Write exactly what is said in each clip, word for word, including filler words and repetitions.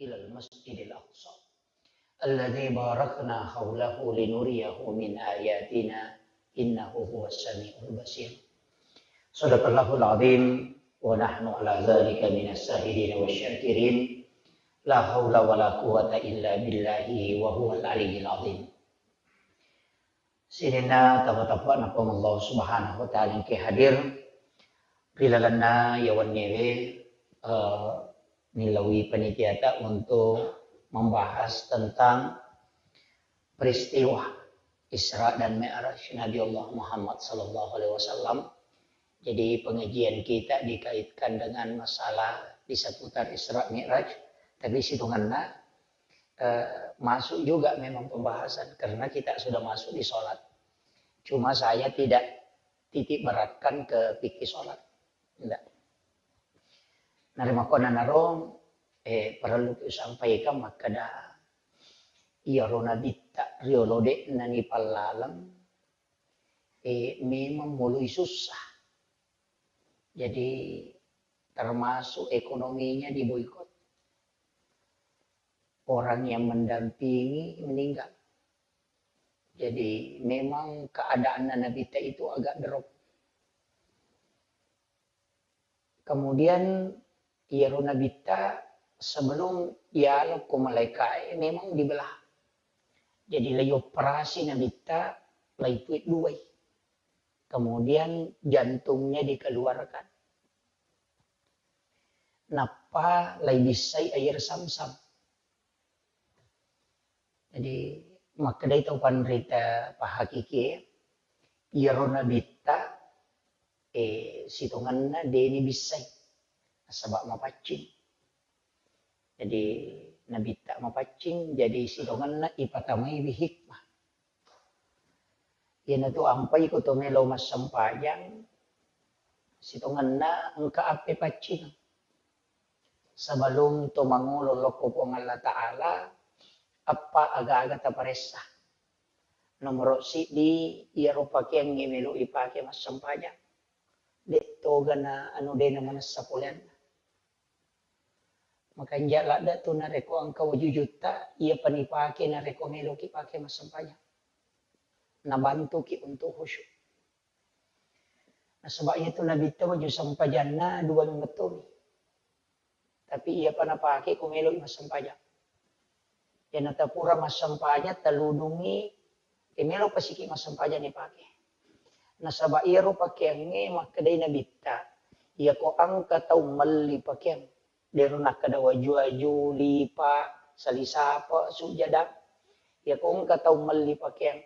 إلى المسجد الأقصى الذي باركنا حوله لنريه من آياتنا إنه هو السميع البصير. صدق الله العظيم ونحن على ذلك من الشاهدين والشاكرين. لا حول ولا قوة إلا بالله وهو العلي العظيم. Sininna tama-tama nappa Allah Subhanahu wa Ta'ala engke hadir ri lalenna yawanniwe, eh, nilawi panitiata untuk membahas tentang peristiwa Isra dan Mi'raj Nabi Allah Muhammad sallallahu alaihi wasallam. Jadi pengajian kita dikaitkan dengan masalah di seputar Isra Mi'raj, tapi situnganna, eh, masuk juga memang pembahasan karena kita sudah masuk di sholat. Cuma saya tidak titik beratkan ke fikih sholat. Tidak. Narimakkuannanaro, eh, parellu usampaikan makkeda, iyaro nabitta riolo de'na nipallaleng, eh, memang moloi sussa. Jadi termasuk ekonominya diboikot. Orang yang mendampingi meninggal. Jadi memang keadaanna nabitta itu agak drop. Kemudian iyaro nabitta sebelum yalo ko malaikae memang dibelah. Jadi lai operasi nabitta, lai pui duai. Kemudian jantungnya dikeluarkan. Nappa lai bissai air samsam. Jadi makkedai tau panrita pahakikie, iyaro nabitta, eh, sitongenna deni bissai, nasaba mapaccing. Jadi nabitta mapaccing, jadi sitongenna ipatamaiwi hikmah. Iyanatu ampai ko to melo massempajang, sitongenna engka appe paccing. Sebelum to mangolo lokko Puang Allah Ta'ala, appa aga-aga taparessa. Nomoro siddi, iyaro pakeangnge melo ipake massempajang. De toga na anu de na manessa poleanna. Makanja ladda tu narekko engka waju jutta, iya panipake narekko meloki pake massempajang. Nabantuki untuk khusyuk. Nasaba iyatu nabitta waju sempajanna dua mettomi. Tapi iyapa napake ko meloki massempajang. Iyanata pura massempajang, taludungngi, e, melo pasiki massempajang ipake. Nasaba iyaro pakeangnge makkedai nabitta, iyako engka tau melli pakeang, dero nakkeda waju-waju, lipa, salisapa, sujada. Iyako engka tau melli pakeang,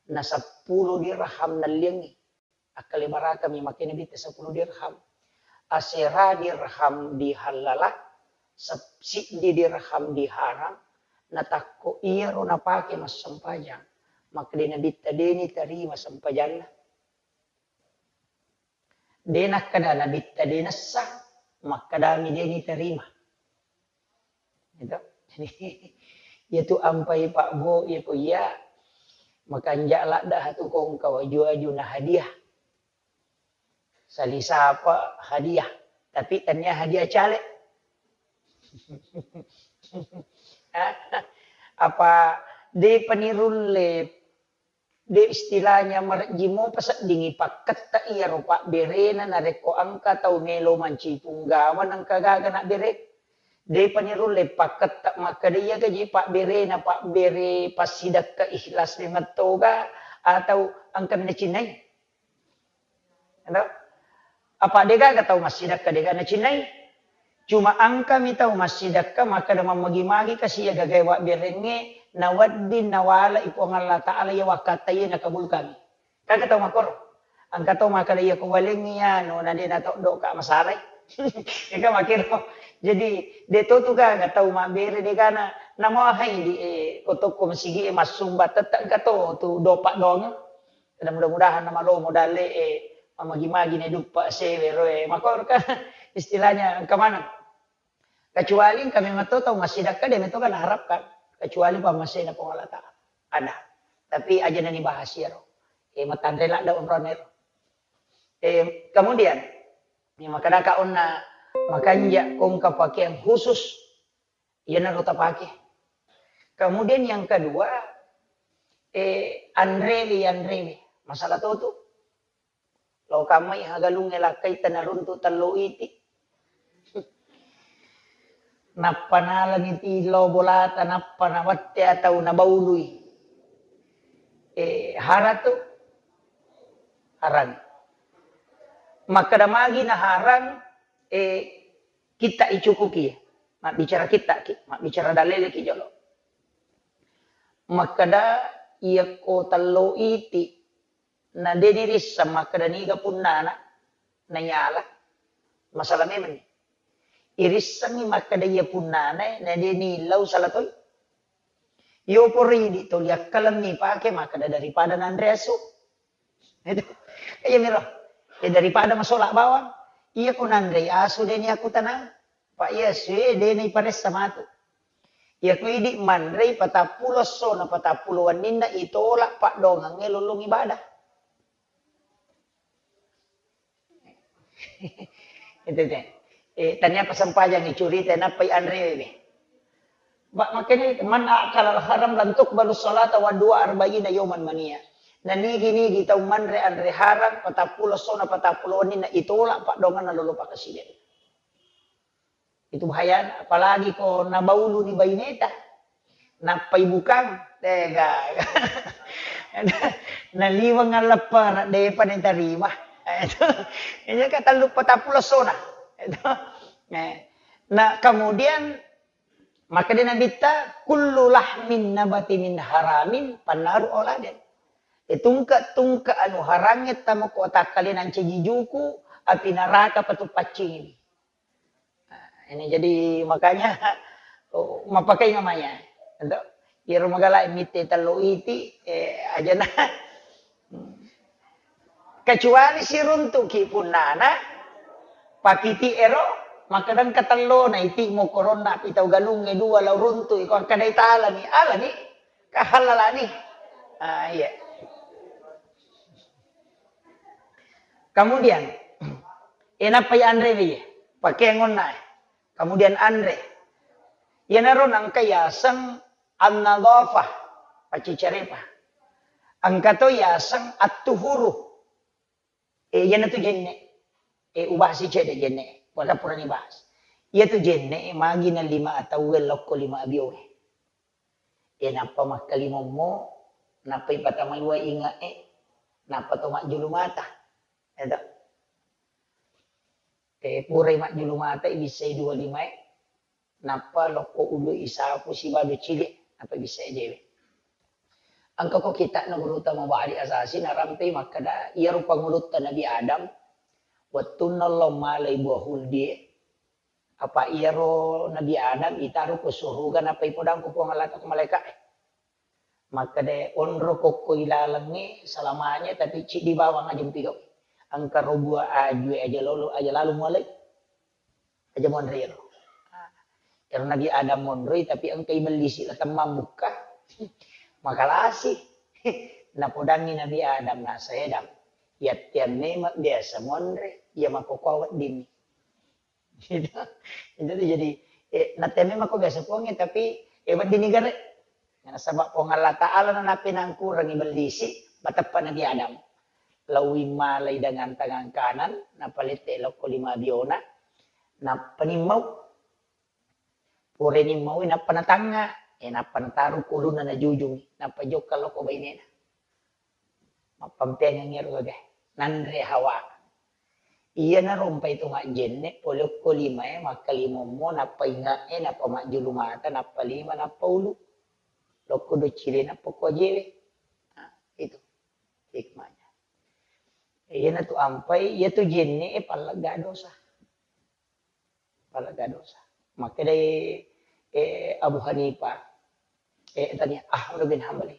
na seppulo dirham nalliangngi. Akkalebarakami makkeda nabitta seppulo dirham. Asera dirham dihallala, sep-, siddi dirham diharam, natakko iyaro napake massempajang. Makkeda nabitta deni tarima sempajanna. De nakkeda nabitta de nessa, makkedami deni tarima. Gitu. Jadi, iyatu ampai Pak Bo, iyako iya makanja ladda hatu kongka waju-waju na hadiah. Salisapa hadiah, tapi tania hadiah caleg. Apa de panirulle De istilahnya marejji mopa seddingi pakketta iyaro pabberena narekko engka tau melo mancipung gawang engka gaga nabbere. Depa nirulle pakketta makkeda iyaga je pabberena pabbere passidekka ikhlas memeng toga atau engka mi nacinnai. Ero? Apa degaga tau massidekka dega nacinnai? Cuma engkami tau massidekka makkeda mammagi-magi kasi iya gagae wabberengnge nawedding nawalai Puang Allah Ta'ala iya wakkatta iya nakabulkangi. Kaga tau makkoro? Engka tau makkeda iya ko walengngi anu na de natoddoka masalai. Ega makkiro. Jadi de to tu gaga tau mabbere degana namahai di, eh, ko tokko masigi e massumba tette engka to tu dopa doang. Mudah-mudahan namalomo dalle e, mamagi-magi ne duppa sewe ro e. Makkoro ka istilahnya engka maneng. Kecuali engka memang to tau massidekka de metto ka naharapkan. Kecuali pammasena Puang Allah Ta'ala. Ada. Tapi aja nani bahas iyaro. E, matanre ladda onrone ro. E, kemudian, ya, makkedaka onna makanja kongka pakeang khusus Iyanaro tapake. Kemudian yang kedua, eh, anrewe, anrewe. Masalah to tu. Lo kammai hagalungnge lakkai tanaruntu tello iti. Nappa nalani ti lo bolata, nappa nawette atau nabaului. Eh, hara tu harang. Makkeda magi na harang, eh, kita icukuki. Mabbicara kita ki, mabbicara dalele ki jolo. Makkeda iyakko tello iti, na de nirisseng makkeda niga punnana, nayala. Masalah memang ni. Irissengngi makkeda iya punnana, na de nillau salah toi. Yo pori di toli akkalemmi pake makkeda daripada nanre asu. Itu. Iya miro. Ya daripada masola bawang. Iya ko nanre asu de ni aku tenang. Pak iya asu e de ni paressa matu. Iya ko idi manrei patappulo esso na patappulo wenninna itolak paddoangengnge lollong ibadah. Itu teh. Eh, tania pasempajang icurita nappai anrewe. Ba makanya man akala al haram lan tuqbalu salata wa dua arba'ina yauman mania. Na nigi-nigi tau manre anre harang patappulo esso na patappulo wenninna itolak paddoangenna lolo pakaside. Itu bahaya, apalagi ko nabaulu ni baineta. Nappai bukang, tega. Naliweng alleppara, depa ni tarima. Itu, ini kan tellu patappulo esso na. Itu. Eh. Nah, kemudian maka dia Nabitta, kullu lahmin nabati min haramin pannaru auladen. E tungke-tungke anu harangnge tamo ko takkalenang ceji juku, api neraka patu paccing ini. Nah, ini jadi makanya, oh, mappakai namanya. Untuk iyaro magala mitte tello iti, eh, ajana. Kecuali siruntuki punnana, pakiti ero, makkeda engka tellona iti mokoronna pi tau galungnge dua lao runtu, iko akkadai talani, alani, kahallalani. Ah, iya. Kemudian, eh, nappai anre wi, pakeangonna, eh. Kemudian anre. Iyanaro nangka yaseng an-nadhafah, paccicarepa. Engka to yaseng at-tuhuru. Eh, iyanatu jenne. Eh, ubahasi cedde jenne. Wala purani bahas. Iyatu jenne, magi na lima atauwe lokko lima abiowe. Eh, nappa makkalimommo, nappa ipatamai wae inge'e, nappa to majjulu mata. Eto. Eh, purai majjulu mata, ibissai dua limae, nappa lokko ulu isapu sibawa ducili, nappa ibissai ajewe. Engka ko kitakna gurutta Mubadi Asasi narampei makkeda, iyaro pangulutta Nabi Adam, wettunna lao malai buah huldie, apa iyaro Nabi Adam itaro ko suruga nappa ipodang ko Puang Allah ko malaika'e. Makkeda onro kokko ilalengnge selamanya, tapi ciddi bawang aja mupigau. Engka ro buah ajue aja lolo, aja lalu mualai. Aja monri ro. Ero Nabi Adam monroi, tapi engka ibellisi la temmang bukka. Makalasi. Napodangi Nabi Adam, nasa Adam. Yattiang memang biasa monre, iya makkokkoe weddinni. Itu, itu tuh jadi, eh, natte memang ko biasa Puangnge, tapi, eh, weddinni gare. Nasaba Puang Allah Ta'ala nanapinangkurangi bellisi, bateppa Nabi Adam. Lawi malai dengan tangan kanan, napalette lokko lima biona, nappa nimmau. Pura nimmau, nappa natangnga, eh, nappa nataru kuluna najujungi, nappa jokka lokko bainena. Mappampeangeng ero gaga. Nanre Hawa. Iyana rompai tu majjenne, pole okko limae, makkalimommo, nappa inge'e, nappa majjulu mata, nappa lima, nappa ulu. Lokko doccile, nappa ko ajewe. Nah, itu hikmahnya. Iyana tu ampai, iya tu jenne e pallegga dosa. Pallegga dosa. Makkedai, eh, Abu Hanifah, eh, tania, Ahmad bin Hambali,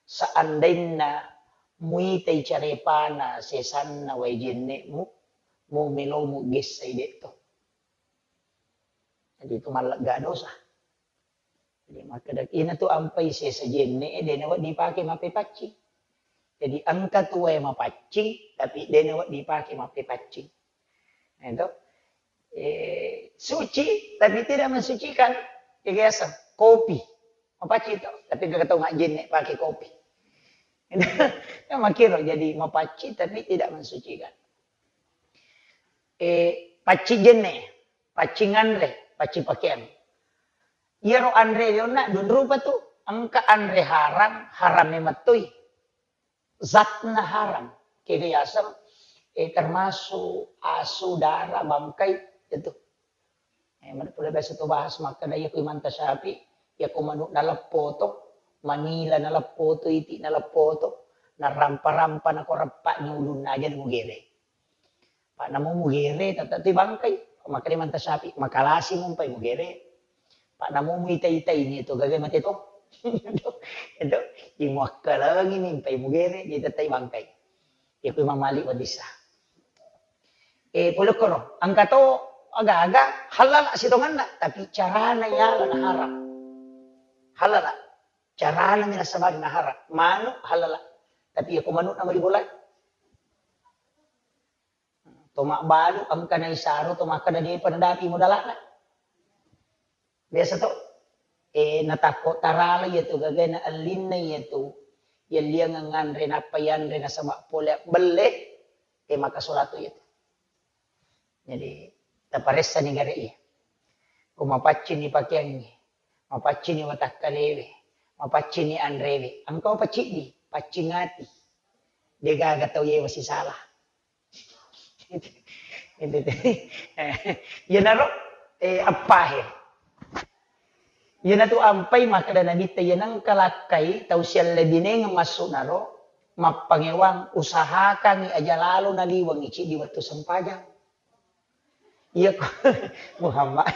seandainna muitai carepana sesanna wae jenne'mu, mu melomu gessai de'to. Jadi itu mallegga dosa. Jadi makkeda, ina tu ampai sesa jenne e, de nawedding dipake mappepaccing. Jadi engka tu wae mapaccing, tapi de nawedding dipake mappepaccing. Nah, itu. Eh, suci, tapi tidak mensucikan. Kega yaseng? Kopi. Mapaccing to, tapi engka tau majjenne pake kopi. Kan makkiro, jadi mapaccing tapi tidak mensucikan. Eh, paccing jenne, paccing anre, paccing pakeang. Iyaro anre lionna dua rupa tu, engka anre haram, haram memang toi. Zatna haram. Kega yaseng, eh, termasuk asu, dara, bangkai, itu. Eh, mana pula biasa tu bahas makkeda, iya ku Imam Tasyafi, iya ku manu naleppo to, manila naleppo to, iti naleppo to, narampa-rampa nako reppa ni ulunna aja mugere. Pak namo mugere, tata tu bangkai. Makkeda Imam Tasyafi, makalasi mumpai mugere. Pak namo muita-ita ini tu gaga mate to. Itu, itu, imuakkalangi ni mpai mugere, jadi tettai bangkai. Iya ku Imam Malik wadissa. Eh, pole koro, engka to aga-aga halal sitonganna, tapi carana yala na haram. Halal. Carana mi nasabari na haram. Manu halal. Tapi iya ku manu nama dibolai. To mabbalu engka naisaro to makkeda depa nadapi modalana. Biasa to, eh, natakko tarala iya tu gagana ellinna iya tu, yalliangeng nganre nappa yanre nasaba pole belle, eh, maka solatu iya tu. Jadi, taparessani gare iya. Ko mapaccini pakeangnge, mapaccini watakkalewe, mapaccini anrewe, engka paccini, paccing ati. Degaga tau yewa sisala. Iyanaro, eh, appahe. Iyanatu ampai makkeda Nabitta, iya nengka lakkai tau siallebinengeng massu'naro, mappangewang usahakangngi aja lalo naliwengngi ciddi wettu sempajang. Iyako, Muhammad.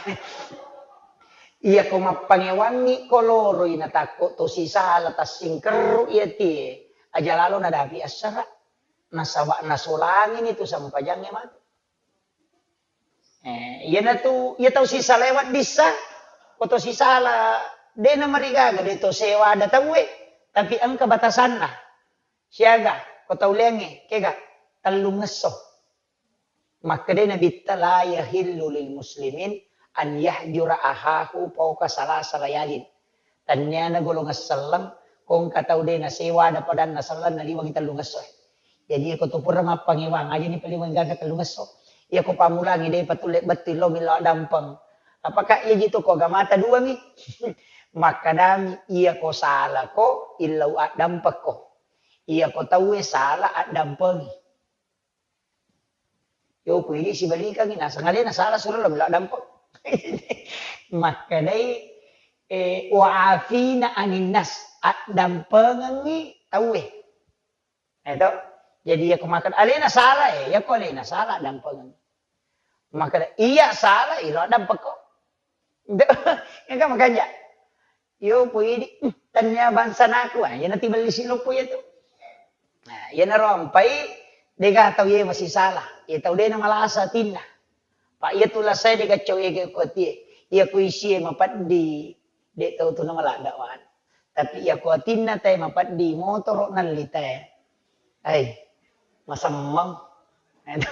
Iyako mappangewangngi ko loroi natakko to sisala tassingkerru iya tie, aja lalo nadapi assara. Nasaba nasolangini tu sampajangnge matu. Eh, iyanatu, iya tau sisala weddissa, ko to sisala, de namarigaga, de to sewa ada tauwe, tapi engka batasanna. Siaga, ko tau leangnge, kega, tellungngesso. Makkedai Nabitta, "La yahillu lil muslimin an yahjura ahahu fauqa salasa layalin." Tanniana golongan selleng, ko engka tau de nasewa ada padanna selleng naliwengi tellungesso. Jadi, iyako tu pura mappangewang, aja ni paliweng gaga tellungesso. Iyako pammulangi de patulle bettu illo millau addampeng. Apakah iya jitu ko agamata dua mi? Makkadami, iyako salako, illau addampekko. Iyako tauwe sala addampengi. Yo, ku idi sibalikangngi, naseng alena sala suro lo melo addampeng. Makkedai, eh, "Wa afina anin nas," addampengengngi tauwe. Eh, to? Jadi, iyako makkeda alena sala, eh, iyako alena sala addampengengngi. Makkeda, "Iya sala, ilo addampekko." Itu, engka makanja. Yo, pui idi, "Hmm, tania bangsa naku," ah, iyana tibelli siloppo iya tu. Nah, iyanaro ampai, dega tau iye masisala. Iya tau de namalasa atinna. Pa iya tu lasai dega cau ege ko atie. Iya ku isie mapeddi, de tau tu namaladda wan. Tapi iya ku atinna tae mapeddi, motoro nalli tae. Ai, masemmeng. Eto.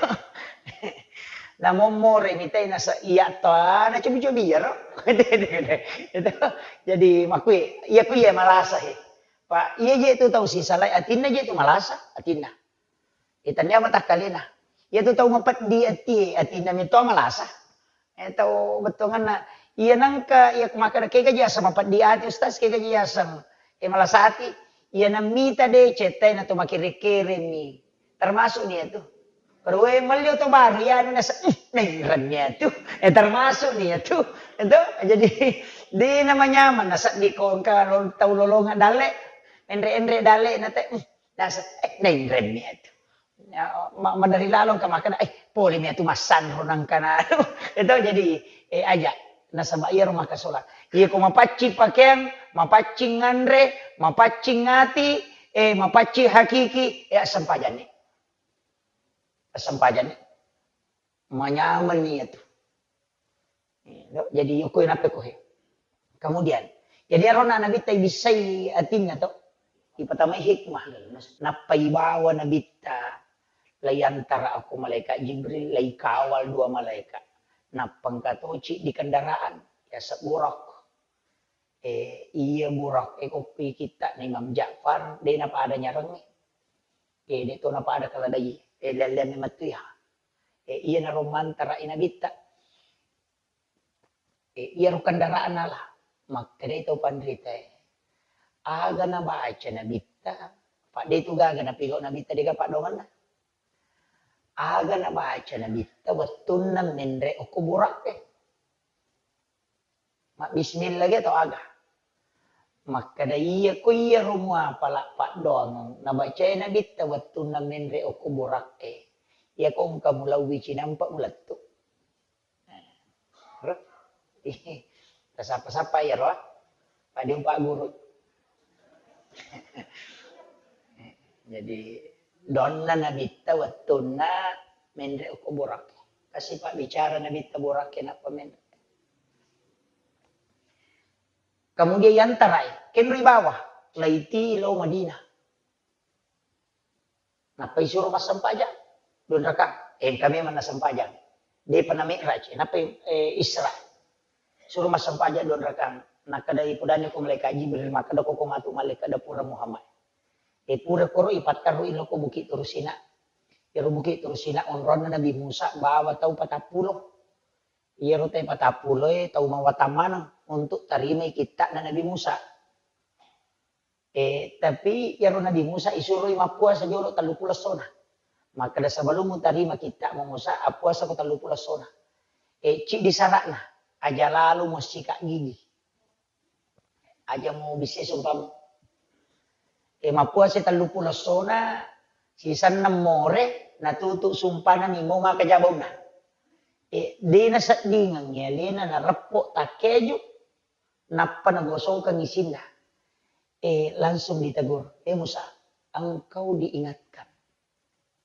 Namommore mitai nasa iya to, na cobi-cobi iyaro. Eto. Jadi, makui, iya ku iya malasa he. Pa, iya je tu tau sisalai atinna je tu malasa, atinna. Itania matakkalena. Iya tu tau mapeddi ati, atinna mito malasa. Eh, tau bettuanganna. Iya nengka, iya makkeda, kega ji aseng mapeddi ati, Ustaz, kega ji aseng, eh, malasati. Iya nammita de cettai na to makkere-keremi. Termasuk ni itu. Perwe melli oto baru, iya, anu nasa, "Hmm, naireng ni itu." Eh, termasuk ni itu. Itu, jadi, di nama nyaman, nasa di kongka, lo-, tau lolongan dalle, enre-enre dalle, na te, "Hmm, nasa, eh, naireng ni itu." Ya, ma-, madari lalong ka makkeda, "Eh, pole mi atu massanro nangkana." Itu jadi, eh, aja. Nasaba iyaro makasola. Iya ko mapaccing pakeang, mapaccing nganre, mapaccing ati, eh, mapaccing hakiki, eh, assempajanni. Assempajanni. Manyameng ni iyatu. Jadi, yoko nappa ko he. Kemudian, jadi arona Nabitta ibissai atinna to, ipatamai hikmah. Nappa ibawa Nabitta, laiyantara ako malaikat Jibril, laikawal dua malaikat. Nappa engka toci di kendaraan, yaseng Buraq. Eh, iya Burak e ko ki kitta na Imam Ja'far, de' napada nyarengnge. Eh, de' to napada keledai. Eh, lelleang memettu ya. Eh, iya naro mantara i nabitta. Eh, iyaro kendaraan ala. Makkedai tau panrita e, aga nabaca nabitta, padde tu gaga napigau nabitta, dega paddoangenna. Aga nabaca nabitta wettunna menre okko Burak e. Mabbismillah ge atau aga? Makkeda, iya ko iyaro muapala paddoangeng nabacae nabitta wettunna menre okko Burak e. Iya ko engka mulauwi cinampa mulettu. Tasappa-sappa iyaro, ah. Paddiung Pak Guru. Jadi, donna nabitta wettunna menre okko Burak e. Kasi pabbicara nabitta Burak e nappa menre. Kemudian yantarai, kenroi bawah, laiti lao Madinah. Nappa isuro massempajang, dua rakang. Eh, engka memang nassempajang. Depa na mi'raj, nappa, eh, Isra. Suro massempajang dua rakang. Nakkedai pudani ko malaikat Jibril, makkeda ko, ko matu malaikat da pura Muhammad. Eh, pura koro ipatterru ilo ko Bukit Tursina. Iyaro Bukit Tursina onronna Nabi Musa bawa tau patappulo. Iyaro tau patappulo e tau mawatang maneng untuk tarimai kitta'na Nabi Musa. Eh, tapi iyaro Nabi Musa isuroi mappuasa jolo telluppulo essona. Makkeda, sebelum mutarima kitta'mu Musa, appuasa ko telluppulo essona. Eh, ciddi sara'na, aja lalo muassika gigi. Aja mubissai sumpamu. Eh, mappuasa telluppulo essona, sisenna more, natutu sumpana nimau maka jabaunna. Eh, de naseddingeng alena nareppo takkeju, nappa nagosongkeng isinna. Eh, langsung ditegur, "Eh Musa, engkau diingatkan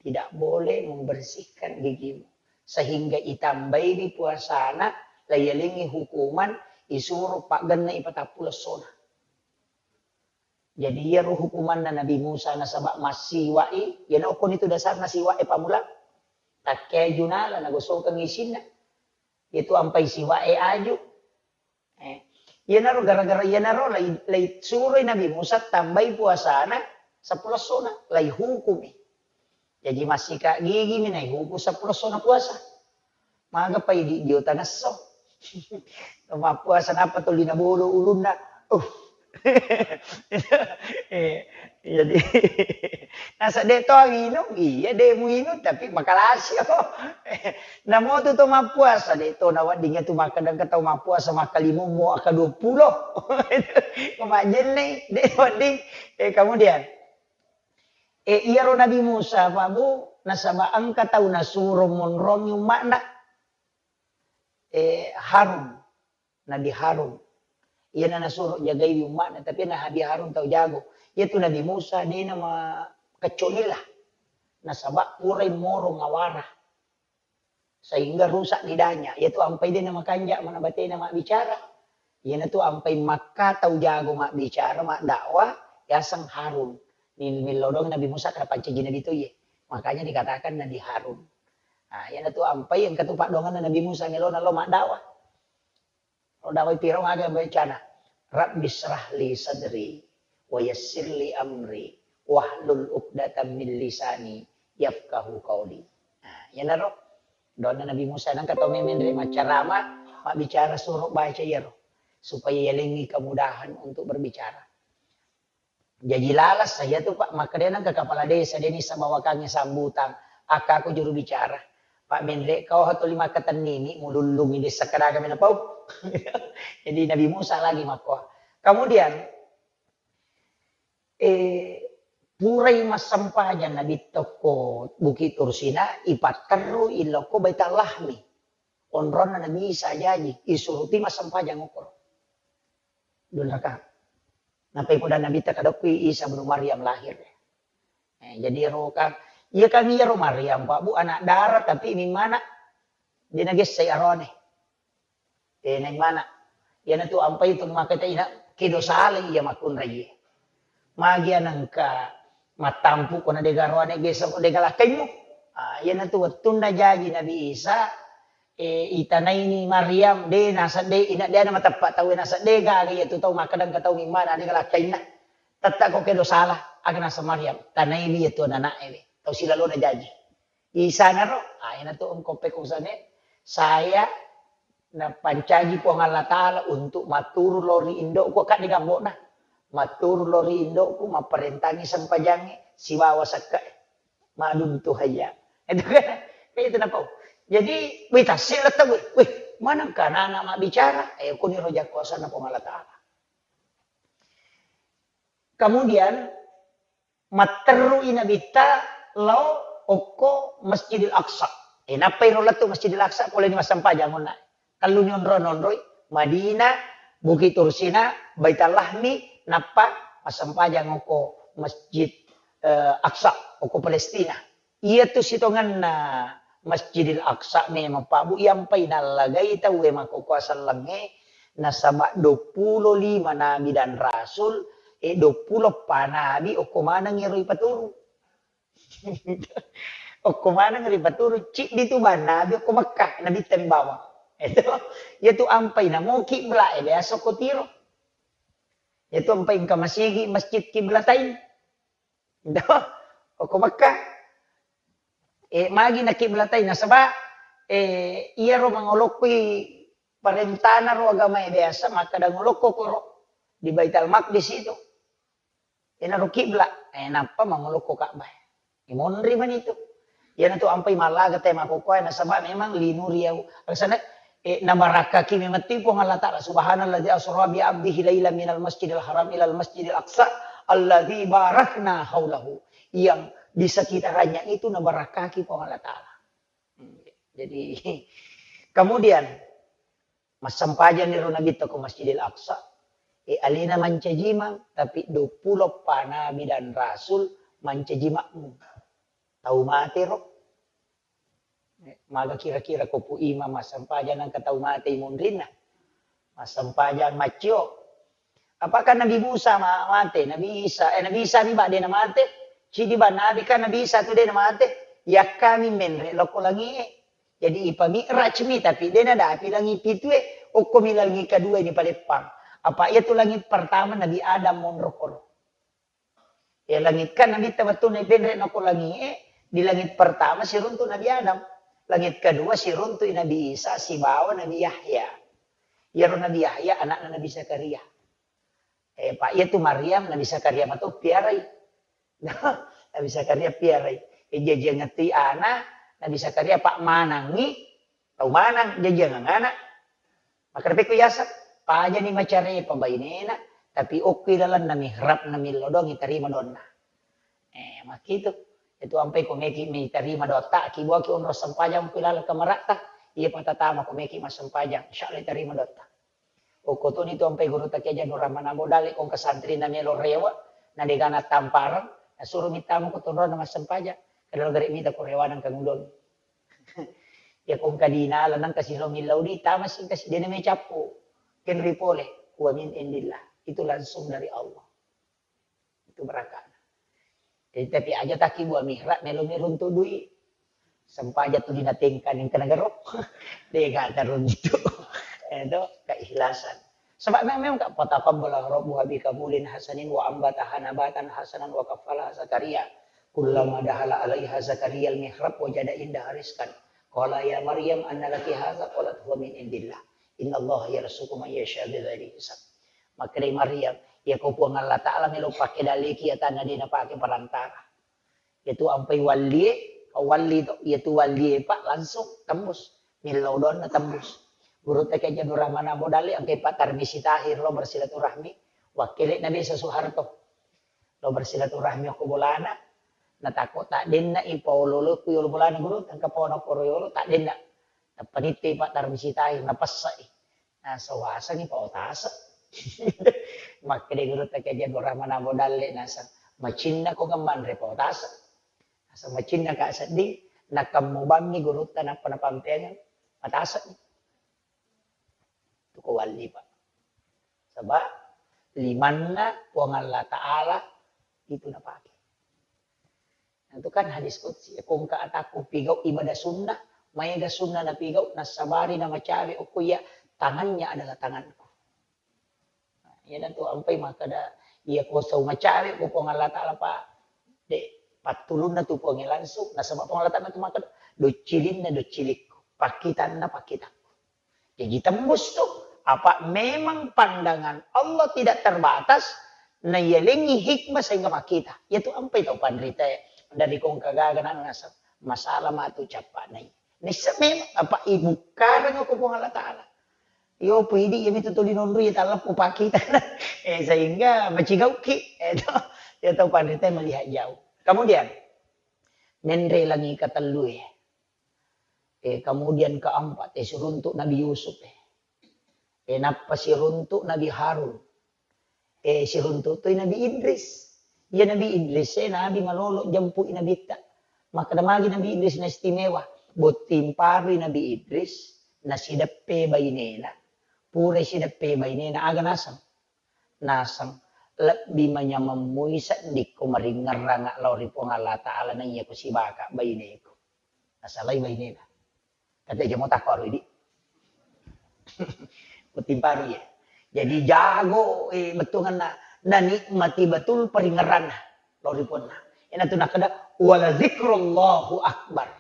tidak boleh membersihkan gigimu." Sehingga itambaini puasana, laiyalengngi hukuman, isuro paggenna ipatappulo essona. Jadi iyaro hukumanna Nabi Musa nasaba massiwa'i, iyana okkoni tu dasarna siwa'e pammula. Takkeju nala nagosongkeng isinna. Itu ampai siwa'e aju. Eh, iyanaro gara-gara iyanaro lai, lai suroi Nabi Musa tambai puasana seppulo essona, lai hukumi. Jaji massika gigimi naihukum seppulo essona puasa. Maga pai di, di otangesso. Mappuasa nappa tuli nabodo ulunna. Uh. Eh, jadi nasa de to inung, iya de muinung tapi makalasi. Namo tu to mappuasa, de to nawedding tu makkeda engka tau mappuasa makkalimummo akka dua puluh. Ko majjenne, de wedding. Eh, kemudian, eh, iyaro Nabi Musa, Pak Bu, nasaba engka tau nasuro monrongi umma'na. Eh, Harun, Nabi Harun. Iyana nasuro jagaiwi umma'na, tapi Nabi Harun tau jago. Iyatu Nabi Musa, de namakecco'ni lah. Nasaba purai moro ngawara. Sehingga rusak lidahnya. Iyatu ampai de namakanja mana batena mabbicara. Iyanatu ampai makka tau jago mabbicara, maddakwah, yaseng Harun. Ni, nilodong Nabi Musa karena pancaji Nabi to iye. Makanya dikatakan Nabi Harun. Nah, iyanatu ampai engka tu paddoangenna Nabi Musa melona lo maddakwah. Lo dakwah Firaun aga baicana? Rabbi syrah li sadri wa yassir li amri wahlul uqdatam min lisani yafqahu qauli. Nah, iyanaro doanna Nabi Musa, nangka tau memenre maccarama, mabbicara suro baca iyaro supaya yalengngi kemudahan untuk berbicara. Jaji lalas saya tu, Pak, makkedai nengka kepala desa, deni sabawakangnge sambutan, akkaku juru bicara. Pak Menre, kau hatoli makkatennini, mulullungi desa kadaga mena pau. Jadi Nabi Musa lagi makkoa. Kemudian, eh, purai massempajang Nabi tokko Bukit Tursina, ipatterru ilokko Baitul Lahmi. Onronna Nabi Isa jaji, isuruti massempajang okoro. Dua rakang. Nappai poda Nabitta kadokki Isa bnu Maryam lahir. Eh, jadi ero kan, iya kan iyaro Maryam, Pak Bu, anak dara, tapi mimmana de nagessai arone. Eh, naimana. Iyanatu ampai tu maka ta ina, kedo sale iya makkunrai. Magi anengka mattampu ko na dega roane gesa ko dega lakkaimmu. Ah, iyanatu wettunna jaji Nabi Isa, eh, itanaini Maryam, de naseng de, ina de na mateppa tau, naseng de gaga iya tu tau makkeda engka tau mimmana de galakkainna. Tetta ko kedo salah, aga naseng Maryam, tanaiwi iya tu anana'e we, tau silalona jaji. Isanaro, ah, ina tu engko pekosane, saya napancaji Puang Allah Ta'ala untuk matturu lao ri indokku, kak de gambokna. Matturu lao ri indokku, mapparentangi sempajangnge, sibawa sekke'e. Madum tu hayya. Itu kan, kan itu napau. Jadi, wih, tassi letta, wih, wih, manengka anak-anak mabbicara? Eh, kuniro jakkuasanna Puang Allah Ta'ala. Kemudian, matterru'i Nabitta lao okko Masjidil Aqsa. Eh, nappai ro lettu Masjidil Aqsa, poleni massempajang onna. Telluni onro-, nonroi, Madinah, Bukit Tursina, Baitul Lahmi, nappa massempajang okko Masjid, eh, Aqsa, okko Palestina. Iyatu sitongenna Masjidil Aqsa memang, Pak, Bu, iyampai nallagai tauwe makkokkoe sellengnge, nasaba duappulo lima nabi dan rasul, e, duappulo eppa nabi okko maneng ero ipaturu. Okko maneng ero ipaturu, ciddi tu bang nabi okko Mekkah, nabitta mi bawang. Itu, iyatu ampai namo kibla e biasa okko Tiro. Iyatu ampai engka masigi Masjid Kiblatain. Okko Mekkah. Eh, magi nakiblatai nasaba, eh, iyaro mangolokkoi parentana ro agamae biasa, makkeda ngolokko koro di Baitul Maqdis itu. Enaro kibla, eh, nappa mangolokko Ka'bah. Imonri mani itu. Iyanatu ampai mallaga te makkokkoe nasaba memang linuriau. Alasanna, eh, nabarakaki memetti Puang Allah Ta'ala. Subhanalladzi asra bi abdihi laila minal masjidil haram ilal masjidil aqsa alladzi barakna haulahu. Yang di sekitarnya itu nabarakaki Puang Allah Ta'ala. Hmm, jadi, kemudian, massempajang ero Nabitta ko Masjidil Aqsa. E, alena mancaji imang, tapi duappulo eppa nabi dan rasul mancaji makmum. Tau mate ro. Eh, maga kira-kira ko pu imang massempajang nangka tau mate imunrinna. Massempajang maccio. Apakah Nabi Musa ma-, mate? Nabi Isa, eh, Nabi Isa mi ba de namate? Cidi ba nabi kan Nabi Isa tu de namate? Yakkami menre lokko langie. Jadi ipami'raj mi, tapi de nadapi langi pitue, okko mi langi kedua ini paleppang. Apa iya tu langit pertama Nabi Adam monro koro. Ya, langit kan Nabitta wettunna ipenre nako langie, di langit pertama siruntu Nabi Adam. Langit kedua siruntu Nabi Isa sibawa Nabi Yahya. Iyaro Nabi Yahya anakna Nabi Zakaria. Eh, Pak, iya tu Maryam Nabi Zakaria mato piarai. Nabi Zakaria piarai. Eh, jajiangetti ana Nabi Zakaria Pak manangi, tau manang jajiangeng ana. Makkedapekko yaseng, pajani macarepa bainena, tapi okki lalenna mihrabna millau doang itarima doanna. Eh, makkitu. Itu ampai ko meki mitarima doatta, ki buaki onro sempajang ko laleng kamaratta, iya patatama ko meki massempajang, insya Allah itarima doatta. Okko toni tu ampai gurutta Kiai Jadul Rahman Ambo Dalle, ko engka santrina melo rewe, na degana tampareng, nasuro mittama ko tonrona massempajang, kada lo gare mita ko rewana engka ngudong. Ya ko engka dinala nengka silo millau di, tama singka si dena mecappu. Kenri pole, wa min indillah. Itu langsung dari Allah. Itu barakana. Jadi, tapi aja taki buah mihrab, melo mi runtu dui. Sempaja tu dina tengka ning kena gero. Dega taruntu. Itu keikhlasan. Sebab memang, memang ka fataqabbala rabbuha bi qabulin hasanin wa ambataha nabatan hasanan wa kaffalaha Zakaria. Kullama dahala alaiha Zakaria al-mihrab wajada indaha rizqan. Qala ya Maryam anna laki hadza? Qalat huwa min indillah. Innallaha yarzuqu man yasha bighairi hisab. Makkedai Maryam, iya ko Puang Allah Ta'ala melo pake daliki ya tanna de napake perantara. Iyatu ampai wallie, walli to, iyatu wallie, Pak, langsung tembus. Millau doanna tembus. Gurutta Kiai Jadul Rahman Ambo Dalle, engkai Pak Tarmisi Tahir lo bersilaturahmi, wakkele'na Desa Soeharto. Lo bersilaturahmi okko bolana, natakko taddenna i paolo-olo ku yolo bolana gurutta, engka paona koro yolo, taddenna. Tappa nitte Pak Tarmisi Tahir, napessai. Naseng wasengngi pao tase. Makkeda gurutta Kiai Jadul Rahman Ambo Dalle naseng, macinna ko ngemmanre pao tase. Naseng macinna ka sedding, nakemmubammi gurutta nappa napampeangeng, matase. Itu ko walli, Pak. Sebab limanna Puang Allah Ta'ala itu napake. Nah, itu kan hadis qudsi, ya, ko engka atakku pigau ibadah sunnah, Maega sunna napigau, nassabari namacawe okko iya, tangannya adalah tanganku. Iyanatu ampai makkeda, iya ko sau macawe ko Puang Allah Ta'ala, Pak, de, pattulunna tu Puang langsung, nasaba Puang Allah Ta'ala tu makkeda, doccilinna doccilikku, pakkitanna pakkitakku. Jadi tembus tu, apa memang pandangan Allah tidak terbatas, naiyalengi hikmah sehingga makkita. Yatu ampai tau panrita dari kongka gaga na nasa-, masalah matu cappa nai. Nissa memang apa ibukkareng ko Puang Allah Ta'ala. Yo, pidi, iyami tu tuli nonroi, talleppu pakkita. Eh, sehingga macigauki. Eh, to, ya tau panrita melihat jauh. Kemudian, menre langi katellu e. Eh, kemudian keempat, eh, siruntuk Nabi Yusuf e. Eh, nappa siruntuk Nabi Harun. Eh, siruntuk toi Nabi Idris. Iya Nabi Idris e, Nabi malolo jampui Nabitta. Makkeda magi Nabi Idris na istimewa. Botting parui Nabi Idris, nasideppe bainena. Pura sideppe bainena, aga naseng? Naseng, lebbi manyameng mui sedding ko maringngerrang lao ri Puang Allah Ta'ala naiya ko sibaka baineku. Nasalai bainena. Kata jamo takko aro idi. Botting parui ya. Jadi jago, eh, bettuanna, nanikmati betul paringngerranna lao ri Puanna. Ina tu nakkeda, "Wala zikrullahu akbar."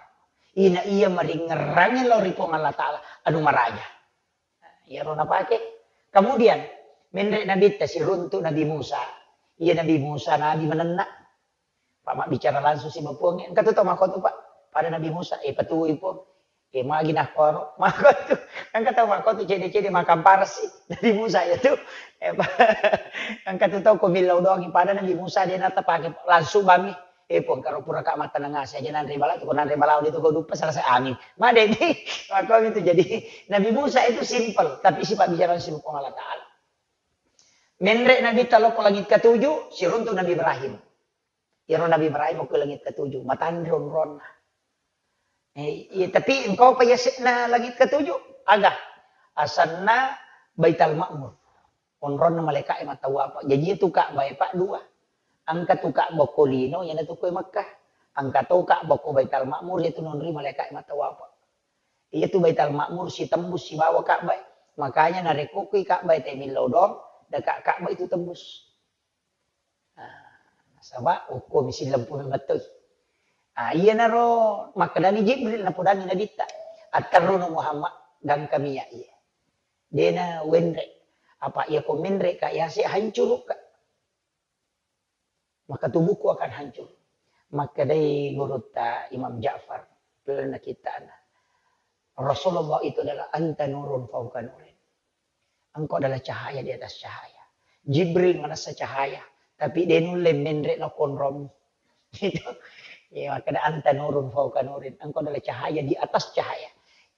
Ina iya maringngerrangi lao ri Puang Allah Ta'ala, anu maraja. Iyaro napake. Kemudian, menre Nabitta siruntuk Nabi Musa. Iya Nabi Musa, Nabi manenna. Pak mabbicara langsung si Puang. Engka tu tau makkotu, Pak. Pada Nabi Musa, eh, patui, Puang. Eh, magi nakkoro. Makkotu. Engka tau makkotu cede-cede makamparasi. Nabi Musa ya tu. Eh, Pak. Engka tu tau ko millau doangi. Pada Nabi Musa dia nata pake langsung bami. Eh, Puang, karo pura ka mattaneng ase aja nanre bala tu, ko nanre bala de tu ko duppa selesai. Amin. Madeni. Makko itu jadi Nabi Musa itu simple, tapi sifat bicara si Puang Allah Ta'ala. Menre Nabitta lao ko langit ketujuh, siruntuk Nabi Ibrahim. Iyaro Nabi Ibrahim ko langit ketujuh, matanre onronna. Eh, iya, tapi engka pa yase'na langit ketujuh? Aga? Asenna Baital Ma'mur. Onronna malaika'e mattawapa. Jaji itu Ka'bah e, Pak, dua. Engka tu Ka'bah ko lino, iyana tu ko Makkah. Engka to Ka'bah ko Baital Ma'mur, itu nonroi malaika'e mattawapa. Iya tu Baital Ma'mur sitembus sibawa Ka'bah e. Makanya narekko kui Ka'bah e te millau doang, deka Ka'bah itu tembus. Ah, nasaba okko mi sillempuna mettoi. Ah, iyanaro makkedani Jibril napodangi Nabitta, "Atterruno Muhammad, gangkami iya." Dena wenre. Apa iya ko menre ka yase hancuru ka. Maka tubuhku akan hancur. Makkedai gurutta Imam Ja'far, lalenna kittana, Rasulullah itu adalah anta nurun fauqa nurin. Engkau adalah cahaya di atas cahaya. Jibril manessa cahaya, tapi de nulle menre lao konromi. Gitu. Ya, makkeda anta nurun fauqa nurin. Engkau adalah cahaya di atas cahaya.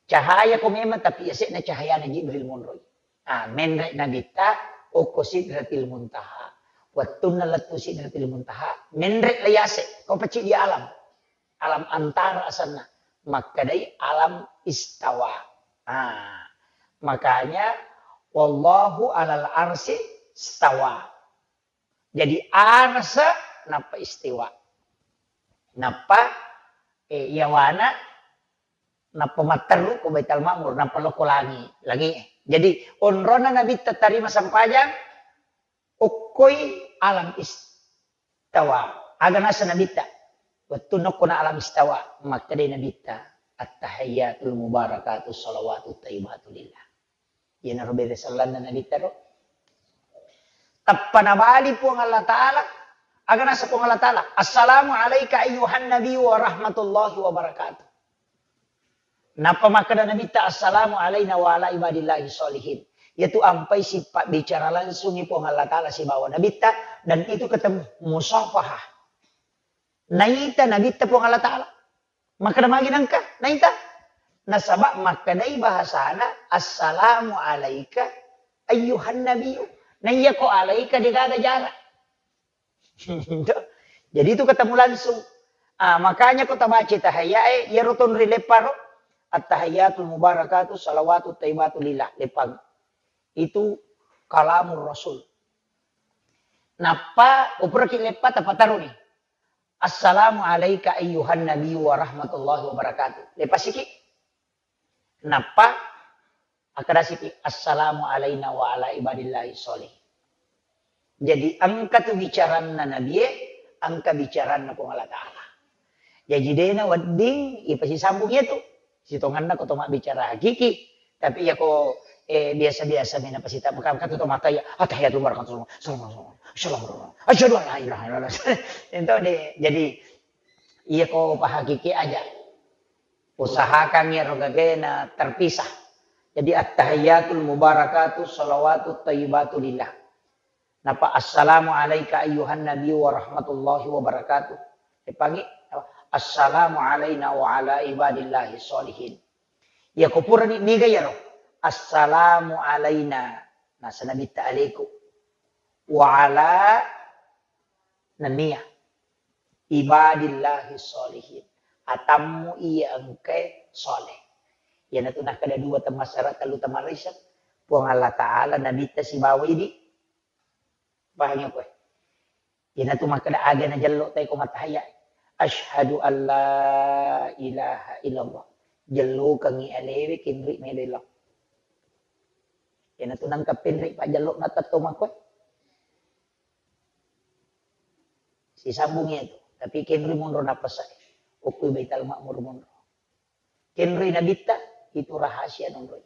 Cahaya ko memang, tapi yase'na cahayana Jibril monroi. Ah, menre Nabitta okko Sidratil Muntaha. Wettunna lettu Sidratil Muntaha, menre la yase, ko pacci di alam. Alam antara asenna. Makkedai alam istawa. Ah, makanya wallahu alal arsi stawa. Jadi arsa nappa istiwa. Nappa, eh, yawana nappa matteru ko Baitul Ma'mur, nappa lokko langi, langi. Jadi onrona Nabitta tarima sempajang, okkoi alam istawa. Aga nasa Nabitta? Wettu nokkona alam istawa, makkedai Nabitta, "At-tahiyyatul mubarakatu salawatut thayyibatu lillah." Iyanaro bere sellanna Nabitta ro. Tappa nabali Puang Allah Ta'ala, aga nasa Puang Allah Ta'ala, "Assalamu alaika ayyuhan nabiyyu wa rahmatullahi wa barakatuh." Nappa makkeda Nabitta, "Assalamu alaina wa ala ibadillahi sholihin." Yatu ampai sipabbicara langsungi Puang Allah Ta'ala sibawa Nabitta, dan itu ketemu musafahah. Naita Nabitta Puang Allah Ta'ala. Makkeda magi nengka, naita? Nasaba makkedai bahasana, "Assalamu alaika ayyuhan nabiyyu." Naiya ko alaika degaga jarak. Jadi itu ketemu langsung. Ah, makanya ko tabaca tahiyyae, iyaro tonri lepparo, "At-tahiyyatul mubarakatu salawatut thayyibatu lillah." Leppang. Itu kalamur Rasul. Nappa, upuraki leppa tapataruni. "Assalamu alaika ayyuhan nabiyyu wa rahmatullahi wa barakatuh." Lepasiki. Nappa akkadasipi, "Assalamu alaina wa ala ibadillahi sholih." Jadi engka tu bicaranna Nabie, engka bicaranna Puang Allah Ta'ala. Jaji dena wedding ipasisambung iyatu. Sitongenna ko to mabbicara hakiki, tapi iyako, eh, biasa-biasa mena pasita-, maka-, maka tu to mattaya, "Attahiyatul mubarakatuh, assalamualaikum, assalamualaikum, asyhadu an la ilaha illallah." Ento de, jadi iyako pahakiki aja. Usahakan iyaro gagena terpisah. Jadi, "Attahiyatul mubarakatuh, shalawatut thayyibatu lillah." Napa, "Assalamu alaika ayyuhan nabi wa rahmatullahi wa barakatuh." Epangi, "Assalamu alaina wa ala ibadillahi sholihin." Iyako purani niga iyaro, "Assalamu alaina," nasa nabitta aleku, "wa ala," nennia, "ibadillahi sholihin," atammu iya engkae sholeh. Iyanatu nakkeda dua temmassara, tellu temmarisa, Puang Allah Ta'ala, nabitta sibawa idi. Pahangi koe? Iyanatu makkeda aga najello tae ko mattahayya. Asyhadu an la ilaha illallah. Jellokengngi alewe kenri melo lao. Iyanatu nangka penri pajjello natetto makkoe. Sisambung iyatu. Tapi kenri monro nappasai. Okkui Baital Ma'mur monro. Kenri nabitta, itu rahasia nonroi.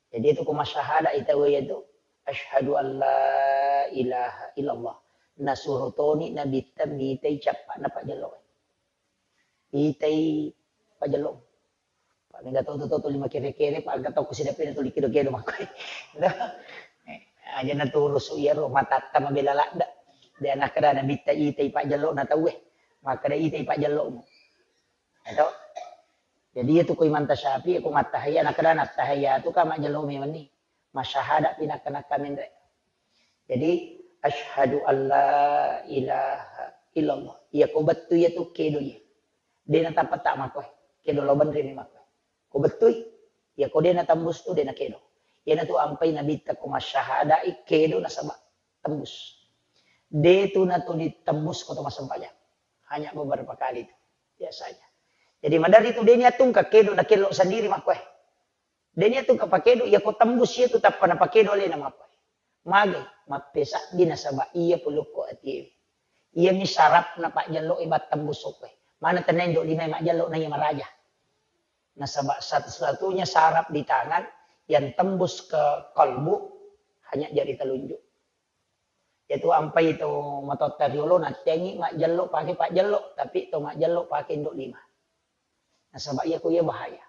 Jadi itu ko masyahada ita waya tu, "Asyhadu an la ilaha illallah." Nasuro toni nabitta mitai cappa na pajjello. Itai pajjello. Pak mega to to to lima kere-kere, pak angka to kusidapi na tuli kedo-kedo makkoe. Aja naturusu iyaro matatta mabela ladda. De nakkeda nabitta itai pajjello na tauwe. Makkeda itai pajjellomu. Eto. Jadi, iya tu ko Imam Syafi'i, ko mattahiyya, nakkeda nattahiyya tu ka majjello memenni. Masyahada pi nakka-nakka menre. Jadi, asyhadu an la ilaha illallah. Iya ko bettu iya tu kedo iya. De natappa ta makkoe. Kedo lo benri mi makkoe. Ko bettui. Iya ko de natembus tu de nakedo. Iya natu ampai nabitta ko masyahadai kedo nasaba tembus. De tu natuli tembus ko to massempajang. Hanya beberapa kali tu biasanya. Jadi madari tu de niattungka kedo na kello sendiri makkoe. De niattungka pakedo, iya ko tembus iya tu tappa napakedo alena makkoe. Mage, mappesabbi nasaba iya pulukko atiwi. Iya mi sarapna pajjello e battembus okkoe. Mana tenna indo lima majjello na iya maraja. Nasaba satu-satunya saraf di tangan yang tembus ke kalbu hanya jari telunjuk. Iyatu ampai to matotta riolo nattengi majjello pake pajjello, tapi to majjello pake indo lima. Nasaba iya ko iya bahaya.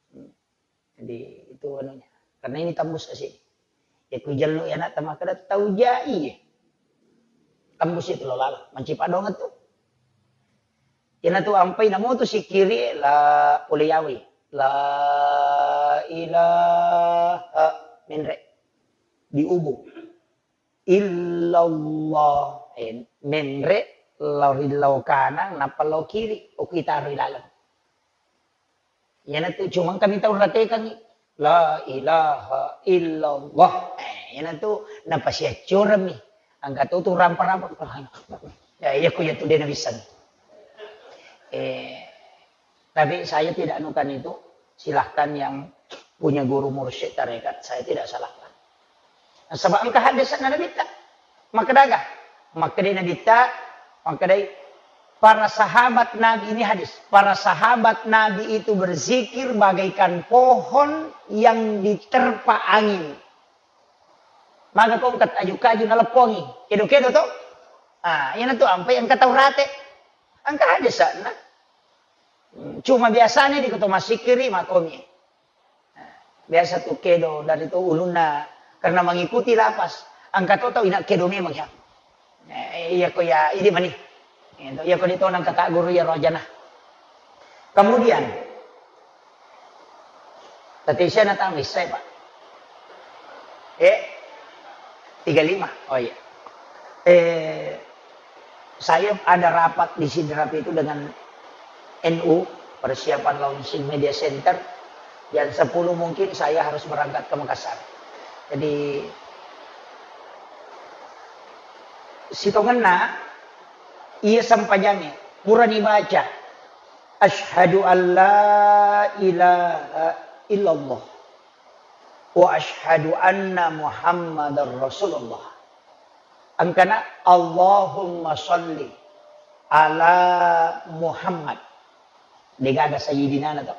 Hmm. Jadi itu anunya. Karena ini tembus ke sini. Ya ku jello ya nak tama kada tau jai. Tembus itu lo lalo. Mancipa dong tu. Iyana tu ampai namo tu sikiri la pole yawi. La ilaha menre. Diubu. Illallah. Eh, menre lao ri lao kanang, nappa lao kiri. Oku itaro ilaleng. Iyana tu cuma kami tau ratekangi. La ilaha illallah. Eh, iyana tu napasiaccurami. Angka tu tu rampa-rampa. Ya, iya ku iya tu dena bisa. Eh, tapi saya tidak anukan itu. Silahkan yang punya guru mursyid tarekat, saya tidak salahkan. Nasaba engka hadis na Nabitta. Makkedaga? Makkedai Nabitta, makkedai para sahabat Nabi, ini hadis. Para sahabat Nabi itu berzikir bagaikan pohon yang diterpa angin. Maga ko engka aju-kaju naleppongi. Kedo-kedo to? Ah, iyana tu ampai engka tau rate. Engka hadis na. Cuma biasanya di koto masikiri makomi. Biasa tu kedo dari tu ulunna karena mengikuti lapas. Angka to tau ina kedo memang ya. Eh, iya ko ya, idi mani. Iya ko di tonang kata guru ya rojana. Kemudian, tadi saya nak tamis saya, Pak. Eh, tiga lima. Oh iya. Eh, saya ada rapat di Sidrap itu dengan N U, persiapan launching media center. Jam sepuluh mungkin saya harus berangkat ke Makassar. Jadi, sitongenna, iya sempajange, purani baca. Asyhadu an la ilaha illallah wa asyhadu anna Muhammadar Rasulullah. Engkana Allahumma shalli ala Muhammad. Degaga sayyidina na to.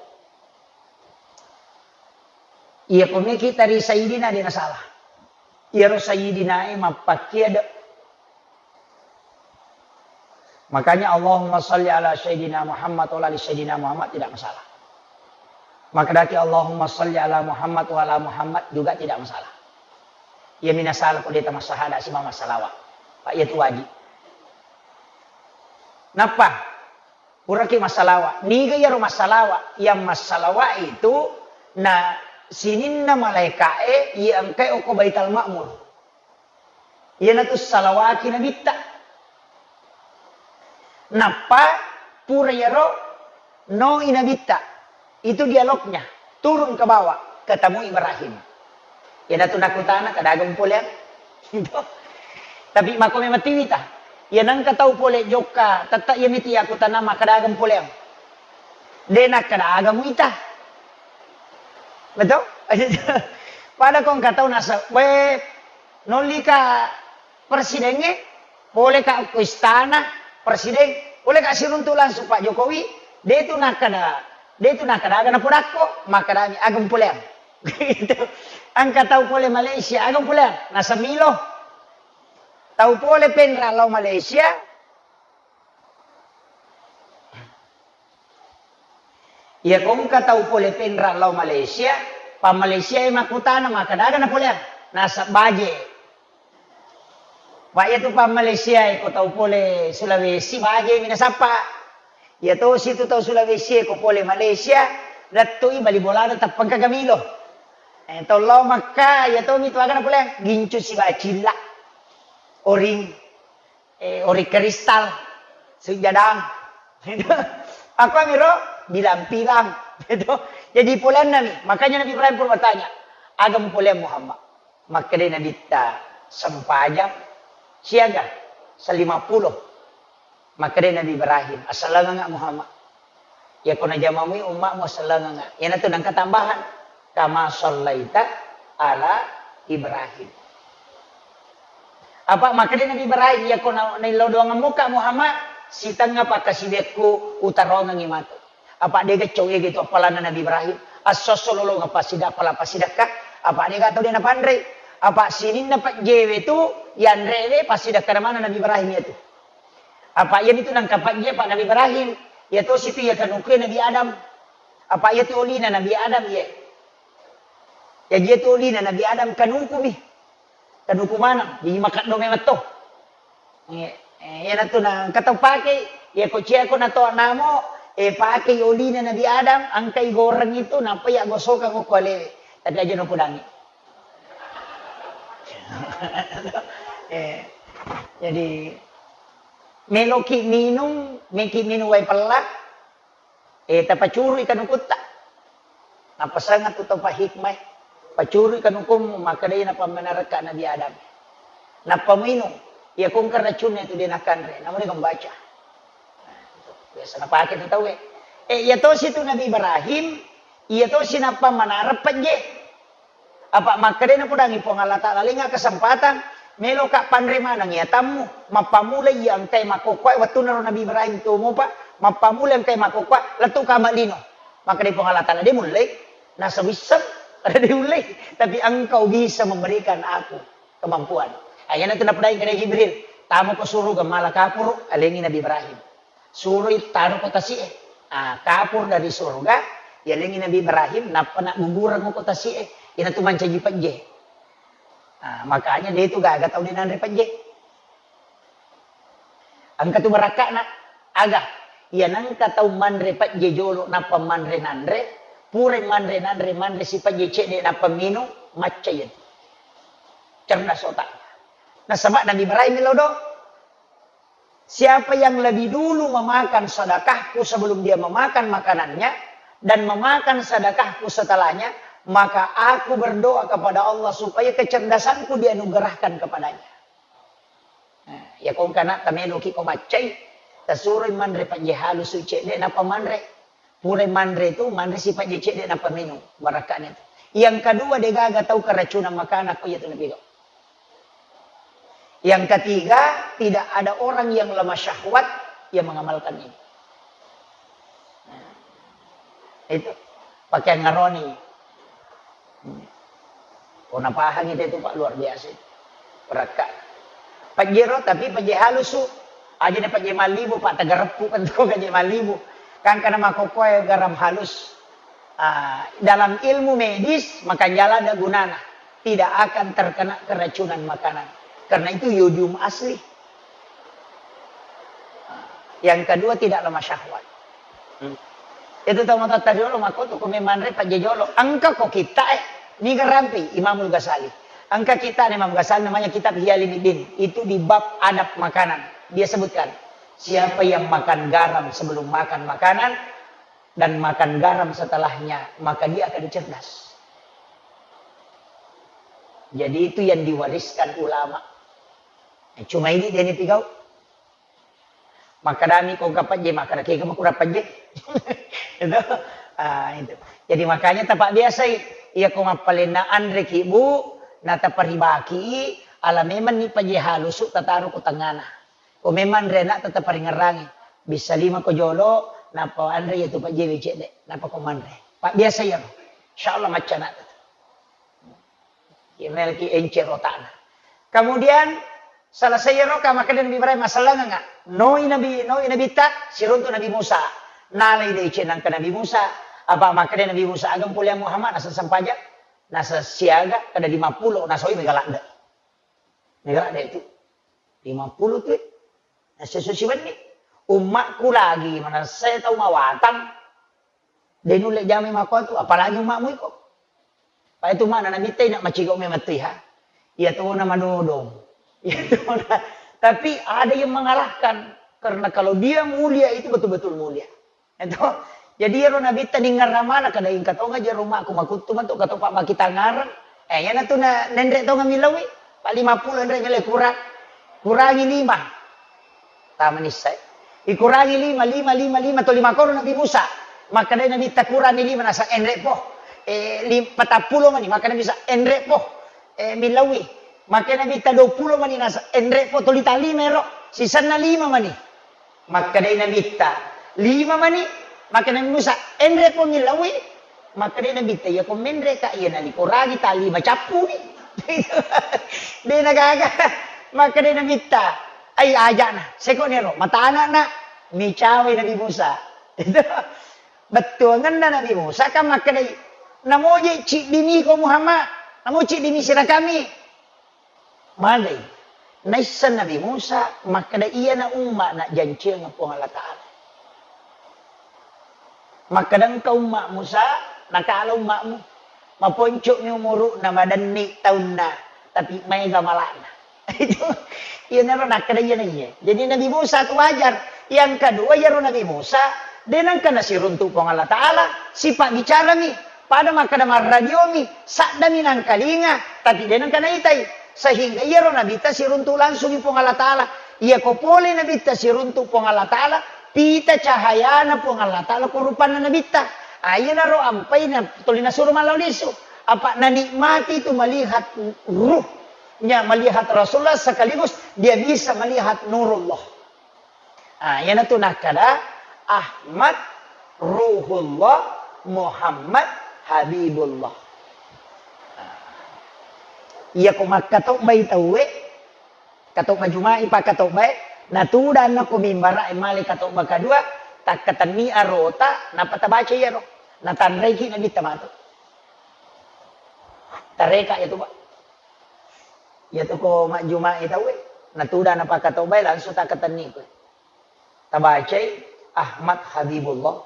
Iya ko meki tari sayyidina de na salah. Iyaro sayyidina e mappakkia de. Makanya Allahumma shalli ala sayyidina Muhammad wa ala ali sayyidina Muhammad tidak masalah. Makkedaki Allahumma shalli ala Muhammad wa ala Muhammad juga tidak masalah. Iya mina salah ko de ta massahada simama salawat. Pak iya tu wajib. Nappa puraki massalawa. Niga iyaro massalawa? Yang massalawa itu na sininna malaika'e iya engkai okko Baitul Ma'mur. Iyanatu salawaki nabitta. Nappa pura iyaro noi nabitta. Itu dialognya. Turun ke bawah, ketemu Ibrahim. Iyanatu nakutana, "Kadaga mupoleang?" Tapi mako memang tiwita. Iya nengka tau pole jokka, tette iya miti aku tanama kadaga mupoleang. De nakkadaga muita. Betul? Pada ko engka tau nasa, "We, nollika presidengnge, poleka ko istana presiden, poleka siruntu langsung Pak Jokowi." De tu nakkada, de tu nakkadaga napodakko, makkadami aga mupoleang. Gitu. Engka tau pole Malaysia, aga mupoleang? Nasa Milo. Tau pole Penra lao Malaysia. Iya ko engka tau pole Penra lao Malaysia, pa Malaysia e makkutana makkadaga napoleang? Nasa baje. Pak, iyatu pa Malaysia e ko tau pole Sulawesi baje mi nasappa. Iya tosi tu tau Sulawesi e ko pole Malaysia, lettui bali bolana tappengka gamilo. Eh, tau lao Makka, iya tomi tu aga napoleang? Gincu sibawa cilla. Oring, eh, oring kristal, sujadang. Aku amiro bilang-bilang. Jadi poleanna mi. Makanya Nabi Ibrahim pun bertanya, "Aga mupoleang Muhammad?" Makkedai Nabitta, "Sempajang siaga? Sallimappulo." Makkedai Nabi Ibrahim, "Asalanganga Muhammad. Iya ko najamamui ummamu asalanganga." Iyanatu nengka tambahan, "Kama sallaita ala Ibrahim." Apa makkedai Nabi Ibrahim, "Iya ko na-, naillau doangemmuka Muhammad, sitengnga pakkasiwiakku utarongengngi matu." Apa dega cau ega itu appalanna Nabi Ibrahim. Esso-esso lolongeng passida-, appala passidekka. Apa dega tau de napanrei. Apa sininna pejjewe tu yanrewe passidekkana maneng Nabi Ibrahim iyatu. Apa iyanitu nangka pejje pa Nabi Ibrahim. Iya tosi tu iya kanukue Nabi Adam. Apa iyatu olina Nabi Adam iye. Jaji iyatu olina Nabi Adam kanuku mi. Kanuku maneng. Jadi makeddo memang to. Eh, eh, iyanatu na engka tau pake, iya ko cia ko nato namo, eh, pake olina Nabi Adam, engkai goreng itu, nappa iya gosokang okko alewe. Tapi aja no kudangi. Eh, jadi meloki minung, meki minung wae pella, Eh, tapacurui kanukutta. Napasangeng tu tau pahikmai. Pacurui kanukummu, makkedai napammanarekka Nabi Adam. Nappa muinung, iya kongka racunna itu de nakanre, namu de membaca. Biasa napake tu tauwe. Eh, iya tosi tu Nabi Ibrahim, iya tosi napammanareng pejje. Apa makkedai nakudangi Puang Allah Ta'ala, lenga kesempatan, meloka panre maneng iya tammu, mappamula iya engkai makkokkoe, wettunaro Nabi Ibrahim tomopa, mappamula engkai makkokkoe, lettu kama lino. Makkedai Puang Allah Ta'ala, de mullei, nasa wisseng, de ullei, tapi engkau bisa memberikan aku kemampuan. Ayana tu napadai kedai Jibril, tamu ke suruga mala kapuru, alengi Nabi Ibrahim. Suroi taro ko tasi'e. Ah, kapur dari surga, yalengi Nabi Ibrahim, nappa naggugureng ko tasi'e. Ina tu mancaji pejje. Ah, makanya de tu gaga tau de nanre pejje. Engka tu barakka'na, aga? Iya nengka tau manre pejje jolo, nappa manre nanre, pura manre nanre, manre si pejje cedde, nappa minung, macca iya tu. Cerdas otak. Nasaba Nabi Ibrahim lodo. Siapa yang lebih dulu memakan sedekahku sebelum dia memakan makanannya, dan memakan sedekahku setelahnya, maka aku berdoa kepada Allah supaya kecerdasanku dianugerahkan kepadanya. Nah, iya ko engkana tameloki ko maccai, tasuroi manre pejje halusu cedde, nappa manre. Pura manre itu, manre sipajje cedde nappa minung, barakka'na itu. Yang kedua, degaga tau keracunan makanan, ko iya tu nabiga. Yang ketiga, tidak ada orang yang lemah syahwat yang mengamalkan ini. Itu pakaian ngaroni. Ko napahangi te tu, Pak, luar biasa itu. Berakka. Pajero, tapi pajje halusu. Aja na pajje malibu, Pak, tagareppu kan tu pajje malibu. Kan karena makokkoe garam halus. Ah, dalam ilmu medis, makanjala ada gunana. Tidak akan terkena keracunan makanan. Karena itu yodium asli. Yang kedua, tidak lemah syahwat. Hmm. Itu tau matotta riolo makko tu, ko memanre pajje jolo. Engka ko kitta e, niga rampi Imamul Ghazali. Engka kitta Imam Ghazali namanya kitab Ihya Ulumuddin. Itu di bab adab makanan. Dia sebutkan, siapa yang makan garam sebelum makan makanan dan makan garam setelahnya, maka dia akan cerdas. Jadi itu yang diwariskan ulama. Cuma ini dia ini pigau. Makkadami ko engka pajje, makkada kega makura pajje. Itu. Ah, itu. Jadi makanya tapak biasai, iya ko mappalenna anre ki, Bu, na taparibaki, ala memang ni pajje halusu tataru ko tengana. Ko memang anre anak tetap paringerangi. Bisa lima ko jolo, napa anre iya tu pajje wecek dek, napa ko manre. Pak biasa iya. Insya Allah macca anak tetap. Imelki encero tana. Kemudian, selesai ero, ka makkeda Nabi Ibrahim, "Masallangenga." Noi Nabi, noi Nabitta, siruntu Nabi Musa. Nalai deceng nangka Nabi Musa. Apa makkeda Nabi Musa, "Agam puliang Muhammad, nasa sempajang, nasa siaga, kada lima puluh, nasoi mega ladde." Mega ladde itu. Lima puluh tu, eh. Nasa susi benni. Ummakku lagi, manasai tau mawatang. De nulle jamai makkuatu, apalagi ummakmu iko. Pak itu mana Nabitta ina macigau memettiha. Iya tona madodong. Iya tona. Tapi ada yang mengalahkan. Karena kalau dia mulia itu betul-betul mulia. Itu. Jadi ero Nabitta ningerramana kada ingka tonga jero ummakku makuttu matu katopa makitangareng. Eh, yana tu na nenre tonga milawi. Pak lima puluh enre mile kurang. Kurangi lima. Tama nissai. Ikurangi lima, lima, lima, lima, to lima koro Nabi Musa. Makkeda Nabitta kurangi lima, nasa enre po. Eh, lim-, patappulo mani, makkeda Nabi Musa, enre po. Eh, milawi. Makkeda Nabitta dua puluh mani, nasa enre po, toli ta lima ero. Sisanna lima mani. Makkeda Nabitta, lima mani. Makkeda Nabi Musa, enre po milawi. Makkeda Nabitta, iya ko menre ka, iya nani koragi ta lima cappuni. De nagaga. Makkeda Nabitta, ai ajana, seko nero, matana na, micawai Nabi Musa. Itu. Bettuangenna Nabi Musa kan makkedai, namoje ciddimi ko Muhammad, namo ciddimi sirakami. Madai. Naisseng Nabi Musa makkeda, iyana umma na janciang Puang Allah Ta'ala. Makkeda engka umma Musa, nakala ummamu. Maponco'mi umuru'na, madenni taunna, tapi maega mala'na. Itu, iyanaro nakkeda iyana iya. Jadi Nabi Musa tu wajar. Yang kedua, iyaro Nabi Musa, de nengka nasiruntu Puang Allah Ta'ala, sifat bicarami, pada makkeda marradiomi, saddami nangkalinga, tapi de nengka naitai. Sehingga iyaro Nabitta siruntu langsungi Puang Allah Ta'ala. Iya ko pole Nabitta siruntu Puang Allah Ta'ala, pita cahayana Puang Allah Ta'ala ko rupanna Nabitta. Ah, iyanaro ampai na tuli nasuro malao lisu. Apa nanikmati itu melihat ruhnya, melihat Rasulullah sekaligus dia bisa melihat nurullah. Ah, iyanatu nakkada Ahmad Ruhullah, Muhammad Habibullah. Ah. Iya ko makkatobbai tauwe, katobba Juma'i pakkatobbae, natudanna ko mimbara e male katobba kadua, takkatenni arota, nappa tabaca iyaro. Natanraiki Nabitta matu. Tareka iyatu, Pak. Iyatu ko majjuma'i tauwe, natudang napakkatobbai langsung takkatenni koe. Tabacai Ahmad Habibullah,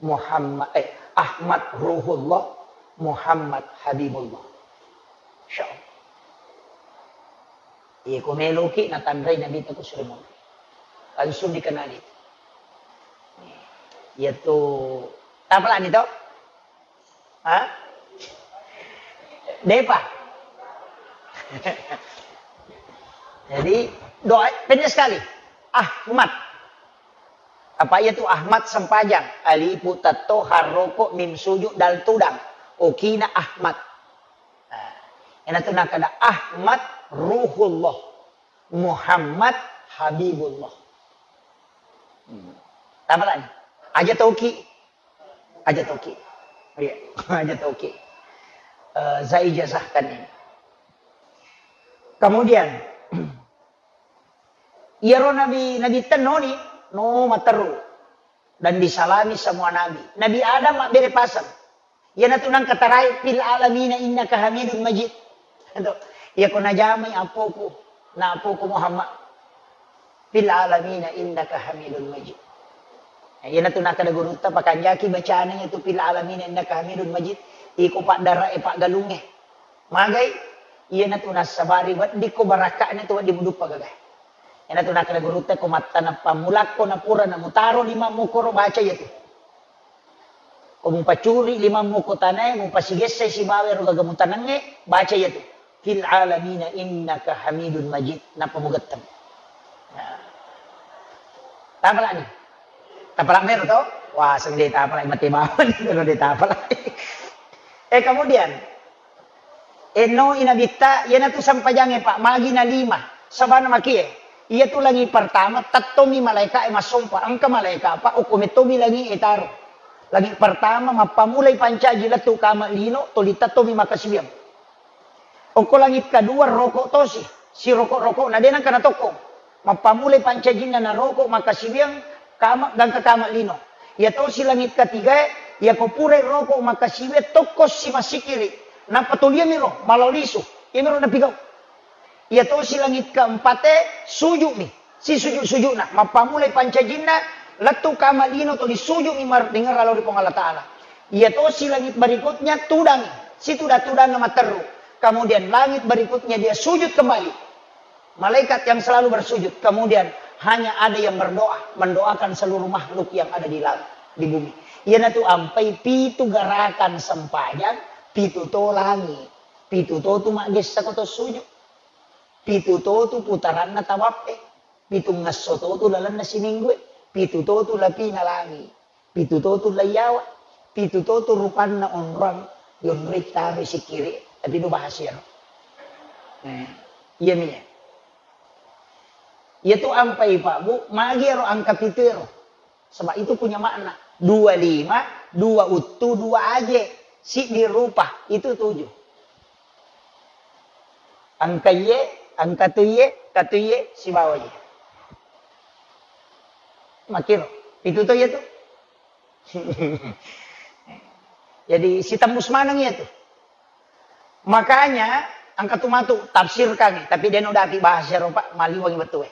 Muhammad, eh, Ahmad Ruhullah, Muhammad Habibullah. Insya Allah. Iya, ko meloki natanrai Nabitta ko sure monro. Langsung dikenali. Iyatu, tapalani to? Ha? Depa. Jadi, doa pendek sekali. Ahmad. Apa iya tu Ahmad sempajang, alifu tatto harroko mim suju dal tudang. Okina Ahmad. Nah, ina tu nakada Ahmad Ruhullah, Muhammad Habibullah. Hmm. Tapa lagi. Aja toki. Aja toki. Iya, aja toki. Eh, saya ijazahkan ini. Kemudian, iyaro nabi, nabi tenoni, no materu. Dan disalami semua nabi. Nabi Adam mabbere pasang. Iyanatu nangka tarai, "Fil alamina innaka hamidun majid." Ento, iya ko najamai apoku, na apoku Muhammad. "Fil alamina innaka hamidun majid." Iyanatu nakkeda gurutta, pakanjaki bacana iyatu "Fil alamina innaka hamidun majid." Iko paddarae paggalungnge. Magai, iyanatu nassabari weddikko barakka'na tu wedding muduppa gaga. Iyanatu nakkeda gurutta, ko mattaneng pammulakko napura namutaro limammu koro baca iyatu. Ko mupacuri limammu ko tanae, mupasigessai sibawa ero gaga mutanengnge, baca iyatu. "Fil alamina innaka hamidun majid." Nappa mugetteng. Nah. Tapalani. Tapala mero to? Wah, seng de tapala mate bawang, de tapala. Eh, kemudian, enno inabitta, iyanatu sempajangnge, Pak, magi na lima. Sabana makie. Iyatu langi pertama, tettomi malaika'e massompa. Engka malaika, Pak, okko mettomi langi e taro. Langi pertama, mappamulai pancaji lettu kama lino, toli tettomi makkasiwiang. Okko langit kedua, roko tosi. Siroko-rokona, de nengka natokkong. Mappamulai pancajinna naroko makkasiwiang kama, gangka kama lino. Iya tosi langit ketigae, iyako purai roko makkasiwiang tokko si massikiri. Nappa toliamiro, malo lisu. Iyamiro napigau. Iya tosi langit keempate, sujumi. Sisujud-sujudna. Mappamulai pancajinna, lettu kama lino toli sujumi mar-, dengerra lao ri Puang Allah Ta'ala. Iya tosi langit berikutnya, tudangi. Situda-tudanna matteru. Kemudian langit berikutnya dia sujud kembali. Malaikat yang selalu bersujud. Kemudian hanya ada yang berdoa, mendoakan seluruh makhluk yang ada di langit, di bumi. Iyanatu ampai pitu gerakan sempajang, pitu to langi, pitu to tu maggessa ko to sujud, pitu to tu putaranna tawappe, pitungngesso to tu lalenna siminggue, pitu to tu lapina langi. Pitu to tu laiyawa, pitu to tu rupanna onrong, yonroi taro sikkiri, tapi do bahasa iyaro. Eh, iya mi. Iya tu ampai Pak Bu, magi ero angka pitu ero. Sebab itu punya makna. Dua lima, dua uttu, dua aje, siddi rupa, itu tujuh. Angka iye, angka tu iye, katu iye, sibawa iye. Makiro, pitu to iya tu. Jadi, sitembus maneng iya tu. Makanya, engka tu matu tafsirkangngi, tapi de' no dapi bahasa ero, Pak, maliwengngi wettu e.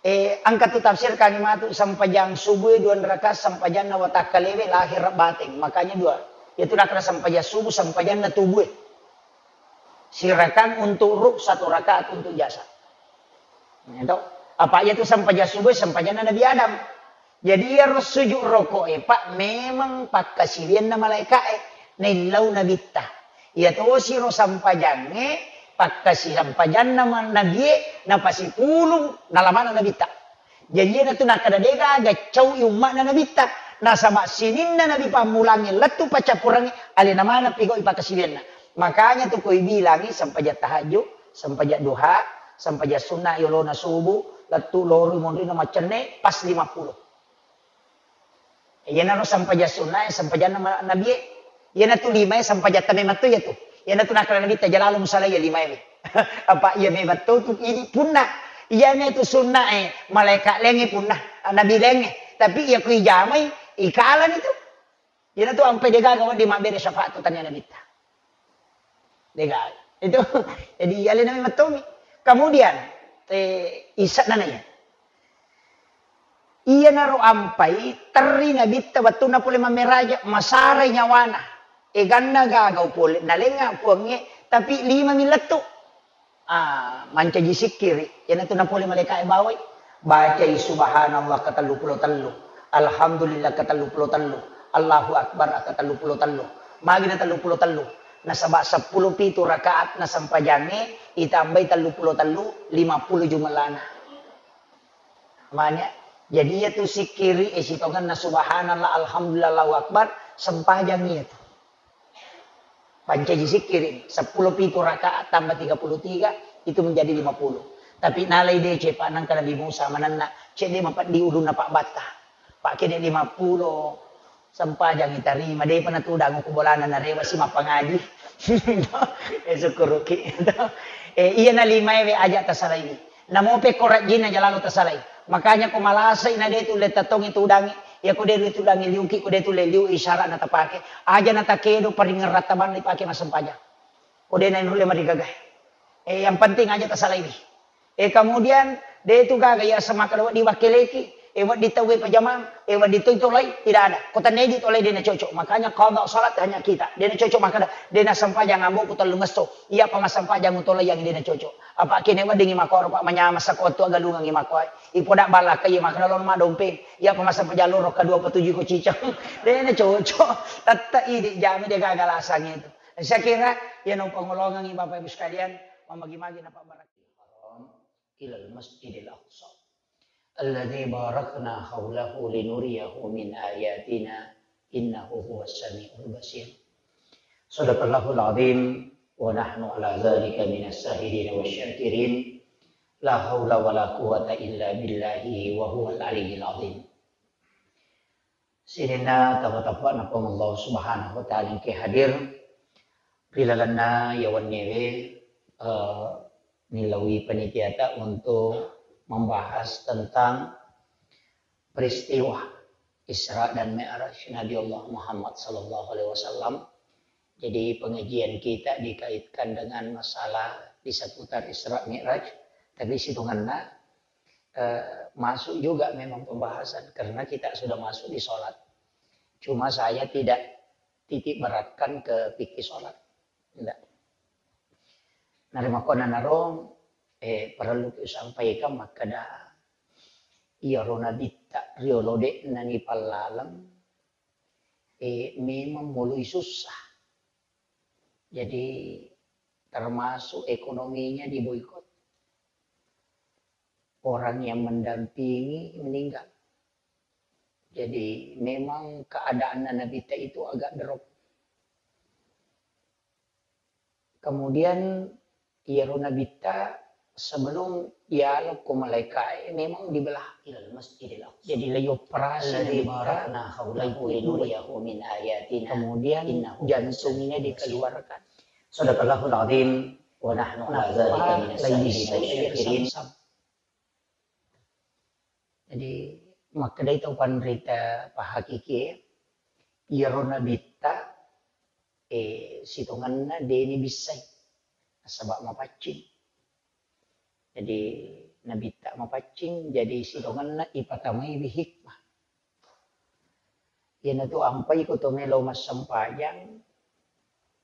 Eh, engka tu tafsirkangngi matu, sempajang subuh dua rakaat, sempajanna watakkalewe lahir bateng. Makanya dua. Iya tu nakkeda sempajang subuh, sempajanna tubuh e. Sirakang untuk ruh, satu rakaat untuk jasad. Nah, itu. Apa iya tu sempajang subuh, sempajanna Nabi Adam. Jadi, iyaro sujud roko e, Pak, memang pakkasiwianna malaika e, naillau nabitta. Iya tosi ro sempajangnge, pakkasi-, sempajanna ma-, nabie, napasipulung, nalamana nabitta. Jadi, iyanatu nakkeda de' gaga cau'i umma'na nabitta. Nasaba sininna nabi pammulangnge lettu paccappurengnge, alena maneng pigau'i pakkasiwianna. Makanya tu koi bilangi sempajang tahajud, sempajang duha, sempajang sunna yolona subuh, lettu loroi monrinna maccenne, pas lima puluh. Iyanaro sempajang sunna e, sempajanna ma-, nabie. Iyanatu lima e, sempajatta memang to iyatu. Iyanatu nakkeda nabitta, "Jalalu musalaiya lima e." Apa iya memang to tu idi punna. Iyami tu sunna e, malaika laingnge punna, nabi laingnge. Tapi iya ku ijamai, ikalani tu. Iyanatu ampai de' gaga wedding mabbere syafaat tu tania nabitta. De' gaga. Itu, jadi alena memang tommi. Kemudian, eh, isa nana iya. Iyanaro ampai terri nabitta wettunna pole mammeraja, masarai nyawana. Eganna gagau pole, nalengnga puangnge, tapi lima mi lettu. Ah, mancaji sikkiri, iyanatu napole malaika e bawai. Bacai subhanallah ka tellu pulo tellu, alhamdulillah ka tellu pulo tellu, Allahu akbar ka tellu pulo tellu. Magi na tellu pulo tellu? Nasaba seppulo pitu rakaat na sempajangnge, itambai tellu pulo tellu, lima puluh jumellana. Manya, Jadi iya tu sikkiri e sitongenna subhanallah, alhamdulillah, Allahu akbar, sempajang iya tu. Pancaji sikkiri, seppulo pitu rakaat tambah tiga puluh tiga, itu menjadi lima puluh. Tapi nalai deceng, Pak, nangka Nabi Musa manenna, cedde mapeddi ulunna Pak Batta. Pak, kede lima puluh, sempajang itarima, depa natudang ku bolana narewa si mappangaji. Eh, sukkuruki. Eh, iya na lima ewe aja tasalaiwi. Namo pekko rajinna jalalo tasalai. Makanya ko malasai na de tulle tatongi tudangi, ya ko de tulle tudangi liuki, ko de tulle liu isyarat na tapake. Aja na takedo paringeng ratta bang dipake massempajang. Ko de na nulle marigaga. Eh, yang penting aja tasalaiwi. Eh, kemudian de tu gaga ya semakkeda wedding wakkeleki, eh, wedding tauwe pajamang, eh, wedding tu tolai, tidak ada. Ko tennedi tolai de na cocok. Makanya qada salat hanya kita. De na cocok makkeda, de na sempajang ambo ku tellungesso. Iya pa massempajang utolai yang de na cocok. Apa kene weddingi makkoro, Pak, manyameng sako wettu agalungengi makkoe. Ipoda balaka iya makkeda lo madompeng. Iya pa massempajang loro kedua petuju ko cicang. De na cocok. Tette idi jami de gaga lasang itu. Saya kira ya no pangolongengi Bapak Ibu sekalian, mamagi-magi na Pak Barak. Ilal Masjidil Aqsa alladzi barakna haulahu linuriyahu min ayatina innahu huwas samiul basir. Sadaqallahul azim wa nahnu ala dzalika minas syahidin wasy syakirin. La haula wala quwwata illa billahi wa huwal aliyyil azim. Sininna tama-tama napang Allah Subhanahu wa Ta'ala engke hadir ri lalenna yawannewe, eh, nilaui panitiata untuk membahas tentang peristiwa Isra dan Mi'raj Nabi Allah Muhammad sallallahu alaihi wasallam. Jadi pengajian kita dikaitkan dengan masalah di seputar Isra Mi'raj, tapi situnganna, eh, masuk juga memang pembahasan karena kita sudah masuk di sholat. Cuma saya tidak titik beratkan ke fikih sholat. Tidak. Narimakkuannanaro, eh, parellu sampaikan makkeda, iyaro nabitta riolo de'na nipallaleng, eh, memang mulai susah. Jadi termasuk ekonominya diboikot. Orang yang mendampingi meninggal. Jadi memang keadaanna nabitta itu agak drop. Kemudian iyaro nabitta sebelum yalo ko malaikae memang dibelah ilal masjidil aqsa. Jadi lagi operasi nabitta, barakna haulahu linuriyahu min ayatina. Kemudian jantungnya dikeluarkan. Sadaqallahul azim wa nahnu ala dzalika minas syahidin wasy syakirin. Jadi makkedai tau panrita pahakikie, iyaro nabitta, eh, sitongenna deni bissai, nasaba mapaccing. Jadi nabitta mapaccing, jadi sitongenna ipatamaiwi hikmah. Iyanatu ampai ko to melo massempajang,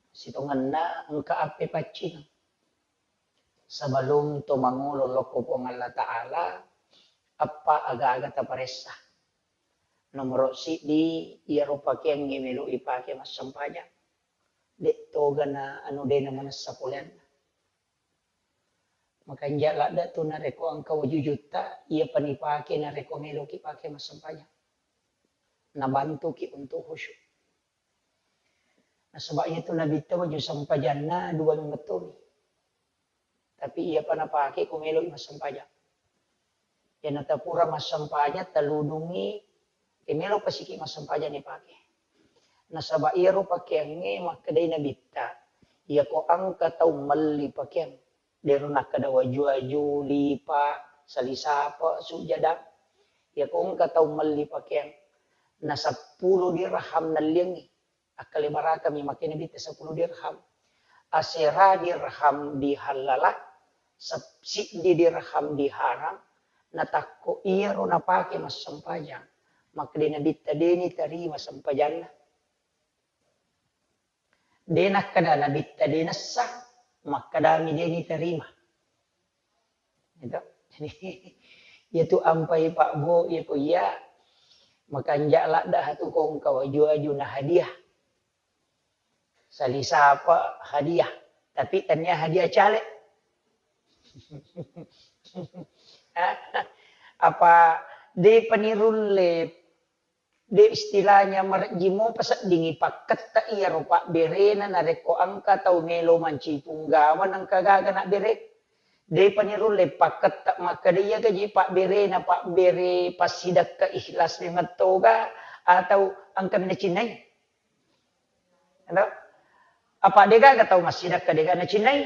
sitongenna engka appe paccing. Sebelum to mangolo lokko Puang Allah Ta'ala, appa aga-aga taparessa. Nomoro siddi, iyaro pakeangnge melo ipake massempajang. De togana anu dena manessa poleanna. Makanja ladda tu narekko engka wajujutta, iya panipake narekko meloki pake massempajang. Nabantuki untuk khusyuk. Nasaba iyatu nabitta waju sempajanna dua memettomi. Tapi iyapa napake ko meloi massempajang. Iyanata pura massempajang, taludungi, e, melo pasiki massempajang ipake. Nasaba iyaro pakeangnge makkedai nabitta, iyako engka tau melli pakeang, dero nakkeda waju-waju, lipa, salisapa, sujada. Iyako engka tau melli pakeang, na seppulo dirham nalliangngi. Akkalebarakami makkeda nabitta seppulo dirham. Asera dirham dihallala, sep-, siddi dirham diharam, natakko iyaro napake massempajang, makkeda nabitta deni tarima sempajanna. De nakkeda nabitta de nessa, makkedami deni tarima. Gitu. Jadi, iyatu ampai Pak Bo, iyako iya makanja ladda hatu kongka waju-waju na hadiah. Salisapa hadiah, tapi tania hadiah caleg. Apa De'pa nirulle, de istilahnya marejjimo paseddingi pakketta iyaro pabberena narekko engka tau melo mancaji punggawa nengka gaga nabbere. De'pa nirulle pakketta makkeda iya gaji pabberena pabbere passidekka ikhlas memettoga atau engka nacinnai. Ado? Apa degaga tau massidekka dega nacinnai?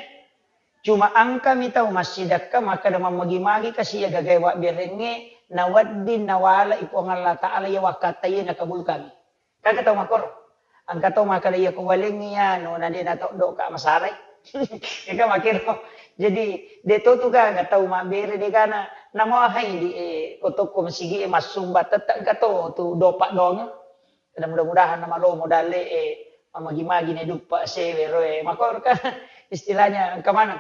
Cuma engkami tau massidekka makkeda mammagi-magi kasi iya gagae wabberengnge nawedding nawala i Puang Allah Ta'ala iya wakkatta iya nakabulkangi. Kaga tau makkoro? Engka tau makkeda iya ko walengngi anu na de natoddo ka masalai. Ega makkiro. Jadi de to tu gaga tau mabbere degana namahai di eh, ko tokko masigi e massumba tette engka to tu dopa doang. Kada mudah-mudahan namalomo dalle e mamagi-magi ne duppa sewe roe makor kan istilahnya engka maneng.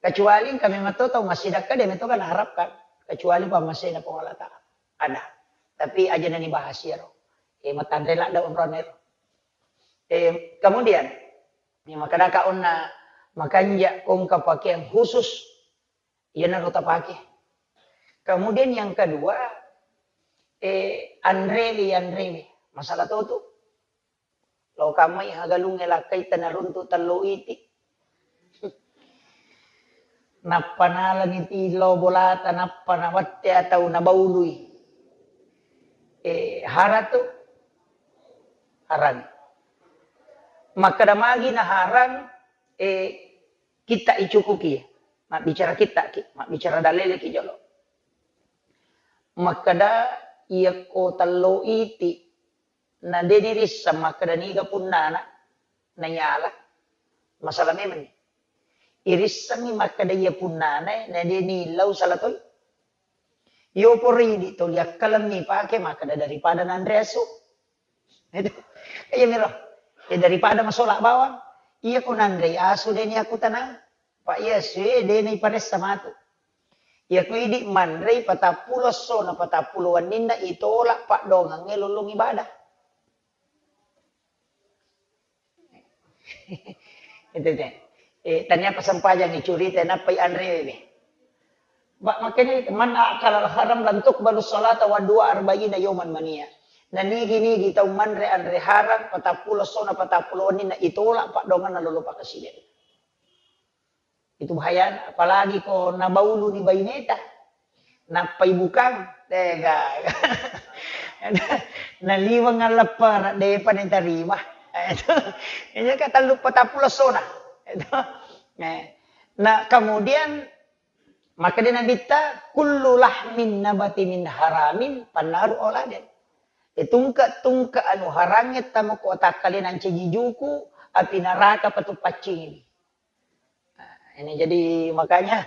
Kecuali engka memang to tau massidekka de meto kan harapkan kecuali pammasena Puang Allah Ta'ala. Ada. Tapi aja nani bahas iyaro. E matanre ladda onrone ro. E, kemudian ni makadaka onna makanja kongka pakaian khusus Iyanaro tapake. Kemudian yang kedua, eh, anrewe, anrewe. Masalah to tu. Lo kamai hagalunge lakkai tanaruntu tello iti. Nappa nalani ti lo bolata, nappa nawette atau nabaului. Eh, hara tu harang. Makkeda magi na harang, eh, Kitta icukuki, mabbicara kittaki, mabbicara daleleki jolo. Makkeda iyakko tello iti, na de nirisseng makkeda niga punnana, nayala. Masalah memang ni. Irissengngi makkeda iya punnana, na de nillau sala toi. Yo pori idi toli akkalemmi pake makkeda daripada nanre asu. Itu. Iya miro. Ya daripada masola bawang. Iya ko nanrei asu deni aku tenang. Pak iya sue deni paressa matu. Iya ko idi manrei patappulo esso na patappulo wenninna itolak paddoangengnge lollong ibadah. Itu te. Eh, tania pasempajang icurita nappai anrewe. Ba makanya man akala haram lan tuqbalu salata wa dua arba'ina yauman mania. Na nigi-nigi tau manre anre haram patappulo sona patappulo wenninna itolak paddoangenna lolo pakaside. Itu bahayana, apalagi ko nabaulu ni baineta. Nappai bukang, tega. Naliweng alleppara depa nitarima. Itu. Ini kan tellu patappulo sona. Itu. Nah, kemudian Makkeda Nabitta, "Kullu lahmin nabati min haramin fannaru auladen." E, tungke-tungke anu harangnge tamo ko takkalena ncaji juku, api naraka patu paccingi. Nah, ini jadi makanya,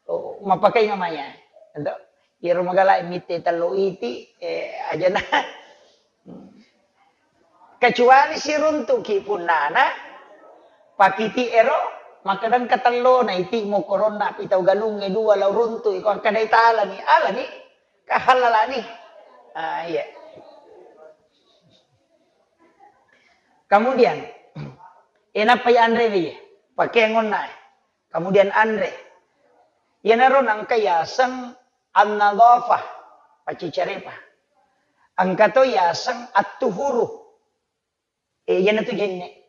oh, mapakai namanya. Untuk iyaro magala mitte tello iti, eh, ajana. Kecuali siruntuki punnana, papiti ero, makkeda engka tellona iti mokoronna pi tau galungnge dua lao runtu iko akkadai talani, alani, kahallalani. Ah, iya. Kemudian, enappa anre wi, pakeangonna. Kemudian anre. Iyanaro nangka yaseng an-nadhafah, pacicarepa. Engka to yaseng at-tuhuru. E, iyanatu jenne.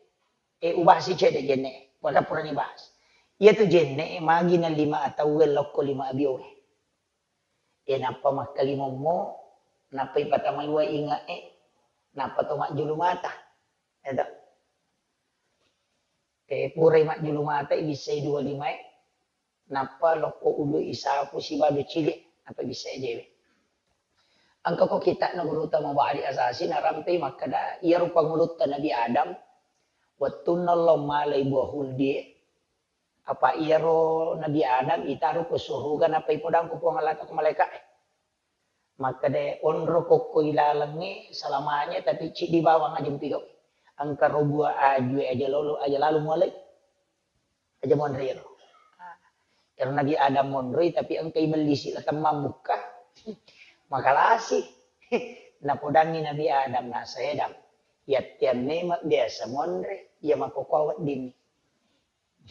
E, ubahasi cede jenne. Pada purani bahas. Iyatu jenne, magi na lima atauwe lokko lima abiowe. E, nappa makkalimommo, nappa ipatamai wa inga e, nappa to majjulu mata. Eto. E, purai majjulu mata, ibissai dua lima e. Nappa lokko ulu isapu sibadu cili, nappa bisa ejewe. Engka ko kitakna gurutta Mubahari Asasi narampei makkeda, iyaro pangulutta Nabi Adam, wettunna lo malai buah huldie, apa iyaro Nabi Adam itaro ko suruga nappa ipodang ko Puang Allah ko malaika e. Makkeda, onro kokko ilalengnge salamanya, tapi ciddi bawang aja mpigau. Engka ro buah ajue aja lolo, aja lalu mualai. Aja monri ero. Ero Nabi Adam monroi, tapi engka ibellisi la temmang bukka. Makalasi. Napodangi Nabi Adam, nasa Adam. Yattiang memang biasa monre, iya makokoa weddinni.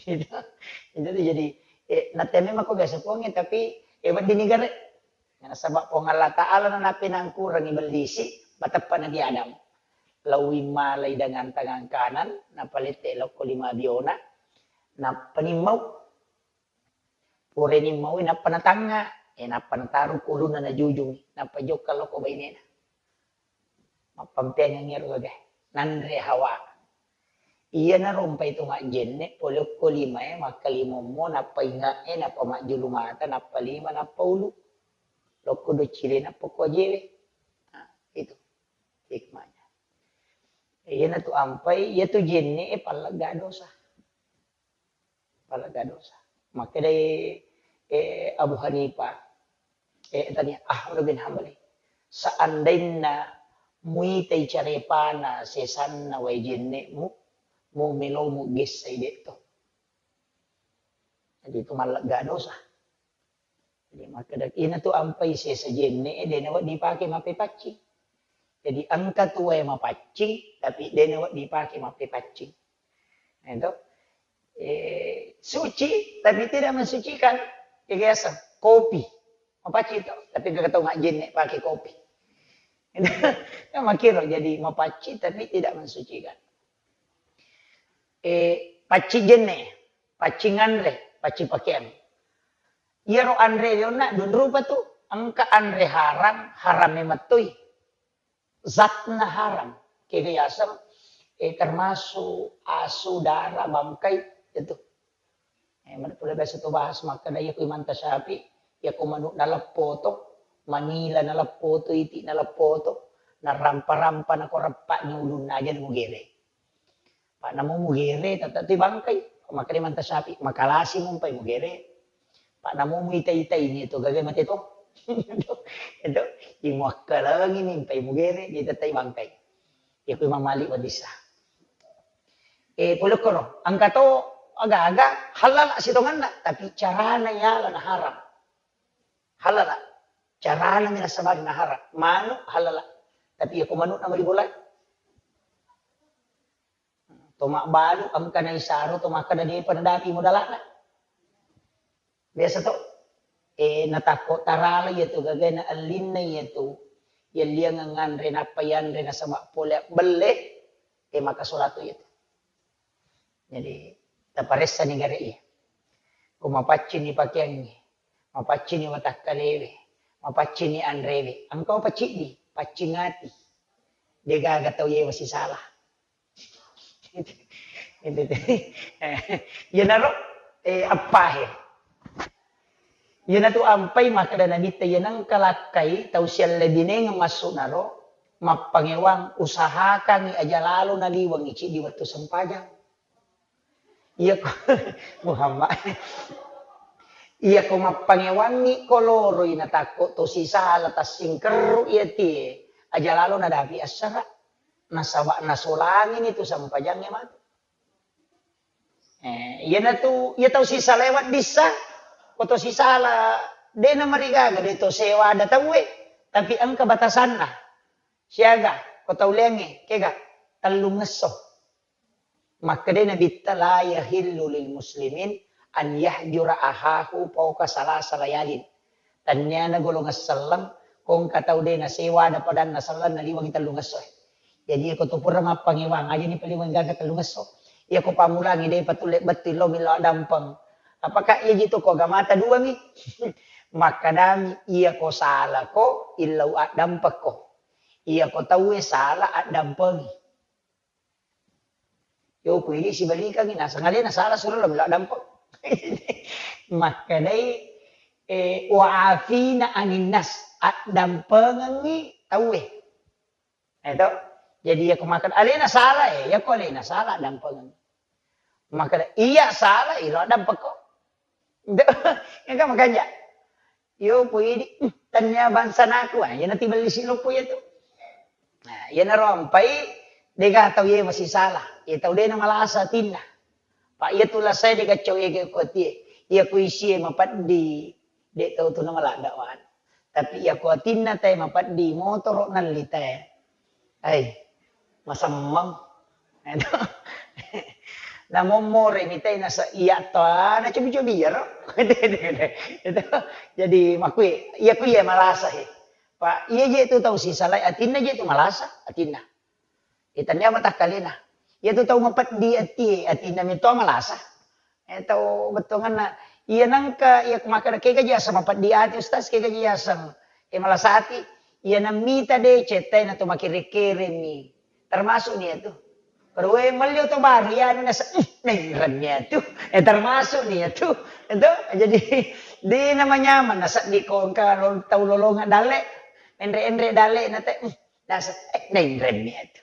Gitu. Itu tuh jadi, eh, nateme mako biasa puangnya, tapi, eh, wedding ni gare. Nasaba Puang Allah Ta'ala na napinangkurangi bellisi, mateppa Nabi Adam. Lauwi malai dengan tangan kanan, napalette lokko lima biona, nappa nimmau. Purani maui nappa natangnga, e, nappa nataru kulunna najujungi, nappa jokka lokko bainena. Mappampeangeng ero gaga. Nanre Hawa. Iyana rompai to majjenne, pole okko limae, makkalimommo, nappa inge'e, nappa majjulu mata, nappa lima, nappa ulu. Lokko doccile, nappa ko ajewe. Nah, itu hikmahnya. Iyana tu ampai, iya tu jenne e pallegga dosa. Pallegga dosa. Makkedai, eh, Abu Hanifah, eh, tania, Ahmad bin Hambali, seandainna muitai carepana sesanna wae jenne'mu, mu melomu gessai de'to. Jadi itu mallegga dosa. Jadi makkeda, ina tu ampai sesa jenne e, de nawedding dipake mappepaccing. Jadi engka tu wae mapaccing, tapi de nawedding dipake mappepaccing. Nah, itu. Eh, suci, tapi tidak mensucikan. Kebiasaan, kopi. Mapaccing tu, tapi engka tau majjenne pake kopi. Kan makkiro, jadi mapaccing, tapi tidak mensucikan. Eh, paccing jenne, paccing anre, paccing pakeang. Iyaro anre rionna dua rupa tu, engka anre haram, haram memettoi. Zatna haram. Kega yaseng, eh, termasuk asu, dara, bangkai, itu. Eh, mana pula biasa tu bahas makkeda, iya ku Imam Syafi'i, iya ku manu naleppo to, manila naleppo to, iti naleppo to, narampa-rampa nako reppa'ni ulunna aja mugere. Pa namo mugere, tata tu bangkai. Makanya manta sapi, makalasi mumpai mugere. Pa namo muita-ita ini tu gagai mate to. Itu, imuakkalangi mimpai mugere, di tetai bangkai. Ya ku Imam Malik wadissa. Eh, pole koro, engka to aga-aga halala sitonganna, tapi carana yala na haram. Halala. Carana mi nasabari na haram. Manu halala. Tapi ya ku manu nama dibolai. To mabbalu engka naisaro to makkeda depa nadapi modalana. Biasa to, eh, natakko tarala iya tu gagaina ellinna iya tu, yelliangeng nganre nappa yanre nasaba pole abbelle, eh, maka solatu iya tu. Jadi taparessani gare iya. Ko mapaccini pakeangnge, mapaccini watakkalewe, mapaccini anrewe, engka paciddi, paccing ati. Degaga tau yewa sisala. Iyanaro, eh, appahe. Iyanatu ampai makkeda Nabitta, iya nengka lakkai tau siallebinengeng massu'naro, mappangewang, usahakangngi aja lalo naliwengngi ciddi wettu sempajang. Iyako, Muhammad. Iyako mappangewangngi ko loroi natakko to sisala tassingkerru iya tie, aja lalo nadapi assara. Nasaba nasolangini tu sempajangnge matu. Eh, iyanatu, iya tau sisala weddissa, ko to sisala, de namarigaga, de to sewa ada tauwe, tapi engka batasanna. Siaga, ko tau leangnge, kega, tellungngesso. Makkedai Nabitta, "La yahillu lil muslimin an yahjura ahahu fauqa salasa layalin." Tanniana golongan selleng, ko engka tau de nasewa ada padanna selleng naliwengi tellungesso. Jadi, iyako tu pura mappangewang, aja ni paliweng gaga tellungesso. Iyako pammulangi de patulle bettu illo millau addampeng. Apakah iya jitu ko agamata dua mi? Makkadami, iyako salako, illau addampekko. Iyako tauwe sala, addampengi. Yo, ku idi sibalikangi, naseng alena sala suro lo millau addampeng. Makkedai, eh, "Wa afina aninnas," addampengengi tauwe. Nah, itu. Jadi, iya ko makkeda, alena sala, eh, iya ko alena sala, dampengeng. Makkeda, iya sala, ilo dampekko. Itu, iya kan makanja. Yo, pui di, hmm, tania bangsa naku, ah, iya nati belli si loppo iya tu. Nah, iya naro ampai, dega tau iya masih salah. Iya tau dena malasa tinna. Pa iya tu lasai dega cau iya ke kuatie. Iya ku isie mapeddi, de tau tu na maladda wan. Tapi iya kuatinna tae mapeddi motoro nalli tae. Ai, masemmeng. Namommore mitai nasa iya to, na cobi-cobi iyaro. Itu, jadi makui, iya kui iya malasa he. Pak, iya je tu tau sisalai atinna je tu malasa atinna. Itannia matakkalena. Iya tu tau mapeddi atie, atinna mito malasa. Eh, tau bettuanganna. Iya nangka, iya makkeda kega ji aseng mapeddi ati, Ustaz, kega ji aseng, eh, malasa ati. Iya nammita de cettae na to makere-keremi. Termasuk ni atu. Perwe melli oto baru ya anu nasa, "Ih, nainremmi atu." Eh, termasuk ni atu. Itu jadi de namanya mana seddi ko engka lo-, tau lolongan dalle. Enre-enre dalle na te, "Ih, nasa, eh, nainremmi atu."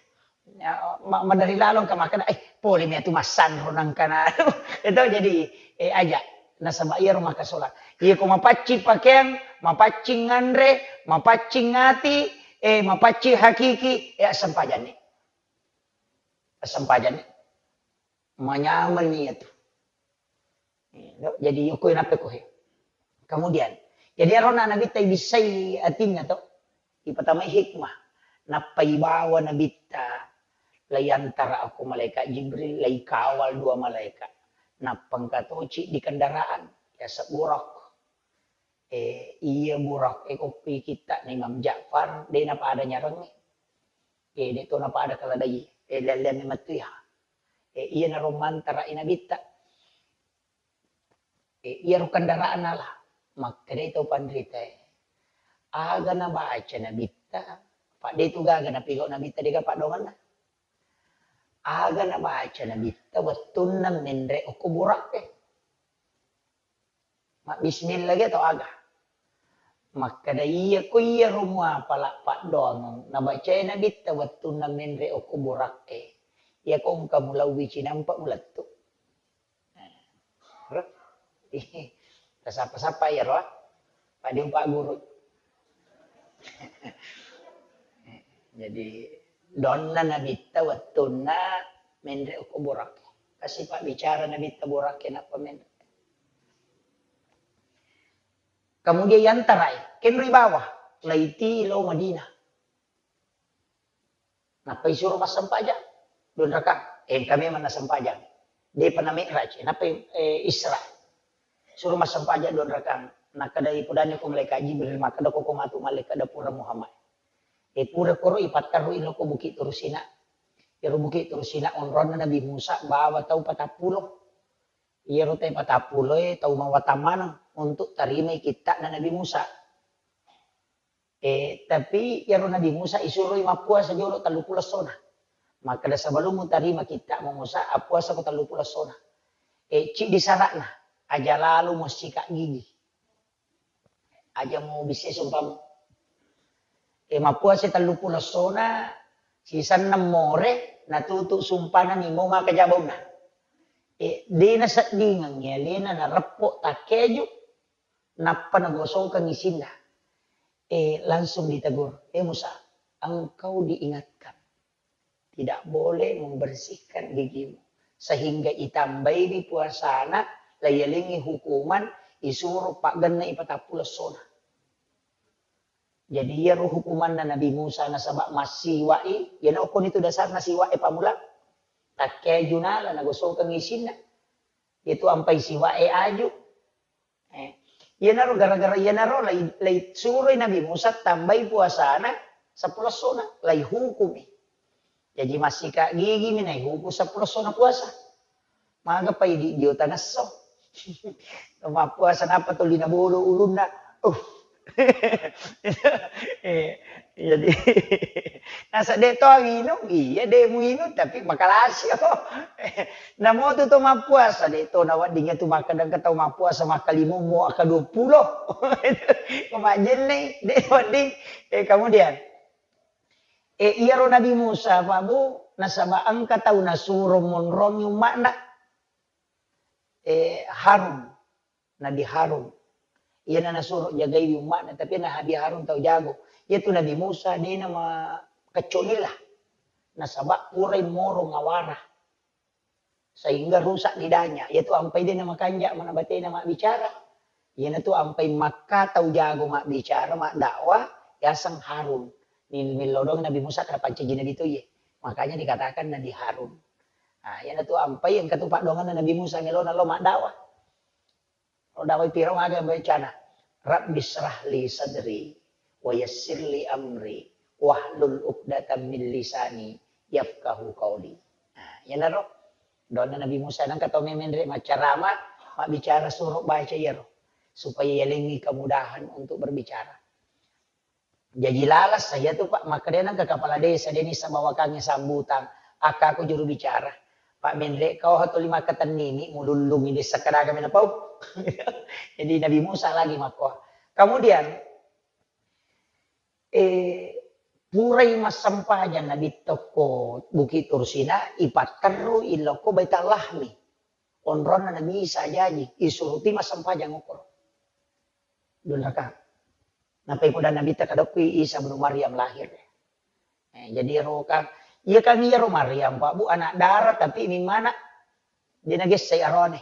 Ya, ma-, madari lalong ka makkeda, "Eh, pole mi atu massanro nangkana." Itu jadi, eh, aja. Nasaba iyaro makasola. Iya ko mapaccing pakeang, mapaccing nganre, mapaccing ati, eh, mapaccing hakiki, eh, assempajanni. Assempajanni. Manyameng ni iyatu. Jadi, yokko nappa ko he. Kemudian, jadi arona Nabitta ibissai atinna to, ipatamai hikmah. Nappa ibawa Nabitta, laiantara ko malaikat Jibril, laikawal dua malaikat. Nappa engka toci di kendaraan, yaseng Buraq. Eh, iya Buraq, eh, koppi kitta na Imam Ja'far, de napada nyarengnge. Eh, de to napada keledai, eh, lelleang memettu ya. Eh, iya naro mantara i Nabitta. Eh, iyaro kendaraan ala. Makkedai tau panritae, "Aga nabaca Nabitta?" Pak, de tu gaga napigau Nabitta, dega paddoanganna. "Aga nabaca Nabitta wettunna menre okko Buraq e?" Mabbismillah ge tau aga. Makkeda, "Iya ko iyaro muapala paddoangeng nabacae Nabitta wettunna menre okko Buraq e. Iya ko engka mulauwi cinampa mulettu." Tasappa-sappa iyaro, ah. Padi upagguru. Jadi, donna Nabitta wettunna menre okko Buraq. Kasi pabbicara Nabitta Buraq e nappa menre. Kemudian yantarai, kenroi bawah, laiti lao Madinah. Nappa isuro massempajang, dua rakang. Eh, engka memang nassempajang. Depa na mi'raj, nappa, eh, Isra. Suro massempajang dua rakang. Nakkedai pudani ko malaikat Jibril, makkeda ko, ko matu malaikat da pura Muhammad. Eh, pura koro ipatterru ilo ko Bukit Turu Sina. Iyaro Bukit Turu Sina onronna Nabi Musa bawa tau patappulo. Iyaro tau patappulo e tau mawatang maneng untuk tarimai kitta'na Nabi Musa. Eh, tapi iyaro Nabi Musa isuroi mappuasa jolo telluppulo essona. Makkeda, "Sebelum mutarima kitta'mu Musa, appuasako telluppulo essona." Eh, ciddi sara'na, aja lalo muassika gigi. Aja mubissai sumpamu. Eh, mappuasa telluppulo essona, sisenna more, natutu sumpana nimau maka jabaunna. Eh, de naseddingengngi alena nareppo takkeju, nappa nagosokeng isinna. Eh, langsung ditegur, "Eh Musa, engkau diingatkan tidak boleh membersihkan gigimu, sehingga itambaiwi puasana, laiyalengngi hukuman, isuro paggenna ipatappulo essona." Jadi iyaro hukumanna Nabi Musa nasaba massiwa'i, iyana okkoni tu dasarna siwa'e pammula. Takkeju nala nagosokeng isinna. Iyatu ampai siwa'e aju. Eh, iyanaro gara-gara iyanaro lai, lai suroi Nabi Musa tambai puasana seppulo essona, lai hukumi. Jaji massika gigi mi nai hukum seppulo essona puasa. Maga pai di, di otangesso. Mappuasa nappa tuli nabolo ulunna. Uh. Eh, jadi nasa de to minum, iya de muinung tapi makalasio. Namotu to mappuasa, de to nawedding tu makkeda engka tau mappuasa makkalimummo akka dua puluh. Ko majjenne, de wedding. Eh, kemudian, eh, iyaro Nabi Musa, Pak Bu, nasaba engka tau nasuro monrongi umma'na. Eh, Harun, Nabi Harun. Iyana nasuro jagaiwi umma'na, tapi Nabi Harun tau jago. Iyatu Nabi Musa, de namakecco'lilla. Nasaba purai moro ngawara. Sehingga rusak lidahnya. Iyatu ampai de namakanja mana batena mabbicara. Iyanatu ampai makka tau jago mabbicara, maddakwah, yaseng Harun. Ni-, millau doang Nabi Musa kada pancaji nabi to iye. Makanya dikatakan Nabi Harun. Nah, iyanatu ampai engka tu paddoanganna Nabi Musa melona lo maddakwah. Ro dawai piro maga baicana. Rabbi syrah li sadri wa yassir li amri wahlul uqdatam min lisani yafqahu qauli. Nah, iyanaro doanna Nabi Musa, nangka tau memenre maccarama, mabbicara suro baca iyaro supaya yalengngi kemudahan untuk berbicara. Jaji lalas saya tu, Pak, makkeda nengka kepala desa, deni sabawakangnge sambutan, akka aku juru bicara. Pak Menre, kau hatuli makkatennini, mulullungi desa kadaga mena pau. Jadi Nabi Musa lagi makko. Kemudian, eh, purai massempajang Nabi tokko Bukit Tursina, ipatterru ilokko Baitul Lahmi. Onronna Nabi Isa jaji, isuruti massempajang okoro. Dua rakaat. Nappai poda Nabitta kadokkui Isa ibnu Maryam lahir. Eh, jadi ero kan, iya kan iyaro Maryam, Pak Bu, anak dara, tapi mimmana de nagessai aroane.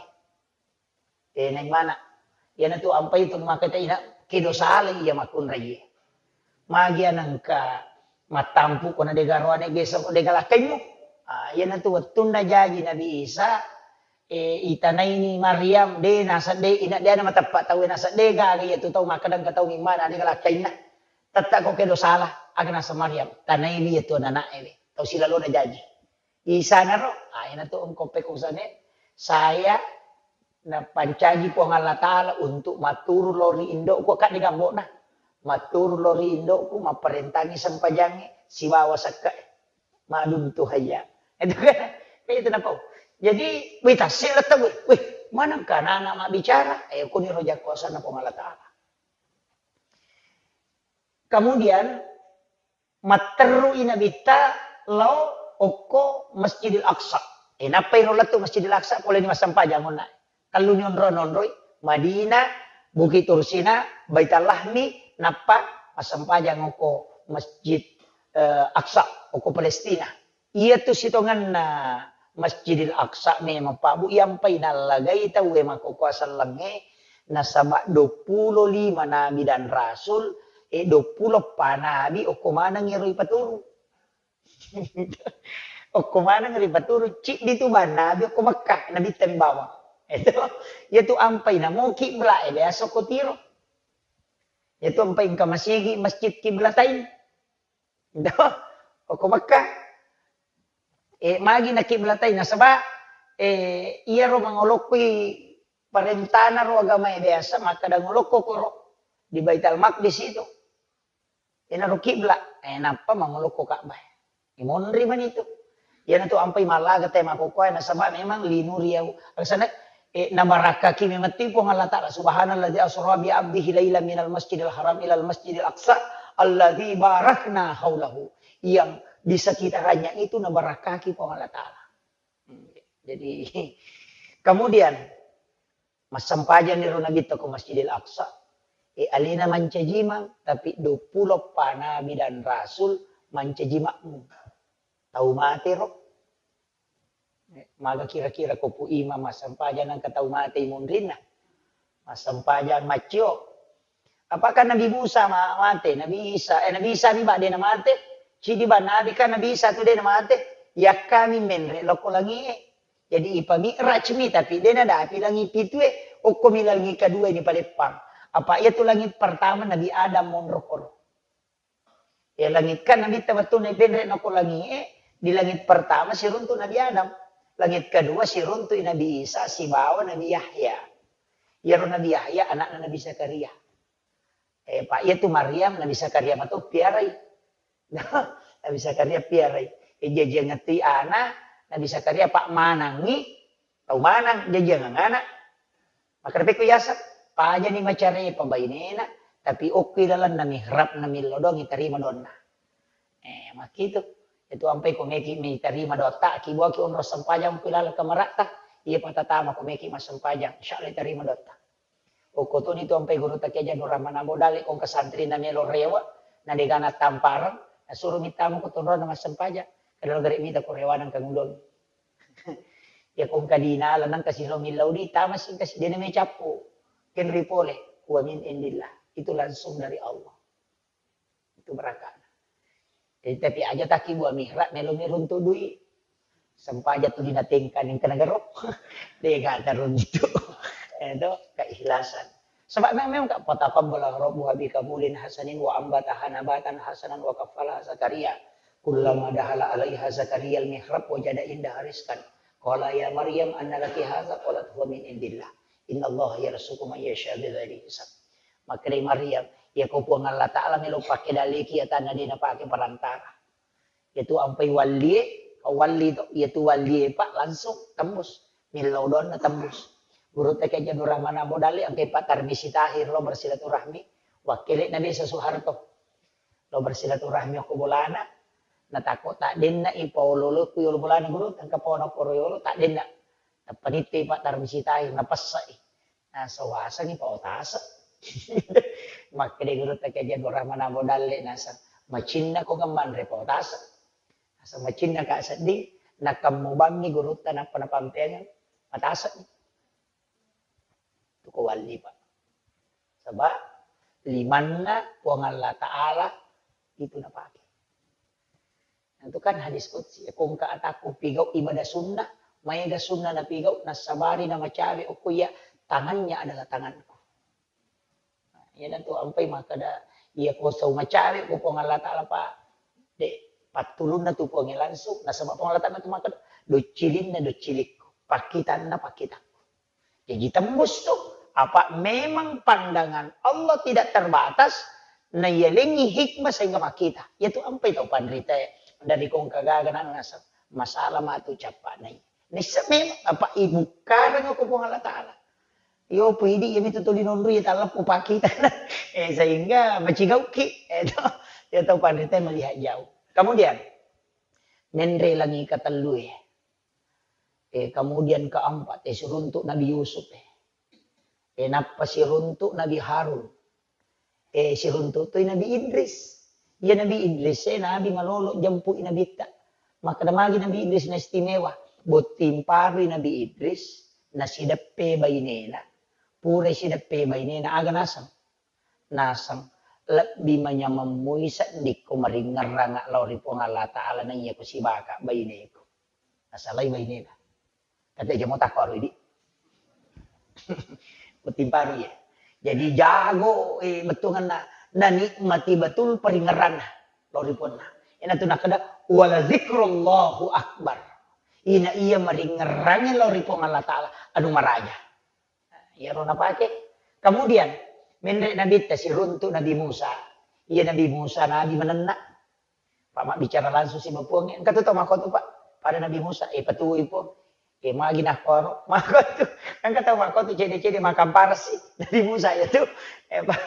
Eh, naimana. Iyanatu ampai tu maka ina kedo sala iya makkunrai. Magi anengka mattampu ko na dega aroane gesa ko dega lakkaimmu. Ah, iyanatu wettunna jaji Nabi Isa, eh, itanaini Maryam, de naseng de, ina de na mateppa tau naseng de gaga iya tu tau makkeda engka tau mimmana de galakkainna. Tetta ko kedo sala, aga naseng Maryam, tanaiwi iya tu anana'e we. Tau silalona jaji. Isanaro, ah, ina tu engko pekko usane, saya napancaji Puang Allah Ta'ala untuk matturu lao ri indokku, kak de gambokna. Matturu lao ri indokku, mapparentangi sempajangnge, sibawa sekke'e. Madum tu hayya. Itu kan, itu napau. Jadi, wih, tasik lah tau, wih, wih, manengka anak-anak mabbicara? Eh, kuni roja kuasana Puang Allah Ta'ala. Kemudian, matterru i Nabitta lao okko Masjidil Aqsa. Eh, nappai ro lettu Masjidil Aqsa, pole ni massempajang onna. Telluni onro-onroi, Madinah, Bukit Tursina, Baitul Lahmi, nappa massempajang okko Masjid, eh, Aqsa, okko Palestina. Iyatu sitongenna Masjidil Aqsa memang, Pak Bu, iyampai nallagai tauwe makkokkoe sellengnge, nasaba duappulo lima nabi dan rasul, e, duappulo eppa nabi okko maneng ero ipaturu. Okko maneng ero ipaturu, ciddi tu bang nabi okko Mekkah, nabitta mi bawang. Itu, iyatu ampai namo kibla e biasa okko Tiro. Iyatu ampai engka masigi Masjid Kiblatain. Dah, okko Mekkah. Eh, magi na kiblatai nasaba, eh, iyaro mangolokkoi parentana ro agamae biasa, makkeda ngolokko koro di Baitul Maqdis itu. Enaro kiblat, eh, nappa mangolokko Ka'bah. Imonri mani itu. Iyanatu ampai mallaga te makkokkoe nasaba memang linuriyau. Alasana, eh, nabarakkaki memang ti Puang Allah Ta'ala. Subhanalladzi asra bi abdihi lailan minal masjidil haram ilal masjidil aqsa alladzi barakna haulahu. Yang di sekitarannya itu nabarakkaki Puang Allah Ta'ala. Hmm, jadi, kemudian, massempajang iro Nabitta ko Masjidil Aqsa. E, alena mancajimang, tapi duappulo eppa nabi dan rasul mancaji makmum. Tau mate ro. Eh, maga kira-kira ko Pu Imam massempajang nengka tau mate i munrinna? Massempajang maccio. Apakah Nabi Musa ma-, mate? Nabi Isa, eh, Nabi Isa mi ba de na mate? Cidi ba nabi kan Nabi Isa tu de na mate? Yakkami menre lokko langie. Jadi ipami'raj mi, tapi de nadapi langi pitue, okko mi langi kedua ini paleppang. Apa iya tu langit pertama Nabi Adam monro koro. Ya, langit kan Nabitta wettunna ipenre nako langie, di langit pertama siruntu Nabi Adam. Langit kedua siruntu Nabi Isa sibawa Nabi Yahya. Iyaro Nabi Yahya anakna Nabi Zakaria. Eh, Pak, iya tu Maryam Nabi Zakaria mato piarai. Nabi Zakaria piarai. Eh, jajiangngetti ana, Nabi Zakaria Pak manangi, tau manang jajiangang ana. Makkeda pekko yaseng, pajani macarepa bainena, tapi okki lalenna mihrabna millau doang itarima doanna. Eh, makkitu. Itu ampai ko meki mitarima doatta, ki buaki onro sempajang ko laleng kamaratta, iya patatama ko meki massempajang, insya Allah itarima doatta. Okko toni tu ampai guru takia janu ramana modale ko santrina melo rewa, na degana tamparang, nasuro mitama ko tonrona massempajang, kadang gare mita ko rewana kangudon. Ya kong kadina lanang kasi lo millau di tama sing kasi dene me cappu. Kenri pole, wa min indillah. Itu langsung dari Allah. Itu berkah. Jadi, tapi aja taki buah mihrab melo mi runtu dui. Sempaja tu dina tengka ning kena gero. Dega teruntu. Itu keikhlasan. Sebab memang, memang, Kak, fataqabbalaha rabbuha biqabulin hasanin wa ambataha nabatan hasanan wa kaffalaha Zakaria. Kullama dakhala alaiha Zakariyal mihrab wajada indaha rizqan. Qala ya Maryam anna laki hadza? Qalat huwa min indillah. Innallaha yarzuqu man yasha bighairi hisab. Makkedai Maryam, iya ko Puang Allah Taala melo pakke daleki, iya tanna de napake perantara. Iyatu ampai wallie, walli to, iyatu wallie, Pak, langsung tembus. Millau doanna tembus. Gurutta Kiai Haji Abdul Rahman Abu Dalle engkai Pak Tarmizi Tahir lo bersilaturahmi, wakkele'na biasa Soeharto. Lo bersilaturahmi okko bolana, natakko taddenna i paololoku yolo bolana guru, engka paona koro yolo, taddenna. Nappa nitte Pak Tarmizi Tahir, napessai. Naseng wasengngi paotase. Makkeda gurutta Kiai Haji Abdul Rahman Abu Dalle, naseng, "Macinna ko ngemmanre paotase." Naseng, "Macinna, Kak, sedding." Nakammubangngi gurutta nappa napampeangeng, matase'ni. Tuko walli, Pak. Sebab limanna Puang Allah Taala itu napake. Nah, itu kan hadis qudsi, ya, ko engka atakku pigau ibadah sunnah, maega sunnah napigau, nassabari namacawe okko iya, tangannya adalah tanganku. Nah, iyanatu ampai makkeda, iya ko sau macawe ko Puang Allah Taala, Pak, de, pattulunna tu Puangnge langsung, nasaba Puang Allah Taala tu makkeda, "Doccilinna doccilikku, pakkitanna pakkitakku." Jadi tembus tu. Apa memang pandangan Allah tidak terbatas, naiyalengi hikmah sehingga makkita. Iyatu ampai tau panrita dari kongka gaga na nasab masalah matu cappa nai. Nissa memang apa ibukkareng ko Puang Allah Taala. Yo pidi yami tu tuli nonru ya talleppu pakkita. Eh, sehingga macigauki. Eh, to, ya tau panrita melihat jauh. Kemudian, menre langi katellue. Eh, kemudian keempat, eh, siruntuk Nabi Yusuf, eh. Eh, nappa siruntuk Nabi Harun. Eh, siruntuk toi Nabi Idris. Iya Nabi Idris, eh, Nabi malolo jempui Nabitta. Makkeda magi Nabi Idris naistimewa. Botting parui Nabi Idris, nasideppe bainena. Pura sideppe bainena, aga naseng? Naseng, lebbi manyameng mui seddikko maringngerrang lao ri Puang Allah Taala naiya ko sibaka baineku. Nasalai bainena. Kate jamo takko aro idi. Botting parui ya. Jadi jago, eh, bettuanna, nanikmati betul paringngerranna lao ri Puanna. Iyanatu nakkeda, "Wala zikrullahu akbar." Ina iya maringngerrangnge lao ri Puang Allah Taala, anu maraja. Iyaro napake. Kemudian, menre Nabitta siruntuk Nabi Musa. Iya Nabi Musa, Nabi manenna. Pak mabbicara langsung si Puangnge. Engka tu tau makkotu, Pak. Pada Nabi Musa, eh, patuwoi, Puang. Eh, magi nakkoro. Makkotu. Engka tau makkotu cede-cede makamparasi. Nabi Musa ya tu. Eh, Pak.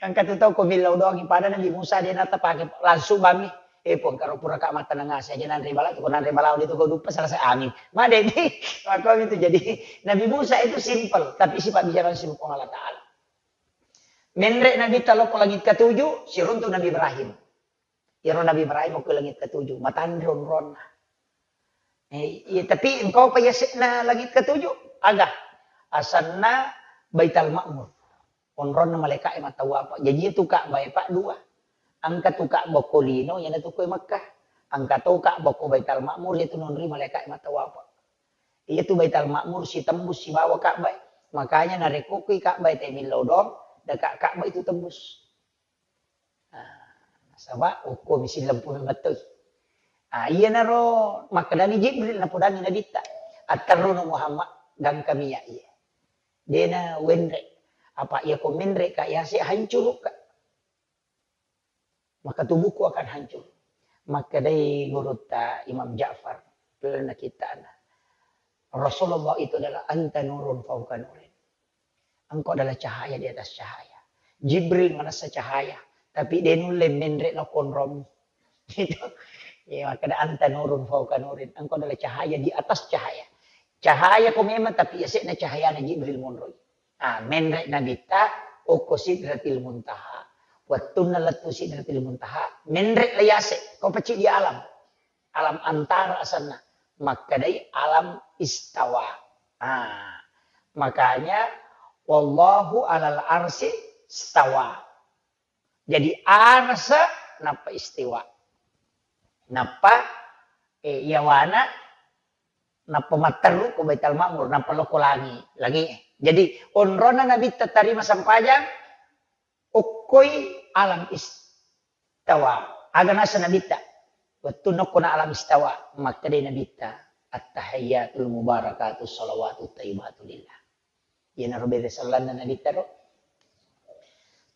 Engka tu tau ko millau doangi. Pada Nabi Musa de natapake langsung bami. Eh, Puang, karo puraka mattaneng ase aja nanre bala tu, ko nanre bala de tu ko duppa selesai, amin. Madeni. Makkomi tu jadi Nabi Musa itu simple, tapi sifat bicara langsung Puang Allah Taala. Menre Nabitta lao ko langit ketujuh, siruntuk Nabi Ibrahim. Iyaro Nabi Ibrahim ko langit ketujuh, matanre onronna. Eh, iya, tapi engka pa yase'na langit ketujuh? Aga? Asenna Baital Ma'mur. Onronna malaeka'e mattawapa. Jaji iyatu Ka'bah e, Pak, dua. Engka tu Ka'bah ko lino, iyanatu ko e Mekkah. Engka to Ka'bah ko Baital Ma'mur, iyatu nonroi malaeka'e mattawapa. Iyatu Baital Ma'mur sitembus sibawa Ka'bah e. Makanya narekko koi Ka'bah e te millau doang, deka Ka'bah itu tembus. Ah, nasaba okko mi sillempu memettoi. Ah, iyanaro makkedani Jibril, napodangi Nabitta, "Atterrono Muhammad, gangkami iya." Dena wenre. Apa iya ko menre ka yase hancuru ka. Maka tubuhku akan hancur. Makkedai gurutta Imam Ja'far, lalenna kittana, Rasulullah itu adalah anta nurun fauqa nurin. Engkau adalah cahaya di atas cahaya. Jibril manessa cahaya, tapi de nulle menre lao konrommu. Gitu. Iya, makkeda anta nurun fauqa nurin. Engkau adalah cahaya di atas cahaya. Cahaya ko memang, tapi yase'na cahayana Jibril monroi. Ah, menre Nabitta okko Sidratil Muntaha. Wettunna lettu Sidratil Muntaha, menre la yase, ko pacci di alam. Alam antara asenna. Makkedai alam istawa. Ah, makanya wallahu alal arsi stawa. Jadi arasa nappa istiwa. Nappa, eh, yawana nappa matteru ko Baitul Ma'mur, nappa lokko langi, langi. Jadi, onrona Nabitta tarima sempajang, okkoi alam istawa. Aga nasa Nabitta? Wettunna okkona alam istawa, makkedai Nabitta, "Attahiyyatul mubarakatus shalawatut thayyibatu lillah." Iyanaro bere sellanna Nabitta ro.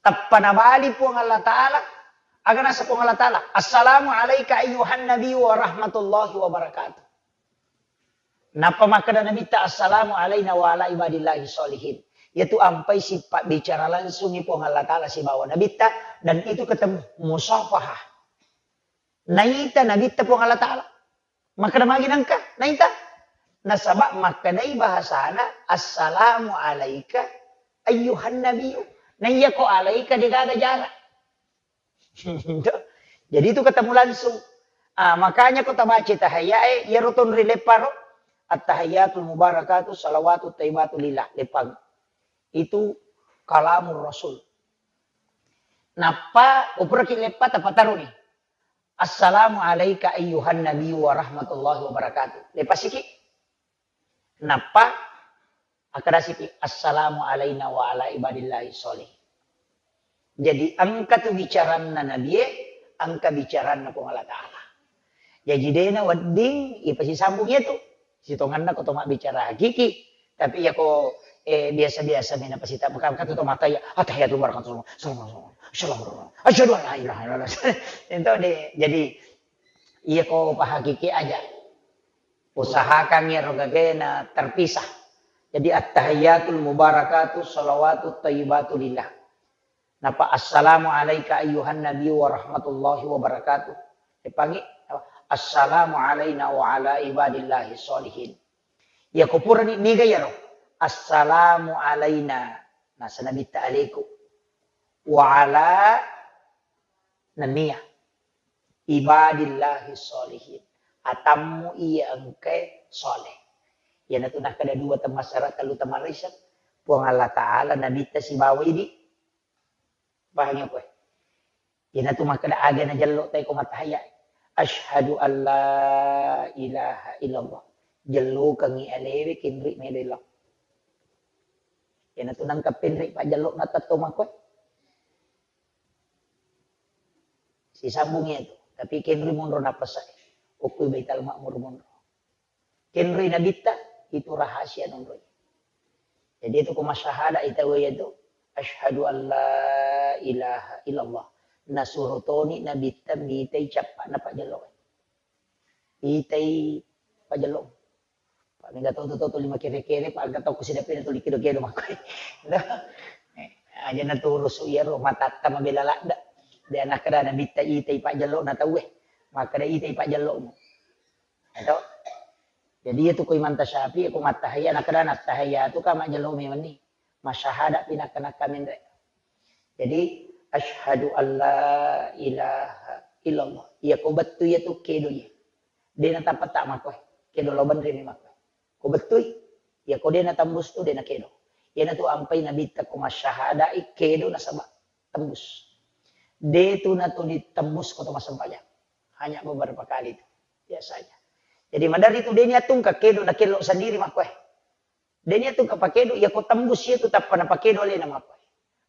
Tappa nabali Puang Allah Ta'ala, aga nasa Puang Allah Ta'ala? "Assalamu alaika ayyuhan nabiyyu wa rahmatullahi wa barakatuh." Nappa makkeda Nabitta, "Assalamu alaina wa ala ibadillahi sholihin." Iyatu ampai sipabbicara langsungi Puang Allah Ta'ala sibawa Nabitta, dan itu ketemu musafahah. Naita Nabitta Puang Allah Ta'ala. Makkeda magi nengka, naita? Nasaba makkedai bahasana, "Assalamu alaika ayyuhan nabiyyu." Naiyako alaika degaga jarak. Jadi itu ketemu langsung. Ah, makanya ko tabaca tahiyyae, iyaro tonri lepparo, "Attahiyyatul mubarakatu shalawatut thayyibatu lillah." Leppang. Itu kalamur Rasul. Nappa, upuraki leppa, tapataruni. "Assalamu alaika ayyuhan nabiyyu wa rahmatullahi wa barakatuh." Lepasiki. Nappa, akkadasiki, "Assalamu alaina wa ala ibadillahi sholih." Jadi, engka tu bicaranna Nabie, engka bicaranna Puang Allah Ta'ala. Jaji, dena wedding ipasisambung iyatu. Sitonganna ko to mabbicara hakiki. Tapi iya ko, eh, biasa-biasa mena pasita, maka, maka tu to mata iya, "Attahiyatul barakatuh, assalamualaikum, assalamualaikum, asyhadu an la ilaha illallah." Ento de, jadi, iya ko pahakiki aja. Usahakan iyaro gagena terpisah. Jadi, "Attahiyatul mubarakatu shalawatut thayyibatu lillah." Napa, "Assalamu alaika ayyuhan nabiyyu wa rahmatullahi wa barakatuh." Epangi, "Assalamu alaina wa ala ibadillahi sholihin." Iya ko purani niga iyaro? "Assalamu alaina." Nasa Nabitta aleku. "Wa ala," nennia, "ibadillahi sholihin." Atammu iya engkae sholeh. Iyanatu nakkeda dua temmassara, tellu temmarisa. Puang Allah Ta'ala, Nabitta sibawa idi. Pahangi koe? Iyanatu makkeda aga najello tai ko mattahiyya. "Asyhadu an la ilaha illallah." Jellokengngi alewe kinri melo illau. Iyanatu nangka penri pajjello na tetto makkoe. Sisambung iyatu. Tapi kenri monro nappasa. Okko Baitul Ma'mur monro. Kenri Nabitta, itu rahasia nonroi. Jadi itu ko masyahada ita waya tu, "Asyhadu an la ilaha illallah." Nasuro toni Nabitta mitai cappa'na pajjello. Itai pajjello. Pa mega to, to, to, to lima kere-kere, pa aga to kusidapi na tuli kedo-kedo makkoe. Aja na turusu iyaro matatta mabela ladda. De nakkeda Nabitta itai pajjello na tauwe. Makkeda itai pajjellomu. Eto. Jadi, iya tu ko Imam Tasyafi'i, ko mattahiyya, nakkeda nattahiyya tu ka majjello memenni. Masyahada pi nakka-nakka menre. Jadi, "Asyhadu an la ilaha illallah." Iya ko bettu iya tu kedo iya. De natappa ta makkoe. Kedo lao benre mi makkoe. Ko bettui, iya ko de natembus tu de nakedo. Iyanatu ampai Nabitta ko masyahadai kedo nasaba tembus. De tu natuli tembus ko to massempajang. Hanya beberapa kali tu biasanya. Jadi maderri tu de niatungka kedo nakello sendiri makkoe. De niatungka pakedo, iya ko tembus iya tu tappa napakedo alena makkoe.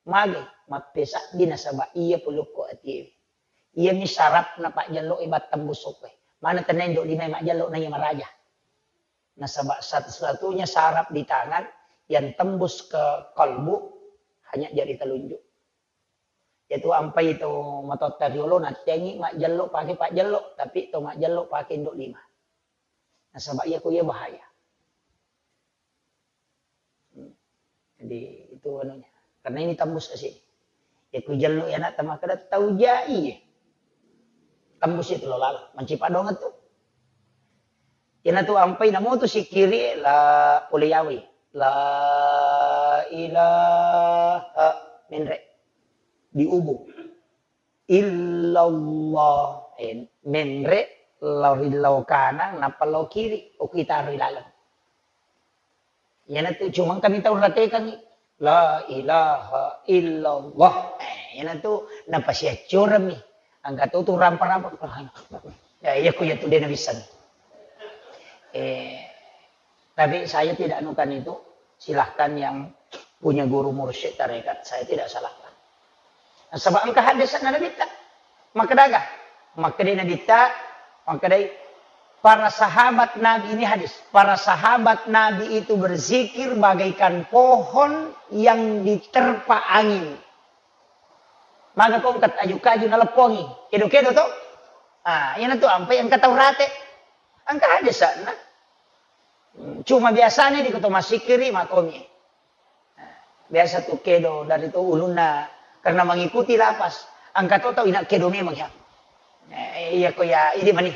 Magai, mappesabbi nasaba iya pulukko atiewe. Iyami sarapna pajjello e battembus okkoe. Mana tenna indo lima majjello na iya maraja. Nasaba satu-satunya saraf di tangan yang tembus ke kalbu hanya jari telunjuk. Iyatu ampai to matoatta riolo natteangi majjello pake pajjello, tapi to majjello pake indo lima. Nasaba iya ko iya bahaya. Hmm. Jadi itu anunya. Karena ini tembus ke sini. Ya ku jello ya nak tamakada tau jai. Tembus itu lo lalo. Mancipa doang tu. Iyanatu ampai namo tu sikkiri la pole yawi. La ilaha menre. Diubu. Illallah. Eh, menre lao ri lao kanang, nappa lao kiri. Okko itaro ri laleng. Iyanatu cuma engkami tau ratekangngi. La ilaha illallah. Eh, iyanatu napasiaccorammi. Engka to tu rampa-rampa. Ya, iya ku iyatu de nabissang. Eh, tapi saya tidak anukan itu. Silahkan yang punya guru mursyid tarekat, saya tidak salahkan. Nasaba engka haddese'na Nabitta. Makkedaga? Makkedai Nabitta, makkedai, para sahabat Nabi, ini hadis, para sahabat Nabi itu berzikir bagaikan pohon yang diterpa angin. Maga ko engka aju-kaju naleppongi, kedo-kedo to? Ah, iyanatu ampai engka tau rate. Engka haddese'na. Cuma biasanya di kota masikiri makomi. Biasa tu kedo dari tu ulunna karena mengikuti lapas. Engka to tau ina kedo memang ya. Eh, iya ko ya, idi mani.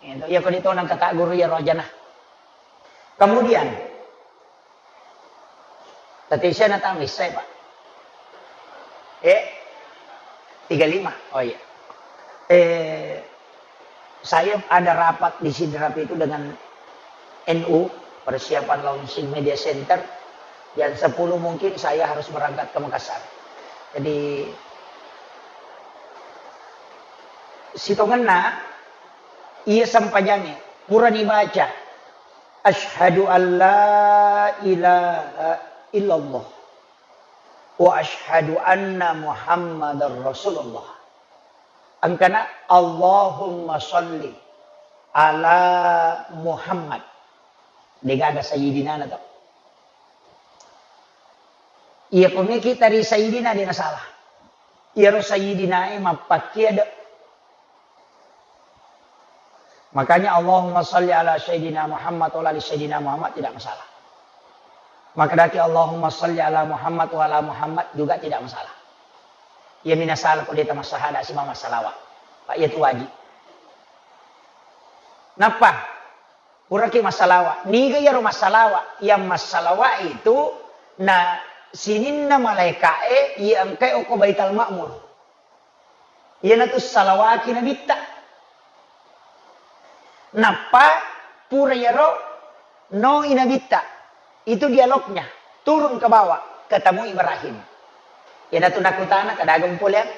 Iya ko di tona kata guru ya rojana. Kemudian, tadi saya natang saya, Pak. Eh, tiga lima. Oh iya. Eh, saya ada rapat di Sidrap itu dengan N U, persiapan launching media center. Jam sepuluh mungkin saya harus berangkat ke Makassar. Jadi, sitongenna iya sempajangnge, purani baca, "Asyhadu an la ilaha illallah wa asyhadu anna Muhammadar Rasulullah." Engkana, "Allahumma sholli ala Muhammad." Degaga sayyidina na to. Iya ko meki tari sayyidina de nasalah. Iyaro sayyidina e mappakkia de. Makanya Allahumma sholli ala sayyidina Muhammad wa ala ali sayyidina Muhammad tidak masalah. Makkedaki Allahumma sholli ala Muhammad wa ala Muhammad juga tidak masalah. Iya mina salah ko de tamassahada simama salawat. Pak, iya tu wajib. Nappa puraki massalawa. Niga iyaro massalawa? Yang massalawa itu na sininna malaika'e iya engkae okko Baital Ma'mur. Iyanatu salawaki Nabitta. Nappa pura iyaro noi Nabitta. Itu dialognya. Turun ke bawah, ketemu Ibrahim. Iyanatu nakutana, "Kada aga mupoleang?"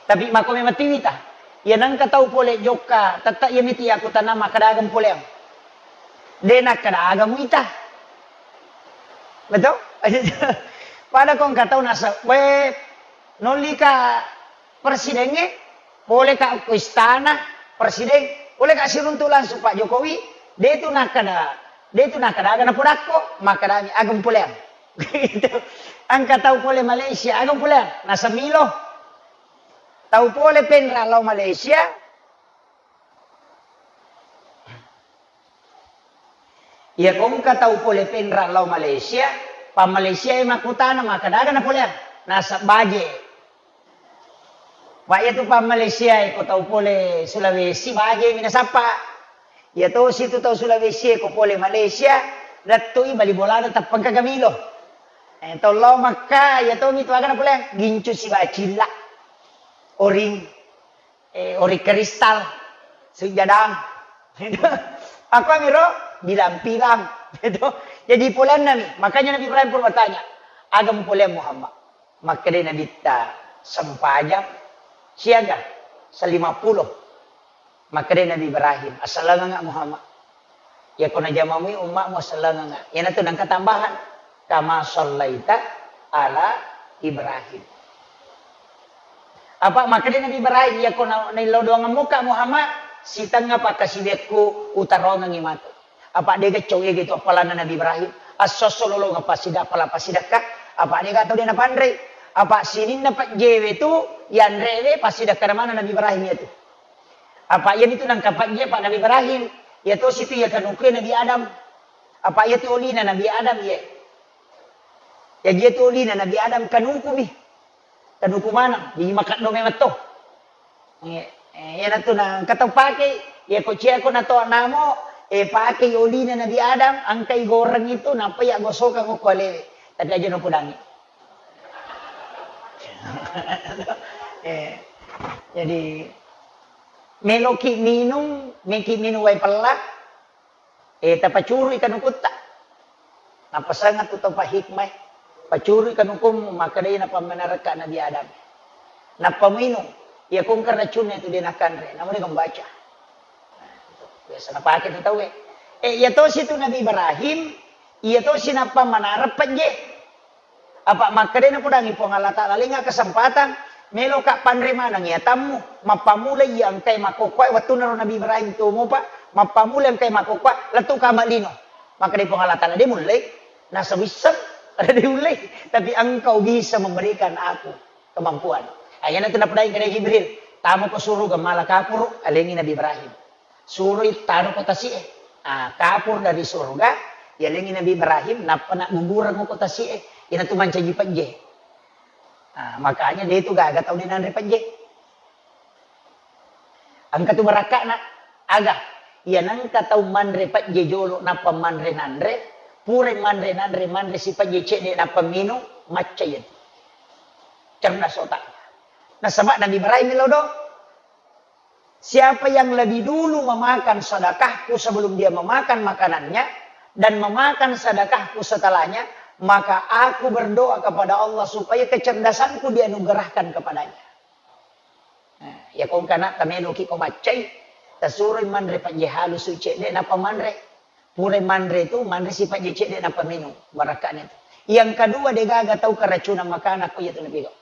Tapi mako memang tiwita. Iya nengka tau pole jokka, tette iya miti yakutana, "Makkada aga mupoleang?" De nakkada aga muita. Betul? Pada ko engka tau nasa, "We, nollika presidengnge, poleka ko istana presiden, poleka siruntu langsung Pak Jokowi." De tu nakkada, de tu nakkada aga napodakko, makkadami aga mupoleang. Gitu. Engka tau pole Malaysia, aga mupoleang, nasa milo. Tau pole penra lao Malaysia, iya ko engka tau pole penra lao Malaysia, pa Malaysia e makkutana, makkada aga napoleang, nasa baje. Pak, iya tu pa Malaysia e ko tau pole Sulawesi, baje mi nasappa. Iya tosi tu tau Sulawesi e ko pole Malaysia, lettui bali bolana tappengka gamilo. Eh, tau lao Makka, iya tomi tu aga napoleang, gincu sibawa cilla. Oring, eh, oring kristal, sujadang. Aku amiro bilang-bilang. Jadi poleanna mi. Makanya Nabi Ibrahim pun bertanya, "Aga mupoleang Muhammad?" Makkedai Nabitta, "Sempajang siaga? Sallimappulo." Makkedai Nabi Ibrahim, "Asallangengnga Muhammad. Iya ko najamamui umma'mu, asallangengnga." Iyanatu nengka tambahan, "Kama sallaita ala Ibrahim." Apa makkedai Nabi Ibrahim, "Iya ko na-, naillau doangemmuka Muhammad, sitengnga pakkasiwiakku utarongengngi matu." Apa dega cau ega itu appalanna Nabi Ibrahim. Asso-asso lolongeng passida-, appala passidekka. Apa dega tau de napanrei. Apa sininna pejjewe tu yanrewe passidekka mana Nabi Ibrahim iya tu. Apa iya itu nangka pejje pa Nabi Ibrahim. Iya tosi tu iya kanukue Nabi Adam. Apa iya tu olina Nabi Adam iya. Jaji iya tu olina Nabi Adam kanukumi. Kanuku maneng, jaji makaddo memang to. Eh, eh, iyanatu na engka tau pake, iya ko cia ko nato namo, eh, pake olina Nabi Adam, engkai goreng itu, nappa iya gosokang okko alewe. Tapi aja no kudangi. Eh, jadi meloki minung, meki minung wae pella, Eh, tapacurui kanukutta. Napasangeng tu tau pahikmai. Pacurui kanukummu, makkedai napammenarekka Nabi Adam. Nappa muinung, iya kongka racunna itu de nakanre, namu de membaca. Biasa napake tu tauwe. Eh, iya tosi tu Nabi Ibrahim, Iya tosi nappa manareng pejje. Apa makkedai napodangi Puang Allah Ta'ala, lenga kesempatan, meloka panre maneng iya tammu, mappammula iya engkai makkokkoe wettunna ro Nabi Ibrahim tuo mopa, mappammula engkai makkokkoe, lettu ka malino. Makkedai Puang Allah Ta'ala, de mullei, nasawisseng, ada de ullei, tapi engkau bisa memberikan aku kemampuan. Ayanatu napodangi kedai Jibril, tamo ko suruga mala kapuru, alengi Nabi Ibrahim. Suroi taro ko tasi'e. Ah, kapur dari surga, yalengi Nabi Ibrahim, nappa naggugureng ko tasi'e. Iyanatu mancaji pejje. Ah, makanya de tu gaga tau de nanre pejje. Engka tu barakka'na, aga? Iya nengka tau manre pejje jolo nappa manre nanre, pura manre nanre, manre si pejje cedde nappa minung, macca iyatu. Cerdas otaknya. Nasaba Nabi Ibrahim melo do. Siapa yang lebih dulu memakan sedekahku sebelum dia memakan makanannya, dan memakan sedekahku setelahnya, maka aku berdoa kepada Allah supaya kecerdasanku dianugerahkan kepadanya. Nah, iya ko engka anatta meloki ko maccai, tasuroi manre pejje halusu cedde nappa manre. Pura manre tu, manre si pejje cedde nappa minung. Barakka'na tu. Yang kedua, de gaga tau keracunan makanan ko iyatu napiga.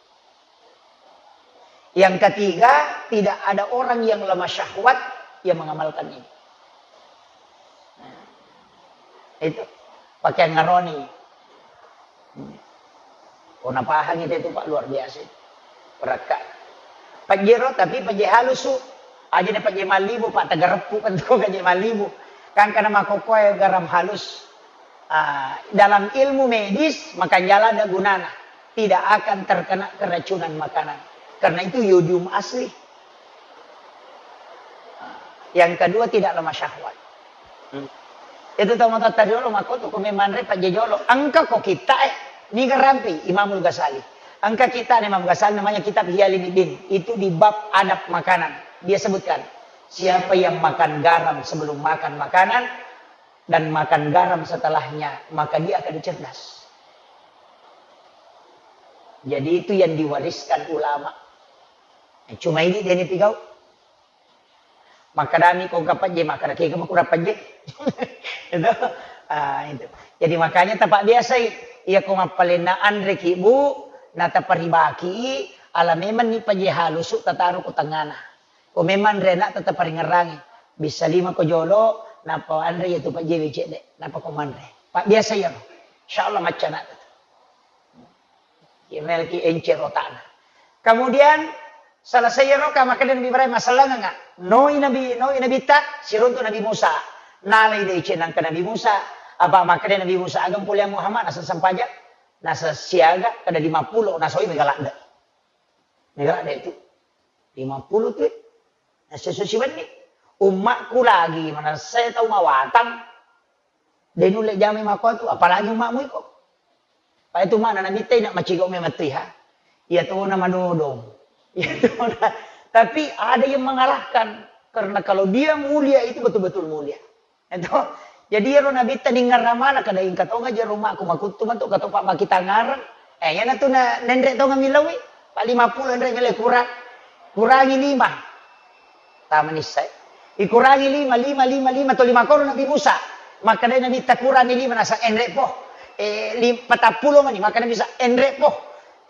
Yang ketiga, tidak ada orang yang lemah syahwat yang mengamalkan ini. Nah, itu. Pakai ngaroni. Hmm. Ko napahangi te tu, Pak, luar biasa itu. Perakka. Pejjero, tapi pejje halusu. Aja na pejje mallibu, Pak, tagareppu kan tu pejje mallibu. Kan kana makkokkoe garam halus. Ah, dalam ilmu medis, makanjala ada gunana. Tidak akan terkena keracunan makanan. Karena itu yodium asli. Yang kedua, tidak lemah syahwat. Hmm. Itu tau matoatta riolo, makko tu ko memanre pejje jolo. Engka ko kitta e, niga rampi Imamul Ghazali. Engka kitta Imam Ghazali namanya kitab Ihya Ulumuddin. Itu di bab adab makanan. Dia sebutkan, siapa yang makan garam sebelum makan makanan dan makan garam setelahnya, maka dia akan cerdas. Jadi itu yang diwariskan ulama. Cuma ini dia ni pigau. Makkedami ko engka pejje, makkeda kega makura pejje. Itu. Ah, itu. Jadi makanya tapabbiasai, iya ko mappalenna anreki, Bu, nataparibaki, ala memang ni pejje halusu tataro ko tengana. Ko memang anre anak tetap paringerangi. Bisa lima ko jolo, napa anre iya tu pejje cedde, napa ko manre. Pabbiasa iya. Insyaallah macca anak tetap. Iya melki encer otakna. Kemudian, selesai iyaro, ka makkeda Nabi Ibrahim, masallangenga. Noi Nabi, noi Nabitta, siruntu Nabi Musa. Nalai deceng nangka Nabi Musa, apa makkeda Nabi Musa, ageng poleang Muhammad, nasa sempajang, nasa siaga, kada lima puluh, nasoi mega ladde. Mega ladde itu. Lima puluh tu. Nasa susi wenni. Ummakku lagi, manassa tau mawatang. De nulle jamai makkuatu, apalagi ummakmu iko. Pada tu mana Nabitta ina macigo memang tu iha. Iya tona madodong. Iya tona. Tapi ada yang mengalahkan. Karena kalau dia mulia itu betul-betul mulia. Itu. Jadi iyaro Nabitta ningerramana kada ingka tonga jero ummakku makuttu mantu katopa makitangareng. Eh, iyana tu na nenre tonga milawi. Pa lima puluh enre mile kurang. Kurangi lima. Tama nissai. Ikurangi lima, lima, lima, lima, to lima koro Nabi Musa. Makkedai Nabitta kurangi lima, nasa enre po. Eh, lim-, patappulo mani, makkeda Nabi Musa, enre po.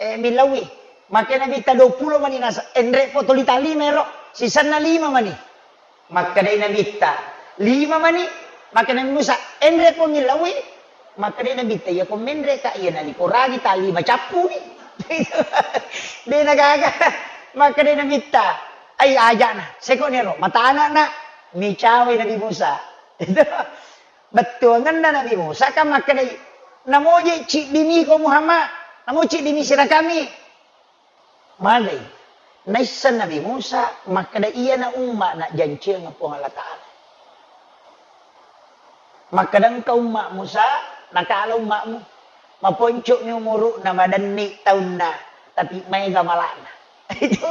Eh, milawi. Makkeda Nabitta dua puluh mani, nasa enre po, toli ta lima ero. Sisanna lima mani. Makkedai Nabitta, lima mani. Makkeda Nabi Musa, enre po milawi. Makkedai Nabitta, iya ko menre ka, iya nalikorangi ta lima cappuni. De nagaga. Makkedai Nabitta, ai ajana, seko nero, matana na, micawai Nabi Musa. Bettuangenna Nabi Musa kan makkedai, namoje ciddimi ko Muhammad, namo ciddimi sirakami. Madai. Naisseng Nabi Musa, makkeda, iyana umma na janciang Puang Allah Ta'ala. Makkeda engka umma Musa, nakala ummamu. Maponco'mi umuru'na, madenni taunna, tapi maega mala'na. Itu,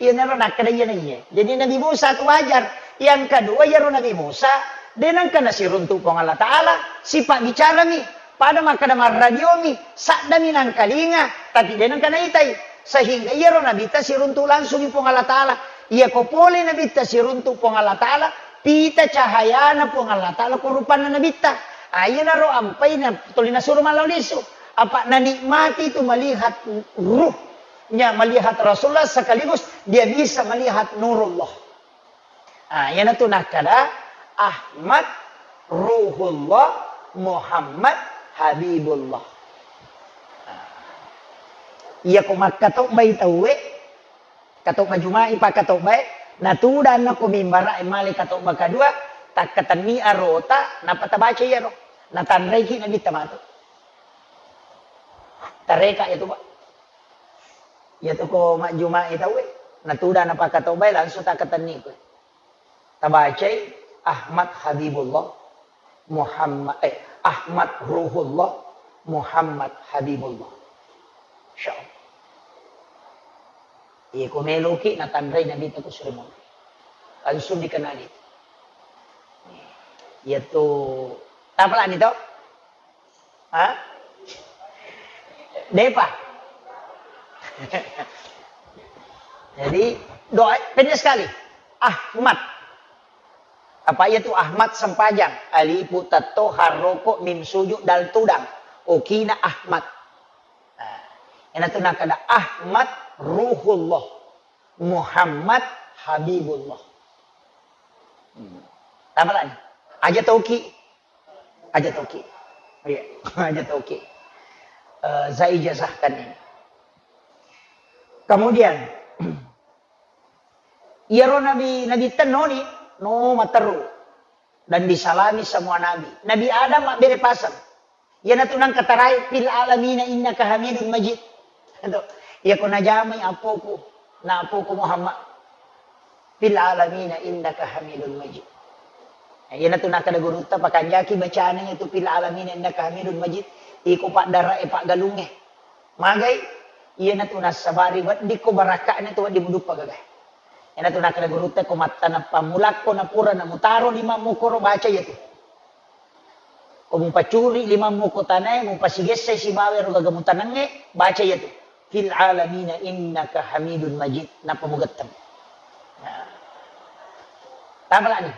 iyanaro nakkeda iyana iye. Jadi Nabi Musa tu wajar. Yang kedua, iyaro Nabi Musa, de nengka nasiruntu Puang Allah Ta'ala, sipabbicarami. Pada makkeda marradiomi, saddami nangkalinga, tapi de nengka naitai. Sehingga iyaro Nabitta siruntu langsungi Puang Allah Ta'ala. Iyako pole Nabitta siruntu Puang Allah Ta'ala, pita cahayana Puang Allah Ta'ala ko rupanna Nabitta. Ah, iyanaro ampai na tuli nasuro malao lisu. Apa nanikmati itu melihat ruhnya, melihat Rasulullah sekaligus dia bisa melihat nurullah. Ah, iyanatu nakkada Ahmad Ruhullah Muhammad Habibullah. Ah, iya ko makkatobbai tauwe, Katobba Juma'i, pakkatobbae, natudanna ko mimbara e male katobba kadua, takkatenni arota, nappa tabaca iyaro. Natanraiki Nabitta matu. Tareka iyatu, Pak. Iyatu ko majjuma'i tauwe, natudanna pakkatobbae, langsung takkatenni ko. Tabacai Ahmad Habibullah, Muhammad, eh, Ahmad Ruhullah, Muhammad Habibullah. Insya Allah. Iya, ko meloki natanrai Nabitta ko sure monro. Langsung dikenali. Iyatu, tapalani to? Ha? Depa. Jadi, doa pendek sekali. Ahmad. Apa iyatu Ahmad sempajang? Alifu tatto harroko mim sujud dal tudang. Okina Ahmad. Nah, iyanatu nakkada Ahmad Ruhullah, Muhammad Habibullah. Hmm. Tapalani. Aja toki. Aja toki. Iya, aja toki. Eh, saya ijazahkan ini. Kemudian, iyaro nabi, Nabitta noni, no matteru. Dan disalami semua nabi. Nabi Adam mabbere paseng. Iyanatu nangka tarai, "Fil alamina innaka hamidun majid." Iyako najamai appoku, na appoku Muhammad. "Fil alamina innaka hamidun majid." Iyanatu nakkada gurutta, pakanjaki bacana iyatu, "Fil alamina innaka hamidun majid." Iko paddara'e paggalungnge. Magai, iyanatu nassabari weddikko barakka'na tu wedding muduppa gaga. Iyanatu nakkada gurutta, ko mattaneng pammulakko napura namutaro limammu koro, baca iyatu. Ko mupacuri limammu ko tanae, mupasigessai sibawa ero gaga mutanengnge, baca iyatu. "Fil alamina innaka hamidun majid." Nappa mugetteng. Nah. Tapalani.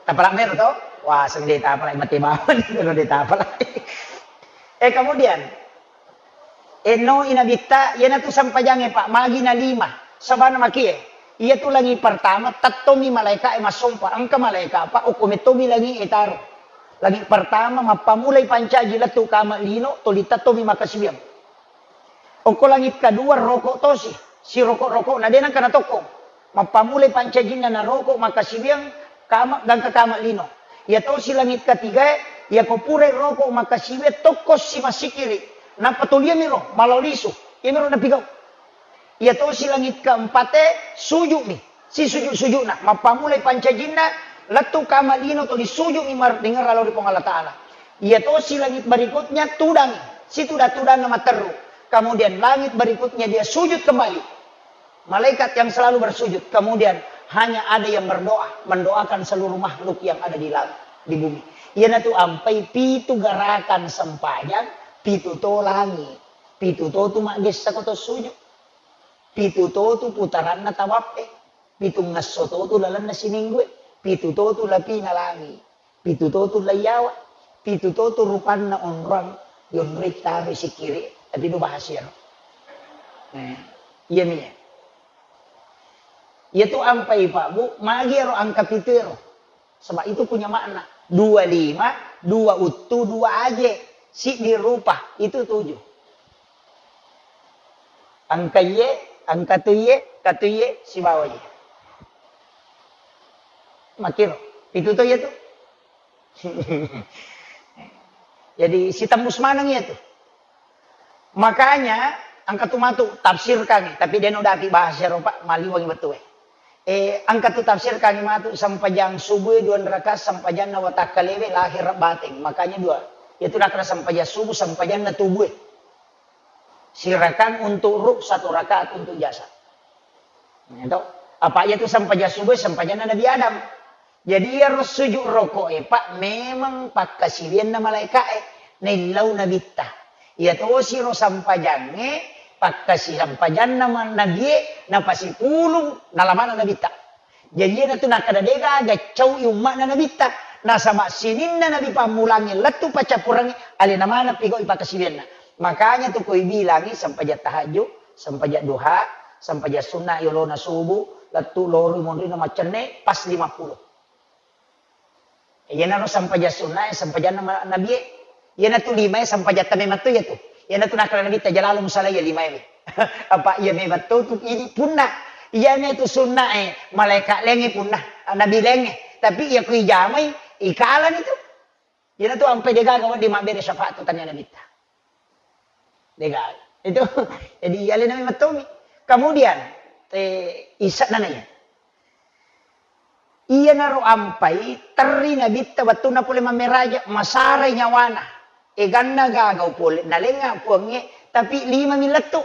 Tapala mero to? Wah, seng de tapala, mate bawang, kalau de tapala. Eh, kemudian, Enno i Nabitta, iyanatu sempajangnge, Pak, magi na lima. Sabana makie, iyatu langi pertama, tettomi malaeka'e massompa. Engka malaeka, Pak, okko mettomi langi e taro. Langi pertama, mappamulai pancaji lettu kama lino, tuli tettomi makkasiwiang. Okko langi kedua, roko tosi, siroko-rokona, de nengka natokkong. Mappamulai pancajinna naroko makkasiwiang kama, gangka kama lino. Iyatosi langit katigae, iyako purai roko makkasiwiang tokko si massikiri, nappa toliamiro malao lisu, iyamiro napigau. Iyatosi langit keempate sujumi, si sujud-sujudna, mappamulai pancajinna lettu kama lino toli sujumi mar-, dengerra lao ri Puang Allah Ta'ala. Iyatosi langit berikutnya tudangi, situda-tudanna matteru. Kemudian langit berikutnya dia sujud kembali. Malaikat yang selalu bersujud, kemudian hanya ada yang berdoa, mendoakan seluruh makhluk yang ada di langit, di bumi. Iyanatu ampai pitu gerakan sempajang, pitu to langi, pitu to tu maggessa ko to sujud, pitu to tu putaranna tawappe, pitu ngesso to tu lalenna siminggue, pitu to tu lapina langi. Pitu to tu laiyawa, pitu to tu rupanna onrong, yonroi taro sikkiri, tapi do bahasa iyaro. Eh, iya mi. Iya tu ampai Pak Bu, magi ero angka pitu ero. Sebab itu punya makna. Dua lima, dua uttu, dua aje, siddi rupa, itu tujuh. Angka iye, angka tu iye, katu iye, sibawa iye. Makiro, pitu to iya tu. Jadi, sitembus maneng iya tu. Makanya, angka tu matu tafsirkangi, tapi deno dapi bahasa ero Pak, maliwangi bettue. Eh, angka tu tafsirkangi matu sempajang subuh dua rakaat sempajanna watakkalewe lahir bateng. Makanya dua. Iya tu nakkeda sempajang subuh, sempajanna tubue. Sirakang untuk ruh, satu rakaat untuk jasad. Nah, itu. Apa iya tu sempajang subuh, sempajanna Nabi Adam. Jadi iyaro sujud roko e, Pak, memang pakkasiwianna malaeka'e, naillau Nabitta. Iya tosi ro sempajangnge, pakkasi-, sempajanna ma-, Nabie, napasipulung, nalamana Nabitta. Jadi iyanatu nakkeda de gaga cau'i umma'na Nabitta. Nasaba sininna Nabi pammulangnge lettu paccappurengnge, alena maneng pigau ipakasiwianna. Makanya tu koi bilangi sempajang tahajud, sempajang duha, sempajang sunna yolona subuh, lettu loroi monrina maccenne, pas lima puluh. Iyanaro sempajang sunna e, sempajanna ma-, Nabi e. Iyanatu lima e sempajang tame matto iyatu. Iyanatu nakkeda Nabi, "Taja lalo musalai iya lima e." Apa iya memang to tu idi punna. Iyana tu sunna e, malaika lenge punna, Nabi lenge. Tapi iya kui jamai, ikalani tu. Iyanatu ampai degaga wedding mabbere syafaat tu tania Nabitta. Degaga. Itu, jadi alena memang tomi. Kemudian, eh, isa nana iya. Iyanaro ampai terri Nabitta wettunna pole mammeraja, masarai nyawana. Eganna gagau pole, nalenga puangnge, tapi lima mi lettu.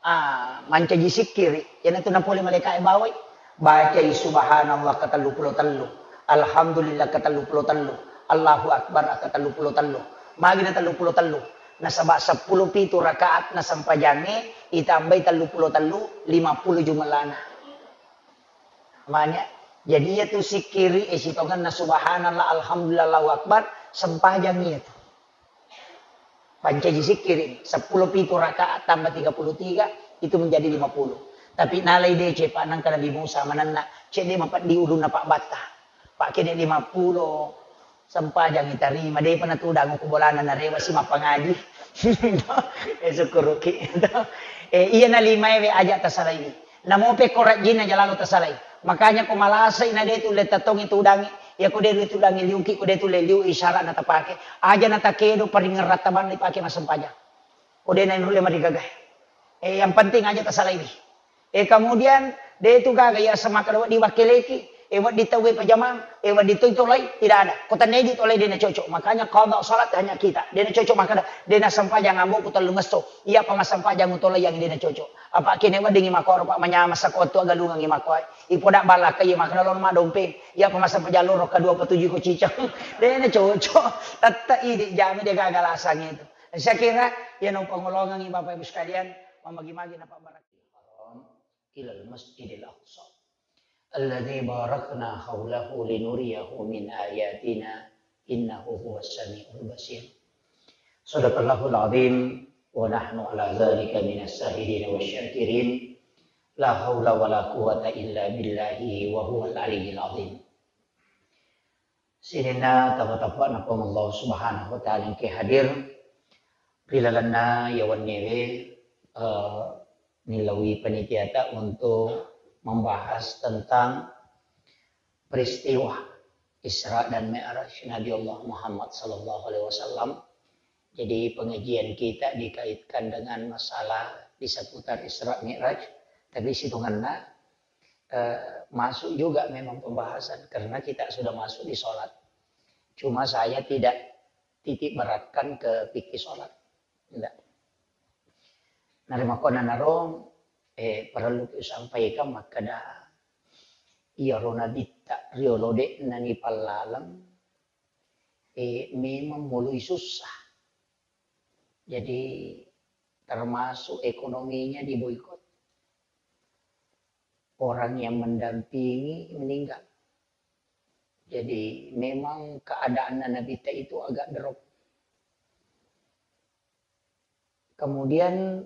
Ah, mancaji sikkiri, iyanatu napole malaika e bawai. Bacai subhanallah ketellu pulo tellu, alhamdulillah ketellu pulo tellu, Allahu akbar ketellu pulo tellu. Magi na tellu pulo tellu? Nasaba seppulo pitu rakaat na sempajangnge, itambai tellu pulo tellu, lima puluh jumellana. Manya, jadi iyatu sikkiri e sitongenna subhanallah, alhamdulillah, Allahu akbar, sempajang iyatu. Pancaji sikkiri, seppulo pitu rakaat tambah tiga puluh tiga, itu menjadi lima puluh. Tapi nalai deceng, Pak, nangka Nabi Musa manenna, cedde mapeddi ulunna Pak Batta. Pak, kene lima puluh, sempajang itarima, depa natudang ku bolana narewa si mappangaji. Eh, sukkuruki. Eh, iya na lima ewe aja tasalai. Namo pe ko rajinna jalalo tasalai. Makanya ko malasai na de tulle tatongi tudangi, ya ko de tudangi liuki, ko de tulle liu isyarat na tapake. Aja na takedo paringerang tabanna ipake massempajang. Ko de na nulle marigaga. Eh, yang penting aja tasalai. Eh, kemudian de tu gaga ya semakkeda wedding wakkeleki, eh, wedding tauwe pajamang, eh, wedding toi tolai, tidak ada. Ko tennedi tolai de na cocok. Makanya qada salat hanya kita. De na cocok makkeda, de na sempajang amboku tellungesso. Iya pa massempajang utolai yang de na cocok. Apa kene weddingngi makkoro, Pak, manyameng sako wettu agalungengngi makkoe. Ipoda ballakka iya makkeda loro maddompeng. Iya pa massempajang loro kedua petuju ko cicang. De na cocok. Tette idi jami de gaga lasang itu. Saya kira ya no pangolongengngi Bapak Ibu sekalian, mamagi-magi na pabbarakka. Ilal Masjidil Aqsa alladzi barakna haulahu linuriyahu min ayatina innahu huwas samiul basir. Sadaqallahul azim wa nahnu ala dzalika minas syahidin wasyakirin. La haula wala quwwata illa billahi wa huwal aliyyil azim. Sininna tappa-tappa'na Puang Allah Subhanahu wa Ta'ala engke hadir ri lalenna iya wenniewe, eh, nilaui panitiata untuk membahas tentang peristiwa Isra dan Mi'raj Nabi Allah Muhammad sallallahu alaihi wasallam. Jadi pengajian kita dikaitkan dengan masalah di seputar Isra Mi'raj, tapi sitongenna eh, masuk juga memang pembahasan karena kita sudah masuk di sholat. Cuma saya tidak titik beratkan ke fikih sholat. Tidak. Narimakona naro, eh, perlu sampaikan makkeda iyaro nabitta riolo de'na nipallaleng, eh, memang mulai susah. Jadi termasuk ekonominya diboikot. Orang yang mendampingi meninggal. Jadi memang keadaanna nabitta itu agak drop. Kemudian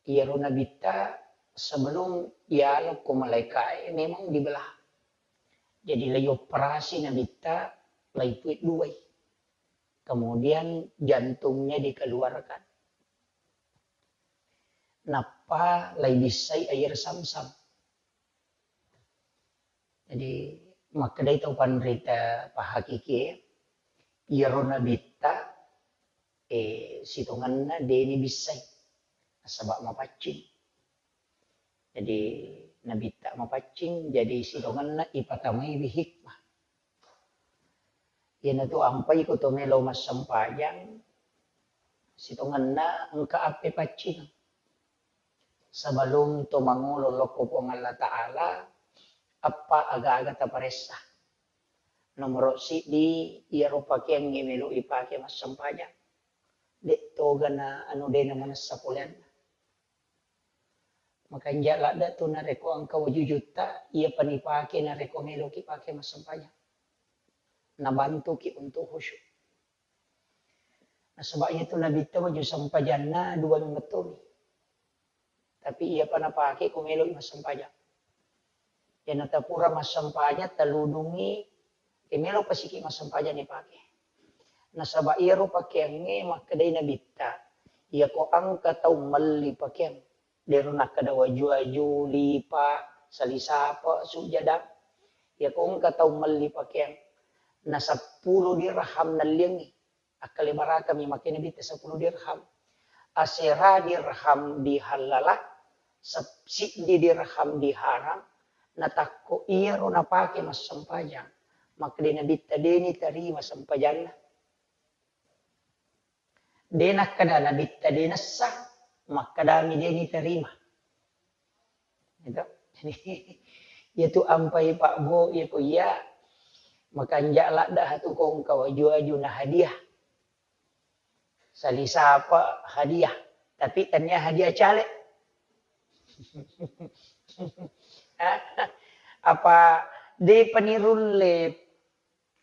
iyaro nabitta sebelum yalo ko malaikae memang dibelah. Jadi lagi operasi nabitta lai puit duai. Kemudian jantungnya dikeluarkan. Nappa lai bissai air samsam. Jadi makkedai tau panrita pahakikie, iyaro nabitta, eh, sitongenna deni bissai, nasaba mapaccing. Jadi nabitta mapaccing, jadi sitongenna ipatamaiwi hikmah. Iyanatu ampai ko to melo massempajang, sitongenna engka appe paccing. Sebelum to mangolo lokko Puang Allah Ta'ala, appa aga-aga taparessa. Nomoro siddi, iyaro pakeangnge melo ipake massempajang. De togana anu dena manessa poleanna. Makanja ladde tu narekko engka wajujutta, iya panipake narekko meloki pake massempajang. nabantuki untuk khusyuk. Nasaba iyatu Nabitta waju sempajanna dua mi mettomi. Tapi iyapa napake ko melo'i massempajang. Iyanata pura massempajang, taludungngi, e, melo pasiki massempajang nipake. Nasaba iyaro pakeangnge makkedai Nabitta, iyako engka tau melli pakeang, dero nakkeda waju-waju, lipa, salisapa, sujada. Iyako engka tau melli pakeang, na seppulo dirham nalliangngi, akkalebarakami makkeda Nabitta seppulo dirham. Asera dirham dihallala, sep-, siddi dirham diharang, natakko iyaro napake massempajang, makkeda Nabitta de nitarima sempajanna. De nakkeda Nabitta de nessa, makkedami de nitarima. Gitu. Jadi, iyatu ampai Pak Bo, iyako iya, makanja ladda hatu kongka waju-waju na hadiah. Salisapa hadiah. Tapi tania hadiah caleg. Apa de panirulle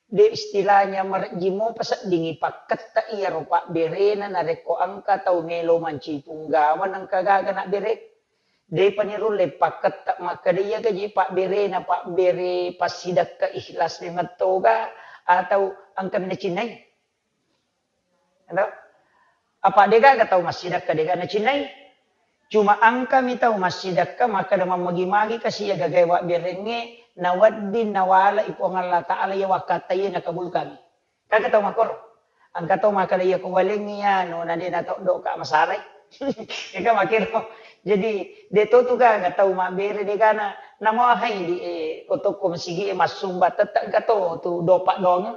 De istilahnya marejji mopa seddingi pakketta iyaro pabberena narekko engka tau melo mancipung gawang engka gaga nabbere. Depa nirulle pakketta makkeda iyaga je pabberena, pabbere passidekka ikhlas memeng toga atau engka mi nacinnai. Elo? Apa degaga tau massidekka dega nacinnai? Cuma engkami tau massidekka makkeda mammagi-magi kasi iya gagae wabberengnge nawedding nawalai Puang Allah Ta'ala iya wakkatta iya nakabulkangi. Kaga tau makkoro? Engka tau makkeda iya ko walengngi anu na de natoddoka masalai. Eka makkiro. Jadi de to tu gaga tau mabbere degana namahai di, eh, ko tokko masigi e massumba tette engka to tu dopa doang.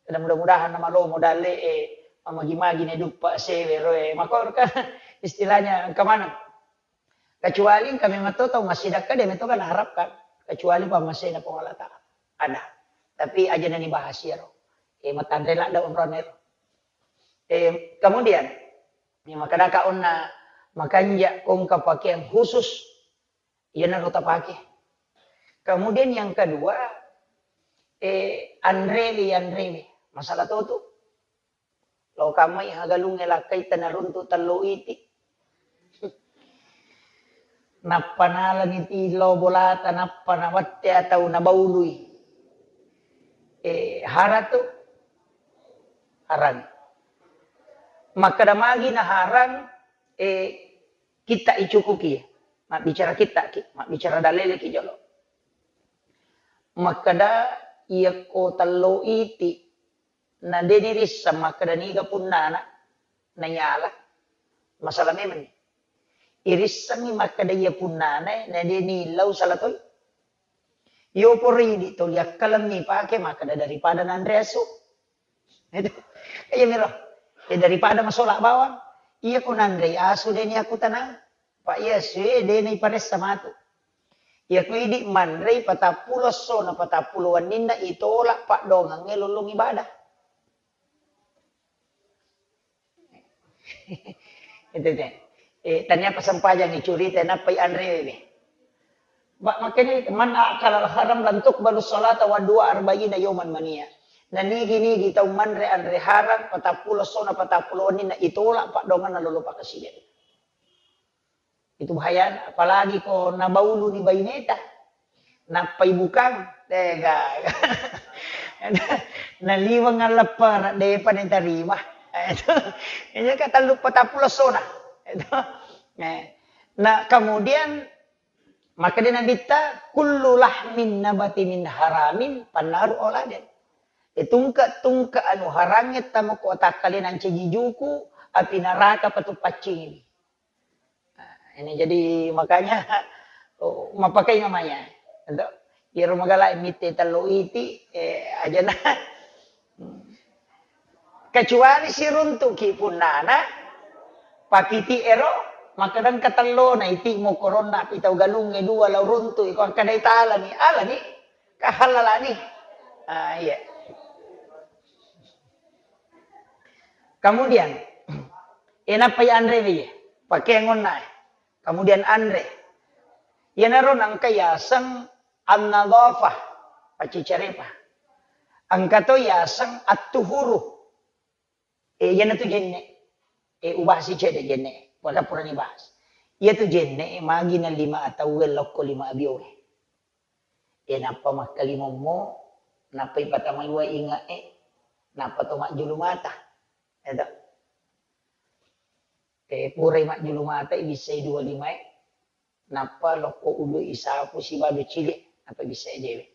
Dan mudah-mudahan namalomo dalle e, mamagi-magi ne duppa sewe roe. Makkoro kan istilahnya engka maneng. Kecuali engka memang to tau massidekka de meto kan harapkan. Kecuali pammasena Puang Allah Ta'ala. Ada. Tapi aja nani bahas iyaro. E, matanre ladda onrone ro. E, kemudian, ya, makadaka onna makanja kongka pakaian khusus Iyanaro tapake. Kemudian yang kedua, eh, anrewe, anrewe. Masalah totu. Lo kamai hagalungnge lakkai tanaruntu tello iti. Nappa nalani ti lo bolata, nappa nawette atau nabaului. Eh, haratu harang. Makkeda magi naharang, eh, Kitta icukuki, mabbicara kittaki, mabbicara daleleki jolo. Makkeda, iyakko tello iti, na de nirisseng makkeda niga punnana, nayala, masalah memang. Irissengi makkeda iya punnana, na de nillau salah toi. Yo pori idi toli akkalemmi pake makkeda daripada nanre asu. Itu. Iya miro. Eh, daripada masola bawang, iya ko nanrei asu deni aku tenang. Pak iya sue deni paressa matu. Iya ko idi manrei patappulo esso na patappulo wenninna itolak paddoangangnge lollong ibadah. Itu te. Eh, tania pasempajang icurita nappai anrewe. Ba, makanya man akala al haram lan tuqbalu salata wa dua arba'ina yauman mania. Na nigi-nigi tau manre anre harang patappulo sona patappulo wenni na itolak paddoanganna lolo pakaside. Itu bahaya, apalagi ko nabaulu ni baineta. Nappai bukang, tega. Naliweng alleppara, depa ni tarima. Itu. Ini ka tellu patappulo sona. Itu. Eh. Nah, kemudian Makkeda Nabitta, "Kullu lahmin nabati min haramin fannaru auladen." E, tungke-tungke anu harangnge tamo ko takkalena ncaji juku, api naraka patu paccingi. Nah, ini jadi makanya, oh, mappakai namanya. Untuk iyaro magala mitte tello iti, eh, ajana. Kecuali siruntuki punnana, pakiti ero, makkeda engka tellona iti mokoronna pi tau galungnge dua lao runtu, iko akkadai talani, alani, kahallalani. Ah, iya. Kemudian, enappa anre iya, pakeangonna. Kemudian anre. Iyanaro nangka yaseng an-nadhafah, paccicarepa. Engka to yaseng attuhuru. Eh, iyanatu jenne. Eh, ubahasi cedde jenne. Pura-pura ni bahas. Iyatu jenne, magi na lima atauwe lokko lima abiowe. Eh, nappa makkalimommo, nappa ipatamai wae inge'e, nappa to majjulu mata. Eto. Eh, purai majjulu mata, ibissai dua limae. Nappa lokko ulu isapu sibawa docili, nappa bisa ejewe.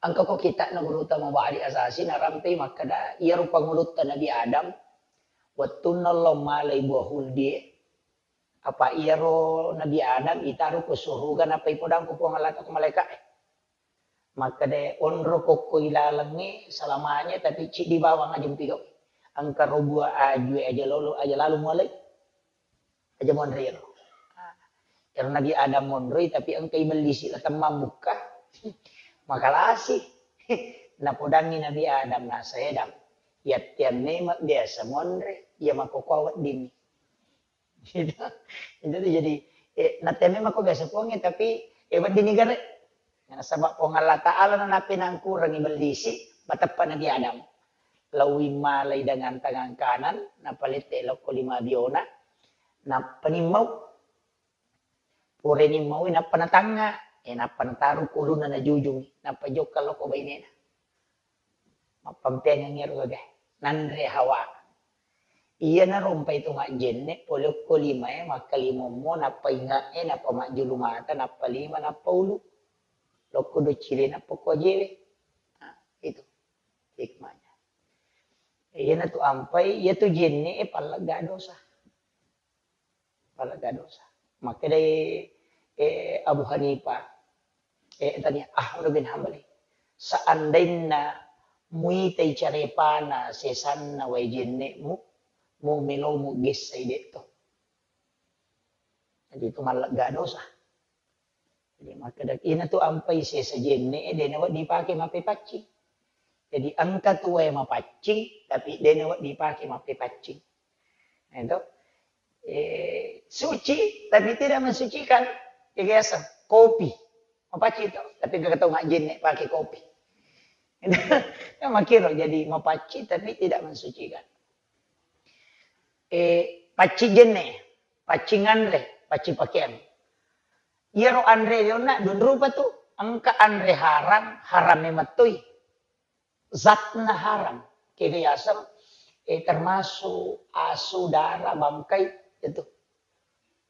Engka ko kitabna Gurutta Mubahari Asasi narampe makkeda, iyaro pangulutta Nabi Adam, wettunna lo malai buah huldie, apa iyaro Nabi Adam itaro ko suruga nappa ipodang ko Puang Allah ko malaika'e. Makkeda, onro kokko ilalengnge selamanya, tapi ciddi bawang aja mupigau. Engka ro buah ajue aja lolo, aja lalu mualai. Aja monri ro. Ero Nabi Adam monroi, tapi engka ibellisi la temmang bukka. Makalasi. Napodangi Nabi Adam, nasa Adam. Yattiamme biasa monre, iya makkokkoe weddinni. Gitu. Itu tuh jadi, eh, natte memang ko biasa puangnya, tapi, eh, wedding ni gare. Nasaba Puang Allah Ta'ala na nape nangkurangi bellisi, bateppa Nabi Adam. Lauwi malai dengan tangan kanan, napalette lokko lima biona, nappa nimmau. Pura nimmau, nappa natangnga, eh, nappa nataru kuluna najujungi, nappa jokka lokko bainena. Mappampeangeng ero gaga. Nanre Hawa. Iyana rompai tu majjenne, pole okko limae, makkalimommo, nappa inge'e, nappa majjulu mata, nappa lima, nappa ulu. Lokko docile, nappa ko ajewe. Nah, itu hikmahnya. Iyana tu ampai, iya tu jenne, eh, pallegga dosa. Pallegga dosa. Makkedai, eh, Abu Hanifah, eh, tania Ahmad bin Hambali, seandainna muitai carepana sesanna wae jenne'mu, mu melomu gessai de'to. Jadi itu mallegga dosa. Jadi makkeda, ina tu ampai sesa jenne, eh, dena wedding dipake mappepaccing. Jadi engka tu wae mapaccing, tapi dena wedding dipake mappepaccing. Itu. Eh, suci, tapi tidak mensucikan. Biasa, kopi. Mapaccing tu, tapi engka tau majjenne pake kopi. Kan makkiro, jadi mapaccing, tapi tidak mensucikan. Eh, paccing jenne, paccing anre, paccing pakeang. Iyaro anre lionna dua rupa tu, engka anre haram, haram memettoi. Zatna haram. Kega yaseng, eh, termasuk asu, dara, bangkai, itu.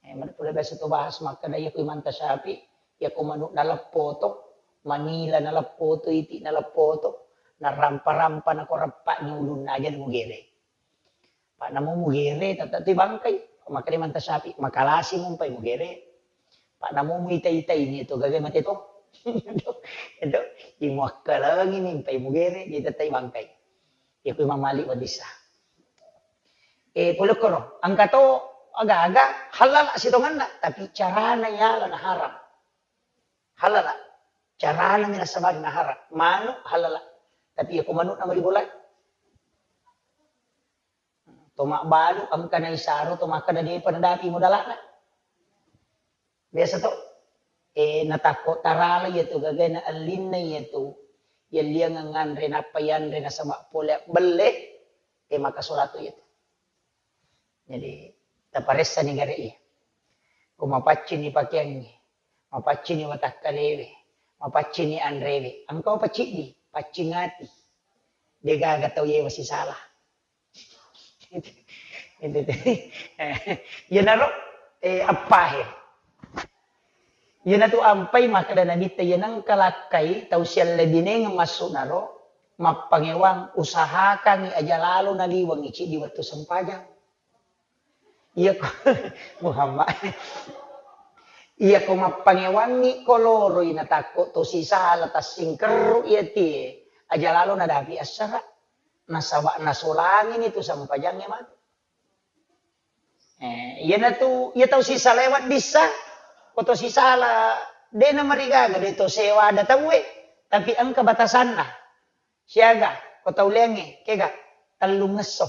Eh, mana pula biasa tu bahas makkeda, iya ku Imam Tasyafi, iya ku manu naleppo to, manila naleppo to, iti naleppo to, narampa-rampa nako reppa nyulunna aja mugere. Pak namo mugere, tata tu bangkai. Makkeda Imam Tasyafi, makalasi mumpai mugere. Pak namo muita-ita ini tu gaga mate to. Itu, itu, imuakkalangi mimpai mugere, jadi tetai bangkai. Iya ku Imam Malik wadissa. Eh, pole koro, engka to aga-aga halala sitonganna, tapi carana yala na haram. Halala. Carana mi nasabari na haram. Manu halala. Tapi iya ku manu nama dibolai. To mabbalu engka naisaro to makkeda depa nadapi modalana. Biasa to, eh, natakko tarala iya tu gagana ellinna iya tu, yalliangeng nganre nappa yanre nasaba pole belle, eh, maka solatu iya tu. Jadi, taparessani gare iya. Ko mapaccini pakeangnge, mapaccini watakkalewe, mapaccini anrewe, engka paciddi, paccing ati. Degaga tau yewa sisala. Itu, itu. Iyanaro, eh, appahe. Iyanatu ampai makkeda Nabitta, iya nengka lakkai tau siallebinengeng massu'naro, mappangewang, usahakangngi aja lalo naliwengngi ciddi wettu sempajang. Iyako, Muhammad. Iyako mappangewangngi ko loroi natakko to sisala tassingkerru iya tie, aja lalo nadapi assara. Nasaba nasolangini tu sempajangnge matu. Eh, iyanatu, iya tau sisala weddissa, ko to sisala, de namarigaga, de to sewa ada tauwe, tapi engka batasanna. Siaga, ko tau leangnge, kega, tellungngesso.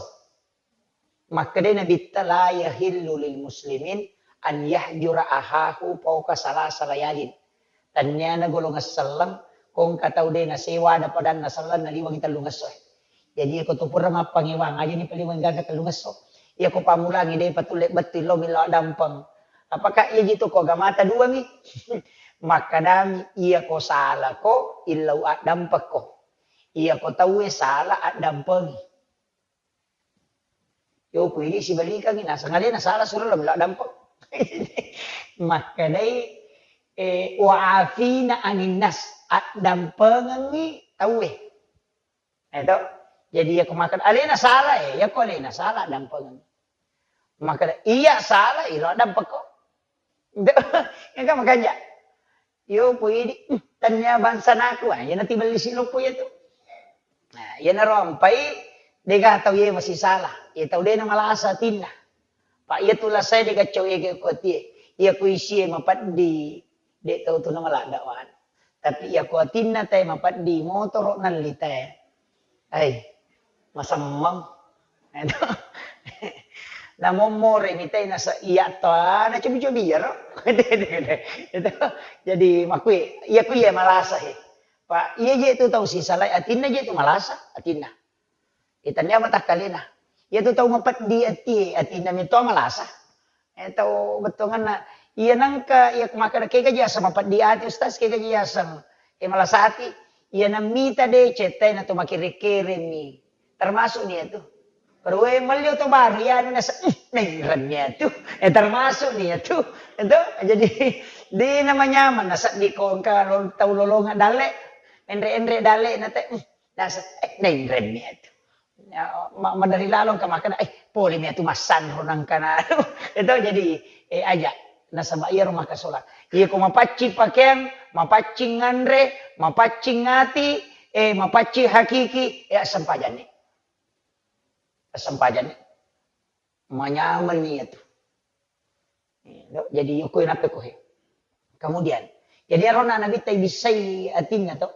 Makkedai Nabitta, "La yahillu lil muslimin an yahjura ahahu fauqa salasa layalin." Tanniana golongan selleng, Ko engka tau de' nasewa ada padanna sellenna liwengi tellungesso. Jadi iyako to pura mappangewang, aja ni paliweng gaga tellungesso. Iyako pammulangi de' patulle bettu lo millau addampeng. Apakah iya ji tu ko agamata dua mi? Makkadami, iyako salako, illau addampekko. Iyako tauwe sala, addampengi. Yo, ku idi sibalikangi, naseng alena sala suro lo millau addampeng. Makkedai, eh, wa afina aninnas, addampengengi tauwe. Eh, to? Jadi, iyako makkeda alena sala, eh, iyako alena sala, addampengengi. Makkeda, iya sala, ilo addampekko. Engka makanja. Yo, po idi, "Hmm, tania bangsa naku," ah, iyana tibelli siloppo iya tu. Nah, iyanaro ampai, dega tau iye masisala. Iya tau de' namalasa atinna. Pa iya tu lasai dega cau ege ko atie. Iya ku isie mapeddi, de' tau tu namaladda wan. Tapi iya ku atinna te mapeddi, motoro nalli te. Ai, masemmeng. Namommore mitai nasa iya to, ah, nacobi-cobi iyaro. Itu. Jadi makui, iya ku iya malasa he. Pa iya je tu tau sisalai atinna je tu malasa, atinna. Itannia matakkalena. Iya tu tau mapeddi ati, atinna mito malasa. Eh, tau bettuanganna. Iya nangka, iya makkeda kega ji aseng mapeddi ati, Ustaz, kega ji aseng, eh, malasati. Iya nammita de' cettai na to makkere-keremi. Termasuk ni iyatu. Perwe melli oto baru, iya anu nasa, "Ih, nainreng ni iyatu." Eh, termasuk ni iyatu. Itu, jadi, de' namanyameng, nasedding ko engka lo-, tau lolongang dalle, enre-enre dalle na te, "Ih, nasa, eh, nainreng ni iyatu." Ya, ma-, madari lalo engka makkeda, "Eh, pole mi iyatu massanro nangkana." Itu jadi, eh, aja. Nasaba iyaro makkasola. Iya ko mapaccing pakeang, mapaccing nganre, mapaccing ati, eh, mapaccing hakiki, eh, assempajanni. Assempajanni. Manyameng ni iyatu. Jadi, yoko nappa ko he. Kemudian, jadi arona Nabitta ibissai atinna to,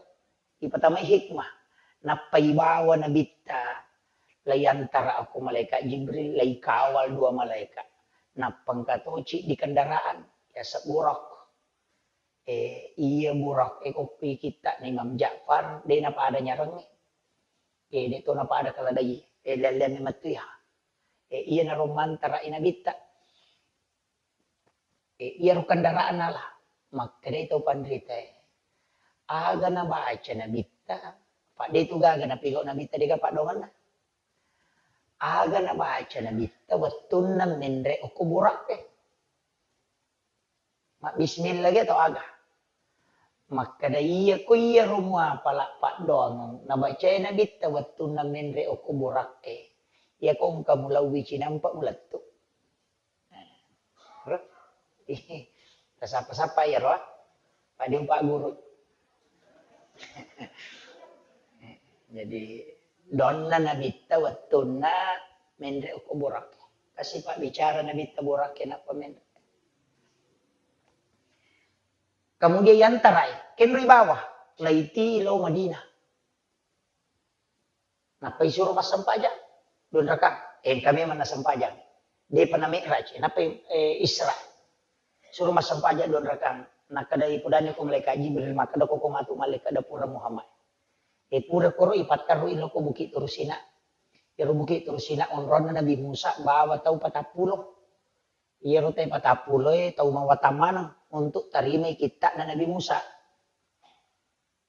ipatamai hikmah. Nappa ibawa Nabitta, laiyantara ako malaikat Jibril, laikawal dua malaikat. Nappa engka toci di kendaraan, yaseng Buraq. Eh, iya Buraq, eh, ko kitta na Imam Ja'far, de' napada nyarengnge. Eh, de' to napada keledai, eh, lelleang memettu iya. Eh, iyanaro mantara i Nabitta. Eh, iyaro kendaraanna lah, makkedai tau panritae, aga nabaca Nabitta, pa de' tu gaga napigau Nabitta, dega paddoangenna. Aga nabaca Nabitta wettunna menre okko Buraq e. Mabbismillah ge tau aga. Makkeda iya ko iyaro muapala paddoangeng nabacae Nabitta wettunna menre okko Buraq e. Iya ko engka mulauwi cinampa mulettu. Tasappa-sappa iyaro, ah. Padi upagguru. Jadi, donna Nabitta wettunna menre okko Buraq. Kasi pabbicara Nabitta Buraq e nappa menre. Kemudian yantarai, kenroi bawah, laiti lao Madinah. Nappa isuro massempajang, dua rakang. Eh, engka memang nassempajang. Depa na mi'raj, nappa, eh, Isra. Suro massempajang dua rakang. Nakkeda ipodani ko malaikat Jibril, makkeda ko, ko matu malaikat da pura Muhammad. Eh, pura koro ipatterru ilo ko Bukit Turu Sina. Iyaro Bukit Turu Sina onronna Nabi Musa bawa tau patappulo. Iyaro tau patappulo e tau mawatang maneng untuk tarimai kitta'na Nabi Musa.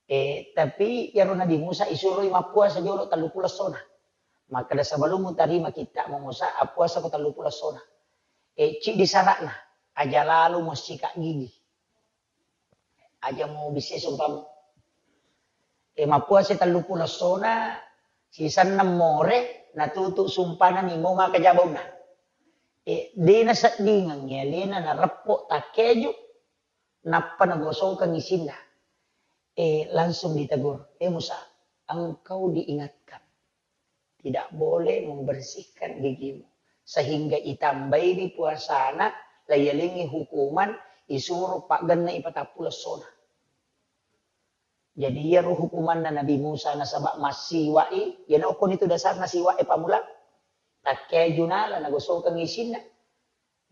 Eh, tapi iyaro Nabi Musa isuroi mappuasa jolo telluppulo essona. Makkeda, "Sebelum mutarima kitta'mu Musa, appuasako telluppulo essona." Eh, ciddi sara'na, aja lalo muassika gigi. Aja mubissai sumpamu. Eh, mappuasa telluppulo essona, sisenna more, natutu sumpana nimo maka jabauna. Eh, de naseddingengngi alena nareppo takkeju, nappa nagosokeng isinna. Eh, langsung ditegur, "Eh Musa, engkau diingatkan tidak boleh membersihkan gigimu, sehingga itambaini puasana, layalengi hukuman, isuro paggenna ipatappulo essona." Jadi, iyaro hukumanna Nabi Musa nasaba massiwa'i, iyana okkoni tu dasarna siwa'e pamula. Takkeju nala nagosokeng isinna.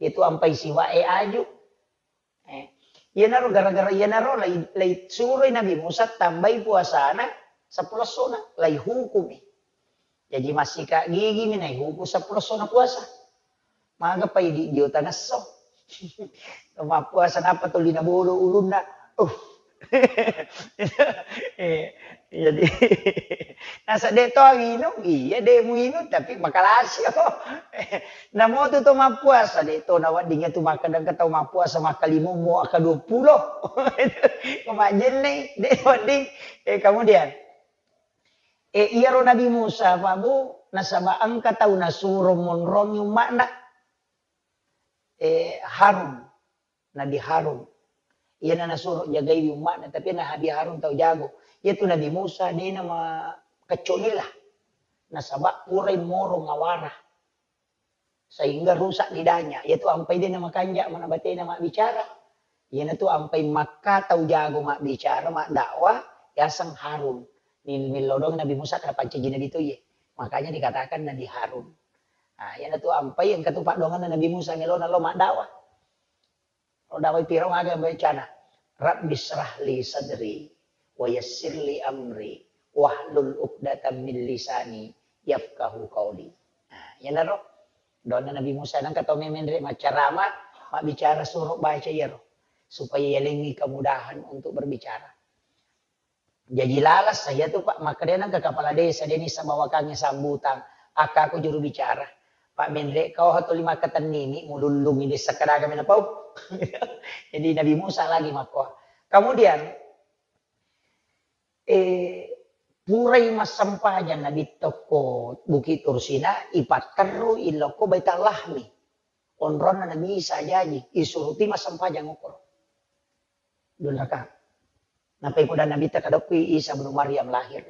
Itu ampai siwa'e aju. Eh, Iyanaro gara-gara iyanaro lai, lai suroi Nabi Musa tambai puasana seppulo essona, lai hukumi. Jaji massika gigimi naihukum seppulo essona puasa. Maga pai di, di otangesso. Mappuasa nappa tuli nabodo ulunna. Uh. Eh, jadi nasa de to minum, iya de muinum tapi makalasi. Namotu to mappuasa de to nawedding tu makkeda engka tau mappuasa makkalimommo aka dua puluh. Majenne de wedding. Eh, kemudian Eh, iyaro Nabi Musa, Pak Bu, nasaba engka tau nasuro monrongi umma'na. Eh, Harun, Nabi Harun. Iyana nasuro jagaiwi umma'na, tapi Nabi Harun tau jago. Iyatu Nabi Musa, dena ma-, kecco'nilla. Nasaba purai moro ngawara. Sehingga rusak lidahnya. Iyatu ampai de namakanja mana batena mabbicara. Iyanatu ampai makka tau jago mabbicara, maddakwah, yaseng Harun. Ni-, nillau doang Nabi Musa karena pancaji Nabi to iye. Makanya dikatakan Nabi Harun. Nah, iyanatu ampai engka tu paddoanganna Nabi Musa melona lo maddakwah. Ro dawai Firaun aga becana, "Rabbi syrah li sadri, wa yassir li amri, wahlul uqdatam min lisani, yafqahu qauli." Nah, iyanaro doanna Nabi Musa, nangka tau memenre maccarama, mabbicara suro baca iyaro, supaya yalengi kemudahan untuk berbicara. Jaji lalas saya tu, Pak, makkedai nengka kepala desa, deni sabawakangnge sambutan, akkaku juru bicara. Pak, menre kau hatuli makkatennini, mulullungi desa kadaga mena pau. Jadi Nabi Musa lagi makkoa. Kemudian, eh, purai massempajang Nabi tokko Bukit Tursina, ipatterru ilokko Baital Lahmi. Onronna Nabi Isa jaji, isuruti massempajang okoro. Dua rakaat. Nappai poda Nabitta kadokki Isa bin Maryam lahir.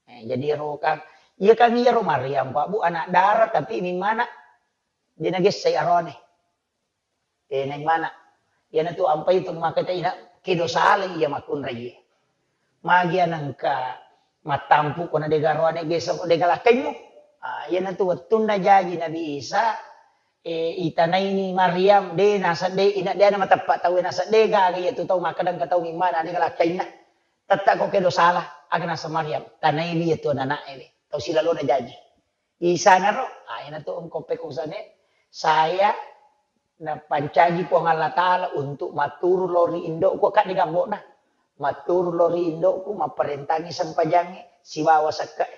Eh, jadi ero kan, iya kan iyaro Maryam, Pak Bu, anak dara, tapi mimmana de nagessai arone. Eh, naimana. Iyanatu ampai tu maka ina kedo sala iya makkunrai. Magi anengka mattampu ko na dega roane gesa ko dega lakkaimmu. Ah, iyanatu wettunna jaji Nabi Isa, eh, itanaini Maryam, de nasa de, ina de na mateppa tau nasa de gaga iyatu tau makkeda engka tau mimmana dega lakkainna. Tetta ko kedo sala, aga nasa Maryam, tanaiwi iyatu anana'e we. Tau silalona jaji. Isanaro, ah, iyanatu engko pekosane, saya napancaji Puang Allah Ta'ala untuk matturu lao ri indo'ku, kak de gambokna. Matturu lao ri indo'ku, mapparentangi sempajangnge, sibawa sekke'e.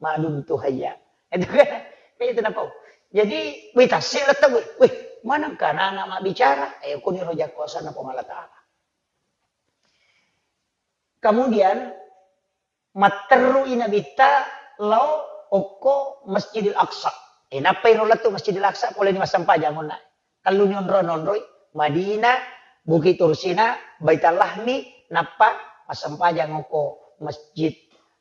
Madum tu hayya. Itu kan, itu napau. Jadi, wih, tassi letta, wih, wih, manengka anak-anak mabbicara? Eh, kuniro jakkuasanna Puang Allah Ta'ala. Kemudian, matterru'i Nabitta lao okko Masjidil Aqsa. Eh, nappai ro lettu Masjidil Aqsa, poleni massempajang onna. Telluni onro-onroi, Madinah, Bukit Tursina, Baitul Lahmi, nappa massempajang okko Masjid,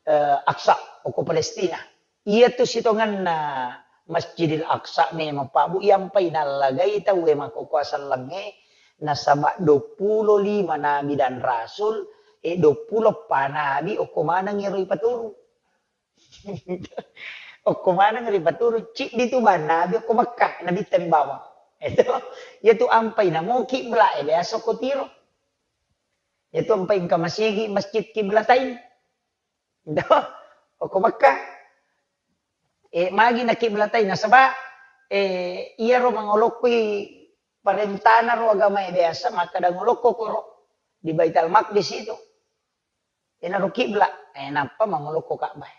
eh, Aqsa, okko Palestina. Iyatu sitongenna Masjidil Aqsa memang, Pak Bu, iyampai nallagai tauwe makkokkoe sellengnge, nasaba duappulo lima nabi dan rasul, eh, duappulo eppa nabi okko maneng ero ipaturu. Okko maneng ero ipaturu, ciddi tu bang nabi okko Mekkah, nabitta mi bawang. Itu, iyatu ampai namo kibla, eh, biasa okko Tiro. Iyatu ampai engka masigi Masjid Kiblatain. Okko Mekkah. Eh, magi na kiblatai nasaba, eh, iyaro mangolokkoi parentana ro agamae biasa makkeda ngolokko koro di Baitul Maqdis itu. Enaro kibla, eh, nappa mangolokko Ka'bah.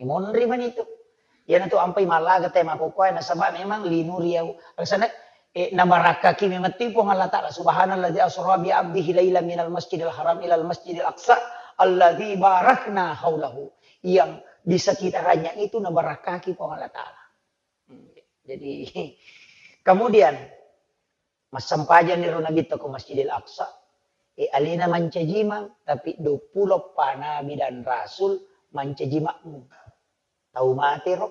Imonri manitu. Iyanatu ampai mallaga te makkokkoe nasaba memang linuriyau. Alasana, eh, nabarakkaki memettu Puang Allah Ta'ala. Subhanalladzi asra bi abdihi lailan minal masjidil haram ilal masjidil aqsa alladzi barakna haulahu. Yang di sekitarnya itu nabarakkaki Puang Allah Ta'ala. Hmm, jadi, kemudian, massempajang niro Nabitta ko Masjidil Aqsa. Eh, alena mancajimang, tapi duappulo eppa nabi dan rasul mancaji makmum. Tau mate ro.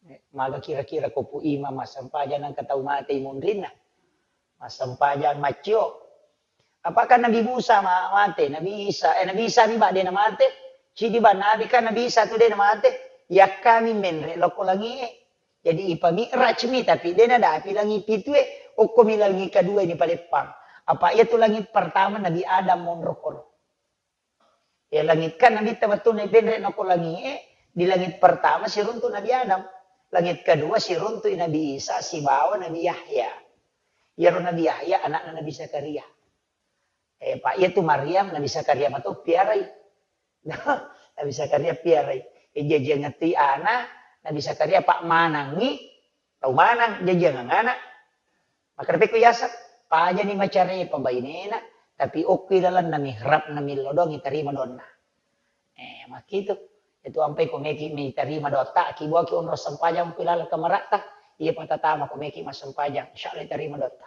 Eh, maga kira-kira ko Pu Imam massempajang nangka tau mate imunrinna. Massempajang maccio. Apakah Nabi Musa ma-, mate? Nabi Isa, eh, Nabi Isa mi bade na mate. Cidi ba Nabi kan Nabi Isa tu de na mate. Yakkami menre lokko langie. Jadi ipami'raj mi, tapi de nadapi langi pitue. Okko mi langi kedua ini paleppang. Apa iya tu langit pertama Nabi Adam monro koro. Ya, langit kan Nabitta wettunna ipenre nako langie, di langit pertama siruntu Nabi Adam. Langit kedua siruntu Nabi Isa sibawa Nabi Yahya. Iyaro Nabi Yahya anakna Nabi Zakaria. Eh, Pak, iya tu Maryam Nabi Zakaria mato piarai. Nabi Zakaria piarai. Eh, jajiang ngatui ana, Nabi Zakaria Pak manangi, tau manang jajiang anak. Maka repeko yaseng, pajani macarepa bainena, tapi okki lalenna mihrab na millo doang itarima donna. Eh, makkitu. Itu ampai ko meki mitarima dotta, ki buaki onro sempajang ku laleng kamaratta, iya patatama ko meki massempajang, insyaallah itarima dotta.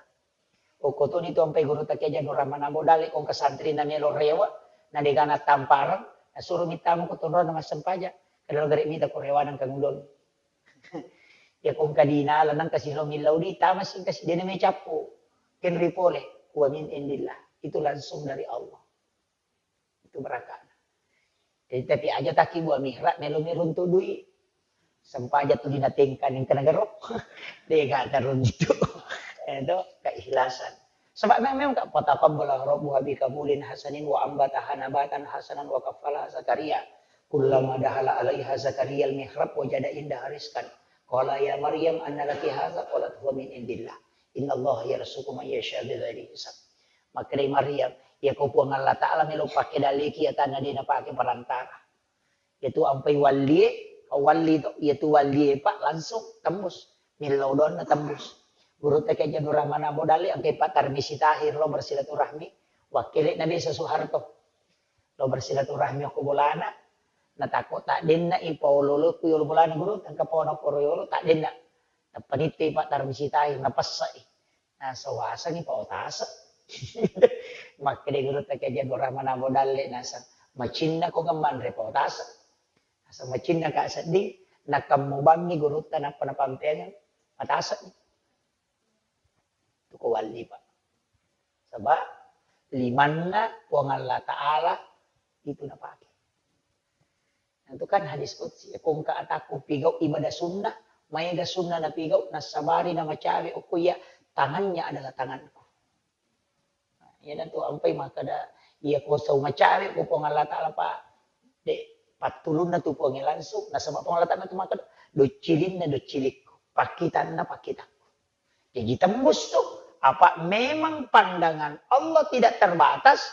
Okko toni tu ampai guru takia jadu ramana bodale kong kesantri na melo rewa, na degana tampareng, na suru mittama ko tonrona massempajang, kadal gare mita ko rewanang kangudon. Ya kong kadina lanang kasi lo millau di tama sing kasi dena me cappu. Kenri pole, wa min indillah. Itu langsung dari Allah. Itu barakana. Jadi, tapi aja taki buah mihrab, melo mi runtu dui. Sempaja tu dina tengka ning kena gero. Dega taruntu. Itu keikhlasan. Sebab memang, memang ka fataqabbala rabbuha bi qabulin hasanin wa ambataha nabatan hasanan wa kaffalaha Zakaria. Kullama dahala alaiha Zakaria al-mihrab wajada indaha rizqan. Qala ya Maryam anna laki hadza? Qalat huwa min indillah. Innallaha yarzuqu man yasha bighairi hisab. Makkedai Maryam, "Iyako Puang Allah Ta'ala melo pake daleki atanna de napake perantara." Iyatu ampai wallie, walli to, iyatu wallie, Pak, langsung tembus. Millau doanna tembus. Gurutta Kiai Haji Abdul Rahman Abu Dalli, engkai Pak Tarmisi Tahir lo bersilaturahmi, wakkele'na Desa Soeharto. Lo bersilaturahmi okko bolana, natakko taddenna i paolo-olo ku yolo bolana guru, engka paona koro yolo, taddenna. Nappanitte Pak Tarmisi Tahir, napessai. Nasawasangi Pak Otase. Makkeda gurutta Kiai Haji Abdul Rahman Abu Dalle, naseng, "Macinna ko ngemmanre Pak Otase?" Naseng, "Macinna Kak sedding, nakammu bammi gurutta nappa napampeang matase'ni." Itu ko walli, Pak. Sebab limanna Puang Allah Ta'ala itu napake. Nah, itu kan hadis qudsi, "Ko engka atakku pigau ibadah sunnah, maega sunnah napigau, nassabari namacawe okko iya, tangannya adalah tanganku." Nah, iyanatu ampai makkeda, iya ko sau macawe ko Puang Allah Ta'ala, Pak, de, pattulunna tu Puang langsung, nasaba Puang Allah Ta'ala tu makkeda, "Doccilinna doccilikku, pakkitanna pakkitakku." Jaji tembus tu. Apa memang pandangan Allah tidak terbatas,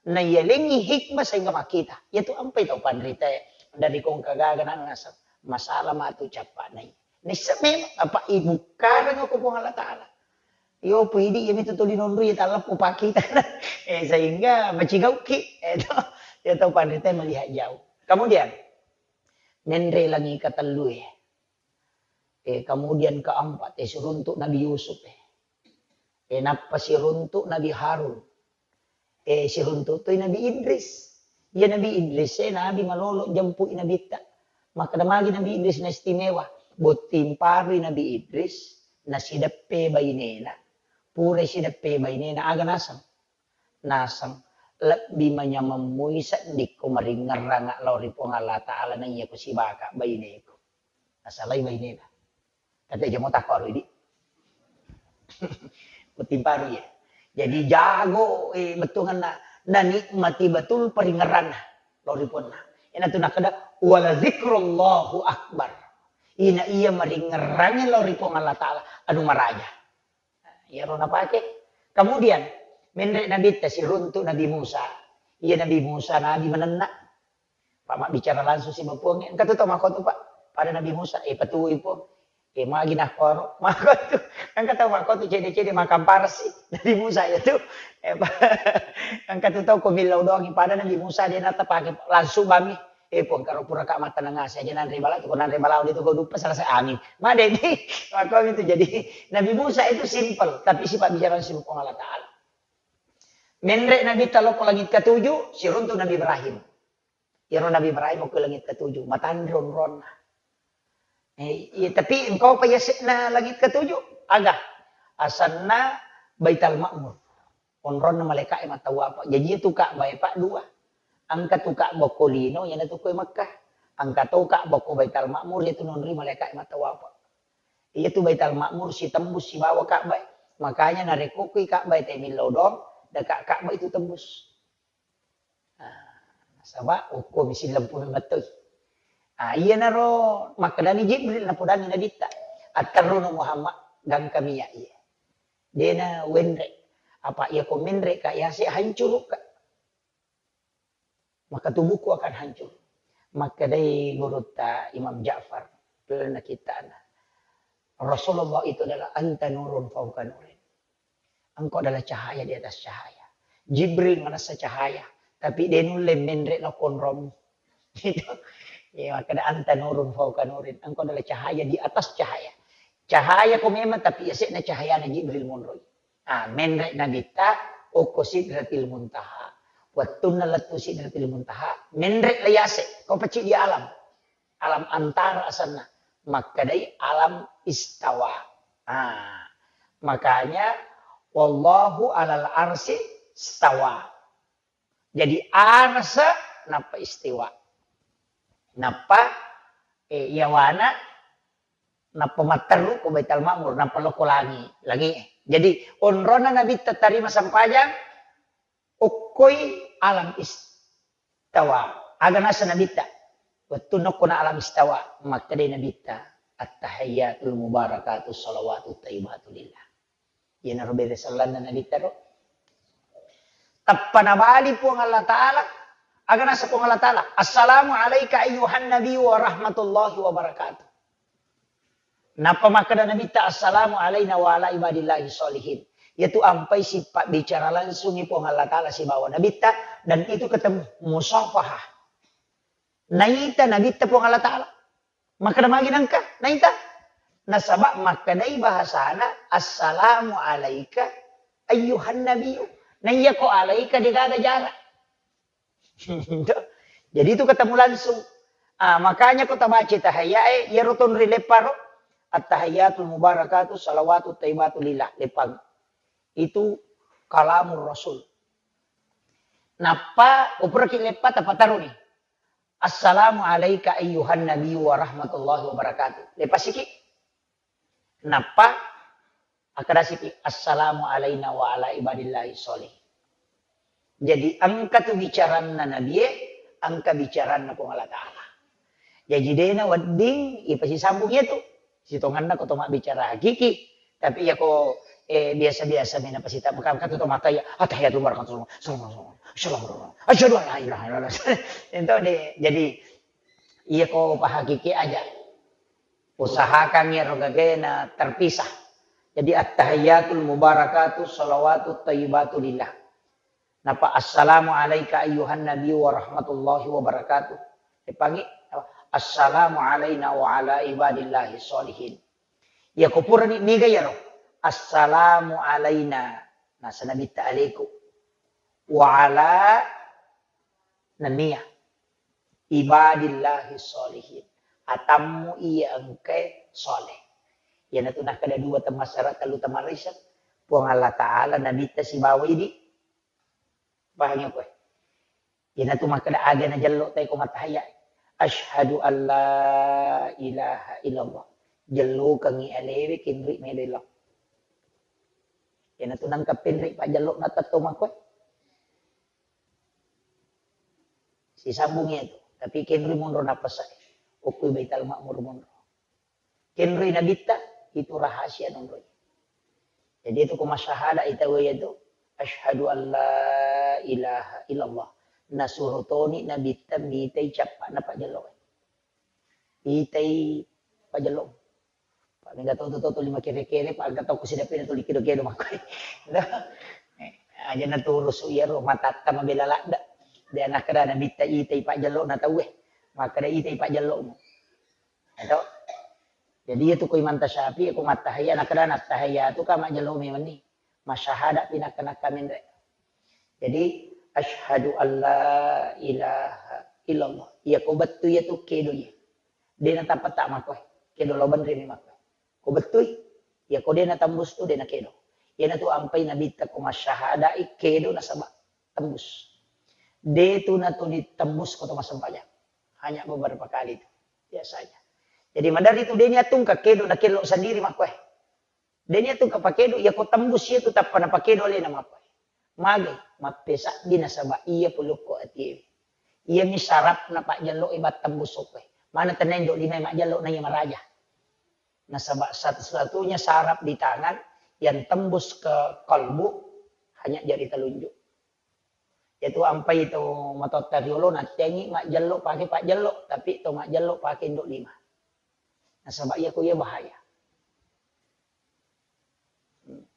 naiyalengi hikmah sehingga makkita. Iyatu ampai tau panrita dari kongka gaga nang nasab. Masalah matu cappa nai. Nissa memang apa ibukkareng ko Puang Allah Ta'ala. Yo pidi yami tu tuli nonru ya talleppu pakkita. Eh, sehingga macigauki. Eh, to, ya tau panrita melihat jauh. Kemudian, menre langi katellue. Eh, kemudian keempat, eh, siruntuk Nabi Yusuf, eh. Eh, nappa siruntuk Nabi Harun. Eh, siruntuk toi Nabi Idris. Iya Nabi Idris, eh, Nabi malolo jempui Nabitta. Makkeda magi Nabi Idris na istimewa. Botting parui Nabi Idris, nasideppe bainena. Pura sideppe bainena, aga naseng? Naseng, "Lebbi manyameng mui seddikko maringngerranga lao ri Puang Allah Ta'ala naiya kusibaka baineku." Nasalai bainena. Kata jamo takko aro idi. Botting parui ya. Jadi jago, eh, bettuanna, nanikmati betul paringngerranna lao ri Puanna. Iyanatu nakkeda, "Wala zikrullahu akbar." Ina iya maringngerrangi lao ri Puang Allah Ta'ala, anu maraja. Iyaro napake. Kemudian, menre Nabitta siruntuk Nabi Musa. Iya Nabi Musa, Nabi manenna. Pak mabbicara langsung si Puang. Engka tu tau makkotu, Pak. Pada Nabi Musa, eh, patuwoi, Puang. Eh, magi nakkoro. Makkotu. Engka tau makkotu cede-cede makamparasi. Nabi Musa ya tu. Eh, Pak. Engka tu tau ko millau doang. Pada Nabi Musa de natapake langsung bami. Eh, Puang, karo pura ka mattenang ase aja nanre bala tu, ko nanre bala de tu ko dupa selesai, amin. Madeni, makko itu jadi Nabi Musa itu simple, tapi sifat bicara si Puang Allah Ta'ala. Menre Nabitta lao ko langit ketujuh, siruntuk Nabi Ibrahim. Iyaro Nabi Ibrahim ko langit ketujuh, matanre onronna. Eh, iya, tapi engka pa yase'na langit ketujuh? Aga? Asenna Baital Ma'mur. Onronna malaeka'e mattawapa. Jaji itu Ka'bah e, Pak, dua. Engka tu Ka'bah ko lino, iyanatu ko e Mekkah. Engka to Ka'bah ko Baital Ma'mur, iyatu nonroi malaeka'e mattawapa. Iyatu Baital Ma'mur sitembus sibawa Ka'bah e. Makanya narekko ko i Ka'bah e te millau doang, Deka Ka'bah itu tembus. Ah, nasaba okko mi sillempuno mettoi. Ah, iyanaro makkedani Jibril napodangi Nabitta, "Atterrono Muhammad, gangkami iya iye. Dena wenre. Apa iya ko menre ka yase hancuru ka. Maka tubuhku akan hancur." Makkedai gurutta Imam Ja'far, dalam kittana, Rasulullah itu adalah anta nurun fauqa nurin. Engkau adalah cahaya di atas cahaya. Jibril manessa cahaya, tapi de nulle menre lao konromu. Gitu. Ya, makkeda anta nurun fauqa nurin. Engkau adalah cahaya di atas cahaya. Cahaya ko memang, tapi yase'na cahayana Jibril monroi. Ah, menre Nabitta okko Sidratil Muntaha. Wettunna lettu Sidratil Muntaha, menre layase, ko pacci di alam. Alam antara asanna. Makkedai alam istawa. Ah, makanya wallahu alal arsi stawa. Jadi arsa nappa istiwa. Nappa, eh, yawana nappa matteru ko Baitul Ma'mur, nappa lokko langi, langi. Jadi onrona Nabitta tarima sempajang, okkoi alam istawa. Aga nasa Nabitta? Wettu nokkona alam istawa, makkedai Nabitta, "Attahiyatul mubarakatu salawatut thayyibatu lillah." Iyanaro bere sellanna Nabitta ro. Tappa nabali Puang Allah Ta'ala, aga nasa Puang Allah Ta'ala, "Assalamu alaika ayyuhan nabiyyu wa rahmatullahi wa barakatuh." Nappa makkeda Nabitta, "Assalamu alaina wa ala ibadillahi sholihin." Yaitu ampai sipabbicara langsungi Puang Allah Ta'ala sibawa Nabitta, dan itu ketemu musafahah. Naita Nabitta Puang Allah Ta'ala. Makkeda magi nengka, naita? Nasaba makkedai bahasana, "Assalamu alaika ayyuhan nabiyyu." Naiya ko alaika degaga jarak. Jadi itu ketemu langsung. Ah, makanya ko tabaca tahiyyae, iyaro tonri lepparo, "Attahiyyatul mubarakatu salawatut thayyibatu lillah." Leppang. Itu kalamur Rasul. Nappa, upuraki leppa, tapataruni. "Assalamu alaika ayyuhan nabiyyu wa rahmatullahi wa barakatuh." Lepasiki. Nappa, akkadasiki, "Assalamu alaina wa ala ibadillahi sholih." Jadi, engka tu bicaranna Nabie, engka bicaranna Puang Allah Ta'ala. Jaji, dena wedding ipasisambung iyatu. Sitongenna ko to mabbicara hakiki, tapi iyako, eh, biasa-biasa mena pasita, maka, maka tu to mattahiyat, "Attahiyatul mubarakatuh, assalamualaikum, assalamualaikum, asyhadu an la ilaha illallah." Ento de, jadi, iyako pahakiki aja. Usahakan iyaro gagena terpisah. Jadi, "Attahiyatul mubarakatuh, salawatut thayyibatu lillah." Napa, "Assalamu alaika ayyuhan nabiyyu wa rahmatullahi wa barakatuh." Epangi, "Assalamu alaina wa ala ibadillahi sholihin." Iyako purani niga iyaro, "Assalamu alaina," nasa Nabitta aleku, "wa ala," nennia, "ibadillahi sholihin," atammu iya engkae sholeh. Iyanatu nakkeda dua temmassara, tellu temmarisa, Puang Allah Ta'ala, Nabitta sibawa idi. Pahangi koe? Iyanatu makkeda aga najello tae ko mattahiyya. Asyhadu an la ilaha illallah. Jellokengngi alewe kenri melo lao. Iyanatu nangka penri pajjello na tetto makkoe. Sisambung iyatu. Tapi kenri monro napasa. Okkoi Baitul Ma'mur monro. Kenroi Nabitta, itu rahasia nonroi. Jadi itu ko masyahada i tau iyatu, "Asyhadu an la ilaha illallah." Nasuro toni Nabitta mitai cappa'na pajjello. Itai pajjello. Pak, mega tau tu tuli makere-kere, Pak, aga tau kusidapi na tuli kedo-kedo makkoe. Aja naturusu iyaro matatta mabela ladda. De nakkeda Nabitta itai pajjello na tauwe. Makkeda itai pajjello. Eto. Jadi, iyatu ko Imam Tasyafi'i, ko mattahiyya, nakkeda, "Nattahiyatu ka majjello memenni. Masyahada pi nakka-nakka menre." Jadi, "Asyhadu an la ilaha illallah." Iya ko bettu iyatu kedo iya. De natappa ta makkoe. Kedo lao benre mi makkoe. Ko bettui, iya ko de natembus tu de nakedo. Iyanatu ampai Nabitta ko masyahadai kedo nasaba tembus. De tu natuli tembus ko to massempajang. Hanya beberapa kali tu biasanya. Jadi, maderri tu de niatungka kedo nakello sendiri makkoe. De niatungka pakedo, iya ko tembus iyatu tappa napakedo alena makkoe. Magai, mappesabbi nasaba iya pulukko atiwi. Iyami sarapna pajjello e battembus okkoe. Mana tenna indo lima majjello na iya maraja. Nasaba satu-satunya saraf di tangan yang tembus ke kalbu hanya jari telunjuk. Yaitu ampai tu matotta riolo nattengi majjello pake pajjello, tapi to majjello pake indo lima. Nasaba iya ko iya bahaya. Hmm.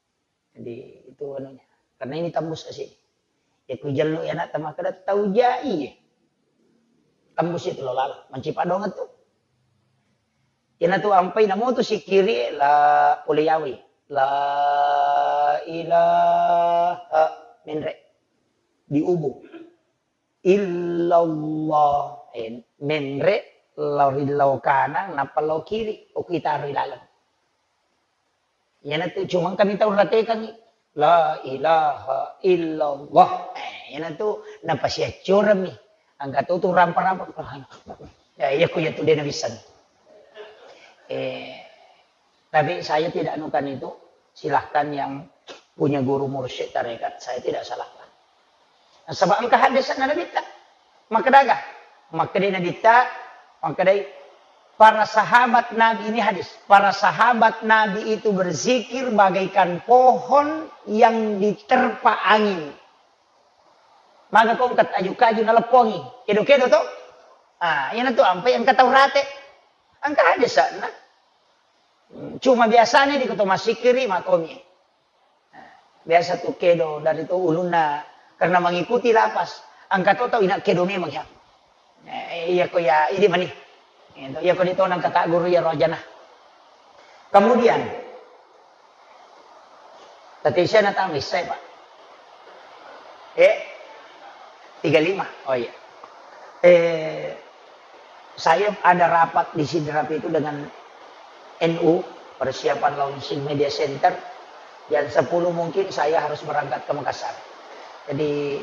Jadi itu anunya. Karena ini tembus ke sini. Ya ku jello ya nak tama kada tau jai. Tembus itu lo lalo. Mancipa dong tu. Ina tu ampai namo tu sikiri la pole yawi. La ilaha menre. Diubu. Illallah. Eh, menre lao ri lao kanang, nappa lao kiri, okko itaro ilaleng. Iyanatu cuma engkami tau ratekangngi, "La ilaha illallah." Eh, iyanatu napasiaccoremmi. Engka to tu rampa-rampa. Ya, iya ko iya tu de' nabisseng. Eh, Tapi saya tidak anukan itu, silahkan yang punya guru mursyid tarekat, saya tidak salahkan. Nasaba engka haddese'na Nabitta. Makkeda aga? Makkedai Nabitta, makkedai para sahabat Nabi, ini hadis, para sahabat Nabi itu berzikir bagaikan pohon yang diterpa angin. Maga ko engka aju-kaju naleppongi, kedo-kedo to? Ah, iyanatu ampai engka tau rate. Engka haddese'na. Cuma biasanya di koto masikiri makomi. Biasa tu kedo dari tu ulunna karena mengikuti lapas. Engka to tau ina kedo memang ya. Eh, iya ko ya, idi mani. Iya ko di tona kata guru ya rojana. Kemudian, tadi saya nak tambah saya, Pak. Eh, tiga lima. Oh iya. Eh, saya ada rapat di Sidrap itu dengan N U, persiapan launching media center. Jam sepuluh mungkin saya harus berangkat ke Makassar. Jadi,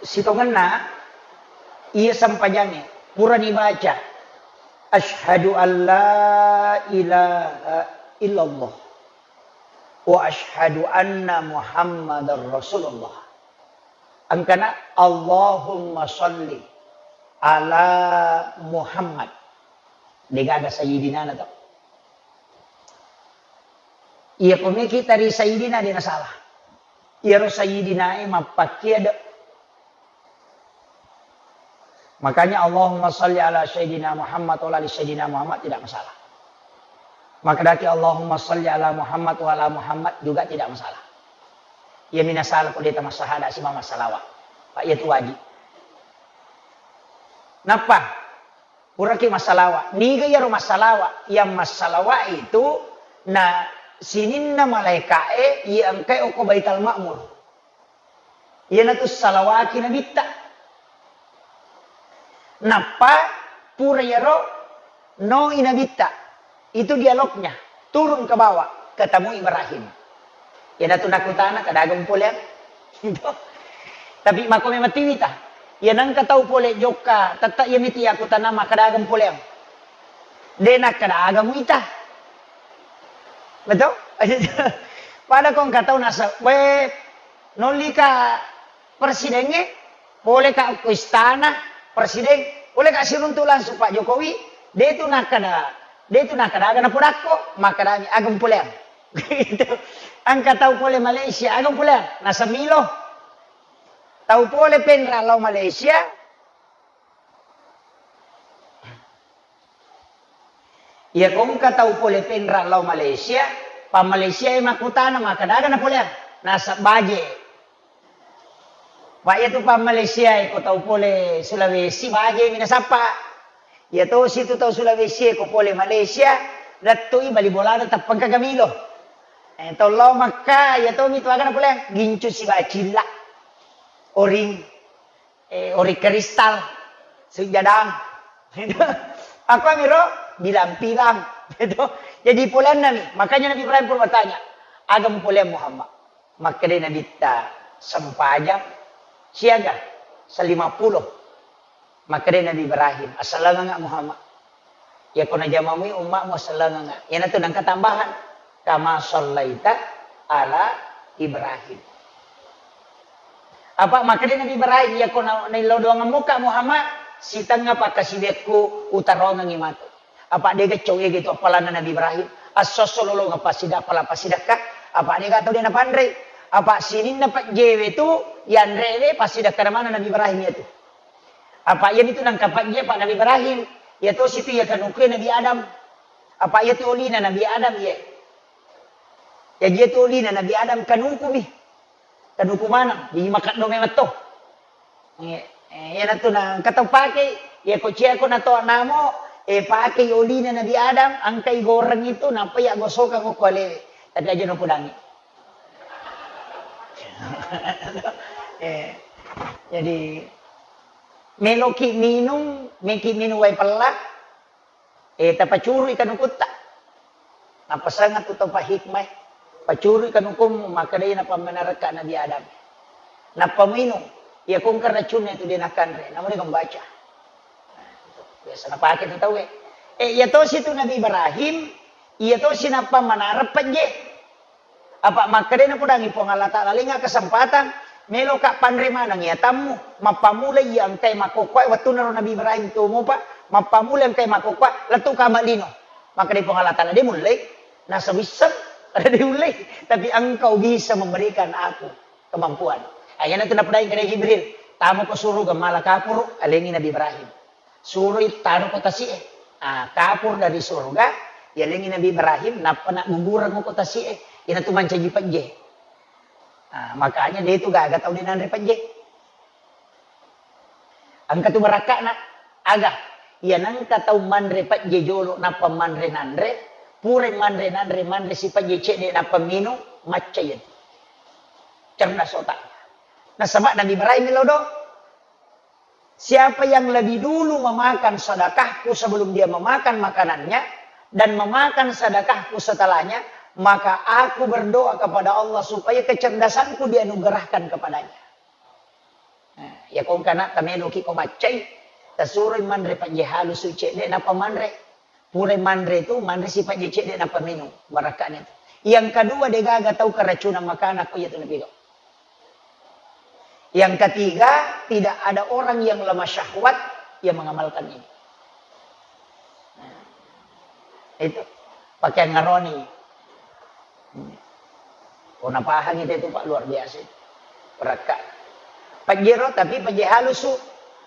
sitongenna iya sempajangnge purani baca, "Asyhadu an la ilaha illallah." Wa asyhadu anna Muhammadar Rasulullah. Engkana, "Allahumma shalli ala Muhammad." Degaga sayyidina na to. Iya ko meki tari sayyidina de' nasalah. Iyaro sayyidina e mappakkia de'. Makanya Allahumma shalli ala Sayyidina Muhammad wa ala ali Sayyidina Muhammad tidak masalah. Makkedaki Allahumma shalli ala Muhammad wa ala Muhammad juga tidak masalah. Iya mina salah ko de' tamassahada simama salawat. Pak, iya tu wajib. Nappa puraki massalawa. Niga iyaro massalawa? Yang massalawa itu na sininna malaika'e iya engkae okko Baital Ma'mur. Iyanatu salawaki Nabitta. Nappa pura iyaro noi Nabitta. Itu dialognya. Turun ke bawah, ketemu Ibrahim. Iyanatu nakutana, "Kadaga mupoleang?" Tapi mako memang tiwita. Iya nangka tau pole jokka, tetta iya miti aku tanah, "Maka daga mupoleang?" De' nakkadaga muita. Betul? Pada ko engka tau nasa, "We, nollika presidengnge, poleka ko istana presiden, poleka siruntu langsung Pak Jokowi, de' tu nakkada, de' tu nakkadaga napodakko, makkadami aga mupoleang." Gitu. Engka tau pole Malaysia, aga mupoleang? Nasa milo. Tau pole penra lao Malaysia, Iya ko engka tau pole penra lao Malaysia, pa Malaysia e makkutana, "Maka daga napoleang?" Nasaba baje. Pak, iya tu pa Malaysia e ko tau pole Sulawesi baje mi nasappa. Iya tosi tu tau Sulawesi e ko pole Malaysia, lettu i bali bolana tappengka gamilo. Eh, tau lao Makka, iya tomi tu aga napoleang, gincu sibawa cilla. Oring. Eh, ori kristal, sujadang. Apa miro? Bilang-bilang. Gitu. Jadi poleanna mi. Makanya Nabi Ibrahim pun bertanya, "Aga mupoleang Muhammad?" Makkeda Nabitta, "Sempajang siaga selima puluh." Makkeda Nabi Ibrahim, "Asalanganga Muhammad." Iya ko najamamui ummamu sellengeng. Iyanatu nengka tambahan. Kama sallaita ala Ibrahim. Apa makkeda Nabi Ibrahim, "Iyako na-, naillau doangemmuka Muhammad, sitengnga pakkasiwiakku utarongengngi matu." Apa dega cau ega itu appalanna Nabi Ibrahim, esso-esso lolongeng passida-, appala passidekka, apa dega tau de napanrei. Apa sininna pejjewe tu yanrewe passidekkana maneng Nabi Ibrahim iyatu. Apa iyanitu nangka pejje apa Nabi Ibrahim, iyatosi tu iya kanukue Nabi Adam. Apa iyatu olina Nabi Adam iye. Jaji iyatu olina Nabi Adam kanukumi. Kanuku maneng, jaji makeddo memeng to. Eh, eh, iyanatu na engka tau pake, iya ko ciako na to namo, eh, pake olina Nabi Adam, engkai goreng itu, nappa iya gosokang okko alewe. Tapi aja no kudangi. Eh, jadi, meloki minung, meki minung wae pella, Eh, tapacurui kanukutta. Nappasengeng tu tau pahikmae. Pacurui kanukummu, makkedai napammenarekka Nabi Adam. Nappa muinung, iya kongka racunna itu de nakanre, namu de membaca. Biasa napake tu tauwe. Eh, iya tosi tu Nabi Ibrahim, iya tosi napammenareng pejje. Apa makkedai napodangi Puang Allah Ta'ala, lenga kesempatan, meloka panre maneng iya tammu, mappamula iya engkai makkokkoe, wettunna ro Nabi Ibrahim tomopa, mappamula engkai makkokkoe, lettu kama lino. Makkedai Puang Allah Ta'ala, de mullei, nasaba wisseng, de ullei, tapi engkau bisa memberikan aku kemampuan. Ah, iyanatu napodangi kedai Jibril, tamo ko suruga mala kapuru, alengi Nabi Ibrahim. Suroi taro ko tasi'e. Ah, kapur dari surga, yalengi Nabi Ibrahim, nappa naggugureng ko tasi'e. Iyanatu mancaji pejje. Ah, makanya de tu gaga tau de nanre pejje. Engka tu barakka'na, aga? Iya nengka tau manre pejje jolo nappa manre nanre, pura manre nanre, manre si pejje cedde nappa minung, macca iyatu. Cerdas otaknya. Nasaba Nabi Ibrahim lo do. Siapa yang lebih dulu memakan sedekahku sebelum dia memakan makanannya, dan memakan sedekahku setelahnya, maka aku berdoa kepada Allah supaya kecerdasanku dianugerahkan kepadanya. Nah, iya kongka na tameloki ko maccai, tasuroi manre pejje halusu cedde nappa manre. Pura manre tu, manre si pejje cedde nappa minung, barakka'na tu. Yang kedua, de gaga tau keracunan makanan ko iyatu napiga. Yang ketiga, tidak ada orang yang lemah syahwat yang mengamalkan ini. Nah, itu pakaian ngaroni. Ko napahangi te tu, Pak, luar biasa itu. Berakka. Pejjero, tapi pejje halusu.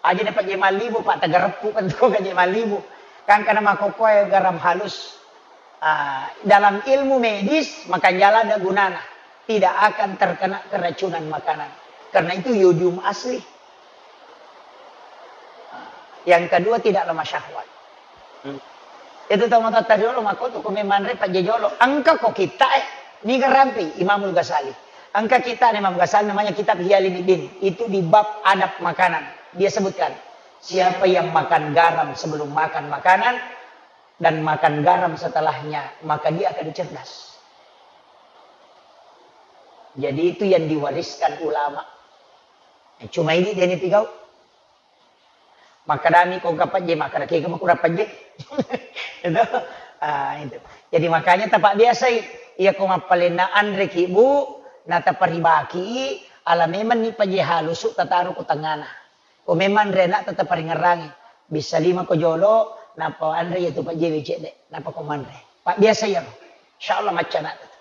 Aja na pejje mallibu, Pak, tagareppu kan tu pejje mallibu. Kan kana makkokkoe garam halus. Ah, dalam ilmu medis, makanjala ada gunana. Tidak akan terkena keracunan makanan. Karena itu yodium asli. Yang kedua, tidak lemah syahwat. Hmm. Itu tau matoatta riolo makko tu ko memanre pejje jolo. Engka ko kitta e, niga rampe Imamul Ghazali. Engka kitta Imam Ghazali namanya kitab Ihya Ulumuddin. Itu di bab adab makanan. Dia sebutkan, siapa yang makan garam sebelum makan makanan dan makan garam setelahnya, maka dia akan cerdas. Jadi itu yang diwariskan ulama. Cuma ini dia ni pigau. Makkedami ko engka pejje, makkeda kega makurang pejje. Itu. Ah, itu. Jadi makanya tapabbiasai, iya ko mappalenna anreki, Bu, nataparibaki, ala memenni pejje halusu tataro ko tengngana. Ko memang anre anakta taparingerrangi. Bisa lima ko jolo, nappa anre iya tu pejje we cedde, nappa ko manre. Pabbiasa iyaro. Insyaallah macca anakta tu.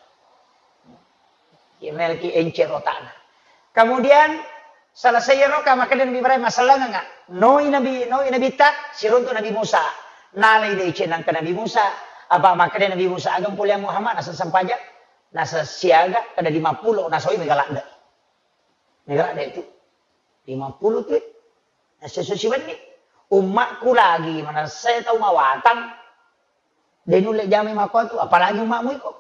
Iya melki encer otakna. Kemudian, selesai iyaro, ka makkeda Nabi Ibrahim, masallangengnga. Noi Nabi, noi Nabitta, siruntu Nabi Musa. Nalai deceng nangka Nabi Musa. Apa makkeda Nabi Musa, aga polea Muhammad, nasa sempaja, nasa siaga, kada lima puluh, nasoi mega ladde. Mega ladde itu. Lima puluh tu. Nasa susi wenni. Ummakku lagi, manassa tau mawatang. De nulle jamai makkuatu, apalagi umma'mu iko.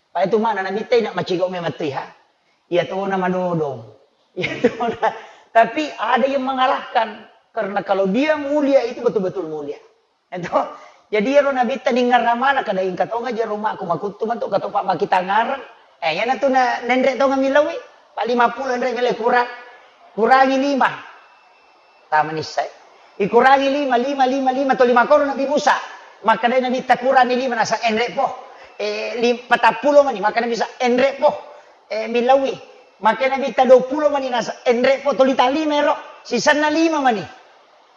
Pai tu mana Nabitta ina macigau memang tu iha. Iya tona madodong. Iya tona. Tapi ada yang mengalahkan. Karena kalau dia mulia itu betul-betul mulia. Itu. Jadi ero Nabitta ningerra mana kada ingka tonga je rumahku makuttu matu katopa makitangareng. Eh, yana tu na nendre tonga milawi. Pa lima puluh nre mile kurang. Kurangi lima. Tama nissai. Ikurangi lima, lima, lima, lima, to lima koro Nabi Musa. Makkedai Nabitta, "Kurangi lima," nasa enre po. eh, lim-, patappulo mani, makkeda Nabitta, enre'po, eh, millauwi. Makkeda Nabitta duappulo mani nasa, enre'po, tuli tallima ero, sisenna lima mani.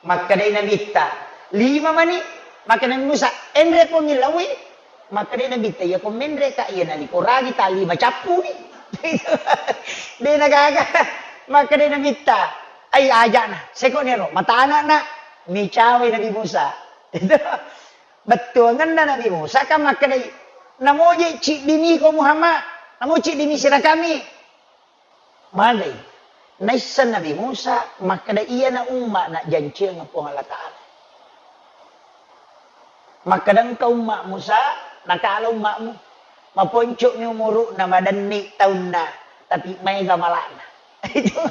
Makkedai Nabitta, lima mani, makkeda Nabi Musa, enre'po millauwi. Makkedai Nabitta, iyako menre'ka, iya nalikorangi tallima cappuni. De' nagaga. Makkedai Nabitta, ai aja'na, seko'ni ero, matana'na, micawai Nabi Musa. Itu. Bettuangenna Nabi Musa kan makkedai, "Namoje ciddimiko Muhammad, namo ciddimi sirakami." Magai, naisseng Nabi Musa makkeda, "Iyana umma'na janciang Puang Allah Ta'ala." Makkeda engka umma' Musa, nakala umma'mu, maponco'mi umuru'na, madenni taunna, tapi maega mala'na. Itu,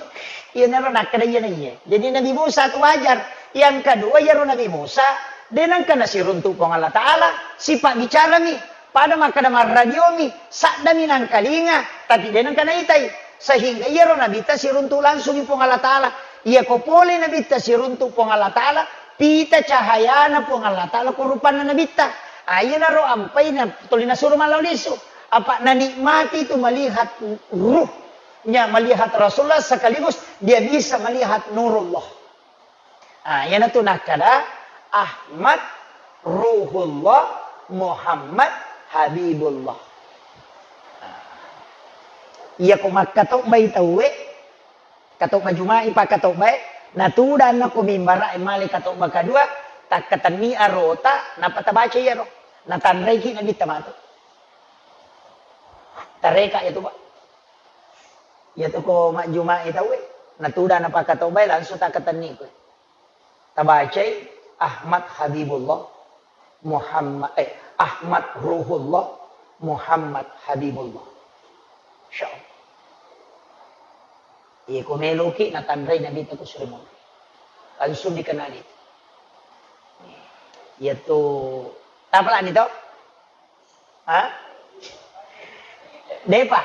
iyanaro nakkeda iyana iye. Jadi Nabi Musa tu wajar. Yang kedua, iyaro Nabi Musa, de' nengka nasiruntu Puang Allah Ta'ala, sipabbicarami, pada makkeda marradiomi, saddami nangkalinga, tapi de' nengka naitai. Sehingga iyaro Nabitta siruntu langsungi Puang Allah Ta'ala. Iyako pole Nabitta siruntu Puang Allah Ta'ala, pita cahayana Puang Allah Ta'ala ko rupanna Nabitta. Ah, iyanaro ampai na tuli nasuro malao lisu. Apa nanikmati itu melihat ruh nya melihat Rasulullah sekaligus dia bisa melihat nurullah. Ah, iyanatu nakkeda Ahmad Ruhullah Muhammad Habibullah. Ah. Iyako makkatobbai tauwe, katobba Juma'i pakkatobbae, natudanna ko mimbara'e male katobba kadua, takkatenni arota, nappa tabaca iyaro. Natanraiki Nabitta matu. Tareka iyatu, Pak. Iyatu ko majjuma'i tauwe, natudang napakkatobbai langsung takkatenni koe. Tabacai Ahmad Habibullah Muhammad, eh, Ahmad Ruhullah Muhammad Habibullah. Insyaallah. Iya ko meloki natanrai Nabitta ko sure monro. Langsung dikenali. Iyatu tapalani to? Ha? Depa.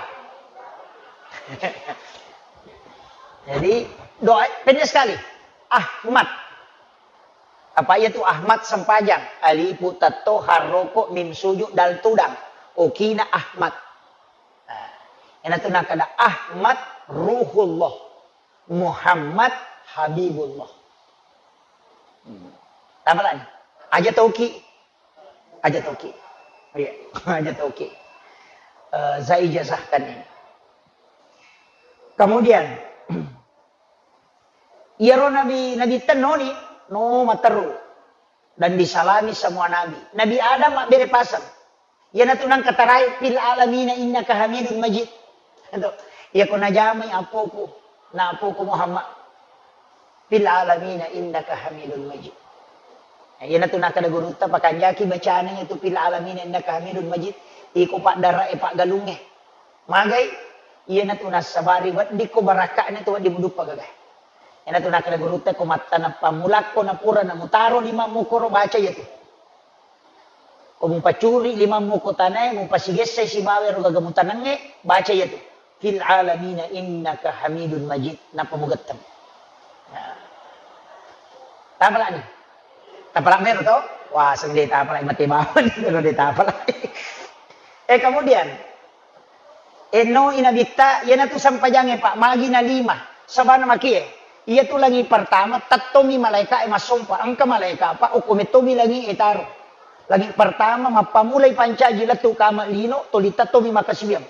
Jadi, doa pendek sekali. Ahmad. Apa iyatu Ahmad sempajang? Alifu tatto harroko mim sujud dal tudang. Okina Ahmad. Nah, iyanatu nakkeda Ahmad Ruhullah. Muhammad Habibullah. Hmm. Tapalani. Aja toki. Aja toki. Iya, aja toki. Eh, saya ijazahkan ini. Kemudian, iyaro nabi, nabi tennoni, no materru. Dan disalami semua nabi. Nabi Adam mabbere paseng. Iyanatu nangka tarai, "Fil alamina innaka hamidun majid." Ento, iyako najamai apoku, na apoku Muhammad. "Fil alamina innaka hamidun majid." Iyanatu nakkeda gurutta, pakanjaki bacana iyatu "Fil alamina innaka hamidun majid." Iko paddara'e paggalungnge. Magai, iyanatu nassabari weddikko barakka'na tu wedding muduppa gagae. Iyanatu nakkeda gurutta, ko mattaneng pammulakko napura namutaro limammu koro baca iyatu. Ko mupacuri limammu ko tanae, mupasigessai sibawa ero gaga mutanengnge, baca iyatu. "Fil alamina innaka hamidun majid." Nappa mugetteng. Nah. Tapalani. Tapala mero to? Wah, seng de tapala mate bawang, de tapala. Eh, kemudian, Enno i Nabitta, iyanatu sempajangnge, Pak, magi na lima. Sabana makie, iyatu langi pertama, tettomi malaeka'e massompa. Engka malaeka, Pak, okko mettomi langi e taro. Langi pertama, mappamulai pancaji lettu kama lino, tuli tettomi makasiwiang.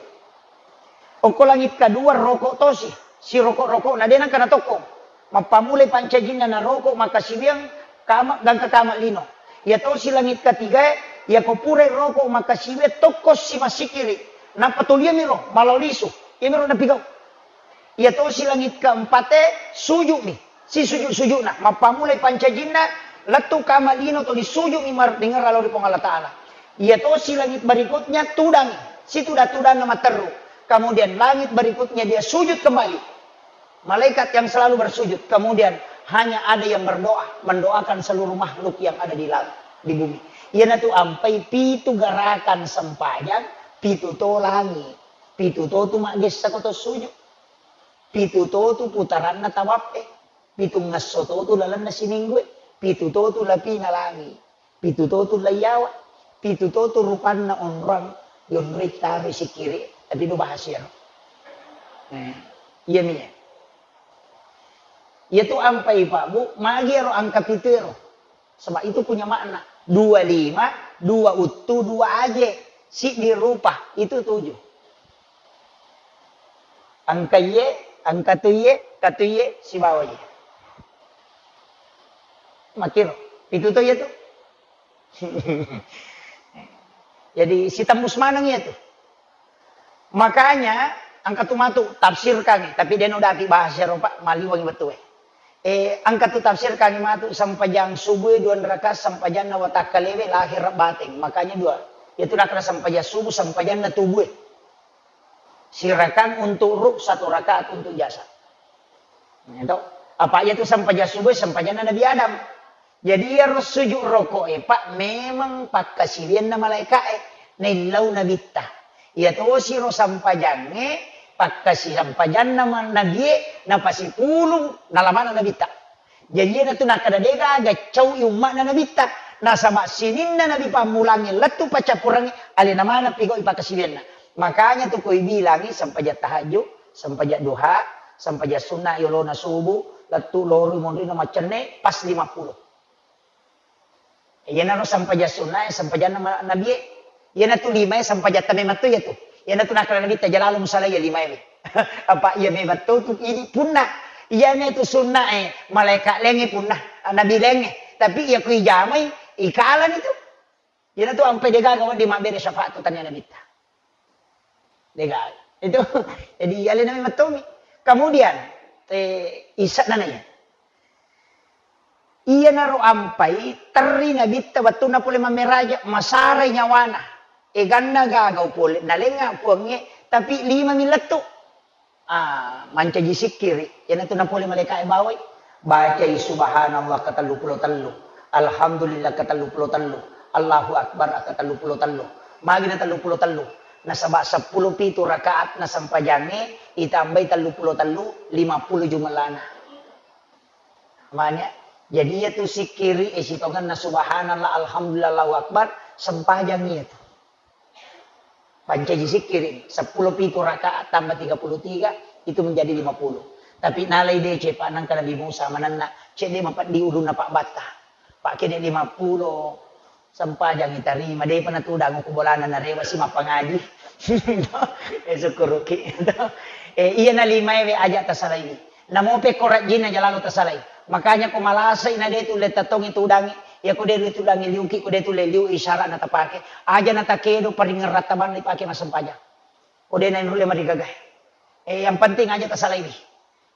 Okko langi kedua, roko tosi. Siroko-rokona, de nengka natokkong. Mappamulai pancajinna naroko makkasiwiang kama, gangka kama lino. Iyatosi langit katigae, iyako purai roko makkasiwiang tokko si massikiri, nappa toliamiro malao lisu, iyamiro napigau. Iyatosi langit keempate, sujumi, sisujud-sujudna, mappamulai pancajinna lettu kama lino toli sujumi mar-, dengerra lao ri Puang Allah Ta'ala. Iyatosi langit berikutnya tudangi, situda-tudanna matteru. Kemudian langit berikutnya dia sujud kembali. Malaikat yang selalu bersujud, kemudian hanya ada yang berdoa, mendoakan seluruh makhluk yang ada di langit, di bumi. Iyanatu ampai pitu gerakan sempajang, pitu to langit, pitu to tu maggessa ko to sujud, pitu to tu putaranna tawappe, pitu ngesso to tu lalenna siminggue, pitu to tu lapina langit. Pitu to tu laiyawa, pitu to tu rupanna onrang, Yonroi taro sikkiri, tapi do bahas iyaro. Eh, iya mi. Iya tu ampai Pak Bu, magi ero angka pitu ero. Sebab itu punya makna. Dua lima, dua uttu, dua aje. Siddi rupa, itu tujuh. Angka iye, angka tu iye, katu iye, sibawa iye. Makiro, pitu to iya tu. Jadi sitembus maneng iya tu. Makanya engka tu matu tafsirkangngi, tapi de' nodaki bahasa Eropa, maliwengngi wettu e. Eh, engka tu tafsirkangngi matu sempajang subuh e dua rakaat, sempajanna watakkalewe lahir bateng. Makanya dua. Iya tu nakkeda sempajang subuh, sempajanna tubuh e. Sirakang untuk ruh, satu rakaat untuk jasad. Itu. Apa iya tu sempajang subuh, sempajanna Nabi Adam. Jadi iyaro sujud roko e, Pak, memang pakkasiwianna malaika e, naillau nabitta. Iya tosi ro sampajangnge, pakkasi sampajanna ma-, nabie, napasipulung, nalamana nabitta. Jadi iyana tu nakkeda de' gaga cau'i umma'na nabitta. Nasaba sininna nabi pammulangnge lettu paccappurengnge, alena maneng pigau'i pakkasiwianna. Makanya tu koi bilangi sempajang tahajud, sempajang duha, sempajang sunnah yolona subuh, lettu loroi monrina maccenne, pas lima puluh. Iyanaro sempajang sunnae, sempajanna ma-, nabie. Iyanatu limae sempajatta memetto iyatu. Iyanatu nakkeda Nabitta, "Jalalu musala iya limae." Apa iya memetto tu idi punna. Iyanatu sunnae, malaeka laingnge punna, nabi laingnge. Tapi iya ku ijamai, ikalani tu. Iyanatu ampai degaga wedding mabbere syafaat tu tania Nabitta. Degaga. Itu, jadi alena memettomi. Kemudian, eh, isa nana iya. Iyanaro ampai terri Nabitta wettunna pole mammeraja, masarai nyawana. Eganna gagau pole, nalengnga Puangnge, tapi lima mi lettu. Ah, mancaji sikkiri, iyanatu napole malaekae bawai. Bacai subhanallah katellu pulo tellu, alhamdulillah katellu pulo tellu, Allahu akbar katellu pulo tellu. Magi na tellu pulo tellu? Nasaba seppulo pitu rakaat na sempajangnge, itambai tellu pulo tellu, lima puluh jumellana. Manya, jadi iyatu sikkiri, eh, sitongenna subhanallah, alhamdulillah, Allahu akbar, sempajang iyatu. Pancaji sikkiri, seppulo pitu rakaat tambah tiga puluh tiga, itu menjadi lima puluh. Tapi nalai deceng, Pak, nangka Nabi Musa manenna, cedde mapeddi ulunna Pak Batta. Pak, kene lima puluh, Sempajangngi tarima, depa natudang ko bolana narewa si mappangaji. Eh, sukkuruki. Eh, iya na limae we aja tasalai. Namo pekko rajjinna jalalo tasalai. Makanya ko malasai na de tulle tatongi tudangi. Iya ko de tudangi liuki, ko de tulle liu isyarat na tapake. Aja na takedo paringeng rattabanna ipake massempajang. Ko de na nulle marigaga. Eh, yang penting aja tasalai.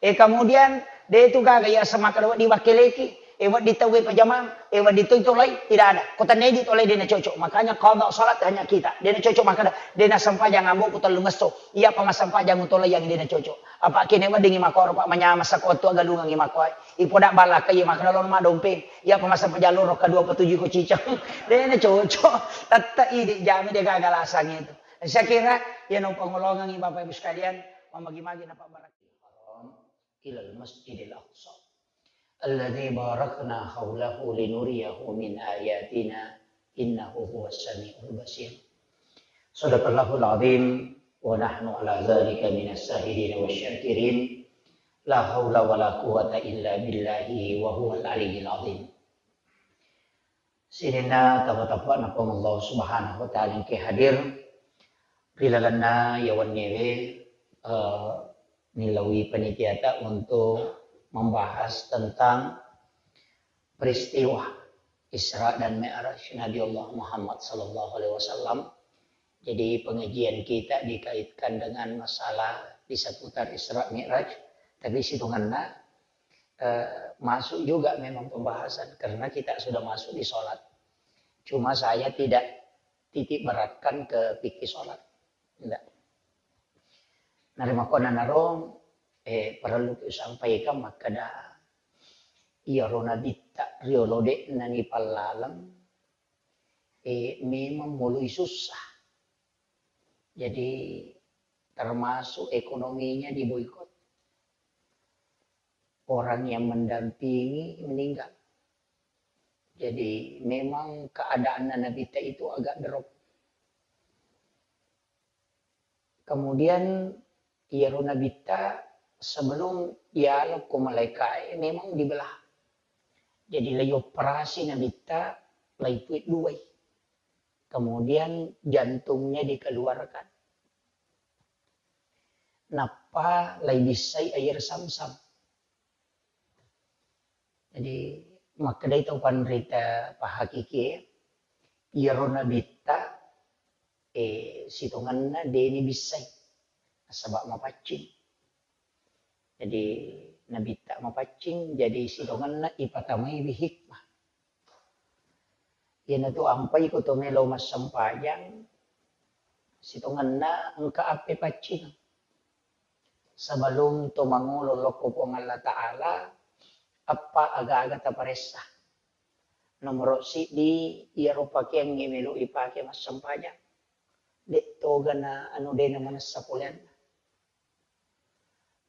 Eh, kemudian, de tu gaga iya semakkeda wedding wakkeleki, eh, wedding tauwe pajamang, eh, wedding toi tolai, tidak ada. Ko tennedi tolai de na cocok. Makanya qada salat hanya kita. De na cocok makkeda, de na sempajang amboku tellungesso. Iya pa massempajang utolai yang de na cocok. Apa kene wedding i makoro, Pak, manyameng sako tu agalungang i makoi. Ipoda balaka iya makkeda lo madompeng. Iya pa massempajang loro kedua petuju ko cicang. De na cocok. Tette idi jami de gaga lasang itu. Saya kira, ya no pengolongan Bapak Ibu sekalian, mamagi-magi na Pak Barak. Haram ilal Masjidil Aqsa alladzi barakna haulahu linuriyahu min ayatina innahu huwas samiul basir. Sadaqallahul azim wa nahnu ala dzalika minas syahidin wasyakirin. La haula wala quwwata illa billahi wa huwal aliyyil azim. Sininna tama-tama na Puang Allah Subhanahu wa Ta'ala engke hadir ri lalenna yawanniewe, eh, nilaui panitiata untuk membahas tentang peristiwa Isra dan Mi'raj Nabi Allah Muhammad sallallahu alaihi wasallam. Jadi pengajian kita dikaitkan dengan masalah di seputar Isra Mi'raj, tapi situnganna eh, masuk juga memang pembahasan karena kita sudah masuk di sholat. Cuma saya tidak titik beratkan ke fikih sholat. Tidak. Narimakona naro, eh, perlu disampaikan makkeda iyaro nabitta riolo de'na ni pallaleng, eh, memang mulai susah. Jadi termasuk ekonominya diboikot. Orang yang mendampingi meninggal. Jadi memang keadaanna Nabitta itu agak drop. Kemudian iyaro nabitta sebelum yalo ko malaikae memang dibelah. Jadi lai operasi nabitta, lai puit duai. Kemudian jantungnya dikeluarkan. Nappa lai bissai air samsam. Jadi makkedai tau panrita pahakikie, iyaro nabitta, eh, sitongenna deni bissai, nasaba mapaccing. Jadi nabitta mapaccing, jadi sitongenna ipatamaiwi hikmah. Iyanatu ampai ko to melo massempajang, sitongenna engka appe paccing. Sebelum to mangolo lokko Puang Allah Ta'ala, eppa aga-aga taparessa. Nomoro siddi, iyaro pakeangnge melo ipake massempajang. De toga na anu dena manessa poleanna.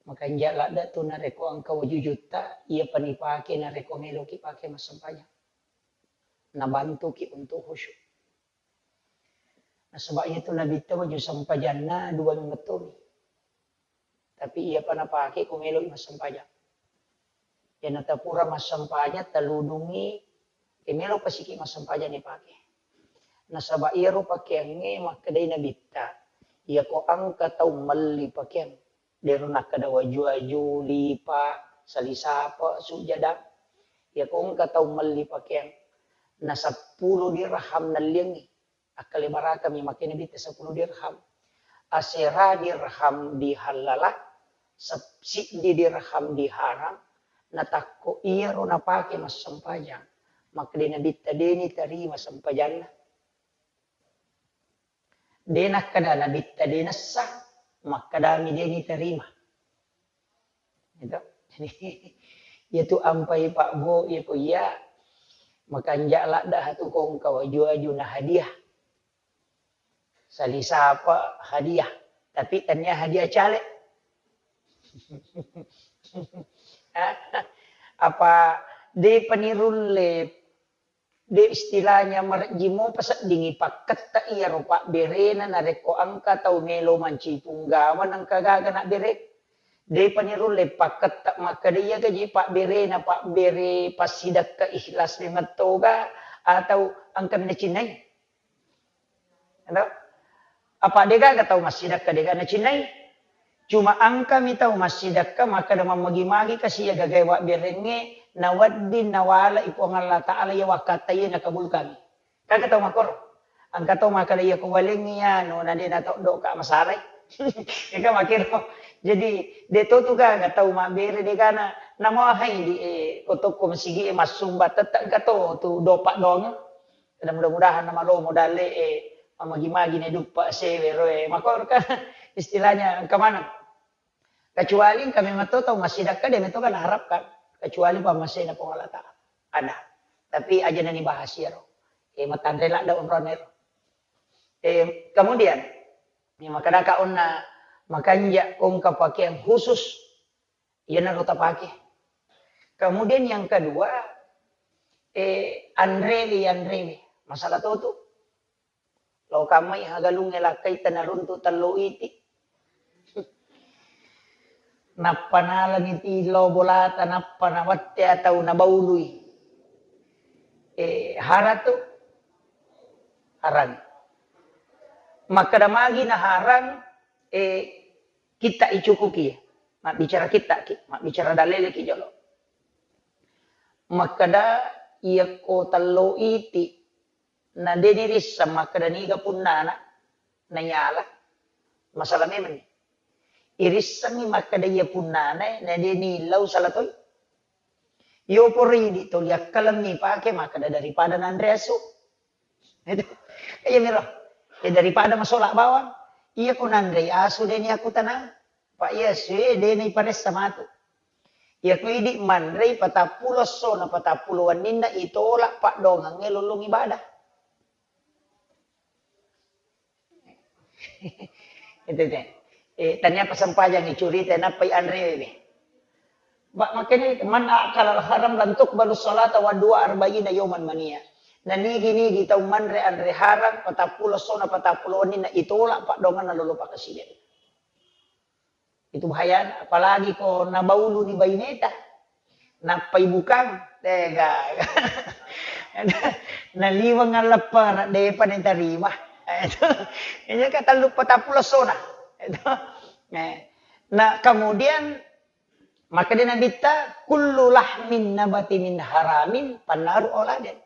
Makanja ladda tu narekko engka wajujutta, iyapa nipake narekko meloki pake massempajang. Nabantuki untuk khusyuk. Nasaba iyatu nabitta waju sempajanna dua mettomi. Tapi iyapa napake ko meloi massempajang. Iyana tapura massempajang, taludungi, e, melo pasiki massempajang ipake. Nasaba iyaro pakeangnge makkedai nabitta, iyako engka tau melli pakeang, dero nakkeda waju-waju, lipa, salisapa, sujada. Iyako engka tau melli pakeang, na seppulo dirham nalliangngi, akkalebarakami makkeda nabitta seppulo dirham. Asera dirham dihallala, sep-, siddi dirham diharam, natakko iyaro napake massempajang, makkeda nabitta deni tarima sempajanna. De nakkeda nabitta de nessa, makkedami deni tarima. Gitu. Jadi, iyatu ampai Pak Bo, iyako iya, makanja ladda hatu kongka waju-waju na hadiah. Salisapa hadiah, tapi tania hadiah caleg. Apa de panirulle, de istilahnya marejjimo paseddingi pakketta iyaro pabberena narekko engka tau melo mancipung gawa nengka gaga nabbere. Depa nirulle pakketta makkeda iya gaji pabberena, pabbere passidekka ikhlas memettoga atau engka mi nacinnai. Ero? Apa degaga tau massidekka dega nacinnai? Cuma engkami tau massidekka makkeda mammagi-magi kasi iya gagai wabberengnge nawedding nawala i Puang Allah Ta'ala iya wakkatta iya nakabulkangi. Engka tau makkoro. Engka tau makkeda iya ko walengngi anu na de natoddoka masalai. Engka makkiro. Jadi de to tu gaga tau mabbere degana namo hai di, eh, ko tokko masigi e massumba tette engka to tu dopa doang. Dan mudah-mudahan namalomo dalle e mamagi-magi ne duppa sewe roe makor kan istilahnya engka maneng. Kecuali engka memang to tau massidekka de meto kan harapkan kecuali pammasena Puang Allah Ta'ala. Ada. Tapi aja nani bahas iyaro. Eh, matanre ladda onrone ro. Eh, kemudian ni makadaka onna makanja kongka pakaian khusus Iyanaro tapake. Kemudian yang kedua, eh, anrewe, anrewe. Masalah totu. Lo kamai hagalungnge lakkai tanaruntu tello iti. Nappa nalani ti lo bolata, nappa nawatte atau nabaului. Eh, haratu harang. Makkeda magi na harang, eh, kitta icukuki, mabbicara kittaki, mabbicara daleleki jolo. Makkeda, iyakko tello iti, na de nirisseng makkeda niga punnana, nayala, masalah memang. Irissengi makkeda iya punnana, na de nillau salah toi. Yo pori di toli akkalemmi pake makkeda daripada nanre asu. Itu. Iya miro. Ya daripada masola bawang, iya ko nanrei asu deni aku tanang. Pak iya sue deni paressa matu. Iya ko idi manrei patappulo esso na patappulo wenninna itolak paddoangangnge lollong ibadah. Itu te. Eh, tania pasempajang icurita nappai anrewe. Ba makanya man akala haram lan tuqbalu salata wa dua arba'ina yauman mania. Na nigi-nigi tau manre anre harang patappulo sona patappulo wenninna itolak paddoanganna lolo pakaside. Itu bahaya, apalagi ko nabaulu ni baineta. Nappai bukang, tega. Naliweng alleppere, depa natarima. Itu. Ini kan tellu patappulo sona. Itu. Eh. Nah, kemudian makkeda Nabitta, "Kullu lahmin nabati min haramin fannaru auladen."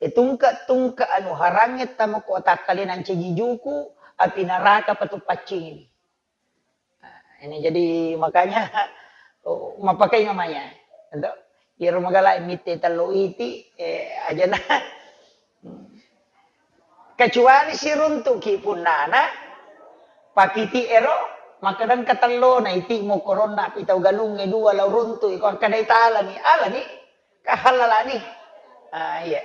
E, tungke-tungke anu harangnge tamo ko takkalenang caji juku, api neraka patu paccingi. Nah, ini jadi makanya, oh, mappakai namanya. Untuk iyaro magala mitte tello iti, eh, ajana. Kecuali siruntuki punnana, pakiti ero, makkeda engka tellona iti mo koronna pi tau galungnge dua lao runtu, iko akkadai talani, alani, kahallalani. Ah, iya.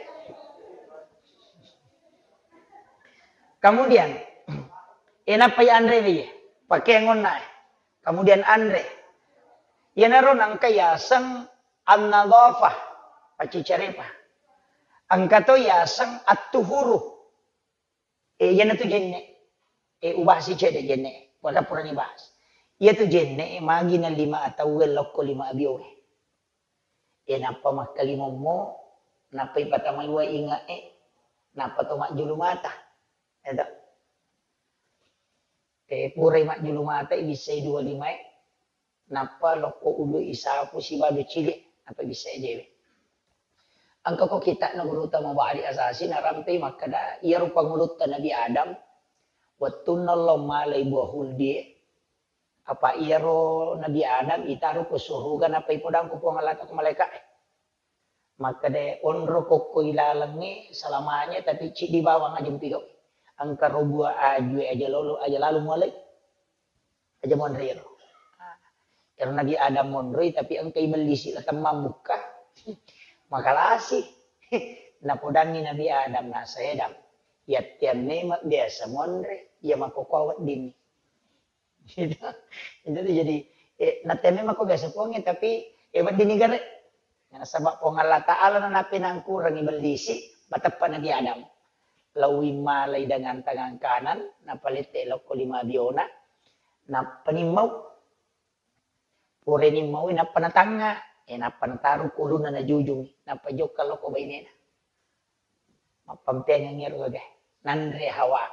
Kemudian, eh, nappai anre wi, pakeangonna, eh. Kemudian anre. Iyanaro nangka yaseng an-nadhafah, paccicarepa. Engka to yaseng at-tuhuru. Eh, iyanatu jenne. Eh, ubahasi cedde jenne. Wala purani bahas. Iyatu jenne, eh, magi na lima atauwe lokko lima abiowe. E, nappa makkalimommo, nappa ipatamai wae inge'e, nappa to majjulu mata. Eto. E, purai majjulu mata, ibissai dua limae, nappa lokko ulu isapu sibalu cili, nappa ibissai jewe. Engka ko kitakna gurutta Mubahari Asasi narampe makkeda, iyaro pangulutta Nabi Adam, wettunna Allah malai buah huldie, Apa iyaro Nabi Adam itaro ko suruga nappa ipodang ko Puang Allah ko malaeka'e. Makkeda, "Onro kokko ilalengnge selamanya, tapi ciddi bawang aja mupigau. Engka ro bua ajue aja lolo, aja lalo mualai. Aja monre iyaro." Ero Nabi Adam monroi, tapi engka ibellisi la temmang bukka. Makalasi. Napodangi Nabi Adam, "Nasa Adam, yatteang memang biasa monre, iya makkokkoe weddinni." Gitu. Itu tuh jadi, eh, natteme mako biasa Puangnge, tapi, eh, wedding nigare. Nasaba Puang Allah Ta'ala na napinangkurangi bellisi, mateppa Nabi Adam. Lawi malai dengan tangan kanan, napalette lokko lima biona, nappa nimmau. Pura nimmau, nappa natangnga, eh, nappa nataru kuluna najujungi, nappa jokka lokko bainena. Mappampeangeng ero gaga. Nanre Hawa.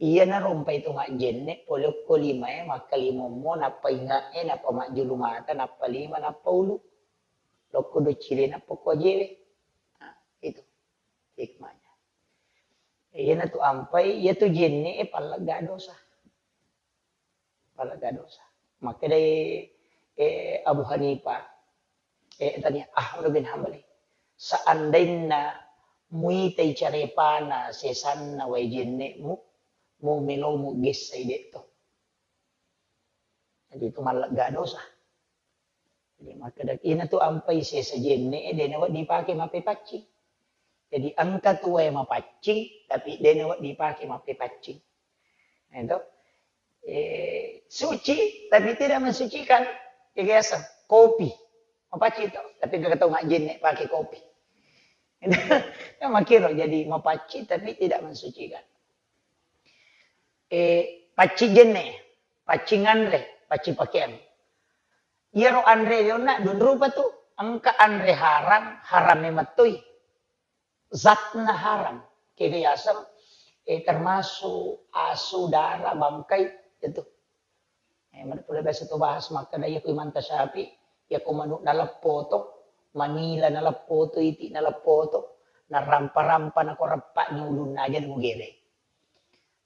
Iyana rompai to majjenne, pole okko limae, makkalimommo, nappa inge'e, nappa majjulu mata, nappa lima, nappa ulu. Lokko doccile, nappa ko ajewe. Nah, itu hikmahnya. Iyana tu ampai, iya tu jenne e pallegga dosa. Palagga dosa. Makkedai, eh, Abu Hanifah, eh, tania Ahmad bin Hambali, "Seandainna muitai carepana sesanna wae jenne'mu, mu melomu gessai de'to." Jadi itu mallegga dosa. Jadi, makkeda, ina tu ampai sesa jenne e, de nawedding dipake mappepaccing. Jadi, engka tu wae mapaccing, tapi de nawedding dipake mappepaccing. Nah, itu. Eh, suci, tapi tidak mensucikan. Jadi, biasa, kopi. Mapaccing tu, tapi gak tau majjenne pake kopi. Kan makkiro, jadi mapaccing, tapi tidak mensucikan. Eh, paccing jenne, paccing anre, paccing pakeang. Iyaro anre yonna dua rupa tu, engka anre haram, haram memettui. Zatna haram. Kega yaseng, eh, termasuk asu, dara, bangkai, itu. Eh, mana pula biasa tu bahas makkeda, iya ku Imam Tasyafi, iya ku manu naleppo to, manila naleppo to, iti naleppo to, narampa-rampa nako reppa ni ulunna aja mugere.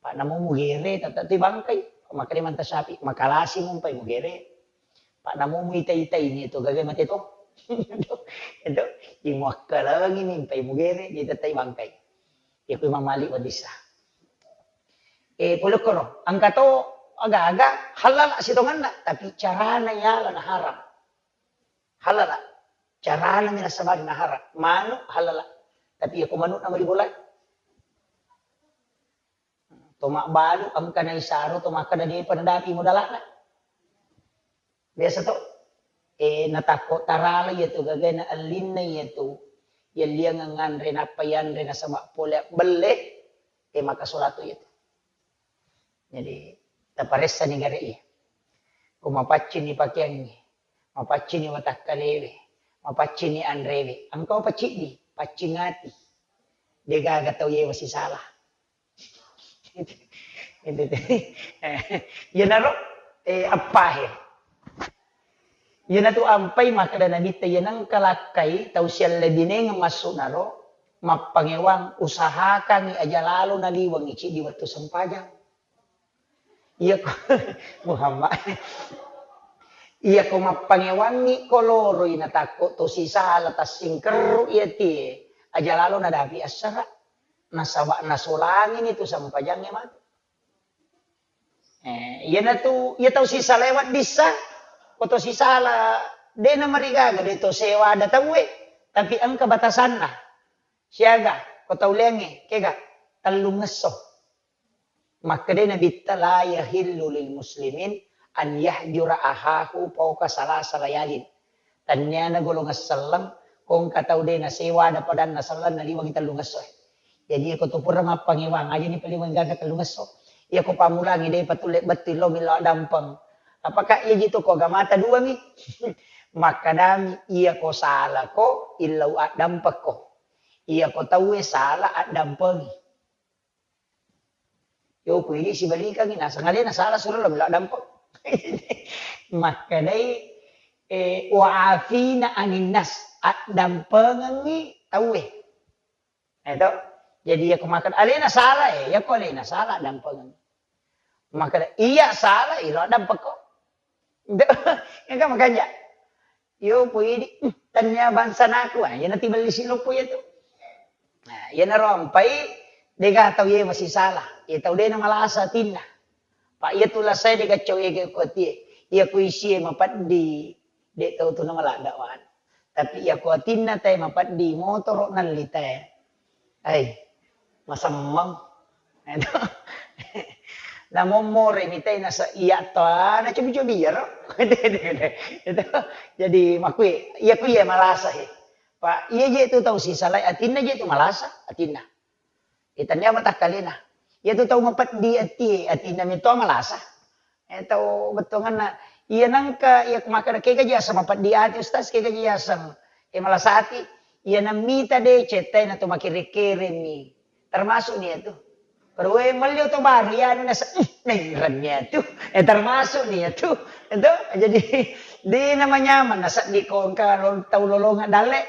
Pak namo mugere, tata tu bangkai. Makkeda Imam Tasyafi, makalasi mumpai mugere. Pak namo muita-itai ni tu gagai mate to. Itu, imuakkalangi ni mpai mugere, dia tetai bangkai. Iya ku Imam Malik wadissa. Eh, pole koro, engka to aga-aga halala sitonganna, tapi carana yala na haram. Halala. Carana mi nasabari na haram. Manu halala. Tapi iya ku manu nama dibolai. To mabbalu engka naisaro to makkeda depa nadapi modalana. Biasa to, eh, natakko tarala iya tu gaga na ellinna iya tu, yelliang nganre nappa yanre nasaba pole belle, eh, maka solatu iya tu. Jadi, taparessa ni gare iya. Ko mapaccinni pakeangnge, mapaccinni watakkalewe, mapaccinni anrewe, engka paciddi, paccing ati. Degaga tau yewa sisala. Iyanaro, eh, appahe. Iyanatu ampai makkeda Nabitta, iya nengka lakkai tau siallebinengeng massu'naro, mappangewang, usahakangngi aja lalo naliwengngi ciddi wettu sempajang. Iyako Muhammad. Iyako mappangewangngi ko loroi natakko to sisala tassingkerru iya tie, aja lalo nadapi assara. Nasaba nasolangini tu sempajangnge matu. Eh, iyanatu, iya tau sisala weddissa, ko to sisala, de namarigaga, de to sewada tauwe, tapi engka batasanna. Siaga, ko tau leangnge, kega, tellungngesso. Makkedai Nabitta, "La yahillu lil muslimin an yahjura ahahu fauqa salasa layalin." Tenniana golongan selleng, ko engka tau de nasewa ada padanna selleng naliwangi tellungesso. Jadi, iyako to pura mappangewang, aja ni paliweng gaga tellungesso. Iyako pammulangi de patulle bettu lo millau addampeng. Apakah iya jitu ko agamata dua mi? Makkadami, iyako salako, illau addampekko. Iyako tauwe sala, addampengi. Yo, ku idi sibalikangngi, naseng alena sala suro lo millau addampeng. Makkedai, eh, "Wa afina anin nas," addampengengngi tauwe. Eh, to? Jadi, iya ko makkeda, alena sala, eh, iya ko alena sala, addampengeng. Makkeda, iya sala, ilo addampekko. Itu, iya kan makanja. Yo, pu idi, "Hmm, tennia bangsanaku," ah, iya natibelli siloppo iya tu. Nah, iyanaro ampai, dega tau iya masih salah. Iya tau dena malasa atinna. Pa iya tu lasai dega cau iya ko atie. Iya ko isie mapeddi, de tau tu namaladda wan. Tapi iya ko atinna tae mapeddi, motoro nalli tae. Ai, masemmeng. Namommore mitai nasa iya to, na cobi-cobi iyaro. Itu. Jadi makui, iya ku iya malasa he. Pa iya je tu tau sisalai atinna je tu malasa atinna. Itannia matakkalena. Iya tu tau mapeddi ati, atinna mito malasa. Eh, tau bettuanganna, iya nengka, iya makkeda, "Kega ji aseng mapeddi ati, Ustaz? Kega ji aseng, eh, malasa ati?" Iya nammita de cettai na to makkere-keremi. Termasuk ni itu. Perue melli oto baru, ya, nasa, "Hmm, nainreng ni itu." Eh, termasuk ni itu. Itu, jadi, de namanya mana seddi ko engka lo-, tau lolongan dalle,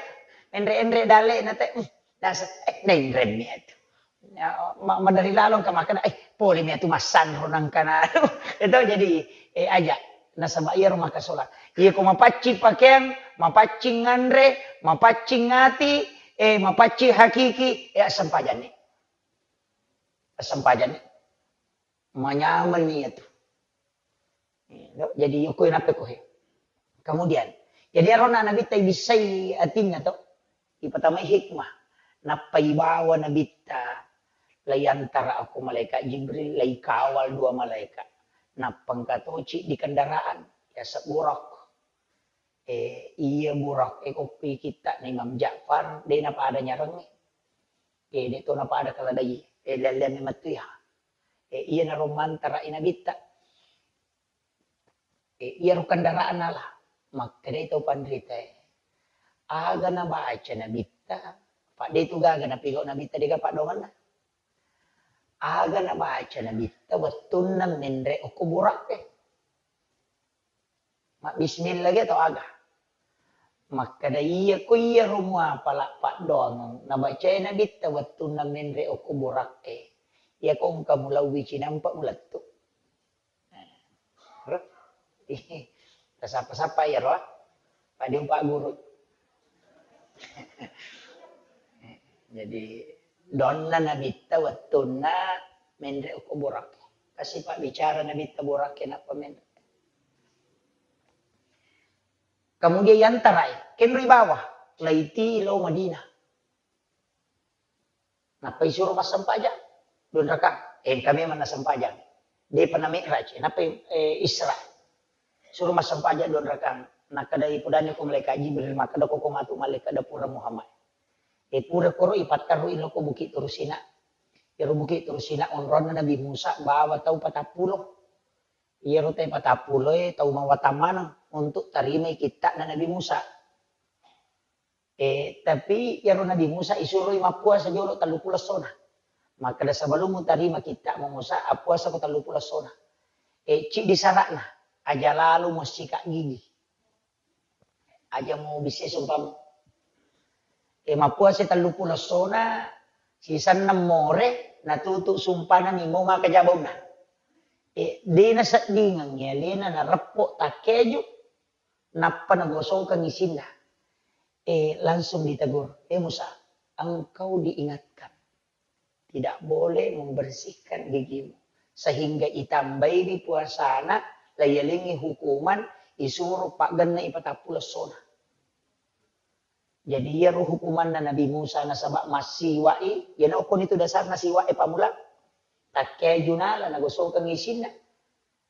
enre-enre dalle na te, "Hmm, nasa, eh, nainreng ni itu." Ya, ma-, maderi lalo engka makkeda, "Eh, pole mi atu massanro nangkana." Itu jadi, eh, aja. Nasaba iyaro makasola. Iya ko mapaccing pakeang, mapaccing nganre, mapaccing ati, eh, mapaccing hakiki, eh, assempajanni. Assempajanni. Manyamenni iyatu. Jadi, yokko nappe ko he. Kemudian, jadi arona Nabitta ibissai atinna to, ipatamai hikmah. Nappa ibawa Nabitta, lai antara aku malaikat Jibril, lai kawal dua malaikat. Nappa engka toci di kendaraan, yaseng Buraq. Eh, iya Buraq, eh, koppi kitta na Imam Ja'far, de napada nyarengnge. Eh, de to napada keledai, eh, lelle-lelle mettu ya. Eh, iyanaro mantara i Nabitta. Eh, iyaro kendaraan nala. Makkedai tau panritae, aga nabaca Nabitta, pa de tu gaga napigau Nabitta, dega paddoangenna. Aga nabaca Nabitta wettunna menre okko Buraq e. Mabbismillah ge tau aga. Makkeda, "Iya ko iyaro muapala paddoangeng nabacae Nabitta wettunna menre okko Buraq e. Iya ko engka mulauwi cinampa mulettu." Tasappa-sappa iyaro, ah. Paddiung Pak Guru. Jadi, donna Nabitta wettunna menre okko Buraq. Kasi pabbicara Nabitta Buraq e nappa menre. Kemudian yantarai, kenroi bawah, laiti lao Madinah. Nappa isuro massempajang, dua rakang. Eh, engka memang nassempajang. Depa na mi'raj, nappa, eh, Isra. Suro massempajang dua rakang. Nakkedai pudani ko malaikat Jibril, makkeda ko, ko matu malaikat da pura Muhammad. Eh, pura koro ipatterru ilo ko Bukit Turu Sina. Iyaro Bukit Turu Sina onronna Nabi Musa bawa tau patappulo. Iyaro te patappuloe tau mawatang maneng untuk tarimai kitta'na Nabi Musa. Eh, tapi iyaro Nabi Musa isuroi mappuasa jolo telluppulo essona. Makkeda, "Sebelum mutarima kitta'mu Musa, appuasako telluppulo essona." Eh, ciddi sara'na, aja lalo mussikat gigi. Aja mubissai sumpamu. Eh, mappuasa telluppulo essona, sisenna more, natutu sumpana nimau maka jabaunna. Eh, de naseddingengngi alena nareppo takkeju, nappa nagosokeng isinna. Eh, langsung ditegur, "Eh Musa, engkau diingatkan, tidak boleh membersihkan gigimu, sehingga itambaiwi puasana, laiyalengngi hukuman, isuro paggenna ipatappulo essona." Jadi iyaro hukumanna Nabi Musa nasaba massiwa'i, iyana okkoni tu dasarna siwa'e pammula. Takkeju nala nagosokeng isinna.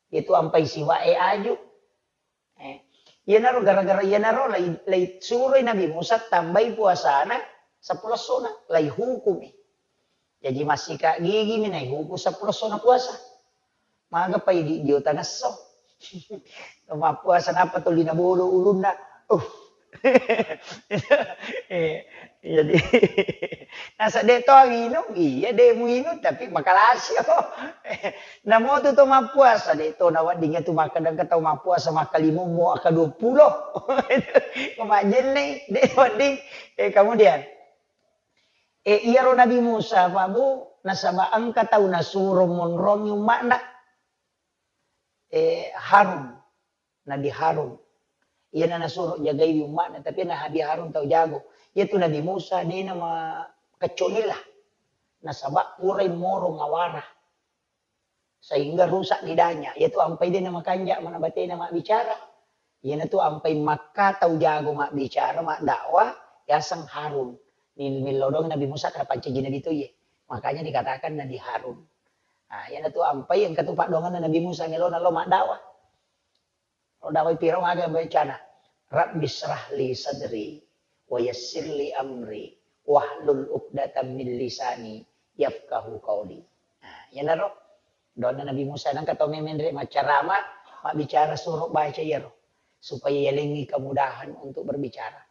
Iyatu ampai siwa'e aju. Eh, iyanaro gara-gara iyanaro lai, lai suroi Nabi Musa tambai puasana seppulo essona, lai hukumi. Jaji massikat gigimi naihuku seppulo essona puasa. Maga pai di, dio tangesso. Mappuasa nappa tuli nabodo ulunna. Uh. Eh, jadi nasa de to inung, iya de muinung tapi makalasi. Namotu to mappuasa de to nawedding tu makkeda engka tau mappuasa makkalimummu akka dua puluh. Ko majjenne de wedding. Eh, kemudian Eh, iyaro Nabi Musa, Pak Bu, nasaba engka tau nasuro monrongi umma'na. Eh, Harun, Nabi Harun. Iyana nasuro jagaiwi umma'na, tapi na Nabi Harun tau jago. Iyatu Nabi Musa, dena ma-, kecuali lah. Nasaba purai moro ngawara. Sehingga rusak lidahnya. Iyatu ampai de namakanja mana batena mabbicara. Iyanatu ampai makka tau jago mabbicara, maddakwah, yaseng Harun. Ni-, nillau doang Nabi Musa kada pancaji Nabi to iye. Makanya dikatakan Nabi Harun. Nah, iyanatu ampai engka tu paddoanganna Nabi Musa melona lo maddakwah. Ro dawai Firaun aga bacana, "Rabbi syrah li sadri, wa yassir li amri, wahlul uqdatam min lisani, yafqahu qauli." Nah, iyanaro doanna Nabi Musa, nangka tau memenre maccarama, mabbicara suro baca iyaro, supaya yalengngi kemudahan untuk berbicara.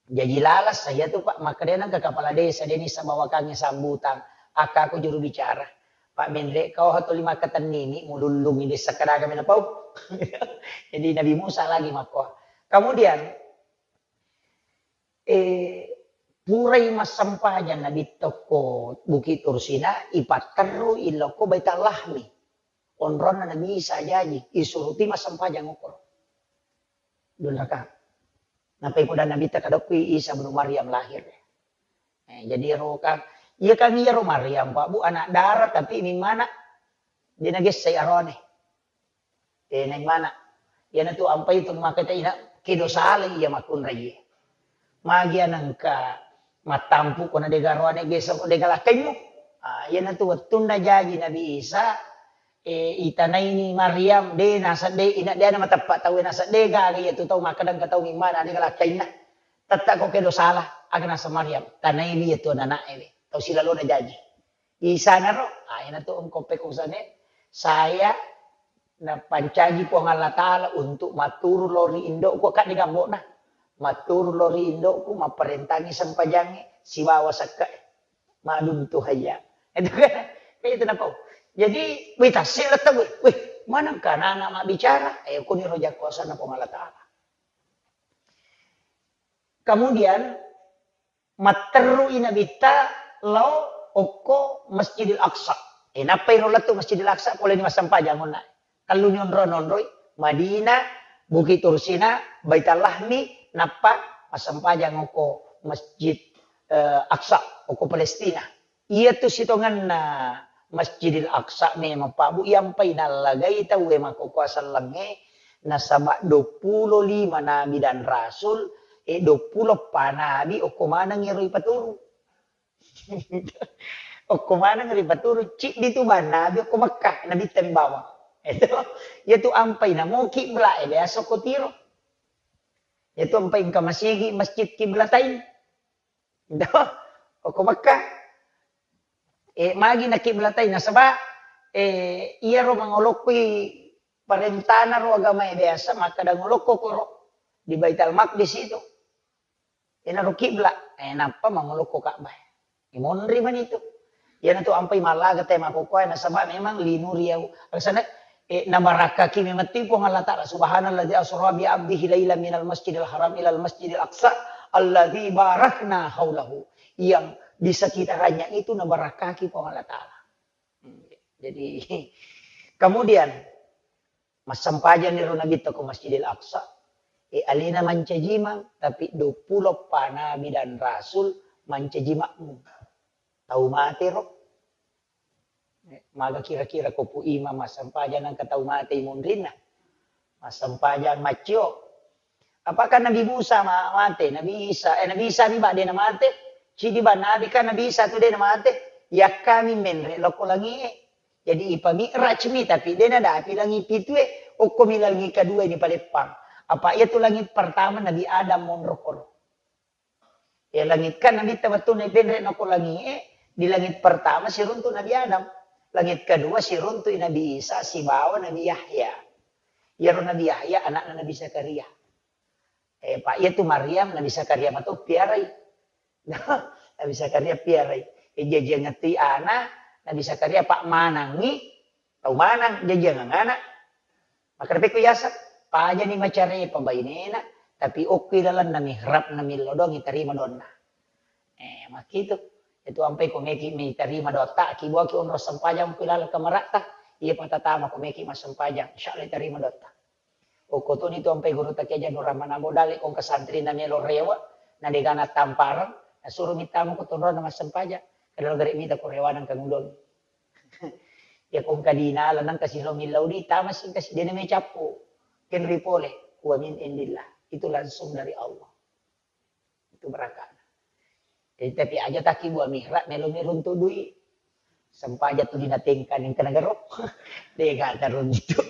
Jaji lalas saya tu, Pak, makkeda nengka kepala desa, deni sabawakangnge sambutan, akka aku juru bicara. Pak Menre, kau hatuli makkatennini, mulullungi desa kadaga mena pau. Jadi Nabi Musa lagi makko. Kemudian, eh, purai massempajang Nabi tokko Bukit Tursina, ipatterru ilokko Baitul Lahmi. Onronna Nabi Isa jaji, isuruti massempajang okoro. Dua rakaat. Nappai poda Nabitta kadokki Isa bin Maryam lahir. Eh, jadi ero kan, iya kan iyaro Maryam, Pak Bu, anak dara, tapi mimmana de nagessai arone. Eh, naimana. Iyanatu ampai tu maka ina kedo sala iya makkunrai. Magi anengka mattampu ko na dega arone gesa ko dega lakkaimmu. Ah, iyanatu wettunna jaji Nabi Isa, eh, itanaini Maryam, de nasedde, ina de na mateppa tau nasedde gaga iya tu tau makkeda engka tau mimmana de lakkainna. Tetta ko kedo sala, aga nasa Maryam, tanaiwi iya tu anana'e we. Tau silalona jaji. Isanaro, ah, iyanatu engko pekusane, saya napancaji Puang Allah Ta'ala untuk matturu lao ri indo'ku, kadde gambo'na. Matturu lao ri indo'ku, mapparentangi sempajangnge, sibawa sekke'e. Maduntu hayya. Itu kan, itu napau. Jadi, wih, tasik lettau, wih, wih, manengka anak-anak mabbicara? Eh, kuniro jakkuasanna Puang Allah Ta'ala. Kemudian, matterru'i Nabitta lao okko Masjidil Aqsa. Eh, nappai ro lettu Masjidil Aqsa, poleni massempajang onna. Telluni onro-, nonroi, Madinah, Bukit Tursina, Baitul Lahmi, nappa massempajang okko Masjid, eh, Aqsa, okko Palestina. Iyatu sitongenna Masjidil Aqsa memang, Pak Bu, iyampai nallagai tauwe makkokkoe sellengnge, nasaba duappulo lima nabi dan rasul, eh, duappulo eppa nabi okko maneng iyaro ipaturu. Okko maneng ri paturu, ciddi tu bang nabi okko Mekkah, Nabitta mi bawang. Itu, iyatu ampai namo kibla'e biasa okko Tiro. Iyatu ampai engka masigi Masjid Kiblatain. Itu, okko Mekkah. Eh, magi na kiblatain nasaba Eh, iyaro mangolokkoi parentana ro agamae biasa, makkeda ngolokko koro di Baitul Maqdis itu. Enaro kibla, eh, nappa mangolokko Ka'bah. Imonri mani itu. Iyanatu ampai mallaga te makkokkoe nasaba memang linuriyau. Alasana, eh, nabarakaki memang ti Puang Allah Ta'ala. Subhanalladzi asra bi abdihi lailan minal masjidil haram ilal masjidil aqsa alladzi barakna haulahu. Yang di sekitarnya itu nabarakaki Puang Allah Ta'ala. Hmm, jadi, kemudian, massempajang ero Nabitta ko Masjidil Aqsa. E, alena mancajimang, tapi duappulo pa nabi dan rasul mancaji makmum. Tau mate ro. E, maga kira-kira ko Pu Imam massempajang nangka tau mate imunrinna. Massempajang maccio. Apakah Nabi Musa ma-, mate? Nabi Isa, eh, Nabi Isa mi ba de na mate? Cidi ba nabi kan Nabi Isa tu de na mate? Yakkami menre lokko langie. Jadi ipami'raj mi, tapi de nadapi langi pitue, okko mi langi kedua ini paleppang. Apa iya tu langit pertama Nabi Adam monro koro. Ya langit kan Nabi tabattu na ipenre nako langi e, di langit pertama siruntu Nabi Adam. Langit kedua siruntu Nabi Isa sibawa Nabi Yahya. Iyaro Nabi Yahya anakna Nabi Zakaria. Eh, Pak, iya tu Maryam, Nabi Zakaria mato piarai. Nabi Zakaria piarai. Eh, jajiang ngettui ana, Nabi Zakaria Pak manangi, tau manang, jajiang anak. Makkedapekku yaseng, pajani macarepa bainena, tapi okki lalenna mihrab na millau doang itarima donna. Eh, makkitu. Itu ampai ko meki mitarima dotta, ki buaki onro sempajang ku laleng kamaratta, iya patatama ko meki massempajang, insya Allah itarima dotta. Okko toni tu ampai gurutta Kiai Jadul Rahman Ambo Dalle ko engka santrina melo rewe, na degana tampareng, nasuro mittama ko tonrona massempajang. Kada lo gare mita ko rewana engka ngudongi. Ya ko engka dinala nang kasi lo millau di tama sing kasi dena me cappu. Kenri pole, wa min indillah. Itu langsung dari Allah. Itu barakana. Jadi, tapi aja taki buah mihrab, melo mi runtu dui. Sempaja tu dina tengka ning kena gero. Dega taruntu.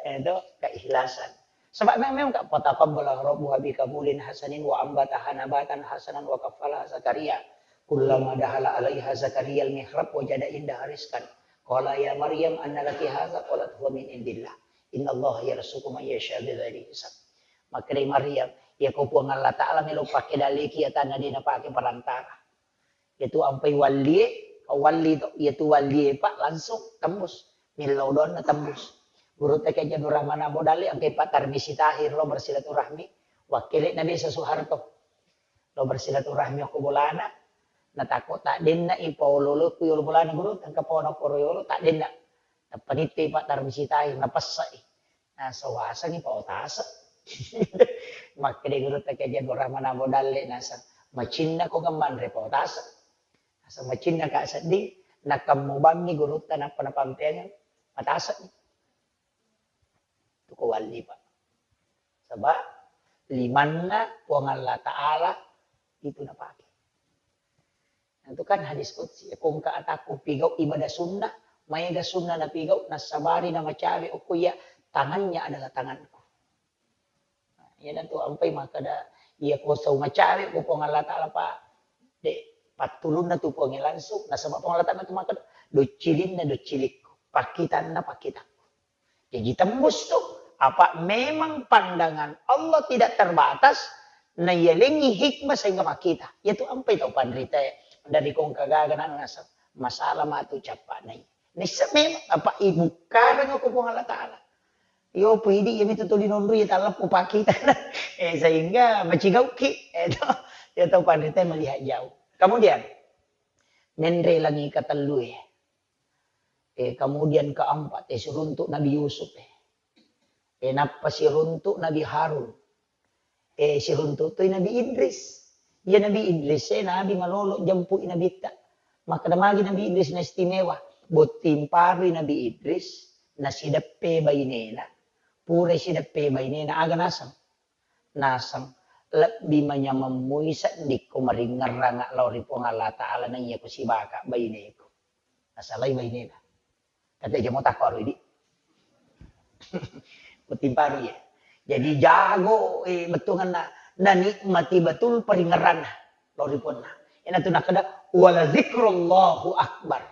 Itu keikhlasan. Sebab memang, memang ka, "Fataqabbala rabbuha bi qabulin hasanin wa ambataha nabatan hasanan wa kaffalaha Zakaria. Kullama dahala alaiha Zakaria al-mihrab wajada indaha rizqan. Qala ya Maryam anna laki hadza?" Qalat huwa min indillah. Innallaha yarzuqu man yasha bighairi hisab. Makkedai Maryam, "Iya ko Puang Allah Ta'ala melo pake daleki ya tanna de napake perantara." Iyatu ampai wallie, walli to, iyatu wallie, Pak, langsung tembus. Millau doanna tembus. Gurutta Kiai Jadul Rahman Ambo Dalle, engkai Pak Tarmisi Tahir lo bersilaturahmi, wakkele'na Desa Soeharto. Lo bersilaturahmi okko bolana, natakko taddenna i paolo-olo ku yolo bolana guru, engka paona koro yolo taddenna. Nappa nitte Pak Tarmisi Tahir, napessai. Naseng wasengngi pao taseng. Makkeda gurutta Kiai Jadul Rahman Ambo Dalle naseng, "Macinna ko ngemmanre pao taseng." Naseng, "Macinna ka sedding, nakammu bammi gurutta nappa napampeangeng, mataseng." Tuko walli, Pak. Sebab limanna Puang Allah Ta'ala itu napake. Nah, itu kan hadis qudsi, ya, ko engka atakku pigau ibadah sunnah, maega sunnah napigau, nassabari namacawe okko iya, tangannya adalah tanganku. Nah, iyanatu ampai makkeda, iya ko sau macawe ko Puang Allah Ta'ala, Pak, de pattulunna tu Puang langsung, nasaba Puang Allah Ta'ala tu makkeda, "Doccilinna doccilikku, pakkitanna pakkitakku." Jaji tembus tu. Apa memang pandangan Allah tidak terbatas, naiyalengi hikmah sehingga makkita. Iyatu ampai tau panrita dari kongka gaga na naseng, masalah matu cappa nai. Nisseng memang apa ibukkareng ko Puang Allah Ta'ala. Yo pidi iyami tu tuli nonroi ya talleppu pakkita. Eh, sehingga macigauki. Eh, to, ya tau panrita melihat jauh. Kemudian, menre langi katellue. Eh, kemudian keempat, eh, siruntu Nabi Yusuf, eh. Eh, nappa siruntu Nabi Harun. Eh, siruntu toi Nabi Idris. Iya Nabi Idris, eh, Nabi malolo jempui Nabitta. Makkeda magi Nabi Idris na istimewa. Botting parui Nabi Idris, nasideppe bainena. Pura sideppe bainena, aga naseng? Naseng, lebbi manyameng mui seddikko maringngerrang lao ri Puang Allah Ta'ala naiya kusibaka baineku. Nasalai bainena. Kata jamo takko aro idi. Botting parui ya. Jadi jago, eh, bettuanna, nanikmati betul paringngerranna lao ri Puanna. Ina tu nakkeda, "Wala zikrullahu akbar."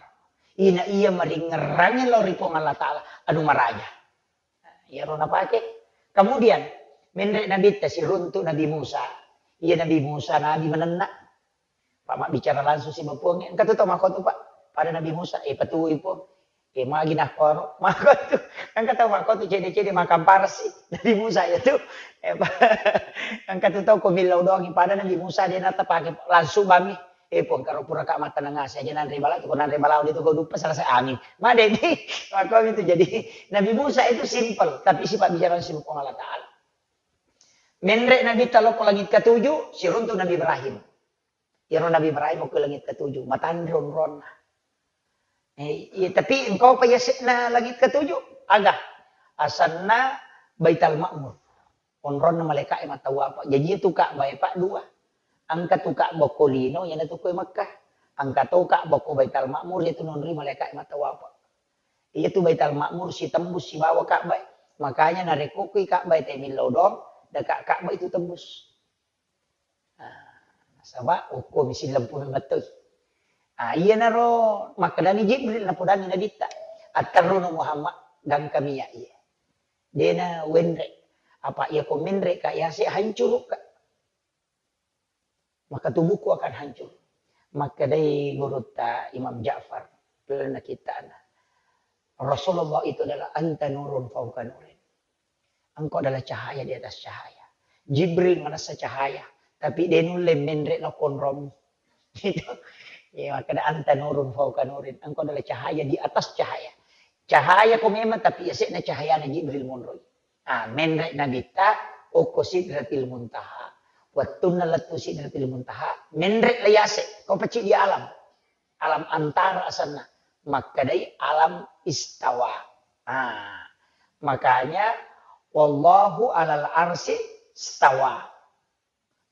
Ina iya maringngerangngi lao ri Puang Allah Ta'ala, anu maraja. Iyaro napake. Kemudian, menre' nabitta siruntu Nabi Musa. Iya Nabi Musa nabi manenna. Pak mabbicara langsung si Puang. Engka tu tau makkotu, Pak. Pada Nabi Musa, eh, patui Puang. Eh, magi nakkoro. Makkotu. Engka tau makkotu cede-cede makamparasi. Nabi Musa ya tu. Eh, Pak. Engka tu tau ko millau doangi. Pada Nabi Musa dia nata pake langsung bami. Eh, Puang, karo pura ka mattaneng ase aja nanre bala tu, ko nanre bala de tu ko duppa selesai, amin. Madeni, makko itu. Jadi Nabi Musa itu simple, tapi sifat bicara si Puang Allah Ta'ala. Menre' Nabi talo ko langit ketujuh, siruntu Nabi Ibrahim. Iyaro Nabi Ibrahim ko langit ketujuh, matanre onronna. Eh, iya, tapi engkau pa yase'na langit ketujuh? Aga? Asanna Baital Ma'mur. Onronna malaika'e mattawapa. Jaji itu Ka'bah e, Pak, dua. Engka tu Ka'bah ko lino, iyana tu ko Makkah. Engka to Ka'bah ko Baital Ma'mur, itu nonri malaika'e mattawapa. Iya tu Baital Ma'mur sitembus sibawa Ka'bah e. Makanya narekko kui Ka'bah e te millau doang, deka Ka'bah itu tembus. Ah, nasaba okko mi sillempuna mettoi. Ah, iyanaro makkedani Jibril, napodangi Nabitta, "Atterruno Muhammad, gangkami ya iya." Dena wenre. Apa iya ko menre ka yase hancuru ka. Maka tubuhku akan hancur. Makkedai gurutta Imam Ja'far, lalenna kittana, Rasulullah itu adalah anta nurun fauqa nurin. Engkau adalah cahaya di atas cahaya. Jibril manessa cahaya, tapi de nulle menre lao konromu. Itu. Ya, makkeda anta nurun fauqa nurin. Engkau adalah cahaya di atas cahaya. Cahaya ko memang, tapi yase'na cahayana Jibril monroi. Ah, menre Nabitta okko Sidratil Muntaha. Wettunna lettu Sidratil Muntaha, menre la yase, ko pacci di alam. Alam antara asanna. Makkedai alam istawa. Ah, makanya wallahu alal arsi stawa.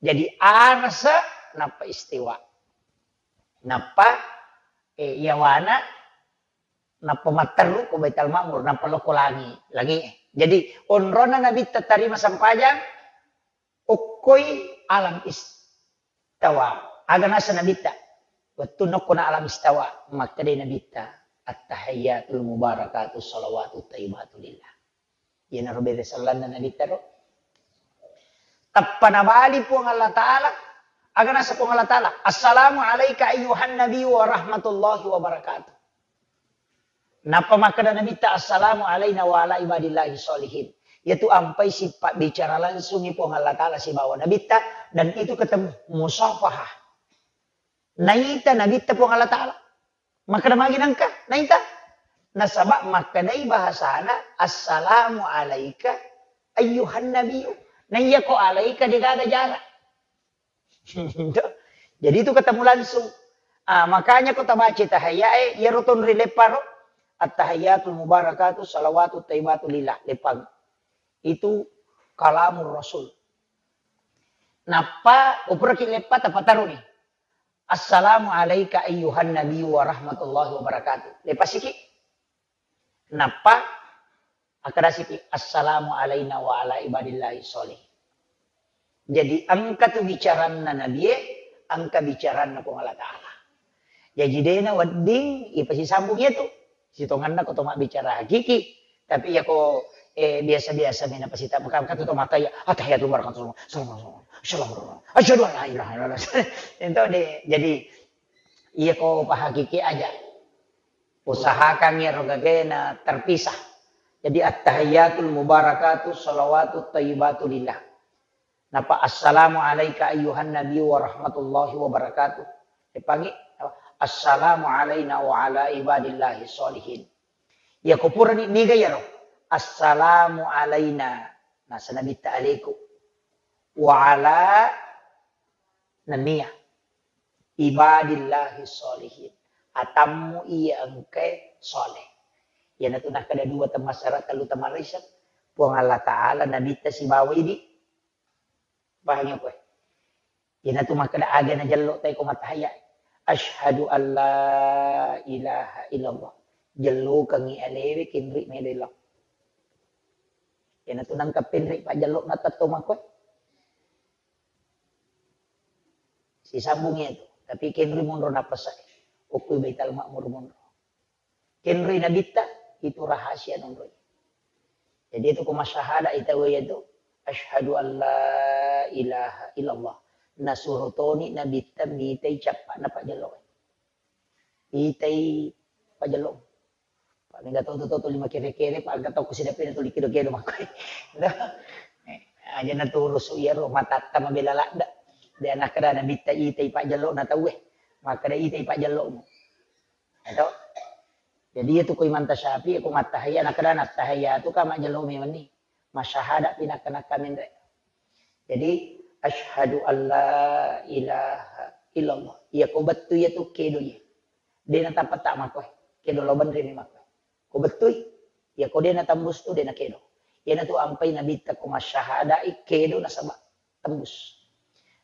Jadi arsa nappa istiwa. Nappa, eh, yawana nappa matteru ko Baitul Ma'mur, nappa lokko langi, langi. Jadi onrona Nabitta tarima sempajang, okkoi alam istawa. Aga nasa Nabitta? Wettu nokkona alam istawa, makkedai Nabitta, "At-tahiyyatul mubarakatu salawatut thayyibatu lillah." Iyanaro bere sellanna Nabitta ro. Tappa nabali Puang Allah Ta'ala, aga nasa Puang Allah Ta'ala, "Assalamu alaika ayyuhan nabiyyu wa rahmatullahi wa barakatuh." Nappa makkeda Nabitta, "Assalamu alaina wa ala ibadillahi sholihin." Yaitu ampai sipabbicara langsungi Puang Allah Ta'ala sibawa Nabitta, dan itu ketemu musafahah. Naita Nabitta Puang Allah Ta'ala. Makkeda magi nangka? Naita? Nasaba makkedai bahasana, "Assalamu alaika ayyuhan nabiyyu." Naiya ko alaika degaga jarak. Jadi itu ketemu langsung. Ah, makanya ko tabaca tahiyyae, iyaro tonri lepparo, "At-tahiyyatul mubarakatu salawatut thayyibatu lillah," leppang. Itu kalamur Rasul. Nappa, upuraki leppa tapataruni. "Assalamu alaika ayyuhan nabiyyu wa rahmatullahi wa barakatuh." Lepasiki. Nappa, akkadasiki, "Assalamu alaina wa ala ibadillahi sholih." Jadi, engka tu bicaranna Nabie, engka bicaranna Puang Allah Ta'ala. Jaji, dena wedding ipasisambung iyatu. Sitonganna ko to mabbicara hakiki. Tapi iya ko, eh, biasa-biasa mena pasita, maka, maka tu to mata iya, "Attahiyatul mubarakatuh, assalamualaikum, assalamualaikum, asyhadu an la ilaha illallah." Ento de, jadi, iya ko pahakiki aja. Usahakan iyaro gagena terpisah. Jadi, "Attahiyatul mubarakatuh, salawatut thayyibatu lillah." Napa, "Assalamu alaika ayyuhan nabiyyu wa rahmatullahi wa barakatuh." Epangi, "Assalamu alaina wa ala ibadillahi sholihin." Iya ko purani niga iyaro, "Assalamu alaina," nasa Nabitta aleku, "wa ala," nennia, "ibadillahi sholihin," atammu iya engkae sholeh. Iyanatu nakkeda dua temmassara, tellu temmarisa, Puang Allah Ta'ala, Nabitta sibawa idi. Pahangi koe? Iyanatu makkeda aga najello tae ko mattahayya. Asyhadu an la ilaha illallah. Jellokengngi alewe kenri melo lao. Iyanatu nangka penri pajjello na tetto makkoe. Sisambung iyatu. Tapi kenri monro napasai. Okkoi Baitul Ma'mur monro. Kenroi nabitta, itu rahasia nonroi. Jadi itu ko masyahada ita waya tu, asyhadu an la ilaha illallah. Nasuro toni nabitta mitai cappa'na pajjello. Itai pajjello. Pak mega to to to lima kere-kere, pak angka to ku sidape na tuli kedo-kedo makko. Aja na turusu iyaro matatta mabela ladda. De nakkeda nabitta itai pajjello na tauwe. Makkeda itai pajjellomu. Eto. Jadi iyatu ko Imam Tasyafi'i ko mattahiyya, nakkeda nattahiyatu ka majjello memenni. Masyahada pi nakka-nakka menre. Jadi asyhadu an la ilaha illallah. Iya ko bettu iyatu kedo iya. De natappa ta makkoe. Kedo lo benre mi makkoe. Ko bettui. Iya ko de natembus tu de nakedo. Iyanatu ampai nabitta ko masyahadai kedo nasaba tembus.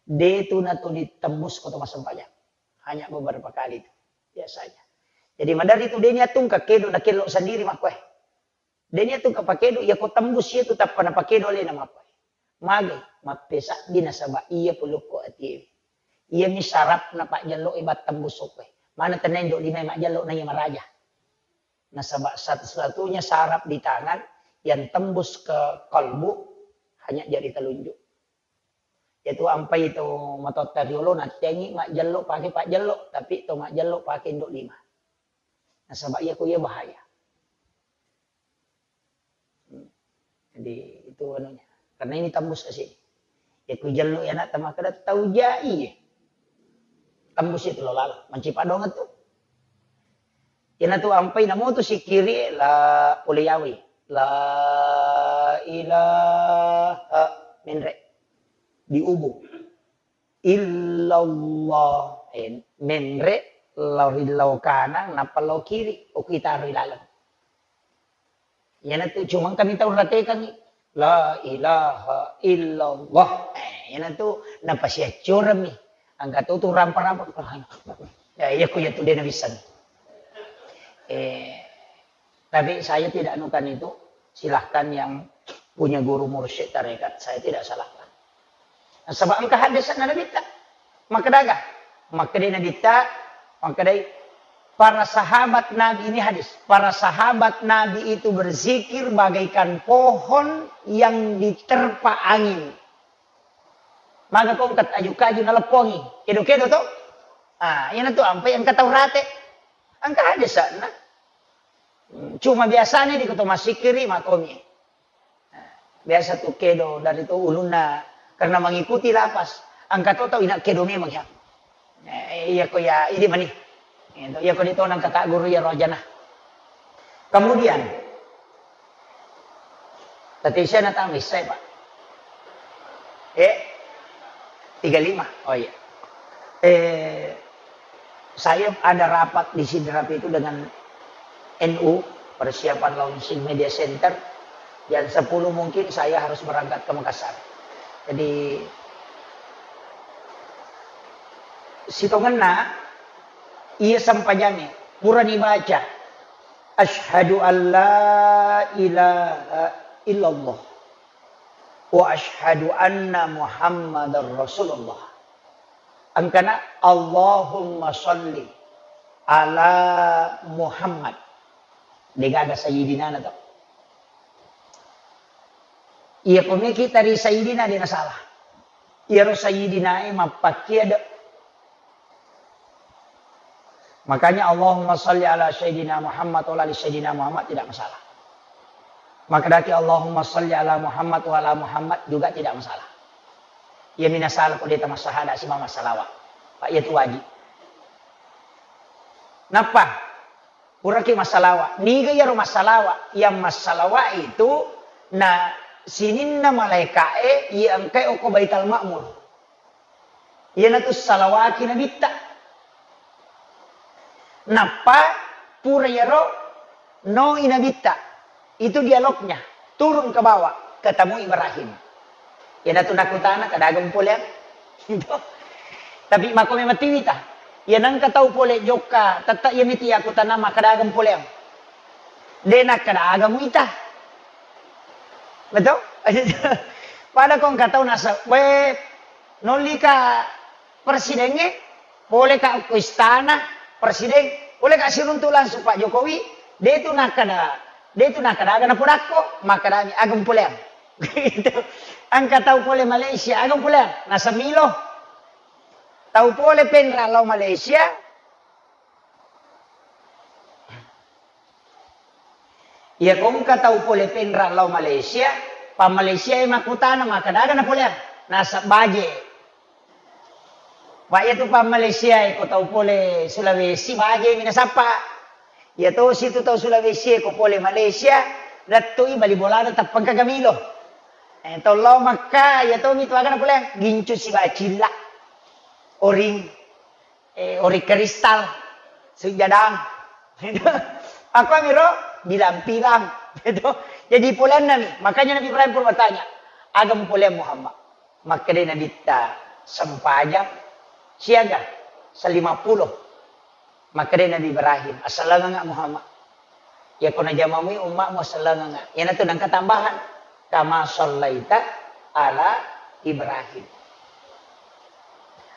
De tu natuli tembus ko to massempajang. Hanya beberapa kali tu biasanya. Jadi maderri tu de niatungka kedo nakello sendiri makkoe. De niatungka pakedo, iya ko tembus iya tu tappa napakedo alena makkoe. Mage, mappesabbi nasaba iya pulukko atie. Iyami sarapna pajjello e battembus okkoe. Mana tenna indo lima majjello na iya maraja. Nasaba satu-satunya saraf di tangan yang tembus ke kalbu hanya jari telunjuk. Iyatu ampai to matotta riolo nattengi majjello pake pajjello, tapi to majjello pake indo lima. Nasaba iya ko iya bahaya. Hmm. Jadi itu anunya. Karena ini tembus ke sini. Ya ku jello ya nak tama kada tau jai. Tembus itu lo lalo. Mancipa dong tu. Iyana tu ampai namo tu sikiri la pole yawi. La ilaha menre. Di ubu. Illallah. Eh, menre lao ri lao kanang, nappa lao kiri. Oku itaro ilaleng. Iyana tu cuma kami tau ratekangi. La ilaha illallah. Eh, iyana tu napasiaccuremmi. Angka tu tu rampa-rampa. Ya, iya ku iya tu dena bisa. Eh, tapi saya tidak anukan itu. Silahkan yang punya guru mursyid tarekat. Saya tidak salahkan. Nasaba engka hadis na nabitta. Makkedaga. Makkedai nabitta. Makkedai para sahabat Nabi ini hadis. Para sahabat Nabi itu berzikir bagaikan pohon yang diterpa angin. Maga ko engka aju-kaju naleppongi. Kedo-kedo to? Ah, iyana tu ampai engka tau rate. Engka hadis na. Cuma biasanya di koto masikiri makomi. Biasa tu kedo dari tu ulunna karena mengikuti lapas. Engka to tau ina kedo memang ya. Eh, iya ko ya, idi mani. Iya ko di tonang kata guru ya rojana. Kemudian, tadi saya nak tahu saya, Pak. Eh, tiga lima. Oh iya. Eh, saya ada rapat di Sidrap itu dengan N U, persiapan launching media center. Jam sepuluh mungkin saya harus berangkat ke Makassar. Jadi, sitongenna, iya sempajangnge, purani baca, "Asyhadu an la ilaha illallah." Wa asyhadu anna Muhammadar Rasulullah. Engkana Allahumma shalli ala Muhammad. Degaga sayyidina na to. Iya ko meki tari sayyidina de nasalah. Iyaro sayyidina e mappakkia de Makanya Allahumma shalli ala sayyidina Muhammad wa ala ali sayyidina Muhammad tidak masalah. Makkedaki Allahumma shalli ala Muhammad wa ala Muhammad juga tidak masalah. Iya mina salah ko deta massahada simama salawat. Pak iya tu wajib. Nappa puraki massalawa. Niga iyaro massalawa? Yang massalawa itu na sininna malaika'e iya engkai okko Baitul Ma'mur. Iyanatu salawaki nabitta. Nappa pura iyaro noi nabitta. Itu dialognya. Turun ke bawah, ketemu Ibrahim. Iyanatu nakutana, "Kadaga mupoleang?" Tapi mako memang tiwita. Iya nengka tau pole jokka, tette iya miti yakutana, "Makkadaga mupoleang?" De nakkadaga muita. Betul? Pada ko engka tau nasa, "We, nollika presidengnge, poleka ko istana presiden, poleka siruntu langsung Pak Jokowi." De tu nakkada, de tu nakkada aga napodakko, makkadami aga mupoleang. Gitu. Engka tau pole Malaysia, aga mupoleang? Nasa Milo. Tau pole Penrang lao Malaysia, iya ko engka tau pole Penrang lao Malaysia, pa Malaysia e makkutana makkada aga napoleang? Nasa baje. Pak, iya tu pa Malaysia e ko tau pole Sulawesi, baje mi nasappa. Iya tosi tu tau Sulawesi e ko pole Malaysia, lettu i bali bolana tappa engka ga Milo. Eh, tau lao Makka, iya tomi tu aga napoleang? Gincu sibawa cilla. Oring, eh, oring kristal, sujadang. Aku amiro bilang-bilang. Gitu. Jadi poleanna mi. Makanya Nabi Ibrahim pun bertanya, aga mupoleang Muhammad? Makkedai Nabitta, sempajang siaga? Salima pulo. Makkedai Nabi Ibrahim, assalanganga Muhammad. Iya ko najamamui ummakmu, assalanganga. Iyanatu nengka tambahan. Kama sallaita ala Ibrahim.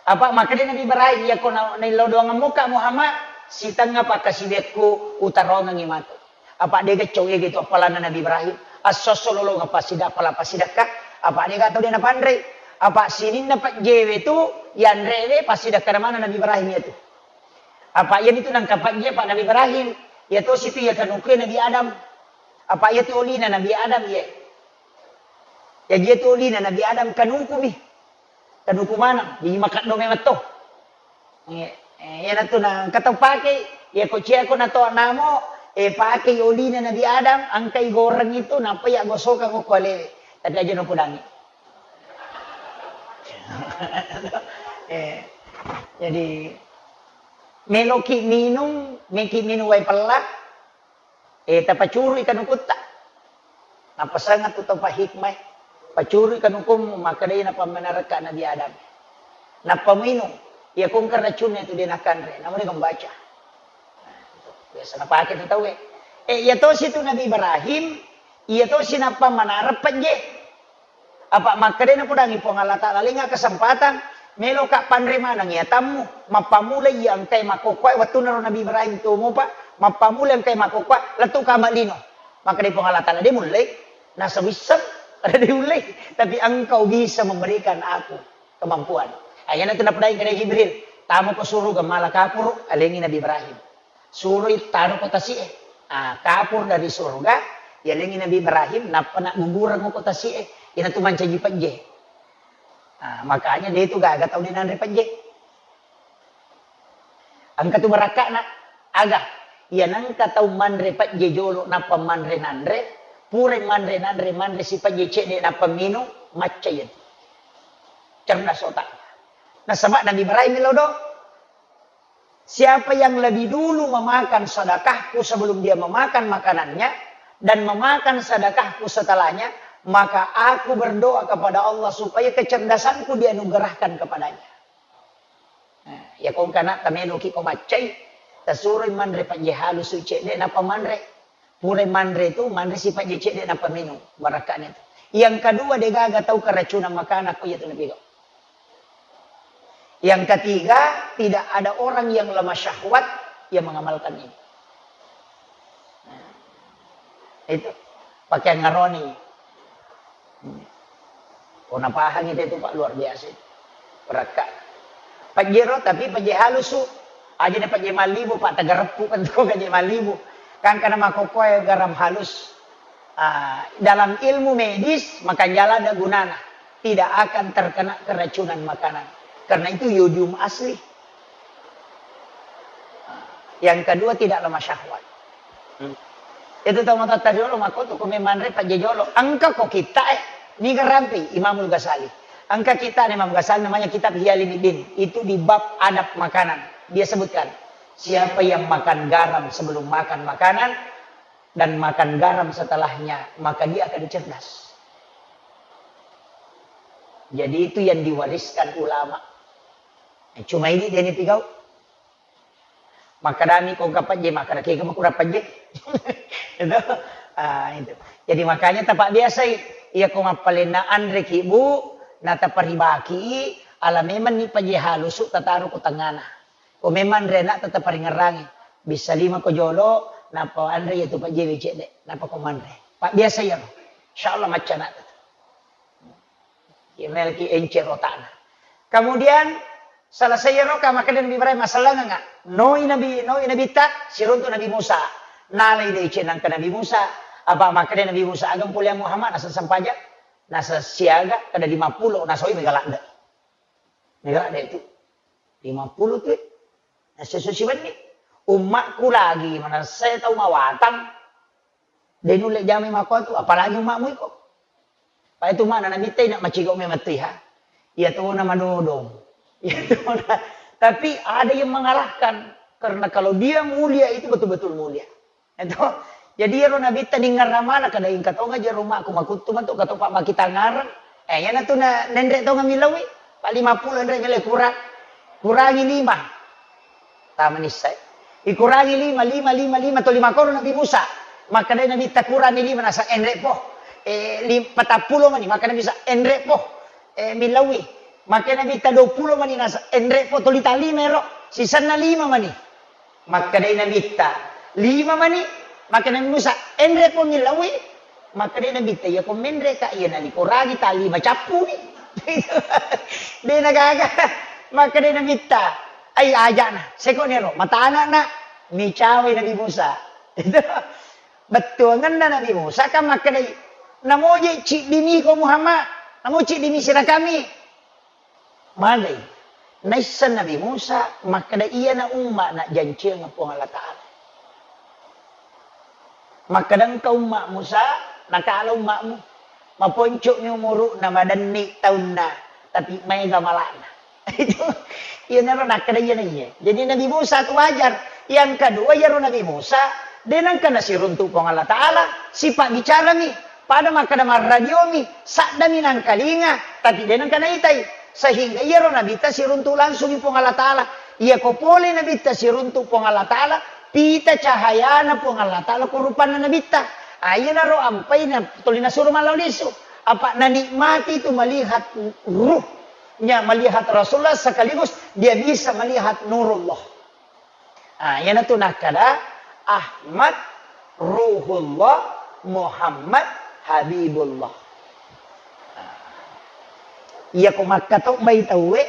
Apa makkedai Nabi Ibrahim, iya ko na-, naillau doangemmuka Muhammad, sitengnga pakkasiwiakku utarongengi matu. Apa dega cau ega itu appalanna Nabi Ibrahim? Esso-esso lolongeng passida-, appala passidekka. Apa dega tau de napanrei? Apa sininna pejjewe tu yanrewe passidekkana maneng Nabi Ibrahim iyatu. Apa iyanitu nangka pejje pa Nabi Ibrahim. Iya tosi tu iya kanukue Nabi Adam. Apa iyatu olina Nabi Adam iye. Jaji iyatu olina Nabi Adam kanukumi. Kanuku maneng, jadi makeddo memeng to. Eh, eh, iyanatu na engka tau pakei, iya ko cia ko nato namo, eh, pakei olina Nabi Adam, engkai goreng itu, nappa iya gosokang okko alewe. Tapi aja no kudangi. Eh, jadi meloki minung, meki minung wae pella, Eh, tapacurui kanukutta. Napasangeng tu tau pahikmai. Pacurui kanukummu, makkedai napammenarekka Nabi Adam. Nappa muinung, iya kongka racunna itu de nakanre, namu de membaca. Biasa napake tu tauwe. Eh, iya tosi tu Nabi Ibrahim, iya tosi napammenareng pejje. Apa makkedai nakudangi Puang Allah Ta'ala, lenga kesempatan, meloka panre maneng iya tammu, mappamula iya engkai makkokkoe, wettunna ro Nabi Ibrahim tomopa, mappamula engkai makkokkoe, lettu kama lino. Makkedai Puang Allah Ta'ala, de mullei, nasa wisseng, ada de ullei, tapi engkau bisa memberikan aku kemampuan. Ayana tu napadai kedai Jibril, tamu ke suruga mala kapuru, alengi Nabi Ibrahim. Suroi taro ko tasi'e. Ah, kapur dari surga, yalengi Nabi Ibrahim, nappa naggubureng ko tasi'e. Iyanatu mancaji pejje. Ah, makanya de tu gaga tau de nanre pejje. Engka tu barakka'na, aga? Iya nengka tau manre pejje jolo, nappa manre nanre, pura manre nanre, manre si pejje cedde, nappa minung, macca iyatu. Cerdas otak. Nasaba Nabi Ibrahim melo do. Siapa yang lebih dulu memakan sedekahku sebelum dia memakan makanannya, dan memakan sedekahku setelahnya, maka aku berdoa kepada Allah supaya kecerdasanku dianugerahkan kepadanya. Nah, iya ko engkana tameloki ko maccai, tasuroi manre pejje halusu cedde nappa manre. Pura manre tu, manre si pejje cedde nappa minung, barakka'na tu. Yang kedua, degaga tau keracunan makanan ko iyatu napigau. Yang ketiga, tidak ada orang yang lemah syahwat yang mengamalkan ini. Nah, itu. Pakai ngaroni. Ko napahangi te tu, Pak, luar biasa itu. Berakka. Pajero, tapi paje halusu. Aja na paje malibu, Pak, tagareppu kan tu paje malibu. Kan karena makokkoe garam halus. Ah, dalam ilmu medis, makanjala ada gunana. Tidak akan terkena keracunan makanan. Karena itu yodium asli. Yang kedua, tidak lemah syahwat. Hmm. Itu tau matotta jolo, makko tu ko memanre pajje jolo. Engka ko kitta e, niga rampi Imamul Ghazali. Engka kitta Imam Ghazali namanya kitab Ihya Ulumuddin. Itu di bab adab makanan. Dia sebutkan, siapa yang makan garam sebelum makan makanan dan makan garam setelahnya, maka dia akan cerdas. Jadi itu yang diwariskan ulama. Cuma ini dia ni pigau. Makkadami ko engka pajje, makkada kega makura pajje. Itu. Ah, itu. Jadi makanya tapa biasai, iya ko mappalenna anre ki, Bu, na taparibaki, ala memang ni pajje halusu tataro ko tengana. Ko memang rena tataparingerangi. Bisa lima ko jolo, Nappa anre iyatu pajjewe cedde, nappa ko manre. Pak biasa iyaro. Insyaallah macca anak tu. Iya melki encero tana. Kemudian selesai iyaro ka makkeda Nabi Ibrahim, "Masallangenga." Noi Nabi, noi Nabitta, siruntu Nabi Musa. Nalai deceng nangka Nabi Musa. Apa makkeda Nabi Musa, "Aga pole Muhammad naseng sempajang?" Naseng siaga, kada lima puluh, nasoi mega ladde. Mega ladde tu. Lima puluh tu. Naseng siwenni. Ummakku lagi manessai tau mawatang. De nulle jamai makkuatu, apalagi ummakmu iko. Pai tu mana Nabitta ina macigau memang tu iha. Iya tona madodong. Iya tona. Tapi ada yang mengalahkan. Karena kalau dia mulia itu betul-betul mulia. Itu. Jadi iyaro Nabitta ningngarramana kada ingka tonga jero ummakku makuttu matu katopa makitangngareng. Eh, iyana tu na nenre tonga milawi. Pa lima puluh enre mile kurang. Kurangi lima. Tama nissai. Ikurangi lima, lima, lima, lima, to lima koro Nabi Musa. Makkeda Nabitta kurangi lima, nasa enre po. Eh, lim-, patappulo mani, makkeda Nabi Musa, enre po. Eh, milawi. Makkeda Nabitta dua puluh mani, nasa enre po, toli ta lima ero. Sisanna lima mani. Makkeda Nabitta, lima mani. Makkeda Nabi Musa, enre po milawi. Makkeda Nabitta, iya ko menre ka, iya nalikorangi ta lima cappuni. De nagaga. Makkeda Nabitta, ai ajana, seko nero, matana na, micawai Nabi Musa. Itu bettuangenna Nabi Musa kan makkedai, namoje ciddimi ko Muhammad, namo ciddimi sirakami. Magai, naisseng Nabi Musa makkeda, iyana umma najjanciang Puang Allah Ta'ala. Makkeda engka umma Musa, nakala ummamu. Maponco'mi umuru'na, madenni taunna, tapi maega mala'na. Itu, iyanaro nakkeda iyana iye. Jadi Nabi Musa tu wajar. Yang kedua, iyaro Nabi Musa, de nengka nasiruntu Puang Allah Ta'ala, sifat bicarami. Pada makkeda marradiomi, saddami nangkalinga, tapi de nengka naitai. Sehingga iyaro Nabitta siruntu langsungi Puang Allah Ta'ala. Iyako pole Nabitta siruntu Puang Allah Ta'ala, pita cahayana Puang Allah Ta'ala ko rupanna Nabitta. Ayanaro ampai na tuli nasuro mallau lisu. Apa nanikmati itu melihat ruhnya, melihat Rasulullah sekaligus dia bisa melihat nurullah. Ah, iyanatu nakkeda Ahmad Ruhullah, Muhammad Habibullah. Ah. Iyako makkatobbai tauwe,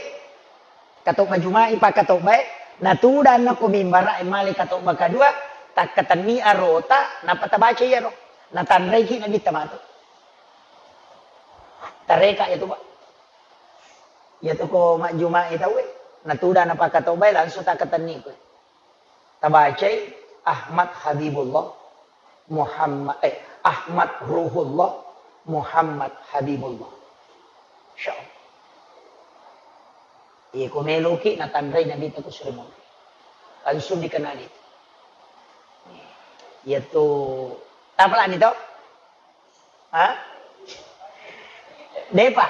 katobba Juma'i pakkatobbae, natudanna ko mimbara e male katobba kadua, takkatenni arota, nappa tabaca iyaro. Natanraiki Nabitta matu. Tareka iyatu, Pak. Iyatu ko majjuma'i tauwe, natudang napakkatobbai langsung takkatenni koe. Tabacai Ahmad Habibullah, Muhammad, eh, Ahmad Ruhullah, Muhammad Habibullah. Insyaallah. Iya, ko meloki natanrai Nabitta ko sure monri. Langsung dikenali. Iyatu, tapalani to? Ha? Depa.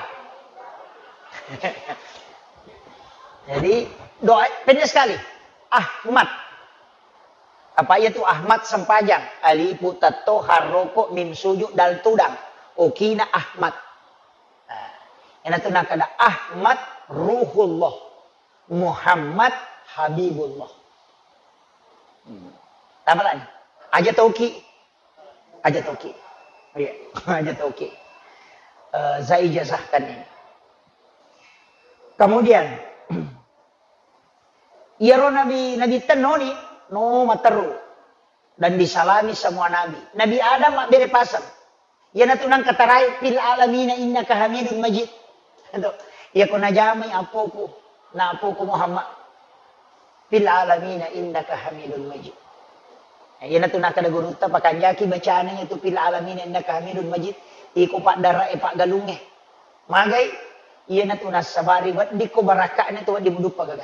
Jadi, doa pendek sekali. Ahmad. Apa iyatu Ahmad sempajang? Alifu tatto harroko mim sujud dal tudang. Okina Ahmad. Nah, iyanatu nakkeda Ahmad Ruhullah. Muhammad Habibullah. Hmm. Tapalani. Aja toki. Aja toki. Iya, aja toki. Eh, saya ijazahkan ini. Kemudian, iyaro nabi, Nabitta noni, no materu. Dan disalami semua nabi. Nabi Adam mabbere paseng. Iyanatu nangka tarai, "Fil alamina innaka hamidun majid." Ento, iyako najamai apoku, na apoku Muhammad. "Fil alamina innaka hamidun majid." Nah, iyanatu nakkeda gurutta, pakanjaki bacana iyatu "Fil alamina innaka hamidun majid." Iko paddara e paggalunge. Magai, iyanatu nassabari weddikko barakka'na tu wedding muduppa gaga.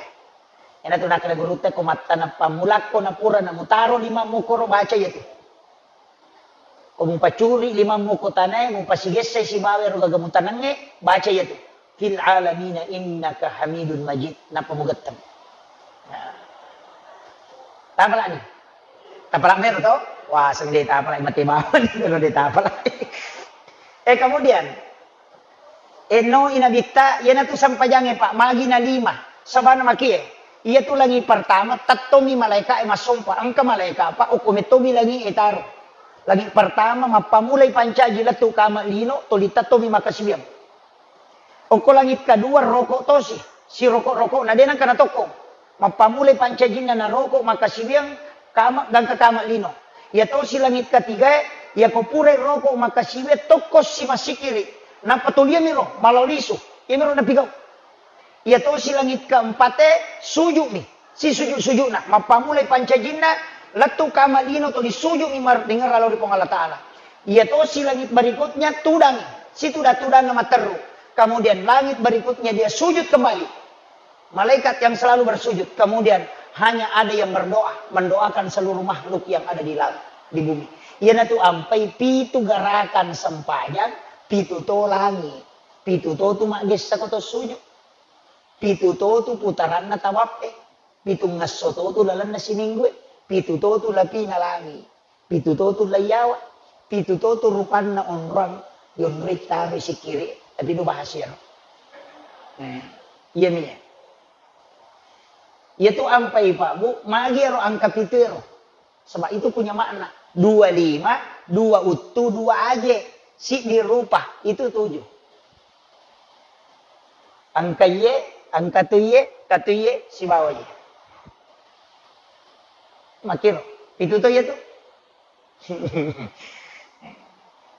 Iyanatu nakkeda gurutta, ko mattaneng pammulakko napura namutaro limammu koro baca iyatu. Ko mupacuri limammu ko tanae, mupasigessai sibawa ero gaga mutanengnge, baca iyatu. "Fil alamina innaka hamidun majid." Nappa mugetteng. Nah. Tapalani. Tapala mero to? Wah, seng de tapala mate bawang, kalau de tapala. Eh, kemudian, eh, no i Nabitta, iyanatu sempajangnge, Pak, magi na lima. Sabana makie. Iyatu langi pertama, tettomi malaeka'e massompa. Engka malaeka, Pak, okko mettomi langi e taro. Langi pertama, mappamulai pancaji lettu kama lino, tuli tettomi makkasiwiang. Okko langi kedua, roko tosi. Si roko-roko na de nengka natokko. Mappamulai pancajinna na roko makkasiwiang, kama, gangka kama lino. Iya tosi langi ketiga, iya ko purai roko makkasiwiang, tokko si massikiri. Nappa toliami ro, malo lisu. Iyami ro napigau. Iya tosi langi keempat e, sujudmi. Si sujud-sujudna. Mappamulai pancajinna, lettu kama lino tuli sujudmi mar-, ringerra lao ri Puang Allah Ta'ala. Iya tosi langi berikutnya, tudangi. Si tuda-tudanna matteru. Kemudian langi berikutnya dia sujud kembali. Malaikat yang selalu bersujud. Kemudian hanya ada yang berdoa, mendoakan seluruh makhluk yang ada di langit, di bumi. Iyanatu ampai pitu gerakan sempajang, pitu to langi, pitu to tu maggessa ko to sujud. Pitu to tu putaranna tawaffe, pitungngesso to tu lalenna siminggue, pitu to tu lapina langi, pitu to tu laiyawa, pitu to tu rupanna onrong, yonroi taro sikkiri, tapi do bahasa ero. Eh, iya mi. Iya tu ampai Pak Bu, magi ero angka pitu ero. Sebab itu punya makna. Dua lima, dua uttu, dua aje. Siddi rupa, itu tujuh. Angka iye, angka tu iye, ka tu iye, sibawa iye. Makiro, itu to iye tu.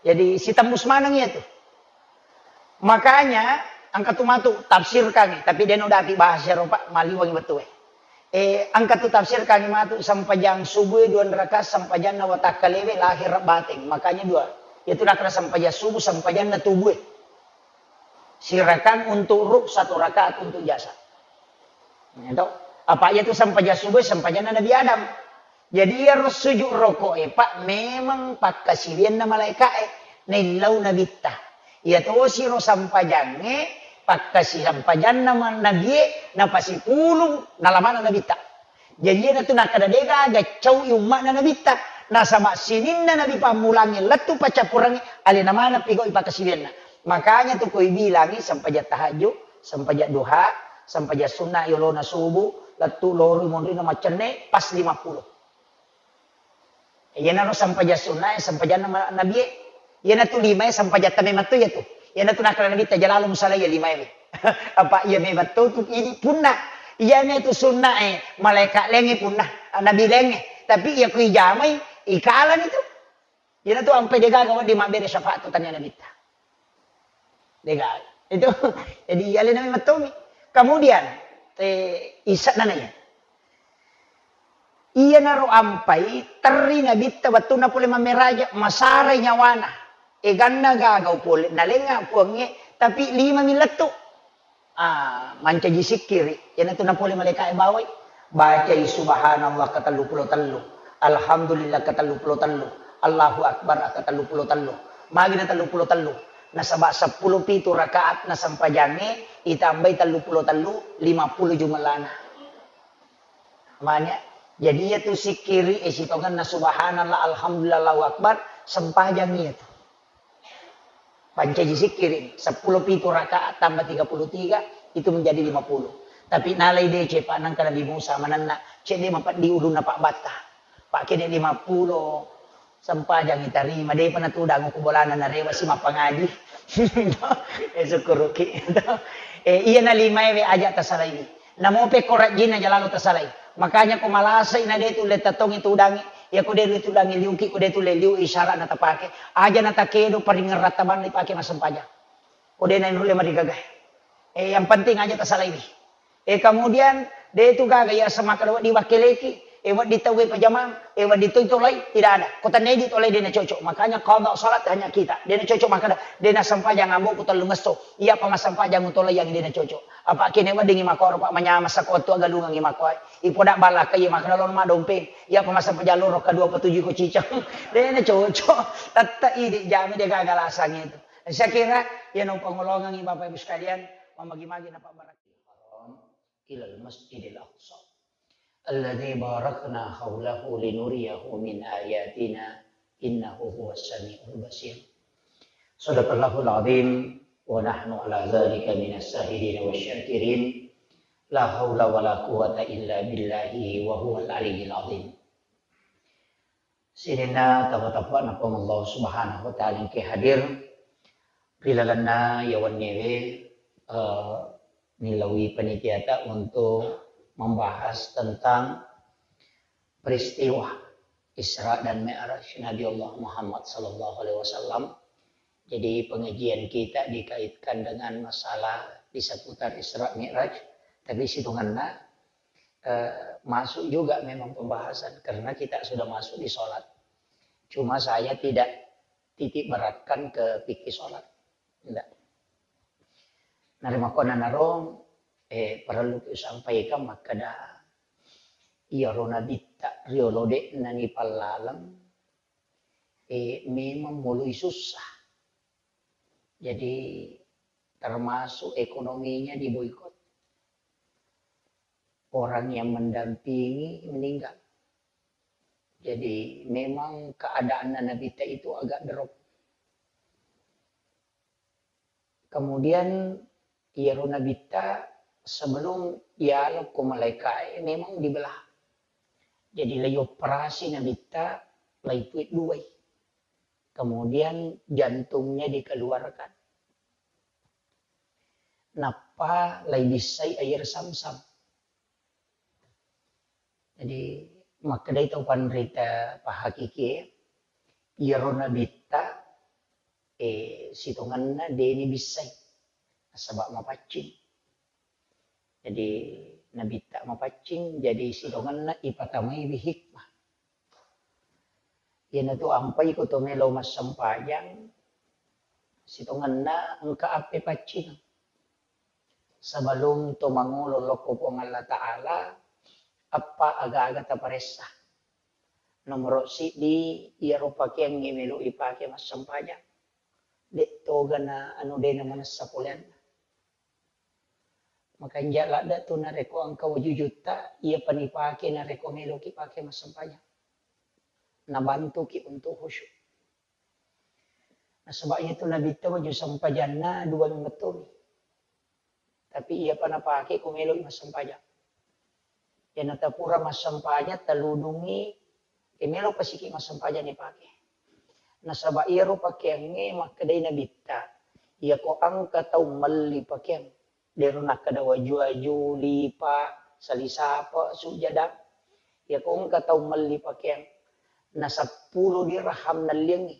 Jadi, sitembus maneng iye tu. Makanya, engka tu matu tafsirkangi, tapi de' nudapi bahasa ero, Pak, maliwangi wettu e. Eh, engka tu tafsirkangi matu sempajang subuh e dua rakaat sempajanna watakkalewe lahir bateng. Makanya dua. Yaitu nakra sempajang subuh, sempajanna tubuh e. Sirakaat untuk ruh, satu rakaat untuk jasad. Itu. Apa iya tu sempajang subuh, sempajanna Nabi Adam. Jadi iyaro sujud roko e, Pak, memang pakkasiwianna malaeka e, naillau nabitta. Iya tosi ro sempajangnge, pakkasi-, sempajanna ma-, nabie, napasipulung, nalamana nabitta. Jadi iyanatu nakkeda de' gaga cau'i umma'na nabitta. Nasaba sininna nabi pammulangnge lettu paccappurengnge, alena maneng pigau'i pakkasiwianna. Makanya tu koi bilangi sempajang tahajud, sempajang duha, sempajang sunna yolona subuh, lettu loroi monrina maccenne, pas lima puluh. Iyanaro sempajang sunna e, sempajanna ma-, nabie. Iyanatu lima e, sempajatta memang tu iyatu. Iyanatu nakkeda nabitta, jalalo musalai iya lima e. Apa iya memang tu, tu idi punna. Iyami tu sunna e, malaeka laingnge punna, nabi laingnge. Tapi iya ku ijamai, ikalani tu. Iyanatu ampai de' gaga wedding mabbere syafaat tu tania nabitta. De' gaga. Itu, jadi alena memang tommi. Kemudian, eh, isa nana iya. Iyanaro ampai terri nabitta wettunna pole mammeraja, masarai nyawana. Eganna gagau pole, nalengnga Puangnge, tapi lima mi lettu. Ah, mancaji sikkiri, iyanatu napole malaeka e bawai. Bacai subhanallah ketellu pulo tellu, alhamdulillah ketellu pulo tellu, Allahu akbar ketellu pulo tellu. Magi na tellu pulo tellu? Nasaba seppulo pitu rakaat na sempajangnge, itambai tellu pulo tellu, lima puluh jumellana. Manya, jadi iyatu sikkiri e sitongenna subhanallah, alhamdulillah, Allahu akbar, sempajang iyatu. Pancaji sikkiri, seppulo pitu rakaat tambah tiga puluh tiga, itu menjadi lima puluh. Tapi nalai deceng, Pak, nangka Nabi Musa manenna, cedde mapeddi ulunna Pak Batta. Pak, kede lima puluh, sempajangi tarima, depa natudang ku bolana narewa si mappangaji. Eh, sukkuruki. Eh, iya na lima ewe aja tasalaiwi. Namo pekko rajinna jalalo tasalai. Makanya ko malasai na de tulle tatongi tudangi, ya ko de tudangi liuki, ko de tulle liu isyarat na tapake. Aja na takedo paringerratta banna ipake massempajang. Ko de na inrulle marigaga. Eh, yang penting aja tasalaiwi. Eh, kemudian de tu gaga ya semakkeda wedding wakkeleki, eh, wedding tauwe pajamang, eh, wedding tu tolai, tidak ada. Ko tennedi tolai de na cocok. Makanya qada salat hanya kita. De na cocok makkeda, de na sempajang amboku tellungesso. Iya pa massempajang utolai yang de na cocok. Apa kene weddingngi makkoro, Pak, manyameng sako wettu agalungengngi makkoe. Ipoda ballakka iya makkeda lono maddompeng. Iya pa massempajang loro kedua petuju ko cicang. De na cocok. Tette idi jami de gaga lasang itu. Saya kira iya no pangolongengngi Bapak Ibu sekalian, mamagi-magi na Pak Barak. Ilal Masjidil Aqsa. Alladzi barakna haulahu linuriyahu min ayatina innahu huwas samiul basir. Sadaqallahul azim wa nahnu ala dzalika minas syahidin wasyakirin. La haula wala quwata illa billahi wa huwal aliyyil azim. Sininna tapa-tapa napang Allah Subhanahu wa Ta'ala engke hadir ri lalenna yawannewe, eh, nilawi panitiata untuk membahas tentang peristiwa Isra dan Mi'raj Nabi Allah Muhammad sallallahu alaihi wasallam. Jadi pengajian kita dikaitkan dengan masalah di seputar Isra Mi'raj, tapi situnganna, eh, masuk juga memang pembahasan karena kita sudah masuk di sholat. Cuma saya tidak titik beratkan ke fikih sholat. Tidak. Narimakkuannanaro, eh, parellu usampaikan makkeda, iyaro nabitta riolo de'na nipallaleng, eh, memang mulai susah. Jadi termasuk ekonominya diboikot. Orang yang mendampingi meninggal. Jadi memang keadaanna nabitta itu agak drop. Kemudian iyaro nabitta sebelum yalo ko malaikae memang dibelah. Jadi lagi operasi nabitta, lai puit duai. Kemudian jantungnya dikeluarkan. Nappa lai bissai air samsam. Jadi makkedai tau panrita pahakikie, iyaro nabitta, eh, sitongenna deni bissai, nasaba mapaccing. Jadi nabitta mapaccing, jadi sitongenna ipatamaiwi hikmah. Iyanatu ampai ko to melo massempajang, sitongenna engka appe paccing. Sebelum to mangolo lokko Puang Allah Ta'ala, appa aga-aga taparessa. Nomoro siddi, iyaro pakeangnge melo ipake massempajang. De toga na anu, de na manessa poleanna. Makanja ladda tu narekko engka wajujutta, iya panipake narekko meloki pake massempajang. Nabantuki untuk khusyuk. Nasaba iyatu nabitta waju sempajanna dua memettomi. Tapi iyapa napake ko meloi massempajang. Iyana tapura massempajang, taludungi, e, melo pasiki massempajang nipake. Nasaba iyaro pakeangnge makkedai nabitta, iyako engka tau melli pakeang, dero nakkeda waju-waju, lipa, salisapa, sujada. Iyako engka tau melli pakeang, na seppulo dirham nalliangngi,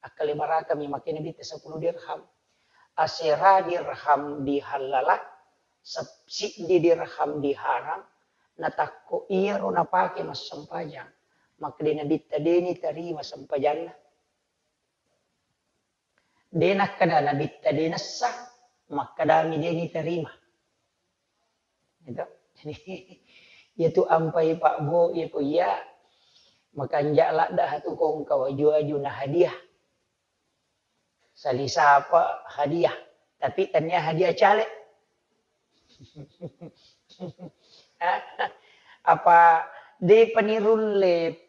akkalebarakami makkeda nabitta seppulo dirham. Asera dirham dihallala, sep-, siddi dirham diharam, natakko iyaro napake massempajang, makkeda nabitta deni tarima sempajanna. De nakkeda nabitta de nessa, makkedami deni tarima. Gitu. Jadi, iyatu ampai Pak Bo, iyako iya makanja ladda hatu kongka waju-waju na hadiah. Salisapa hadiah, tapi tania hadiah caleg. Apa de panirulle,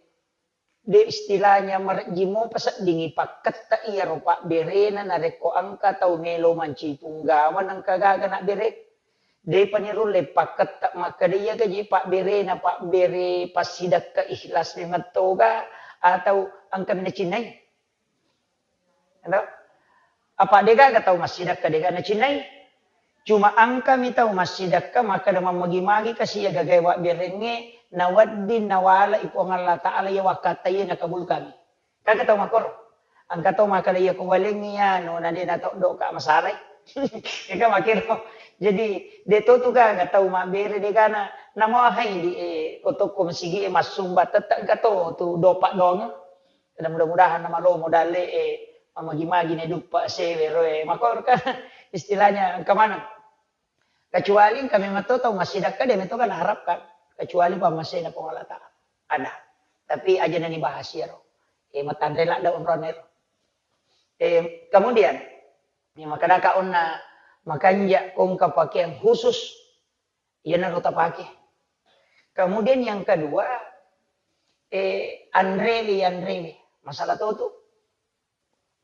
de istilahnya marejji mopa seddingi pakketta iyaro pabberena narekko engka tau melo mancipung gawang engka gaga nabbere. De panirulle pakketta makkeda iya gaji pabberena, pabbere passidakka ikhlas memeng toga atau engka minacinnai. Elo? Apa degaga tau massidakka dega nacinnai? Cuma engkami tau massidakka makkeda mammagi-magi kasi iya gagae wabberengnge nawedding nawala i Puang Allah Ta'ala iya wakkatta iya nakabulkami. Kaga tau makkoro? Engka tau makkeda iya ko walengngi anu na de natoddo ka masalai. Ega makkiro. Jadi de to tu gaga tau mabbere degana namahai di, eh, ko tokko masigi e massumba tette engka to tu dopa doang. Dan mudah-mudahan namalomo dalle e, mamagi-magi ne duppa sewe roe. Makkoro kan istilahnya engka maneng. Kecuali engka memang to tau massidakka de meto kan harapkan. Kecuali pammasena Puang Allah Ta'ala. Ada. Tapi aja nani bahas iyaro. E, matanre ladda onrone ro. E, kemudian, ini makadaka onna makanja kongka pakaian khusus. Iyanaro tapake. Kemudian yang kedua, eh, anrewe, anrewe. Masalah to tu.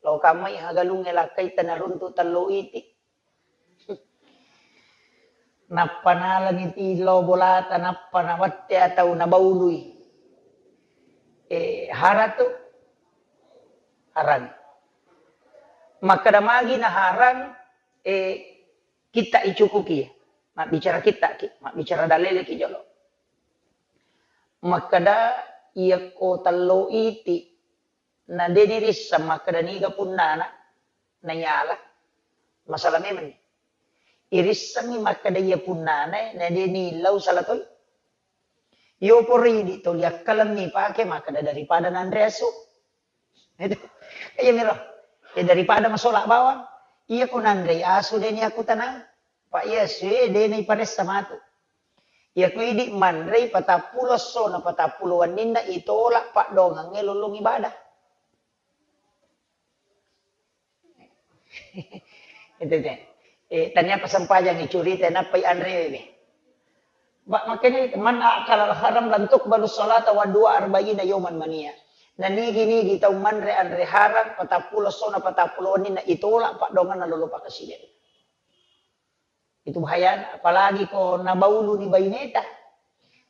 Lo kamai hagalunge lakkai tanaruntu tello iti. Nappa nalani ti lao bolata, nappa nawette atau nabaului. Eh, haratu harang. Makkeda magi na harang, eh, kitta icukuki. Mabbicara kitta ki, mabbicara dalele ki jolo. Makkeda iyakko tello iti, na de nirisseng makkeda niga punnana, naiala. Masalah memang ni. Irissengngi makkeda iya punnana, na de nillau sala toi. Yo pori di toli akkaleng mi pake makkeda daripada nanre asu. Itu. Iya miro. Ya daripada masola bawang. Iya ko nanre asu de ni aku tenang. Pak iya sue de ni paressa matu. Iya ko idi manre patappulo esso na patappulo wenninna itolak paddoangengnge lollong ibadah. Itu te. Eh, tania apa sempajang icurita nappai anre be. Ba, makanya man akala al haram lan tuqbalu salata wa dua arba'ina yauman mania. Na nigi-nigi tau manre anre harang patappulo esso na patappulo wenninna itolak paddoangenna lolo pakaside. Itu bahayana, apalagi ko nabaulu ni baineta.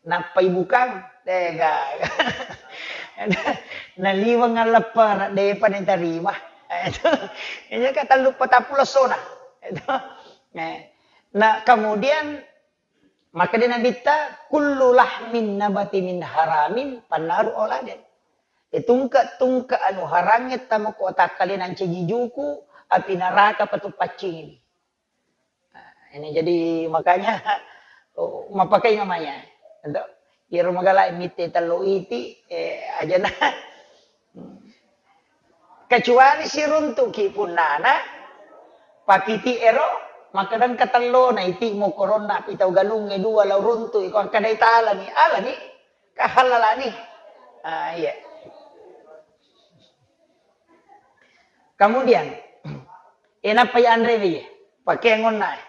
Nappai bukang, tega. Naliweng alleppara, depa ni tarima. Itu. Iya ka tellu patappulo esso na. Itu. Eh. Nah, kemudian makkeda Nabitta, kullu lahmin nabati min haramin pannaru auladen. E tungke-tungke anu harangnge tamo ko takkalena ncaji juku, api naraka patu paccingi. Nah, ini jadi makanya, oh, mapakai namanya. Untuk iyaro magala mitte tello iti, eh, ajana. Kecuali siruntuki punnana, papiti ero, makkeda engka tellona iti mokoronna pi tau galungnge dua lao runtu, iko engka dai talani, alani, kahallalani. Ah, iya. Kemudian, eh, nappai anre wi, pakeangonna, eh.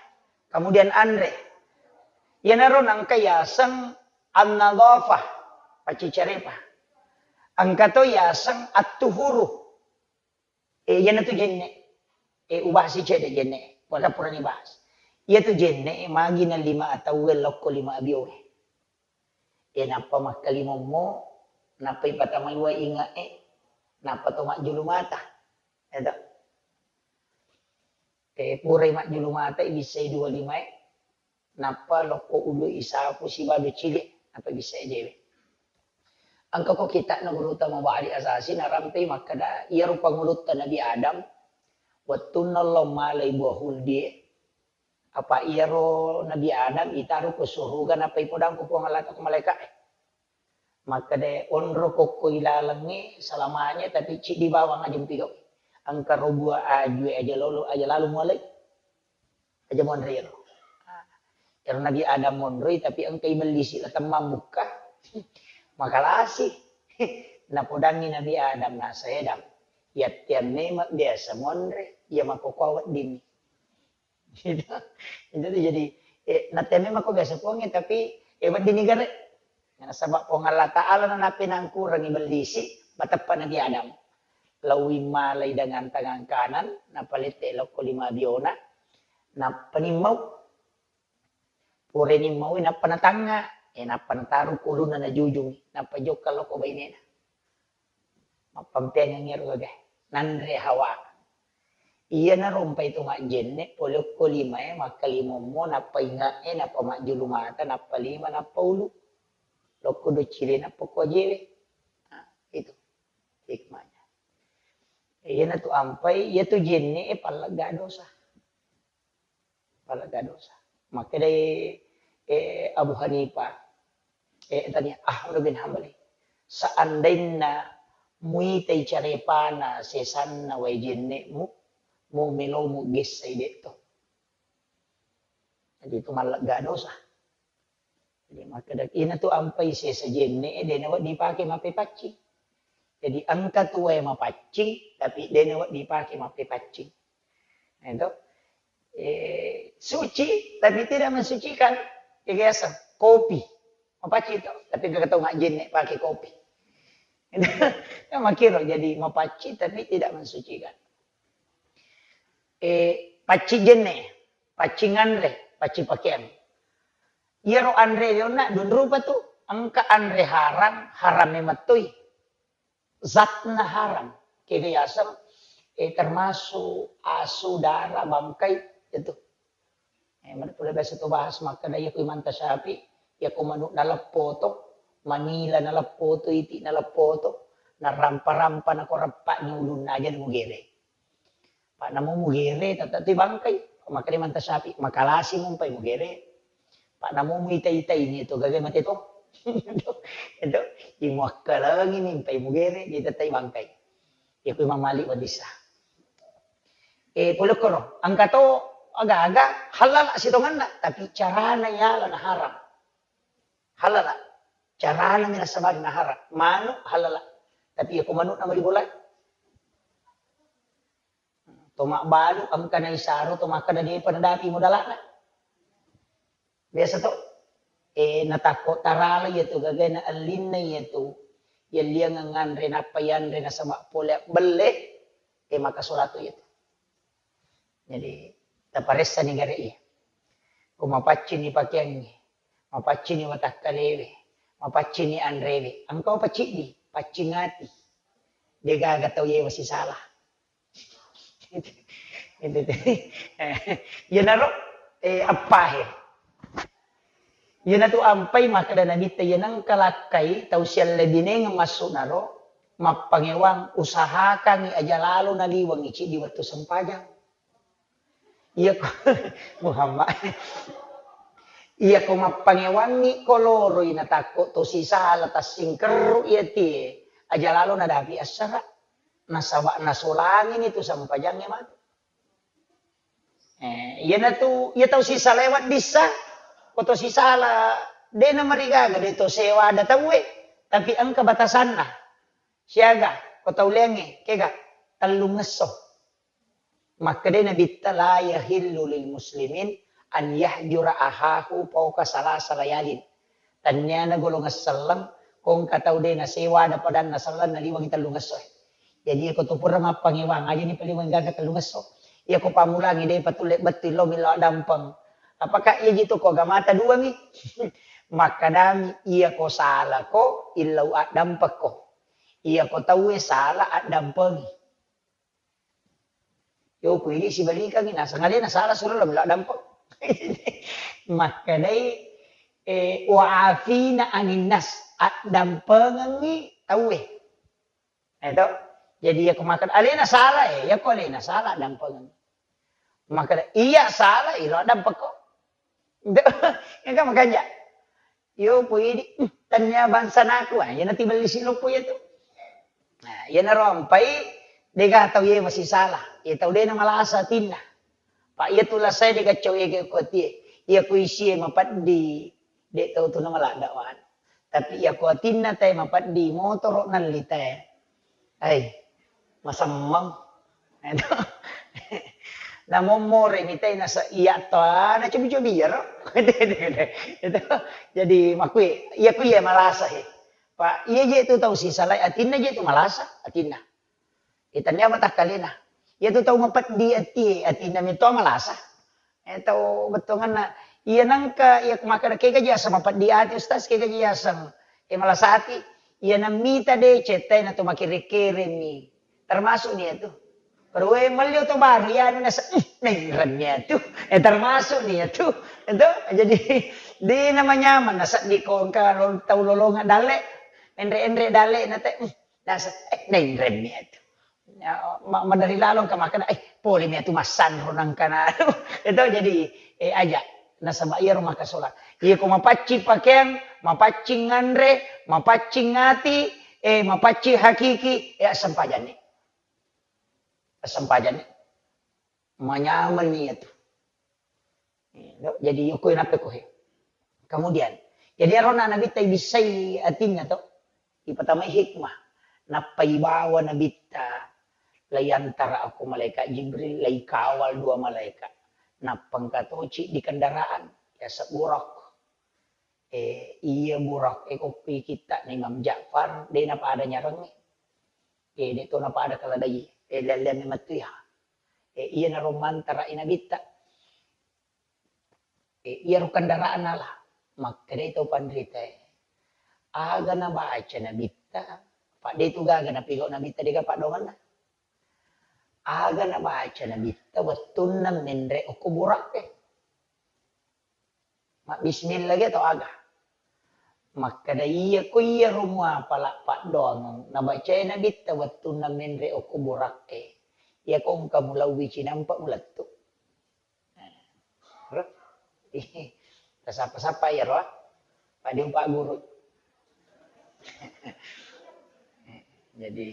Kemudian anre. Iyanaro nangka yaseng an-nadhafah, paccicarepa. Engka to yaseng at-tuhuru. Eh, iyanatu jenne. Eh, ubahasi cedde jenne. Pada purani bahas. Iyatu jenne, eh, magi na lima atauwe lokko lima abiowe. Eh, nappa makkalimommo, nappa ipatamai wae inge'e, nappa to majjulu mata. Eto. Eh, purai majjulu mata, ibissai dua limae, nappa lokko ulu isapu sibawa cili, nappa ibissai jewe. Engka ko kitakna Gurutta Mubahari Asasi narampe makkeda, iyaro pangulutta Nabi Adam, wettunna lao malai buah huldie, apa iyaro Nabi Adam itaro ko suruga nappa ipodang ko Puang Allah ko malaika'e. Makkeda, onro kokko ilalengnge salamanya, tapi ciddi bawang aja mupigau. Engka ro buah ajue aja lolo, aja lalu mualai. Aja monro iyaro. Iyaro Nabi Adam monroi, tapi engka ibellisi la temmang bukka. Makalasi. Napodangi Nabi Adam, nasa Adam. Yattiang memang biasa monre, iya makkokkoe weddinni. Gitu. Jadi, jadi, eh, natemmi mako biasa Puangnge, tapi, eh, weddinni gare. Nasaba Puang Allah Ta'ala na napinangkurangi bellisi, mateppa Nabi Adam. Lauwi malai dengan tangan kanan, napalette lokko lima biona, nappa nimmau. Purani mau, nappa natangnga, eh, nappa nataru kuluna najujungi, nappa jokka lokko bainena. Mappampeangeng ero gaga. Nanre Hawa. Iyana rompai to majjenne, pole okko limae, makkalimommo, nappa inge'e, nappa majjulu mata, nappa lima, nappa ulu. Lokko doccile, nappa ko ajewe. Nah, itu hikmahnya. Iyana tu ampai, iya tu jenne, eh, pallegga dosa. Pallegga dosa. Makkedai, eh, Abu Hanifah, eh, tania Ahmad bin Hambali, seandainna muitai carepana sesanna wae jenne'mu, mu melomu gessai de'to. Jadi itu mallegga dosa. Jadi makkeda, ina tu ampai sesa jenne, eh, dena wedding pake mappepaccing. Jadi engka tu wae mapaccing, tapi dena wedding pake mappepaccing. Nah, itu. Eh, suci, tapi tidak mensucikan. Biasa, kopi. Mapaccing tu, tapi engka tau majjenne pake kopi. Kan makkiro jadi mapaccing, tapi tidak mensucikan. Eh, paccing jenne, paccing anre, paccing pakeang. Iyaro anre lionna dua rupa tu, engka anre haram, haram memettoi. Zatna haram. Kega yaseng, eh, termasuk asu, dara, bangkai, itu. Eh, mana pula biasa tu bahas makkeda, iya ku Imam Tasyafi, iya ku manuk naleppo to, manila naleppo to, iti naleppo to, narampa-rampa nako reppa ni ulunna aja mugere. Pak namo mugere, tata tu bangkai. Makkeda Imam Tasyafi, makalasi mumpai mugere. Pak namo muita-ita ini tu gaga mate to. Itu, itu, imuakkalangi mimpai mugere, jadi tetai bangkai. Iya ku Imam Malik wadissa. Eh, pole koro, engka to aga-aga halal sitonganna, tapi carana yala na haram. Halal. Carana mi nasabari na haram. Manu halal. Tapi iya ku manu nama dibolai. To mabbalu engka naisaro to makkeda depa nadapi modalana. Biasa to, eh, natakko tarala iya tu gagana ellinna iya tu, yelliangeng nganre nappa yanre nasaba pole belle, eh, maka solatu iya tu. Jadi, taparessani gare iya. Ko mapaccini pakeangnge, mapaccini watakkalewe, mapaccini anrewe, engka paciddi, paccing ati. Degaga tau yewa sisala. Itu, itu, itu. Iyanaro, eh, appahe. Iyanatu ampai makkeda Nabitta, iya nengka lakkai tau siallebinengeng massu'naro, mappangewang, usahakangngi aja lalo naliwengngi ciddi wettu sempajang. Iyako, Muhammad. Iyako mappangewangngi ko loroi natakko to sisala tassingkerru iya tie, aja lalo nadapi assara. Nasaba nasolangini tu sempajangnge matu. Eh, iyanatu, iya tau sisala weddissa, ko to sisala, de namarigaga, de to sewa ada tauwe, tapi engka batasanna. Siaga, ko tau leangnge, kega, tellungngesso. Makkedai Nabitta, "La yahillu lil muslimin an yahjura ahahu fauqa salasa layalin." Tenniana golongan selleng, ko engka tau de nasewa ada padanna selleng naliwengi tellungesso. Jadi, iyako to pura mappangewang, aja ni paliweng gaga tellungesso. Iyako pammulangi de patulle bettu illo millau addampeng. Apakah iya jitu ko agamata duangi? Makkadami, iyako salako, illau addampekko. Iyako tauwe sala, addampengi. Yo, ku idi sibalikangngi, naseng alena sala suro lo melo addampeng. Makkedai, eh, "Wa afina aninnas," addampengengngi tauwe. Eh, to? Jadi, iya ko makkeda alena sala, eh, iya ko alena sala, addampengeng. Makkeda, iya sala, ilo addampekko. Engka makanja. Yo, po idi, "Hmm, tennia bangsanaku," ah, iyana tibellisi loppo iya tu. Nah, iyanaro ampai, dega tau iye masisala. Iya tau de namalasa atinna. Pa iya tu lasai dega cau ege ko atie. Iya ko isie mapeddi, de tau tu namaladda wan. Tapi iya ko atinna tae mapeddi, motoro nalli tae. Ai, masemmeng. Namommore mitai nasa iya to, na cobi-cobi iyaro. Itu. Jadi makui, iya ku iya malasa he. Pa iya je tu tau sisalai atinna je tu malasa atinna. Itannia matakkalena. Iya tu tau mapeddi atie, atinna mi to malasa. Eh, tau bettuanganna, iya nengka, iya makkeda, "Kega ji aseng mapeddi ati, Ustaz? Kega ji aseng, eh, malasa ati?" Iya nammita de cettae na to makere-keremi. Termasuk ni iyatu. Pada, "Weh, melli oto baru, iya anu nasa-, eh, nainremmi iyatu." Eh, termasuk ni iyatu. Itu, jadi, de namanyameng, nasedding ko engka lo-, tau lolongeng dalle, enre-enre dalle na te, eh, nasa-, eh, nainremmi iyatu. Ya, ma-, madari lalo engka makkeda, "Eh, pole mi atu massanro nangkana." Itu jadi, eh, aja. Nasaba iyaro makasola. Iya ko mapaccing pakeang, mapaccing nganre, mapaccing ati, eh, mapaccing hakiki, eh, assempajanni. Assempajanni. Manyameng ni iyatu. Iya, jadi yoko nappe ko he. Kemudian, jadi arona Nabitta ibissai atinna to, ipatamai hikmah. Nappa ibawa Nabitta, laiyantara ako malaikat Jibril, laikawal dua malaikat. Nappa engka toci di kendaraan, yaseng Buraq. Eh, iya Buraq, eh, koppi kitta na Imam Ja'far, de napada nyarengnge. Eh, de to napada keledai, eh, lelleang memettu iya. Eh, iya naro mantara i Nabitta. Eh, iyaro kendaraan ala. Makkedai tau panritae, aga nabaca nabitta, padde tu gaga napigau nabitta dega paddoangenna. Aga nabaca nabitta wettunna menre okko burakke. Mabbismillah ge tau aga. Makkeda iya ko iya ro muapala paddoangeng nabacae nabitta wettunna menre okko burakke. Iya ko engka mulauwi cinampa mulettu. Ro? Tasappa-sappa iyaro, ah. Padi upagguru. Jadi,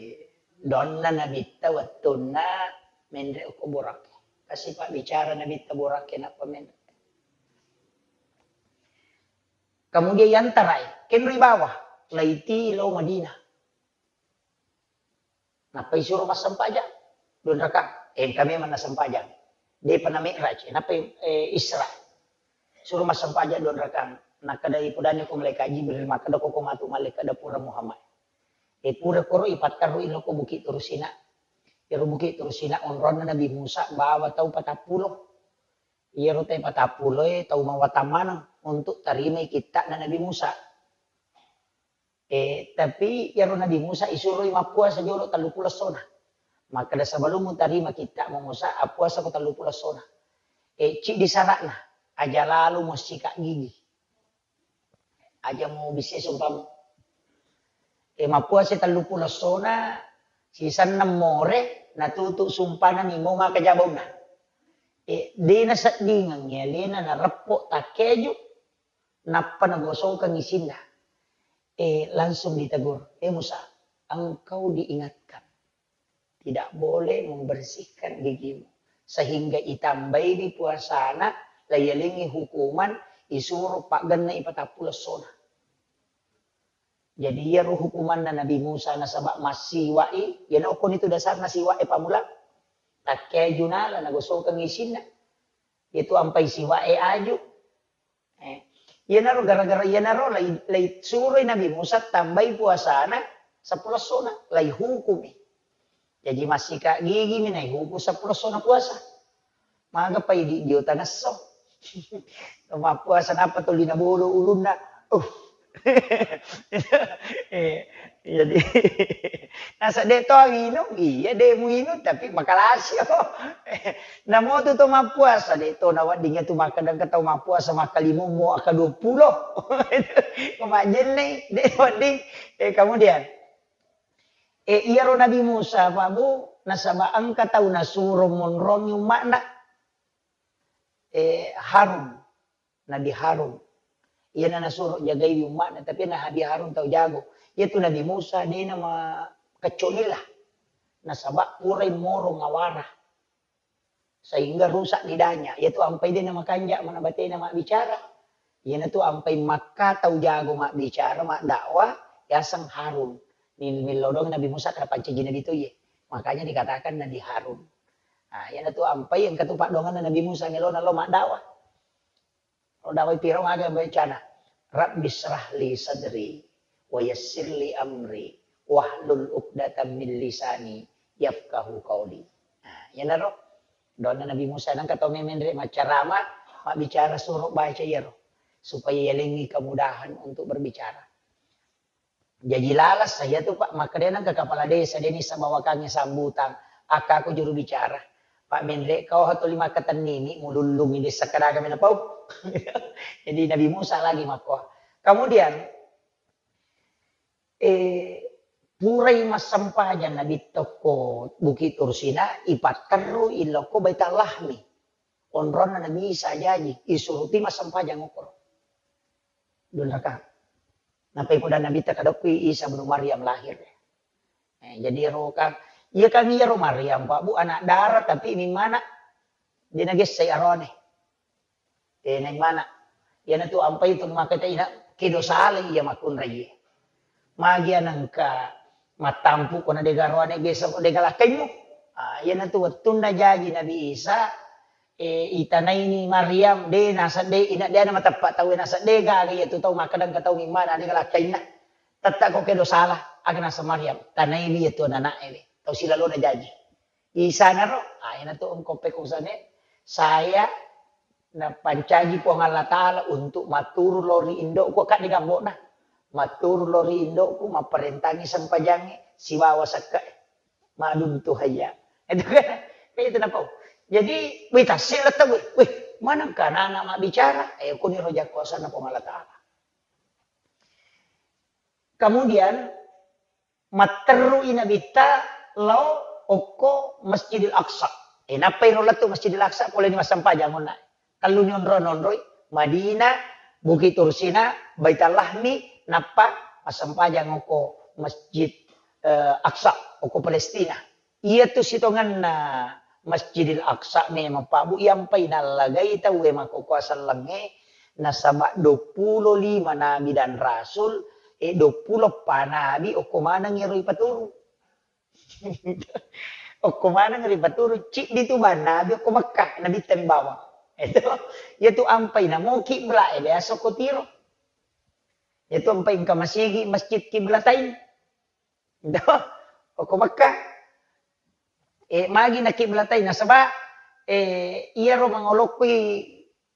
donna nabitta wettunna menre okko burakke. Kasi pabbicara nabitta burakke nappa menre. Kemudian yantarai, kenroi bawah, laiti lao Madinah. Nappa isuro massempajang dua rakang. Eh, engka memang nassempajang. Depa na mi'raj, nappa, eh, Isra. Suro massempajang dua rakang. Nakkedai pudani ko malaikat Jibril, makkeda ko, ko matu malaikat da pura Muhammad. Eh, pura koro ipatterru iloko Bukit Tursina. Iyaro Bukit Tursina onronna Nabi Musa bawa tau patappulo. Iyaro tau patappuloe tau mawatang maneng untuk tarimai kitta'na Nabi Musa. Eh, tapi iyaro Nabi Musa isuroi mappuasa jolo telluppulo essona. Makkeda, "Sebelum mutarima kitta'mu Musa, appuasako telluppulo essona." Eh, ciddi sara'na, aja lalo muassika gigi. Aja mubissai sumpamu. Eh, mappuasa telluppulo essona, sisenna more, natutu sumpana nimau maka jabauna. Eh, de naseddingengngi alena nareppo takkeju, nappa nagosokeng isinna. Eh, langsung ditegur, "Eh Musa, engkau diingatkan, tidak boleh membersihkan gigimu, sehingga itambaiwi puasana, laiyalengngi hukuman, isuro paggenna ipatappulo essona." Jadi iyaro hukumanna Nabi Musa nasaba massiwa'i, iyana okkoni tu dasarna siwa'e pammula. Takkeju nala nagosokeng isinna. Itu ampai siwa'e aju. Eh, iyanaro gara-gara iyanaro lai, lai suroi Nabi Musa tambai puasana seppulo essona, lai hukumi. Jaji massika gigi mi naihuku seppulo essona puasa. Maga pai di, dio tangesso. Mappuasa napa tuli nabodo ulunna. Uh. Eh, jadi nasa de to minum, iya de muinum tapi makalasi. Namo tu to mappuasa de to nawedding tu makkeda engka tau mappuasa makkalimummu akka dua puluh. Ko majjenne de wedding. Eh, kemudian Eh, iyaro Nabi Musa, Pak Bu, nasaba engka tau nasuro monrongi umma'na. Eh, Harun, Nabi Harun. Iyana nasuro jagaiwi umma'na, tapi na Nabi Harun tau jago. Iyatu Nabi Musa dena ma-, kecuali lah. Nasaba purai moro ngawara. Sehingga rusak lidahnya. Iyatu ampai de namakanja mana batena mabbicara. Iyanatu ampai makka tau jago mabbicara, maddakwah, yaseng Harun. Mil-, millau doang Nabi Musa karena pancaji Nabi to iye. Makanya dikatakan Nabi Harun. Nah, iyanatu ampai engka tu paddoangenna Nabi Musa melona lo maddakwah. Ro dawai Firaun aga bacana, "Rabbi syrah li sadri, wa yassir li amri, wahlul uqdatam min lisani, yafqahu qauli." Nah, iyanaro doanna Nabi Musa, nangka tau memenre maccarama, mabbicara suro baca iyaro, supaya yalengngi kemudahan untuk berbicara. Jaji lalas saya tu, Pak, makkeda nengka kepala desa, deni sabawakangnge sambutan, akka aku juru bicara. Pak Menre, kau hatuli makkatennini, mulullungi desa kadaga mena pau. Jadi Nabi Musa lagi makko. Kemudian, eh, purai massempajang Nabi tokko Bukit Tursina, ipatterru ilokko Baitul Lahmi. Onronna Nabi Isa jaji, isuruti massempajang okoro. Dua rakaat. Nappai poda Nabitta kadokki Isa ibnu Maryam lahir. Eh, jadi ero kan, iya kan iyaro Maryam, Pak Bu, anak dara, tapi mimmana de nagessai aroane. Eh, naimana. Iyanatu ampai tu maka taina kedo sala iya makkunraie. Magi anengka mattampu ko na dega aroane gesa ko dega lakkaimmu. Ah, iyanatu wettunna jaji Nabi Isa, eh, itanaini Maryam, de naseng de, ina de ana mateppa tau naseng de gaga iya tu tau makkeda engka tau mimmana de galakkainna. Tetta ko kedo sala, aga naseng Maryam, tanaiwi iya tu anana'e we, tau silalona jaji. Isanaro, ah, ina tu engko pekosane, saya Napancaji Puang Allah Ta'ala untuk matturu lao ri indo'ku, kak, di gambokna. Matturu lao ri indo'ku, mapparentangi sempajangnge sibawa sekke'e. Maduntu hayya. Itu kan, kayak itu napau. Jadi, wih, tasik lettu, wih, wih, manengka anak-anak mabbicara? Eh, kuniro jakkuasanna Puang Allah Ta'ala. Kemudian, matterru'i Nabitta lao okko Masjidil Aqsa. Eh, nappai ro lettu Masjidil Aqsa, poleni massempajang onna. Telluni onro-onroi, Madinah, Bukit Tursina, Baitul Lahmi, nappa massempajang okko Masjid, eh, Aqsa, okko Palestina. Iyatu sitongenna Masjidil Aqsa memang, Pak, Bu, iyampai nallagai tauwe makkokkoe sellengnge, nasaba duappulo lima nabi dan rasul, eh, duappulo eppa nabi okko maneng ero ipaturu. Okko maneng ero ipaturu, ciddi tu bang nabi okko Mekkah, nabi tembawang. Itu, iyatu ampai namo kibla e biasa okko Tiro. Iyatu ampai engka masigi Masjid Kiblatain. Okko Mekkah. Eh, magi nakiblatai nasaba, eh, iyaro mangolokkoi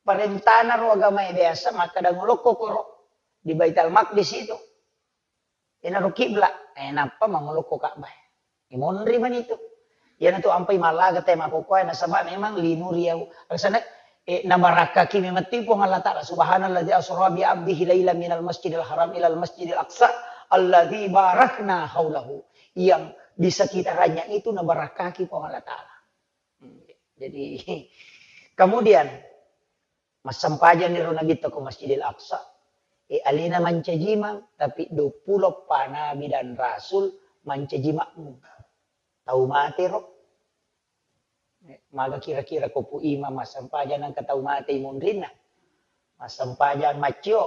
parentana ro agamae biasa makkeda ngolokko koro di Baitul Maqdis itu. Enaro kibla, eh, nappa mangolokko Ka'bah. Eh, monri mani itu. Iyanatu ampai mallaga te makkokkoe nasaba memang linuri yau. Alasanna, eh, nabarakkaki memetti Puang Allah Ta'ala. Subhanalladzi asra bi abdihi laila minal masjidil haram ilal masjidil aqsa alladzi barakna haulahu. Yang di sekitarnya itu nabarakkaki Puang Allah Ta'ala. Hmm, jadi, kemudian, massempajang iro Nabitta ko Masjidil Aqsa. Eh, alena mancajimang, tapi duappulo eppa nabi dan rasul mancaji makmum. Tau mate ro. Eh, maga kira-kira ko Pu Imam massempajang nengka tau mate i munrinna. Massempajang maccio.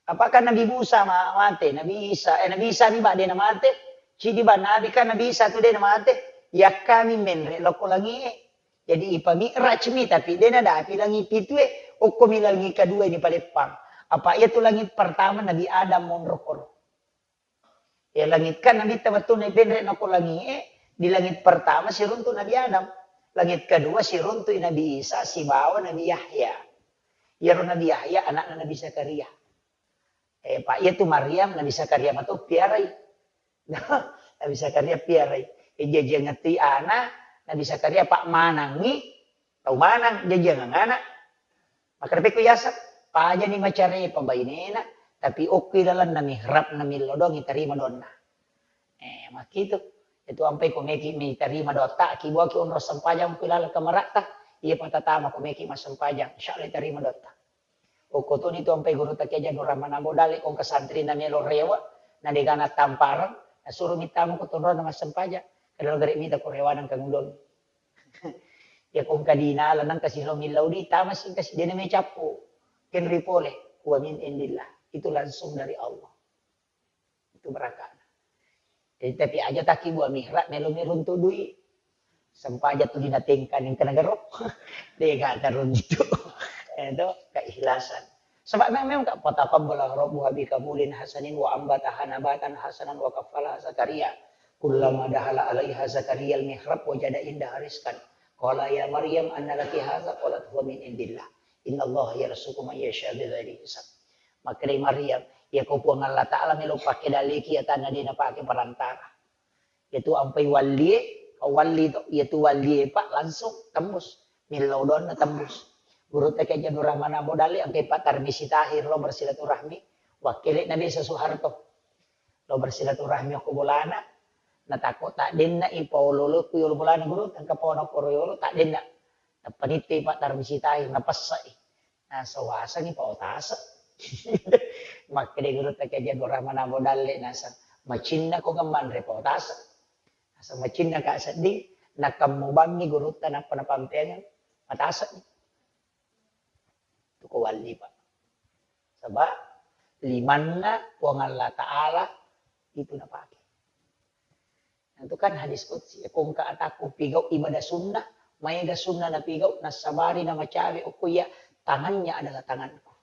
Apakah Nabi Musa ma-, mate? Nabi Isa, eh, Nabi Isa mi ba de namate? Cidi ba nabi kan Nabi Isa tu de namate? Yakkami menre lokko langie. Jadi ipami'raj mi, tapi de nadapi langi pitue, okko mi langi kedua ini paleppang. Apa iya tu langit pertama Nabi Adam monro koro. Ya, langit kan Nabitta wettunna ipenre nako langie, di langit pertama siruntu Nabi Adam. Langit kedua siruntu Nabi Isa sibawa Nabi Yahya. Iyaro Nabi Yahya anakna Nabi Zakaria. Eh, Pak, iya tu Maryam Nabi Zakaria mato piarai. Nabi Zakaria piarai. Eh, jajiangetti ana Nabi Zakaria, Pak, manangi. Tau manang jajiangeng ana. Makkeda pekko yaseng, pajani macarepa bainena, tapi okki lalenna mihrabna millau doang itarima doanna. Eh, makkitu. Itu ampai ko meki mitarima doatta, ki buaki onro sempajang ku laleng kamaratta, iya patatama ko meki massempajang, insya Allah itarima doatta. Okko toni tu ampai gurutta Kiai Haji Abdul Rahman Ambo Dalle, ko engka santrina melo rewe, na degana tampareng, nasuro mittama ko tonrona massempajang. Kadang gare mita ko rewana engka ngudon. Ya ko engka dinala nang kasi lo millau di, tama sing kasi dena me cappu. Kenri pole, wa min indillah. Itu langsung dari Allah. Itu barakana. Jadi, tapi aja taki buah mihrab melo mi runtu dui. Sempaja tu dina tengka ning kena gero. Dega teruntu. Itu keikhlasan. Sebab memang, memang kak, fataqabbala rabbuha bi qabulin hasanin wa ambataha nabatan hasanan wa kaffala Zakaria. Kullama dahala alaiha Zakaria al-mihrab wajada indaha rizqan. Qala ya Maryam anna laki hadza? Qalat huwa min indillah. Innallaha yarzuqu man yasha bighairi hisab. Makkedai Maryam, iya ko Puang Allah Ta'ala melo pake daleki atanna de napake perantara. Iyatu ampai wallie, walli to, iyatu wallie, Pak, langsung tembus. Millau doanna tembus. Gurutta Kiai Haji Abdul Rahman Ambo Dalle, engkai Pak Tarmisi Tahir lo bersilaturahmi, wakkele'na Desa Soeharto. Lo bersilaturahmi okko bolana, natakko taddenna i paolo-olo ku yolo bolana guru, tengka paona koro yolo, taddenna. Nappa nitte Pak Tarmisi Tahir, napessai. Nasawasangi pao tase. Makkeda gurutta Kiai Haji Abdul Rahman Ambo Dalle, naseng, macinna ko ngemmanre pao tase. Naseng macinna ka sedding, nakammubangngi gurutta nappa napampeangeng, matase. Tuko walli, Pak. Sebab limanna Puang Allah Ta'ala itu napake. Nah, itu kan hadis qudsi, "Ko engka atakku pigau ibadah sunnah, maega sunnah napigau, nassabari namacawe okko iya, tangannya adalah tanganku."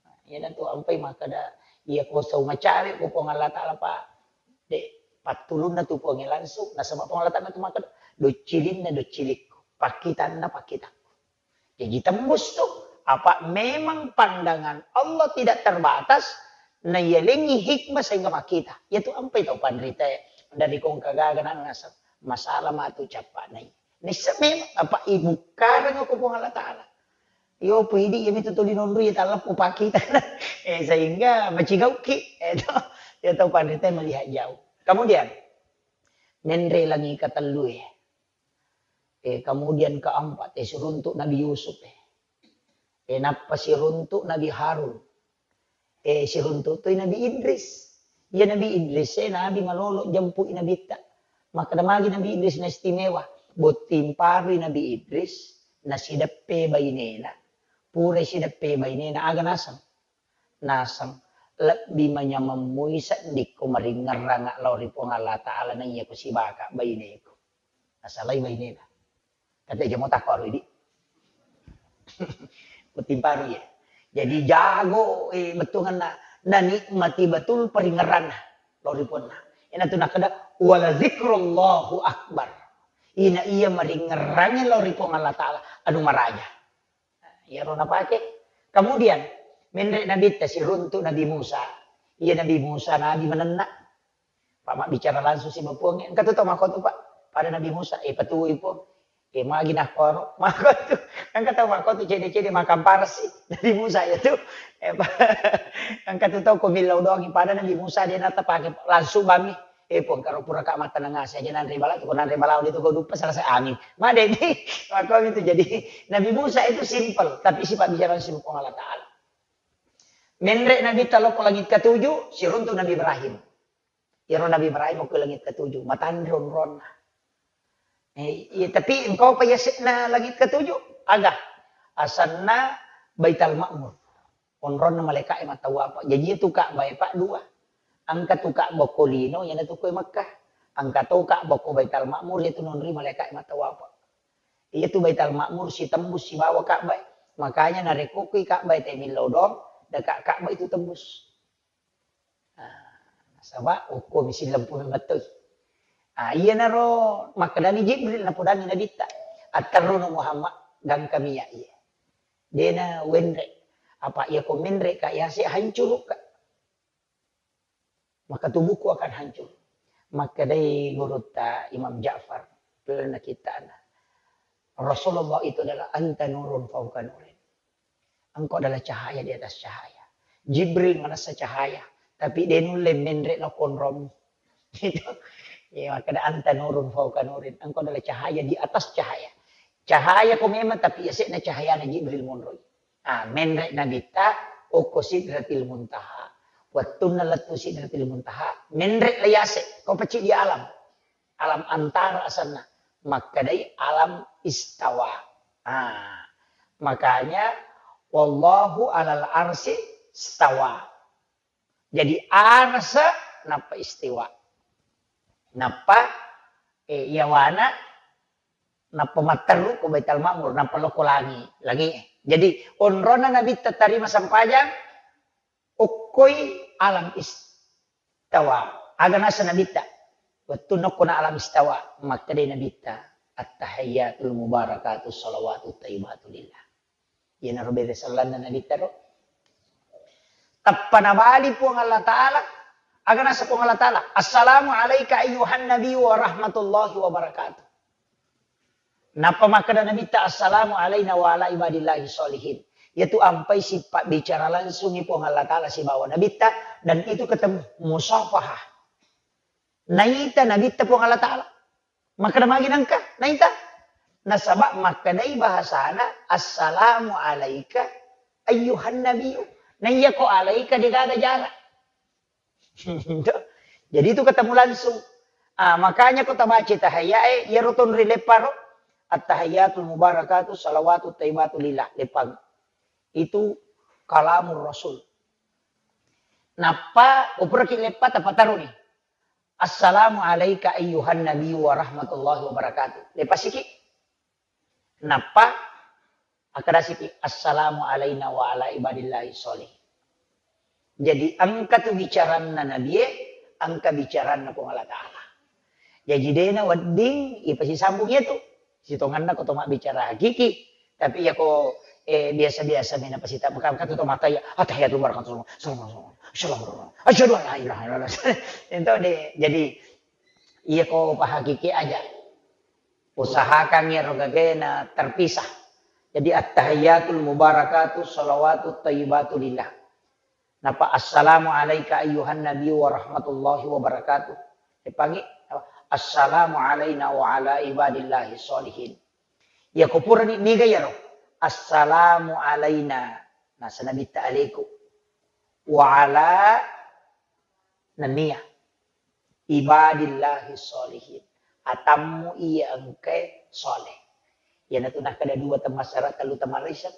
Nah, iyanatu ampai makkeda, iya ko sau macawe ko Puang Allah Ta'ala, Pak, de, pattulunna tu Puangnge langsung, nasaba Puang Allah Ta'ala tu makkeda, "Doccilinna doccilikku, pakkitanna pakkitakku." Jaji tembus tu. Apa memang pandangan Allah tidak terbatas, naiyalengi hikmah sehingga makkita. Iyatu ampai tau panrita e, dari kongka gaga na ngaseng, masalah matu cappa nai. Nissa memang apa ibukkareng ko Puang Allah Ta'ala. Yo pidi yami tu tuli nonru ya talleppu pakkita. Eh, sehingga macigauki. Eh, to, ya tau panrita e melihat jauh. Kemudian, menre langi katellu e. Eh, kemudian keempat, eh, siruntuk Nabi Yusuf, eh. Eh, nappa siruntuk Nabi Harun. Eh, siruntuk toi Nabi Idris. Iya Nabi Idris, eh, Nabi malolo jempui Nabitta. Makkeda magi Nabi Idris na istimewa. Botting parui Nabi Idris, nasideppe bainena. Pura sideppe bainena, aga naseng? Naseng, lebbi manyameng mui seddikko maringngerrang lao ri Puang Allah Ta'ala naiya ko sibaka baineku. Nasalai bainena. Kate jamo takko aro idi. Botting parui ya. Jadi jago, eh, bettuanna, nanikmati betul paringngerranna lao ri Puanna. Ina tu nakkeda, "Wala zikrullahu akbar." Ina iya maringngerrangnge lao ri Puang Allah Ta'ala, anu maraja. Iyaro napake. Kemudian, menre Nabitta siruntuk Nabi Musa. Iya Nabi Musa, Nabi manenna. Pak mabbicara langsung si Puangnge. Engka tu tau makkotu, Pak. Pada Nabi Musa, eh, patuwoi, Puang. Eh, magi nakkoro. Makkotu. Engka tau makkotu cede-cede makamparasi. Nabi Musa ya tu. Eh, Pak. Engka tu tau ko millau doangi. Pada Nabi Musa de natapake langsung bami. Eh, Puang, karo puraka mattaneng ase aja nanre bala, ko nanre bala de tu ko duppa selesai angin. Madeni. Makkomi tu jadi Nabi Musa itu simple, tapi sifat bicara si Puang Allah Ta'ala. Menre Nabitta lao ko langit ketujuh, siruntuk Nabi Ibrahim. Iyaro Nabi Ibrahim ko langit ketujuh, matanre onronna. Eh, iya, tapi engka pa yase'na langit ketujuh? Aga? Asenna Baital Ma'mur. Onronna malaeka'e mattawapa. Jaji iyatu Ka'bah e, Pak, dua. Engka tu Ka'bah ko lino, iyanatu ko e Mekkah. Engka to Ka'bah ko Baital Ma'mur, iyatu nonroi malaeka'e mattawapa. Iyatu Baital Ma'mur sitembus sibawa Ka'bah e. Makanya narekko koi Ka'bah e te millau doang, deka Ka'bah itu tembus. Ah, nasaba okko mi sillempu memettoi. Ah, iyanaro makkedani Jibril, napodangi Nabitta, "Atterrono Muhammad, gangkami iya iye. Dena wenre. Apa iya ko menre ka yase hancuru ka. Maka tubuhku akan hancur." Makkedai gurutta Imam Ja'far, lalenna kittana, Rasulullah itu adalah anta nurun fauqa nurin. Engkau adalah cahaya di atas cahaya. Jibril manessa cahaya, tapi de nulle menre na konrommi. Gitu. Ya, makkeda anta nurun fauqa nurin. Engkau adalah cahaya di atas cahaya. Cahaya ko memang, tapi yase'na cahayana Jibril monroi. Ah, menre Nabitta okko Sidratil Muntaha. Wettunna lettu Sidratil Muntaha, menre la yase, ko pecci di alam. Alam antara asenna. Makkedai alam istawa. Ah, makanya wallahu alal arsi stawa. Jadi arsa nappa istiwa. Nappa, eh, yawana nappa matteru ko Baitul Ma'mur, nappa lokko langi, langi. Jadi onrona Nabitta tarima sempajang, okkoi alam istawa. Aga nasa Nabitta? Wettu nokkona alam istawa, makkedai Nabitta, "At-tahiyyatul mubarakatus shalawatut thayyibatu lillah." Iyanaro bere sellanna Nabitta ro. Tappa nabali Puang Allah Ta'ala, aga nasa Puang Allah Ta'ala, "Assalamu alaika ayyuhan nabiyyu wa rahmatullahi wa barakatuh." Nappa makkeda Nabitta, "Assalamu alaina wa ala ibadillahi sholihin." Yaitu ampai sipabbicara langsungi Puang Allah Ta'ala sibawa Nabitta, dan itu ketemu musafahah. Naita Nabitta Puang Allah Ta'ala. Makkeda magi nengka, naita? Nasaba makkedai bahasana, "Assalamu alaika ayyuhan nabiyyu." Naiya ko alaika degaga jarak. Jadi itu ketemu langsung. Ah, makanya ko tabaca tahiyyae, iyaro tonri lepparo, "At-tahiyyatul mubarakatu shalawatut thayyibatu lillah." Leppang. Itu kalamur Rasul. Nappa, upuraki leppa, tapataruni. "Assalamu alaika ayyuhan nabiyyu wa rahmatullahi wa barakatuh." Lepasiki. Nappa, akkadasiki, "Assalamu alaina wa ala ibadillahi sholih." Jadi, engka tu bicaranna Nabie, engka bicaranna Puang Allah Ta'ala. Jaji, dena wedding ipasisambung iyatu. Sitonganna ko to mabbicara hakiki, Tapi iyako, eh, biasa-biasa mena pasita, maka, maka tu mata ya, "Attahiyatul barakatuh, assalamualaikum, assalamualaikum, asyhadu an la ilaha illallah." Itu deh. Jadi, iyako pahakiki aja. Usahakan iyaro gagena terpisah. Jadi, "Attahiyatul mubarakatuh, salawatut thayyibatu lillah." Napa, "Assalamu alaika ayyuhan nabiyyu wa rahmatullahi wa barakatuh." Epangi, "Assalamu alaina wa ala ibadillahi sholihin." Iyako purani niga iyaro? "Assalamu alaina." Nasa nabitta aleku. "Wa ala," nennia, "ibadillahi sholihin." Atammu iya engkae soleh. Iyanatu nakkeda dua temmassara, tellu temmarisa,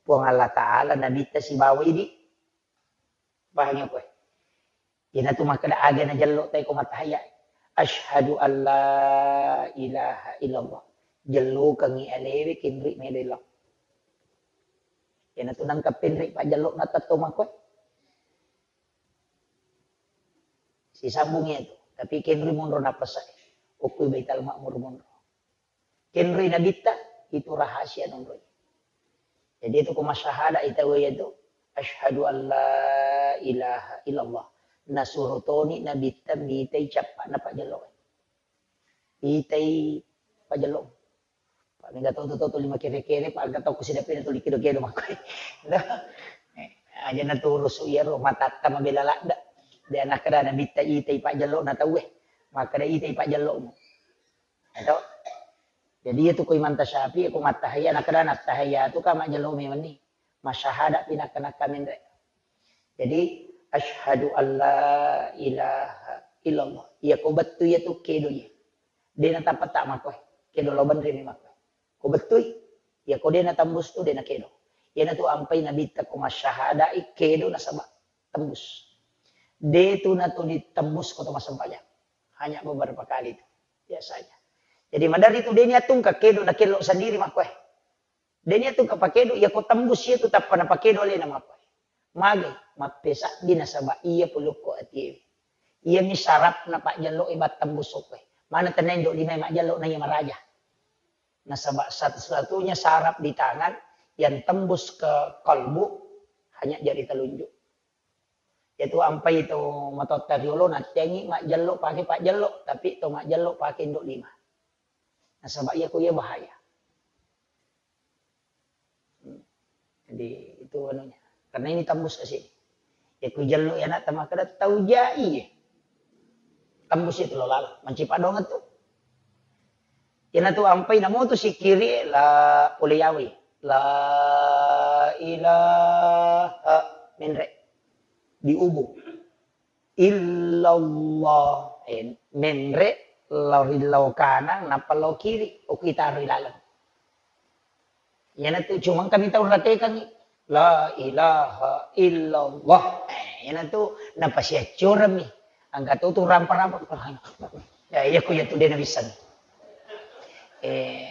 Puang Allah Ta'ala, nabitta sibawa idi. Pahangi koe? Iyanatu makkeda aga najello tai ko mattahayya. "Asyhadu an la ilaha illallah." Jellokengngi alewe kinri melo illau. Iyanatu nangka pinri pajjello na tetto makkoe. Sisambung iyatu. Tapi kinri monro napasa. Okko Baitul Ma'mur monro. Kenroi nabitta, itu rahasia nonroi. Jadi itu ko masyahada ita waya tu, "Asyhadu an la ilaha illallah." Nasuro toni nabitta mitai cappa'na pajjello. Itai pajjello. Pak mega to to to lima kere-kere, pak ga to kusidapi na tuli kedo-kedo makko. Aja na turusu iyaro matatta mabela ladda. De nakkeda nabitta itai pajjello na tauwe. Makkeda itai pajjello. Eto. Jadi, iya tu ko Imam Tasyafi'i, ko mattahiyya, nakkeda nattahiyya tu ka majjalo memenni. Masyahada pi nakka-nakka menre. Jadi, "Asyhadu an la ilaha illallah." Iya ko bettu iya tu kedo iya. De natappa ta makkoe. Kedo lao benre mi makkoe. Ko bettui, iya ko de natembus tu de nakedo. Iyana tu ampai nabitta ko masyahadai kedo nasaba tembus. De tu natuli tembus ko to massempajang. Hanya beberapa kali tu biasanya. Jadi maderri tu de niatungka kedo nakello sendiri makkoe. De niatungka pakedo, iya ko tembus iya tu tappa napakedo alena makkoe. Magai, mappesabbi nasaba iya pulukko atiewe. Iyami sarapna pajjello e battembus okkoe. Mana tenna indo lima majjello na iya maraja. Nasaba satu-satunya saraf di tangan yang tembus ke kalbu hanya jari telunjuk. Iyatu ampai to matotta riolo natteangi majjello pake pajjello, tapi to majjello pake indo lima. Nasaba iya ko iya bahaya. Hmm. Jadi itu anunya. Karena ini tembus ke sini. Ya ku jello ya nak tama kada tau jai. Tembus itu lo lala. Mancipa doang tu. Iyana tu ampai namo tu sikiri la pole yawi. La ilaha menre. Diubu. Illallah. Eh, menre lao ri lao kanang, nappa lao kiri. Okko itaro ri laleng. Iyana tu cuma kami tau ratekangi. La ilaha illallah. Eh, iyana tu napasiaccorammi. Angka tu tu rampa-rampa. Ya, iya ku iya tu de nabissang. Eh,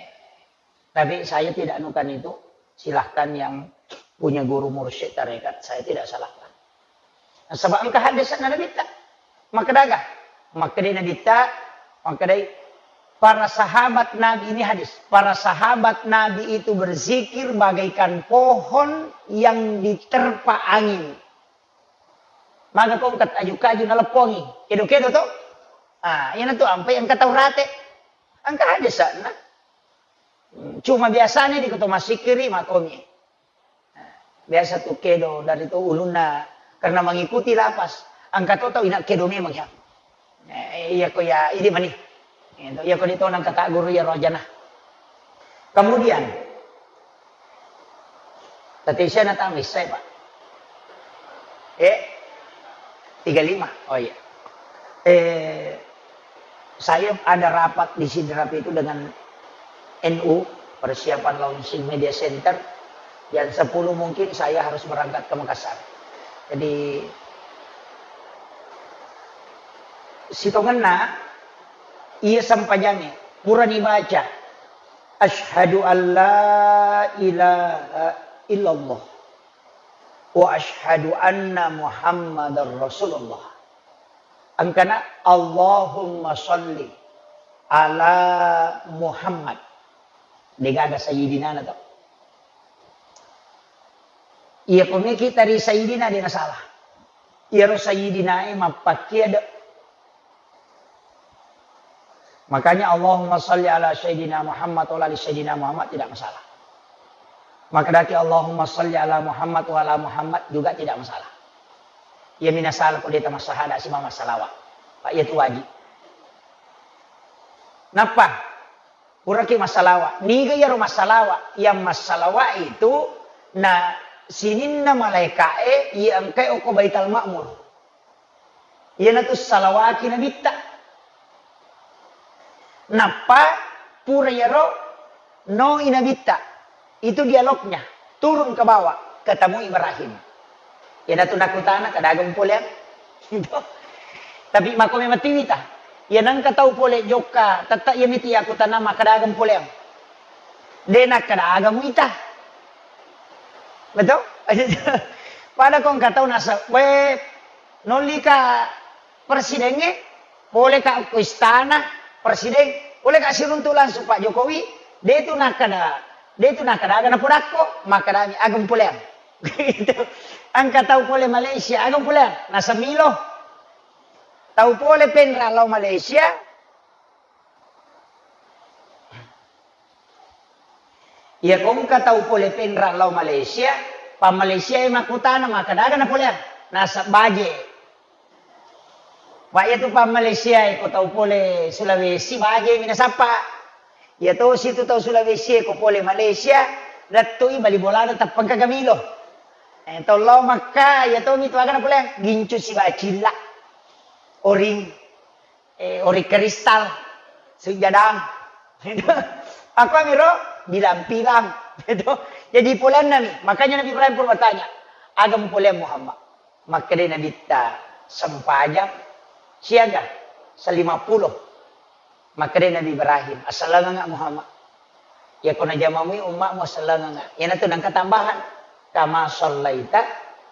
tapi saya tidak anukan itu. Silahkan yang punya guru mursyid tarekat, saya tidak salahkan. Nasaba engka haddese'na Nabitta. Makkedaga? Makkedai Nabitta, makkedai para sahabat Nabi, ini hadis, para sahabat Nabi itu berzikir bagaikan pohon yang diterpa angin. Maga ko engka aju-kaju naleppongi, kedo-kedo to? Ah, iyana tu ampai engka tau rate. Engka haddese'na. Cuma biasanya di koto masikiri makomi. Biasa tu kedo dari tu ulunna karena mengikuti lapas. Angka to tau ina kedo memang ya. Eh, iya ko ya, ini mani. Iya ko di tonang kata guru ya rojana. Kemudian, tadi saya nak tamis saya, Pak. Eh, tiga lima. Oh iya. Eh, saya ada rapat di Sidrap itu dengan N U, persiapan launching media center. Jam sepuluh mungkin saya harus berangkat ke Makassar. Jadi, sitongenna, iya sempajange, purani baca, "Asyhadu an la ilaha illallah." "Wa asyhadu anna Muhammadar Rasulullah." Engkana, "Allahumma sholli ala Muhammad." Degaga sayyidina na to. Iya, ko meki tari Sayyidina, de' nasalah. Iyaro Sayyidina e mappakkiade. Makanya Allahumma salli ala Sayyidina Muhammad wa ala ali Sayyidina Muhammad, tidak masalah. Makkedaki Allahumma salli ala Muhammad wa ala Muhammad juga tidak masalah. Iya mi nasalah ko de' tamassahada sibawa massalawa. Pak, iya tu wajib. Nappa, puraki massalawa. Niga iyaro massalawa? Yang massalawa itu na sininna malaika'e iya engkae okko Baital Ma'mur. Iyanatu salawaki Nabitta. Nappa pura iyaro noi Nabitta. Itu dialognya. Turun ke bawah, ketemu Ibrahim. Iyanatu nakutana, "Kadagam poleang?" Tapi mako memang tiwita. Iya nangka tau pole jokka, tetta iya miti yakutana, "Makkadagam poleang?" De' nakkadaga muita. Betul? Pada ko engka tau nasa, "We, nollika presidengnge, poleka ko istana presiden, poleka siruntu langsung Pak Jokowi." De' tu nakkada, de' tu nakkadaga napodakko, makkadami, "Agam poleang?" Gitu. Engka tau pole Malaysia, "Agam poleang?" Nasa milo. Tau pole penra lao Malaysia, Iya, ko engka tau pole penra lao Malaysia, pa Malaysia e makkutana, "Makkadaga napoleang?" Nasaba baje. Pak, iya tu pa Malaysia e, ko tau pole Sulawesi, baje mi nasappa. Iya tosi tu tau Sulawesi e, ko pole Malaysia, lettui bali bolana, tappa engka gamilo. Eh, tau lao Makka, iya tomi tu aga napoleang, gincu sibawa cilla. Oring. Eh, ori kristal, sujadang. Aku amiro bilang-bilang. Gitu. Jadi poleanna mi. Makanya Nabi Ibrahim pun bertanya, "Agam poleang Muhammad?" Makkeda Nabitta, "Sempajang siaga, selima puluh." Makkeda Nabi Ibrahim, "Asalanganga Muhammad." Iyako najamamui umma'mu sellengeng, iyanatu nengka tambahan, "Kama shallaita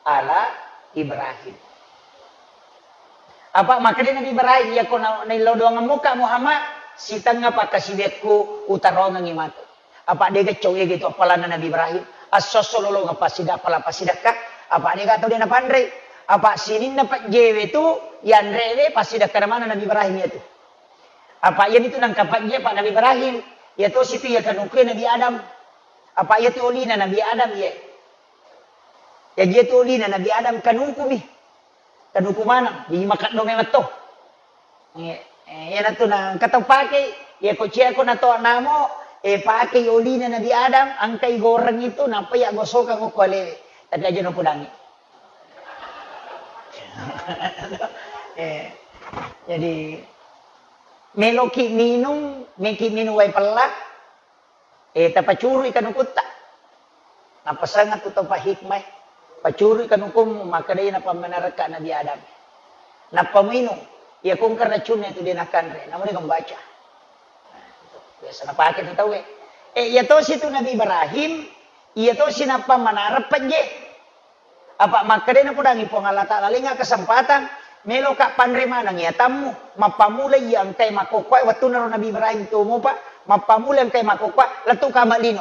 ala Ibrahim." Apa makkeda Nabi Ibrahim, "Iyako na-, naillau doangemmuka Muhammad, sitengnga pakkasiwiakku utarongengngi matu." Apa dega cau ega itu appalanna Nabi Ibrahim, esso-esso lolongeng passida-, appalang passidekka, apa dega tau de napanrei. Apa sininna pejjewe tu yanrewe passidekkana maneng Nabi Ibrahim iyatu. Apa iyanitu nengka pejje, Pak, Nabi Ibrahim. Iya tosi tu iya kanukue Nabi Adam. Apa iyatu olina Nabi Adam iye. Jaji iyatu olina Nabi Adam kanukumi. Kanuku maneng, jaji makeddo memeng to. Eh, eh, iyanatu nengka tau pakei, iyako ciako nato namo, eh, pakei olina Nabi Adam, engkai goreng itu, nappa iya gosokang okko alewe. Tapi aja napodangi. Eh, jadi, meloki minung, meki minung wae pella, eh, tapacurui kanukutta. Napasangeng tu tau pahikmai, "Pacurui kanukummu, makkedai napammenarekka Nabi Adam." Nappa minung, iyako engka racunna itu de nakanre, namu de membaca. Biasa napake tu tauwe. Eh, iya tosi tu Nabi Ibrahim, iya tosi nappa manareng pejje. Apa makkedai napodangi Puang Allah Ta'ala, "Lenga kesempatan, meloka panre maneng iya tammu, mappamula iya engkai makkokkoe." Wettunaro Nabi Ibrahim tomopa, mappamula engkai makkokkoe, lettu kama lino.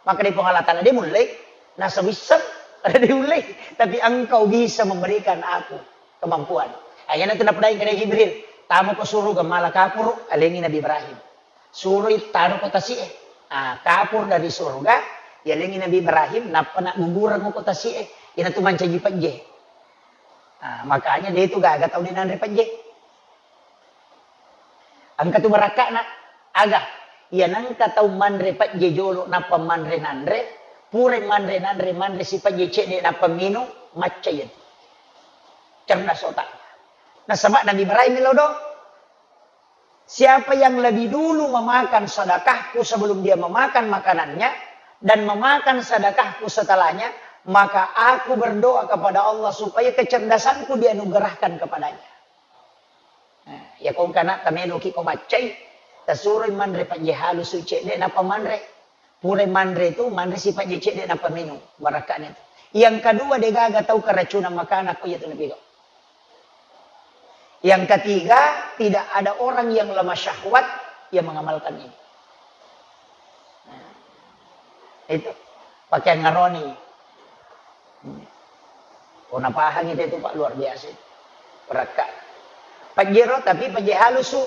Makkedai Puang Allah Ta'ala, "De mullei, nasa wisseng, de ullei, tapi engkau bisa memberikan aku kemampuan." Ah, iyanatu napodangi kedai Jibril, "Tamako suruga mala kapuru," alengi Nabi Ibrahim. Suroi taro ko tasi'e. Ah, kapur dari surga, yalengi Nabi Ibrahim, nappa naggugureng ko tasi'e. Iyanatu mancaji pejje. Ah, makanya de tu gaga tau de nanre pejje. Engka tu barakka'na, aga? Iya nengka tau manre pejje jolo nappa manre nanre, pura manre nanre, manre si pejje cedde nappa minung, macca iyatu. Cerdas otak. Nasaba Nabi Ibrahim melo do. Siapa yang lebih dulu memakan sedekahku sebelum dia memakan makanannya, dan memakan sedekahku setelahnya, maka aku berdoa kepada Allah supaya kecerdasanku dianugerahkan kepadanya. Nah, iya ko engka na tameloki ko maccai, tasuroi manre pejje halusu cedde nappa manre. Pura manre tu, manre si pejje cedde nappa minung, barakka'na tu. Yang kedua, degaga tau keracunan makanan ko iyatu napigau. Yang ketiga, tidak ada orang yang lemah syahwat yang mengamalkan ini. Nah, itu. Pakai ngaroni. Ko napahangi itu, Pak, luar biasa. Berakka. Pajero, tapi paje halusu.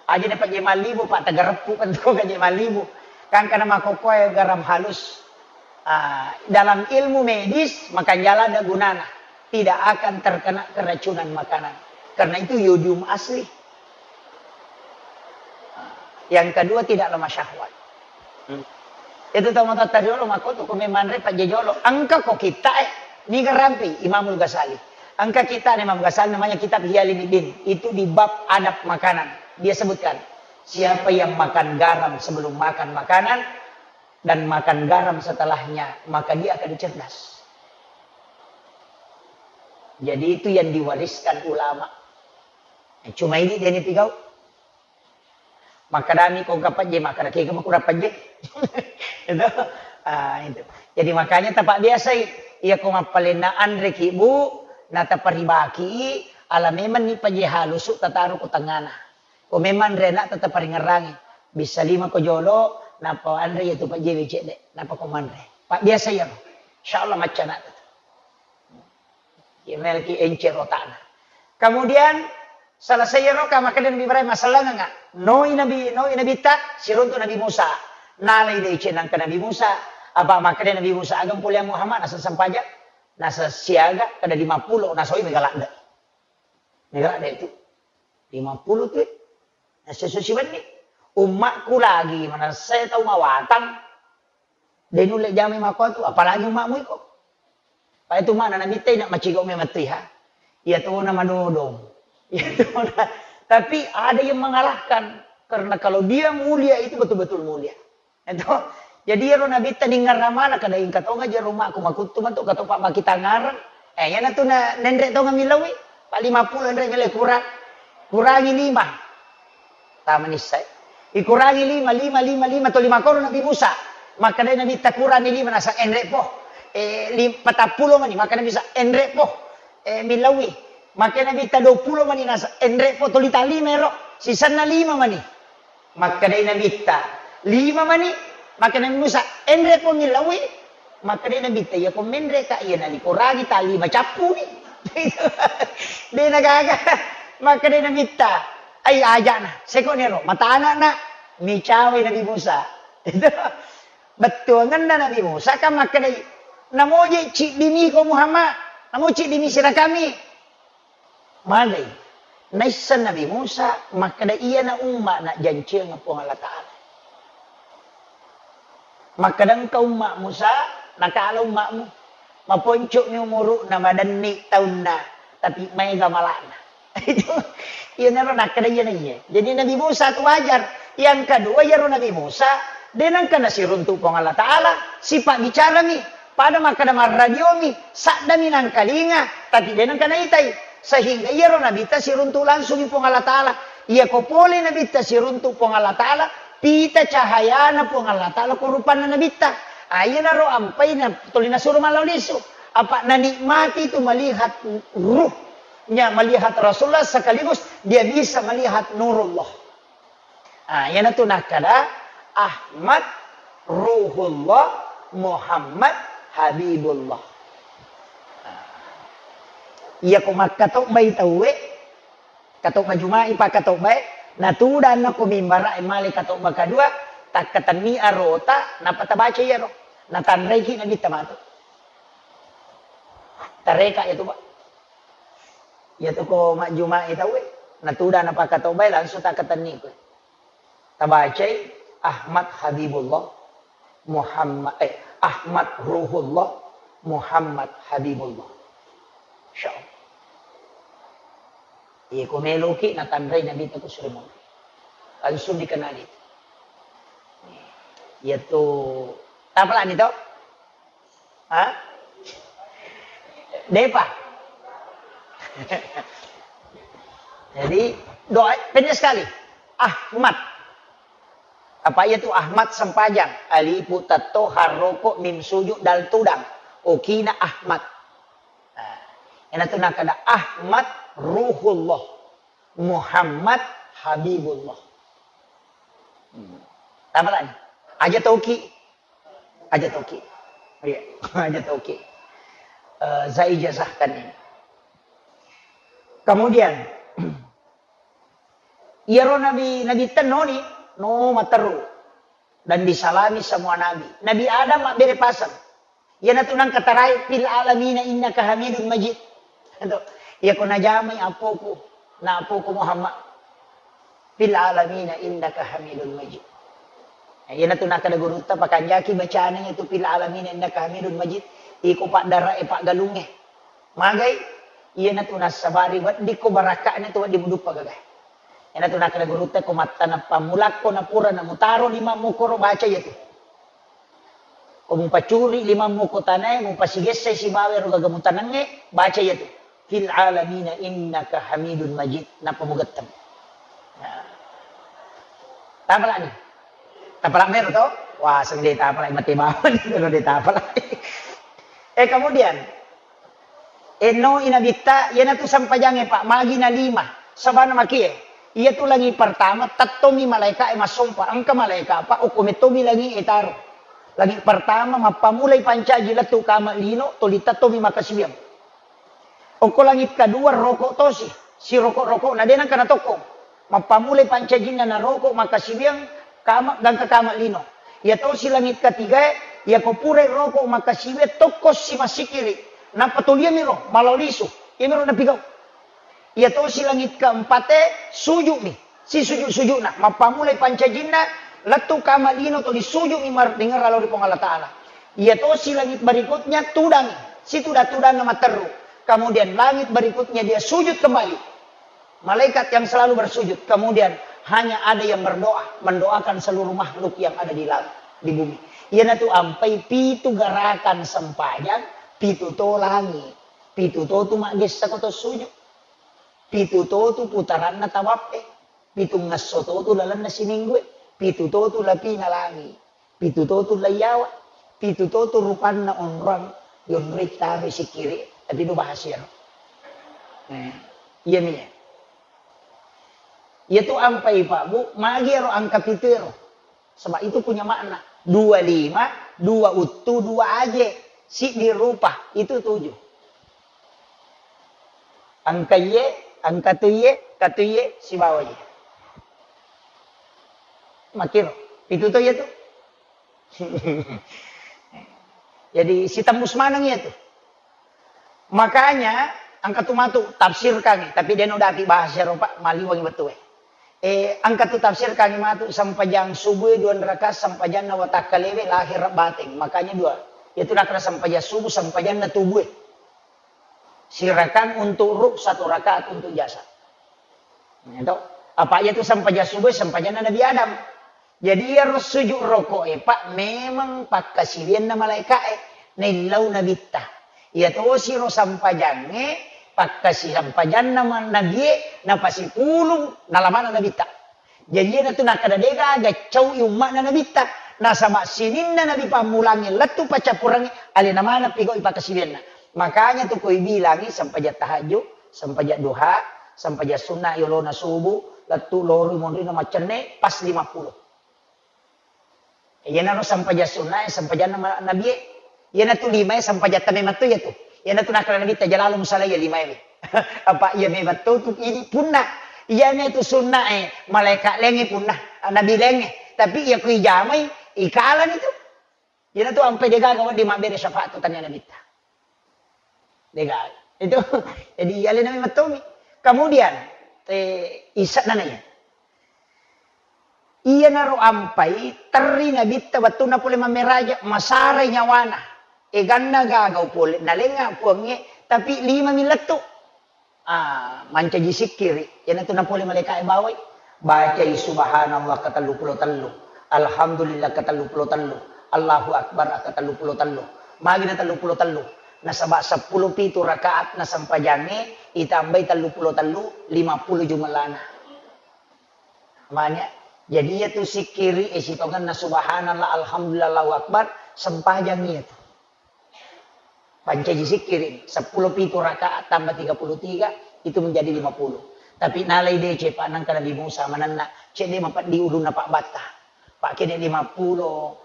Aja na paje malibu, Pak, tagareppu kan tu paje malibu. Kan karena makokoe garam halus. Ah, dalam ilmu medis, makanjala ada gunana. Tidak akan terkena keracunan makanan. Karena itu yodium asli. Yang kedua, tidak lemah syahwat. Hmm. Itu tau matoatta riolo, makko tu ko memanre paje jolo. Engka ko kitta e, niga rampi Imamul Ghazali. Engka kitta Imam Ghazali namanya kitab Ihya Ulumuddin. Itu di bab adab makanan. Dia sebutkan, siapa yang makan garam sebelum makan makanan dan makan garam setelahnya, maka dia akan cerdas. Jadi itu yang diwariskan ulama. Cuma ini dia ni pigau. Makkedami ko engka pejje, makkeda kega makurang pejje. Itu. Ah, itu. Jadi makanya tapak biasai, iya ko mappalenna anre ki, Bu, na taparibaki, ala memang ni pejje halusu tataro ko tengana. Ko memang rena tetap paringerangi. Bisa lima ko jolo, napa anre iya tu pejje we cedde, napa ko manre. Pak biasa iya. Insyaallah macca na. Iya, melki encer otakna. Kemudian, selesai ero, ka makkeda Nabi Ibrahim, "Masallangenga." Noi Nabi, noi Nabitta, siruntu Nabi Musa. Nalai deceng nangka Nabi Musa, apa makkeda Nabi Musa, "Aga pole Muhammad, nasa sempajang, nasa siaga, kada lima puluh, nasoi mega ladde." Mega ladde itu. Lima puluh tu, eh. Nasa susi wenni. Ummakku lagi, manassa tau mawatang. De nulle jamai makkuatu, apalagi ummakmu iko. Pada tu mana Nabitta ina macigo memang tu, ha. Iya tona madodong. Iya tona. Tapi ada yang mengalahkan. Karena kalau dia mulia itu betul-betul mulia. Itu. Jadi ero Nabitta ningerramana kada ingka tonga jero ummakku makuttu matu katopa makitangarang. Eh, yana tu na nenre tonga milawi. Pak lima puluh enre mile kurang. Kurangi lima. Tama nissai. Ikurangi lima, lima, lima, lima, toli makoro Nabi Musa. Makkeda Nabitta kurangi lima, nasa enre po. Eh, lim-, patappulo mani, makkeda Nabi Musa, enre po. Eh, milawi. Makkeda Nabitta dua puluh mani, nasa enre po, toli talima ero. Sisanna lima mani. Makkeda Nabitta, lima mani. Makkeda Nabi Musa, enre po milawi. Makkeda Nabitta, iya ko menre ka, iya nalikorangi talima cappuni. De nagaga. Makkeda Nabitta, ai ajana, seko nero, matana na, micawai Nabi Musa. Itu bettuangenna Nabi Musa kan makkedai, namoje ciddimi ko Muhammad, namo ciddimi sirakami. Magai, naisseng Nabi Musa makkeda, iyana umma najjanciang Puang Allah Ta'ala. Makkeda engka umma Musa, nakala ummamu. Maponco'mi umuru'na, madenni taunna, tapi maega mala'na. Itu, iyanaro nakkeda iyana iye. Jadi Nabi Musa tu wajar. Yang kedua, iyaro Nabi Musa, de nengka nasiruntu Puang Allah Ta'ala, sifat bicarami. Pada makkeda marradiomi, saddami nangkalinga, tapi de nengka naitai. Sehingga iyaro Nabitta siruntu langsungi Puang Allah Ta'ala. Iyako pole Nabitta siruntu Puang Allah Ta'ala, pita cahayana Puang Allah Ta'ala ko rupanna Nabitta. Ah, iyanaro ampai na tuli nasuro mallau lisu. Apa nanikmati itu melihat ruhnya, melihat Rasulullah sekaligus dia bisa melihat nurullah. Ah, iyanatu nakkeda Ahmad Ruhullah, Muhammad Habibullah. Ah. Iyako makkatobbai tauwe, katobba Juma'i pakkatobbae, natudanna ko mimbara e male katobba kadua, takkatenni arota, nappa tabaca iyaro. Natanraiki Nabitta matu. Tareka iyatu, Pak. Iyatu ko majjuma'i tauwe, natuda napakkatobbae langsung takkatenni koe. Tabacai Ahmad Habibullah, Muhammad, eh, Ahmad Ruhullah, Muhammad Habibullah. Insyaallah. Iya, ko meloki natanrai Nabitta ko sure monro. Langsung dikenali. Iyatu, tapalani to? Ha? Depa. Jadi, doa pendek sekali. Ahmad. Apa iya tu Ahmad sempajang? Alifu tatto harroko mim sujud dal tudang. Okina Ahmad. Nah, ena tu nakada Ahmad Ruhullah. Muhammad Habibullah. Hmm. Tama lagi. Aja toki. Aja toki. Iya, aja toki. eh, saya ijazahkan ini. Kemudian, iyaro nabi, nabi tennoni, no materru. Dan disalami semua nabi. Nabi Adam mabbere paseng. Iyanatu nangka tarai, "Fil alamina innaka hamidun majid." Iyako najamai appoku, na appoku Muhammad. "Fil alamina innaka hamidun majid." Iyanatu nakkeda gurutta, pakanjaki bacana iyatu "Fil alamina innaka hamidun majid." Iko paddarae paggalungnge. Magai? Iyanatu nassabari weddikko barakka'na tu wedding muduppa gagae. Iyanatu nakkeda gurutta, ko mattaneng pammulakko napura namutaro limammu koro baca iyatu. Ko mupacuri limammu ko tanae, mupasigessai sibawa ero gaga mutanengnge, baca iyatu. "Fil alamina innaka hamidun majid." Nappa mugetteng. Nah. Tapalani. Tapala mero to? Wah, seng de tapala mate bawang kalau de tapala. Eh, kemudian, enno inabitta, iyanatu sempajangnge, Pak, magi na lima. Sabana makie. Iyatu langi pertama, tettomi malaika e massompa. Engka malaika, Pak, okko mettomi langi e taro. Langi pertama, mappamulai pancaji lettu kama lino, toli tettomi makkasiwiang. Okko langit kedua roko tosi, siroko-rokona, de nengka natokkong. Mappamulai pancajinna naroko makkasiwiang kama, gangka kama lino. Iya tosi langit ketigae, iyako purai roko makkasiwiang tokko si massikkiri. Nappa toliamiro, malo lisu. Iyamiro napigau. Iya tosi langit keempate, sujumi. Sisujud-sujudna, mappamulai pancajinna, lettu kama lino toli sujumi mar-, dengerra lao ri Puang Allah Ta'ala. Iya tosi langit berikutnya tudangi, situda-tudanna materru. Kemudian langit berikutnya dia sujud kembali. Malaikat yang selalu bersujud. Kemudian hanya ada yang berdoa, mendoakan seluruh makhluk yang ada di langit, di bumi. Iyanatu ampai pitu gerakan sempajang, pitu to langit, pitu to tu maggessa ko to sujud. Pitu to tu putaranna tawappe, pitungngesso to tu lalenna siminggue, pitu to tu lapina langi, pitu to tu laiyawa, pitu to tu rupanna onrong, yonroi taro sikkiri, tapi do bahas iyaro. Eh, iya mi. Iya tu ampai Pak Bu, magi ero angka pitu ero. Sebab itu punya makna. Dua lima, dua uttu, dua aje. Siddi rupa, itu tujuh. Angka iye, angka tu iye, ka tu iye, sibawa iye. Makiro, pitu to iya tu. Jadi, sitembus maneng iya tu. Makanya, angka tu matu tafsirkan, tapi de no dapi bahasa Eropa, maliwangi betul. Eh, angka tu tafsirkan matu sempajang subuh dua rakaat sempajanna watakkalewe lahir bateng. Makanya dua. Itu nakra sempajang subuh sempajanna tubuh. Sirakang untuk ruh, satu rakaat untuk jasad. Itu. Apa iya tu sempajang subuh sempajanna Nabi Adam. Jadi iyaro sujud roko'e, Pak, memang pakkasiwianna malaika'e naillau nabitta. Iya tosi ro sampajangnge pakkasi sampajanna ma-, nabie napasipulung nalamana nabitta. Jadi iyanatu nakkeda de gaga cau'i umma'na nabitta. Nasaba sininna nabi pammulangnge lettu paccappurengnge alena maneng pigau'i pakkasiwianna. Makanya tu koi bilangi sempajang tahajud, sempajang duha, sempajang sunna yolona subuh, lettu loroi monrina maccenne pas lima puluh. Iyanaro sempajang sunnae, sempajanna ma-, nabie. Iyanatu limae sempajang tame matto iyatu. Iyanatu nakkeda nabitta jalalu musalaiya limae. Apa iya memang to tu idi punna. Iyana tu sunnae, malaika lengnge punna, nabi lengnge. Tapi iya kui jamai, ikalani tu. Iyanatu ampai degaga wedding mabbere syafaat tu tania nabitta. Degaga. Itu, jadi alena memang tomi. Kemudian, eh, isa nana iya. Iyanaro ampai terri nabitta wettunna pole mammeraja, masarai nyawana. Eganna gagau pole, nalengnga puangnge, tapi lima mi lettu. Ah, mancaji sikkiri, iyanatu napole malaika'e bawai. Bacai subhanallah ka tellu pulo tellu, alhamdulillah ka tellu pulo tellu, Allahu akbar ka tellu pulo tellu. Magi na tellu pulo tellu? Nasaba seppulo pitu rakaat na sempajangnge itambai tellu pulo tellu, lima puluh jumellana. Manya, jadi iyatu sikkiri e sitongenna subhanallah, alhamdulillah, Allahu akbar, sempajang iyatu. Pancaji sikkiri, seppulo pitu rakaat tambah tiga puluh tiga, itu menjadi lima puluh. Tapi nalai deceng, Pak, nangka Nabi Musa manenna, cedde mapeddi ulunna pabbatta. Pak, kene lima puluh,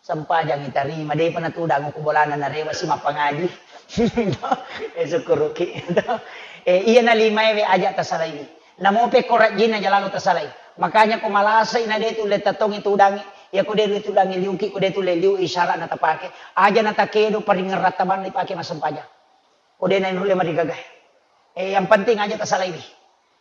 Sempajang itarima, depa natudang ko bolana narewa si mappangaji. Eh, sukkuruki. Eh, iya nalimae we aja tasalaiwi. Namo pekko rajjinna jalalo tasalai. Makanya ko malasai na de tulle tatongi tudangi, ya ko de tudangi liuki, ko de tulle liu isyarat na tapake. Aja na takedo paringerang tabanna ipake massempajang. Ko de na nulle marigaga. Eh, yang penting aja tasalaiwi.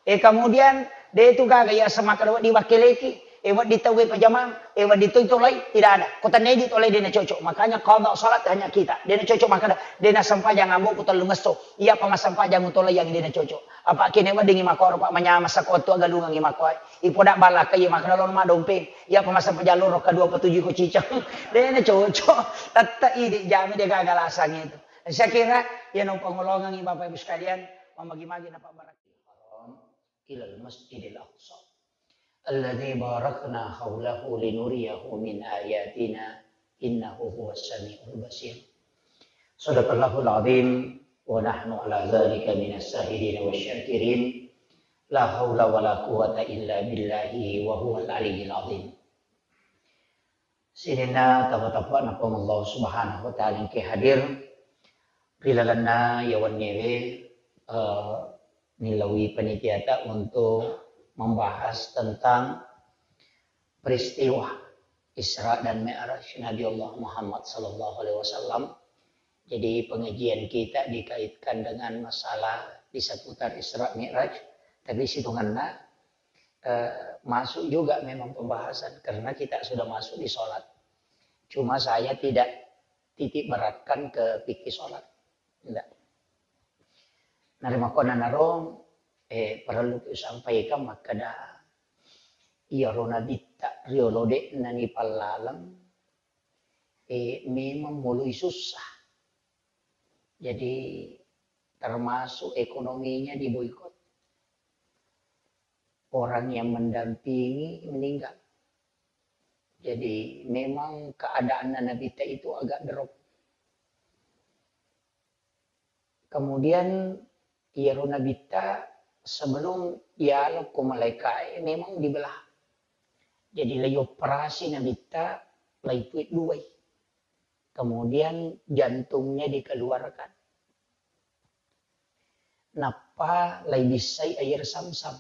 Eh, kemudian, de tu gaga iya semakkeda wedding wakkeleki, eh, wedding tauwe pajamang, eh, wedding toi tolai, tidak ada. Ko tennedi tolai de na cocok. Makanya qada salat hanya kita. De na cocok makkeda, de na sempajang amboku tellungesso. Iya pa massempajang utolai yang de na cocok. Apa kene weddingi makkoro, Pak, manyameng sako wettu agalungengi makkoe. Ipoda ballakka iya makkeda lo madompeng. Iya pa massempajang loro kedua petuju ko cicang. De na cocok. Tette idi jami de gaga lasang itu. Saya kira ya no pangolongengi Bapak Ibu sekalian, mamagi-magi na pabbarakka. Haram ilal Masjidil Aqsa alladzi barakna haulahu linuriyahu min ayatina innahu huwas samiul basir. Sadaqallahul azim wa nahnu ala dzalika minas syahidin wasyakirin. La haula wala quwwata illa billahi wa huwal aliyyil azim. Sininna tappa-tappa'na Puang Allah Subhanahu wa Ta'ala engke hadir ri lalenna iya wenniewe, eh, nilaui panitiata untuk membahas tentang peristiwa Isra dan Mi'raj Nabi Allah Muhammad sallallahu alaihi wasallam. Jadi pengajian kita dikaitkan dengan masalah di seputar Isra Mi'raj, tapi sitongenna, eh, masuk juga memang pembahasan karena kita sudah masuk di sholat. Cuma saya tidak titik beratkan ke fikih sholat. Tidak. Narimakkuannanaro, eh, parellu kusampaikan makkeda, iyaro nabitta riolo de'na nipallaleng, eh, memang mulai susah. Jadi, termasuk ekonominya diboikot. Orang yang mendampingi meninggal. Jadi, memang keadaanna nabitta itu agak drop. Kemudian, iyaro nabitta sebelum yalo ko malaikae memang dibelah. Jadi, lai operasi nabitta, lai puit duai. Kemudian jantungnya dikeluarkan. Nappa lai bissai air samsam.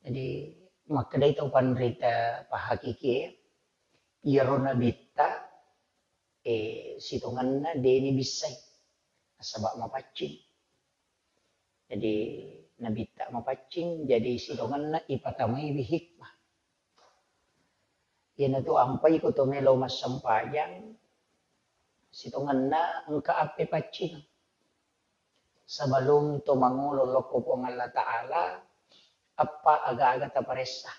Jadi, makkedai tau panrita pahakiki, iyaro nabitta, eh, sitongenna deni bissai. Nasaba mapaccing. Jadi, nabitta mapaccing, jadi sitongenna ipatamaiwi hikmah. Iyanatu ampai ko to melo massempajang, sitongenna engka appe paccing. Sebelum to mangolo lokko Puang Allah Ta'ala, eppa aga-aga taparessa.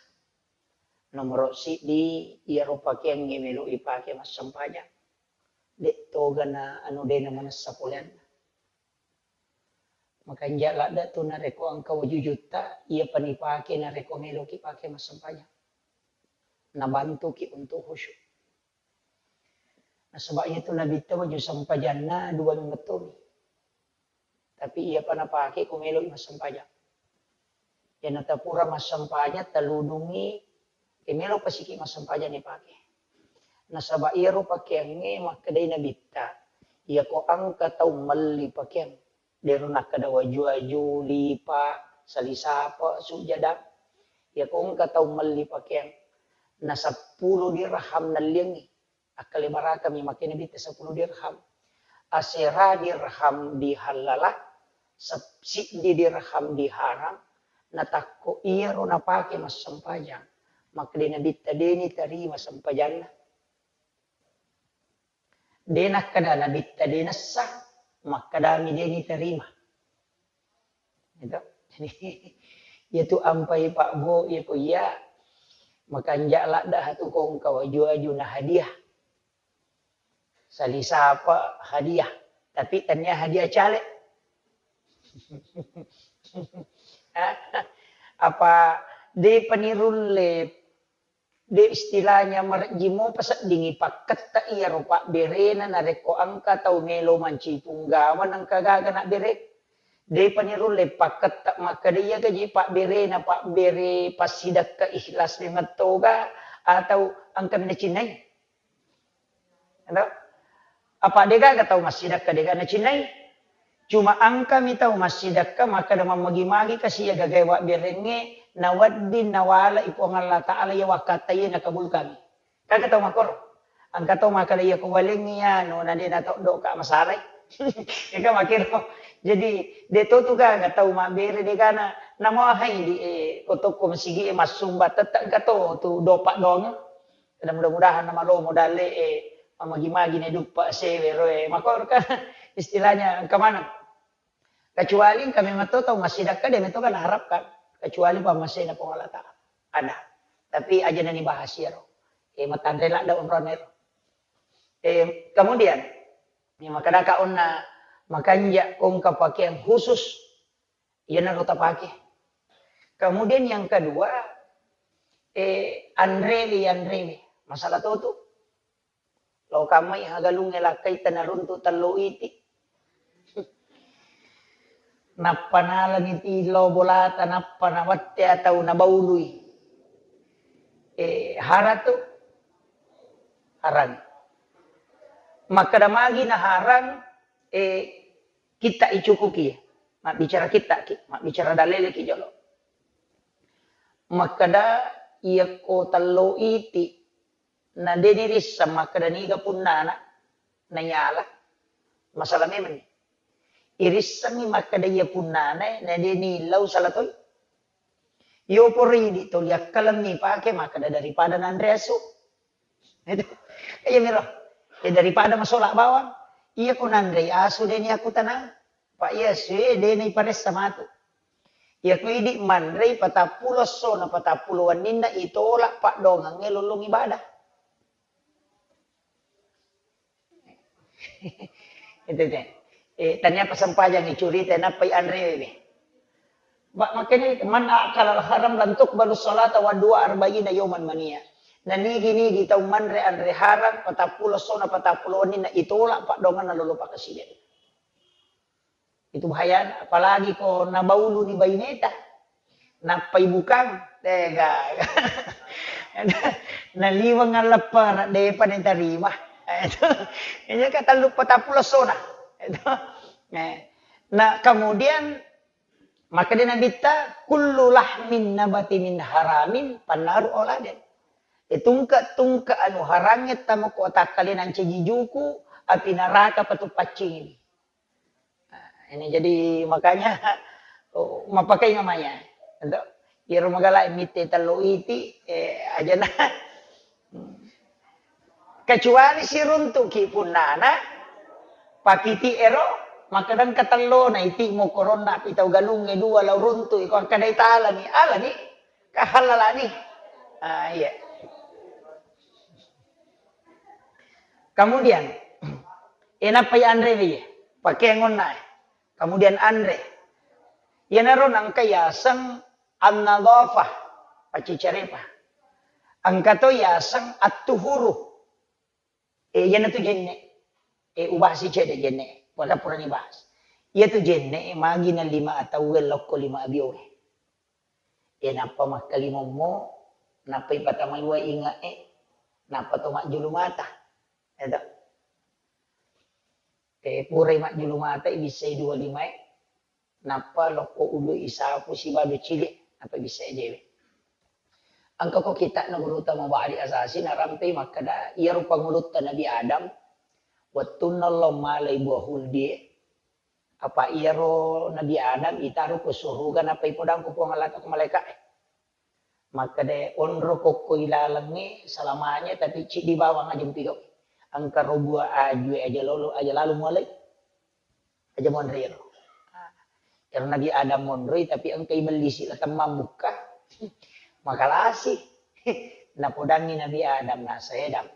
Nomoro siddi, iyaro pakeangnge melo ipake massempajang. De toga na anu de na manessa poleanna. Makanja ladde tu narekko engka waju jutta, iya pa nipake narekko meloki pake massempajang. Nabantuki untuk khusyuk. Nasaba iyatu nabitta waju sempajanna dua mettomi. Tapi iya pa napake ko meloki massempajang. Iya natapura massempajang, taludungi, eh, melo pasiki massempajang nipake. Nasaba iyaro pakeangnge makkedai nabitta, iyako engka tau melli pakeang, dero nakkeda waju-waju, lipa, salisapa, sujada. Iyako engka tau melli pakeang, na seppulo dirham nalliangngi. Akkalebarakami makkeda nabitta seppulo dirham. Asera dirham dihallala, sep-, siddi dirham diharam, natakko iyaro napake massempajang, makkeda nabitta deni tarima sempajanna. De nakkeda nabitta de nessa, makkedami deni tarima. Gitu. Jadi, iyatu ampai Pak Bo, iyako iya, makanja ladde hatu kongka waju-waju na hadiah. Salisapa hadiah, tapi tania hadiah caleg. Apa de panirulle, de istilahnya marejji mopa seddingi pakketta iyaro pabberena narekko engka tau melo mancipung gawang engka gaga nabbere. Depa nirulle pakketta makkeda iyaga je pabberena, pabbere passidakka ikhlas memettoga, Atau engkami nacinnai? Ado? Apa degaga tau massidakka dega nacinnai? Cuma engkami tau massidakka makkeda mammagi-magi kasi iya gagae wabberengnge nawedding nawala i Puang Allah Ta'ala iya wakkatta iya nakabul kami. Kaga tau makkoro? Engka tau makkeda iya ko walengngi anu na de natoddo ka masalai. Ega makkiro. Jadi de to tu gaga tau mabbere degana namahai di eh, ko tokko masigi e massumba tette engka to tu dopa doang. Dan mudah-mudahan namalomo dalle e mamagi-magi ne duppa sewe roe makor kan istilahnya engka maneng. Kecuali engka memang to tau massidakka de meto kan harapkan kecuali pammasena Puang Allah Ta'ala. Ada. Tapi aja nani bahas iyaro. Eh matanre ladda onrone ro. Eh kemudian ya makadaka onna makanja kongka pakaian khusus Iyanaro tapake. Kemudian yang kedua, eh, anrewe, anrewe. Masalah totu. Lo kamai hagalungnge lakkai tanaruntu tello iti. Nappa nalani ti lo bolata, nappa nawette atau nabaului. Eh, haratu harang. Makkeda magi naharang, eh, Kitta icukuki, mabbicara kittaki, mabbicara daleleki jolo. Makkeda iyakko tello iti, na de nirisseng makkeda niga punnana, nayala, masalah memang. Irissengi makkeda iya punnana, na de nillau salah toi. Yo pori idi toli akkalemmi pake makkeda daripada nanre asu. Itu. Iya miro. Ya daripada masola bawang, iya ko nanrei asu deni aku tenang. Pak iya sue deni paressa matu. Iya ko idi manrei patappulo esso na patappulo wenninna itolak paddoangengnge lollong ibadah. Itu te. Eh, tania pasempajang icurita nappai anrewe. Ba makanya man akal al haram lan tuqbalu salata wa dua arba'ina yauman mania. Na nigi-nigi tau manre anre harang patappulo sona patappulo wenninna itolak paddoangenna lolo pakasiden. Itu bahaya, apalagi ko nabaulu ni baineta. Nappai bukang, tega. Naliweng alleppara, depa ni tarima. Itu. Ini ka tellu patappulo sona. Itu. Eh. Nah, kemudian maka dia Nabitta kullu lahmin nabati min haramin pannaru auladen. E tungke-tungke anu harangnge tamo ko takkalenang ceji juku api naraka patu paccing ini. Nah, ini jadi makanya, oh, mappakai namanya. Untuk iyaro magala mitte tello iti, eh, ajana. Kecuali siruntuki punnana, pakiti ero, maka dengka tellona iti mokoronna pitau galungnge dua lau runtu iko angka dai talani, alani, kahalalani. Ah, iya. Kemudian, enappa ya anre iya, pakeangonna. Kemudian anre. Iyanaro nangka yaseng an-nadhafah, paccicarepa. Engka to yaseng at-tuhuru. Eh, iyanatu jenne. Eh, ubahasi cedde jenne. Wala purani bahas. Iyatu jenne, magi na lima atauwe lokko lima abioe. Eh, nappa makkalimommo, nappa ipatamai wae inge'e, nappa to majjulu mata. Eto. Eh, purai majjulu mata, ibissai dua limae, nappa lokko ulu isapu sibawa dua cili, nappa ibissai ajewe. Engka ko kitta'na gurutta Mubadi Asasi narampei makkeda, iyaro pangulutta Nabi Adam, wettunna lao malai buah huldie, apa iyaro Nabi Adam itaro ko suruga nappa ipodang ko Puang Allah ko malaika'e. Makkeda onro kokko ilalengnge salamanya, tapi ciddi bawang aja mupigau. Engka ro buah ajue aja lolo, aja lalu mualai. Aja monri ro. Ero Nabi Adam monroi, tapi engka ibellisi la temmang bukka. Makalasi. Napodangi Nabi Adam, nasa Adam.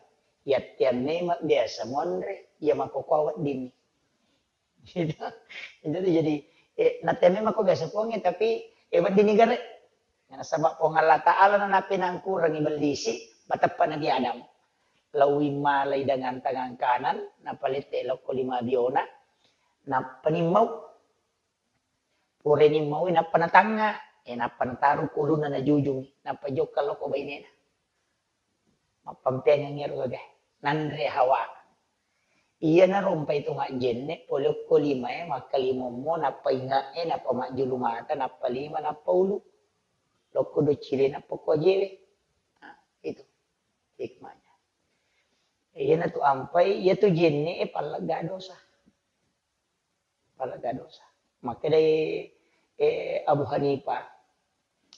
Yattiang memang biasa monre, iya makkokkoe weddinni. Itu, itu tuh jadi, eh, natte memang ko biasa puangnge, tapi, eh, weddinni gare. Nasaba Puang Allah Ta'ala na napinangkurangi bellisi, mateppa Nabi Adam. Lawi malai dengan tangan kanan, napalette lokko lima biona, nappa nimmau. Pureni maui nappa natangnga, eh, nappa nataru kuluna najujungi, nappa jokka lokko bainena. Mappampeangeng ero gaga. Nanre hawa. Iyana rompai tu majjenne, pole okko limae, makkalimommo, nappa inge'e, nappa majjulu mata, nappa lima, nappa ulu. Lokko doccile, nappa ko ajewe. Nah, itu hikmahnya. Iyana tu ampai, iya tu jenne e pallegga dosa. Pallegga dosa. Makkedai, eh, Abu Hanifah,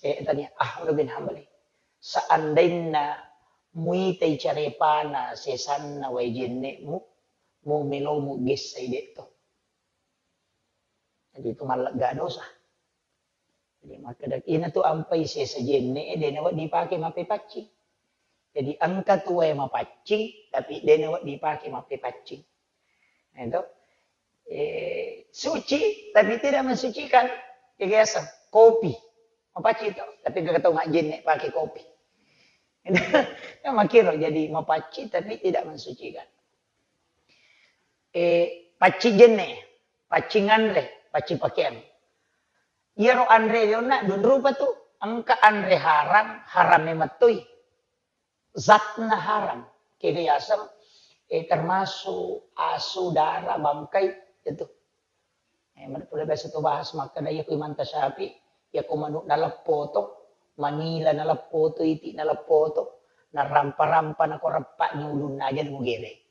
eh, tania, Ahmad bin Hambali, seandainna muitai carepana sesanna wae jenne'mu, mu melomu gessai de'to. Jadi itu mallegga dosa. Jadi makkeda, ina tu ampai sesa jenne e, de nawedding dipake mappepaccing. Jadi engka tu wae mapaccing, tapi de nawedding dipake mappepaccing. Nah, itu. Eh, suci, tapi tidak mensucikan. Kebiasaan kopi. Mapaccing tu, tapi engka tau majjenne pake kopi. Kan makkiro, jadi mapaccing tapi tidak mensucikan. Eh, paccing jenne, paccing anre, paccing pakeang. Iyaro anre yonna dua rupa tu, engka anre haram, haram memettoi. Zatna haram. Kega yaseng, eh, termasuk asu, dara, bangkai, itu. Eh, mana pula biasa tu bahas makkeda, iya ku Imam Syafi'i, iya ku manu naleppo to, manila naleppo to, iti naleppo to, narampa-rampa nako reppa ni ulunna aja mugere.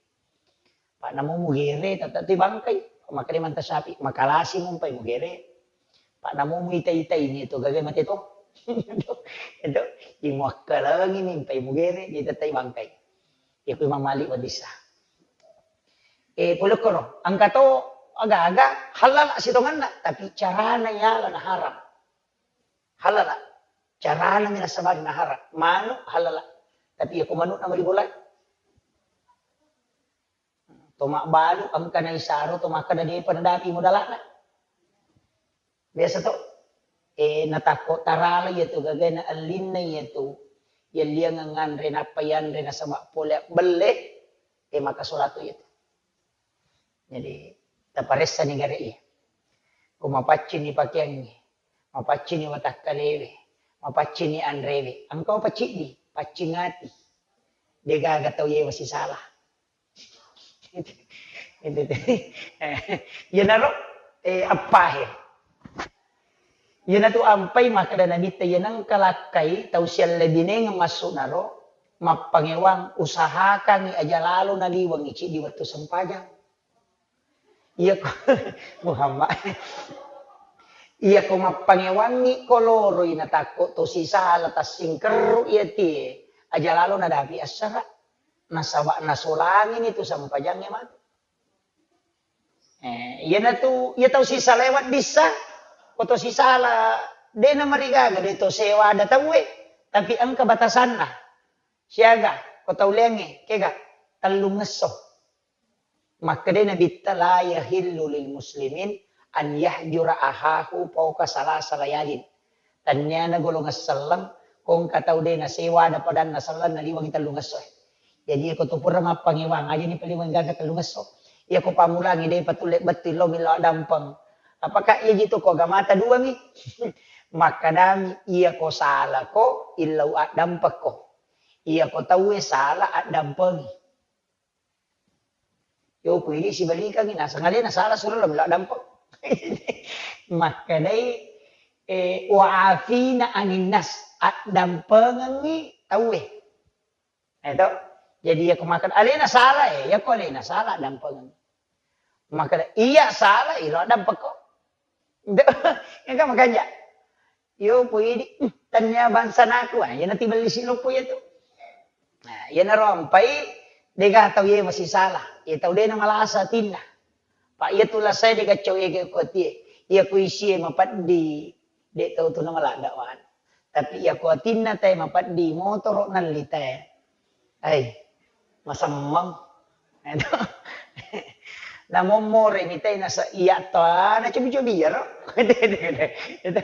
Pak namo mugere, tata tu bangkai. Makkeda Imam Syafi'i, makalasi mumpai mugere. Pak namo muita-ita ini tu gaga mate to. Itu, itu, imuakkalangi mimpai mugere, jadi tata bangkai. Iya ku Imam Malik wadissa. Eh, pole koro, engka to aga-aga halal sitonganna, tapi carana yala na haram. Halala. Carana mi nasabari na haram. Manu halala. Tapi iya ku manu nama dibolai. To mabbalu engka na isaro to makkeda depa nadapi modalana. Biasa to, eh, natakko tarala iya tu gagana ellinna iya tu, yalliangeng anre nappa yanre nasaba pole belle, eh, maka solatu iya tu. Jadi, taparessani gare iya. Ko mapaccini pakeangnge, mapaccini watakkalewe, mapaccini anrewe, engka paciddi, paccing ati. Degaga tau yewa sisala. Itu, itu. Iyanaro, eh, appahe. Iyanatu ampai makkeda Nabitta, iya nengka lakkai tau siallebinengeng massu'naro, mappangewang, usahakangngi aja lalo naliwengngi ciddi wettu sempajang. Iyako, Muhammad. Iyako mappangewangngi ko loroi natakko to sisala tassingkerru iya tie, aja lalo nadapi assara. Nasaba nasolangini tu sempajangnge matu. Eh, iyanatu, iya tau sisala weddissa, ko to sisala, de namarigaga, de to sewa ada tauwe, tapi engka batasanna. Siaga, ko tau leangnge, kega, tellungngesso. Makkedai Nabitta, "La yahillu lil muslimin an yahjura ahahu fauqa salasa layalin." Tenniana golongan selleng, ko engka tau de nasewa ada padanna selleng naliwangi tellungesso. Jadi, iyako tu pura mappangewang, aja ni paliweng gaga tellungesso. Iyako pammulangi de patulle bettu lo millau dampeng. Apakah iya jitu ko agamata dua mi? Makkedami, iyako salako, illau addampekko. Iyako tauwe sala addampengi. Yo, ku idi sibalikangngi, naseng alena sala suro lo millau dampeng. Makkedai, eh, "Wa afina anin nas," addampengengngi tauwe. Eh, to? Jadi, iyako makkeda alena sala, eh, iyako alena sala, addampengengngi. Makkeda, iya sala, ilo addampekko. Engka makanja. Yo, poidi, "Hmm, tania bangsa naku," ah, iyana tibelli siloppo iya tu. Nah, iyanaro ampai, dega tau iye masisala. Iya tau de namalasa atinna. Pa iya tu lasai dega cau ege ko atie. Iya ku isie mapeddi, de tau tu namaladda wan. Tapi iya ku atinna tae mapeddi, motoro nalli tae. Ai, masemmeng. Namommore mitai nasa iya to, na cobi-cobi iyaro. Itu.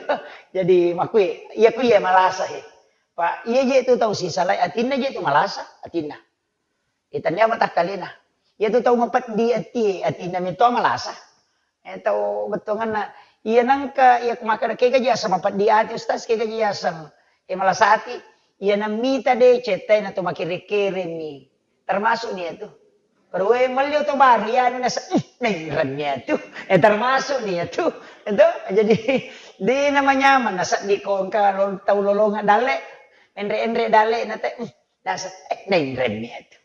Jadi, makui, iya ku iya malasa he. Pa, iya je tu tau sisalai, atinna je tu malasa, atinna. Eh, tania matakkalena. Iya tu tau mapeddi atie, atinna mito malasa. Eh, tau bettuanganna, iya nengka, iya makkeda, "Kega ji aseng mapeddi ati, Ustaz? Kega ji aseng, eh, malasati?" Iya nammita deceng, tena to makkere-keremi. Termasuk ni iyatu. Perwe melli oto baru, iya anu nasa, "Ih, nainreng ni iyatu." Eh, termasuk ni iyatu. Itu, jadi, de namanya mana seddi ko engka lo-, tau lolonga dalle, enre-enre dalle na te, "Ih, nasa, eh, nainreng ni iyatu."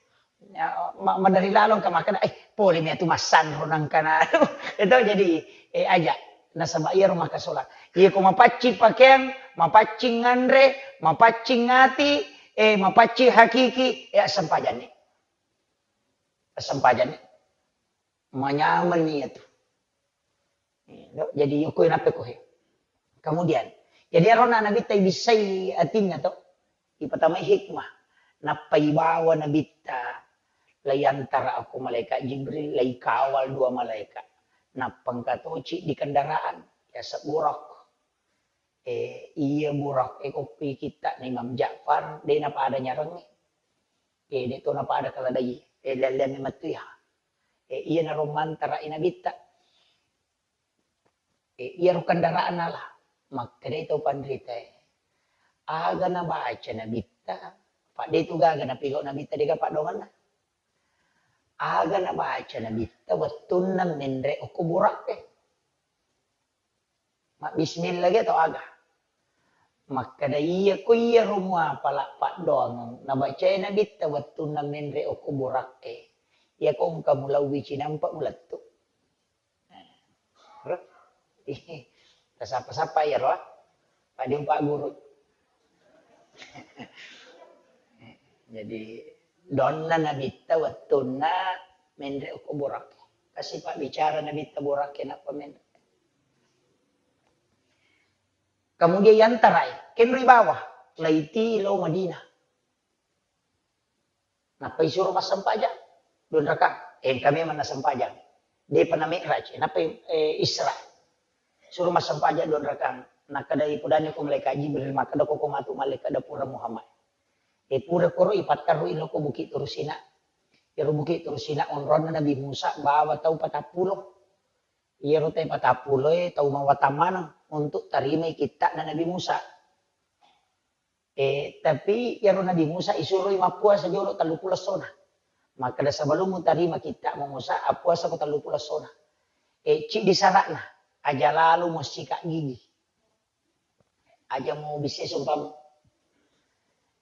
Ya, ma-, maderri lalo engka makkeda, "Eh, pole mi atu massanro nangkana." Itu jadi, eh, aja. Nasaba iyaro makasola. Iya ko mapaccing pakeang, mapaccing nganre, mapaccing ati, eh, mapaccing hakiki, eh, assempajanni. Assempajanni. Manyameng ni iyatu. Jadi, yoko nappa ko he. Kemudian, jadi arona Nabitta ibissai atinna to, ipatamai hikmah. Nappa ibawa Nabitta, laiantara ko malaikat Jibril, laikawal dua malaikat. Nappa engka toci di kendaraan, yaseng Buraq. Eh, iya Buraq, eh, ko kitta na Imam Ja'far, de napada nyarengnge. Eh, de to napada keledai, eh, lelleang memettu ya. Eh, iya naro mantara i Nabitta. Eh, iyaro kendaraan ala, makkedai tau panritae, "Aga nabaca Nabitta?" Padde tu gaga napigau Nabitta, dega paddoangenna. "Aga nabaca Nabitta wettunna menre okko Buraq e? Mabbismillah ge atau aga?" Makkeda, "Iya ko iyaro muapala paddoangeng nabacae Nabitta wettunna menre okko Buraq e, iya ko engka mulauwi cinampa mulettu." Tasappa-sappa iyaro, ah. Paddiung Pak Guru. Jadi, donna Nabitta wettunna menre okko Buraq. Kasi pabbicara Nabitta Buraq e nappa menre. Kemudian yantarai, kenroi bawah, laiti lao Madinah. Nappa isuro massempajang, dua rakang. Eh, engka memang nassempajang. Depa na mi'raj, nappa, eh, Isra. Suro massempajang dua rakang. Nakkedai pudani ko malaikat Jibril, makkeda ko, ko matu malaikat da pura Muhammad. Eh, pura koro ipatterru ilo ko Bukit Turusina. Iyaro Bukit Turusina onronna Nabi Musa bawa tau patappulo. Iyaro tau patappulo e tau mawatang maneng untuk tarimai kitta'na Nabi Musa. Eh, tapi iyaro Nabi Musa isuroi mappuasa jolo telluppulo essona. Makkeda, "Sebelum mutarima kitta'mu Musa, appuasako telluppulo essona." Eh, ciddi sara'na, aja lalo muassika gigi. Aja mubissai sumpamu.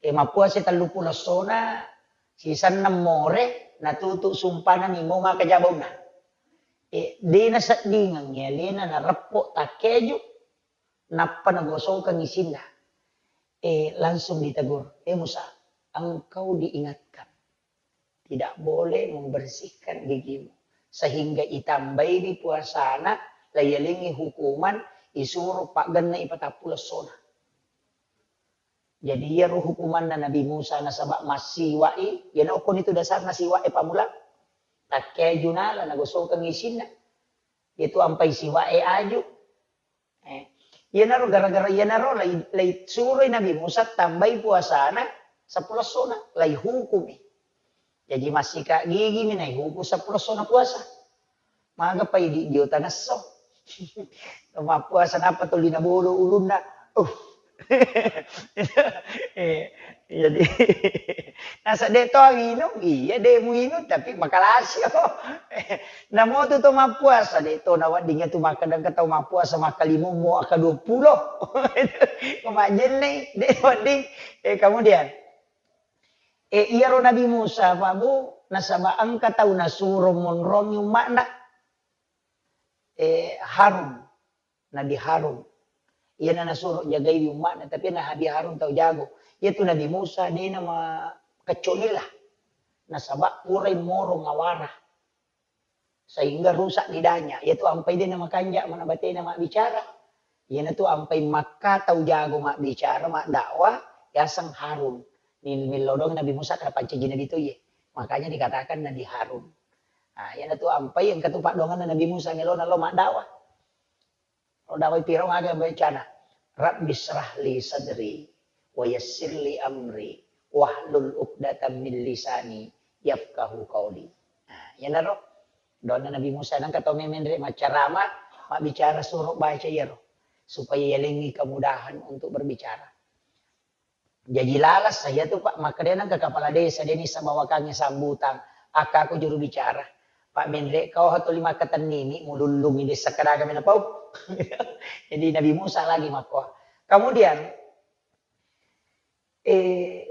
Eh, mappuasa telluppulo essona, sisenna more, natutu sumpana nimo maka jabaunna. Eh, de naseddingengngi alena nareppo takkeju, nappa nagosokeng isinna. Eh, langsung ditegur, "Eh Musa, engkau diingatkan tidak boleh membersihkan gigimu." Sehingga itambaiwi puasana, layalengngi hukuman, isuro paggenna ipatappulo essona. Jadi, iyaro hukumanna Nabi Musa nasaba massiwa'i, iyana okkoni tu dasarna siwa'e pammula. Takkeju nala nagosokeng isinna. Iyatu ampai siwa'e aju. Eh, iyanaro gara-gara iyanaro lai, lai suroi Nabi Musa tambai puasana seppulo essona, lai hukumi. Jaji massika gigimi naihuku seppulo essona puasa. Maga pai di, di otangesso. Mappuasa nappa tuli nabodo ulunna. Uh. Eh, jadi nasa de to minum, iya de muinung tapi makalasio. Namotu to mappuasa, de to nawedding tu makkeda engka tau mappuasa makkalimummo akka dua puluh. Ko majjenne, de wedding. Eh, kemudian, eh, iyaro Nabi Musa, Pak Bu, nasaba engka tau nasuro monrongi umma'na. Eh, Harun, Nabi Harun. Iyana nasuro jagaiwi umma'na, tapi Nabi Harun tau jago. Iyatu Nabi Musa, de namakecco'nilla. Nasaba purai moro ngawara. Sehingga rusak lidahnya. Iyatu ampai de namakanja mana batena mabbicara. Iyanatu ampai makka tau jago mabbicara, maddakwah, yaseng Harun. Ni, nilodong Nabi Musa karena pancaji Nabi to iye. Makanya dikatakan Nabi Harun. Ah, iyanatu ampai engka tu paddoanganna Nabi Musa melona lo maddakwah. Lo dakwah Firaun aga bacana, "Rabbi syrah li sadri wa yassir li amri wahlul uqdatam min lisani yafqahu qauli." Nah, iyanaro doanna Nabi Musa, nangka tau memenre maccarama, mabbicara suro baca iyaro supaya yalengngi kemudahan untuk berbicara. Jaji laleng saya tu, Pak, makkedai nengka kepala desa, deni sabawakangngi sambutang, akkaku juru bicara. Pak Menre, kau hatuli makkatennimi, mulullungi desa kadaga mena pau. Jadi Nabi Musa lagi makko. Kemudian, eh,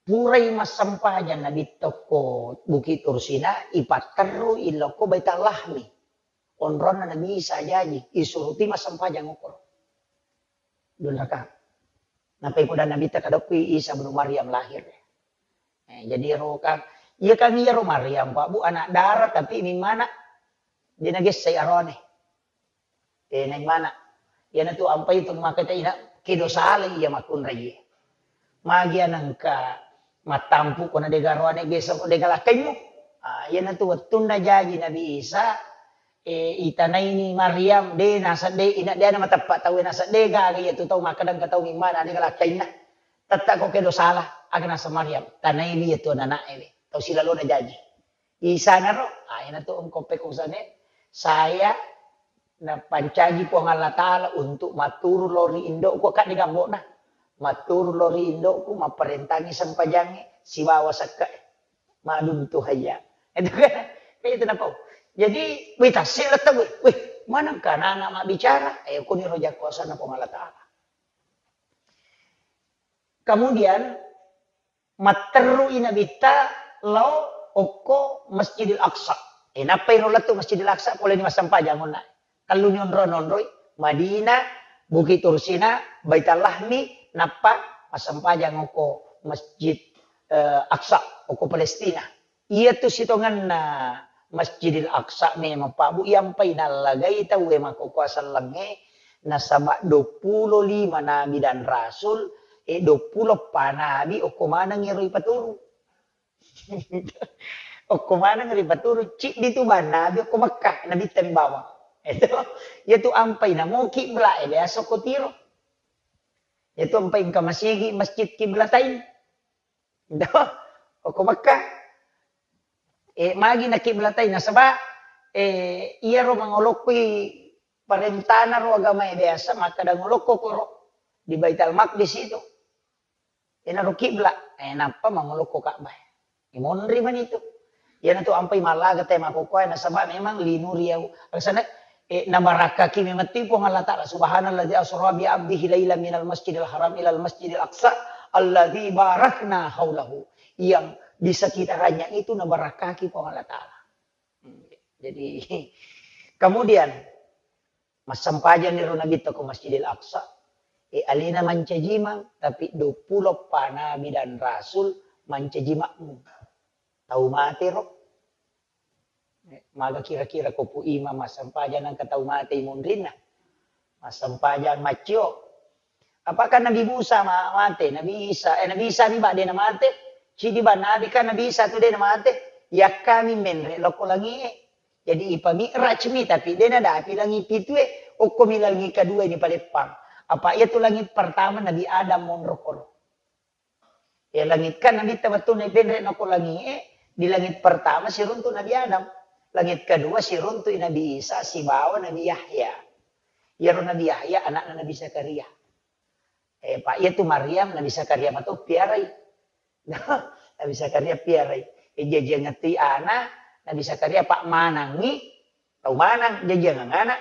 purai massempajang Nabi tokko Bukit Tursina, ipatterru ilokko Baital Lahmi. Onronna Nabi Isa jaji, isuruti massempajang okoro. Dua rakaat. Nappai poda Nabi ta kadokkui Isa bin Maryam lahir. Eh, jadi ero kan, iya kan iyaro Maryam, Pak Bu, anak dara, tapi mimmana dia nagessai arone. Eh, naimana. Iyanatu ampai tu maka ta ina, kedo sala iya makkunrai. Magi anengka mattampu ko na dega roane gesa ko dega lakkaimmu. Ah, iyanatu wettunna jaji Nabi Isa, eh, itanaini Maryam, de naseng de, ina de na mateppa tau, naseng de gaga iya tu tau makkadang ka tau mimmana dega lakkainna. Tetta ko kedo sala, aga naseng Maryam, tanaiwi iya tu anana'e we. Tau silalona jaji. Isanaro, ah, iyanatu engko pekko usane, saya napancaji Puang Allah Ta'ala untuk matturu lao ri indo'ku, kak de gambokna. Matturu lao ri indo'ku, mapparentangi sempajangnge, sibawa sekke'e. Madum tu hayya. Itu kan, itu napau. Jadi, wih, tasik letak, wih, wih, manengka anak-anak mabbicara? Eh, kuniro jakkuasanna Puang Allah Ta'ala. Kemudian, matterru'i Nabitta lao okko Masjidil Aqsa. Eh, nappai ro lettu Masjidil Aqsa, poleni massempajang onna. Telluni onro-onroi, Madinah, Bukit Tursina, Baitul Lahmi, nappa massempajang okko Masjid, eh, Aqsa, okko Palestina. Iyatu sitongenna Masjidil Aqsa memang, Pak Bu, iyampai nallagai tauwe makkokkoe sellengnge, nasaba duappulo lima nabi dan rasul, e, duappulo eppa nabi okko maneng ero ipaturu. Okko maneng ero ipaturu, ciddi tu bang nabi okko Mekkah, Nabitta mi bawang. Itu, iyatu ampai namo kibla e biasa okko Tiro. Iyatu ampai engka masigi Masjid Kiblatain. Okko Mekkah. Eh, magi nakiblatai nasaba, eh, iyaro mangolokkoi parentana ro agamae biasa makkada ngolokko koro di Baitul Maqdis itu. Enaro kibla, eh, nappa mangolokko Ka'bah. Imonri mani itu. Iyanatu ampai mallaga te makkokkoe nasaba memang linuri au. Alasana, eh, nabarakkaki memang tu Puang Allah Ta'ala. Subhanalladzi asra bi abdihi lailan minal masjidil haram ilal masjidil aqsa alladzi barakna haulahu. Yang di sekitarnya itu nabarakkaki Puang Allah Ta'ala. Hmm, jadi, kemudian, massempajang niro Nabitta ko Masjidil Aqsa. Eh, alena mancajimang, tapi duappulo eppa nabi dan rasul mancaji makmum. Tau mate ro. Eh, maga kira-kira ko Pu Imam massempajang nengka tau mate imunrinna? Massempajang maccio. Apakah Nabi Musa ma-, mate? Nabi Isa, eh, Nabi Isa mi bak dena mate? Cidi bak Nabi kan Nabi Isa tu dena mate? Yakkami menre lokko langie. Jadi ipami'raj mi, tapi dena dapi langi pitue, okko mi langi kedua ini paleppang. Apa iya tu langit pertama Nabi Adam monro koro. Ya, langit kan Nabitta wettunna ipenre nako langie, di langit pertama siruntu Nabi Adam. Langit kedua siruntu Nabi Isa sibawa Nabi Yahya. Iyaro Nabi Yahya anakna Nabi Zakaria. Eh, Pak, iya tu Maryam Nabi Zakaria mato piarai. Nabi Zakaria piarai. Eh, jajiang ngettui ana, Nabi Zakaria Pak manangi, tau manang jajiang ana.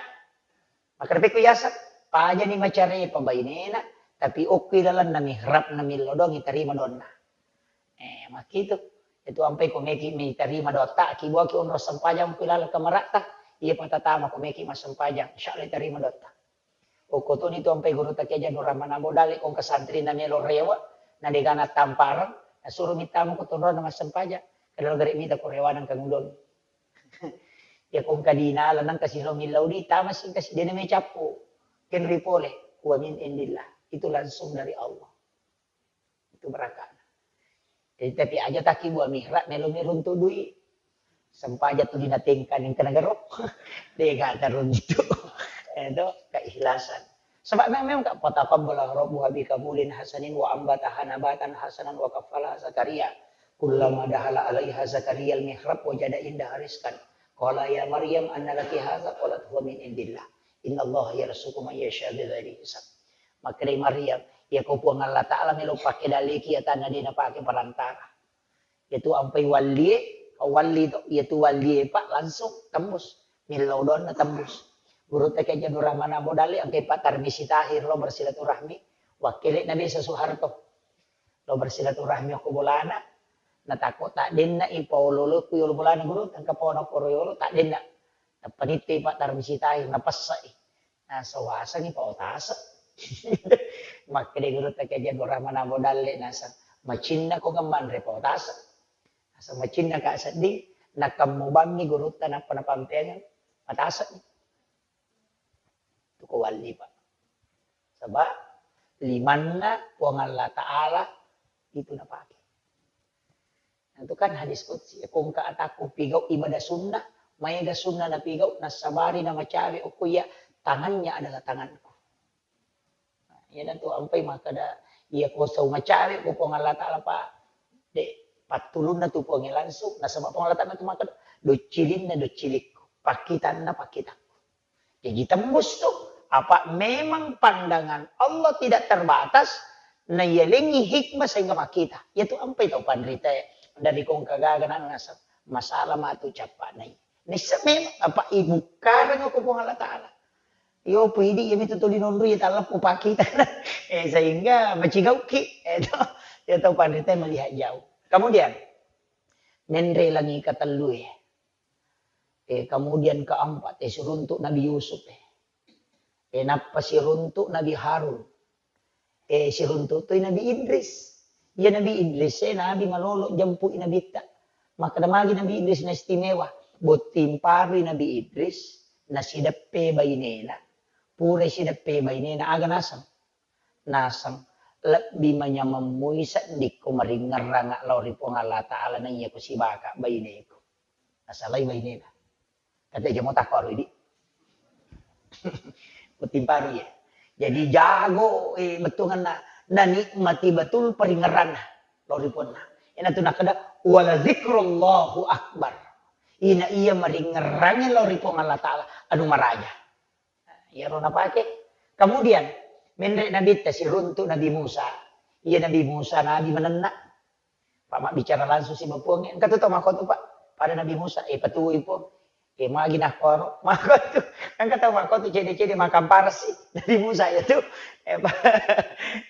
Makkeda pekko yaseng, pajani macarepa bainena, tapi okki lalenna mihrabna millau doang itarima doanna. Eh, makkitu. Itu ampai ko meki mitarima doatta, ki buaki onro sempajang ko laleng kamaratta, iya patatama ko meki massempajang, insya Allah itarima doatta. Okko toni tu ampai guru takia jadu ramana modale ko engka santrina melo rewa, na degana tamparang, nasuro mittama ko tonrona massempajang, kada gare mita ko rewana engka nguloni. Ya ko engka dinala nengka silo millau di tama singka sidene me cappu. Kenri pole, wa min indillah. Itu langsung dari Allah. Itu barakana. Jadi tapi aja taki buah mihrab melo mi runtu dui. Sempaja tu dina tengka ning kena gero. Dega taruntu. Itu keikhlasan. Sebab memang, memang ka fataqabbala rabbuha bi qabulin hasanin wa ambataha nabatan hasanan wa kaffalaha Zakaria. Kullama dahala alaiha Zakaria al-mihrab wajada indaha rizqan. Qala ya Maryam anna laki hadza? Qalat huwa min indillah. Innallaha yarzuqu man yasha bighairi hisab. Makkedai Maryam, Iyako Puang Allah Ta'ala melo pake daleki atanna de napake perantara. Iyatu ampai wallie, walli to, iyatu wallie, Pak, langsung tembus. Millau doanna tembus. Gurutta Kiai Haji Abdul Rahman Abu Dalle, engkai Pak Tarmisi Tahir lo bersilaturahmi, wakkele'na Desa Soeharto. Lo bersilaturahmi okko bolana, natakko taddenna i paolo-olo ku yolo bolana guru, engka paona koro yolo, taddenna. Nappa nitte Pak Tarmisi Tahir, napessai. Nasawasangi Pak Otase. Makkeda gurutta Kiai Haji Abdul Rahman Abu Dalle, naseng, "Macinna ko ngemmanre Pak Otase." Naseng, "Macinna ka sedding, nakammu bammi gurutta nappa napampeangeng, matase." Itu ko walli, Pak. Sebab limanna Puang Allah Ta'ala itu napake. Nah, itu kan hadis qudsi. Ko engka atakku pigau ibadah sunnah, maega sunnah napigau, nasabari namacawe okko iya, tangannya adalah tanganku. Nah, iyanatu ampai makkeda, iya ko sau macawe ko Puang Allah Ta'ala, Pak, de, pattulunna tu Puang langsung, nasaba Puang Allah Ta'ala tu makkeda, "Doccilinna doccilikku, pakkitanna pakkitakku." Jadi tembus tu. Apa memang pandangan Allah tidak terbatas, nayalengi hikmah sehingga makkita. Iyatu ampai tau panrita dari kongka gaga nang nasab. Masalah matu cappa nai. Nissa memang apa ibukkareng ko Puang Allah Ta'ala. Yo, pidi, iyami tu tuli nonroi, talleppu pakita. Eh, sehingga macigauki. Eh, to, ya tau panrita melihat jauh. Kemudian, menre langi katellue. Eh, kemudian keempat, eh, siruntuk Nabi Yusuf, eh. Eh, nappa siruntuk Nabi Harun. Eh, siruntuk toi Nabi Idris. Iya Nabi Idris, eh, Nabi malolo jampui Nabitta. Makkeda magi Nabi Idris na istimewa. Botting parui Nabi Idris, nasideppe bainena. Pura sideppe bainena, aga naseng? Naseng, "Lebbi manyameng mui seddikko maringngerrang lao ri Puang Allah Ta'ala naiya ko sibaka baineku." Nasalai bainena. Kata jamo takko aro idi. Botting parui ya. Jadi jago, eh, bettuanna, nanikmati betul paringngerranna lao ri Puanna. Ina tu nakkeda, "Wala zikrullahu akbar." Ina iya maringngerrangi lao ri Puang Allah Ta'ala, anu maraja. Iyaro napake. Kemudian, menre Nabitta siruntuk Nabi Musa. Iya Nabi Musa, Nabi manenna. Pak mabbicara langsung siba Puang, engka tu tau makkotu, Pak. Pada Nabi Musa, eh, patuwoi, Puang. Eh, magi nakkoro. Makkotu. Engka tau makkotu cede-cede makamparasi. Nabi Musa ya tu. Eh, Pak.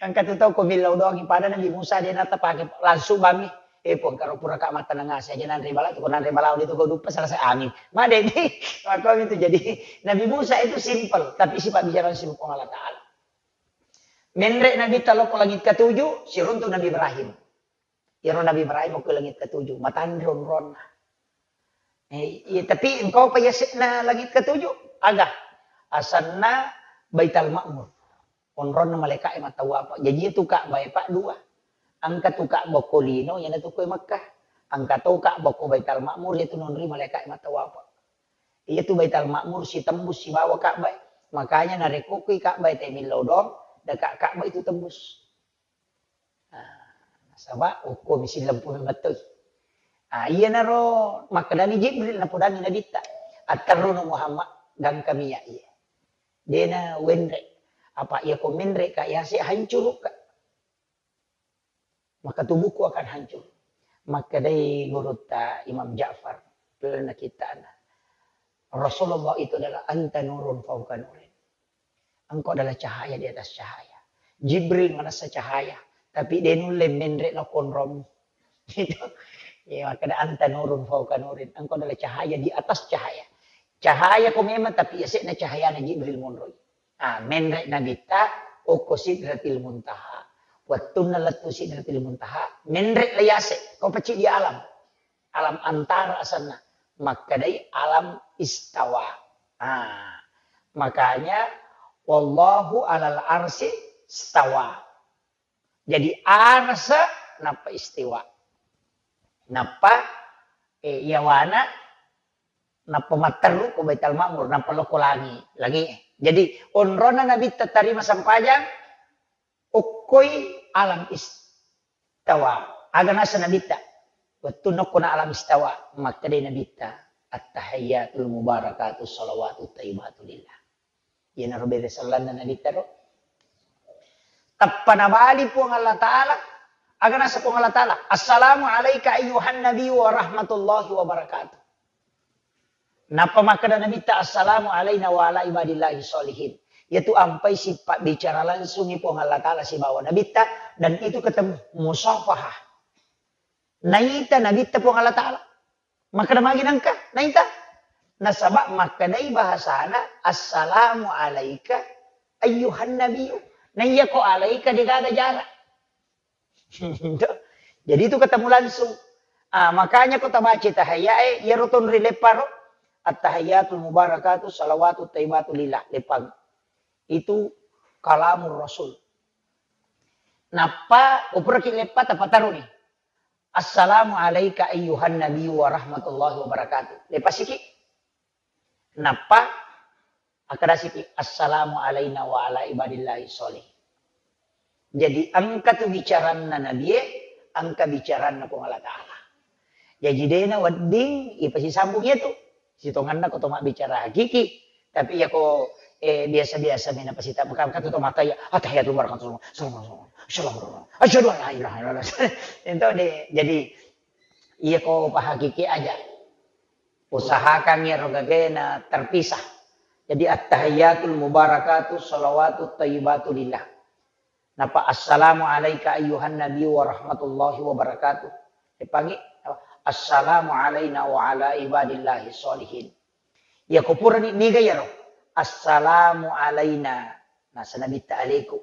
Engka tu tau ko millau doangi. Pada Nabi Musa de natapake langsung bami. Eh, Puang, karo puraka mattaneng ase aja nanre bala tu, ko nanre bala de tu ko duppa selesai, amin. Madeni, makko itu. Jadi Nabi Musa itu simple, tapi sifat bicara langsung Puang Allah Ta'ala. Menre Nabitta lokko langit ketujuh, siruntuk Nabi Ibrahim. Iyaro Nabi Ibrahim okko langit ketujuh, matanre onronna. Eh, iya, tapi engkau pa yase'na langit ketujuh? Aga? Asenna Baital Ma'mur. Onronna malaika'e mattawapa. Jaji itu Ka'bah e, Pak, dua. Engka tu Ka'bah ko lino, iyana tu koe Makkah. Engka to Ka'bah ko Baital Ma'mur, iya tu nonroi malaika'e mattawapa. Iya tu Baital Ma'mur sitembus sibawa Ka'bah e. Makanya narekko koi Ka'bah e te millau doang, deka Ka'bah itu tembus. Ah, nasaba okko mi sillempuno mettoi. Ah, iyanaro makkedani Jibril, napodangi Nabitta, "Atterruno Muhammad, gangkami ya iya. Dena wenre. Apa iya ko menre ka yase hancuruk ka. Maka tubuhku akan hancur." Makkedai gurutta Imam Ja'far, pernah kita, Rasulullah itu adalah anta nurun fauqa nurin. Engkau adalah cahaya di atas cahaya. Jibril manessa cahaya, tapi de nulle menre lao konrommu. Gitu. Ya, makkeda anta nurun fauqa nurin. Engkau adalah cahaya di atas cahaya. Cahaya ko memang, tapi yase'na cahayana Jibril monroi. Ah, menre Nabitta okko Sidratil Muntaha. Wettunna lettu Sidratil Muntaha, menre la yase, ko pacci di alam. Alam antara asenna. Makkedai alam istawa. Ah, makanya wallahu alal arsi stawa. Jadi arsa nappa istiwa. Nappa, eh, yawana nappa matteru ko Baital Ma'mur, nappa lokko langi, langi. Jadi onrona Nabitta tarima sempajang, okkoi alam istawa. Aga nasa Nabitta? Wettunna okkona alam istawa, makkedai Nabitta, "At-tahiyyatul mubarakatus shalawatut thayyibatu lillah." Iyanaro bere sellanna Nabitta ro. Tappa nabali Puang Allah Ta'ala, aga nasa Puang Allah Ta'ala, "Assalamu alaika ayyuhan nabiyyu wa rahmatullahi wa barakatuh." Nappa makkeda Nabitta, "Assalamu alaina wa ala ibadillahi sholihin." Yaitu ampai sipabbicara langsungi Puang Allah Ta'ala sibawa Nabitta, dan itu ketemu musafahah. Naita Nabitta Puang Allah Ta'ala. Makkeda magi nengka, naita. Nasaba makkedai bahasana, "Assalamu alaika ayyuhan nabiyyu." Naiya ko alaika degaga jarak. Jadi itu ketemu langsung. Ah, makanya ko tabaca tahiyyae, iyaro tonri lepparo, "At-tahiyyatul mubarakatuh salawatut thayyibatu lillah." Leppang. Itu kalamur Rasul. Nappa, upuraki leppa tapataruni. "Assalamu alaika ayyuhan nabiyyu wa rahmatullahi wa barakatuh." Lepasiki. Nappa akkadasiki, "Assalamu alaina wa ala ibadillahi sholih." Jadi engka tu bicaranna nabie, engka bicaranna Puang Allah Ta'ala. Jaji dena wedding ipasisambung itu. Sitonganna ko to mabbicara hakiki, tapi iya ko, eh, biasa-biasa mena pasita, maka, maka tu to mata ya, "Attahiyatul mubarakatuh, assalamualaikum, assalamualaikum, asyhadu an la ilaha illallah." Itu di, jadi iya ko pahakiki aja. Usahakan iyaro gagena terpisah. Jadi, "Attahiyatul mubarakatuh salawatut thayyibatu lillah." Napa, "Assalamu alaika ayyuhan nabiyyu wa rahmatullahi wa barakatuh." Epangi, "Assalamu alaina wa ala ibadillahi sholihin." Iya ko purani niga iyaro, "Assalamu alaina." Nasa nabitta aleku.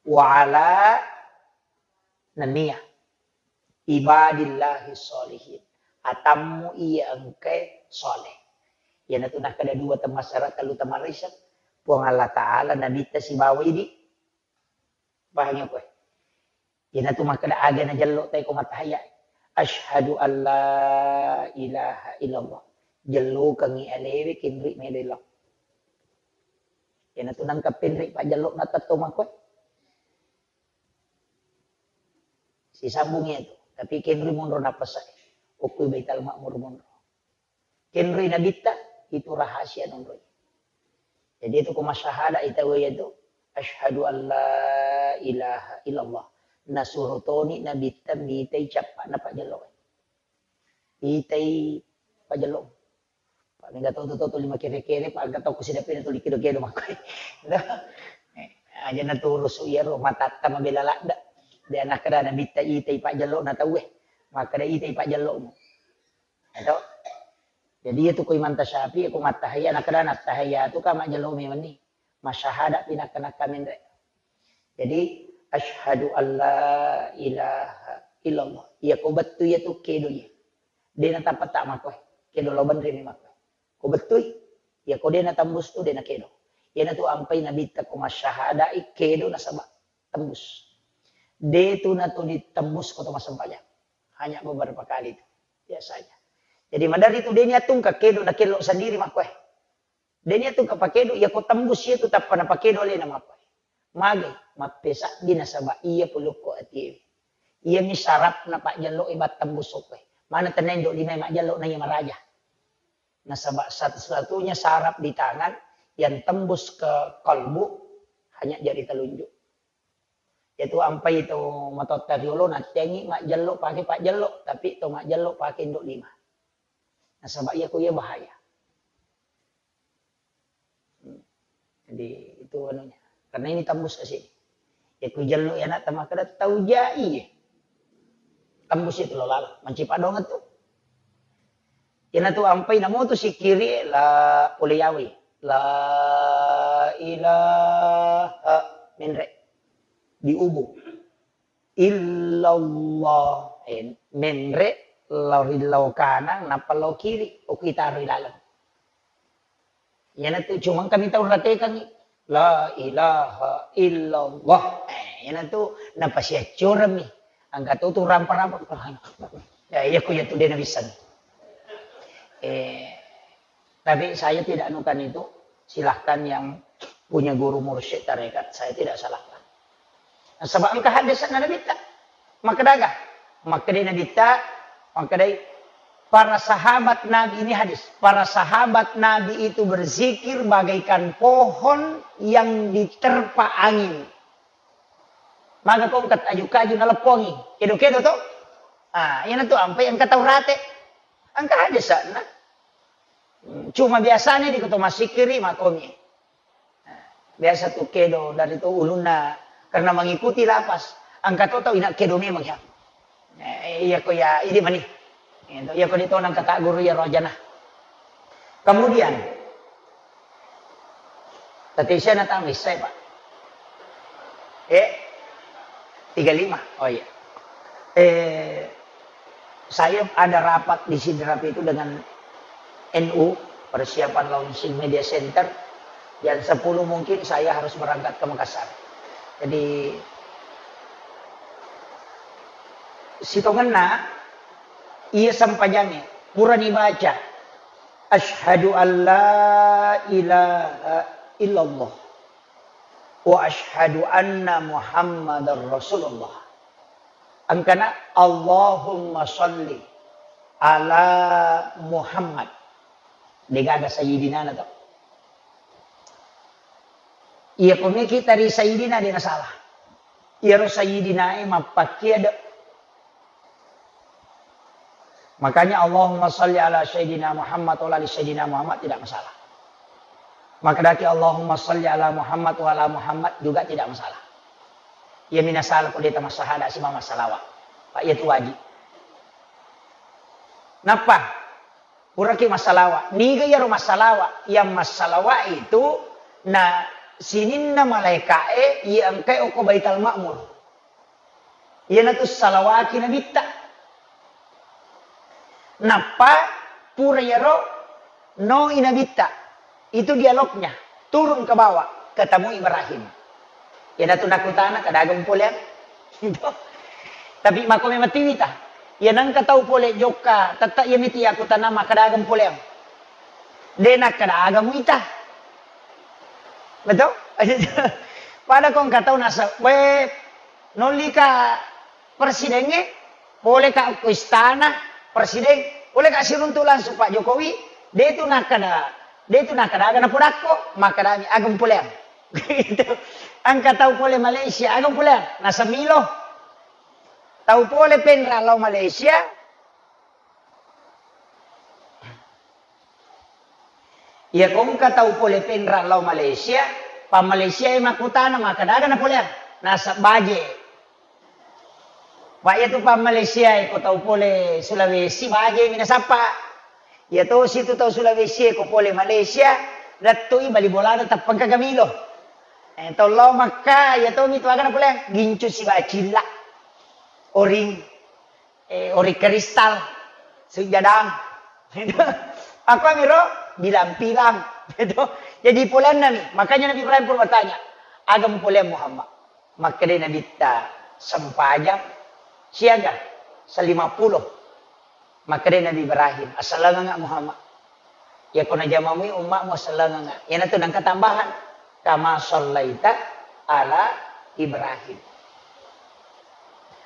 "Wa ala," nennia, "ibadillahi sholihin." Atammu iya engkae sholeh. Iyanatu nakkeda dua temmassara, tellu temmarisa, Puang Allah Ta'ala, Nabitta sibawa idi. Pahangi koe? Iyanatu makkeda aga najello tai ko mattahayya. "Asyhadu an la ilaha illallah." Jellokengngi alewe kenri melo illau. Iyanatu nangka penri pajjello na tetto makkoe. Sisambung iyatu. Tapi kenri monro nappasa. Okko Baitul Ma'mur monro. Kenroi Nabitta, itu rahasia nonroi. Jadi itu ko masyahada i tau iyatu, "Asyhadu an la ilaha illallah." Nasuro toni Nabitta mitai cappa'na pajjello. Itai pajjello. Paling gak tau tu, tau tu lima kere-kere, paling gak tau ku sidappena tuli kedo-kedo makkoe. Aja naturusu iyaro matatta mabela ladda. De nakkeda Nabitta itai pajjello na tauwe. Makkeda itai pajjellomu. Eto. Jadi, iyatu ko Imam Tasyafi'i, ko mattahayya, nakkeda nattahayya tu ka majjello memenni. Masyahada pi nakka-nakka menre. Jadi, "Asyhadu an la ilaha illallah." Iya ko bettu iyatu kedo iya. De natappa ta makkoe. Kedo lao benre mi makkoe. Ko bettui, iya ko de natembus tu de nakedo. Iyanatu ampai Nabitta ko masyahada i kedo nasaba tembus. De tu natuli tembus ko to massempajang. Hanya beberapa kali tu biasanya. Jadi maderri tu de niatungka kedo nakello sendiri makkoe. De niatungka pakedo, iya ko tembus iyatu tappa napakedo alena makkoe. Magai, mappesabbi nasaba iya pulukko atiewe. Iyami sarapna pajjello e battembus okkoe. Mana tenna indo lima majjello na iya maraja. Nasaba satu-satunya saraf di tangan yang tembus ke kalbu hanya jari telunjuk. Iyatu ampai to matoatta riolo nattengngi majjello pake pajjello, tapi to majjello pake indo lima. Nasaba iya ko iya bahaya. Hmm. Jadi itu anunya. Karena ini tembus ke sini. Ya ku jello ya nak tamakkeda tau jai. Tembus itu lo lalo. Mancipa dong tu. Iyana tu ampai namo tu sikkiri la pole yawi. La ilaha menre. Diubu. Illallah. Eh, menre lao ri lao kanang, nappa lao kiri. Okko itaro ilaleng. Iyana tu cuma kami tau ratekangi. La ilaha illallah. Eh, iyana tu napasiaccoreng mi. Angka tu tu rampa-rampa. Ya, iya ku ya tu dena bisa. Eh, tapi saya tidak anukan itu. Silahkan yang punya guru mursyid tarekat, saya tidak salahkan. Nasaba engka hadis na Nabitta. Makkeda aga? Makkeda Nabitta, makkedai para sahabat Nabi, ini hadis. Para sahabat Nabi itu berzikir bagaikan pohon yang diterpa angin. Maga ko engka aju-kaju naleppongi. Kedo-kedo to? Ah, iyana tu ampai engka tau rate. Engka aja sana. Cuma biasanya di koto masikiri makomi. Biasa tu kedo dari tu ulunna karena mengikuti lapas. Engka to tau ina kedo memang ya. Eh, iya ko ya, idi mani. Iya ko di tonang kata guru ya rojana. Kemudian, tadi saya natang saya, Pak. Eh, tiga lima. Oh iya. Eh, saya ada rapat di Sidrap itu dengan N U, persiapan launching media center. Jam sepuluh mungkin saya harus berangkat ke Makassar. Jadi, sitongenna, iya sempajangnge, purani baca, "Asyhadu an la ilaha illallah wa asyhadu anna Muhammadar Rasulullah." Engkana, "Allahumma sholli ala Muhammad." Degaga sayyidina na to. Iya ko meki tari sayyidina de nasalah. Iyaro sayyidina e mappakkia de. Makanya Allahumma sholli ala sayyidina Muhammad wa ala ali sayyidina Muhammad tidak masalah. Makkedaki Allahumma sholli ala Muhammad wa ala Muhammad juga tidak masalah. Iya mina salah ko deta massahada simama salawat. Pak iya tu wajib. Nappa puraki massalawa. Niga iyaro massalawa? Yang massalawa itu na sininna malaika'e iya engkae okko Baitul Ma'mur. Iyanatu salawaki nabitta. Nappa pura iyaro noi nabitta. Itu dialognya. Turun ke bawah, ketemu Ibrahim. Iyanatu nakutana, "Kada aga mupoleang?" Tapi mako memang tiwita. Iya nengka tau pole jokka, tette iya miti aku tanama kada aga mupoleang. De nakkada aga muita. Betul? Pada ko engka tau nasa, we, nollika presidengnge, poleka ko istana presiden, poleka siruntu langsung Pak Jokowi, de tu nakkada, de tu nakkada aga napodakko, makkadami aga mupoleang. Gitu. Engka tau pole Malaysia, aga pole, naseng milo. Tau pole penra lao Malaysia. Iya ko engka tau pole penra lao Malaysia, pa Malaysia e makkutana makkada aga napoleang, naseng baje. Pak, iya tu pa Malaysia e ko tau pole Sulawesi, baje mi nasappa. Iya tosi tu tau Sulawesi e ko pole Malaysia, lettui bali bolana tappengka gamilo. Eh, tau lao Makka, iya tomi tu aga napoleang, gincu sibawa cilla. Oring, eh, oring kristal, sujadang. Aku amiro bilang-bilang. Gitu. Jadi poleanna mi. Makanya Nabi Ibrahim pun bertanya, aga mupoleang Muhammad? Makkedai Nabitta, sempajang siaga? Selima pulo. Makkedai Nabi Ibrahim, assalanganga Muhammad. Iya ko najamamui ummamu assalanganga. Iyanatu nengka tambahan. Kama sallaita ala Ibrahim.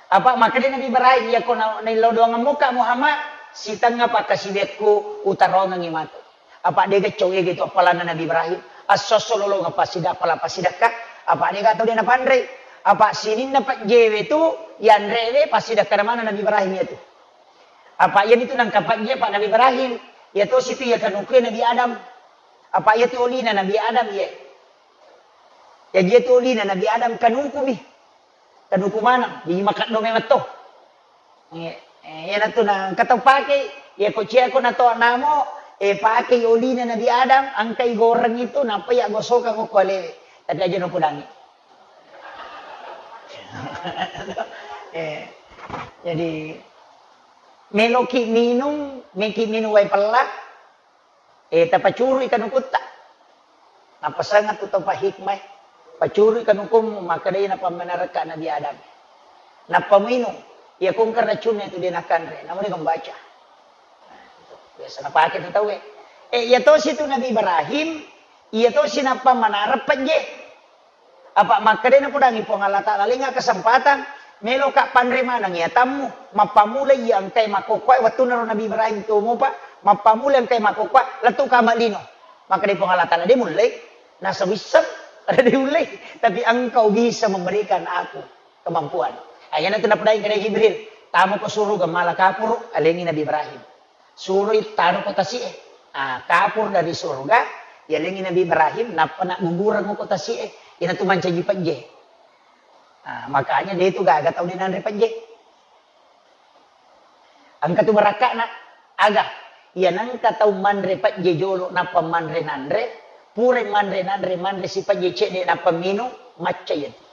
Apa makkedai Nabi Ibrahim, iya ko na-, naillau doangemmuka Muhammad, sitengnga pakkasiwiakku utarongengngi matu. Apa dega cau ega itu appalanna Nabi Ibrahim? Esso-esso lolongeng passida-, appala passidekka, apa dega tau de napanrei? Apa sininna pejjewe tu yanrewe passidekkana maneng Nabi Ibrahim iyatu. Apa iyanitu nangka pejje pa Nabi Ibrahim, iya tosi tu iya kanukue Nabi Adam. Apa iyatu olina Nabi Adam iye. Jaji iyatu olina Nabi Adam kanukumi. Kanuku maneng, jaji makeddo memang to. Eh, eh, iyanatu na engka tau pake, iya ko cia ko nato namo, eh, pake olina Nabi Adam, engka igoreng itu, nappa iya gosokang okko alewe. Tapi aja no kudangi. Eh, jadi meloki minung, meki minung wae pella, Eh, tapacurui kanukutta. Napasangeng tu tau pahikmai. Pacurui kanukummu, makkedai napammanarengka Nabi Adam. Nappa muinung, iya ko engka racunna itu de nakanre, namu de membaca. Biasa napake tu tauwe. Eh, iya tosi tu Nabi Ibrahim, iya tosi napammanareng pejje. Apa makkedai napodangi Puang Allah Taala, lenga kesempatan, meloka panre maneng iya tammu, mappamula iya engkai makkokkoe wettunna ro Nabi Ibrahim to mopa, mappamula engkai makkokkoe, lettu kama lino. Makkedai Puang Allah Taala, de mullei, nasawisseng, de ullei, tapi engkau bisa memberikan aku kemampuan. Ah, iyanatu napodaing kare Jibril, "Tamo ko suruga mala kapuru, alengi Nabi Ibrahim. Suroi taro ko tasi'e." Ah, kapur dari surga, yalengi Nabi Ibrahim, nappa naggugureng ko tasi'e. Iyanatu mancaji pejje. Ah, makanya de tu gaga tau de nanre pejje. Engka tu barakka'na, aga? Iya nengka tau manre pejje jolo nappa manre nanre, pura manre nanre, manre si pejje cedde nappa minung, macca iya tu.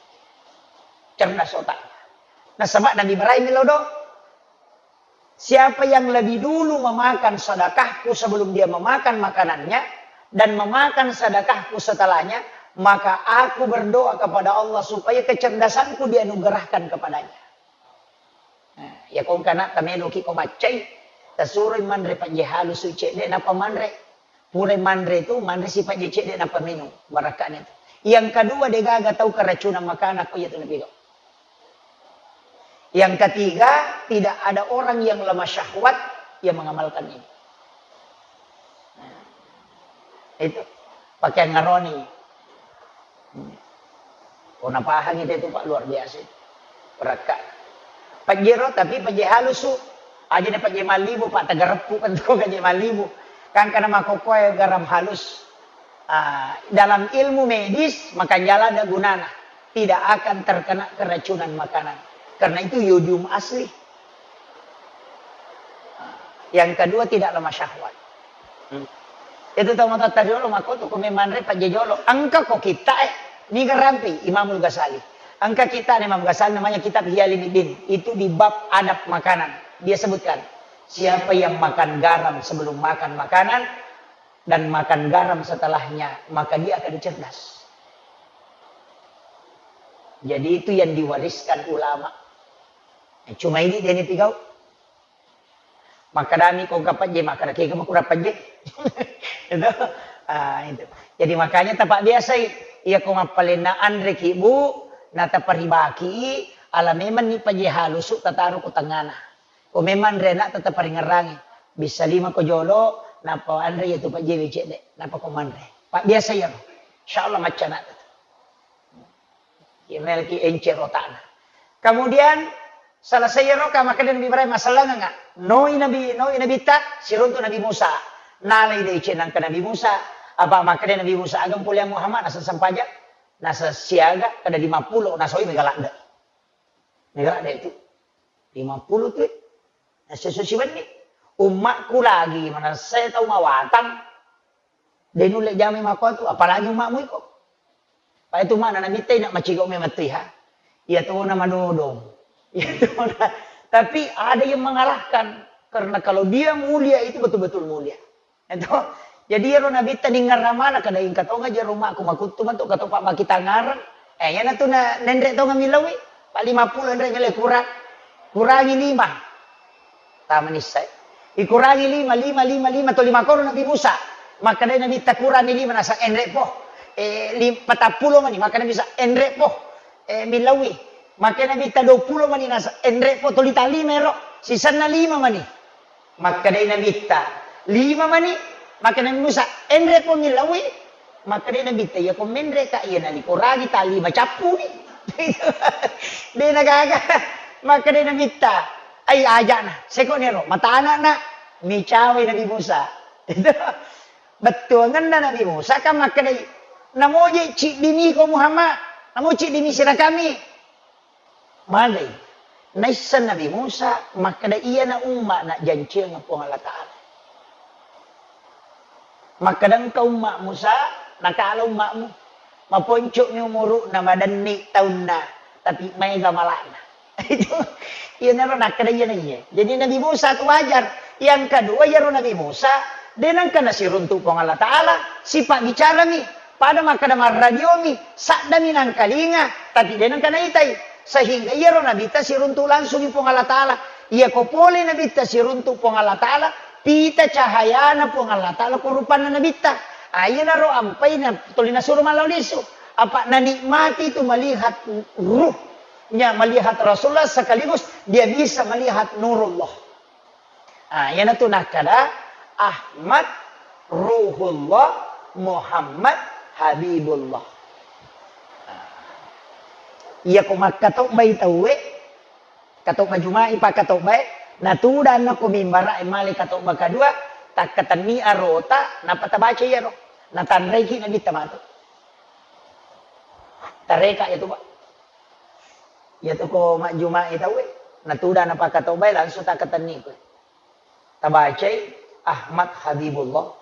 Cerdas otaknya. Nasaba Nabi Ibrahim melo do, "Siapa yang lebih dulu memakan sedekahku sebelum dia memakan makanannya, dan memakan sedekahku setelahnya, maka aku berdoa kepada Allah supaya kecerdasanku dianugerahkan kepadanya." Nah, iya ko engka na tameloki ko maccai, tasuroi manre pejje halusu cedde nappa manre. Purai manre tu, manre si pejje cedde nappa minung. Barakka'na tu. Yang kedua, degaga tau keracunan makanan ko iya tu napigau. Yang ketiga, tidak ada orang yang lemah syahwat yang mengamalkan ini. Nah, itu pakai ngaroni. Ko napahangi te tu, Pak, luar biasa itu. Berakka. Pejjero, tapi pejje halusu. Aja na pejje malibu, Pak, tagareppu kan tu pejje malibu. Kan karena makokkoe garam halus. Ah, dalam ilmu medis, makanjala ada gunana. Tidak akan terkena keracunan makanan. Karena itu yodium asli. Yang kedua, tidak lemah syahwat. Hmm. Itu tau matoatta riolo makko tu ko memanre pejje jolo. Engka ko kitta e, niga rampe Imamul Ghazali. Engka kitta Imam Ghazali namanya kitab Ihya Ulumuddin. Itu di bab adab makanan. Dia sebutkan, siapa yang makan garam sebelum makan makanan dan makan garam setelahnya, maka dia akan cerdas. Jadi itu yang diwariskan ulama. Cuma ini dia ni pigau. Makkedami ko engka pejje, makkeda kega makurang pejje. Itu. Ah, itu. Jadi makanya tapabbiasai, iya ko mappalenna anreki, Bu, nataparibaki, ala memang ni pejje halusu tataro ko tengana. Ko memang rena tataparingerangi. Bisa lima ko jolo, nappa anre iya tu pejje we cedde, nappa ko manre. Pabbiasa iyaro. Insyaallah macca na tu. Iya melki encer otakna. Kemudian, selesai iyaro ka makkeda Nabi Ibrahim, masallangenga. Noi Nabi, noi Nabitta, siruntu Nabi Musa. Nalai deceng nangka Nabi Musa. Apa makkeda Nabi Musa, "Aga mupoleang Muhammad, nasa sempajang, nasa siaga, kada lima puluh, nasoi mega ladde." Mega ladde itu. Lima puluh tu. Nasa so siwenni. Ummakku lagi, manessa tau mawatang. De nulle jamai makkuatu, apalagi umma'mu iko. Pai tu mana Nabitta ina macigau memang tu iha. Iya tona madodong. Iya tona. Tapi ada yang mengalahkan. Karena kalau dia mulia itu betul-betul mulia. Itu. Jadi iyaro Nabitta ningerramana kada ingka tonga jero umma'ku makuttu matu katopa makitangareng. Eh, iyana tu na nenre tonga millaui. Pa lima puluh enre mile kurang. Kurangi lima. Tama nissai. Ikurangi lima, lima, lima, lima, toli makoro Nabi Musa. Makkedai Nabitta, "Kurangi lima," nasa, "Enre po." Eh, lim-, patappulo mani, makkeda Nabi Musa, "Enre po." Eh, millaui. Makkeda Nabitta, "Duappulo mani," nasa, "Enre po," toli talima ero. Sisenna lima mani. Makkedai Nabitta, "Lima mani." Makkeda Nabi Musa, "Enre po millaui." Makkedai Nabitta, "Iya ko menre ka, iya nalikorangi tali macappuni." De nagaga. Makkedai Nabitta, "Ai ajana, seko nero, matana na." Micawai Nabi Musa. Bettuangenna Nabi Musa kan makkedai, "Namoje ciddimi ko Muhammad, namo ciddimi sirakami." Magai. Naisseng Nabi Musa makkeda, "Iyana umma'na janciang Puang Allah Ta'ala." Makkeda engka umma Musa, nakala umma'mu. Maponco'mi umuru'na, madenni taunna, tapi maega mala'na. Itu, iyanaro nakkeda iyana iye. Jadi Nabi Musa tu wajar. Yang kedua, iyaro Nabi Musa, de nengka nasiruntu Puang Allah Ta'ala, sipabbicarami. Pada makkeda marradiomi, saddami nangkalinga, tapi de nengka naitai. Sehingga iyaro Nabitta siruntu langsungi Puang Allah Ta'ala. Iyako pole Nabitta siruntu Puang Allah Ta'ala, pita cahayana Puang Allah Ta'ala ko rupanna Nabitta. Ah, iyanaro ampai na tuli nasuro malao lisu. Apa nanikmati itu melihat ruhnya, melihat Rasulullah sekaligus dia bisa melihat nurullah. Ah, iyanatu nakkeda Ahmad Ruhullah, Muhammad Habibullah. Ah. Iyako makkatobbai tauwe, katobba Juma'i pakkatobbae, natudanna ko mimbara e male katobba kadua, takkatenni arota, nappa tabaca iyaro. Natanraiki Nabitta matu. Tareka iyatu, Pak. Iyatu ko majjuma'i tauwe, natudanna pakkatobbae langsung takkatenni koe. Tabacai Ahmad Habibullah,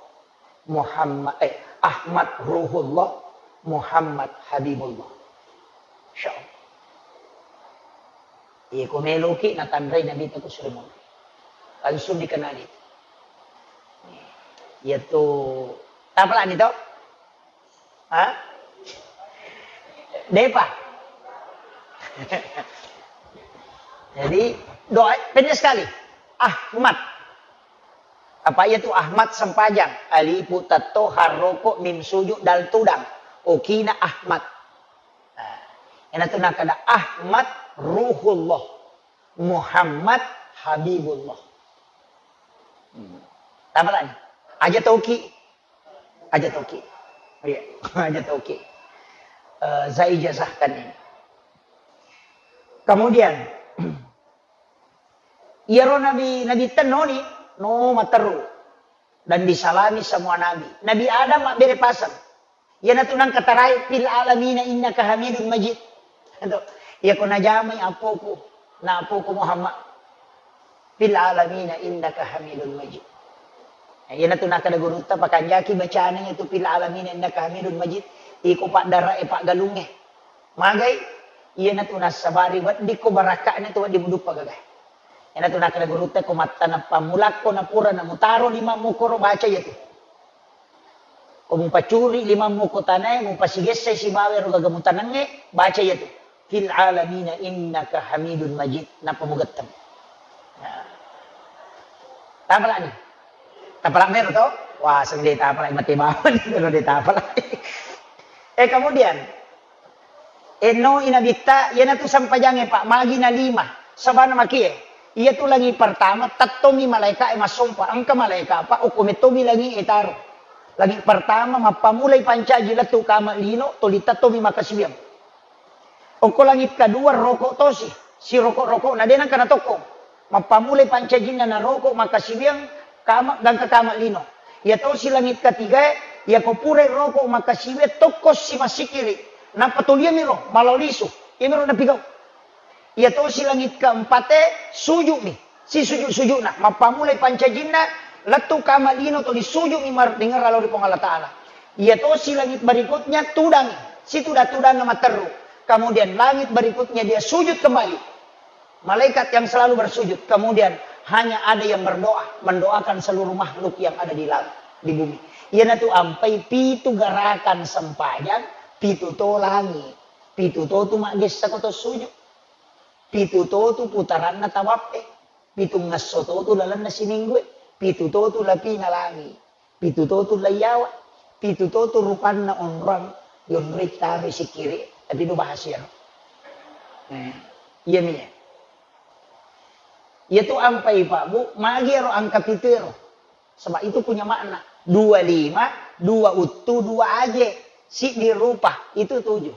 Muhammad, eh, Ahmad Ruhullah, Muhammad Habibullah. Insya Allah. Iya, ko meloki natanrai Nabitta ko sudah mulai. Langsung dikenali. Iyatu, tapalani to? Ha? Depa. Jadi, doa pendek sekali. Ahmad. Apa iyatu Ahmad sempajang? Alifu tatto harroko mim suju dal tudang. Okina Ahmad. Nah, iyana tu nakada Ahmad Ruhullah. Muhammad Habibullah. Hmm. Tapalani. Aja toki. Aja toki. Iya, aja toki. Eh, saya ijazahkan ini. Kemudian, iyaro nabi, Nabi tenoni, no materu. Dan disalami semua nabi. Nabi Adam mabbere pasang. Iyanatu nangka tarai, "Fil alamina innaka hamidun majid." Ento, iyako najamai apoku, na apoku Muhammad. "Fil alamina innaka hamidun majid." Iyanatu nakkeda gurutta, pakanjaki bacana iyatu, "Fil alamina innaka hamidun majid." Iko paddarae paggalungnge. Magai, iyanatu nassabari weddikko barakka'na tu wedding muduppa gagae. Iyanatu nakkeda gurutta, ko mattana pammulakko napura namutaro limammu koro baca iyatu. Ko mupacuri limammu ko tanae, mupasigessai sibawa ero gaga mutanengnge, baca iyatu. "Fil alamina innaka hamidun majid." Nappa mugetteng. Nah. Tapalani. Tapala mero to? Wah, seng de tapala, mate bawang kalau de tapala. Eh, kemudian, enno i Nabitta, iyanatu sempajangnge, Pak, magi na lima. Sabana makie, iyatu langi pertama, tettomi malaika e massompa. Engka malaika, Pak, okko mettomi langi e taro. Langi pertama, mappamulai pancaji lettu kama lino, toli tettomi makasiwiang. Okko langit kadua roko tosi, siroko-rokona de nengka natokkong. Mappamulai pancajinna naroko makasiwiang kama, gangka kama lino. Iya tosi langit katigae, iyako purai roko makasiwiang tokko si massikkiri. Nappa toliami ro, malao lisu. Iyamiro napigau. Iya tosi langit keempate, sujumi. Si sujud-sujudna, mappamulai pancajinna, lettu kama lino toli sujumi mar-, dengerra lao ri Puang Allah Ta'ala. Iya tosi langit berikutnya tudangi, situda-tudanna matteru. Kemudian langit berikutnya dia sujud kembali. Malaikat yang selalu bersujud. Kemudian hanya ada yang berdoa, mendoakan seluruh makhluk yang ada di langit, di bumi. Iyanatu ampai pitu gerakan sempajang, pitu to langit, pitu to tu maggessa ko to sujud. Pitu to tu putaranna tawappe, pitungngesso to tu lalenna siminggue, pitu to tu lapina langi, pitu to tu laiyawa, pitu to tu rupanna onrang, yonroi taroi sikkiri, tapi do bahasa iyaro. Eh, iyami ya. Iyatu ampai, Pak, Bu, magi ero angka pitu ero. Sebab itu punya makna. Dua lima, dua uttu, dua aje, siddi rupa, itu tujuh.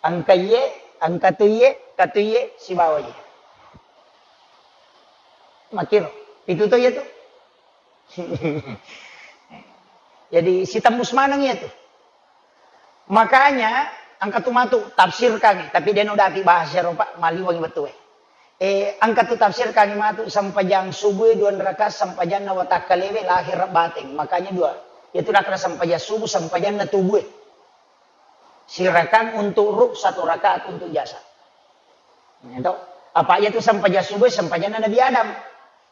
Angka iye, angka tu iye, katu iye, sibawa iye. Makiro, pitu to iyatu. Jadi, sitembus maneng iyatu. Makanya, engka tu matu tafsirkangi, tapi de' no dapi bahasa ero, Pak, maliwangi wettu e. Eh, engka tu tafsirkangi matu sempajang subuh e dua rakaat sempajanna watakkalewe lahir bateng, makanya dua. Iyatu nakkeda sempajang subuh, sempajanna tubuh e. Sirakang untuk ruh, satu rakaat untuk jasad. Itu. Apa iyatu sempajang subuh, sempajanna Nabi Adam.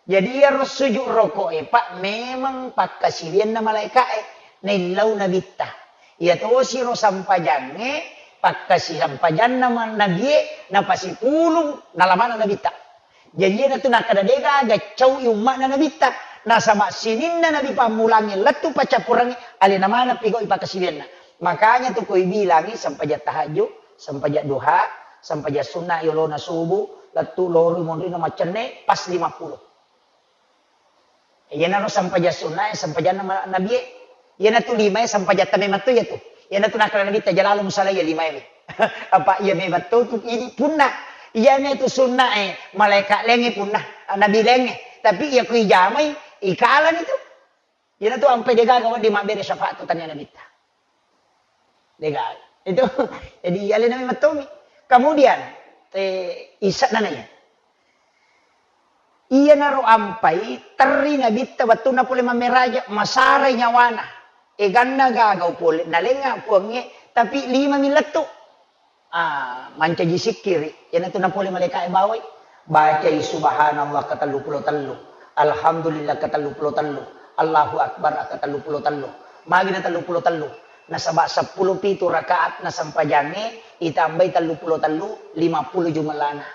Jadi, iyaro sujud roko e, Pak, memang pakkasiwianna malaika e, naillau Nabitta. Iya tosi ro sempajangnge, pakkasi-, sempajanna ma-, Nabi e, napasipulung nalamana Nabitta. Jadi, iyanatu nakkeda de' gaga cau i umma'na Nabitta. Nasaba sininna Nabi pammulangnge lettu paccappurengnge, alena maneng pigau i pakkasiwianna. Makanya tu ko ibilangi sempajang tahajud, sempajang duha, sempajang sunnah yolona subuh, lettu loroi monrinna maccenne, pas lima puluh. Iyanaro sempajang sunnah e, sempajanna ma-, Nabi e. Iyanatu lima e, sempajatta memang to iyatu. Iyanatu nakkeda Nabitta, "Jalalu musala iya lima e." Apa iya memang to tu idi punna. Iya me tu sunna e, malaika lenge punna, nabi lenge. Tapi iya ku ijamai, ikalani tu. Iyana tu ampai degaga wedding mabbere syafaat tu tania nabitta. Degaga. Itu, jadi alena memang tomi. Kemudian, eh, isa nana iya. Iyanaro ampai terri nabitta wettunna pole mammeraja, masarai nyawana. Eganna gagau pole, nalenga puangnge, tapi lima mi lettu. Ah, mancaji sikkiri, iyanatu napole malaikae bawai. Bacai subhanallah ketellu pulo tellu, alhamdulillah ketellu pulo tellu, Allahu Akbar ketellu pulo tellu. Magi na tellu pulo tellu? Nasaba seppulo pitu rakaat na sempajangnge, itambai tellu pulo tellu, lima pulo jumellana.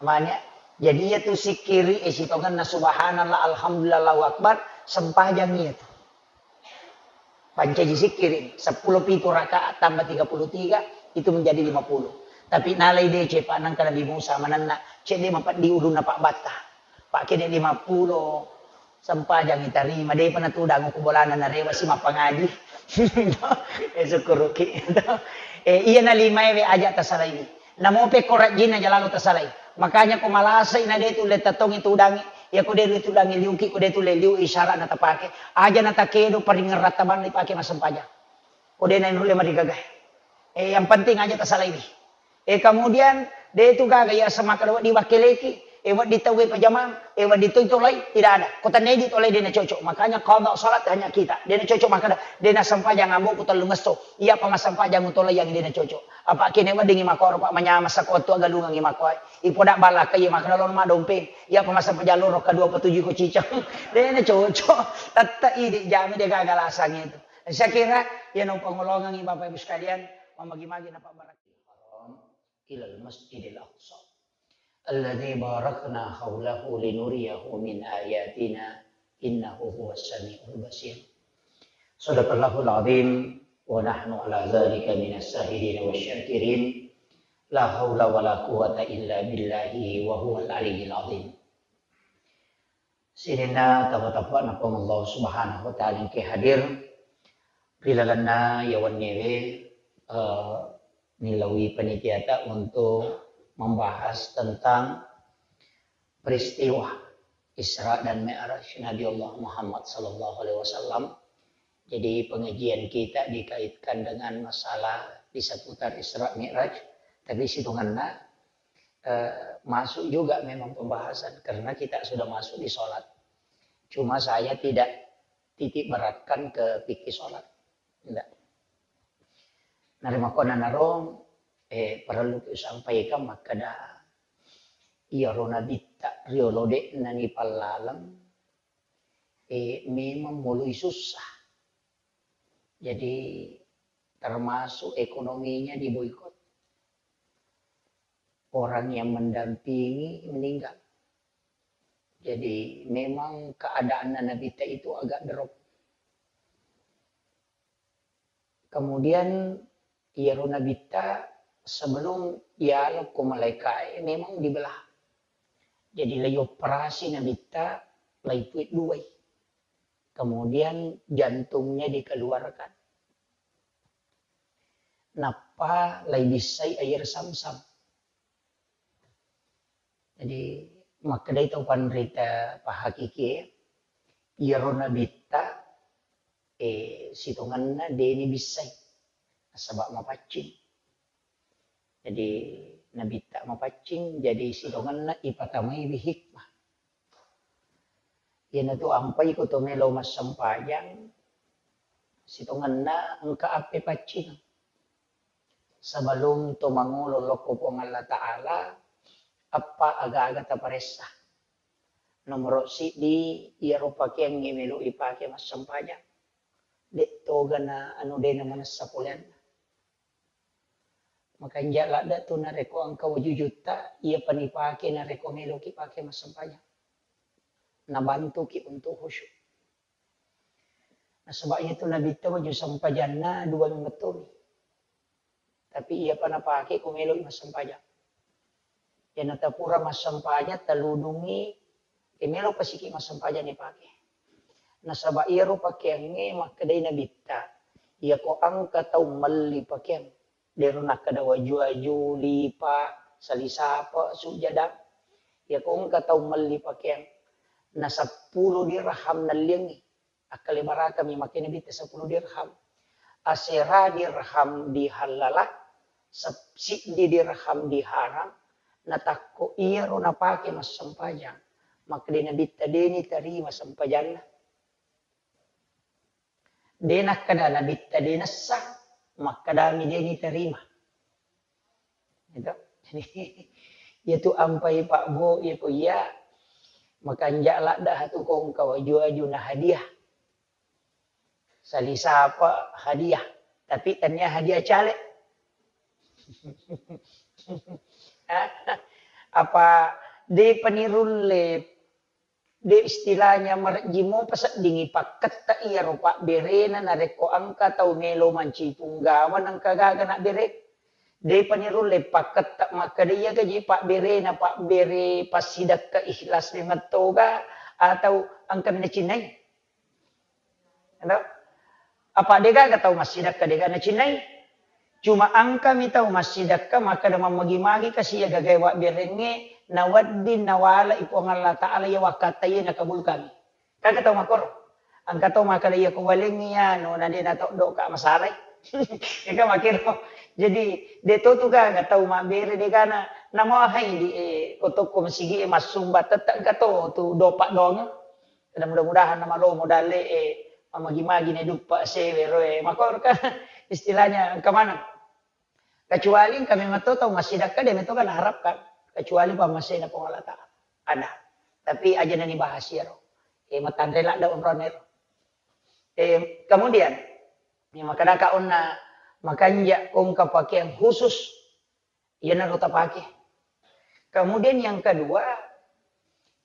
Mania. Jadi iya tu sikkiri e sitongenna subhanallah, alhamdulillah, Allahu Akbar, sempajang iya tu. Pancaji sikkiri, seppulo pitu rakaat tambah tiga puluh tiga, itu menjadi lima puluh. Tapi nalai dece, Pak, nangka Nabi Musa manenna, cedde mapeddi ulunna Pak Batta. Pak, kede lima puluh, sempajang itarima, depa natudang ku bolana narewa si mappangaji. Eh, sukkuruki. Eh, iya na lima ewe aja tasalaiwi. Namo pekko rajjinna jalalo tasalai. Makanya ko malasai na de tulle tatongi tudangi. Ya ko de tulle tudangi liuki, ko de tulle liu isyarat na tapake. Aja na takedo paringeng rattabanna ipake massempajang. Ko de na nulle marigaga. Eh, yang penting aja tasalaiwi. Eh, kemudian, de tu gaga iya semakkeda wedding wakkeleki, eh, wedding tauwe pajamang, eh, wedding tu tolai, tidak ada. Ko tennedi tolai de na cocok. Makanya qada salat hanya kita. De na cocok makkeda, de na sempajang amboku tellungesso. Iya pa massempajang utolai yang de na cocok. Apa kene weddingi makoro, Pak, manyameng sako tu agalungengi makoe. Ipoda balaka iya makkeda lo madompeng. Iya pa massempajang loro kedua petuju ko cicang. De na cocok. Tette idi jami de gaga lasang itu. Saya kira, ya no pangolongengi Bapak Ibu sekalian, mamagi-magi na Pak Barak. Haram ilal Masjidil Aqsa alladzi barakna haulahu linuriyahu min ayatina innahu huwas samiul basir. Sadaqallahul azim wa nahnu ala dzalika minas syahidin wasy syakirin. La haula wala quwwata illa billahi wa huwal aliyyil azim. Sininna tama-tama na Puang Allah Subhanahu wa Ta'ala engke hadir ri lalenna iya wenniewe, eh, nilaui panitiata untuk membahas tentang peristiwa Isra dan Mi'raj Nabi Allah Muhammad sallallahu alaihi wasallam. Jadi pengajian kita dikaitkan dengan masalah di seputar Isra Mi'raj, tapi situnganna, eh, masuk juga memang pembahasan karena kita sudah masuk di sholat. Cuma saya tidak titik beratkan ke fikih sholat. Tidak. Narimakkuannanaro, eh, parellu kusampaikan makkeda, iyaro nabitta riolo de'na nipallaleng, eh, memang mulai susah. Jadi, termasuk ekonominya diboikot. Orang yang mendampingi meninggal. Jadi, memang keadaanna nabitta itu agak drop. Kemudian, iyaro nabitta sebelum yalo ko malaikae memang dibelah. Jadi, lai operasi nabitta, lai puit duai. Kemudian jantungnya dikeluarkan. Nappa lai bissai air samsam. Jadi, makkedai tau panrita pahakiki, iyaro nabitta, eh, sitongenna deni bissai. Nasaba mapaccing. Jadi, nabitta mapaccing, jadi sitongenna ipatamaiwi hikmah. Iyanatu ampai ko to melo massempajang, sitongenna engka appe paccing. Sebelum to mangolo lokko Puang Allah Ta'ala, appa aga-aga taparessa. Nomoro siddi, iyaro pakeangnge melo ipake massempajang. De togana anu dena manessa poleanna. Makanja ladda tu narekko engka wajujutta, iya panipake narekko meloki pake massempajang. Nabantuki untuk khusyuk. Nasaba iyatu nabitta waju sempajanna dua memettomi. Tapi iyapa napake ko meloi massempajang. Iyanata pura massempajang, taludungngi, e, melo pasiki massempajang ipake. Nasaba iyaro pakeangnge makkedai nabitta, iyako engka tau melli pakeang, Dero nakkeda waju-waju, lipa, salisape, sujada. Iyako engka tau melli pakeang na seppulo dirham nelliangngi. Akkalebarakami makkeda Nabitta seppulo dirham. Asera dirham dihallala, sep-, siddi dirham diharang, natakko iyaro napake massempajang, makkeda Nabitta de' niterima sempajanna. De' nakkeda Nabitta de' nessa, makkedami de' niterima. Gitu. Jadi, iyatu ampai Pak Bo, iyako iya, makanja' ladda' hatu kongka waju-waju na hadiah. Salisape hadiah, tapi tania hadiah caleg. Apa de' panirulle, de' istilahnya marejji mopa seddingi pakketta iyaro pabberena narekko engka tau melo mancaji punggawa nengka gaga nabbere. De' panirulle pakketta makkeda iya gaji pabberena, pabbere passidakka ikhlas memettoga atau engka nacinnai. Ero? Apa de' gaga tau massidakka de' gaga nacinnai? Cuma engkami tau massidakka makkeda mammagi-magi kasi iya gagae wabberengnge nawedding nawalai Puang Allah Ta'ala iya wakkatta iya nakabulkangngi. Gaga tau makkoro. Engka tau makkeda iyako walengngi anu na de' natoddoka masalai. Ega makkiro. Jadi de' to tu gaga tau mabbere de' gaga na, namo ahai di, eh, ko tokko masigi e massumba tette' engka to tu dopa' doang. Dan mudah-mudahan namalomo dalle e mamagi-magi ne duppa sewe roe makor ka istilahnya engka maneng. Kecuali engka memang to tau massidakka de' meto kan harapkan kecuali pammasena Puang Allah Ta'ala. Ada. Tapi aja nani bahas iyaro. E matanre ladda' onrone ro. E, kemudian, ya, makadaka onna makanja' kongka pakeang khusus Iyanaro tapake. Kemudian yang kedua,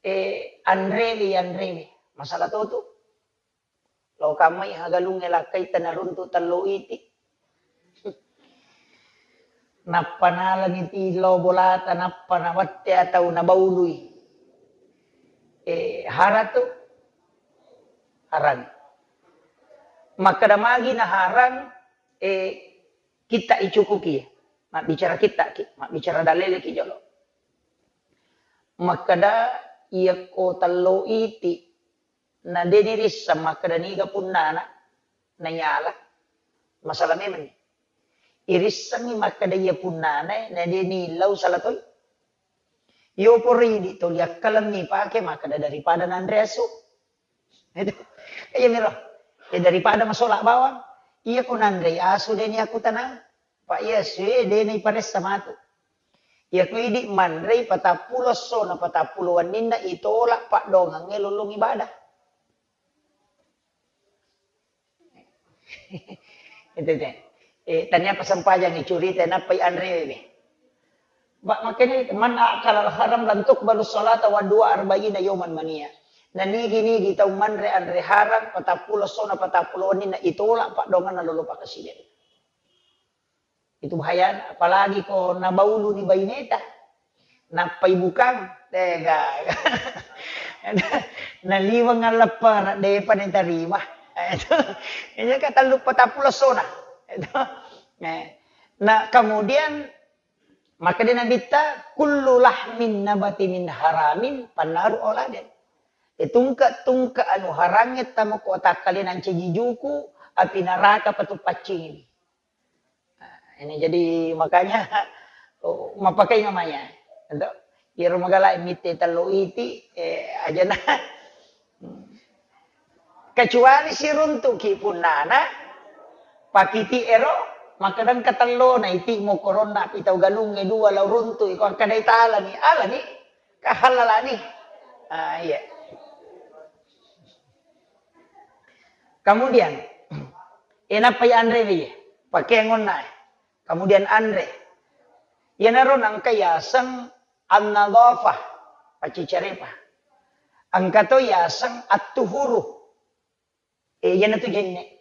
eh, anrewe, anrewe. Masalah to tu. Lo kamai hagalungnge lakkai tanaruntu tello iti. Nappa nalani ti lo bolata, nappa nawette atau nabaului. Eh, hara tu harang. Makkeda magi na harang, eh, kitta icukuki, mabbicara kittaki, mabbicara daleleki jolo. Makkeda iyakko tello iti, na de nirisseng makkeda niga punnana, nayala. Masalah memang ni. Irissengi makkeda iya punnana, na de nillau salah toi. Yo pori di toli akkalenni pake makkeda daripada nanre asu. Itu. Iya miro. Ya daripada masola bawang. Iya ko nanrei asu deni aku tenang. Pak iya sue deni paressa matu. Iya ku idi manrei patappulo esso na patappulo wenninna itolak paddoangengnge lollong ibadah. Itu te. Eh, tania pasempajang icurita nappai anrewe. Ba, makanya man akala al-haram lan tuqbalu salata wa dua arba'ina yauman mania. Na nigi-nigi tau manre anre harang, patappulo sona patappulo wenninna itolak paddoangenna lolo pakasiden. Itu bahaya, apalagi ko nabaulu ni baineta. Nappai bukang, tega. Naliweng alleppara, depa ditarima. Itu. Ini kan tellu patappulo sona. Itu. Eh. Nah, kemudian Makkeda Nabitta, "Kullu lahmin nabati min haramin fannaru auladen." E, tungke-tungke anu harangnge tamo ko takkalena ncaji juku, api naraka patu paccingiwi. Nah, ini jadi makanya, oh, mapakai namanya. Untuk iyaro magala mitte tello iti, eh, ajana. Kecuali siruntuki punnana, pakiti ero, makkeda engka tellona iti mokoronna pi tau galungnge dua lao runtu, iko akkadai talani, alani, kahallalani. Ah, iya. Kemudian, enappai anre wi, pakeangonna. Kemudian anre. Iyanaro nangka yaseng an-nadhafah, paccicarepa. Engka to yaseng at-tuhuru. E, iyanatu jenne.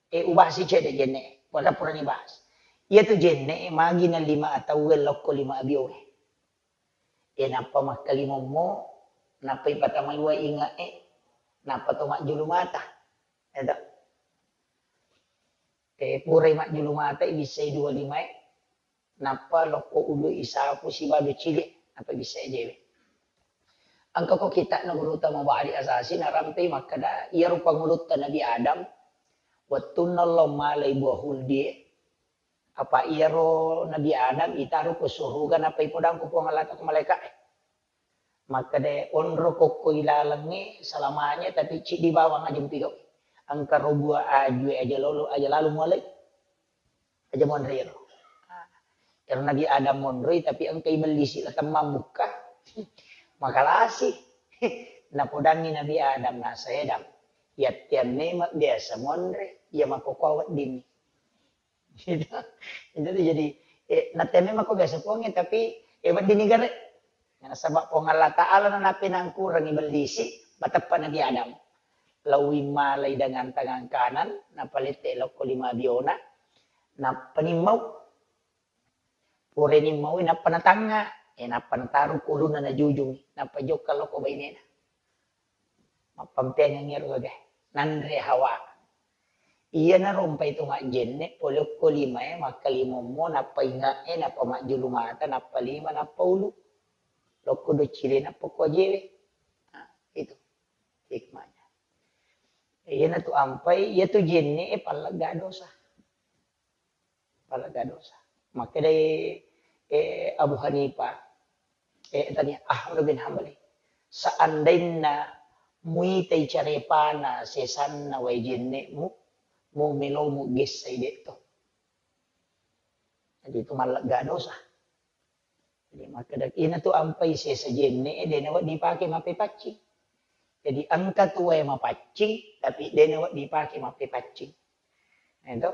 E, ubahasi cedde jenne. Wala purani bahas. Iyatu jenne, e, magi na lima atauwe lokko lima abiowe. E, nappa makkalimommo, nappa ipatamai wae inge e, nappa to majjulu mata. Eto. E, purai majjulu mata, ibissai dua lima e, Nappa lokko ulu isapu sibalu cili, nappa bisa jewe. Engka ko kitakna gurutta Mubahari Asasi narampe makkeda, iyaro pangulutta Nabi Adam, wettunna Allah malai buah huldie, apa iyaro Nabi Adam itaro ko suruga nappa ipodang ko Puang Allah ko malaika'e. Makkeda, onro kokko ilalengnge selamanya, tapi ciddi bawang aja mupigau. Engka ro buah ajue aja lolo, aja lalo mualai. Aja monro iyaro. Ero Nabi Adam monroi, tapi engka ibellisi la temmang bukka. Makalasi. Napodangi Nabi Adam, nasa Adam. Yattiang memang biasa monre, iya makkokkoa weddinni. Gitu. Itu tuh jadi, eh, natteme mako biasa Puangnge, tapi, eh, wedding ni gare. Nasaba Puang Allah Ta'ala nanape nangkurangi bellisi, mateppa Nabi Adam. Lawi malai dengan tangan kanan, napalette lokko lima biona, nappa nimmau. Pura nimmau, nappa natangnga, eh, nappa nataru kuluna najujungi, nappa jokka lokko bainena. Mappampeangeng ero gaga. Nanre Hawa. Iyana rompai to majjenne, pole okko limae, makkalimommo, nappa inge'e, nappa majjulu mata, nappa lima, nappa ulu. Lokko doccile, nappa ko ajewe. Nah, itu hikmahnya. Iyana tu ampai, iya tu jenne e pallegga dosa. Pallegga dosa. Makkedai, eh, Abu Hanifah, eh, tania, Ahmad bin Hambali, seandainna muitai carepana sesanna wae jenne'mu, mu melomu gessai de'to. Jadi itu mallegga dosa. Jadi makkeda, ina tu ampai sesa jenne e, de nawedding dipake mappepaccing. Jadi engka tu wae mapaccing, tapi de nawedding dipake mappepaccing. Nah, itu.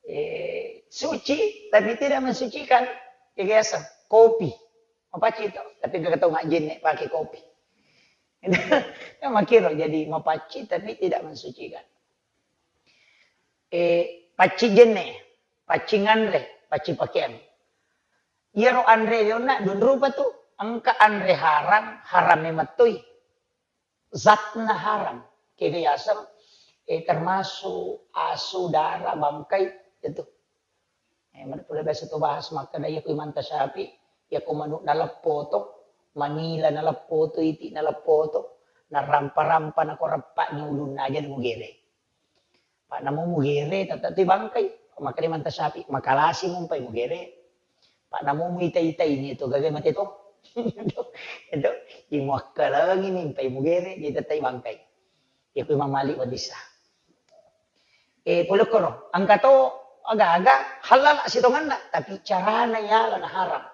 Eh, suci, tapi tidak mensucikan. Kayak biasa, kopi. Mapaccing tu, tapi engka tau majjenne pake kopi. Kan makkiro, jadi mapaccing, tapi tidak mensucikan. Eh, paccing jenne, paccing anre, paccing pakeang. Iyaro anre yonna dua rupa tu, engka anre haram, haram memettoi. Zatna haram. Kega yaseng, eh, termasuk asu, dara, bangkai, itu. Eh, mana pula biasa tu bahas makkeda, iya ku Imam Syafi'i, iya ku manu naleppo to, manila naleppo to, iti naleppo to, narampa-rampa nako reppa ni ulunna aja mugere. Pak namo mugere, tata tu bangkai. Makkeda Imam Syafi'i, makalasi mumpai mugere. Pak namo muita-itai ni tu gagai mate to. Itu, imuakkalangi ni mpai mugere, dia tetai bangkai. Iya ku Imam Malik wadissa. Eh, pole koro, engka to aga-aga halala sitonganna, tapi carana yala na haram.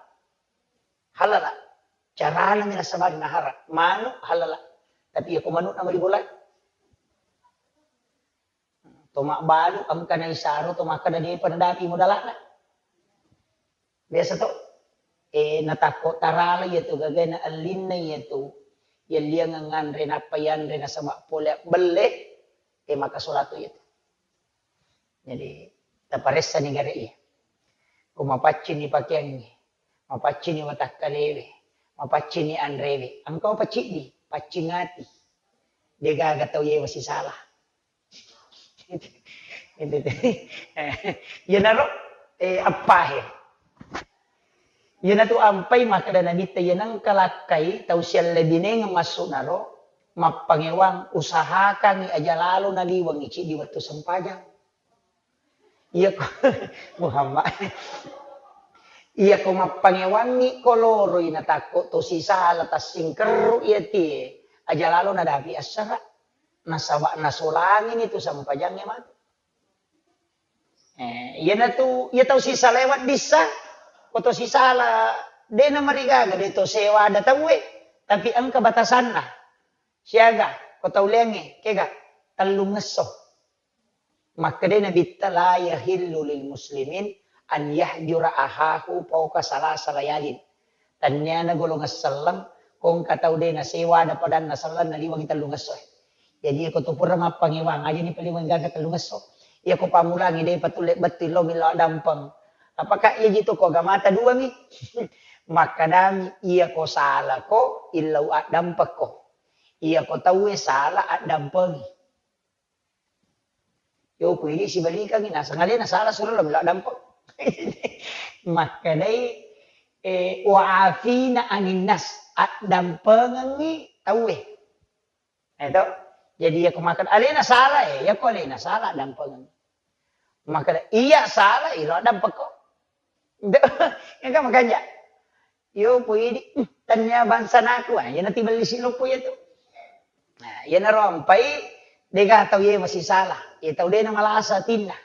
Halala. Carana mi nasabari na haram. Manu halala. Tapi iya ko manu na mari bolai. To mabbalu engka na isaro to makkeda depa nadapi modalana. Biasa to, eh, natakko tarala iya tu gagana ellinna iya tu, yalliangeng nganre nappa yanre nasaba pole belle, eh, maka solatu iya tu. Jadi, taparessani gare iya. Ko mapaccini pakeangnge, mapaccini watakkalewe, mapaccini anrewe, engka paciddi, paccing ati. Degaga tau yewa sisala. Iyanaro, eh, appahe. Iyanatu ampai makkeda Nabitta, iya nengka lakkai tau siallebinengeng massu'naro, mappangewang, usahakangngi aja lalo naliwengngi ciddi wettu sempajang. Iyako, Muhammad. Iyako mappangewangngi ko loroi natakko to sisala tassingkerru iya tie, aja lalo nadapi assara. Nasaba nasolangini tu sempajangnge matu. Eh, iyanatu, iya tau sisala weddissa, ko to sisala, de namarigaga, de to sewada tauwe, tapi engka batasanna. Siaga, ko tau leangnge, kega, tellungngesso. Makkedai Nabitta, "La yahillu lil muslimin an yahjura ahahu fauqa salasa layalin." Tenniana golongan selleng, ko engka tau de nasewa ada padanna selleng naliwengi tellungesso. Jadi, iyako tu pura mappangewang, aja ni paliwengi gaga tellungesso. Iyako pammulangi de patulle bettu illau millau addampeng. Apakah iya jitu ko agamata dua mi? Makkadami, iyako salako illau addampekko. Iyako tauwe sala addampengi. Yo, ku idi sibalikangngi, naseng alena sala suro lo melo dampeng. Makkedai, eh, "Wa afina aninnas," addampengengngi tauwe. Eh, to? Jadi, iya ko makkeda, alena salah, eh, iya ko alena salah, addampengeng. Makkeda, "Iya salah, ilo addampekko." Iya kan makanja. Yo, poidi, "Hmm, tennia bangsanaku," ah, iyana tibellisi loppo iya tu. Nah, iyanaro ampai, dega tau iye masisala. Iya tau de namalasa atinna.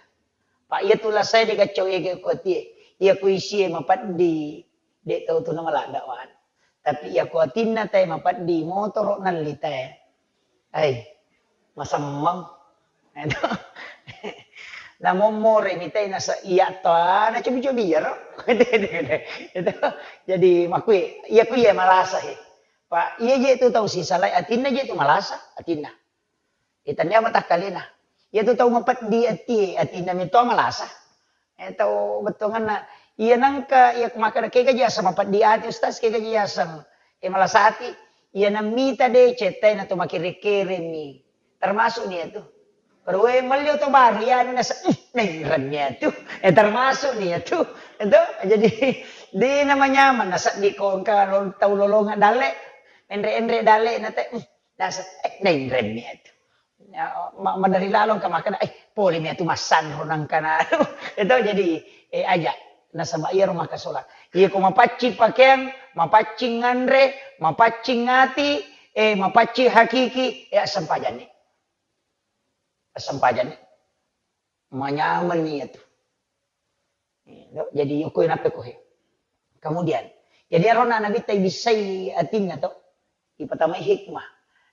Pa iya tu lasae dega cau ege ko atie. Iya ko isie mapeddi, de tau tu namaladda wan. Tapi iya ko atinna tae mapeddi, motoro nalli tae. Ai, masemmeng. Itu. Namommore mitai nasa iya to, na cobi-cobi iyaro. Itu. Jadi makui, iya ku iya malasa he. Pa iya je tu tau sisalai atinna je tu malasa atinna. Itannia matakkalena. Iya tu tau mapeddi atie, atinna mito malasa. Eh, tau bettuangenna. Iya nangka, iya makkeda, "Kega ji aseng mapeddi ati, Ustaz? Kega ji aseng, eh, malasa ati?" Iya nammita de cettai na to makkere-keremi. Termasuk ni itu. Perue melli oto baru, iya, anu nasa, "Ih, nainremmi atu." Eh, termasuk ni itu. Itu, jadi, de namanya mana seddi ko engka lo-, tau lolongan dalle. Enre-enre dalle na te, "Ih, nasa, eh, nainremmi atu." Ya, ma-, madari lalo engka makkeda, "Eh, pole mi atu massanro nangkana." Itu jadi, eh, aja. Nasaba iyaro makasola. Iya ko mapaccing pakeang, mapaccing nganre, mapaccing ati, eh, mapaccing hakiki, eh, assempajanni. Assempajanni. Manyamenni iyatu. Jadi, yokoi nappe kohe. Kemudian, jadi arona Nabitta ibissai atinna to, ipatamai hikmah.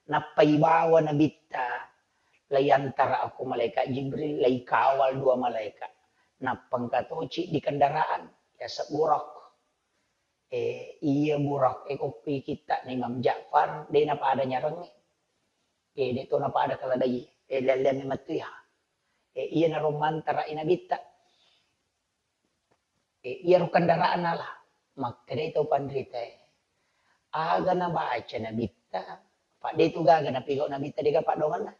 Nappa ibawa Nabitta, laiyantara ko malaikat Jibril, laikawal dua malaikat. Nappa engka toci di kendaraan, yaseng Buraq. Eh, iya Buraq, eh, koppi kitta na Imam Ja'far, de napada nyarengnge. Eh, de to napada keledai, eh, lelleang memettu iya. Eh, iyanaro mantara i Nabitta. Eh, iyaro kendaraan nala. Makkedai tau panritae, "Aga nabaca Nabitta?" Padde tu gaga napigau Nabitta, dega paddoangenna.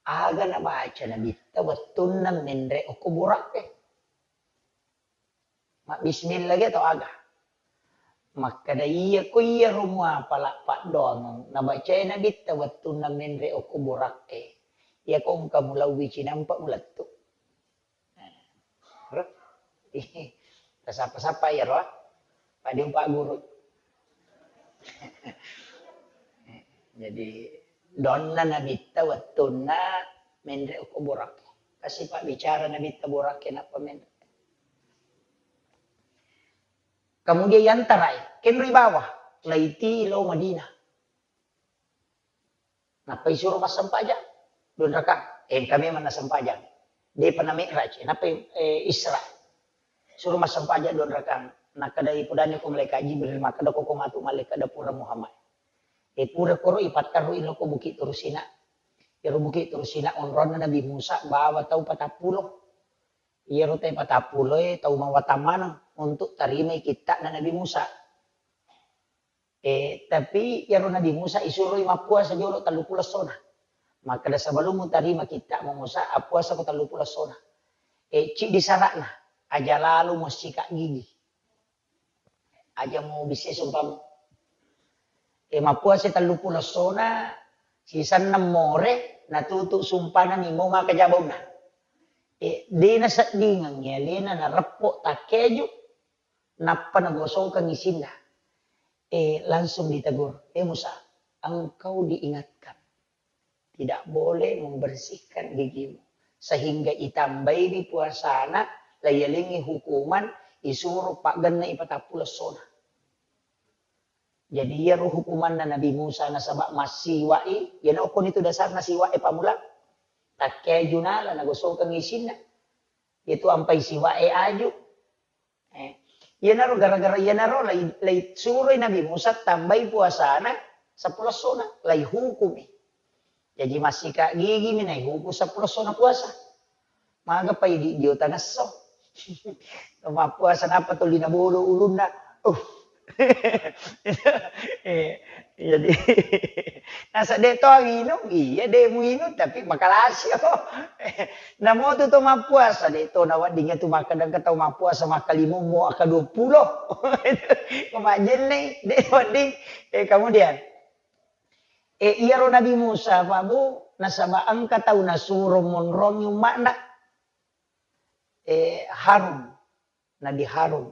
"Aga nabaca Nabitta wettunna menre okko Buraq e?" Mabbismillah ge tau aga? Makkeda, "Iya ko iyaro muapala paddoangeng nabacae Nabitta wettunna menre okko Buraq e, iya ko engka mulauwi cinampa mulettu." Tasappa-sappa iyaro, ah. Padde upagguru. Jadi, donna Nabitta wettunna menre okko Buraq e. Kasi pabbicara Nabitta Buraq e nappa menre. Kemudian yantarai, kenroi bawah, laiti lao Madinah. Nappa isuro massempajang, dua rakang. Eh, engka memang nassempajang. Depa na mi'raj, nappa, eh, Isra. Suro massempajang dua rakang. Nakkedai, pudani ko malaikat Jibril, makkeda ko, ko matu malaikat da pura Muhammad. Eh, pura koro ipattarui lao ko Bukit Turu Sina. Iyaro Bukit Turu Sina onronna Nabi Musa bawa tau patappulo. Iyaro tau patappulo e tau mawatang maneng untuk tarimai kitta'na Nabi Musa. Eh, tapi iyaro Nabi Musa isuroi mappuasa jolo telluppulo essona. Makkeda, "Sebelum mutarima kitta'mu Musa, appuasako telluppulo essona." Eh, ciddi sara'na, aja lalo muassika gigi. Aja mubissai sumpamu. Eh, mappuasa telluppulo essona, sisenna more, natutu sumpana ni mo maka jabaunna. Eh, de naseddingengngi alena nareppo takkeju, nappa nagosongkeng isinna. Eh, langsung ditegur, "Eh Musa, engkau diingatkan tidak boleh membersihkan gigimu, sehingga itambaiwi puasana, laiyalengngi hukuman, isuro paggenna ipatappulo essona." Jadi, iyaro hukumanna Nabi Musa nasaba massiwa'i, iyana okkoni tu dasarna siwa'e pammula. Takkeju nala nagosokeng isinna. Iyatu ampai siwa'e aju. Eh, iyanaro gara-gara iyanaro lai, lai suroi Nabi Musa tambai puasana seppulo essona, lai hukumi. Jaji massika gigimi naihuku seppulo essona puasa. Maga pai di, di otangesso. Mappuasa nappa tuli nabodo ulunna. Uh, Eh, jadi, nasa de' to inung, iya de' muinung, tapi makalasi, oh. Namo tu to mappuasa, de' to nawedding tu makkeda engka tau mappuasa makkalimummo akka dua puluh. Ko majjenne, de' wedding. Eh, kemudian, eh, iyaro Nabi Musa, Pak Bu, nasaba engka tau nasuro monrongi umma'na. Eh, Harun. Nabi Harun.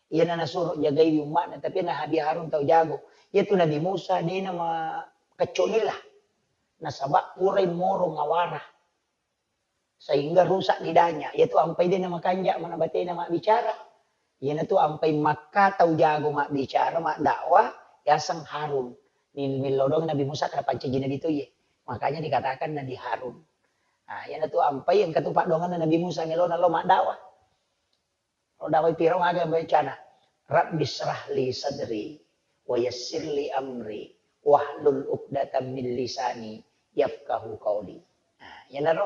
Iyana nasuro jagaiwi umma'na, tapi na Nabi Harun tau jago. Iyatu Nabi Musa de' namakecco lila. Nasaba purai moro ngawara. Sehingga rusak lidahnya. Iyatu ampai de' namakanja' mana batena mabbicara. Iyanatu ampai makka tau jago mabbicara, maddakwah, yaseng Harun. Ni-, nillau doang Nabi Musa karena pancaji Nabi to iye. Makanya dikatakan Nabi Harun. Nah, iyanatu ampai engka tu paddoanganna Nabi Musa melona lao maddakwah. Ro dawai Firaun aga bacana, "Rabbi israh li sadri, wa yassir li amri, wahlul uqdatam min lisani, yafqahu qauli." Nah, iyanaro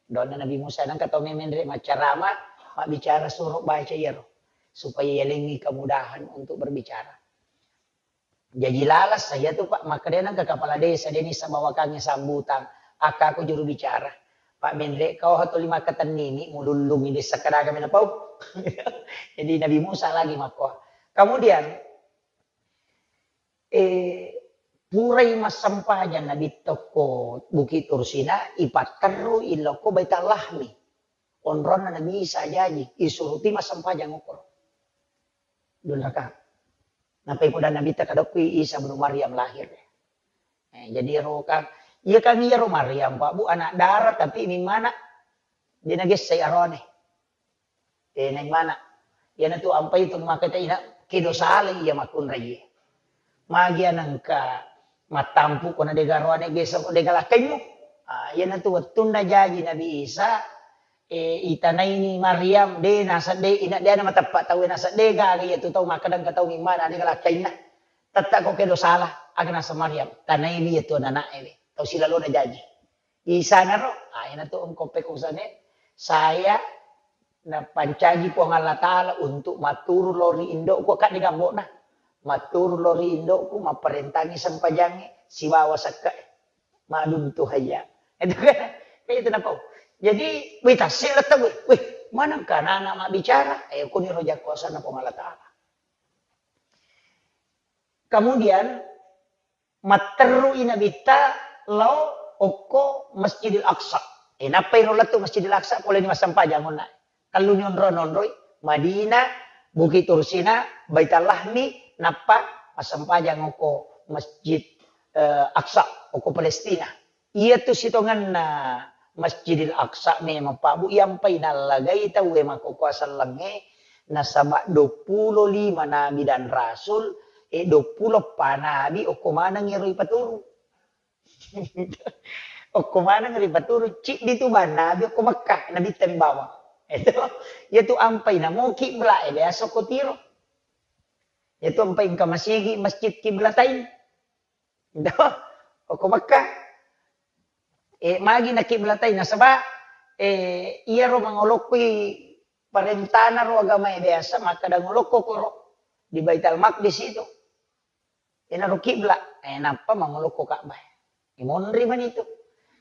doanna Nabi Musa, nangka tau memenre maccarama, mabbicara suro baca iyaro, supaya yalengngi kemudahan untuk berbicara. Jaji lalas saya tu, Pak, makkedai nengka kepala desa, de' nisa bawakangnge sambutan, akka aku juru bicara. Pak, menre' kau hatuli makkatennini, mulullungi desa kadaga mena pau. Jadi Nabi Musa lagi makko. Kemudian, eh, purai massempajang Nabi tokko Bukit Tursina, ipatterru ilokko Baital Lahmi. Onronna Nabi Isa jaji, isuruti massempajang okoro. Dua rakaat. Nappai poda Nabitta kadokku Isa bin Maryam lahir. Eh, jadi ero kan, iya kan iyaro Maryam, Pak Bu, anak dara tapi mimmana de' nagessai arone. Eh, naimana. Iyanatu ampai tu maka ina kedo sala iya makkunrai. Magi anengka mattampu ko na de' garoane gesa ko de' galakkaimmu. Ah, iyanatu wettunna jaji Nabi Isa, eh, itanaini Maryam, de' nasa de' ina de' na mateppa tau nasa de' gaga iyatu tau makkeda engka tau mimmana de' galakkainna. Tetta ko kedo sala, aga nasa Maryam, tanaiwi iyatu anana'e we, tau silalona jaji. Isanaro, ah, iyanatu engko pekko usane, saya napancaji Puang Allah Ta'ala untuk matturu lao ri indo'ku, akka de' gambo'na. Matturu lao ri indo'ku, mapparentangi sempajangnge, sibawa sekke'e. Maduntu hayya. Itu kan, itu napau. Jadi, wih, tassi letta, wih, wih, manengka anak-anak mabbicara? Eh, kuniro jakkuasanna Puang Allah Ta'ala. Kemudian, matterru i Nabitta lao okko Masjidil Aqsa. Eh, nappai ro lettu Masjidil Aqsa, poleni massempajang onna. Telluni onro-, nonroi, Madinah, Bukit Tursina, Baital Lahmi, nappa massempajang okko Masjid, eh, Aqsa, okko Palestina. Iyatu sitongenna Masjidil Aqsa memang, Pak Bu, iyampai nallagai tauwe makkokkoe sellengnge, nasaba duappulo lima nabi dan rasul, e, duappulo eppa nabi okko maneng iyaro ipaturu. Okko maneng iyaro ipaturu, ciddi tu bang nabi okko Mekkah, nabitta mi bawang. Itu, iyatu ampai namo kibla e biasa okko tiro. Iyatu ampai engka masigi Masjid Kiblatain. Dah, okko Mekkah. Eh, magi nakiblatai nasaba, eh, iyaro mangolokkoi parentana ro agamae biasa, makkeda ngolokko koro di Baitul Maqdis itu. Enaro kibla, eh, nappa mangolokko Ka'bah. Imonri mani itu.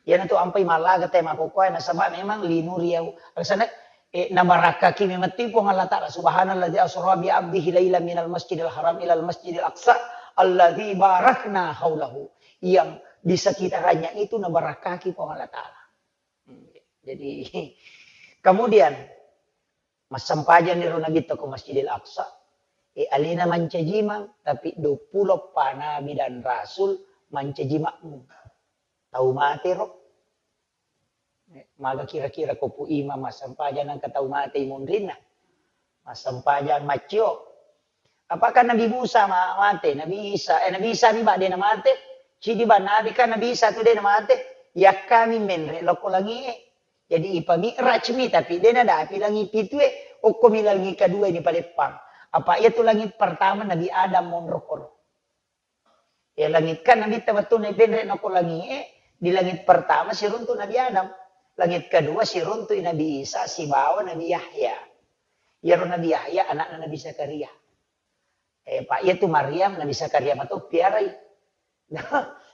Iyanatu ampai mallaga te makkokkoe nasaba memang linuri au. Alasana, eh, nabarakkaki memang ti Puang Allah Ta'ala. Subhanalladzi asra bi abdihi lailan minal masjidil haram ilal masjidil aqsa alladzi barakna haulahu. Yang di sekitarannya itu nabarakkaki Puang Allah Ta'ala. Hmm, jadi, kemudian, massempajang iro Nabitta ko Masjidil Aqsa. E, alena mancaji imang, tapi duappulo eppa nabi dan rasul mancaji makmum. Tau mate ro. E, maga kira-kira ko pu imang massempajang nangka tau mate imunrinna. Massempajang maccio. Apakah Nabi Musa ma-, mate? Nabi Isa, eh, Nabi Isa mi ba de' namate? Cidi ba nabi kan Nabi Isa tu de' namate? Yakkami menre' lokko langie. Jadi ipami'raj mi, tapi de' nadapi langi pitue, okko mi langi kedua ni paleppang. Apa iyatu langi pertama Nabi Adam monro koro. Ya, langit kan Nabitta wettunna ipenre' nako langie, di langit pertama siruntu Nabi Adam. Langit kedua siruntu Nabi Isa sibawa Nabi Yahya. Iyaro Nabi Yahya anakna Nabi Zakaria. Eh, Pak, iya tu Maryam, Nabi Zakaria mato piarai.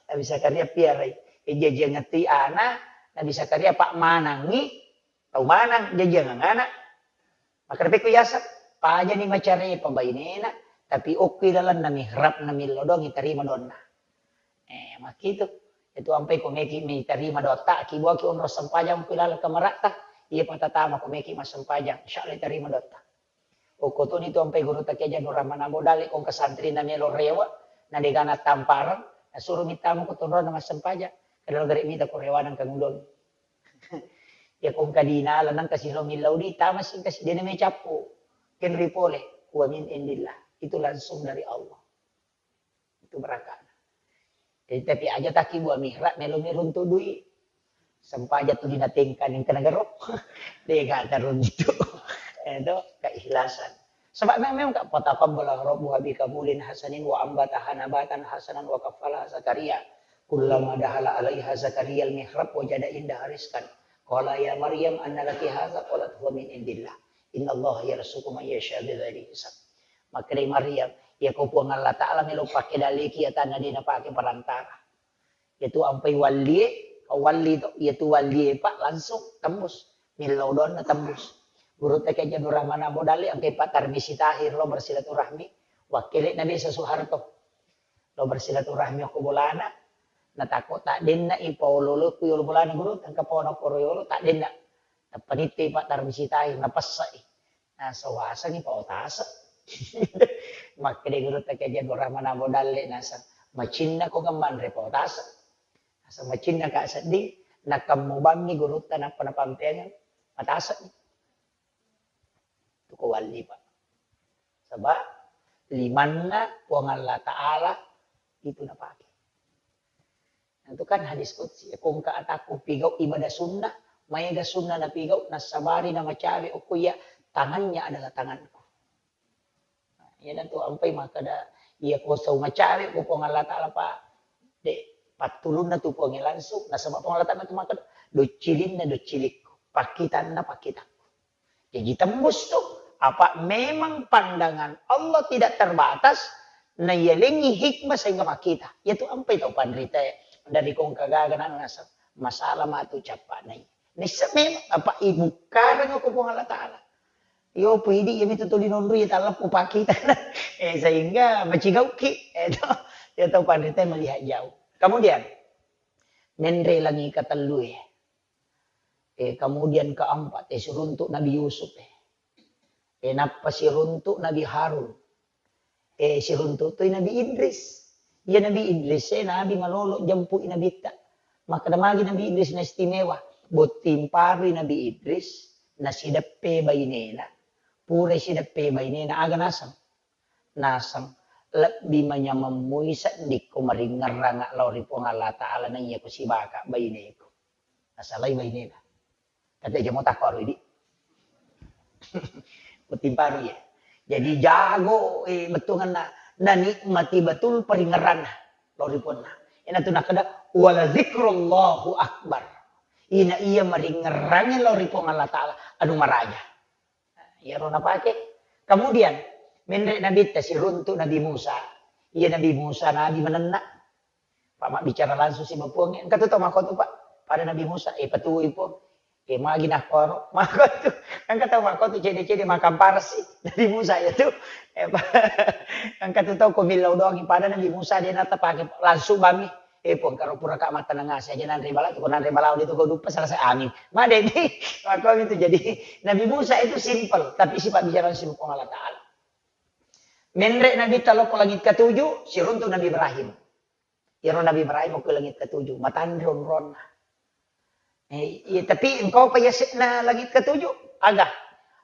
Nabi Zakaria piarai. Eh, jajiangetti ana, Nabi Zakaria pak manangi, tau manang, jajiangeng ana. Makkedapekku yaseng, pajani macarepa bainena, tapi okki lalenna mihrab na millau doang itarima donna. Eh, makkitu. Itu ampai ko meki mitarima dotta, ki buaki onro sempajang ku laleng kamaratta, iya patatama ko meki massempajang, insya Allah itarima dotta. Okko toni tu ampai gurutta Kiai Haji Abdul Rahman Ambo Dalle, kongka santrina melo rewe, na degana tampareng, nasuro mittama ko tonrona massempajang, kadang gare mita ko rewana engka ngudong. Ya kongka dina lanang kasi lo millau di, tama sing kasi dena me cappu. Kenri pole, wa min indillah. Itu langsung dari Allah. Itu barakana. Jadi, tapi aja taki buah mihrab melo miruntu dui. Sempaja tu dina tengka ning kena gero. Dega taruntu. Itu keikhlasan. Sebab memang, memang ka, fataqabbala rabbuha bi qabulin hasanin wa ambataha nabatan hasanan wa kaffalaha Zakaria. Kullama dahala alaiha Zakaria al-mihrab wajada indaha rizqan. Qala ya Maryam anna laki hadza? Qalat huwa min indillah. Innallaha yarzuqu man yasha bighairi hisab. Makkedai Maryam, iya ko Puang Allah Ta'ala melo pake daliki atanna de napake perantara. Iyatu ampai wallie, walli to, iyatu wallie, Pak, langsung tembus. Millau doanna tembus. Gurutta Kiai Haji Abdul Rahman Ambo Dalle, engkai Pak Tarmisi Tahir lo bersilaturahmi, wakkele'na Desa Soeharto. Lo bersilaturahmi okko bolana, natakko taddenna i paolo-olo ku yolo bolana guru, engka paona koro yolo, taddenna. Nappa nitte Pak Tarmisi Tahir, napessai. Naseng wasengngi pao tase. Makkeda gurutta Kiai Haji Abdul Rahman Ambo Dalle naseng, macinna ko gemmanre pao tase. Naseng macinna ka sedding, nakemmubammi gurutta nappa napampeangeng, matase. Itu ko walli, Pak. Sebab limanna Puang Allah Ta'ala itu napake. Nah, itu kan hadis qudsi, ya, ko engka atakku pigau ibadah sunnah, maega sunnah napigau, nassabari namacawe okko iya, tangannya adalah tanganku. Nah, iyanatu ampai makkeda, iya ko sau macawe ko Puang Allah Ta'ala, Pak, de pattulunna tu Puangnge langsung, nasaba Puang Allah Ta'ala tu makkeda, doccilinna doccilikku, pakkitanna pakkitakku. Jadi tembus tu. Apa memang pandangan Allah tidak terbatas, nayalengi hikmah sehingga makkita. Iyatu ampai tau panrita dari kongka gaga nang naseng, masalah matu cappa nai. Nisseng memang apa ibukkareng ko Puang Allah Ta'ala. Yo pidi iya mitu tuli nonroi talleppu pakkita. Eh, sehingga macigauki. Eh, to, ya tau panrita melihat jauh. Kemudian, menre langi katellue. Eh, kemudian keempat, eh, siruntuk Nabi Yusuf, eh. Eh, nappa siruntuk Nabi Harun. Eh, siruntuk toi Nabi Idris. Iya Nabi Idris, eh, Nabi malolo jempui Nabitta. Makkeda magi Nabi Idris na istimewa. Botting parui Nabi Idris, nasideppe bainena. Pura sideppe bainena, aga naseng? Naseng, lebbi manyameng mui seddikko maringngerrang lao ri Puang Allah Ta'ala naiya kusibaka baineku. Nasalai bainena. Kata jamo takko aro idi. Botting parui ya. Jadi jago, eh, bettuanna, nanikmati betul paringngerranna lao ri Puanna. Ina tu nakkeda, wala zikrullahu akbar. Ina iya maringngerrangi lao ri Puang Allah Ta'ala, anu maraja. Iyaro napake. Kemudian, menre Nabitta siruntuk Nabi Musa. Iya Nabi Musa, Nabi manenna. Pak mabbicara langsung siba Puang. Engka tu tau makkotu, Pak. Pada Nabi Musa, eh, patui Puang. Eh, magi nakkoro. Makkotu. Engka tau makkotu cede-cede makamparsi. Nabi Musa ya tu. Eh, Pak. Engka tu tau ko millau doangi. Pada Nabi Musa de natapake langsung bami. Eh, Puang, karo pura ka mattaneng ase aja nanre bala, ko nanre bala de tu ko duppa selesai angin. Madeni. Makko itu jadi Nabi Musa itu simple, tapi sifat bicara langsung Puang Allah Ta'ala. Menre Nabitta lao ko langit ketujuh, siruntuk Nabi Ibrahim. Iyaro Nabi Ibrahim ko langit ketujuh, matanre onronna. Eh, iya, tapi engka pa yase'na langit ketujuh, aga?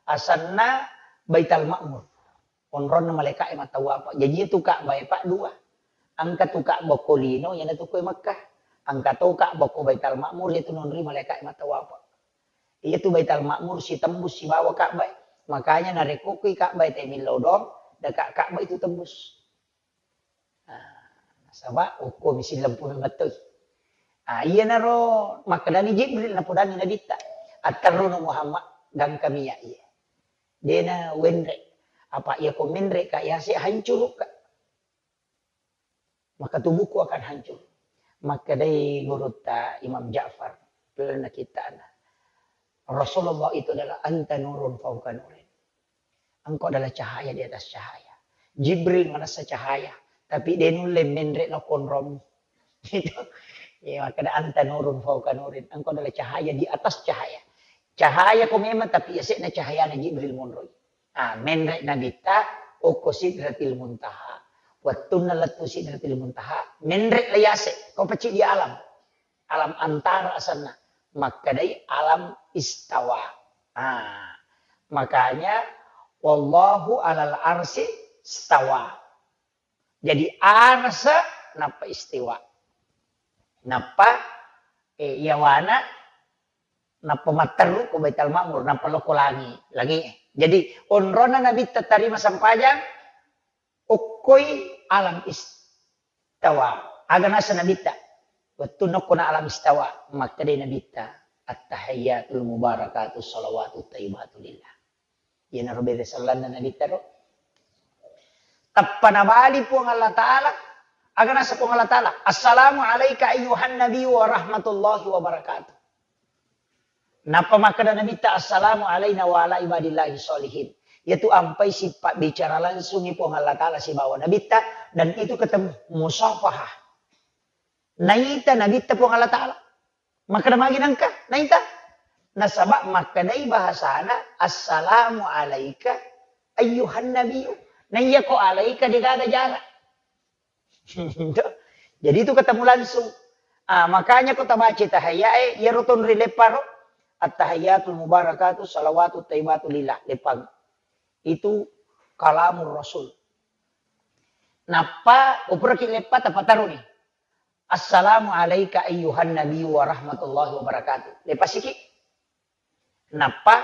Asenna Baital Ma'mur. Onronna malaika'e mattawapa. Jaji iyatu Ka'bah e, Pak, dua. Engka tu Ka'bah ko lino, iyanatu ko e Makkah. Engka to Ka'bah ko Baital Ma'mur, iyatu nonroi malaika'e mattawapa. Iyatu Baital Ma'mur sitembus sibawa Ka'bah e. Makanya narekko koi Ka'bah e te millau doang, deka Ka'bah itu tembus. Ah, nasaba okko mi sillempung mettoi. Ah, iyanaro makkedani Jibril, napodangi Nabitta, "Atterruno Muhammad, gangkami iya." Dena wenre. Apa iya ko menre ka yase hancuru ka. Maka tubuhku akan hancur. Makkedai gurutta Imam Ja'far, lalenna kittana, Rasulullah itu adalah anta nurun fauqa nurin. Engkau adalah cahaya di atas cahaya. Jibril manessa cahaya, tapi de nulle menre lao konromu. Itu. Ya, makkeda anta nurun fauqa nurin. Engkau adalah cahaya di atas cahaya. Cahaya ko memang, tapi yase'na cahayana Jibril monroi. Ah, menre Nabitta okko Sidratil Muntaha. Wettunna lettu Sidratil Muntaha, menre la yase, ko pacci di alam. Alam antara asenna. Makkedai alam istawa. Ah, makanya wallahu alal arsi stawa. Jadi arsa nappa istiwa. Nappa, eh, yawana nappa matteru ko Baitul Ma'mur, nappa lokko langi, langi. Jadi onrona Nabitta tarima sempajang, okkoi alam istawa. Aga nasa Nabitta? Wettu nokkona alam istawa, makkedai Nabitta, "At-tahiyyatul mubarakatu salawatu thayyibatu lillah." Iyanaro bere sellanna Nabitta ro. Tappa nabali Puang Allah Ta'ala, aga nasa Puang Allah Ta'ala, "Assalamu alaika ayyuhan nabiyyu wa rahmatullahi wa barakatuh." Nappa makkeda Nabitta, "Assalamu alaina wa ala ibadillahi sholihin." Yaitu ampai sipabbicara langsungi Puang Allah Ta'ala sibawa Nabitta, dan itu ketemu musafahah. Naita Nabitta Puang Allah Ta'ala. Makkeda magi nengka, naita? Nasaba makkedai bahasana, "Assalamu alaika ayyuhan nabiyyu." Naiya ko alaika degaga jarak. Jadi itu ketemu langsung. Ah, makanya ko tabaca tahiyyae, iyaro tonri lepparo, "At-tahiyyatul mubarakatu salawatu thayyibatu lillah." Leppang. Itu kalamur Rasul. Nappa, upuraki leppa, tapataruni. "Assalamu alaika ayyuhan nabiyyu wa rahmatullahi wa barakatuh." Lepasiki. Nappa,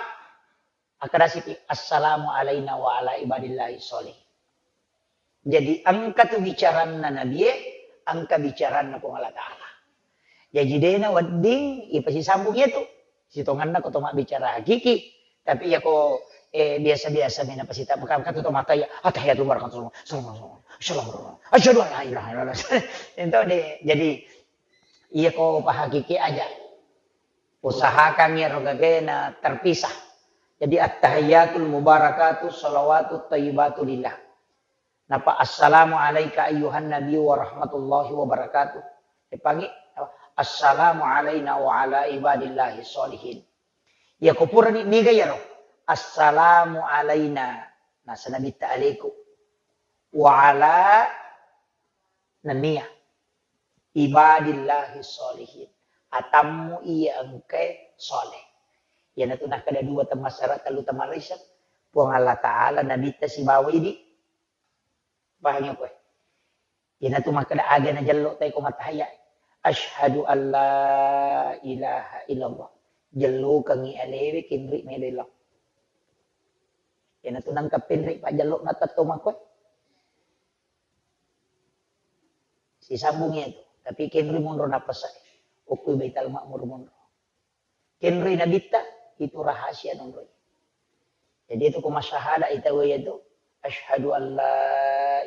akkadasiki, "Assalamu alaina wa ala ibadillahi sholih." Jadi, engka tu bicaranna Nabie, engka bicaranna Puang Allah Ta'ala. Jaji, dena wedding ipasisambung iyatu. Sitongenna ko to mabbicara hakiki. Tapi iya ko, eh, biasa-biasa mena pasita, maka, maka tu to mata iya, "Attahiyatul mubarakatuh, assalamualaikum, assalamualaikum, asyhadu an la ilaha illallah." Itu de, jadi, iya ko pahakiki aja. Usahakan iyaro gagena terpisah. Jadi, "Attahiyatul mubarakatu salawatu thayyibatu lillah." Napa, "Assalamu alaika ayyuhan nabiyyu wa rahmatullahi wa barakatuh." Epangi, "Assalamu alaina wa ala ibadillahi sholihin." Iya ko purani niga iyaro, "Assalamu alaina." Nasa Nabitta aleku. "Wa ala," nennia, "ibadillahi sholihin." Atammu iya engkae soleh. Iyanatu nakkeda dua temmassara, tellu temmarisa. Puang Allah Ta'ala, Nabitta sibawa idi. Pahangi koe? Iyanatu makkeda aga najello tai ko mattahayya. Asyhadu an la ilaha illallah. Jellokengngi alewe kenri melo lao. Iyanatu nangka penri pajjello na tetto makkoe. Sisambung iyatu. Tapi kenri monro napasai. Okko Baitul Ma'mur monro. Kenri Nabitta, itu rahasia nonroi. Jadi itu ko masyahada ita waya tu, "Asyhadu an la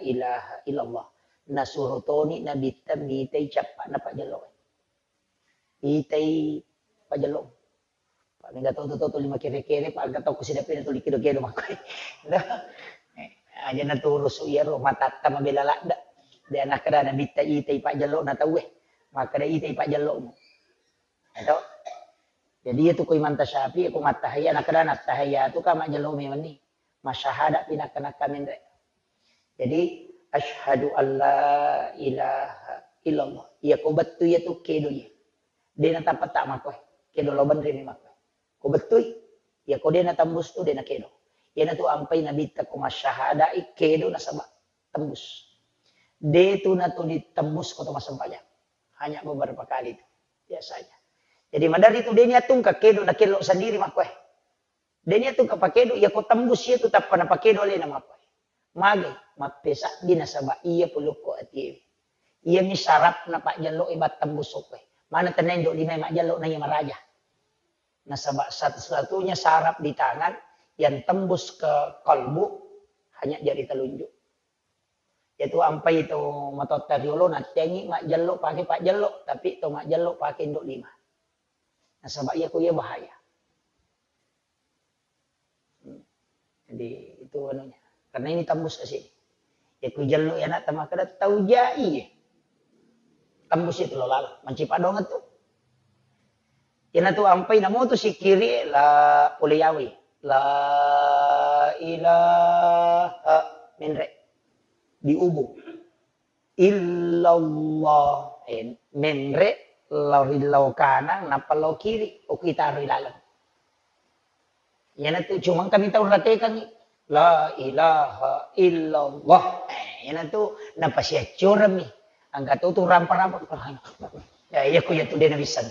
ilaha illallah." Nasuro toni Nabitta mitai cappana pajjello. Itai pajjello. Pak mega to to to lima kere-kere, pak ga to ku sidape tuli kedo-kedo makkoe. Aja naturusu iyaro matatta mabela ladda. De nakkeda Nabitta itai pajjello na tauwe. Makkeda itai pajjellomu. Eto. Jadi, iya tu ko Imam Tasyafi'i, ko mattahayya, nakkeda nattahayya tu ka majjalo memenni. Masyahada pi nakka-nakka menre. Jadi, asyhadu an la ilaha illallah. Iya ko bettu iya tu kedo iya. De natapetta makkoe. Kedo lo benre mi makkoe. Ko bettui. Iya ko de natembus tu de nakedo. Iyana tu ampai Nabitta ko masyahadai kedo nasaba tembus. De tu natuli tembus ko to massempajang. Hanya beberapa kali tu biasanya. Jadi maderri tu de niatungka kedo nakello sendiri makkoe. De niatungka pakedo, iya ko tembus iya tu tappa napakedo alena makkoe. Mage, mappesabbi nasaba iya pulukko atiewe. Iya mi sarapna pajjello e battembus okkoe. Mana tenna indo lima majjello na iya maraja. Nasaba satu-satunya saraf di tangan yang tembus ke kalbu Hanya jari telunjuk. Iyatu ampai to matotta riolo nattengi majjello pake pajjello, tapi to majjello pake indo lima. Nasaba iya ko iya bahaya. Hmm. Jadi itu anunya. Karena ini tembus ke sini. Ya ku jello ya nak tama kada tau jai. Tembus itu lo lala. Mancipa doang tu. Iyana tu ampai namo tu sikiri la pole yawi. La ilaha menre. Diubu. Illallah. Eh, menre lao ri lao kanang, nappa lao kiri. Oku itaro ilaleng. Iyana tu cuma kami tau ratekangi. La ilaha illallah. Eh, iyana tu napasiaccorammi. Angka tu tu rampa-rampa. Ya, iya ku iya tu dena bisa.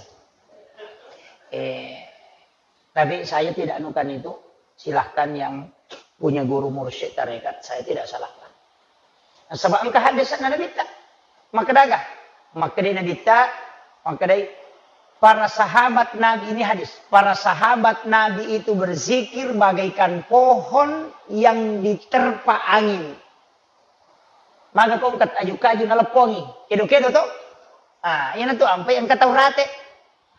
Eh, tapi saya tidak anukan itu. Silahkan yang punya guru mursyid tarekat, saya tidak salahkan. Nasaba engka hadis na Nabitta. Makkedaga? Makkedai Nabitta, makkedai para sahabat Nabi, ini hadis. Para sahabat Nabi itu berzikir bagaikan pohon yang diterpa angin. Maka kau angkat aju-kaju naleppongi. Kedo-kedo to? Ah, iyana tu ampai engka tau rate.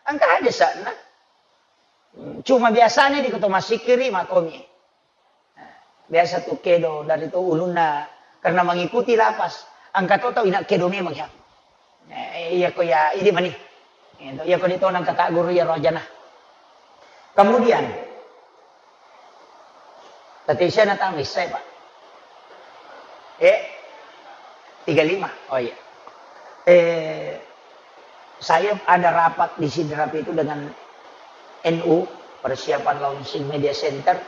Engka hadis na. Cuma biasanya di kota masikiri makomi. Biasa tu kedo dari tu ulunna karena mengikuti lapas. Angka to tau ina kedo memang ya. Eh, iya ko ya, ini mani. Iya ko di tonang kata guru ya rojana. Kemudian, tadi saya nak tambah, saya, Pak. Eh, tiga lima. Oh iya. Eh, saya ada rapat di Sidrap itu dengan N U, persiapan launching media center.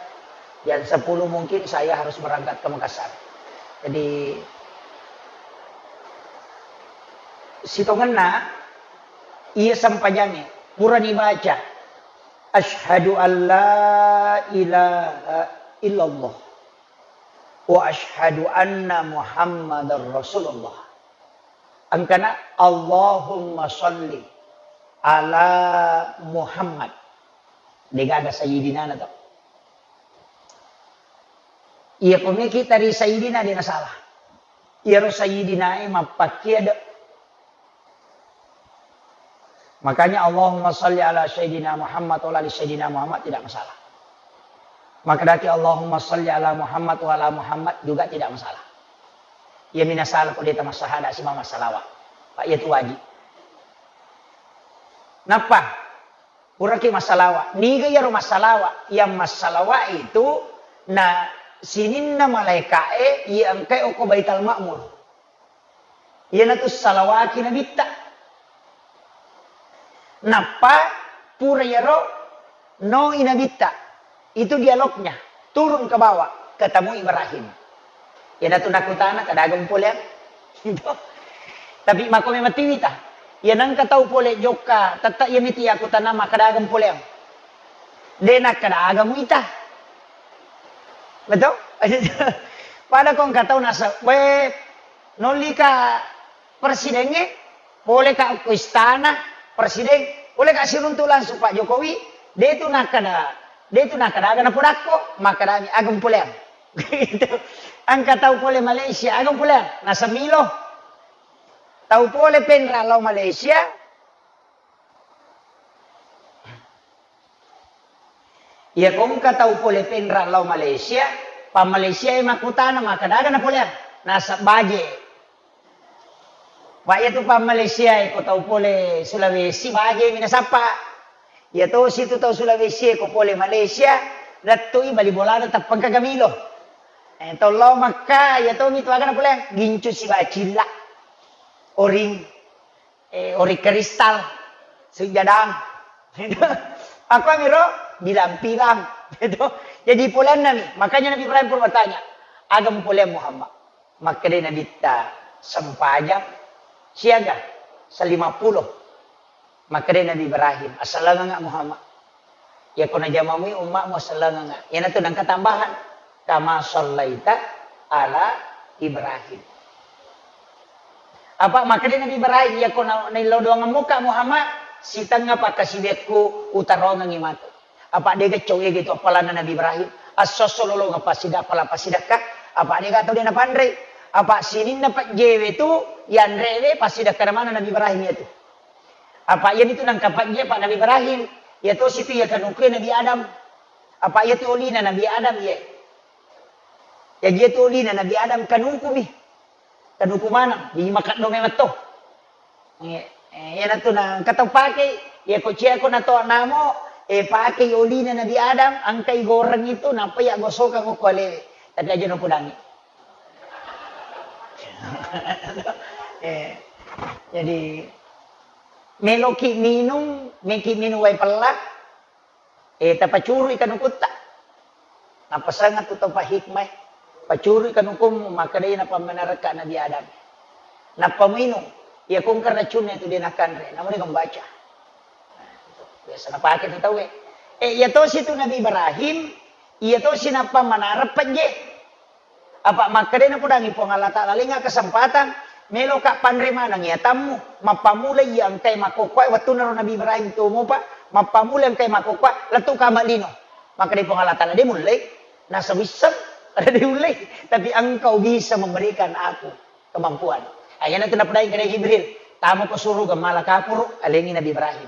Jam sepuluh mungkin saya harus berangkat ke Makassar. Jadi, sitongenna, iya sempajangnge, purani baca, "Asyhadu an la ilaha illallah." Wa asyhadu anna Muhammadar Rasulullah. Angkana, Allahumma salli ala Muhammad. Degaga sayyidina na to. Iya ko meki tari sayyidina de na salah. Iyaro sayyidina e mappakkia de. Makanya Allahumma salli ala Sayyidina Muhammad wa ala ali Sayyidina Muhammad tidak masalah. Makkedaki Allahumma salli ala Muhammad wa ala Muhammad juga tidak masalah. Iya mina salah ko deta massahada si mama salawa. Pak iya tu wajib. Nappa puraki massalawa. Niga iyaro massalawa? Yang massalawa itu na sininna malaika e iya engkai okko Baitul Ma'mur. Iyanatu salawaki Nabitta. Nappa pura iyaro noi Nabitta. Itu dialognya. Turun ke bawah, ketemu Ibrahim. Iyanatu nakutana, "Kadaga mupoleang?" Tapi makomi matiwita. Iya nengka tau pole jokka, tette iya miti yakutana, "Makkadaga mupoleang?" De nakkadaga muita. Betul? Pada ko engka tau nasa, we, nollika presidengnge, poleka ko istana presiden, poleka siruntu langsung Pak Jokowi, de tu nakkada, de tu nakkada aga napodakko, makkadami aga mupoleang. Gitu. Engka tau pole Malaysia, aga mupoleang, nasa Milo. Tau pole Penra lao Malaysia, Iya ko engka tau pole Penra lao Malaysia, pa Malaysia e makkutana, makkadaga napoleang? Naseng baje. Wa iya tu pa Malaysia e ko tau pole Sulawesi, baje mi nasappa. Iya tosi tu tau Sulawesi e ko pole Malaysia, lettu i bali bolana teppengka gamilo. Eh, tau lao Makka, iya tomi tu aga napoleang? Gincu sibawa cilla. Oring. Eh, ori kristal, sujadang. Aku amiro bilang-bilang. Gitu. Jadi poleanna mi. Makanya Nabi Ibrahim pun bertanya, "Aga mupoleang Muhammad?" Makkeda Nabitta, "Sempajang siaga? Salima pulo." Makkeda Nabi Ibrahim, "Asalanganga Muhammad." Iya ko najamamui umma'mu sellengeng. Iyanatu nengka tambahan. Kama sallaita ala Ibrahim. Apa makkeda Nabi Ibrahim, iya ko na-, naillau doangemmuka Muhammad, sitengnga pakkasiwiakku utarongengngi matu. Apa dega cau ega itu appalanna Nabi Ibrahim? Assosso lolongeng passida-, appala passidakka, Apa' de' gaga tau de' napanrei. Apa' sininna pejjewe tu yanrewe passidakkana maneng Nabi Ibrahim iyatu. Apa' iyanitu nangka pejje apa' Nabi Ibrahim, iya tosi tu iya kanukue Nabi Adam. Apa' iyatu olina Nabi Adam iye. Jaji iyatu olina Nabi Adam kanuku mi. Kanuku maneng, jadi makeddo memeng to. Eh, eh, iyanatu na engka tau pakei, iya ko ciako na to namo, eh, pakei olina Nabi Adam, engkai goreng itu, nappa iya gosokang okko alewe. Tapi aja no kudangi. Eh, jadi meloki minung, meki minung wae pella, Eh, tapacurui kanukutta. Napasangeng tu tau pahikmai. Pacurui kanukummu, makkedai napammenarekka Nabi Adam. Nappa muinung, iya kongka racunna itu de' nakanre, namu de' gambaca. Biasa napake tu tauwe. Eh, iya tosi tu Nabi Ibrahim, iya tosi napammenareng pejje. Apa' makkedai napodangi Puang Allah Ta'ala, lenga kesempatan, meloka panre maneng iya tammu, mappamula iya engkai makkokkoe, wettunna ro Nabi Ibrahim tomopa, mappamula engkai makkokkoe, lettu ka mallino. Makkedai Puang Allah Ta'ala, de' mullei, nasa wisseng, ada de' ullei, tapi engkau bisa memberikan aku kemampuan. Ayana tu napodangi kedai Jibril, tamu ke suruga mala kapuru, alengi Nabi Ibrahim.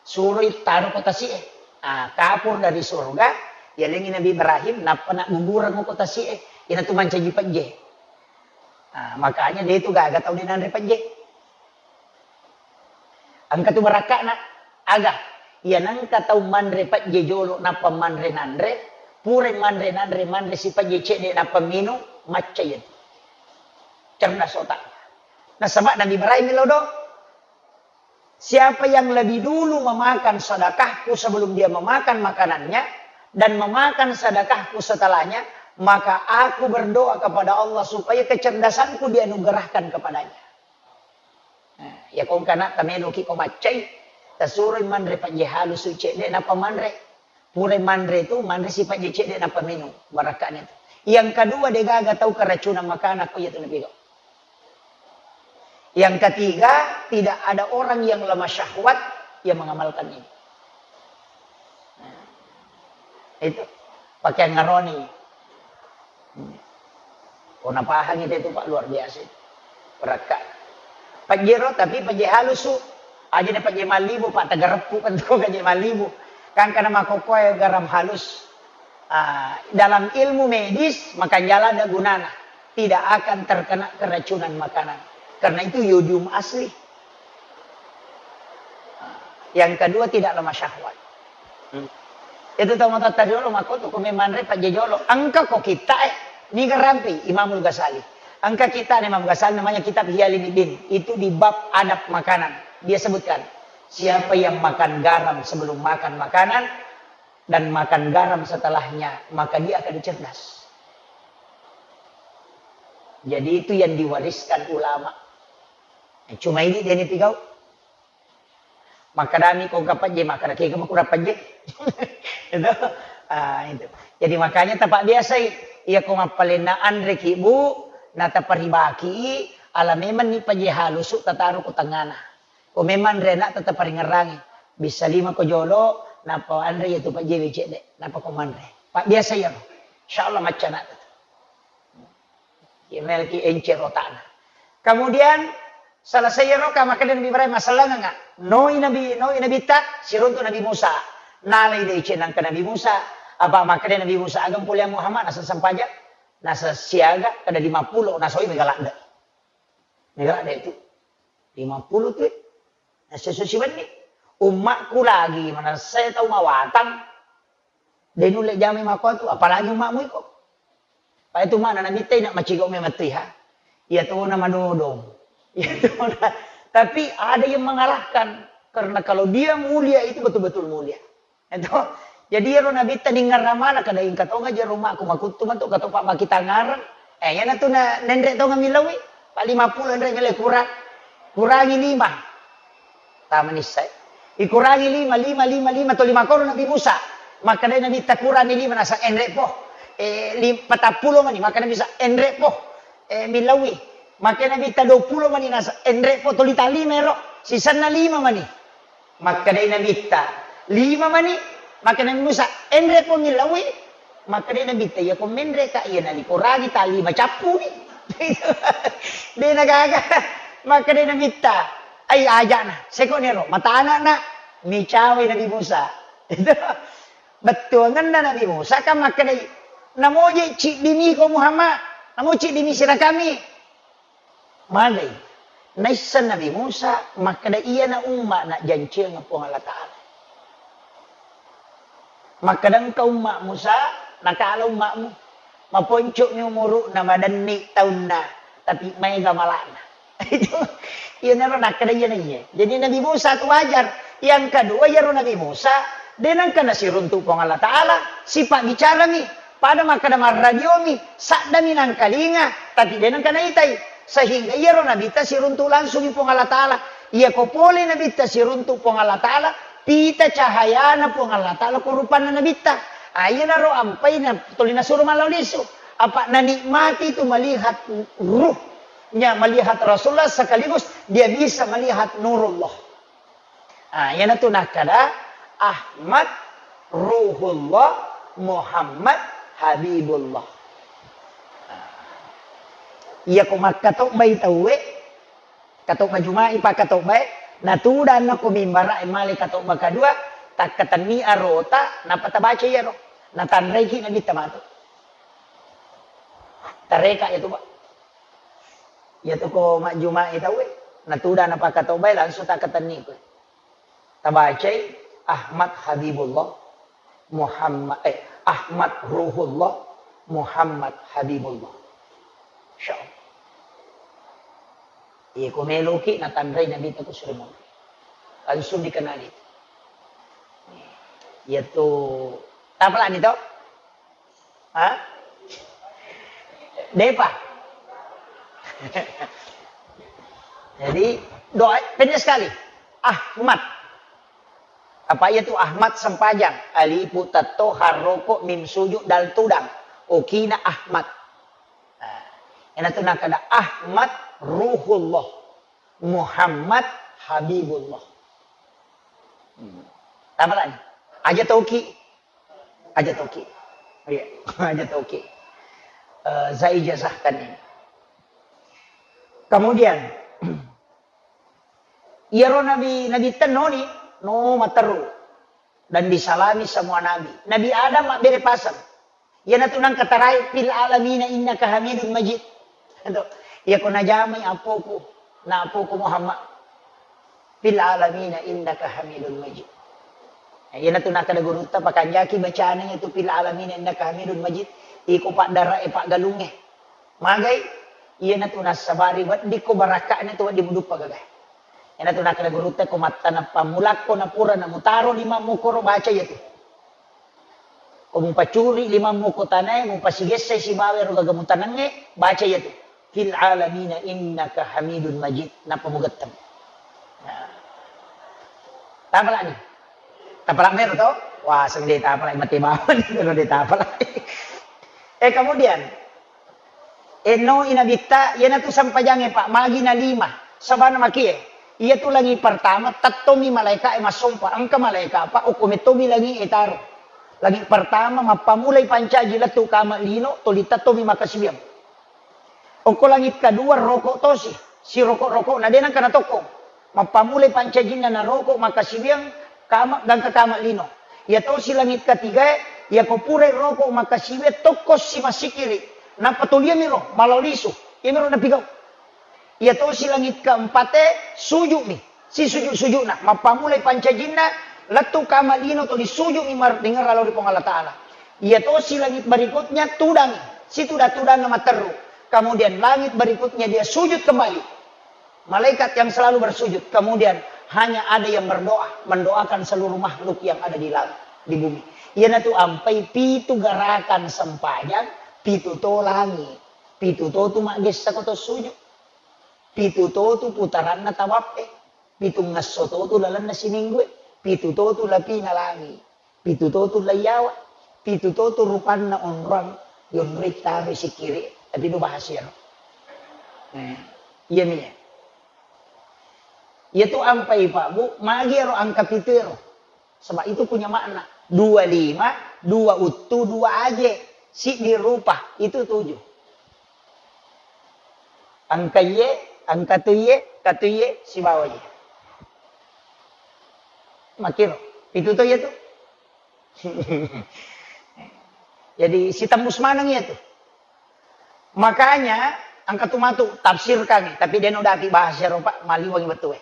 Suroi taro ko tasi'e. Ah, kapur dari surga, yalengi Nabi Ibrahim, nappa naggubureng ko tasi'e. Iyanatu mancaji pejje. Ah, makanya de' tu gaga tau de' nanre pejje. Engka tu barakka'na, aga. Iya nengka tau manre pejje jolo, nappa manre nanre, pura manre nanre, manre si pejje cedde, nappa minung, macca iyatu. Cerdas otak. Nasaba Nabi Ibrahim lo do. Siapa yang lebih dulu memakan sedekahku sebelum dia memakan makanannya, dan memakan sedekahku setelahnya, maka aku berdoa kepada Allah supaya kecerdasanku dianugerahkan kepadanya. Nah, iya ko engka na tameloki ko maccai, tasuroi manre pejje halusu cedde, nappa manre. Pura manre tu, manre si pejje cedde nappa minung, barakka'na tu. Yang kedua, de' gaga tau keracunan makanan ko iyatu napigau. Yang ketiga, tidak ada orang yang lemah syahwat yang mengamalkan ini. Nah, itu pakaian ngaroni. Ko napahangi te tu, Pak, luar biasa itu. Berakka. Pajero, tapi pajero halusu. Aja na pajero mallibu, Pak, tagareppu kan tu, pajero mallibu. Kan karena makokkoe garam halus. Ah, dalam ilmu medis, makanjala ada gunana. Tidak akan terkena keracunan makanan. Karena itu yodium asli. Yang kedua, tidak lemah syahwat. Hmm. Itu tau matoatta jolo, makko tu ko memanre pajero jolo. Engka ko kita, eh, niga rampi Imamul Ghazali. Engka kita Imam Ghazali namanya kitab Ihya Ulumuddin. Itu di bab adab makanan. Dia sebutkan, siapa yang makan garam sebelum makan makanan dan makan garam setelahnya, maka dia akan cerdas. Jadi itu yang diwariskan ulama. Cuma ini dia ni pigau. Makkedami ko engka pajero, makkeda kega makurang pajero. Itu. Ah, itu. Jadi makanya tapabbiasai, iya ko mappalenna anre ki, Bu, na taparibaki, ala memang ni pajero halusu tataro ko tengana. Ko memang anre anak tataparingerangi. Bisa lima ko jolo, napa anre iya tu pajero cedde, napa ko manre. Pabbiasa iya. Insyaallah macca anak tu. Iya, melki encer otakna. Kemudian, selesai ero, ka makkeda Nabi Ibrahim, masallangenga. Noi Nabi, noi Nabitta, siruntu Nabi Musa. Nalai deceng nangka Nabi Musa. Apa makkeda Nabi Musa, agam pole Muhammad, nasa sempajang, nasa siaga, kada lima puluh, nasoi mega ladde. Mega ladde itu. Lima puluh tu, eh. Nasa susi wenni. Ummakku lagi, manessa tau mawatang. De nulle jamai makkuatu, apalagi ummakmu iko. Pada tu mana Nabitta ina macigau memang tu iha. Iya tona madodong. Iya tona. Tapi ada yang mengalahkan. Karena kalau dia mulia itu betul-betul mulia. Itu. Jadi ero Nabitta ningerang mana kada ingka tonga jero ummakku makuttu matu katopa makitangareng. Eh, iyanatu na nenre tonga milawi. Pa lima puluh enre mile kurang. Kurangi lima. Tama nissai. Ikurangi lima, lima, lima, lima, to lima koro Nabi Musa. Makkedai Nabitta kurangi lima, nasa enre po. Eh, lim-, patappulo mani, makkeda Nabi Musa, enre po. Eh, milawi. Makkeda Nabitta dua puluh mani, nasa enre po, toli ta lima ero. Sisanna lima mani. Makkedai Nabitta, lima mani. Makkeda Nabi Musa, enre po milawi. Makkeda Nabitta, "Iya ko menre ka iya nalikorangi tali macappuni." De nagaga. Makkeda Nabitta, "Ai ajana, seko nero, matana na." Micawai Nabi Musa. Itu bettuangenna Nabi Musa kan makkedai, "Namoje ciddimi ko Muhammad, namo ciddimi sirakami." Magai. Naisseng Nabi Musa makkeda, "Iyana umma najjanciyang Puang Allah Ta'ala." Makkeda engka umma Musa, nakala ummamu. Maponco'mi umuru'na, madenni taunna, tapi maega mala'na. Itu, iyanaro nakkeda iyana iye. Jadi Nabi Musa tu wajar. Yang kedua, iyaro Nabi Musa, de nengka nasiruntu Puang Allah Ta'ala, sipabbicarami. Pada makkeda marradiomi, saddami nangkalinga, tapi de nengka naitai. Sehingga iyaro Nabitta siruntu langsungi Puang Allah Ta'ala. Iyako pole Nabitta siruntu Puang Allah Ta'ala, pita cahayana Puang Allah Ta'ala ko rupanna Nabitta. Aiyanaro ampai na tuli nasuro malao lisu. Apa nanikmati itu melihat ruhnya, melihat Rasulullah sekaligus dia bisa melihat nurullah. Ah, iyanatu nakkeda Ahmad Ruhullah Muhammad Habibullah. Ah. Iyako makkatobbai tauwe, katobba Juma'i pakkatobbae, natudanna ko mimbara e male katobba kadua, takkatenni arota, nappa tabaca iyaro. Natanraiki Nabitta matu. Tareka iyatu, Pak. Iyatu ko majjuma'i tauwe, natudang napakkatobbae langsung takkatenni koe. Tabacai Ahmad Habibullah, Muhammad, eh, Ahmad Ruhullah, Muhammad Habibullah. Insya Allah. Iya, ko meloki natanrai Nabitta ko sure monri. Langsung dikenali. Iyatu, tapalani to? Ha? Depa. Jadi, doa pendek sekali. Ahmad. Apa iya tu Ahmad sempajang? Alifu tatto harroko mim sujud dal tudang. Okina Ahmad. Nah, iyanatu nakkeda Ahmad Ruhullah. Muhammad Habibullah. Hmm. Tapalani. Aja toki. Aja toki. Iya, aja toki. Eh, saya ijazahkan ini. Kemudian, iyaro nabi, nabi tenoni, no materu. Dan disalami semua nabi. Nabi Adam mabbere paseng. Iyanatu nangka tarai, "Fil alamina innaka hamidun majid." Itu. Iya ko najamai apoku, na apoku Muhammad. "Fil alamina innaka hamidun majid." Iyanatu nakkeda gurutta, pakanjaki bacana itu, "Fil alamina innaka hamidun majid." Iko paddara e paggalunge. Magai, iyanatu nassabari weddikko barakka'na tu wedding muduppa gaga. Iyanatu nakkeda gurutta, ko mattaneng pammulakko napura namutaro limammu koro baca iyatu. Ko mupacuri limammu ko tanae, mupasigessai sibawa ero gaga mutanengnge, baca iyatu. Fil alamina innaka hamidun majid. Nappa mugetteng. Nah. Tapalani. Tapalak mero to? Wah, seng de tapalak, mate bawang ero de tapalak. Eh, kemudian, enno i Nabitta, iyanatu sempajangnge, Pak, magi na lima. Sabana makie, iyatu langi pertama, tettomi malaika e massompa. Engka malaika, Pak, okko mettomi langi e taro. Langi pertama, mappamulai pancaji lettu kama lino, tuli tettomi makkasiwiang. Okko langit kedua roko tosi, siroko-rokona de nengka natokkong. Mappamulai pancajinna naroko makkasiwiang kama, gangka kama lino. Iya tosi langit ketigae, iyako purai roko makkasiwiang tokko si massikiri. Nappa toliami ro, malao lisu. Iyamiro napigau. Iya tosi langit keempate, sujudmi. Sisujud-sujudna, mappamulai pancajinna, lettu kama lino tuli sujudmi mar-, dengerra lao ri Puang Allah Ta'ala. Iya tosi langit berikutnya tudangi, situda-tudanna matteru. Kemudian langit berikutnya dia sujud kembali. Malaikat yang selalu bersujud. Kemudian hanya ada yang berdoa, mendoakan seluruh makhluk yang ada di langit, di bumi. Iyanatu ampai pitu gerakan sempajang, pitu to langit, pitu to tu maggessa ko to sujud. Pitu to tu putaranna tawappe. Pitungngesso to tu lalenna siminggue, pitu to tu lapina langi, pitu to tu laiyawa, pitu to tu rupanna onrong, yonroi taro sikkiri, tapi do bahasa iyaro. Eh, iyami. Iyatu ampai Pak Bu, magi ero angka pitu ero. Sebab itu punya makna. Dua lima, Dua uttu, dua aje, siddi rupa, itu tuju. Engka iye, engka tu iye, ka tu iye, sibawa iye. Makkiro, pitu to iye tu. Jadi, sitembus maneng iye tu. Makanya, engka tu matu tafsirkangngi, tapi de' nudapi bahasa ero, Pak, maliwengngi wettu e.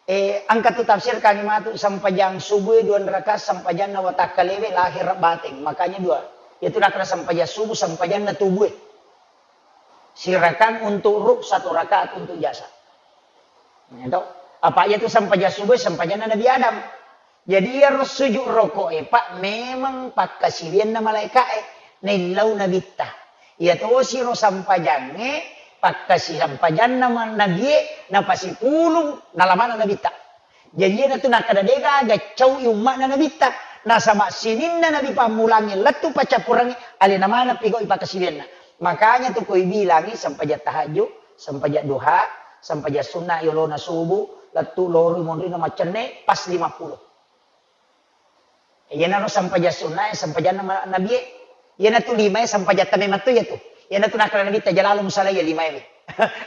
Eh, engka tu tafsirkangngi matu sempajang subuh e dua rakaat sempajanna watakkalewe lahir bateng. Makanya dua. Itu nakkeda sempajang subuh, sempajanna tubuh e. Sirakang untuk ruh, satu rakaat untuk jasad. Itu. Apa iya tu sempajang subuh, sempajanna Nabi Adam. Jadi iyaro sujud roko e, Pak, memang pakkasiwianna malaika e, naillau nabitta. Iya tosi ro sampajangnge, pakkasi-, sampajanna ma-, nabie, napasipulung nalamana nabitta. Jadi iyanatu nakkeda de' gaga cau'i umma'na nabitta. Nasaba sininna nabi pammulangnge lettu paccappurengnge, alena maneng pigau'i pakkasiwianna. Makanya tu koi bilangi sempajang tahajud, sempajang duha, sempajang sunna yolona subuh, lettu loroi monrina maccenne, pas lima puluh. Iyanaro sempajang sunna e, sempajanna ma-, nabie. Iyanatu lima e, sempajatta memang tu iyatu. Iyanatu nakkeda nabitta, "Jalalu musalla iya lima e."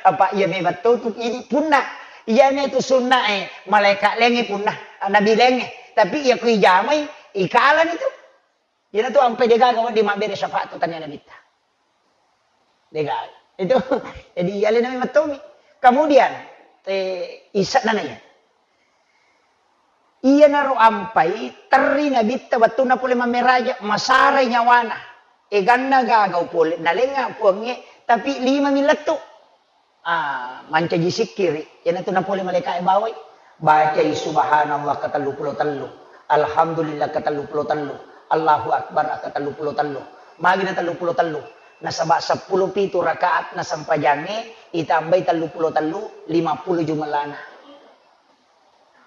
Apa iya memang tu, tu idi punna. Iyana tu sunna e, malaika laingnge punna, nabi laingnge. Tapi iya ku ijamai, ikalani tu. Iyanatu ampai de' gaga wedding mabbere syafaat tu tania nabitta. De' gaga. Itu, jadi alena memang tommi. Kemudian, eh, isa nana iya. Iyanaro ampai terri nabitta wettunna pole mammeraja, masarai nyawana. Eganna gagau pole, nalengnga puangnge, tapi lima mi lettu. Ah, mancaji sikkiri, iyanatu napole malaika e bawai. Bacai subhanallah ketellu pulo tellu, alhamdulillah ketellu pulo tellu, Allahu akbar ketellu pulo tellu. Magi na tellu pulo tellu? Nasaba seppulo pitu rakaat na sempajangnge, itambai tellu pulo tellu, lima puluh jumellana.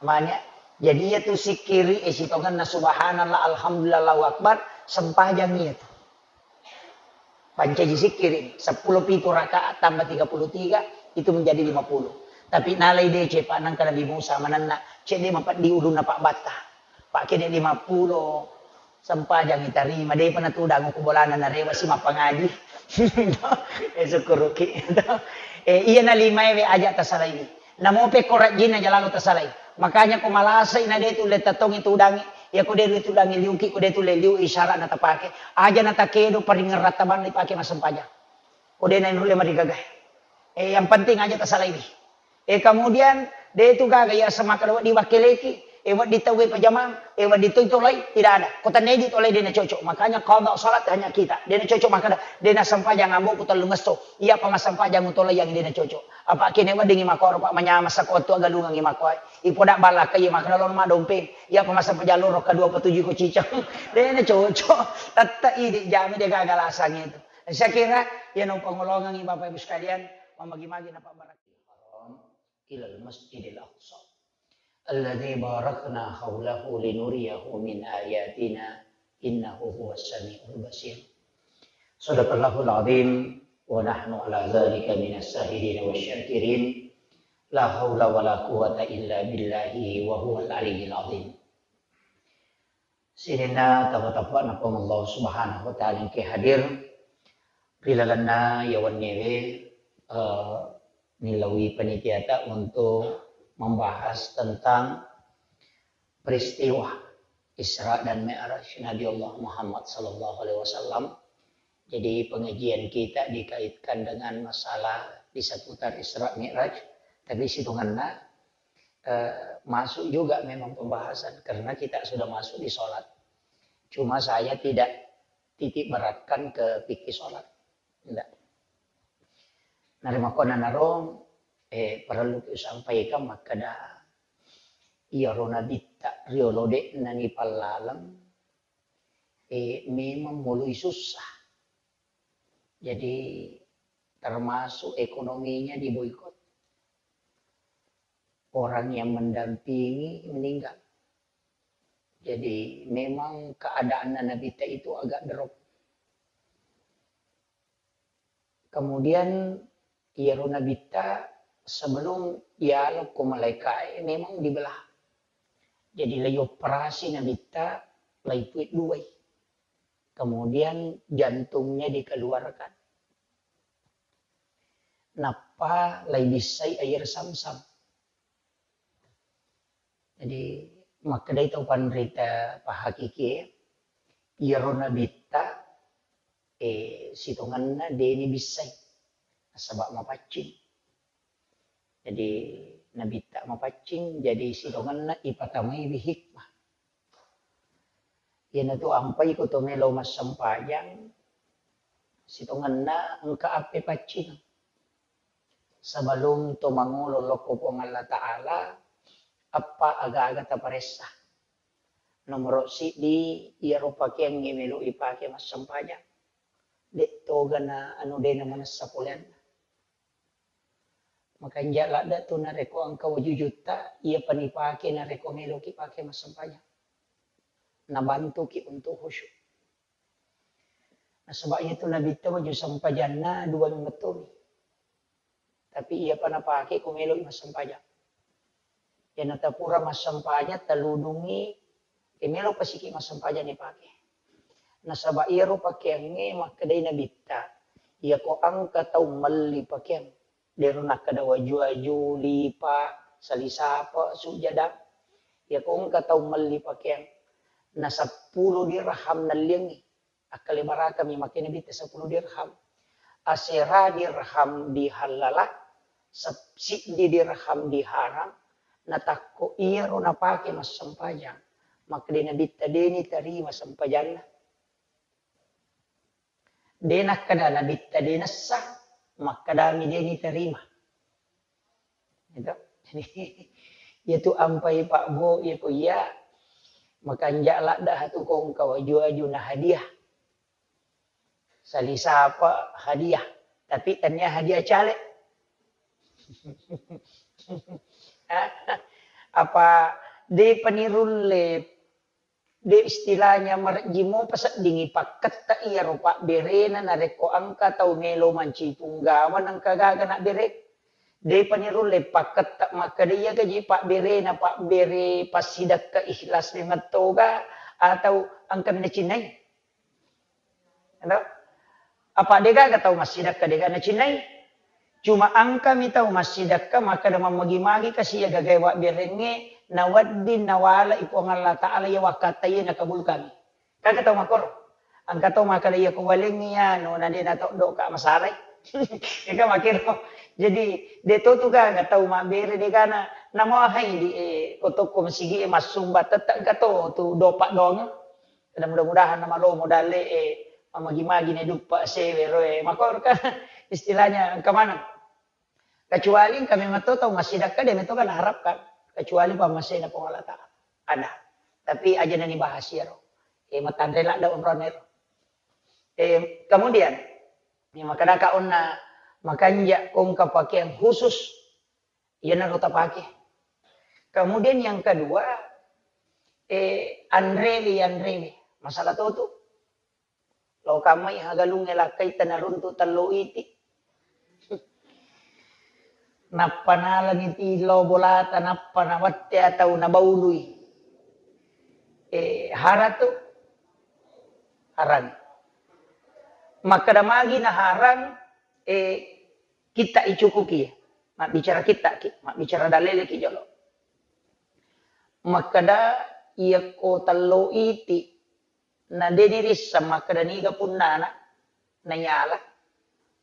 Manya, jadi iyatu sikkiri e sitongenna subhanallah, alhamdulillah, Allahu akbar, sempajang iyatu. Pancaji sikkiri, seppulo pitu rakaat tambah tiga puluh tiga, itu menjadi lima puluh. Tapi nalai deceng, Pak, nangka Nabi Musa manenna, cedde mapeddi ulunna pabbatta. Pak, kene lima puluh, sempajangi tarima, depa natudang ku bolana narewa si mappangaji. Eh, sukkuruki. Eh, iya na lima ewe aja tasalai. Namo pekko rajinna jalalu tasalai. Makanya ko malasai na de tulle tatongi tudangi, ya ko de tudangi liuki, ko de tulle liu isyarat na tapake. Aja na takedo paringeng rattabanna ipake massempajang. Ko de na nulle marigagae. Eh, yang penting aja tasalaiwi. Eh, kemudian de tu gaga ya semakkeda wedding wakkeleki, eh, wedding tauwe pajamang, eh, wedding toi tolai, tidak ada. Ko tennedi tolai de na cocok. Makanya qada salat hanya kita. De na cocok makkeda, de na sempajang amboku tellungesso. Iya pa massempajang utolai yang de na cocok. Apa kene weddingi makkoro, Pak, manyameng sako wettu agalungengi makkoe. Ipoda ballakka iya makkeda lono maddompeng. Iya pa massempajang loro kedua petuju ko cicang. De na cocok. Tette idi jami de gaga lasang itu. Saya kira ya no pangolongengi Bapak Ibu sekalian, mamagi-magi na pabbarakka. Ilal Masjidil Aqsa. Alladzi barakna haulahu linuriyahu min ayatina innahu huwas samiul basir. Sadaqallahul azim wa nahnu ala dzalika minas syahidin wasyakirin. La haula wala quwwata illa billahi wa huwal aliyyil azim. Sininna taba-taba napang Allah Subhanahu wa Ta'ala engke hadir ri lalenna yawenniwe, eh, nilaui panitiata untuk membahas tentang peristiwa Isra dan Mi'raj Nabi Allah Muhammad sallallahu alaihi wasallam. Jadi pengajian kita dikaitkan dengan masalah di seputar Isra Mi'raj, tapi situnganna, eh, masuk juga memang pembahasan karena kita sudah masuk di sholat. Cuma saya tidak titik beratkan ke fikih sholat. Tidak. Narimakkuannanaro, eh, parellu sampaikan makkeda iyaro nabitta riolo de'na nipallaleng, eh, memang moloi susah. Jadi termasuk ekonominya diboikot. Orang yang mendampingi meninggal. Jadi memang keadaanna nabitta itu agak drop. Kemudian iyaro nabitta sebelum yalo ko malaikae memang dibelah. Jadi lai operasi nabitta lai tuet duai. Kemudian jantungnya dikeluarkan. Nappa laibissai air samsam. Jadi, makkedai tau panrita pahakikie, iyaro nabitta, eh, sitongenna deni bissai, nasaba mapaccing. Jadi, nabitta mapaccing, jadi sitongenna ipatamaiwi hikmah. Iyanatu ampai ko to melo massempajang, sitongenna engka appe paccing. Sebelum to mangolo lokko Puang Allah Ta'ala, appa aga-aga taparessa. Nomoro siddi, iyaro pakeangnge melo ipake massempajang. De toga na anu de na manessa poleanna. Makanja ladda tu narekko engka wajujutta, iya panipake narekko meloki pake massempajang. Nabantuki untuk khusyuk. Nasaba iyatu nabitta waju sempajanna dua mettomi. Tapi iyapa napake ko meloi massempajang. Iyana tapura massempajang, taludungi, e, melo pasiki massempajang ipake. Nasaba iyaro pakeangnge makkedai nabitta, iyako engka tau melli pakeang, dero nakkeda waju-waju, lipa, salisapa, sujada. Iyako engka tau melli pakeang, na seppulo dirham nalliangngi. Akkalebarakami makkeda nabitta seppulo dirham. Asera dirham dihallala, sep-, siddi dirham diharang, natakko iyaro napake massempajang, makkeda nabitta deni tarima sempajanna. De nakkeda nabitta de nessa, makkedami deni tarima. Gitu. Jadi, iyatu ampai Pak Bo, iyako iya, makanja ladda hatu kongka waju-waju na hadiah. Salisapa hadiah, tapi tania hadiah caleg. Apa de panirulle De istilahnya marejji mopa seddingi pakketta iyaro pabberena narekko engka tau melo mancipung gawang engka gaga nabbere. Depa nirulle pakketta makkeda iya gaji pabberena, pabbere passidakka ikhlas dengan toga atau engkami nacinnai. Endo? Apa degaga tau massidakka dega nacinnai? Cuma engkami tau massidakka makkeda mammagi-magi kasi iya gagae wabberengnge nawedding nawalai Puang Allah Ta'ala iya wakkatta iya nakabulkangngi. Engka tau makkoro. Engka tau makkeda iya ko walengngi anu na de natoddoka masalai. Ega makkiro. Jadi de to tu gaga tau mabbere degana namahai di, eh, ko tokko masigi e massumba tette engka to tu dopa doang. Mudah-mudahan namalomo dalle e, mamagi-magi ne duppa sewe roe. Makkoro kan istilahnya engka maneng. Kecuali engka memang to tau massidakka de meto kan harapkan. Kecuali pammasena Puang Allah Ta'ala. Ada. Tapi aja nani bahas iyaro. E, matanre ladda onrone ro. E, kemudian, ini makadaka onna makanja kongka pakaian khusus. Iyanaro tapake. Kemudian yang kedua, eh, anrewe, anrewe. Masalah to tu. Lo kamai hagalungnge lakkai tanaruntu tello iti. Nappa nalani ti lo bolata, nappa nawette atau nabaului. Eh, hara tu. Harang. Makkeda magi na harang, eh, kitta icukuki, mabbicara kittaki, mabbicara daleleki jolo. Makkeda iyakko tello iti, na de nirisseng makkeda niga punnana, nayala.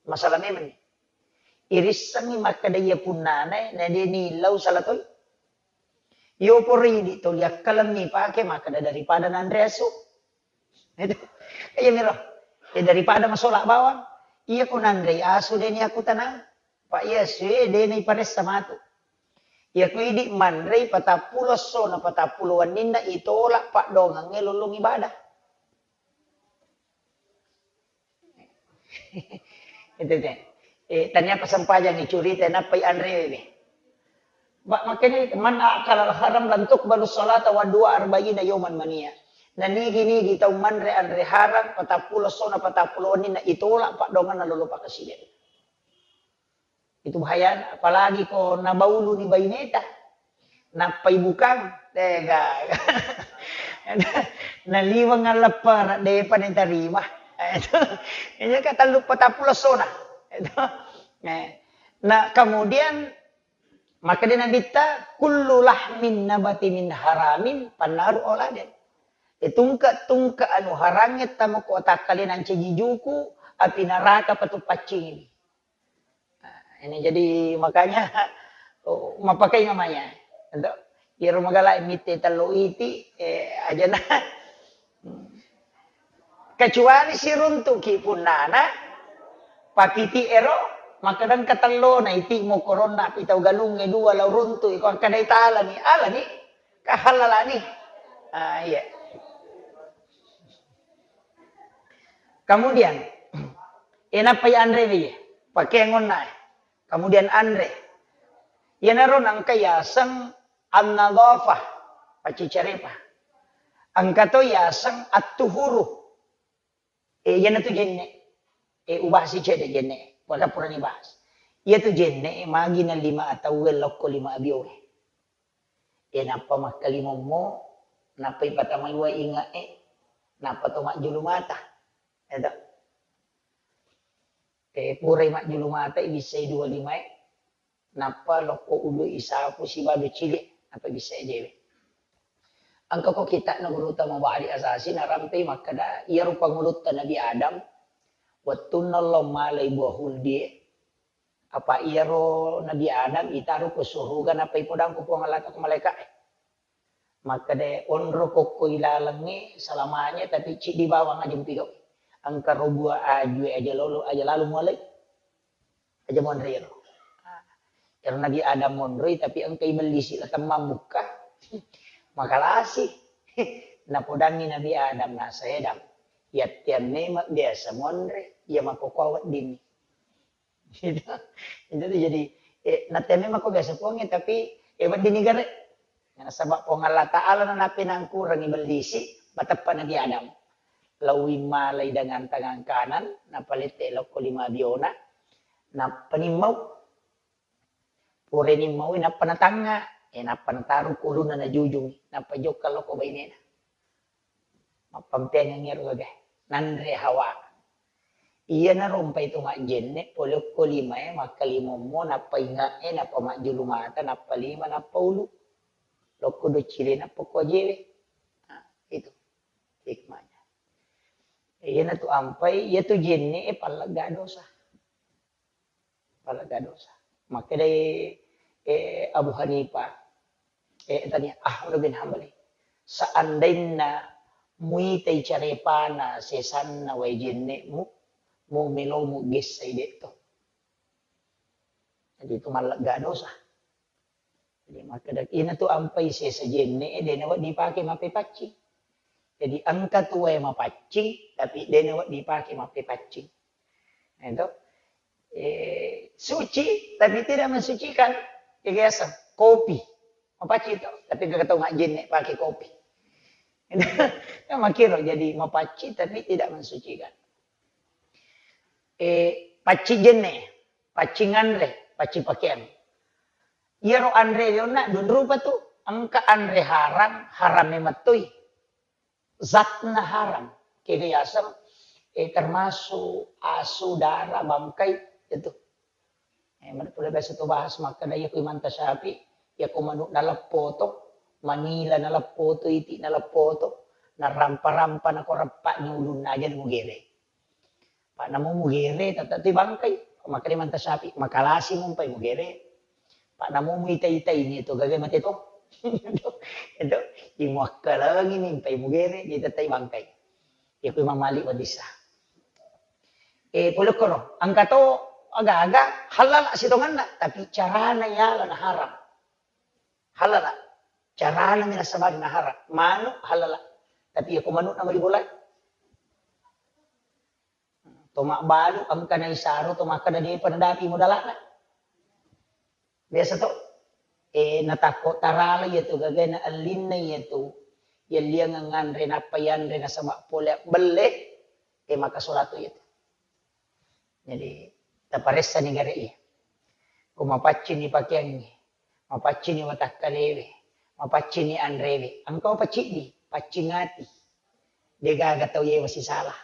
Masalah memang ni. Irissengngi makkeda iya punnana, na de nillau salah toi. Yo pori di toli akkalemmi pake makkeda daripada nanre asu. Itu. Iya miro. Ya daripada masola bawang. Iya ko nanrei asu deni aku tenang. Pak iya sue deni paressa matu. Iya ku idi manrei patappulo esso na patappulo wenninna itolak paddoangengnge lollong ibadah. Itu te. Eh, tania pasempajang icurita nappai anrewe. Ba, makanya man akala haram lan tuqbalu salata wa dua arba'ina yauman mania. Na nigi-nigi tau manre anre haram, patappulo sona patappulo wenninna itolak paddoangenna lolo pakaside. Itu bahayana, apalagi ko nabauluni baineta. Nappai bukang, tega. Naliweng alleppara, depa nitarima. Itu. Iya ka tellu patappulo sona. Itu. Eh. Nah, kemudian maka dia Nabitta, "Kullu lahmin nabati min haramin pannaru aulade." Eh, tungke-tungke anu harangnge tamo ko takkalinang ceji juku, api neraka patu paccingi. Nah, ini jadi makanya, oh, mappakai namanya. Untuk iyaro magala mitte tello iti, eh, ajana. Kecuali siruntuki punnana, pakiti ero, maka dengka tellona iti mokoronna pitau galungnge dua lau runtu, iko angka dai talani, alani, kahalalani. Ah, iya. Kemudian, enappa anre wi, pakeangonna. Kemudian anre. Iyanaro nangka yaseng an-nadhafah, paccicarepa. Engka to yaseng at-tuhuru. Eh, iyanatu jenne. Eh, ubahasi cedde jenne. Pada purani bahas. Iyatu jenne, magi na lima atau lokko lima abioe. Eh, nappa makkalimommo, nappa ipatamai wae inge'e, nappa to majjulu mata. Eto. Eh, purai majjulu mata, ibissai dua limae, nappa lokko ulu isapu sibadu cili, nappa ibissai jewe. Engka ko kitabna Gurutta Mubahari Asasi narampe makkeda, iyaro pangulutta Nabi Adam, wettunna lo malai buah huldie, apa iyaro Nabi Adam itaro ko suruga nappa ipodang ko Puang Allah ko malaika'e. Makkeda, onro kokko ilalengnge salamanya, tapi ciddi bawang aja mupigau. Engka ro bua ajue aja lolo, aja lalu mualai. Aja monre ro. Ero Nabi Adam monroi, tapi engka ibellisi la temmang bukka. Makalasi. Napodangi Nabi Adam, nasa Adam. Yattiang memang biasa monre, iya makkokkoe weddinni. Gitu. Itu tuh jadi, eh, natte memang ko biasa Puangnge, tapi, eh, weddinni gare. Nasaba Puang Allah Ta'ala na napinangkurangi bellisi, mateppa Nabi Adam. Lauwi malai dengan tangan kanan, napalette lokko lima biona, nappa nimmau. Purani mau, nappa natangnga, eh, nappa nataru kuluna najujungi, nappa jokka lokko bainena. Mappampeangeng ero gaga. Nanre Hawa. Iyanaro mpai to majjenne, pole okko limae, makkalimommo, nappa inge'e, nappa majjulu mata, nappa lima, nappa ulu. Lokko doccile, nappa ko ajewe. Nah, itu hikmahnya. Iyanatu ampai, iyatu jenne, eh, pallegga dosa. Pallegga dosa. Makkedai, eh, Abu Hanifah, eh, tania Ahmad bin Hambali, seandainna muitai carepana sesanna wae jenne'mu, mu melomu gessai de'to. Jadi itu mallegga dosa. Jadi makkeda, inatu ampai sesa jenne, eh, de nawedding dipake mappepaccing. Jadi engka tu wae mapaccing, tapi de nawedding dipake mappepaccing. Nah, itu. Eh, suci, tapi tidak mensucikan. Jadi biasa, kopi. Mapaccing itu, tapi engka tau majjenne pake kopi. Kan makkiro, jadi mapaccing, tapi tidak mensucikan. Eh, paccing jenne, paccing anre, paccing pakeang. Iyaro anre yonna dua rupa tu, engka anre haram, haram memettoi. Zatna haram. Kega yaseng, eh, termasuk asu, dara, bangkai, itu. Eh, mana pula biasa tu bahas makkeda, iya ku Imam Tasyafi, iya ku manu naleppo to, manila naleppo to, iti naleppo to, narampa-rampa nako reppa ni ulunna aja mugere. Pak namo mugere, tata tu bangkai. Makkeda Imam Tasyafi, makalasi mumpai mugere. Pak namo muita-ita ini tu gaga mate to. Itu, itu, imuakkalangi ni mpai mugere, jadi tetai bangkai. Ya ku Imam Malik wadissa. Eh, pole kono, engka to aga-aga halal sitonganna, tapi carana yala na haram. Halala. Carana mi nasabari na haram. Manu halala. Tapi ya ku manu nama dibolai. To mabbalu engka na isaro to makkeda depa nadapi modalana. Biasa to, eh, natakko tarala iya tu gagana ellinna iya tu, yelliang nganre nappa yanre nasaba pole belle, eh, maka solatu iya tu. Jadi, taparessani gare iya. Ko mapaccini pakeangnge, mapaccini watakkalewe, mapaccini anrewe, engka paciddi. paccing ati. Degaga tau yewa sisala.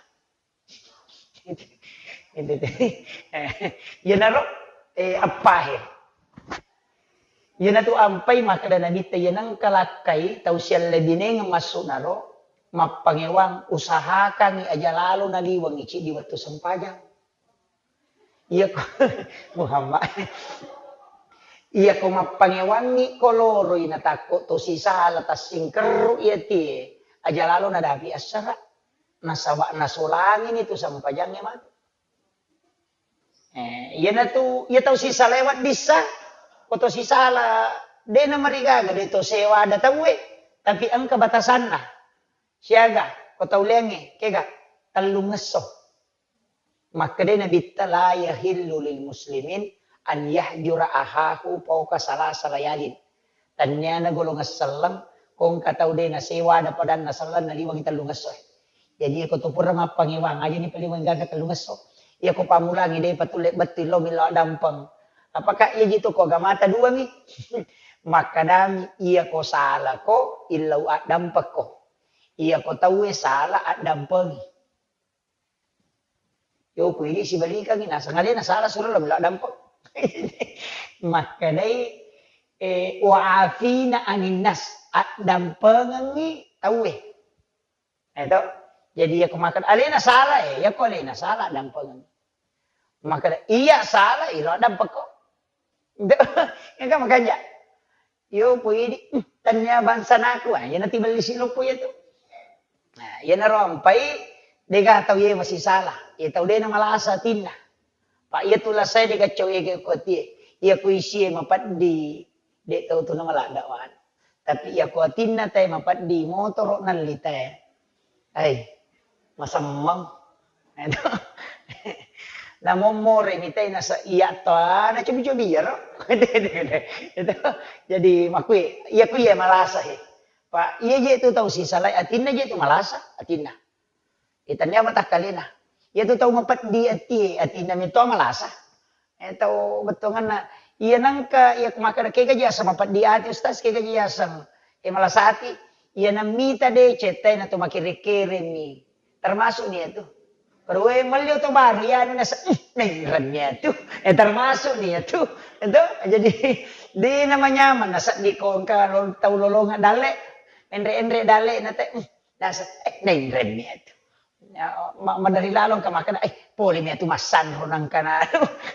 Itu, itu, itu. Iyanaro, eh, appahe. Iyanatu ampai makkeda Nabitta, iya nengka lakkai tau siallebinengeng massu'naro, mappangewang, usahakangngi aja lalo naliwengngi ciddi wettu sempajang. Iyako Muhammad. Iyako mappangewangngi ko loroi natakko to sisala tassingkerru iya tie, aja lalo nadapi assara. Nasaba nasolangini tu sempajangnge matu. Eh, iyanatu, iya tau sisala weddissa, ko to sisala, de namarigaga, de to sewada tauwe, tapi engka batasanna. Siaga, ko tau leangnge, kega, tellungngesso. Makkedai Nabitta, "La yahillu lil muslimin an yahjura ahahu fauqa salasa layalin." Tenniana golongan selleng, ko engka tau de nasewada padanna selleng naliwengi tellungesso. Jadi, iyako to pura mappangewang, aja ni paliweng gaga tellungesso. Iyako pammulangi de patulle bettu lo millau addampeng. Apakah iya ji to ko agamata duangi? Makkedami, iyako salako, illau addampekko. Iyako tauwe sala, addampengi. Yo, ku idi sibalikangngi, naseng alena sala suro lo millau addampeng. Makkedai, eh, "Wa afina aninnas," addampengengngi tauwe. Eh, to? Jadi, iyako makkeda alena sala, eh, iyako alena sala, addampengengngi. Makkeda, iya sala, ilo addampekko. Engka makanja. Yo, po idi, "Hmm, tennia bangsanaku." Ah, iyana tibelli siloppo iya tu. Nah, iyanaro ampai, dega tau yewa sisala. Iya tau de namalasa atinna. Pa iya tu lasai dega cau ege ko atie. Iya ku isie mapeddi, de tau tu namaladda wan. Tapi iya ku atinna tae mapeddi, motoro nalli tae. Ai, masemmeng. Namommore mitai nasa iya to, ah, nacobi-cobi iyaro. Itu. Jadi, makui, iya ku iya malasa he. Pa, iya je tu tau sisalai, atinna je tu malasa, atinna. Eh, tennia matakkalena. Iya tu tau mapeddi atie, atinna mi to malasa. Eh, tau bettuanganna, iya nengka, iya makkeda, "Kega ji aseng mapeddi ati, Ustaz? Kega ji aseng, eh, malasa ati?" Iya nammita de cettae na to makere-keremi. Termasuk ni iyatu. Kedua, eh, melli oto baru, iya anu nasa, "Hmm, naireng ni iyatu." Eh, termasuk ni iyatu. Itu, jadi, de namanyameng, nasedding ko engka lo-, tau lolongeng dalle, enre-enre dalle na te, "Hmm, nasa, eh, naireng ni iyatu." Ya, ma-, madari lalo engka makkeda, "Eh, pole mi iyatu massanro nangkana."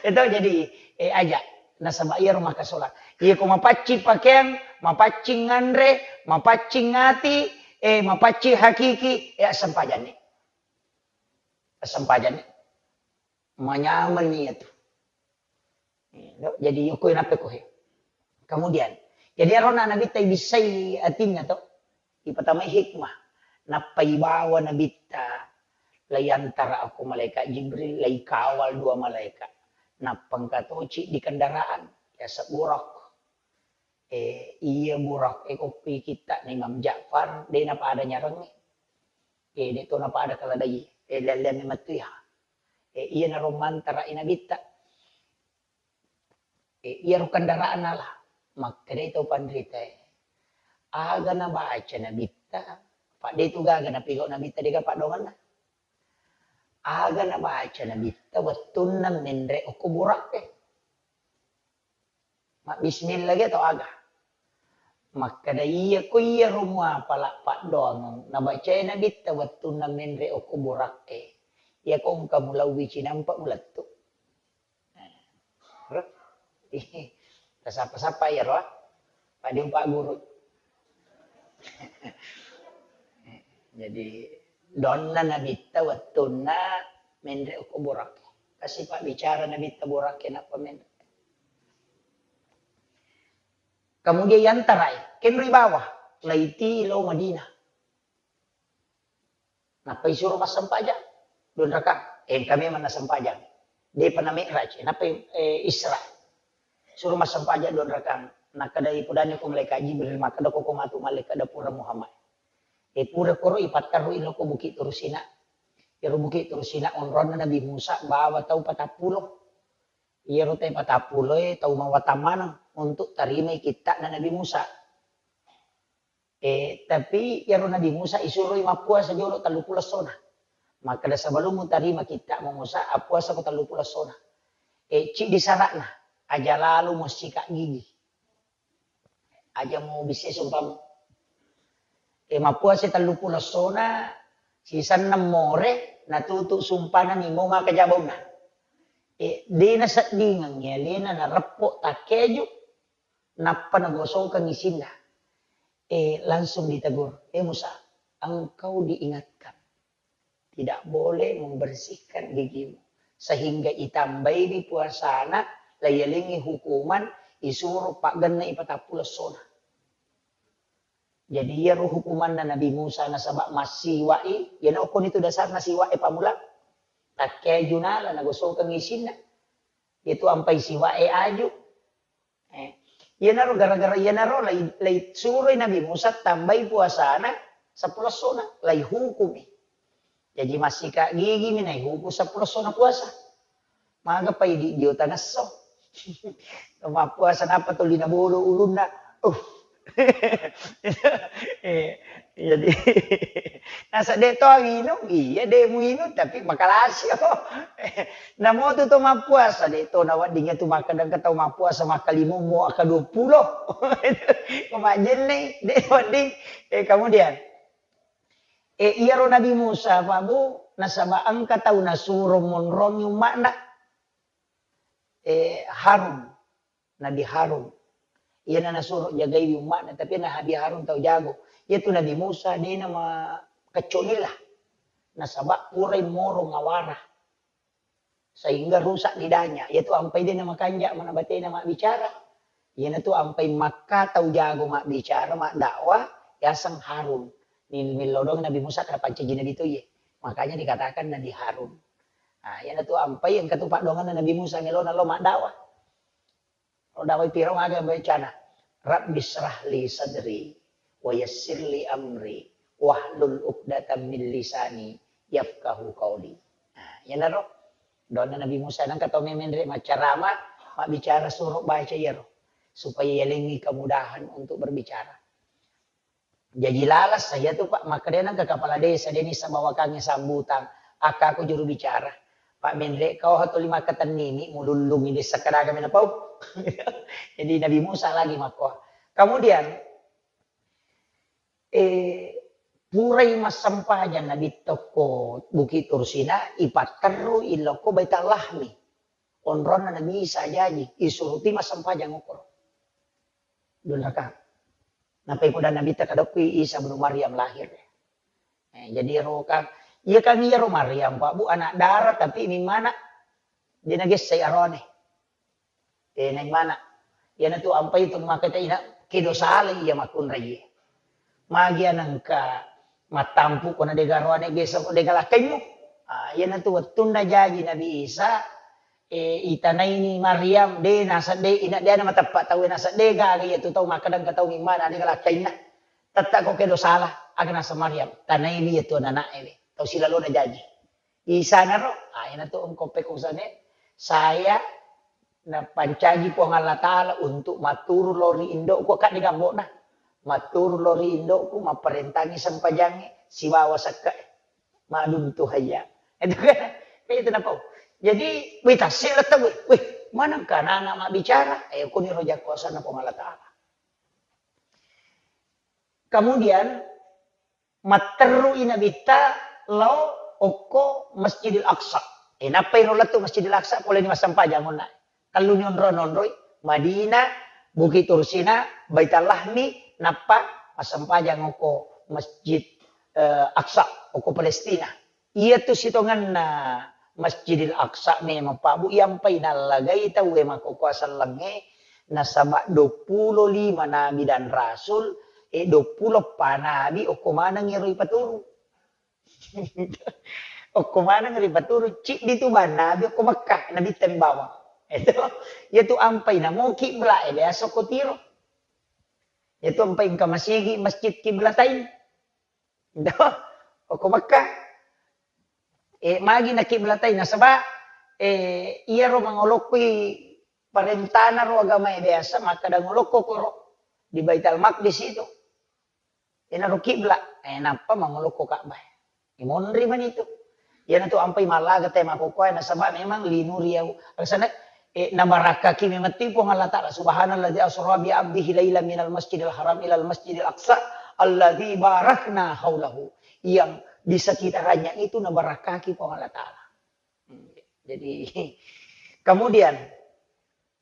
Itu jadi, eh, aja. Nasaba iyaro makkasola. Iya ko mapaccing pakeang, mapaccing nganre, mapaccing ati, eh, mapaccing hakiki, eh, assempajanni. Assempajanni. Manyameng ni iyatu. Iya, jadi yokoi nappa ko he. Kemudian, jadi arona Nabitta ibissai atinna to, ipatamai hikmah. Nappa ibawa Nabitta, laiyantara okko malaikat Jibril, laikawal dua malaikat. Nappa engka toci di kendaraan, yaseng Buraq. Eh, iya Buraq e, koppi kitta na Imam Ja'far, de napada nyarengnge. Eh, de to napada kaladai. Eh, lelleang memettu iya. Eh, iyanaro mantara i Nabitta. Eh, iyaro kendaraan nala. Makkedai tau panritae, "Aga nabaca Nabitta?" Padde tu gaga napigau Nabitta, dega paddoangenna. "Aga nabaca Nabitta wettunna menre okko Buraq e?" Mabbismillah ge tau aga? Makkeda, "Iya, ko iyaro muapala paddoangeng nabacae Nabitta wettunna menre okko Buraq e, iyako engka mulauwi cinampa mulettu." Tasappa-sappa iyaro, ah. Paddi upagguru. Jadi, donna Nabitta wettunna menre okko Buraq e. Kasi pabbicara Nabitta Buraq e nappa menre. Kemudian yantarai, kenroi bawah, laiti lao Madinah. Nappa isuro massempajang, dua rakang. Eh, engka memang nassempajang. Depa na mi'raj, nappa, eh, Isra. Suro massempajang dua rakang. Nakkedai, pudani ko malaikat Jibril, makkeda ko, ko matu malaikat da pura Muhammad. Eh, pura koro ipatterru iloko Bukit Turu Sina. Iyaro Bukit Turu Sina onronna Nabi Musa bawa tau patappulo. Iyaro tau patappuloe tau mawatang maneng untuk tarimai kitta'na Nabi Musa. Eh, tapi iyaro Nabi Musa isuroi mappuasa jolo telluppulo essona. Makkeda, "Sebelum mutarima kitta' mu Musa, appuasa ko telluppulo essona." Eh, ciddi sara'na, aja lalo muassika gigi. Aja mubissai sumpamu. Eh, mappuasa telluppulo essona, sisenna more, natutu sumpana nimau maka jabauna. Eh, de naseddingengngi alena nareppo takkeju, nappa nagosokeng isinna. Eh, langsung ditegur, "Eh Musa, engkau diingatkan. Tidak boleh membersihkan gigimu." Sehingga itambaiwi puasana, laiyalengngi hukuman, isuro paggenna ipatappulo essona. Jadi iyaro hukumanna Nabi Musa nasaba massiwa'i, iyana okkoni tu dasarna siwa'e pammula. Takkeju nala nagosokeng isinna. Itu ampai siwa'e aju. Eh, iyanaro gara-gara iyanaro lai, lai suroi Nabi Musa tambai puasana seppulo essona, lai hukumi. Jaji massika gigi mi naihuku seppulo essona puasa. Maga pai di, dio tangesso. Mappuasa napa tuli nabolo ulunna. Uh. Eh, jadi nasa de to minum, iya de muinum tapi makalasi. Namo tu to mappuasa, de to nawedding tu makkeda engka tau mappuasa makkalimummo akka dua puluh. Ko majjenne, de wedding. Eh, kemudian, eh, iyaro Nabi Musa, Pak Bu, nasaba engka tau nasuro monrongi umma'na. Eh, Harun, Nabi Harun. Iyana nasuro jagaiwi umma'na, tapi Nabi Harun tau jago. Iyatu Nabi Musa, de nama kecuali lah. Nasaba purai moro ngawara. Sehingga rusak lidahnya. Iyatu ampai de namakanja mana batena mabbicara. Iyanatu ampai makka tau jago mabbicara, maddakwah, yaseng Harun. Ni-, nillau doang Nabi Musa karena pancaji Nabi to iye. Makanya dikatakan Nabi Harun. Nah, iyanatu ampai engka tu paddoanganna Nabi Musa melona lo maddakwah. Lo dakwah Firaun aga bacana, "Rabbi syrah li sadri, wa yassir li amri, wahlul uqdatam min lisani, yafqahu qauli." Nah, iyanaro doanna Nabi Musa, nangka tau memenre maccarama, mabbicara suro baca iyaro, supaya yalengngi kemudahan untuk berbicara. Jaji lalas saya tu, Pak, makkedai nengka kepala desa, deni sabawakangnge sambutan, akka aku juru bicara. Pak Menre, kau hatuli makkatennini, mulullungi desa kadaga mena pau. Jadi Nabi Musa lagi makkoa. Kemudian, eh, purai massempajang Nabi tokko Bukit Tursina, ipatterru ilokko Baitul Lahmi. Onronna Nabi Isa jaji, isuruti massempajang okkoro. Dua rakaat. Nappai poda Nabitta kadokki Isa bin Maryam lahir. Eh, jadi ero kan, iya kan iyaro Maryam, Pak Bu, anak dara, tapi mimmana de nagessai aroane. Eh, naimana. Iyanatu ampai tu maka ta ina, kedo salai iya makkunrai. Magi anengka mattampu ko na dega aroane gesa ko dega lakkaimmu. Ah, iyanatu wettunna jaji Nabi Isa, eh, itanaini Maryam, de nasedde, ina de na mateppa tau nasedde gaga iyatu tau makkeda engka tau mimmana de galakkainna. Tetta ko kedo sala, aga nasa Maryam, tanaiwi iyatu anana'e we. Tau silalona jaji. Isanaro, ah, iyanatu engko pekko usane, saya napancaji Puang Allah Taala untuk matturu lao ri indokku, akka de gambokna. Matturu lao ri indokku, mapparentangi sempajangnge, sibawa sekke'e. Maduntu hayya. Itu kan, kan itu napau. Jadi, wih, tasik lettu, wih, wih, manengka anak-anak mabbicara? Eh, kuniro jakkuasanna Puang Allah Taala. Kemudian, matterrui Nabitta lao okko Masjidil Aqsa. Eh, nappai ro lettu Masjidil Aqsa, poleni massempajang onna. Telluni onro-, nonroi, Madinah, Bukit Tursina, Baitul Lahmi, nappa massempajang okko Masjid, eh, Aqsa, okko Palestina. Iyatu sitongenna Masjidil Aqsa memang, Pak Bu, iyampai nallagai tauwe makkokkoe sellengnge, nasaba duappulo lima nabi dan rasul, eh, duappulo eppa nabi okko maneng ero ipaturu. Okko maneng ero ipaturu, ciddi tu bang nabi okko Mekkah, Nabitta bawang. Itu, iyatu ampai namo kibla, eh, biasa okko tiro. Iyatu ampai engka masigi Masjid Kiblatain. Okko Mekkah. Eh, magi na kiblatai nasaba, eh, iyaro mangolokkoi parentana ro agamae biasa makkeda ngolokko koro di Baitul Maqdis itu. Enaro kibla, eh, nappa mangolo ko Ka'bah. Imonri mani tu. Iyana tu ampai mallaga te makokoe nasaba memang linuri yau. Alasana, eh, nabarakkaki memang ti Puang Allah Ta'ala. Subhanalladzi asra bi abdihi laila minal masjidil haram ilal masjidil aqsa alladzi barakna haulahu. Yang di sekitarnya itu nabarakkaki Puang Allah Ta'ala. Hmm, jadi, kemudian,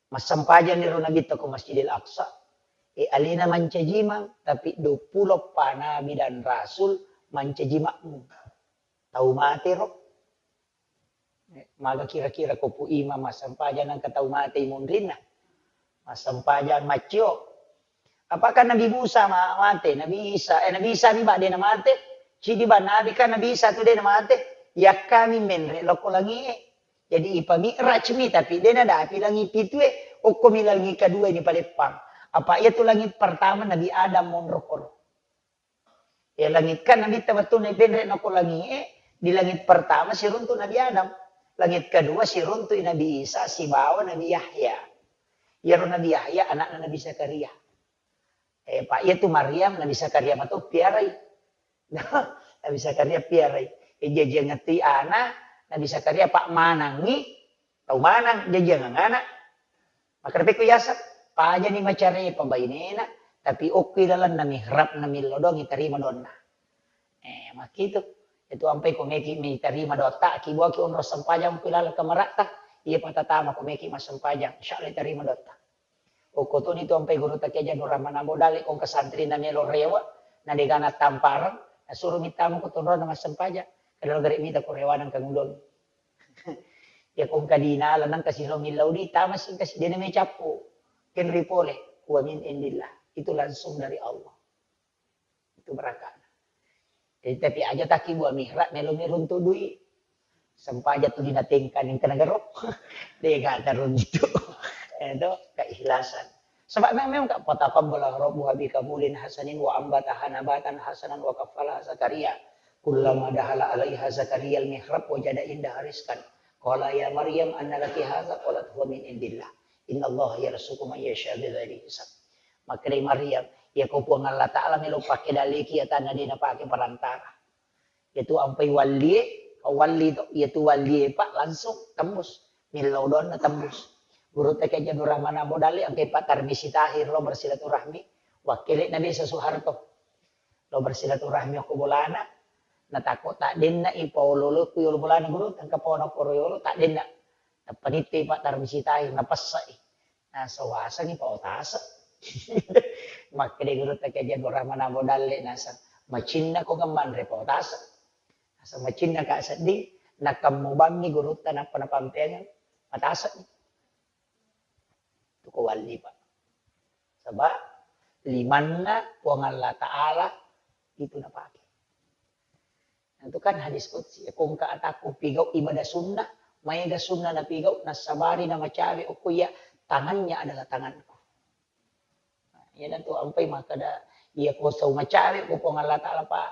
massempajang ero Nabitta ko Masjidil Aqsa, e, alena mancajimang, tapi duappulo eppa nabi dan rasul mancaji makmum. Tau mate ro. E, maga kira-kira ko Pu Imam massempajang nangka tau mate imunrinna. Massempajang maccio. Apakah Nabi Musa ma-, mate? Nabi Isa, eh, Nabi Isa mi ba de namate? Cidi ba Nabi kan Nabi Isa tu de namate? Yakkami menre lokko langie. Jadi ipami'raj mi, tapi de nadapi langi pitue, okko mi langi kedua ini paleppang. Apa iya tu langit pertama Nabi Adam monro koro. Ya, langit kan Nabi tabattu na ipenre nako langie, di langit pertama siruntu Nabi Adam. Langit kedua siruntu Nabi Isa sibawa Nabi Yahya. Iyaro Nabi Yahya anakna Nabi Zakaria. Eh, Pak, iya tu Maryam Nabi Zakaria mato piarai. Nabi Zakaria piarai. Eh, jajiang ngatui ana, Nabi Zakaria Pak manangi, tau manang jajiang anak. Makkeda pekko yaseng, pajani macarepa bainena, tapi okki lalenna mihrabna millau doang itarima doanna. Eh, makkitu. Itu ampai ko meki mitarima doatta, ki buaki onro sempajang okki laleng kamaratta, iya patatama ko meki massempajang, insyaallah itarima doatta. Okko toni tu ampai guru takia Janu Rahman Ambo Dalle ko engka santrina melo rewa, na degana tampareng, nasuro mittama ko tonrona massempajang, kada gare mita ko rewana engka ngudon. Ya ko engka dinala nangka silo millau di tama singka sidena me cappu. Kenri pole, wa min indillah. Itu langsung dari Allah. Itu barakana. Jadi tapi aja taki buah mihrab melo mi runtu dui. Sempaja tu dina tengka ning kena gero. Dega teruntu. Itu keikhlasan. Sebab memang, memang ka fataqabbala rabbuha bi qabulin hasanin wa ambataha nabatan hasanan wa kaffala Zakaria. Kullama dahala alaiha Zakaria al-mihrab wajada indaha rizqan. Qala ya Maryam anna laki hadza? Qalat huwa min indillah. Innallaha yarzuqu man yasha bighairi hisab. Makkedai Maryam, iya ko Puang Allah Ta'ala melo pake daleki ya tanna de napake perantara. Iyatu ampai wallie, walli to, iyatu wallie Pak langsung tembus. Millau doanna tembus. Guru T K Jadu Rahman Ambo Dalle angkai Pak Tarmisi Tahir lo bersilaturahmi, wakkele na desa Soeharto. Lo bersilaturahmi okko bolana, natakko taddenna i paolo-olo ku yolo bolana guru, tengka paona koro yolo taddenna. Tappa nitte Pak Tarmisi Tahir, napessai. Nasawasangi Pak Otase. Makkeda guru T K Jadu Rahman Ambo Dalle naseng, macinna ko ngemmanre Pak Otase. Naseng macinna ka sedding, nakammu bammi gurutta nappa napampeangeng, matase. Itu ko walli, Pak. Sebab limanna Puang Allah Ta'ala itu napake. Nah, itu kan hadis qudsi, ya, ko engka atakku pigau ibadah sunnah, maega sunnah napigau, nasabari namacawe okko iya, tangannya adalah tanganku. Nah, iyanatu ampai makkeda, iya ko sau macawe ko Puang Allah Ta'ala, Pak,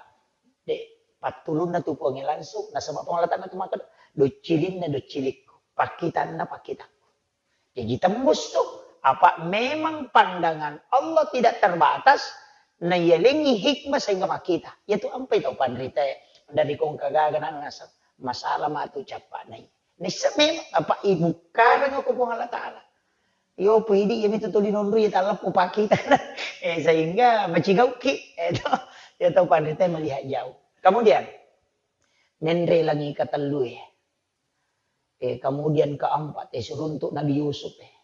de, pattulunna tu Puang langsung, nasaba Puang Allah Ta'ala tu makkeda, doccilinna doccilikku, pakkitanna pakkitakku. Jadi tembus tu. Apa memang pandangan Allah tidak terbatas, nayalengi hikmah sehingga makkita. Iyatu ampai tau panrita dari kongka gaga nang naseng masalah matu cappa nai. Nissa memang apa ibukkareng ko Puang Allah Ta'ala. Yo pidi ya mitu tuli nonru ya talleppu pakkita. Eh, sehingga macigauki. Eh, to, ya tau panrita melihat jauh. Kemudian, menre langi katellue. Eh, kemudian keempat, eh, siruntu Nabi Yusuf, eh.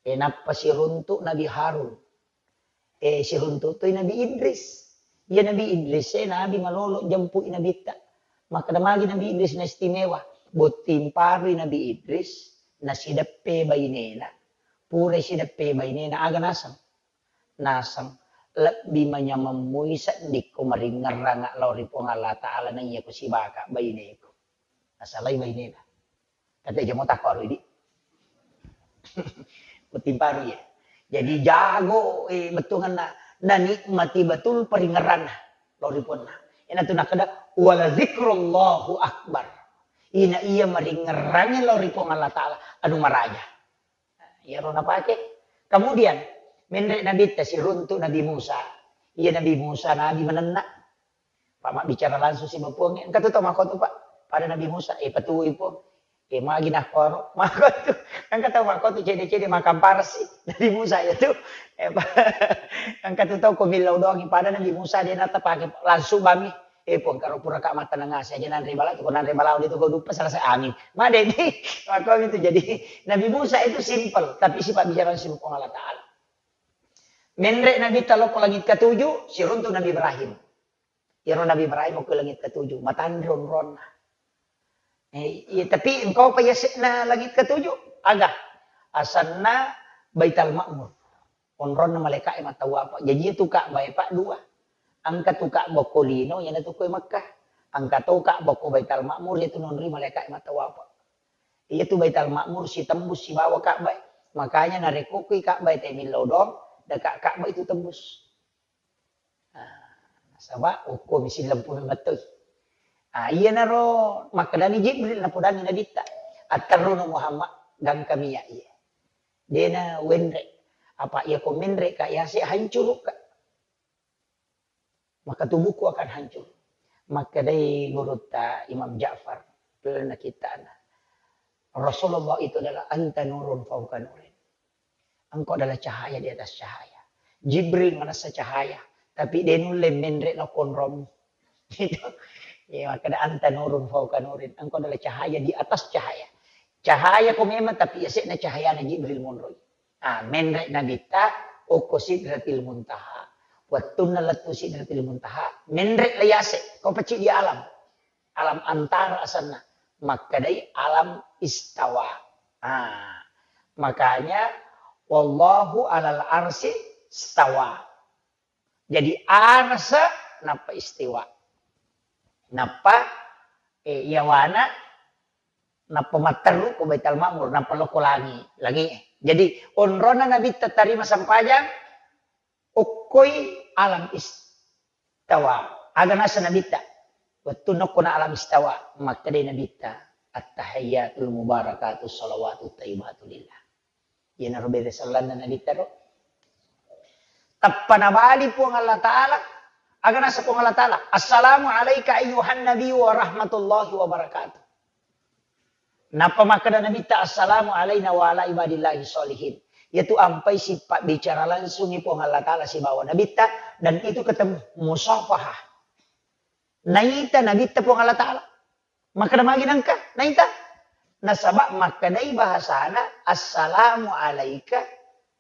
Eh, nappa siruntu Nabi Harun. Eh, siruntu toi Nabi Idris. Iya Nabi Idris, eh, Nabi malolo jempui Nabitta. Makkeda magi Nabi Idris na istimewa. Botting parui Nabi Idris, nasideppe bainena. Pura sideppe bainena, aga naseng? Naseng, lebbi manyameng mui seddikko maringngerrang lao ri Puang Allah Ta'ala naiya kusibaka baineku. Nasalai bainena. Kate jamo takko aro idi. Botting parui ya. Jadi jago, eh, bettuanna, nanikmati betul paringngerranna lao ri Puanna. Iyanatu nakkeda, "Wala zikrullahu akbar." Ina iya maringngerrangi lao ri Puang Allah Ta'ala, anu maraja. Iyaro napake. Kemudian, menre Nabitta siruntu Nabi Musa. Iya Nabi Musa, nabi manenna. Pak mabbicara langsung si Puang, engka tu tau makkotu, Pak. Pada Nabi Musa, eh, patui Puang. Eh, magi nakkoro, makkotu. Engka tau makkotu cede-cede makamparasi. Nabi Musa ya tu. Eh, Pak. Engka tu tau ko millau doang, pada Nabi Musa dia nata pakai langsung bami. Eh, Puang, karo pura ka mattaneng ase aja nanre bala tu, ko nanre bala udah tu kau dupa selesai angin. Madeni, makko itu jadi Nabi Musa itu simple, tapi sifat bicara si Puang Allah Ta'ala. Menre Nabitta lao ko langit ketujuh, siruntu Nabi Ibrahim. Iyaro Nabi Ibrahim ko langit ketujuh, matanre onronna. Eh, iya, tapi engka pa yase'na langit ketujuh, aga? Asenna Baital Ma'mur. Onronna malaika'e mattawapa. Jaji itu Ka'bah e, Pak, dua. Engka tu Ka'bah ko lino, iyana tu ko e Makkah. Engka to Ka'bah ko Baital Ma'mur, itu nonri malaika'e mattawapa. Iya tu Baital Ma'mur sitembus sibawa Ka'bah e. Makanya narekko kui Ka'bah e te millau doang, deka Ka'bah itu tembus. Ah, nasaba okko mi sillempu memettoi. Ah, iyanaro makkedani Jibril, napodangi Nabitta, "Atterruno Muhammad, gangkami ya iya." Dena wenre. Apa iya ko menre ka yase hancuru ka. Maka tubuhku akan hancur. Makkedai gurutta Imam Ja'far, lalenna kittana, Rasulullah itu adalah anta nurun fauqa nurin. Engkau adalah cahaya di atas cahaya. Jibril manessa cahaya, tapi de nulle menre lao ko onrommu. Gitu. Ya, makkeda anta nurun fauqa nurin. Engkau adalah cahaya di atas cahaya. Cahaya ko memang, tapi yase'na cahayana Jibril monroi. Ah, menre Nabitta okko Sidratil Muntaha. Wettunna lettu Sidratil Muntaha, menre la yase, ko pacci di alam. Alam antara asenna. Makkedai alam istawa. Ah, makanya wallahu alal arsi stawa. Jadi arasa nappa istiwa. Nappa, eh, yawana nappa matteru ko Baitul Ma'mur, nappa lao ko langi, langi. Jadi onrona Nabitta tarima sempajang, okkoi alam istawa. Aga nasa Nabitta? Wettu nokkona alam istawa, makkedai Nabitta, "At-tahiyyatul mubarakatus shalawatut thayyibatu lillah." Iyanaro bere sellanna Nabitta ro. Tappa nabali Puang Allah Ta'ala, aga nasa Puang Allah Ta'ala, "Assalamu alaika ayyuhan nabiyyu wa rahmatullahi wa barakatuh." Nappa makkeda Nabitta, "Assalamu alaina wa ala ibadillahi sholihin." Yaitu ampai sipabbicara langsungi Puang Allah Ta'ala sibawa Nabitta, dan itu ketemu musafahah. Naita Nabitta Puang Allah Ta'ala. Makkeda magi nengka, naita? Nasaba makkedai bahasana, "Assalamu alaika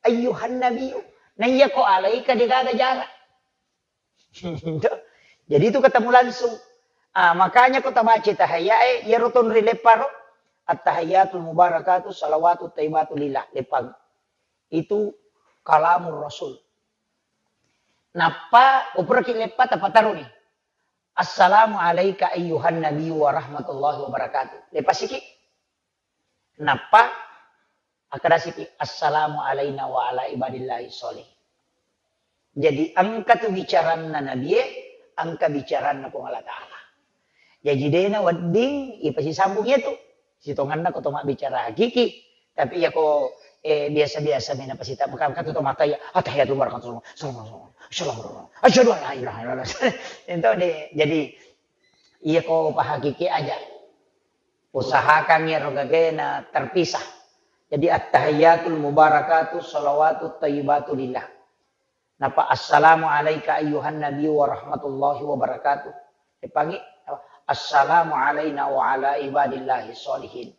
ayyuhan nabiyyu." Naiya ko alaika degaga jarak. Jadi itu ketemu langsung. Ah, makanya ko tabaca tahiyyae, iyaro tonri lepparo, "At-tahiyyatul mubarakatu shalawatut thayyibatu lillah." Leppang. Itu kalamur Rasul. Nappa, upuraki leppa, tapataruni. "Assalamu alaika ayyuhan nabiyyu wa rahmatullahi wa barakatuh." Lepasiki. Nappa, akkadasiki, "Assalamu alaina wa ala ibadillahi sholih." Jadi, engka tu bicaranna Nabie, engka bicaranna Puang Allah Ta'ala. Jaji, dena wedding ipasisambung iyatu. Sitongenna ko to mabbicara hakiki, tapi iya ko, eh, biasa-biasa mena pasita, maka, maka tu to mata iya, "Attahiyatul barakatuh, assalamualaikum, assalamualaikum, asyhadu an la ilaha illallah." Ento de, jadi, iya ko pahakiki aja. Usahakan iyaro gagena terpisah. Jadi, "Attahiyatul mubarakatuh, shalawatut thayyibatu lillah." Napa, "Assalamu alaika ayyuhan nabiyyu wa rahmatullahi wa barakatuh." Epangi, "Assalamu alaina wa ala ibadillahi sholihin."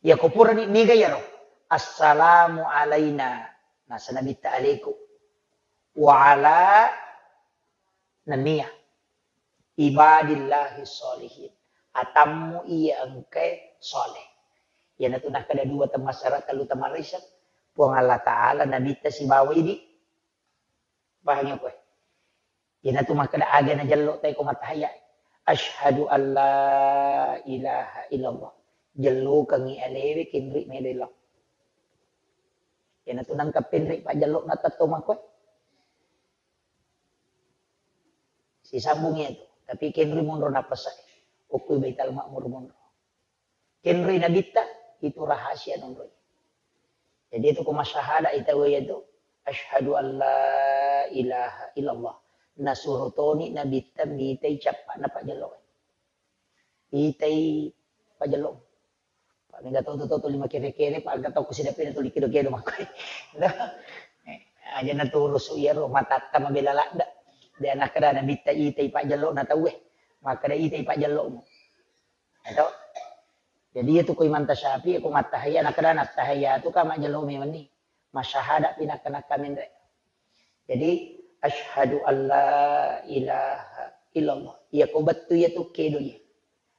Iya ko purani niga iyaro, "Assalamu alaina," nasa Nabitta, "Aleku, wa ala," nennia, "ibadillahi sholihin," atammu iya engkae sholeh. Iyanatu nakkeda dua temmassara, tellu temmarisa, Puang Allah Ta'ala, Nabitta sibawa idi. Pahangi koe? Iyanatu makkeda aga najello tai ko mattahayya. "Asyhadu an la ilaha illallah." Jellokengngi alewe kenri melo lao. Iyanatu nangka penri pajjello na tetto makkoe. Sisambung iyatu. Tapi kenri monro nappasae. Okkoi Baital Ma'mur monro. Kenroi Nabitta, itu rahasia nonroi. Jadi itu ko masyahada ita waya tu, "Asyhadu an la ilaha illallah." Nasuro toni Nabitta mitai cappa'na pajjello'e. Itai pajjello. Pa mega to, to, to, tuli makere-kere, pa engka tau kusidappena tuli kedo-kedo makkoe. Eh, aja naturusu iyaro matatta mabela ladde. De nakkeda Nabitta itai pajjello'na tauwe. Makkeda itai pajjello'mu. Eto. Jadi iyatu ko Imam Tasyafi'i ko mattahiyya, nakkeda nattahiyya tu ka majjello memenni. Masyahada pi nakka-nakka menre. Jadi, asyhadu alla ilaha illallah. Iya ko bettu iyatu kedo iya.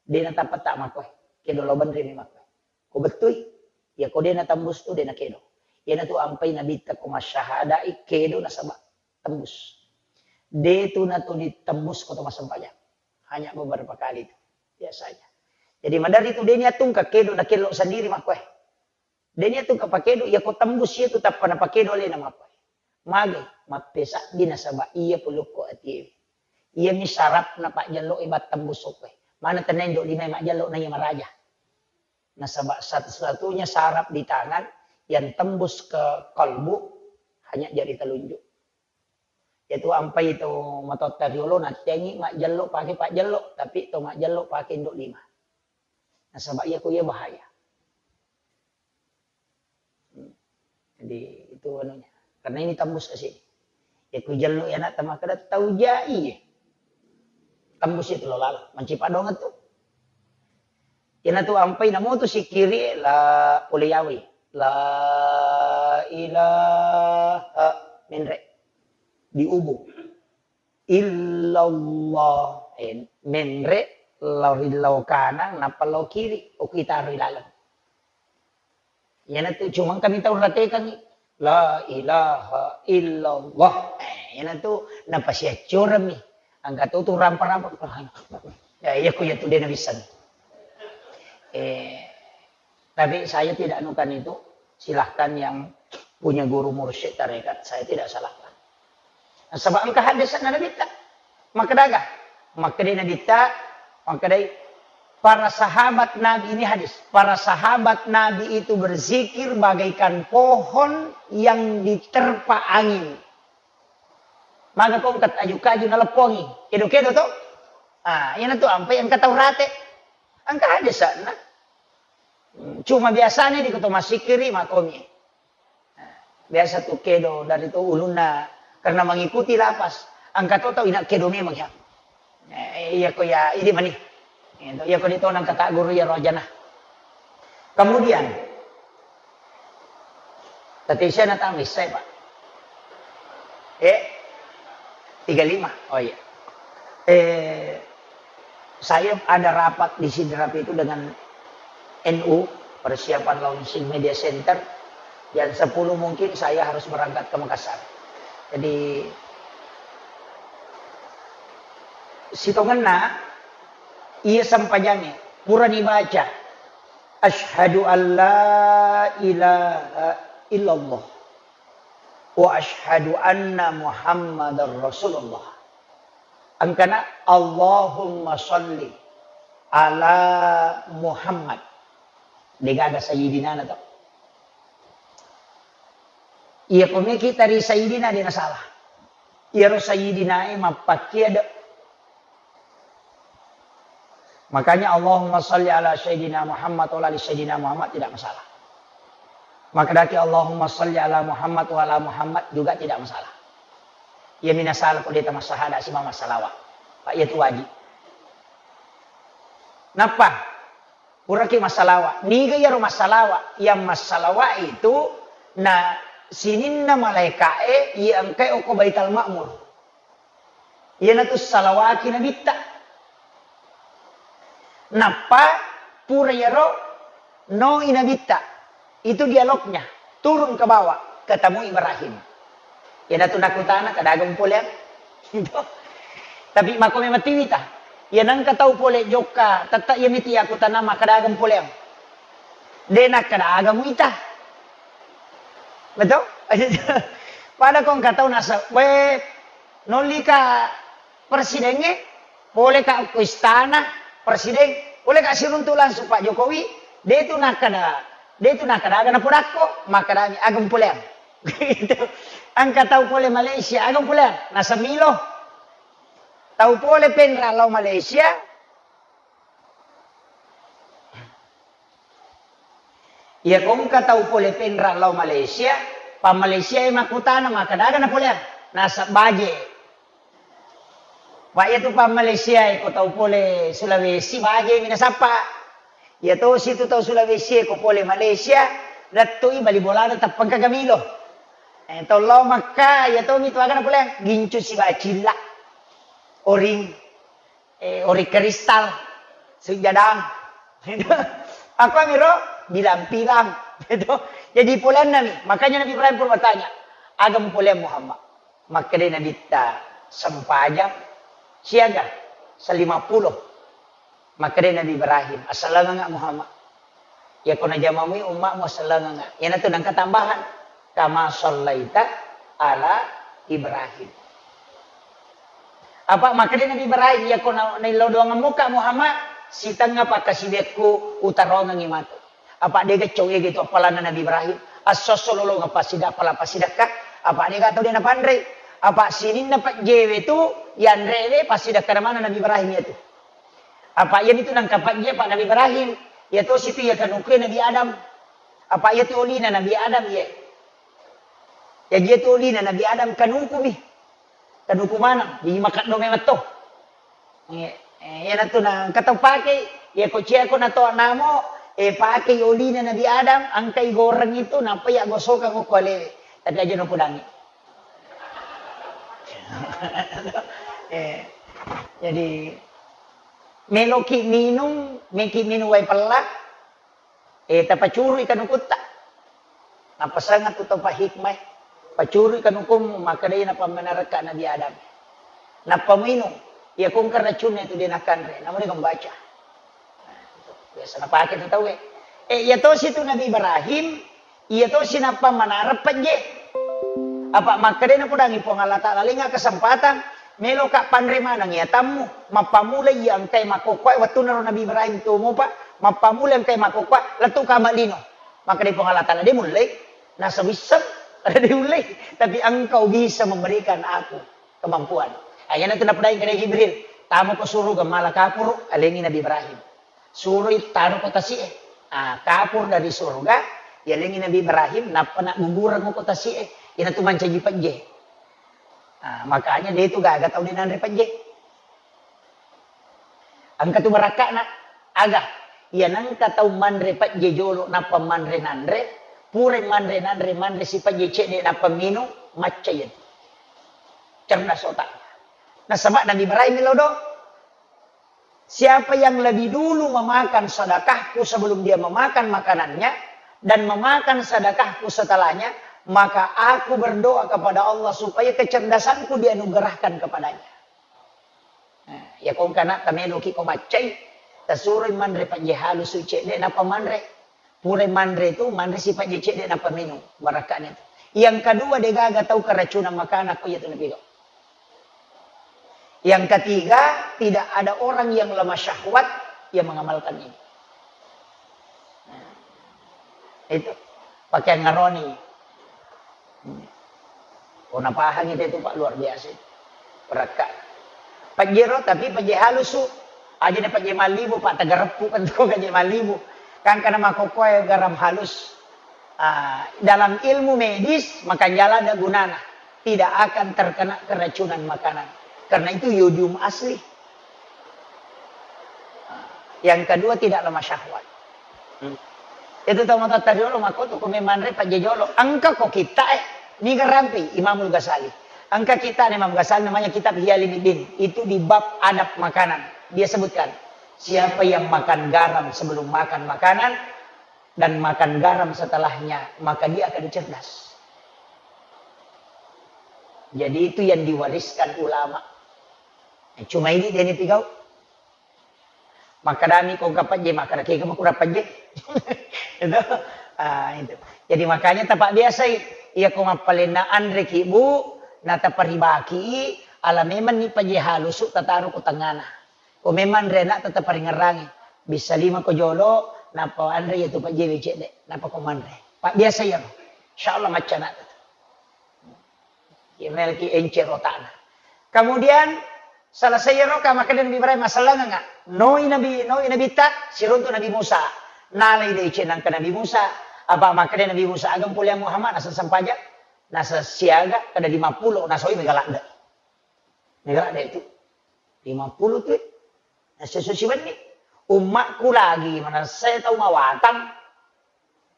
De natappa ta makkoe. Kedo lao benre mi makkoe. Ko bettui, iya ko de natembus tu de nakedo. Iyanatu ampai Nabitta ko masyahadai kedo nasaba tembus. De tu natu ditembus ko to massempajang. Hanya beberapa kali tu biasanya. Jadi maderri tu de niatungka kedo nakello sendiri makkoe. De niatungka pakedo, iya ko tembus iyatu tappa napakedo alena makkoe. Magai, mappesabbi nasaba iya polokko atiewe. Iyami sarapna pajjello'e battembus okkoe. Mana tenna indo lima majjello na iya maraja. Nasaba satu-satunya saraf di tangan yang tembus ke kalbu hanya jari telunjuk. Iyatu ampai to matotta riolo nattengi majjello pake pajjello, tapi to majjello pake indo lima. Nasaba iya ko iya bahaya. Hmm. Jadi itu anunya. Karena ini tembus ke sini. Ya ku jello ya anak makkeda tau jai. Tembus itu lo lalo. Mancipa doang tu. Iyanatu ampai namo tu sikiri la pole yawi. La ilaha menre. Diubu. Illallah. Eh, menre lao ri lao kanang, nappa lao kiri, okko itaro ri laleng. Iyanatu cuma engkami tau ratekangngi. La ilaha illallah. Eh, iyanatu napasiaccorammi. Engka to tu rampa-rampa. Ya, iya ku iyatu de nawisseng. Eh, Tapi saya tidak anukan itu, silahkan yang punya guru mursyid tarekat, saya tidak salahkan. Nah, sebab engka hadis Nabitta. Makkedaga, makkedai Nabitta, makkedai para sahabat Nabi, ini hadis, para sahabat Nabi itu berzikir bagaikan pohon yang diterpa angin. Maga ko engka aju-kaju naleppongi, kedo-kedo to. Ah, iyanatu ampai engka tau rate. Engka hadis sana. Cuma biasanya di koto masikiri makomi. Biasa tu kedo dari tu ulunna karena mengikuti lapas. Engka to tau ina kedo memang ya. Eh, iya ko ya, idi mani. Iya ko di tonang kata guru ya rojana. Kemudian, tadi saya nak tahu saya, Pak. Eh, tiga lima. Oh iya. Eh, saya ada rapat di Sidrap itu dengan N U, persiapan launching media center. Jam sepuluh mungkin saya harus berangkat ke Makassar. Jadi, sitongenna iya sempajangnge, purani baca, "Asyhadu an la ilaha illallah." Wa asyhadu anna Muhammadar Rasulullah. Engkana Allahumma shalli ala Muhammad. Degaga sayyidina na to. Iya ko meki tari sayyidina de nasalah. Iyaro sayyidina e mappakkia de. Makanya Allahumma salli ala Sayyidina Muhammad wa ala ali Sayyidina Muhammad tidak masalah. Makkedaki Allahumma salli ala Muhammad wa ala Muhammad juga tidak masalah. Iya mina salah ko deta massahada simama salawat. Pak, iya tu wajib. Nappa puraki massalawa. Niga iyaro massalawa? Yang massalawa itu na sininna malaika'e iya engkae okko Baital Ma'mur. Iyanatu salawaki Nabitta. Nappa pura iyaro noi Nabitta. Itu dialognya. Turun ke bawah, ketemu Ibrahim. Iyanatu nakutana, "Kadaga mupoleang?" Tapi mako memang tiwita. Iya nengka tau pole jokka, tetta iya miti aku tanama, "Kadaga mupoleang?" De nakkadaga muita. Betul? Pada ko engka tau nasa, we, nollika presidengnge, poleka ko istana presiden, poleka siruntu langsung Pak Jokowi, de tu nakkada, de tu nakkadaga napodakko, makkadami, "Aga mupoleang?" Gitu. Engka tau pole Malaysia, "Aga mupoleang?" Nasa milo. Tau pole Penrang lao Malaysia, iya ko engka tau pole Penrang lao Malaysia, pa Malaysia e makkutana, makkeda aga napoleang? Naseng baje. Pak, iya tu pa Malaysia e ko tau pole Sulawesi, baje mi nasappa. Iya tosi tu tau Sulawesi e ko pole Malaysia, lettu i bali bolana teppengka gamilo. Eh, tau lao Makka, iya tomi tu aga napoleang? Gincu sibawa cilla. Oring, eh, oring kristal, sujadang. Aku amiro bilang-bilang. Jadi poleanna mi. Makanya Nabi Ibrahim pun bertanya, aga mupoleang Muhammad? Makkedai Nabitta, sempajang siaga? Selima puluh. Makkedai Nabi Ibrahim, asellengengnga Muhammad. Iyako najamamui ummatmu, asellengengnga. Iyanatu nengka tambahan. Kama sallaita ala Ibrahim. Apa makkedai Nabi Ibrahim, iyako na-, naillau doangemmuka Muhammad, sitengnga pakkasiwiakku utarongengngi matu. Apa dega cau ega itu appalanna Nabi Ibrahim? Esso-esso lolongeng passida-, pala passidekka. Apa dega tau de napanrei? Apa sininna pejjewe tu yanrewe passidekkana maneng Nabi Ibrahim iyatu. Apa iyanitu nangka pejje pa Nabi Ibrahim. Iyatosi tu iya kanukue Nabi Adam. Apa iyatu olina Nabi Adam iye. Jaji iyatu olina Nabi Adam kanukumi. Kanuku maneng. Jaji makeddo memeng to. Eh, eh, iyanatu na engka tau pakei, iyako ciako natoa namo, eh, pakei olina Nabi Adam, engkai goreng itu, nappa iya gosokang okko alewe. Tapi aja napodangi. Eh, jadi, meloki minung, meki minung wae pella, Eh, tapacurui kanukutta. Napasangeng tu tau pahikmai. Pacurui kanukummu, makkedai napammenarekka Nabi Adam. Nappa muinung. Iya kongka racunna itu de nakanre. Namu de membaca. Biasa napake tu tauwe. Eh, iya tosi tu Nabi Ibrahim, iya tosi nappa manareng pejje. Apa makkedai napodangi Puang Allah Ta'ala, lenga kesempatan, meloka panre maneng iya tammu, mappamula iya engkai makkokkoe, wettunna ro Nabi Ibrahim tomopa, mappamula engkai makkokkoe, lettu kama lino. Makkedai Puang Allah Ta'ala, de mullei, nasawisseng, de ullei, tapi engkau bisa memberikan aku kemampuan. Ah, iyanatu napodangi kedai Jibril, tamako suruga mala kapuru, alengi Nabi Ibrahim. Suroi taro ko tasi'e. Ah, kapur dari surga, yalengi Nabi Ibrahim, nappa naggugureng ko tasi'e. Iyanatu mancaji pejje. Ah, makanya de tu gaga tau de nanre pejje. Engka tu barakka'na, aga? Iya nengka tau manre pejje jolo nappa manre nanre, pura manre nanre, manre si pejje cedde nappa minung, macca iyatu. Cerdas otak. Nasaba Nabi Ibrahim lo do. Siapa yang lebih dulu memakan sedekahku sebelum dia memakan makanannya, dan memakan sedekahku setelahnya, maka aku berdoa kepada Allah supaya kecerdasanku dianugerahkan kepadanya. Nah, iya kongka na tameloki ko maccai, tasuroi manre pejje halusu cedde nappa manre. Pura manre tu, manre si pejje cedde nappa minung, barakka'na tu. Yang kedua, degaga tau keracunan makanan ko iyatu napigau. Yang ketiga, tidak ada orang yang lemah syahwat yang mengamalkan ini. Nah, itu. Pakai ngaroni. Oh, napahangi te tu, Pak, luar biasa itu. Berakka. Pejjero, tapi pejje halusu. Aja na pejje mallibu, Pak, tagareppu kan tu pejje mallibu. Kan karena makokkoe garam halus. Ah, dalam ilmu medis, makanjala ada gunana. Tidak akan terkena keracunan makanan. Karena itu yodium asli. Yang kedua, tidak lemah syahwat. Hmm. Itu tau matoatta riolo makko tu ko memanre pejje jolo. Engka ko kitta e, niga rampe Imamul Ghazali. Engka kitta Imam Ghazali namanya kitab Ihya Ulumuddin. Itu di bab adab makanan. Dia sebutkan, siapa yang makan garam sebelum makan makanan dan makan garam setelahnya, maka dia akan cerdas. Jadi itu yang diwariskan ulama. Cuma ini dia ni pigau. Makkedami ko engka pejje, makkeda kega makurang pejje. Itu. Ah, itu. Jadi makanya tapabbiasai, iya ko mappalenna anreki, Bu, nataparibaki, ala memang ni pejje halusu tataro ko tengngana. Ko memang rena tataparingerangi. Bisa lima ko jolo, napa anre iya tu pejje we cedde, napa ko manre. Pabbiasa iya. Insyaallah macca na tu. Iya melki encer otakna. Kemudian, Selesai iyaro ka makkeda Nabi Ibrahim, masellengengnga. Noi Nabi, noi Nabitta, siruntu Nabi Musa. Nalai deceng nangka Nabi Musa. Apa makkeda Nabi Musa, "Aga poleang Muhammad, naseng sempajang?" Naseng siaga, kada lima puluh, nasoi mega ladde. Mega ladde itu. Lima puluh tu. Naseng susi wenni. Ummakku lagi manessai tau mawatang.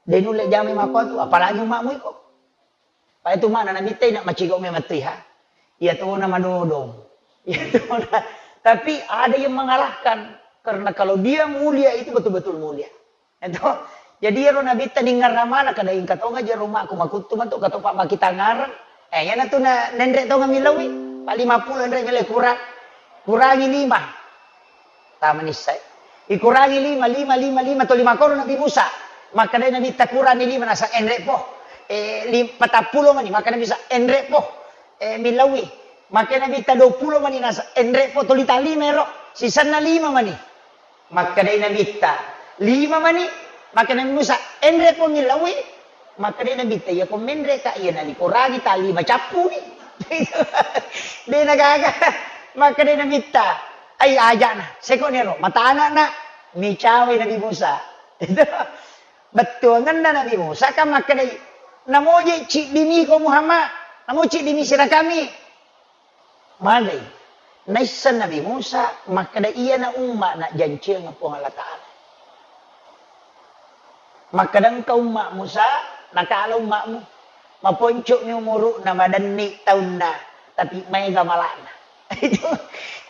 De nulle jamai makkuatu, apalagi ummakmu iko. Pada tu mana Nabitta ina macigau memang tu, ha. Iya tona madodong. Iya tona. Tapi ada yang mengalahkan. Karena kalau dia mulia itu betul-betul mulia. Itu. Jadi iyaro Nabitta ningerramana kada ingka tonga jero ummakku makuttu matu katopa makitangareng. Eh, iyana tu na nenre tonga milawi. Pa lima puluh enre mile kurang. Kurangi lima. Tama nissai. Ikurangi lima, lima, lima, lima, to lima koro Nabi Musa. Makkeda Nabitta kurangi lima, nasa enre po. Eh, lim-, patappulo mani, makkeda Nabi Musa, enre po. Eh, milawi. Makkeda Nabitta dua puluh mani, nasa enre po, toli ta lima ero. Sisanna lima mani. Makkeda Nabitta, lima mani. Makkeda Nabi Musa, enre po milawi. Makkeda Nabitta, iya ko menre ka, iya nalikurangi ta lima cappuni. De nagaga. Makkeda Nabitta, ai ajana, seko nero, matana na, micawai Nabi Musa. Itu bettuangenna Nabi Musa kan makkedai, namoje ciddimi ko Muhammad, namo ciddimi sirakami. Magai, naisseng Nabi Musa makkeda, iyana umma na janciang Puang Allah Ta'ala. Makkeda engka umma Musa, nakala ummamu. Maponco'mi umuru'na, madenni taunna, tapi maega mala'na. Itu,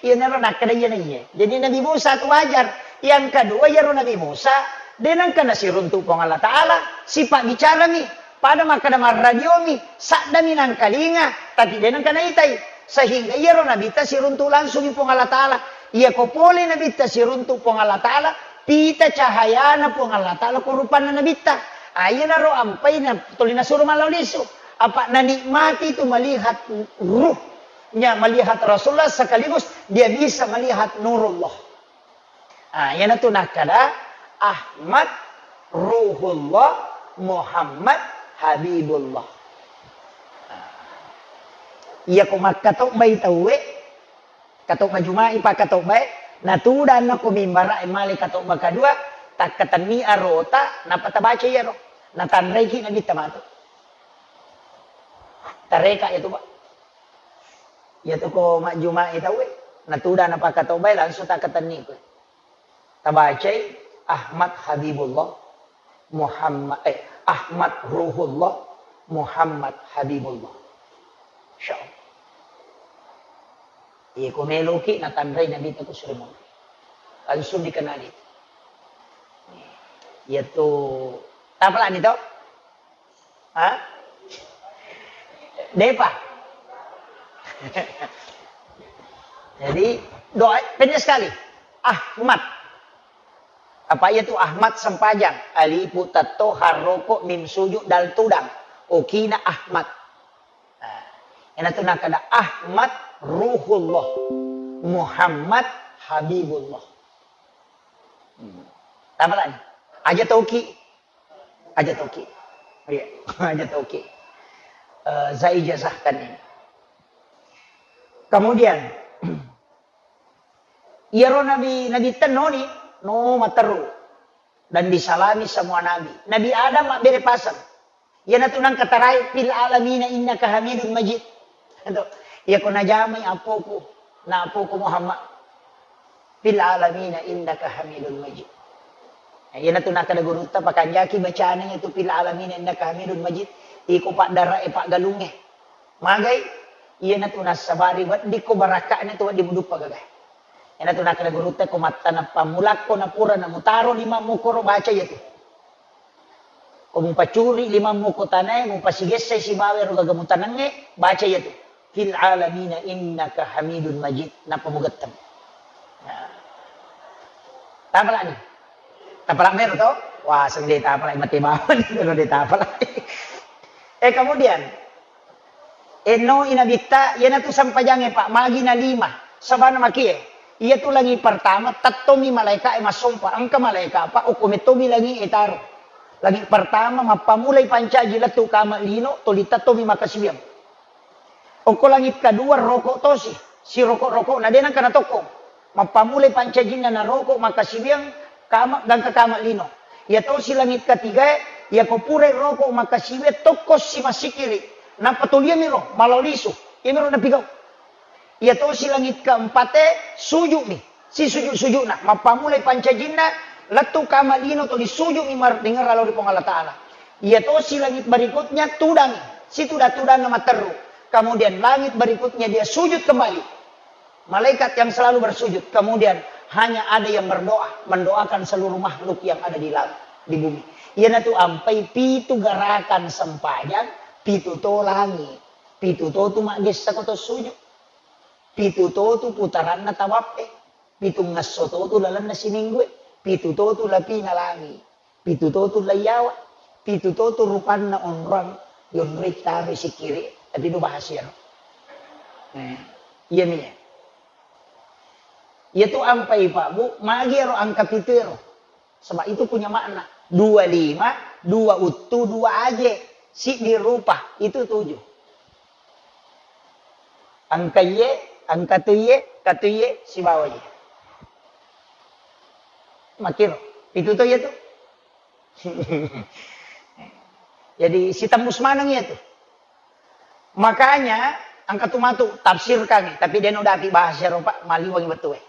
iyanaro nakkeda iyana iye. Jadi Nabi Musa tu wajar. Yang kedua, iyaro Nabi Musa, de nengka nasiruntu Puang Allah Ta'ala, sifat bicarami. Pada makkeda marradiomi, saddami nangkalinga, tapi de nengka naitai. Sehingga iyaro Nabitta siruntu langsungi Puang Allah Ta'ala. Iyako pole Nabitta siruntu Puang Allah Ta'ala, pita cahayana Puang Allah Ta'ala ko rupanna Nabitta. Ah, iyanaro ampai na tuli nasuro mallau lisu. Apa nanikmati itu melihat ruhnya, melihat Rasulullah sekaligus dia bisa melihat nurullah. Ah, iyanatu nakkeda Ahmad Ruhullah, Muhammad Habibullah. Ah. Iyako makkatobbai tauwe, katobba Juma'i, pakkatobbae, natudanna ko mimbara e male katobba kadua, takkatenni arota, nappa tabaca iyaro. Natanraiki Nabitta matu. Tareka iyatu, Pak. Iyatu ko majjuma'i tauwe, natuda napakkatobbai langsung takkatenni koe. Tabacai Ahmad Habibullah, Muhammad, eh, Ahmad Ruhullah, Muhammad Habibullah. Insyaallah. Iya ko meloki natanrai Nabitta ko sure monri. Langsung dikenali. Iyatu tapalani to? Ha? Depa. Jadi, doa pendek sekali. Ahmad. Apa iyatu Ahmad sempajang? Alifu tatto harroko mim sujud dal tudang. Okina Ahmad. Nah, iyanatu nakkeda Ahmad Ruhullah. Muhammad Habibullah. Hmm. Tapalani. Aja toki. Aja toki. Iya, aja toki. Eh, saya ijazahkan ini. Kemudian, iyaro nabi, Nabitta noni, no matteru. Dan disalami semua nabi. Nabi Adam mabbere paseng. Iyanatu nangka tarai, "Fil alamina innaka hamidun majid." Iyako najamai appoku, na appoku Muhammad. "Fil alamina innaka hamidun majid." Nah, iyanatu nakkeda gurutta, pakanjaki bacana iyatu "Fil alamina innaka hamidun majid." Iko paddara e paggalungnge. Magai, iyanatu nassabari weddikko barakka'na tu wedding muduppa gagae. Iyanatu nakkeda gurutta, ko mattaneng pammulakko napura namutaro limammu koro baca iyatu. Ko mupacuri limammu ko tanae, mupasigessai sibawa ero gaga mutanengnge, baca iyatu. "Fil alamina innaka hamidun majid." Nappa mugetteng. Nah. Tapalani. Tapala mero to? Wah, seng de tapala mate bawang, kalau de tapala. Eh, kemudian, Ennoi Nabitta, iyanatu sempajangnge, Pak, magi na lima. Sabana makie, iyatu langi pertama, tettomi malaeka e massompa. Engka malaeka, Pak, okko mettomi langi e taro. Langi pertama, mappamulai pancaji lettu kama lino, tuli tettomi makasiwiang. Okko langi kedua, roko tosi. siroko-rokona, de nengka natokkong. Mappamulai pancajinna naroko makkasiwiang kama, gangka kama lino. Iya tosi langit katigae, iyako purai roko makkasiwiang tokko si massikkiri. Nappa toliami ro, malao lisu. Iyamiro napigau. Iya tosi langit keempate, sujumi. Sisujud-sujudna. Mappamulai pancajinna, lettu kama lino toli sujumi mar-, dengerra lao ri Puang Allah Ta'ala. Iya tosi langit berikutnya, tudangi. Situda-tudanna matteru. Kemudian langit berikutnya dia sujud kembali. Malaikat yang selalu bersujud. Kemudian hanya ada yang berdoa, mendoakan seluruh makhluk yang ada di langit, di bumi. Iyanatu ampai pitu gerakan sempajang, pitu to langit, pitu to tu maggessa ko to sujud, pitu to tu putaranna tawappe, pitungngesso to tu lalenna siminggue, pitu to tu lapina langit. Pitu to tu laiyawa, pitu to tu rupanna onrong, yonroi taro sikkiri, tapi do bahas iyaro. Eh, iya mi. Iya tu ampai Pak Bu, magi ero angka pitu ero. Sebab itu punya makna. Dua lima, dua uttu, dua aje, siddi rupa, itu tujuh. Angka iye, angka tu iye, katu iye, sibawa iye. Makiro, pitu to iya tu. Jadi sitembus maneng iya tu. Makanya engka tu matu tafsirkan, tapi de no dapi bahasa ero Pak, maliwangi bettue.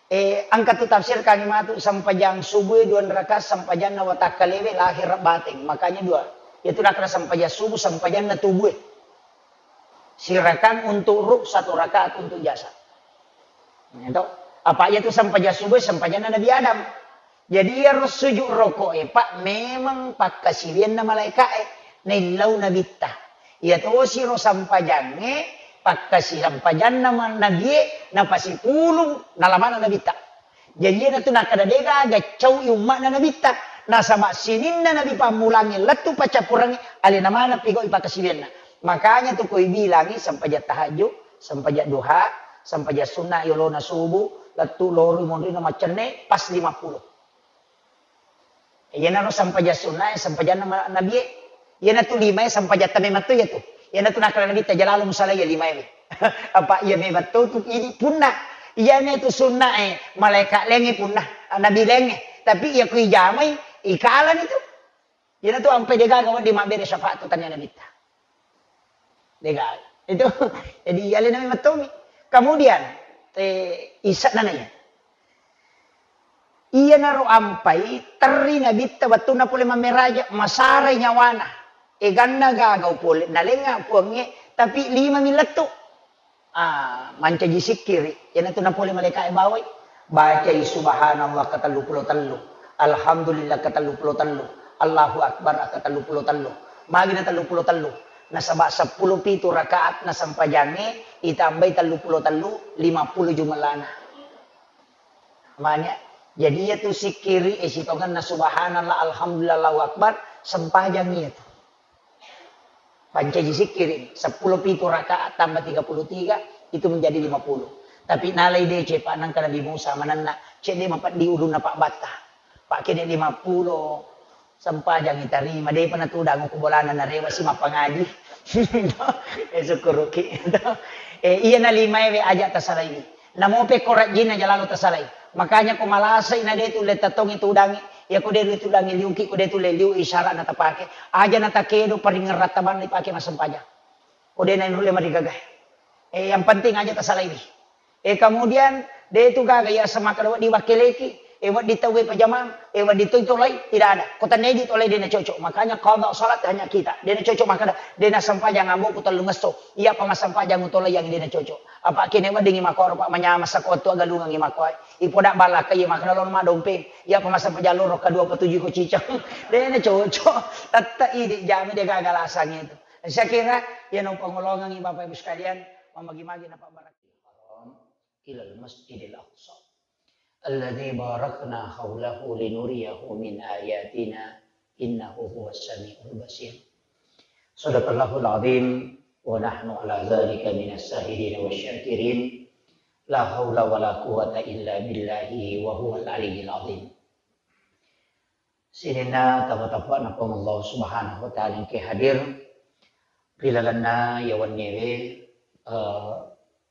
Eh, engka tu tafsirkan matu sempajang subuh dua rakaat sempajanna watakkalewe lahir bateng. Makanya dua. Iya tu nakkeda sempajang subuh sempajanna tubue. Sirakang untuk ruh, satu rakaat untuk jasad. Itu. Apa iya tu sempajang subuh sempajanna Nabi Adam. Jadi iyaro sujud roko'e, Pak, memang pakkasiwianna malaika'e naillau nabitta. Iya tosi ro sampajangnge, pakkasi sampajanna ma-, nabie, napasipulung nalamana nabitta. Jadi iyanatu nakkeda de gaga cau'i umma'na nabitta. Nasaba sininna nabi pammulangnge lettu paccappurengnge, alena maneng pigau'i pakkasiwianna. Makanya tu koi bilangi sempajang tahajud, sempajang duha, sempajang sunna yolona subuh, lettu loroi monrina maccenne, pas lima puluh. Iyanaro sempajang sunnae, sempajanna ma-, nabie. Iyanatu limae sempajatta memang to iyatu. Iyanatu nakkeda nabitta, "Jalalu musalaiya limae." Apa iya memang to tu idi punna. Iyanatu sunnae, malaeka laingnge punna, nabi laingnge. Tapi iya kui jamai, ikalani tu. Iyanatu ampai degaga wedding mabbere syafaat tu tania nabitta. Degaga. Itu, jadi alena memang tomi. Kemudian, eh, isa nana iya. Iyanaro ampai terri nabitta wettunna pole mammeraja, masarai nyawana. Eganna gagau pole, nalenga puangnge, tapi lima mi lettu. Ah, mancaji sikkiri, iyanatu napole malaika'e bawai. Bacai subhanallah ka tellu pulo tellu, alhamdulillah ka tellu pulo tellu, Allahu akbar ka tellu pulo tellu. Magi na tellu pulo tellu? Nasaba seppulo pitu rakaat na sempajangnge, itambai tellu pulo tellu, lima puluh jumellana. Manya, jadi iyatu sikkiri, eh, sitongenna subhanallah, alhamdulillah, Allahu akbar, sempajang iyatu. Pancaji sikkiri, seppulo pitu rakaat tambah tiga puluh tiga, itu menjadi lima puluh. Tapi nalai dece, Pak, nangka Nabi Musa manenna, cedde mapeddi ulunna Pak Batta. Pak, kede lima puluh, sempajang itarima, depa natudang ku bolana narewa si mappangaji. Eh, sukkuruki. Eh, iya na limae we aja tasalaiwi. Namo pekko rajjinna jalalu tasalai. Makanya ko malasai na de tulle tatongi tudangi, iya ko de tulle tudangi liuki, ko de tulle liu isyarat na tapake. Aja na takedo paringerang tabanna ipake massempajang. Ko de na nulle marigaga. Eh, yang penting aja tasalaiwi. Eh, kemudian de tu gaga iya semakkeda wedding wakkeleki, eh, wedding tauwe pajamang, eh, wedding toi tolai, tidak ada. Ko tennedi tolai de na cocok. Makanya qada salat hanya kita. De na cocok makkeda, de na sempajang amboku tellungesso. Iya pa massempajang utolai yang de na cocok. Apa kene weddingi makkoro, Pak, manyameng sako wettu agalungengi makkoe. Ipoda ballakka iya makkeda lo madompeng. Iya pa massempajang loro ka dua petuju ko cicang. De na cocok. Tette idi jami de gaga lasang itu. Saya kira ya no pangolongengi Bapak Ibu sekalian, mamagi-magi na pabbarakka. Ilal Masjidil Aqsa. Alladzi barakna haulahu linuriyahu min ayatina innahu huwas samiul basir. Sadaqallahul azim wa nahnu ala dzalika minas syahidin wasy syakirin. La haula wala quwwata illa billahi wa huwal aliyyil azim. Sininna tama-tama na Puang Allah Subhanahu wa Ta'ala engke hadir ri lalenna iya wenniewe, eh,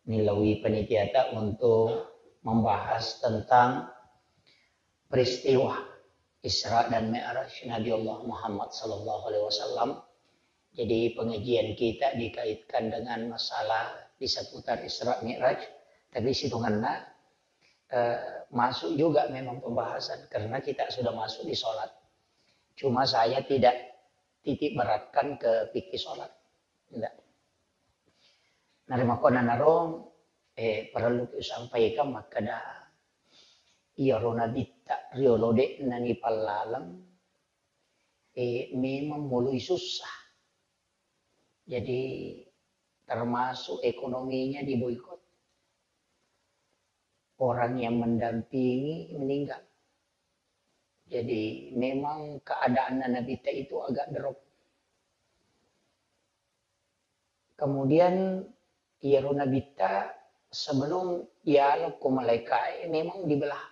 nilaui panitiata untuk membahas tentang peristiwa Isra dan Mi'raj Nabi Allah Muhammad sallallahu alaihi wasallam. Jadi, pengajian kita dikaitkan dengan masalah di seputar Isra Mi'raj, tapi situnganna, eh, masuk juga memang pembahasan karena kita sudah masuk di sholat. Cuma saya tidak titik beratkan ke fikih sholat. Tidak. Narimakkonanaro, eh, parellu usampaikan makkeda, iyaro nabitta riolo de'na nipallaleng, eh, memang moloi susah. Jadi, termasuk ekonominya diboikot. Orang yang mendampingi meninggal. Jadi, memang keadaanna nabitta itu agak drop. Kemudian, iyaro nabitta sebelum yalo ko malaikae memang dibelah.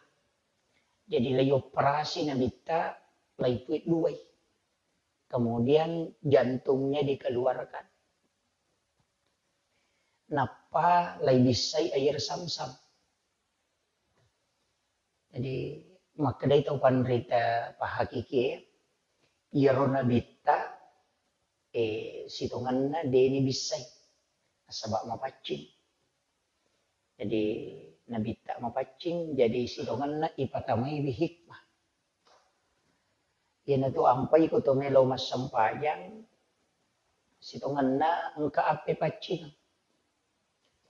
Jadi, lai operasi nabitta, lai puit duai. Kemudian jantungnya dikeluarkan. Nappa lai bissai air samsam. Jadi, makkedai tau panrita pahakikie, iyaro nabitta, eh, sitongenna deni bissai, nasaba mapaccing. Jadi, nabitta mapaccing, jadi sitongenna ipatamaiwi hikmah. Iyanatu ampai ko to melo massempajang, sitongenna engka appe paccing.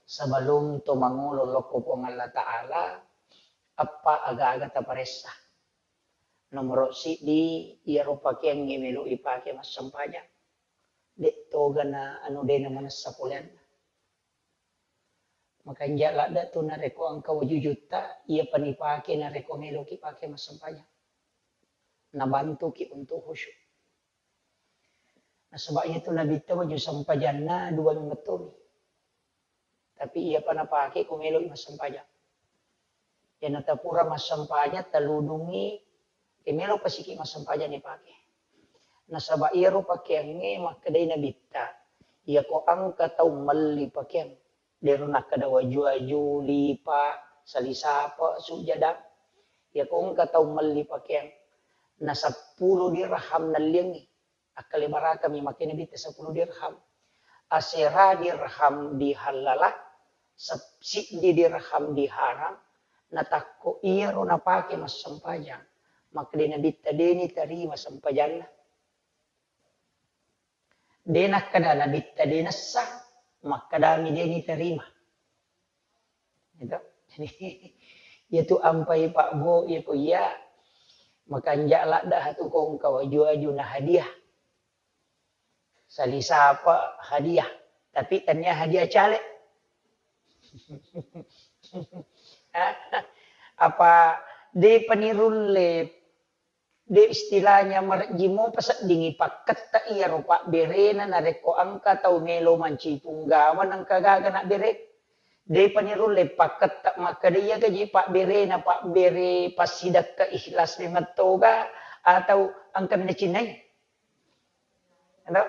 Sebelum to mangolo lokko Puang Allah Ta'ala, eppa aga-aga taparessa. Nomoro siddi, iyaro pakeangnge melo ipake massempajang. De' toga na anu de' na manessa poleanna. Makanja' ladda tu narekko engka wajujutta, iyapa nipake narekko meloki pake massempajang. Nabantuki untuk khusyuk. Nasaba iyatu nabitta waju sempajanna dua mettomi. Tapi iyapa napake ko melo'i massempajang. Iyanata pura massempajang, taludungngi, e, melo pasiki massempajang ipake. Nasaba iyaro pakeangnge makkedai nabitta, iyako engka tau melli pakeang, dero nakkeda waju-waju, lipa, salisapa, sujada. Iyako engka tau melli pakeang, na seppulo dirham nalliangngi. Akkalebarakami makkeda nabitta seppulo dirham. Asera dirham dihallala, sep-, siddi dirham diharam, natakko iyaro napake massempajang, makkeda nabitta deni tarima sempajanna. De nakkeda nabitta de nessa, makkedami deni tarima. Gitu. Jadi, iyatu ampai Pak Bo, iyako iya, makanja' ladda hatu kongka waju-waju na hadiah. Salisapa hadiah, tapi tania hadiah caleg. Apa de panirulle De istilahnya marejji mopa seddingi pakketta iyaro pabberena narekko engka tau melo mancipung gawang engka gaga nabbere. Depa nirulle pakketta makkeda iyaga je pabberena, pabbere passidekka ikhlas memettoga atau engka mi nacinnai. Ero?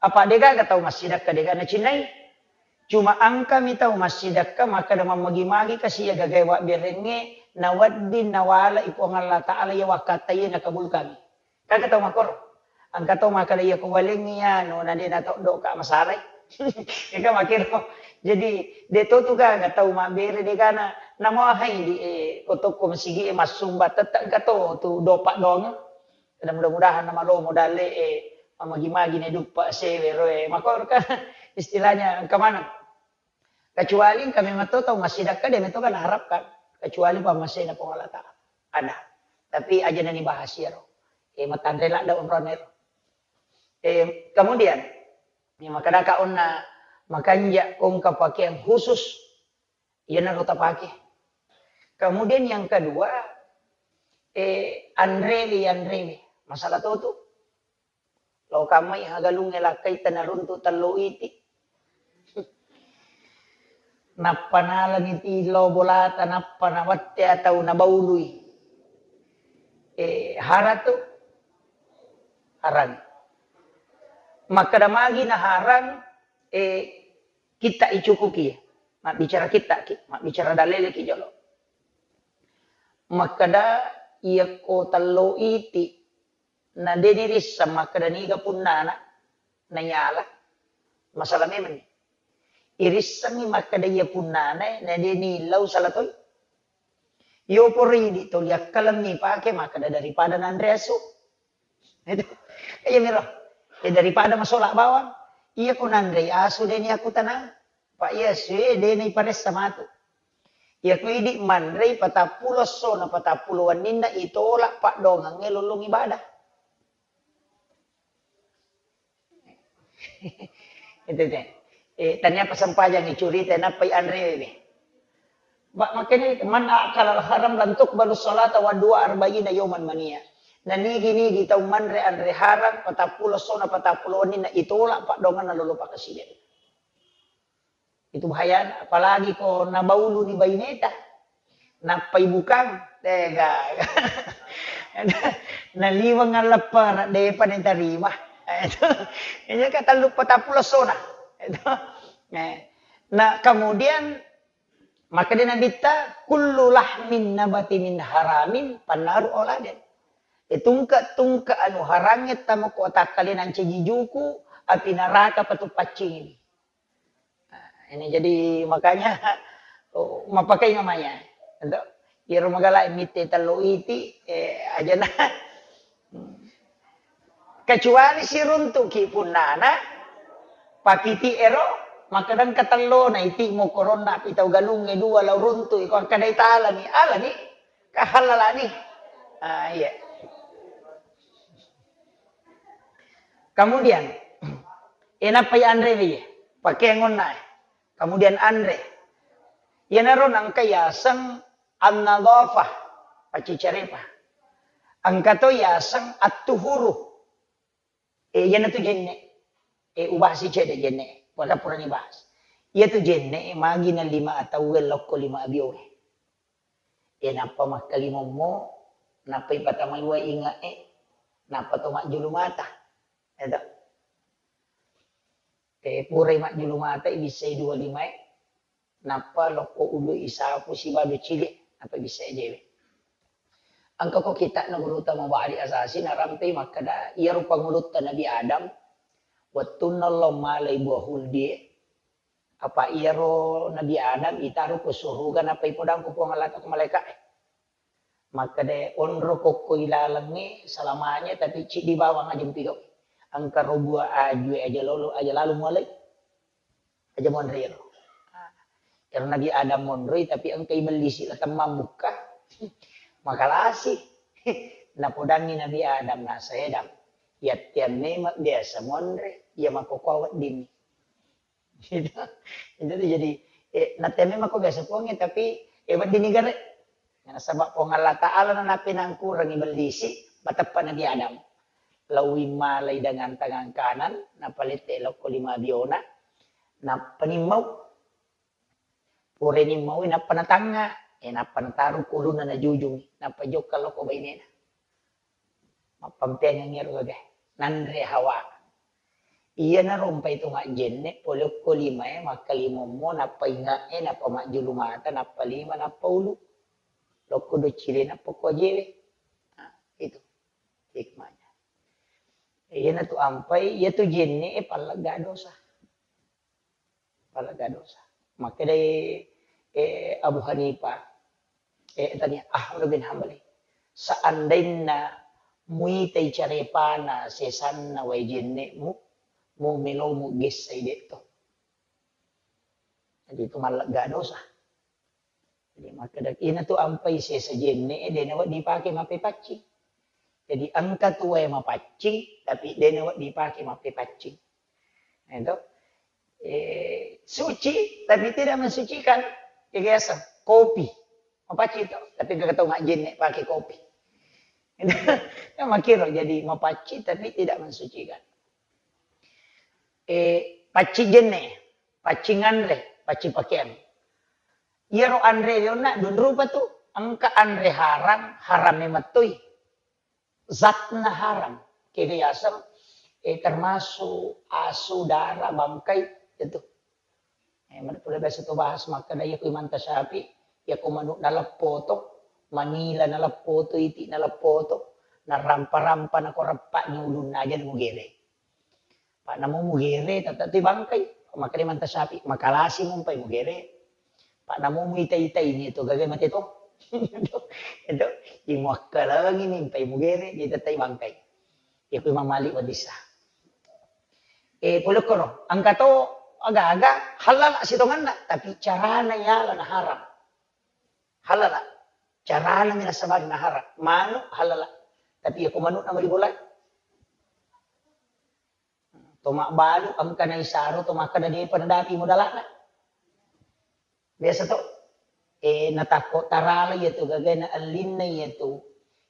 Apa degaga tau massidekka dega nacinnai? Cuma engkami tau massidekka makkeda mammagi-magi kasi iya gagae wabberengnge nawedding nawala i Puang Allah Ta'ala iya wakkatta iya nakabulkangi. Kaga tau makkoro? Engka tau makkeda iya ko walengngi anu na de natoddoka masalai. Ega makkiro. Jadi de to tu gaga tau mabbere degana namo hai di, eh, ko tokko masigi e massumba tette engka to tu dopa doang. Mudah-mudahan namalomo dalle e mamagi-magi ne duppa sewe roe. Makkoro kan istilahnya engka maneng. Kecuali engka memang to tau massidekka, de metto kan harapkan. Kecuali pammasena Puang Allah Ta'ala. Ada. Tapi aja nani bahas iyaro. E, matanre ladda onrone ro. E, kemudian, ya, makadaka onna makanja kongka pakaian khusus. Iyanaro tapake. Kemudian yang kedua, e, anrewe, anrewe. Masalah to tu. Lokammai hagalungnge lakkai tanaruntu tello iti. Nappa nalani ti lo bolata, nappa nawette atau nabaului. Eh, haratu harang. Makkeda magi na harang, eh, kita icukuki. Mabbicara kittaki, mabbicara daleleki jolo. Makkeda, iyakko tello iti, na de nirisseng makkeda niga punnana, nayala. Masalah memang ni. Irissengngi makkeda iya punnana, na de nillau sala toi. Yo poro idi toli akkalemmi pake makkeda daripada nanre asu. Itu. Iya miro. Ya daripada masola bawang. Iya ko nanre asu de ni aku tenang. Pak iya asu e de ni paressa matu. Iya ko idi manrei patappulo esso na patappulo wenninna itolak paddoangengnge lollong ibadah. Itu teh. Eh, tania apa sempajang icurita nappai anrewe. Ba makanya man akal al haram lan tuqbalu salata wa dua arba'ina yauman mania. Na nigi-nigi tau manre anre haram patappulo esso na patappulo wenninna itolak paddoangenna lolo pakasiden. Itu bahaya, apalagi ko nabaulu ni baineta. Nappai bukang, tega. Naliweng alleppara, depa ni tarima. Itu. Ini kan tellu patappulo esso na. Itu. Eh. Nah, kemudian maka dia Nabitta, kullu lahmin nabati min haramin pannaru auladen. Eh, tungke-tungke anu harangnge tamo ko takkalenang ceji juku, api neraka patu paccing ini. Nah, ini jadi makanya, oh, mappakai namanya. Untuk iyaro magala mitte tello iti, eh, aja na. Kecuali siruntuki punnana, pakiti ero, makkeda engka tellona iti mokoronna pitau galungnge dua lao runtu, iko akkadai talani, alani, kahallalani. Ah, iya. Kemudian, eh, nappai anre wi, pakeangonna, eh. Kemudian anre. Iyanaro nangka yaseng an-nadhafah, paccicarepa. Engka to yaseng at-tuhuru. Eh, iyanatu jenne. Eh, ubahasi cedde jenne. Wala purani bahas. Iyatu jenne, magi na lima atauwe lokko lima abioe. Eh, nappa makkalimommo, nappa ipatamai wae inge'e, nappa to majjulu mata. Eto. Eh, purai majjulu mata, ibissai dua limae, nappa lokko ulu isapu sibawa cili, nappa ibissai ajewe. Engka ko kitta'na gurutta Mubadi Asasi narampei makkeda, iyaro pangulutta Nabi Adam, wettunna lao malai buah huldie, apa iyaro Nabi Adam itaro ko suruga nappa ipodang ko Puang Allah Ta'ala ko malaika'e. Makkeda, onro kokko ilalengnge selamanya, tapi ciddi bawang aja mupigau. Engka ro buah ajue aja lolo, aja lalu mualai. Aja monri ro. Ero Nabi Adam monroi, tapi engka ibellisi la temmang bukka. Makalasi. Napodangi Nabi Adam, nasa Adam. Yattiang memang biasa monre, iya makkokkoe weddinni. Itu, itu tuh jadi, eh, natemai mako biasa Puangnge, tapi, eh, wedding nigare. Nasaba Puang Allah Ta'ala na napinangkurangi bellisi, mateppa Nabi Adam. Lawi malai dengan tangan kanan, napalette lokko lima biona, nappa nimmau. Pura nimmau, nappa natangnga, eh, nappa nataru kuluna najujungi, nappa jokka lokko bainena. Mappampeangeng ero gaga. Nanre Hawa. Iyana rompai to majjenne, pole okko limae, makkalimommo, nappa inge'e, nappa majjulu mata, nappa lima, nappa ulu. Lokko doccile, nappa ko ajewe. Nah, itu hikmahnya. Iyana tu ampai, iya tu jenne e pallegga dosa. Pallegga dosa. Makkedai, eh, Abu Hanifah, eh, tania, Ahmad bin Hambali, seandainna muitai carepana sesanna wae jenne'mu, mu melomu gessai de'to. Jadi itu mallegga dosa. Jadi makkeda, ina tu ampai sesa jenne e, de nawedding dipake mappepaccing. Jadi engka tu wae mapaccing, tapi de nawedding dipake mappepaccing. Nah, itu. Eh, suci, tapi tidak mensucikan. Jadi biasa, kopi. Mapaccing tu, tapi engka tau majjenne pake kopi. Kan makkiro, jadi mapaccing, tapi tidak mensucikan. Eh, paccing jenne, paccing anre, paccing pakeang. Iyaro anre onna dua rupa tu, engka anre haram, haram memettoi. Zatna haram. Kega yaseng, eh, termasuk asu, dara, bangkai, itu. Eh, mane pole biasa to bahas makkeda, iya ko Imam Tasyafi, iya ko manu' naleppo to, manila naleppo to, iti' naleppo to, narampa-rampa nako reppa'ni ulunna aja mugere. Pa' namo mugere, tette' tu bangkai. Makkeda Imam Tasyafi, makalasi mumpai mugere. Pa' namo muita-itai ni to gaga mate to. Itu, imuakkalengi ni mpai mugere, jadi tette' bangkai. Iya ko Imam Malik wadissa. Eh, pole koro, engka to aga-aga halala sitonganna, tapi carana yala na haram. Halala. Carana mi nasabari na haram. Manu' halala. Tapi iya ko manu' na maribolai. To mabbalu engka naisaro to makkeda de'pa nadapi modala'na. Biasa to, eh, natakko tarala iya tu gagana ellinna iya tu,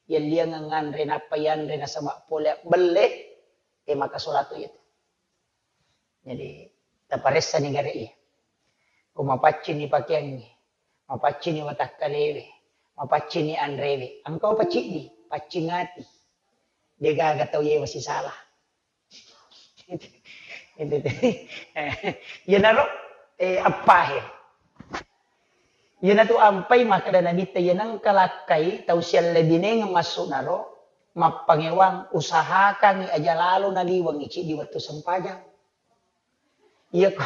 yalliangeng nganre nappa yanre nasaba pole belle, eh, maka solatu iya tu. Jadi, taparessani gare iya. Ko mapaccini pakeangnge, mapaccini watakkalewe, mapaccini anrewe, engka paciddi, paccing ati. Degaga tau yewa sisala. Itu, itu. Iyanaro, eh, appahe. Iyanatu ampai makkeda Nabitta, iya nengka lakkai tau siallebinengeng massu'naro, mappangewang, usahakangngi aja lalo naliwengngi ciddi wettu sempajang. Iya ko,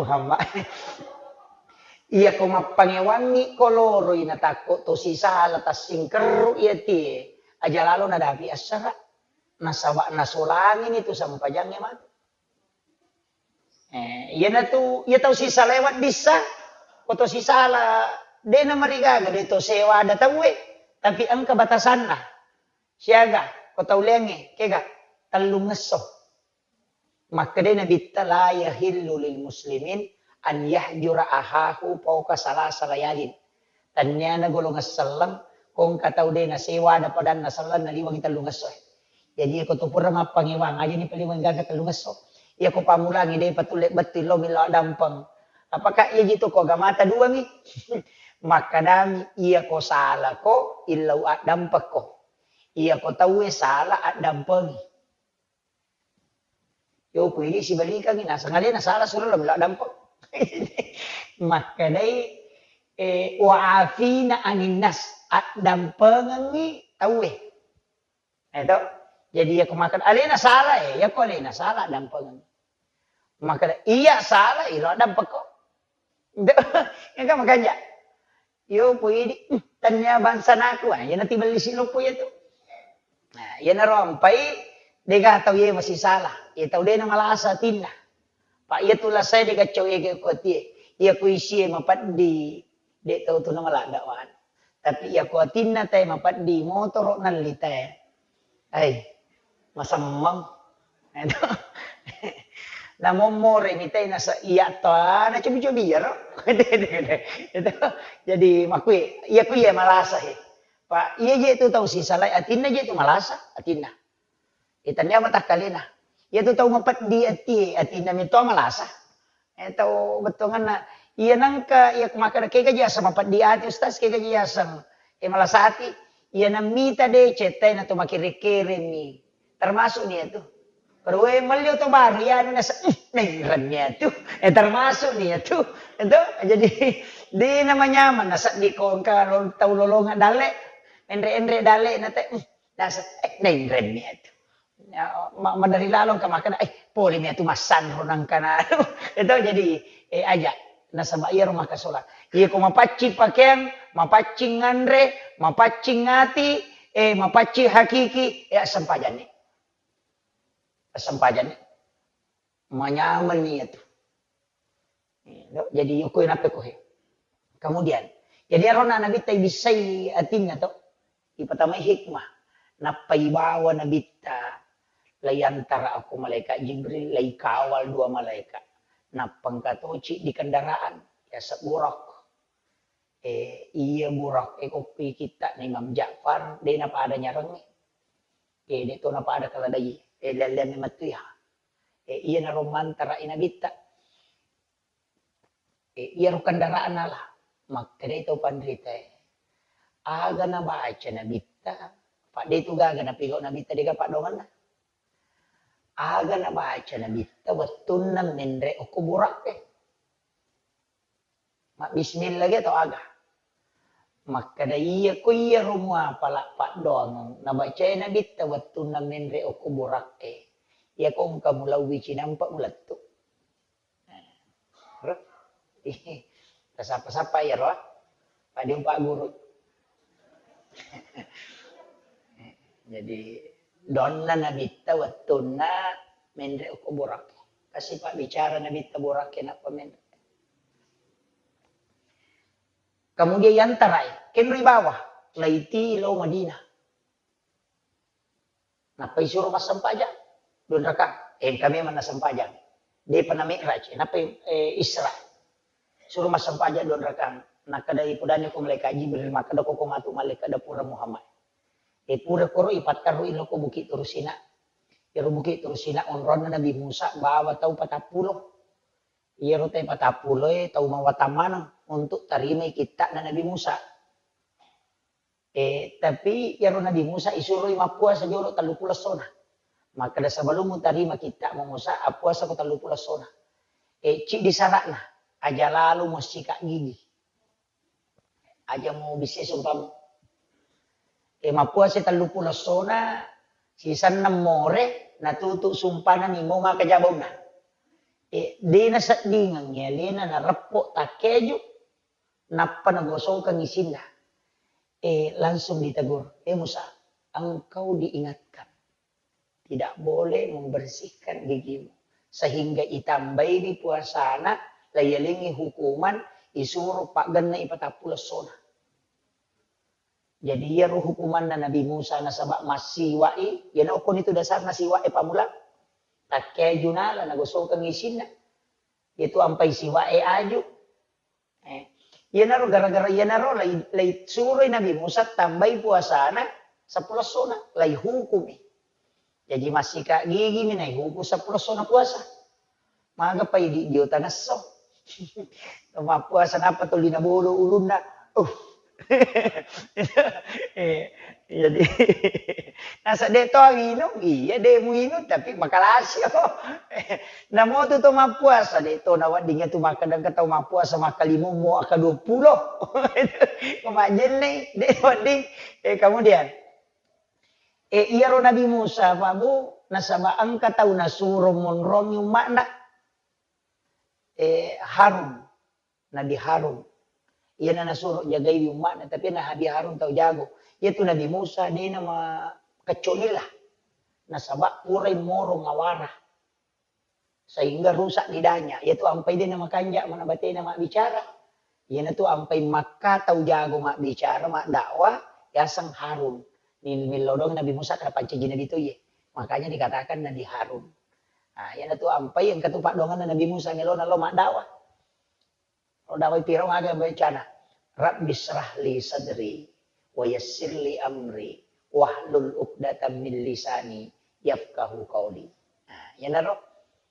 Muhammad. Iya ko mappangewangngi ko loroi natakko to sisala tassingkerru iya tie, aja lalo nadapi assara. Nasaba nasolangini tu sempajangnge matu. Eh, iyanatu, iya tau sisala weddissa, ko to sisala, de namarigaga, de to sewa ada tauwe, tapi engka batasanna. Siaga, ko tau leangnge, kega, tellungesso. Makkedai Nabitta, "La yahillu lil muslimin an yahjura ahahu fauqa salasa layalin." Tenniana golongan selleng, ko engka tau de nasewa ada padanna selleng naliwangi tellungesso. Jadi, iyako to pura mappangewang, aja ni paliwang gaga tellungesso. Iyako pammulangi de patulle bettu lo millau dampeng. Apakah iya jitu ko agamata dua mi? Makkadami, iyako salako, illau addampekko. Iyako tauwe sala addampengi. Yo, ko idi sibalikangngi, naseng alena sala suro lo millau dampeng. Makkedai, eh, "Wa afina anin nas," addampengengngi tauwe. Eh, to? Jadi, iya ko makkeda, alena sala, eh, iya ko alena sala, addampengengngi. Makkeda, iya sala, ilo addampekko. Engka makanja. Yo, po idi, hmm, tennia bangsanaku, ah, iyana tibelli siloppo iya tu. Nah, iyanaro ampai, dega tau iye masisala. Iya tau de namalasa atinna. Pa iya tu lasai dega cau ege ko atie. Iya ko isie mapeddi, de tau tu namaladda wan. Tapi iya ko atinna tae mapeddi, motoro nalli tae. Ai, masemmeng. Namommore mitai nasa iya to, na cobi-cobi iyaro. Itu. Jadi, makui, iya ku iya malasa he. Pa, iya je tu tau sisalai atinna je tu malasa, atinna. Itannia matakkalena. Iya tu tau mapeddi ati, atinna mito malasa. Eh, tau bettuanganna, iya nengka, iya makkeda, kega ji aseng mapeddi ati, Ustaz, kega ji aseng, eh, malasati, iya nammita de cettai na to makkere-keremi, termasuk ni iyatu. Kedua, mallio to baru, iya, anu nasa, "Ih, naireng ni iyatu." Eh, termasuk ni iyatu. Itu, jadi, de namanyameng, nasedding ko engka lo-, tau lolonga dalle, enre-enre dalle, na te, "Ih, nasa, eh, naireng ni iyatu." Ya, ma-, madari lalo engka makkeda, "Eh, pole mi atu massanro nangkana." Itu jadi, eh, aja. Nasaba iyaro makasola. Iya ko mapaccing pakeang, mapaccing nganre, mapaccing ati, eh, mapaccing hakiki, eh, assempajanni. Assempajanni. Manyameng ni iyatu. Jadi, yoko nappe ko he. Kemudian, jadi arona Nabitta ibissai atinna to, ipatamai hikmah. Nappa ibawa Nabitta, laiyantara ako malaikat Jibril, laikawal dua malaikat. Nappa engka toci di kendaraan, yaseng Buraq. Eh, iya Buraq, eh, koppi kitta na Imam Ja'far, de napada nyarengnge. Eh, de to napada keledai, eh, lelleang metu ya. Eh, iya naro mantara i Nabitta. Eh, iyaro kendaraanna lah, makkedai tau panritae, aga nabaca Nabitta, pa de tu gaga napigau Nabitta, dega paddoangenna. Aga nabaca Nabitta wettunna menre okko Buraq e. Mabbismillah ge tau aga. Makkeda, "Iya ko iyaro muapala paddoangeng nabacai Nabitta wettunna menre okko borakke. Iya ko engka mulauwi cinampa mulettu." Tasappa-sappa iyaro, ah. Padi upagguru. Jadi, donna Nabitta wettunna menre okko borakke. Kasi pabbicara Nabitta borakke nappa menre. Kemudian yantarai, kenroi bawah, laiti lao Madinah. Nappa isuro massempajang, dua rakang. Eh, engka memang nassempajang. Depa na mi'raj, nappa, eh, Isra. Suro massempajang dua rakang. Nakkedai pudani ko malaikat Jibril, makkeda ko, ko matu malaikat da pura Muhammad. Eh, pura koro ipatterru ilo ko Bukit Tursina. Iyaro Bukit Tursina onronna Nabi Musa bawa tau patappulo. Iyaro tau patappulo e tau mawatang maneng untuk tarimai kitta'na Nabi Musa. Eh, tapi iyaro Nabi Musa isuroi mappuasa jolo telluppulo essona. Makkeda, "Sebelum mutarima kitta'mu Musa, appuasako telluppulo essona." Eh, ciddi sara'na, aja lalo muassika gigi. Aja mubissai sumpamu. Eh, mappuasa telluppulo essona, sisenna more, natutu sumpana nimau maka jabaunna. Eh, de naseddingeng alena nareppo takkeju, nappa nagosokeng isinna. Eh, langsung ditegur, "Eh Musa, engkau diingatkan tidak boleh membersihkan gigimu, sehingga itambaini puasana, layalengi hukuman, isuro paggenna ipatappulo essona." Jadi iyaro hukumanna Nabi Musa nasaba massiwa'i, iyana okkoni tu dasarna siwa'e pammula. Takkeju nala nagosokeng isinna. Iyatu ampai siwa'e aju. Eh, iyanaro gara-gara iyanaro lai, lai suroi Nabi Musa tambai puasana seppulo essona, lai hukumi. Jaji massika gigimi naihukum seppulo essona puasa. Maga pai di, di otangesso. Mappuasa nappa tuli nabodo ulunna. Uh. Eh, jadi nasa de to minum, iya de muinung tapi makalasi. Namotu to mappuasa, de to nawedding tu makkeda engka tau mappuasa makkalimummo akka dua puluh. Ko majjenne, de wedding. Eh, kemudian, eh, iyaro Nabi Musa, Pak Bu, nasaba engka tau nasuro monrongi umma'na. Eh, Harun, Nabi Harun. Iyana nasuro jagaiwi umma'na, tapi Nabi Harun tau jago. Iyatu Nabi Musa de namakecco'nilla. Nasaba purai moro ngawara. Sehingga rusak lidahnya. Iyatu ampai de namakanja mana batena mabbicara. Iyanatu ampai makka tau jago mabbicara, maddakwah, yaseng Harun. Ni-, nillau doang Nabi Musa karena pancaji Nabi to iye. Makanya dikatakan Nabi Harun. Nah, iyanatu ampai engka tu paddoanganna Nabi Musa melona lo maddakwah. Lo dakwah Firaun aga bacana, "Rabbi syrah li sadri wa yassir li amri wahlul uqdatam min lisani yafqahu qauli." Nah, iyanaro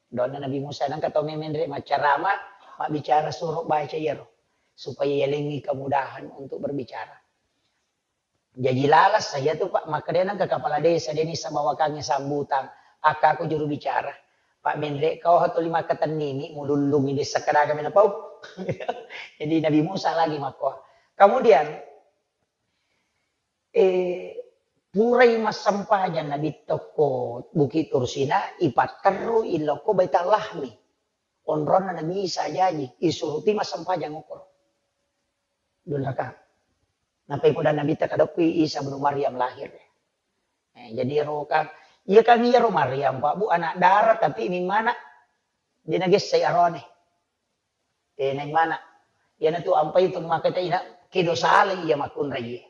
doanna Nabi Musa, nangka tau memenre maccarama, mabbicara suro baca iyaro supaya yalengi kemudahan untuk berbicara. Jaji lalas saya tu, Pak, makkedai nengka kepala desa, deni sabawakangnge sambutan, akka aku juru bicara. Pak Menre, kau hatuli makkatennini, mulullungi desa kadaga mena pau. Jadi Nabi Musa lagi makko. Kemudian, eh, purai massempajang Nabi tokko Bukit Tursina, ipatterru ilokko Baitul Lahmi. Onronna Nabi Isa jaji, isuruti massempajang okoro. Dua rakaat. Nappai poda Nabitta kadokki Isa ibnu Maryam lahir. Eh, jadi ero kan, iya kan iyaro Maryam, Pak Bu, anak dara, tapi mimmana de nagessai aroane. Eh, naimana. Iyanatu ampai tu maka ta ina, kedo sala iya makkunrai.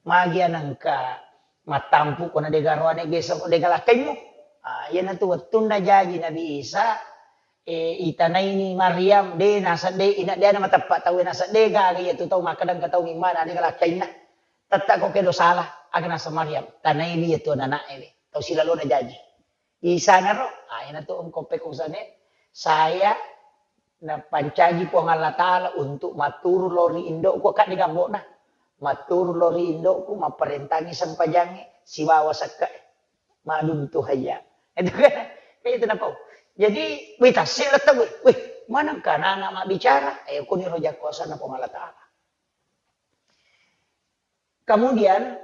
Magi anengka mattampu ko na dega aroane gesa ko dega lakkaimmu. Ah, iyanatu wettunna jaji Nabi Isa, eh, itanaini Maryam, de nasadde, ina de na mateppa tau nasadde gaga iyatu tau makkeda engka tau mimmana de galakkainna. Tetta ko kedo sala, aga nasa Maryam, tanaiwi iyatu anana'e we. Tau silalona jaji. Isanaro, ah, iyanatu engko pekosane, saya napancaji Puang Allah Taala untuk maturu lao ri indokku, kadde gambokna. Maturu lao ri indokku, mapparentangi sempajangnge, sibawa sekke'e. Maduntu hayya. Itu kan, itu napau. Jadi, wih, tassi' lettu, wih, wih, manengka anak-anak mabbicara? Eh, kuniro jakkuasanna Puang Allah Ta'ala. Kemudian,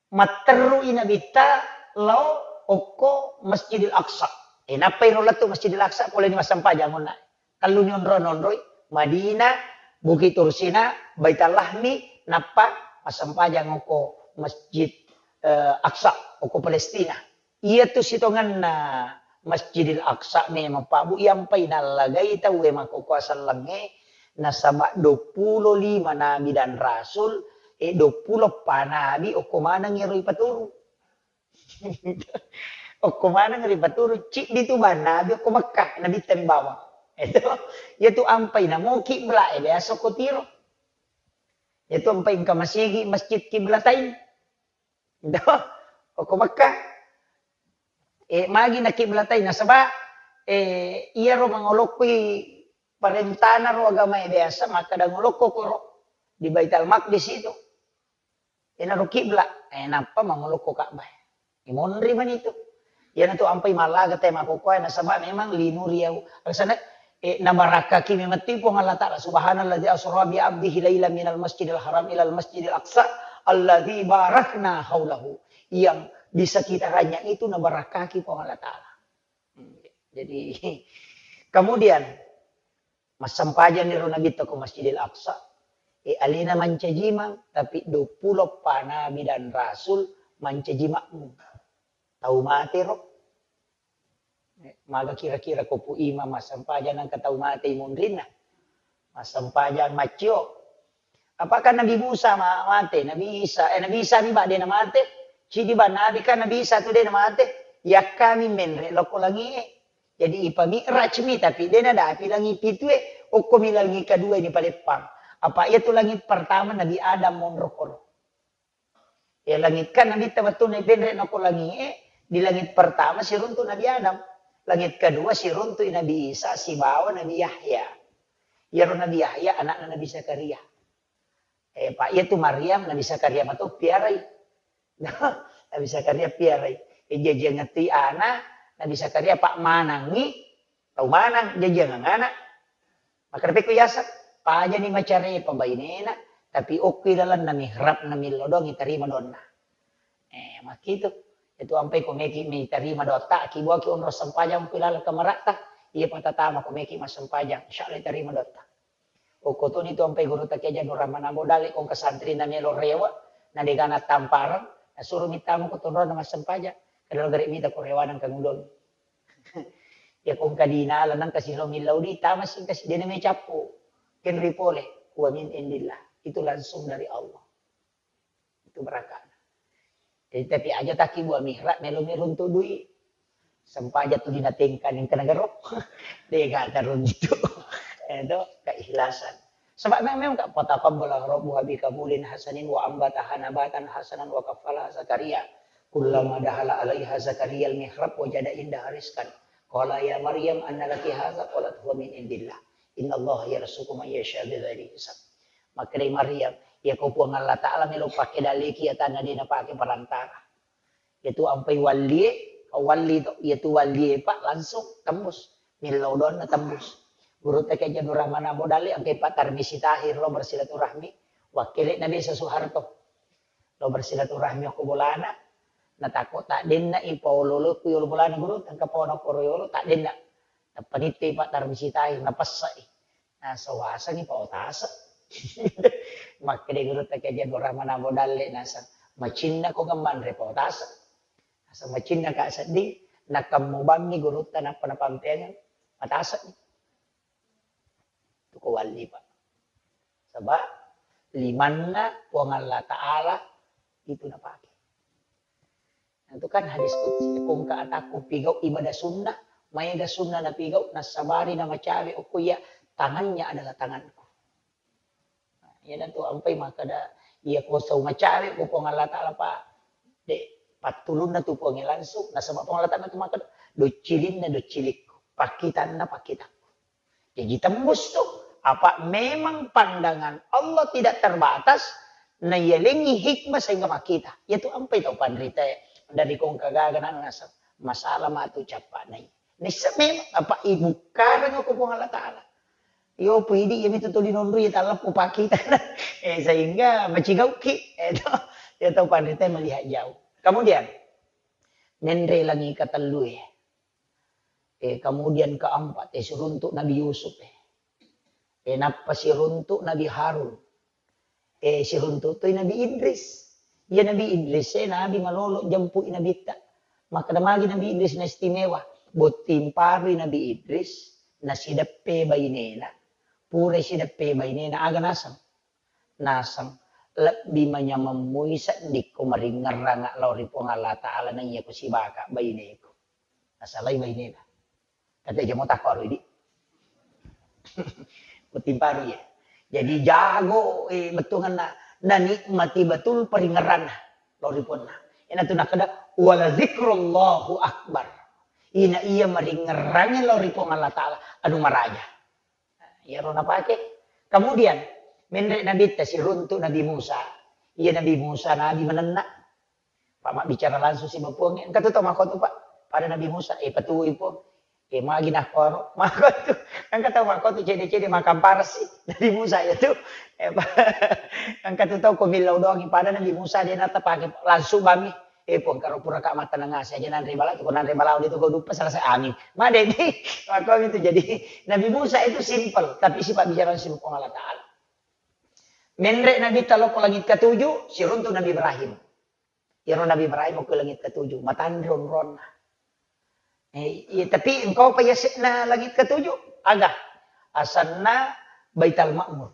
matterru'i Nabitta lao okko Masjidil Aqsa. Eh, nappai ro lettu Masjidil Aqsa, poleni massempajang onna. Telluni onro-onroi, Madinah, Bukit Tursina, Baitul Lahmi, nappa massempajang okko Masjid, eh, Aqsa, okko Palestina. Iyatu sitongenna Masjidil Aqsa memang, Pak, Bu, iyampai nallagai tauwe makkokkoe sellengnge, nasaba duappulo lima nabi dan rasul, e, duappulo eppa nabi okko maneng ero ipaturu. Okko maneng ero ipaturu, ciddi tu bang nabi okko Mekkah, nabitta mi bawang. Itu, iyatu ampai namo kibla e biasa okko Tiro. Iyatu ampai engka masigi Masjid Kiblatain. Okko Mekkah. Eh, magi nakiblatai nasaba, eh, iyaro mangolokkoi parentana ro agamae biasa makkeda ngolokko koro di Baitul Maqdis itu. Enaro kibla, eh, nappa mangolokko Ka'bah. Imonri mani itu. Iyanatu ampai mallaga te makkokkoe nasaba memang linuriau. Alasanna, eh, nabarakaki memetti Puang Allah Ta'ala. Subhanalladzi asra bi abdihi lailan minal masjidil haram ilal masjidil aqsa alladzi barakna haulahu. Yang di sekitarnya itu nabarakaki Puang Allah Ta'ala. Hmm, jadi, kemudian, massempajang ero Nabitta ko Masjidil Aqsa. E, alena mancajimang, tapi duappulo eppa nabi dan rasul mancaji makmum. Tau mate ro. Eh, maga kira-kira ko Pu Imam massempajang nengka tau mate imunrinna? Massempajang maccio. Apakah Nabi Musa ma-, mate? Nabi Isa, eh, Nabi Isa mi bak dena mate? Cidi bak Nabi kan Nabi Isa tu dena mate? Yakkami menre lokko langie. Jadi ipami'raj mi, tapi dena dapi langi pitue, okko mi langi kedua ini paleppang. Apa iya tu langi pertama Nabi Adam monro koro. Ya, langit kan Nabitta wettunna ipenre nako langie, di langit pertama siruntu Nabi Adam, langit kedua siruntu Nabi Isa sibawa Nabi Yahya. Iyaro Nabi Yahya anakna Nabi Zakaria. Eh, Pak, iya tu Maryam Nabi Zakaria mato piarai. Nabi Zakaria piarai. Eh, jajiang ngettui ana, Nabi Zakaria Pak manangi, tau manang jajiang anak. Makkedapekko yaseng, pajani macarepa bainena, tapi okki lalenna mihrabna millau doang itarima doanna. Eh, makkitu. Itu ampai ko meki mitarima doatta, ki buaki onro sempajang ko laleng kamaratta, iya patatama ko meki massempajang, insya Allah itarima doatta. Okko toni tu ampai gurutta Kiai Jadul Rahman Ambo Dalle ko engka santrina melo rewa, na degana tampareng, nasuro mittama ko tonrona massempajang, kada lo gare mita ko rewana engka ngudong. Ya ko engka dina, lanang kasi lo millau di, tama sing kasi dena mai cappu. Kenri pole, wa min indillah. Itu langsung dari Allah. Itu barakana. Jadi, tapi aja taki buah mihrab, melo mi runtu dui. Sempaja tu dina tengka ning kena gero. Dega taruntu. Itu keikhlasan. Sebab memang, memang ka, "Fataqabbala rabbuha bi qabulin hasanin wa ambataha nabatan hasanan wa kaffalaha Zakaria. Kullama dahala alaiha Zakaria al-mihrab wajada indaha rizqan. Qala ya Maryam anna laki hadza?" Qalat huwa min indillah. Innallaha yarzuqu man yasha bighairi hisab. Makkedai Maryam, "Iya ko Puang Allah Ta'ala melo pake daleki atanna de napake perantara." Iyatu ampai wallie, walli to, iyatu wallie, Pak, langsung tembus. Millau doanna tembus. Gurutta Kiai Jadul Rahman Ambo Dalle, engkai Pak Tarmisi Tahir lo bersilaturahmi, wakkele'na Desa Soeharto. Lo bersilaturahmi okko bolana, natakko taddenna i paolo-olo ku yolo bolana guru, engka paona koro yolo, taddenna. Tappa nitte Pak Tarmisi Tahir, napessai. Nasawasangi pao tase. Makkeda gurutta Kiai Jadul Rahman Ambo Dalle naseng, "Macinna ko ngemmanre pao tase." Naseng, "Macinna ka sedding, nakammu bammi gurutta nappa napampeangeng, matase." Tuko walli, Pak. Sebab limanna Puang Allah Ta'ala itu napake. Nah, itu kan hadis qudsi, "Ko engka atakku pigau ibadah sunnah, maega sunnah napigau, nassabari namacawe okko iya, tangannya adalah tanganku." Nah, iyanatu ampai makkeda, iya ko sau macawe ko Puang Allah Ta'ala, Pak, de, pattulunna tu Puangnge langsung, nasaba Puang Allah Ta'ala tu makkeda, "Doccilinna doccilikku, pakkitanna pakkitakku." Jaji tembus tu. Apa memang pandangan Allah tidak terbatas, nayalengi hikmah sehingga makkita. Iyatu ampai tau panritae, dari kongka gaga na naseng, masalah matu cappa nai. Nisseng memang, apa ibukkareng ko Puang Allah Ta'ala. Yo, pidi, iya mitu tuli nonroi, iya talleppu pakita. Eh, sehingga macigauki. Eh, to, ya tau panrita melihat jauh. Kemudian, menre langi katellue. Eh, kemudian keempat, eh, siruntuk Nabi Yusuf, eh. Eh, nappa siruntuk Nabi Harun. Eh, siruntuk toi Nabi Idris. Iya Nabi Idris, eh, Nabi malolo jampui Nabitta. Makkeda magi Nabi Idris na istimewa. Botting parui Nabi Idris, nasideppe bainena. Pura sideppe bainena, aga naseng? Naseng, lebbi manyameng mui seddikko maringngerrang lao ri Puang Allah Ta'ala naiya ko sibaka baineku. Nasalai bainena. Kata jamo takko aro idi. Botting parui ya. Jadi jago, eh, bettuanna, nanikmati betul paringngerranna lao ri Puanna. Ina tu nakkeda, "Wala zikrullahu akbar." Ina iya maringngerrangi lao ri Puang Allah Ta'ala, anu maraja. Iyaro napake. Kemudian, menre Nabitta siruntuk Nabi Musa. Iya Nabi Musa, Nabi manenna. Pak mabbicara langsung si Puang, engka tu tau makkotu, Pak. Pada Nabi Musa, eh, patuwoi, Puang. Eh, magi nakkoro, makkotu. Engka tau makkotu, cede-cede makamparasi. Nabi Musa ya tu. Eh, Pak. Engka tu tau ko millau doangi, pada Nabi Musa dia natapake langsung bami. Eh, Puang, karo pura ka mattaneng ase aja nanre bala tu, ko nanre bala de tu ko duppa selesai. Amin. Madeni. Makkomi tu jadi Nabi Musa itu simple, tapi sifat bicara si Puang Allah Ta'ala. Menre Nabitta lao ko langit ketujuh, siruntuk Nabi Ibrahim. Iyaro Nabi Ibrahim ko langit ketujuh, matanre onronna. Eh, iya, tapi engka pa yase'na langit ketujuh? Aga? Asenna Baital Ma'mur.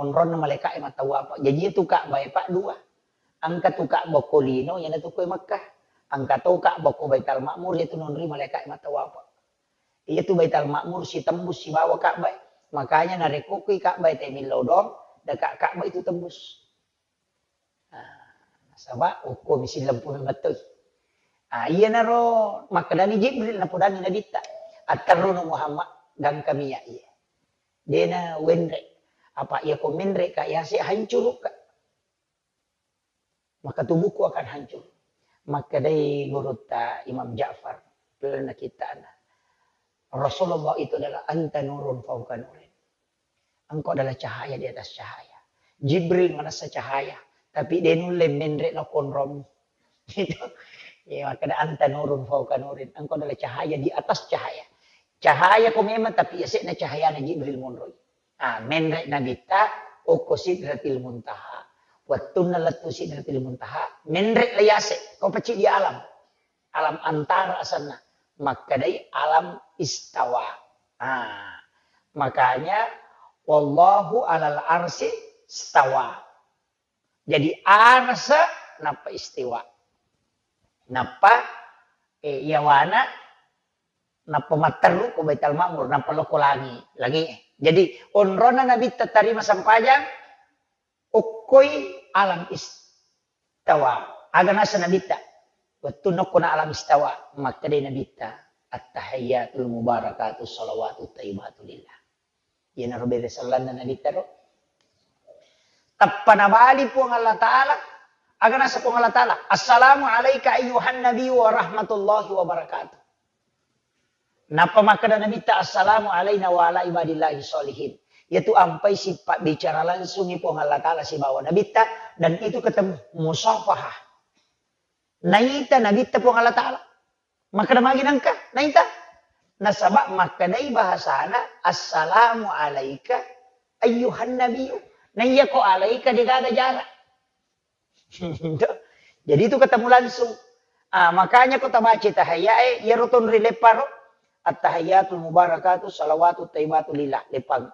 Onronna malaika'e mattawapa. Jaji itu Ka'bah e, Pak, dua. Engka tu Ka'bah ko lino, iyana tu ko e Makkah. Engka to Ka'bah ko Baital Ma'mur, itu nonroi malaika'e mattawapa. Iya tu Baital Ma'mur sitembus sibawa Ka'bah e. Makanya narekko kui Ka'bah e te millau doang, deka Ka'bah itu tembus. Ah, nasaba okko mi sillempuno mettoi. Ah, iyanaro makkedani Jibril, napodangi Nabitta, "Atterruno Muhammad, gangkami iya." Dena wenre. Apa iya ko menre ka yase hancuru ka. Maka tubuhku akan hancur. Makkedai gurutta Imam Ja'far, lalenna kittana, Rasulullah itu adalah anta nurun fauqa nurin. Engkau adalah cahaya di atas cahaya. Jibril manessa cahaya, tapi de nulle menre lao konrommu. Gitu. Ya, makkeda anta nurun fauqa nurin. Engkau adalah cahaya di atas cahaya. Cahaya ko memang, tapi yase'na cahayana Jibril monroi. Ah, menre Nabitta okko Sidratil Muntaha. Wettunna lettu Sidratil Muntaha, menre la yase, ko pacci di alam. Alam antara asenna. Makkedai alam istawa. Ah, makanya wallahu alal arsi stawa. Jadi arsa nappa istiwa. Nappa, eh, yawana nappa matteru ko Baitul Ma'mur, nappa lokko langi, langi. Jadi onrona Nabitta tarima sempajang, okkoi alam istawa. Aga nasa Nabitta? Wettu nokkona alam istawa, makkedai Nabitta, "At-tahiyyatul mubarakatus shalawatut thayyibatu lillah." Iyanaro bere sellanna Nabitta ro. Tappa nabali Puang Allah Ta'ala, aga nasa Puang Allah Ta'ala, "Assalamu alaika ayyuhan nabiyyu wa rahmatullahi wa barakatuh." Nappa makkeda Nabitta, "Assalamu alaina wa ala ibadillahi sholihin." Yaitu ampai sipabbicara langsungi Puang Allah Ta'ala sibawa Nabitta, dan itu ketemu musafahah. Naita Nabitta Puang Allah Ta'ala. Makkeda magi nengka, naita? Nasaba makkedai bahasana, "Assalamu alaika ayyuhan nabiyyu." Naiya ko alaika degaga jarak. Jadi itu ketemu langsung. Ah, makanya ko tabaca tahiyyae, iyaro tonri lepparo, "At-tahiyyatul mubarakatu shalawatut thayyibatu lillah." Leppang.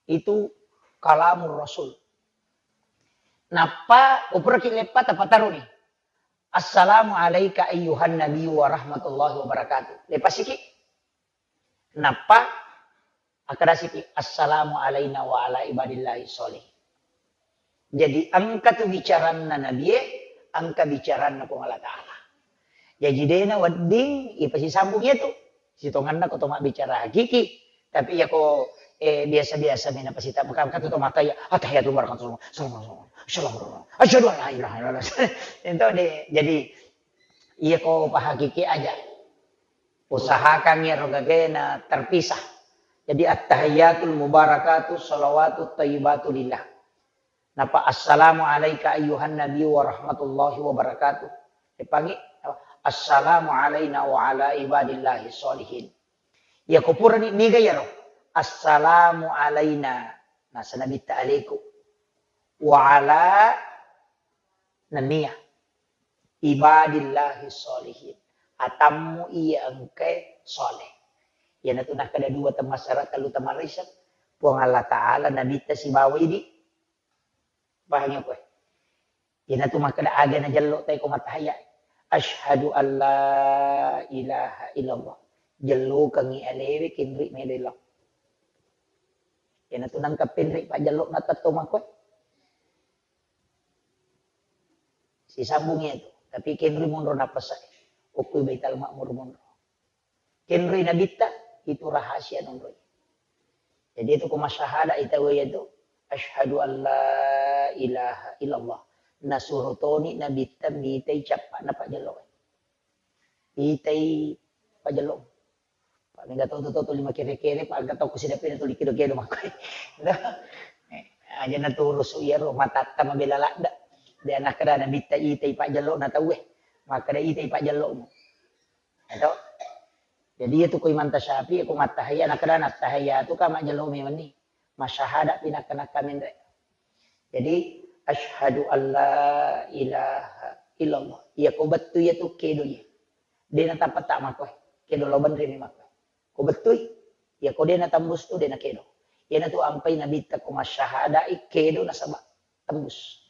Itu kalamur Rasul. Nappa, upuraki leppa tapataruni. "Assalamu alaika ayyuhan nabiyyu wa rahmatullahi wa barakatuh." Lepasiki. Nappa, akkadasiki, "Assalamu alaina wa ala ibadillahi sholih." Jadi, engka tu bicaranna Nabie, engka bicaranna Puang Allah Ta'ala. Jaji, dena wedding ipasisambung iyatu. Sitonganna ko to mabbicara hakiki, tapi iya ko, eh, biasa-biasa mena pasita, maka, maka tu to mata ya, "Attahiyatul barakatuh, assalamualaikum, assalamualaikum, asyhadu an la ilaha illallah." Itu de, jadi, iya ko pahakiki aja. Usahakan iyaro gagae na terpisah. Jadi, "Attahiyatul mubarakatu shalawatut thayyibatu lillah." Napa, "Assalamu alaika ayyuhan nabi wa rahmatullahi wa barakatuh." Epangi, "Assalamu alaina wa ala ibadillahi sholihin." Iya ko purani niga iyaro, "Assalamu alaina," nasa nabitta aleku, "wa ala," nennia, "ibadillahi sholihin," atammu iya engkae sholeh. Iyanatu nakkeda dua temmassara, tellu temmarisa, Puang Allah Ta'ala, nabitta sibawa idi. Pahangi koe? Iyanatu makkeda aga najello tae ko mattahayya. Asyhadu an la ilaha illallah. Jellokengngi alewe kinri melo lao. Iyanatu nangka penri pajjello na tetto makkoe. Sisambung iyatu. Tapi kenri monro nappasai. Okkui Baital Makmur monro. Kenroi nabitta, itu rahasia nonroi. Jadi itu ko masyahada ita waya tu, "Asyhadu an la ilaha illallah." Nasuro toni nabitta mitai cappa'na pajjello. Itai pajjello. Pak mega to to to lima kere-kere, pak engka to kusidapi na tuli kedo-kedo makko. Aja naturusu iyaro matatta mabela ladda. De nakkeda nabitta itai pajjello na tauwe. Makkeda itai pajjellomu. Eto. Jadi, iyatu ko Imam Tasyafi'i, ko mattahiyya, nakkeda nattahiyatu ka majjello memenni. Masyahada pi nakka-nakka menre. Jadi, asyhadu an la ilaha illallah. Iya ko bettu iyatu kedo iya. De natappa ta makkoe. Kedo lo benre mi makkoe. Ko bettui, iya ko de natembus tu de nakedo. Iyanatu ampai nabitta ko masyahadai kedo nasaba tembus.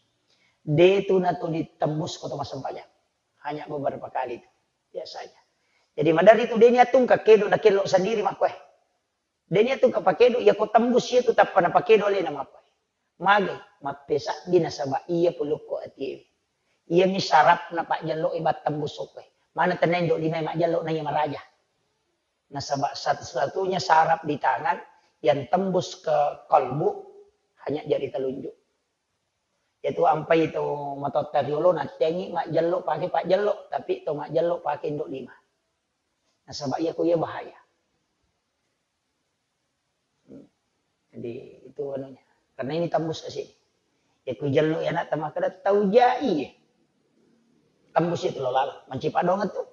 De tu natuli tembus ko to massempajang. Hanya beberapa kali tu biasanya. Jadi maderri tu de niatungka kedo nakello sendiri makkoe. De niatungka pakedo, iya ko tembus iya tu tappa napakedo alena makkoe. Magai, mappesabbi nasaba iya pulukko atie. Iyami sarapna pajjello e battembus okkoe. Mana tenna indo lima majjello na iya maraja. Nasaba satu-satunya saraf di tangan yang tembus ke kalbu hanya jari telunjuk. Iyatu ampai to matoatta riolo, nattengngi majjello pake pajjello, tapi to majjello pake indo lima. Nasaba iya ko iya bahaya. Hmm. Jadi itu anunya. Karena ini tembus ke sini. Ya ku jello ya anak tamakkeda tau jai. Tembus itu lo lalo. Mancipa doang tu.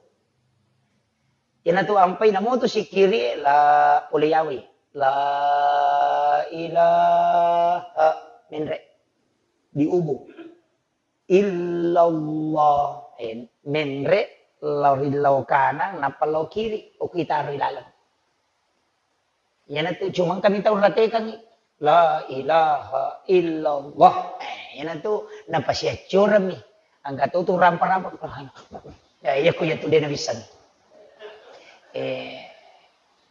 Iyanatu ampai namo tu sikkiri la pole yawi. La ilaha menre. Diubu. Illallah. Eh, menre lao ri lao kanang, nappa lao kiri. Okko itaro ilaleng. Iyanatu cuma engkami tau ratekangngi. La ilaha illallah. Eh, iyanatu napasiaccurammi. Engka to tu rampa-rampa. Ya, iya ku iyatu de nawisseng. Eh,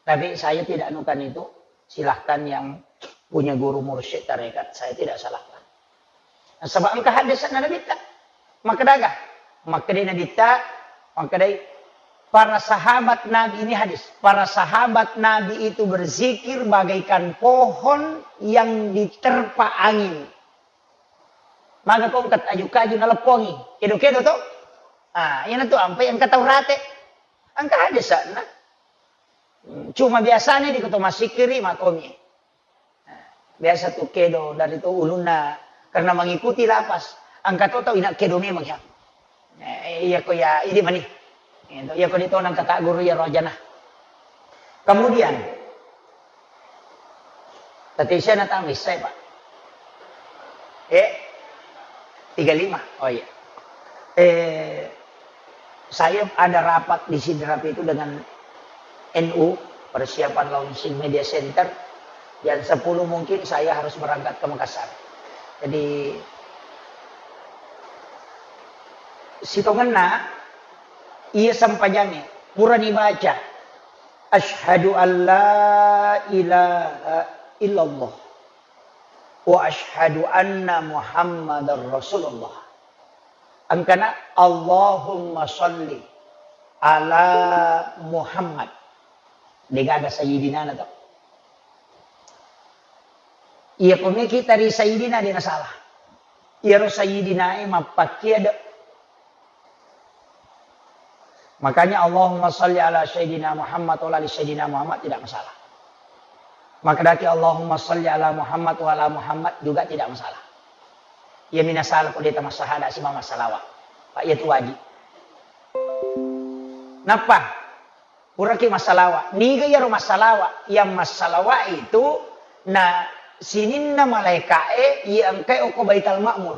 tapi saya tidak anukan itu. Silahkan yang punya guru mursyid tarekat. Saya tidak salahkan. Nasaba engka haddese'na Nabitta. Makkedaga? Makkedai Nabitta, makkedai, para sahabat Nabi, ini hadis, para sahabat Nabi itu berzikir bagaikan pohon yang diterpa angin. Maga ko engka aju-kaju naleppongi, kedo-kedo to? Ah, iyanatu ampai engka tau rate. Engka haddese'na. Cuma biasanya di koto massikkiri makomi. Biasa tu kedo dari tu ulunna karena mengikuti lapas. Engka to tau ina kedo memang ya. Eh, iya ko ya, idi mani. Iya ko di tonang kata guru ya rojana. Kemudian, tadi saya nak tamis saya, Pak. Eh, tiga lima. Oh iya. Eh, saya ada rapat di Sidrap itu dengan N U, persiapan launching media center. Jam sepuluh mungkin saya harus berangkat ke Makassar. Jadi, sitongenna, iya sempajangnge, purani baca, "Asyhadu an la ilaha illallah." "Wa asyhadu anna Muhammadar Rasulullah." Engkana, "Allahumma sholli ala Muhammad." Degaga sayyidina na to. Iya ko meki tari sayyidina de nasalah. Iyaro sayyidina e mappakkia de. Makanya Allahumma salli ala Sayyidina Muhammad wa ala ali Sayyidina Muhammad tidak masalah. Makkedaki Allahumma salli ala Muhammad wa ala Muhammad juga tidak masalah. Iya minasala ko deta massahada simama salawat. Pak, iya tu wajib. Nappa puraki massalawa. Niga iyaro massalawa? Yang massalawa itu na sininna malaika'e iya engkai okko Baitul Ma'mur.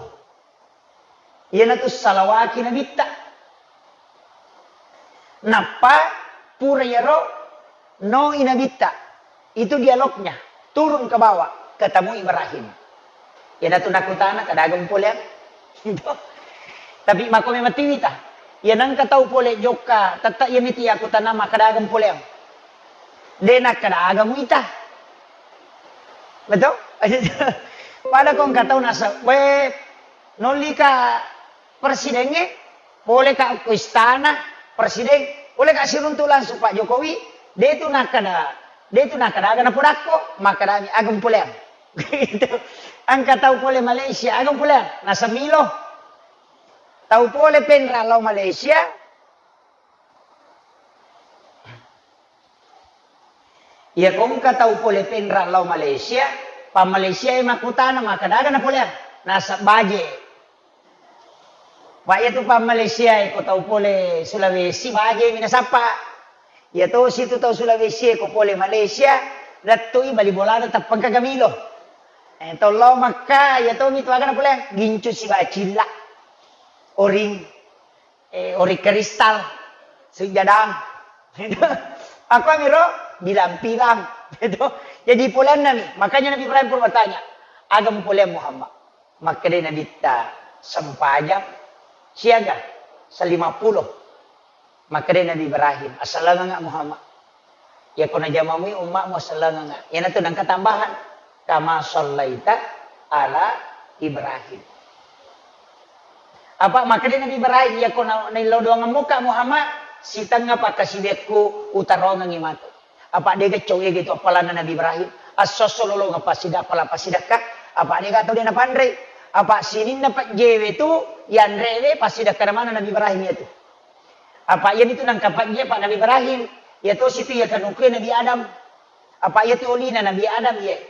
Iyanatu salawaki nabitta. Nappa pura iyaro noi nabitta. Itu dialognya. Turun ke bawah, ketemu Ibrahim. Iyanatu nakutana, "Kada aga mupoleang?" Tapi mako memang tiwita. Iya nangka tau pole jokka, tetta iya miti aku tanama kada aga mupoleang. De nakkada aga muita. Betul? Pada ko engka tau nasa, we, nollika presidengnge, poleka ko istana presiden, poleka siruntu langsung Pak Jokowi, de tu nakkada, de tu nakkada aga napodakko, makkadami aga mupoleang. Gitu. Engka tau pole Malaysia, aga mupoleang, nasa Milo. Tau pole penra lao Malaysia, iya ko engka tau pole penra lao Malaysia, pa Malaysia e makkutana makkada aga napoleang, nasa baje. Pak, iya tu pa Malaysia e ko tau pole Sulawesi baje mi nasappa. Iya tosi tu tau Sulawesi e ko pole Malaysia, lettui bali bolana tappengka gamilo. Eh, tau lao Makka, iya tomi tu aga napoleang, gincu sibawa cilla. Oring. Eh, ori kristal, sujadang. Aku amiro bilang-bilang. Gitu. Jadi poleanna mi. Makanya Nabi Ibrahim pun bertanya, "Aga mupoleang Muhammad?" Makkedai Nabitta, "Sempajang siaga, selima puluh." Makkedai Nabi Ibrahim, "Asalanganga Muhammad." Iyako najamamui ummamu sellengeng, iyanatu nengka tambahan, "Kama shallaita ala Ibrahim." Apa makkeda Nabi Ibrahim, "Iyako na-, naillau doangemmuka Muhammad, sitengnga pakkasiwiakku utarongengngi matu." Apa dega cau ega itu appalanna Nabi Ibrahim, esso-esso lolongeng passida-, appala passidekka, apa dega tau de napanrei. Apa sininna pejjewe tu yanrewe passidekkana maneng Nabi Ibrahim iyatu. Apa iyanitu nangka pejje pa Nabi Ibrahim, iya tosi tu iya kanukue Nabi Adam. Apa iyatu olina Nabi Adam iye.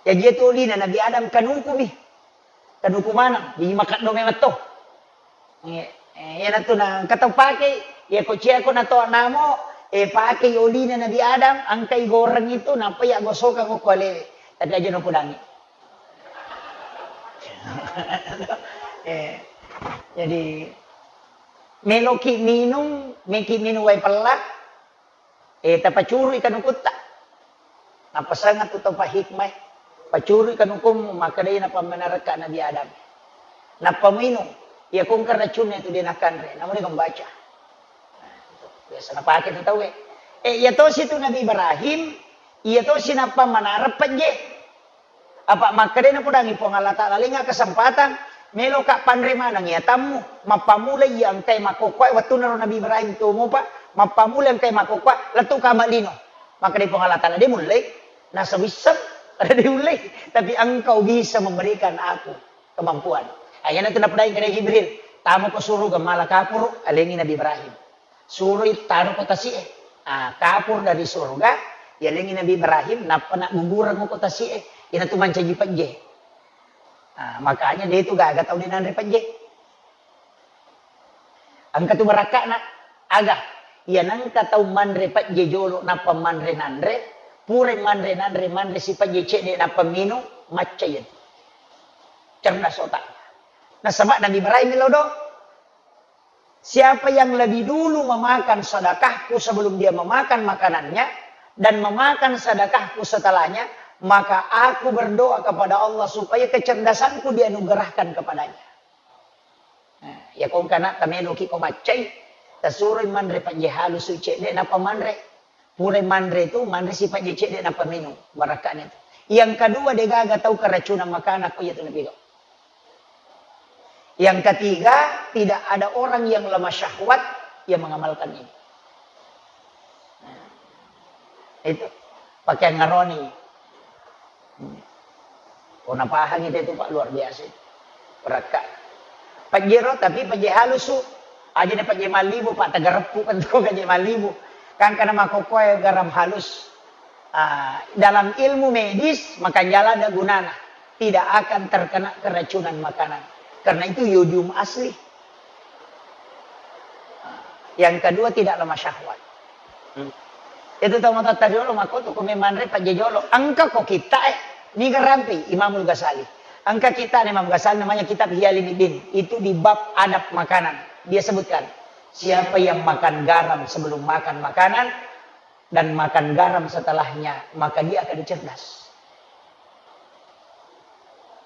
Jaji iyatu olina Nabi Adam kanukumi. Kanuku maneng, jaji makeddo memeng to. Eh, eh, iyanatu nangka tau pake, iyako ciako nato namo, eh, pake olina Nabi Adam, engkai goreng itu, nappa iya gosokang okko alewe. Tapi aja nakudangi. Eh, jadi meloki minung, meki minung wae pella, eh, tapacurui kanukutta. Napasangeng tu tau pahikmai, pacurui kanukummu, makkedai napammanarekka Nabi Adam. Nappa minung, iya kongka racunna itu de nakanre, namu de membaca. Biasa napake tu tauwe. Eh, iya tosi tu Nabi Ibrahim, iya tosi nappa manareng pejje. Apa makkedai napodangi Puang Allah Taala, lenga kesempatan, meloka panre maneng iya tammu, mappamula iya engkai makkokkoe wettunna ro Nabi Ibrahim tomopa, mappamula engkai makkokkoe, lettu kama lino. Makkedai Puang Allah Taala, de mullei, nasa wisseng, ada de ullei, tapi engkau bisa memberikan aku kemampuan. Ah, iyanatu napodangi kare Jibril, tamako suruga mala kapuru, alengi Nabi Ibrahim. Suroi taro ko tasi'e. Ah, kapur dari surga, yalengi Nabi Ibrahim, nappa naggugurengngo ko tasi'e. Iyanatu mancaji pejje. Ah, makanya de tu gaga tau de nanre pejje. Engka tu barakka'na, aga? Iya nengka tau manre pejje jolo, nappa manre nanre, pura manre nanre, manre si pejje cedde, nappa minung, macca iyatu. Cerdas otaknya. Nasaba Nabi Ibrahim melo do. Siapa yang lebih dulu memakan sedekahku sebelum dia memakan makanannya dan memakan sedekahku setelahnya, maka aku berdoa kepada Allah supaya kecerdasanku dianugerahkan kepadanya. Nah, iya kongkana tameloki ko maccai, tasuroi manre pejje halusu cedde nappa manre. Pura manre tu, manre si pejje cedde nappa minung, barakka'na tu. Yang kedua, degaga tau keracunan makanan ko iyatu napigau. Yang ketiga, tidak ada orang yang lemah syahwat yang mengamalkan ini. Nah, itu pakaian ngaroni. Ko napahangi te tu, Pak, luar biasa itu. Berakka. Pejjero, tapi pejje halusu. Aja na pajje mallibu, Pak, tagareppu kan tu pajje mallibu. Kan kana makokkoe garam halus. Ah, dalam ilmu medis, makanjala ada gunana. Tidak akan terkena keracunan makanan. Karena itu yodium asli. Yang kedua, tidak lemah syahwat. Hmm. Itu tau matotta jolo, makko tu ko manre pajje jolo. Engka ko kitta e, niga rampe Imamul Ghazali. Engka kitta Imam Ghazali namanya kitab Ihya Ulumuddin. Itu di bab adab makanan. Dia sebutkan, siapa yang makan garam sebelum makan makanan dan makan garam setelahnya, maka dia akan cerdas.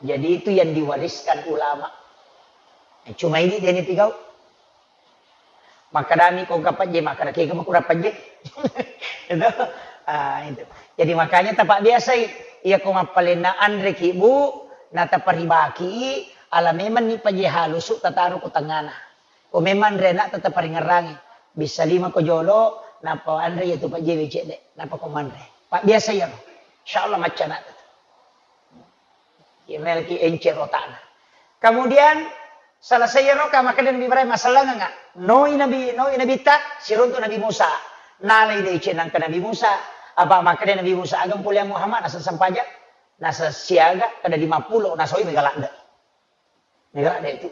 Jadi itu yang diwariskan ulama. Cuma ini dia ni pigau. Makkadami ko engka pajje, makkada kega makura pajje. Itu. Ah, itu. Jadi makanya tapabbiasai, iya ko mappalenna anreki, Bu, na taparibaki, ala memang ni pajje halusu tataro ko tengana. Ko memang anre anak tataparingerangi. Bisa lima ko jolo, napa anre iya tu pajje wecek dek, napa ko manre. Pabbiasa iya. Insya Allah macca anak tu. Iya melki encero tana. Kemudian selesai iyaro ka makkeda Nabi Ibrahim, masallangenga. Noi Nabi, noi Nabitta, siruntu Nabi Musa. Nalai deceng nangka Nabi Musa. Apa makkeda Nabi Musa, ageng puliang Muhammad, nasa sempajang, nasa siaga, kada lima puluh, nasoi mega ladde. Mega ladde itu.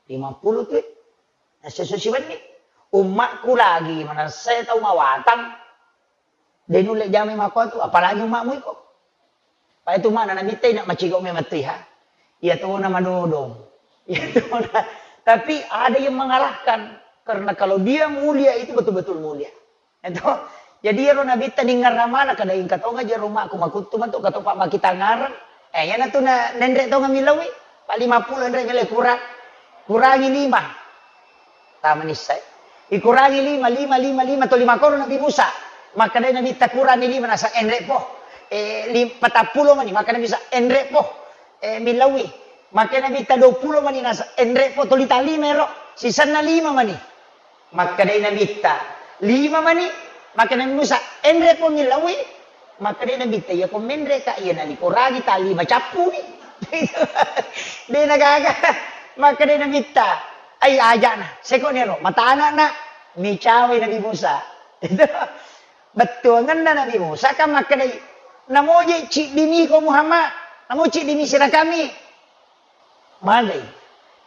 Lima puluh tu. Nasa susi benni. Ummakku lagi, manassa tau mawatang. De nulle jamai makkuatu, apalagi umma'mu iko. Pa itu mana Nabitta ina macigau memang tu, ha. Iya tona madodong. Iya tona. Tapi ada yang mengalahkan. Karena kalau dia mulia itu betul-betul mulia. Itu. Jadi iyaro Nabitta ningerramana kada ingka tonga jero umma'ku makuttu matu katopa makitangareng. Eh, iyana tu na nenre tonga milawi. Pa lima puluh enre mele kurang. Kurangi lima. Tama nissai. Ikurangi lima, lima, lima, lima, toli makoro Nabi Musa. Makkeda Nabitta kurangi lima, nasa enre po. Eh, lim-, patappulo mani, makkeda Nabi Musa, enre po. Eh, milawi. Makkeda Nabitta dua puluh mani, nasa enre po, toli ta lima ero. Sisanna lima mani. Makkeda Nabitta, lima mani. Makkeda Nabi Musa, enre po milawi. Makkeda Nabitta, iya ko menre ka, iya nalikorangi tali macappuni. De nagaga. Makkeda Nabitta, ai ajana, seko nero, matana na, micawai Nabi Musa. Bettuangenna Nabi Musa kan makkedai, namoje ciddimi ko Muhammad, namo ciddimi sirakami. Magai.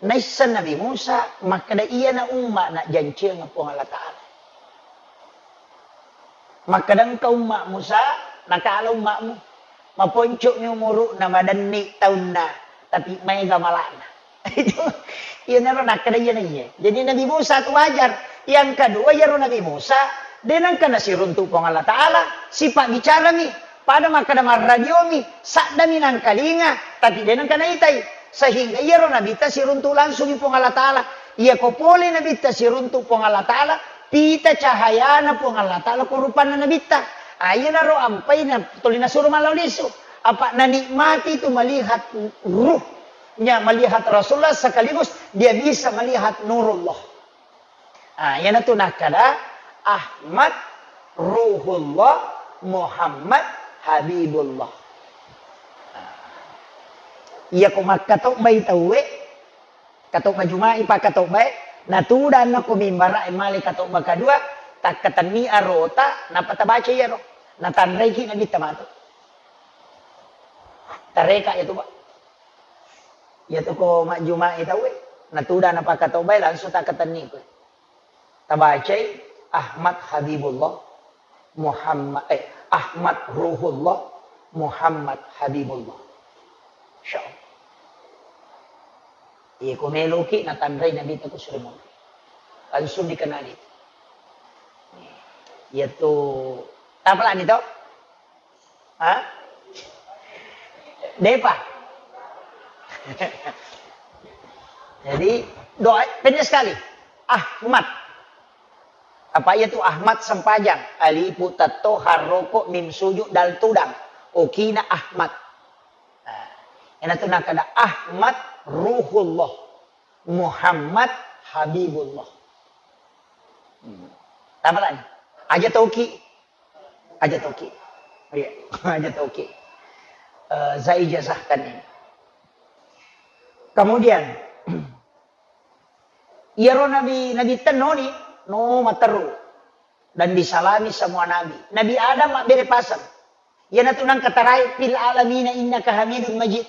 Naisseng Nabi Musa makkeda, iyana umma najjanciang Puang Allah Ta'ala. Makkeda engka umma Musa, nakala umma'mu. Maponco'mi umuru'na, madenni taunna, tapi maega mala'na. Itu, iyanaro nakkeda iyana iye. Jadi Nabi Musa tu wajar. Yang kedua, iyaro Nabi Musa, de nengka nasiruntu Puang Allah Ta'ala, sipabbicarami. Pada makkeda marradiomi, saddami nangkalinga, tapi de nengka naitai. Sehingga iyaro Nabitta siruntu langsungi Puang Allah Ta'ala. Iyako pole Nabitta siruntu Puang Allah Ta'ala, pita cahayana Puang Allah Ta'ala ko rupanna Nabitta. Ah, iyanaro ampai na tuli nasuro malao lisu. Apa nanikmati itu melihat ruhnya, melihat Rasulullah sekaligus dia bisa melihat nurullah. Ah, iyanatu nakkada Ahmad Ruhullah, Muhammad Habibullah. Ah. Iyako makkatobbai tauwe, katobba Juma'i pakkatobbae, natudanna ko mimbara e male katobba kadua, takkatenni arota, nappa tabaca iyaro. Natanraiki Nabitta matu. Tareka iyatu, Pak. Iyatu ko majjuma'i tauwe, natudang napakkatobbai langsung takkatenni koe. Tabacai Ahmad Habibullah, Muhammad, eh, Ahmad Ruhullah, Muhammad Habibullah. Insyaallah. Iya, ko meloki natanrai Nabitta ko sure monro. Langsung dikenali. Iyatu, tapalani to? Ha? Depa. Jadi, doa pendek sekali. Ahmad. Apa iyatu Ahmad sempajang? Alifu tatto harroko mim sujud dal tudang. Okina Ahmad. Nah, iyanatu nakkada Ahmad Ruhullah. Muhammad Habibullah. Hmm. Tapalani. Aja toki. Aja toki. Iya, aja toki. Eh, saya ijazahkan ini. Kemudian, Iyaro nabi, nabi tennoni, no materru. Dan disalami semua nabi. Nabi Adam mabbere paseng. Iyanatu nangka tarai, "Fil alamina innaka hamidun majid."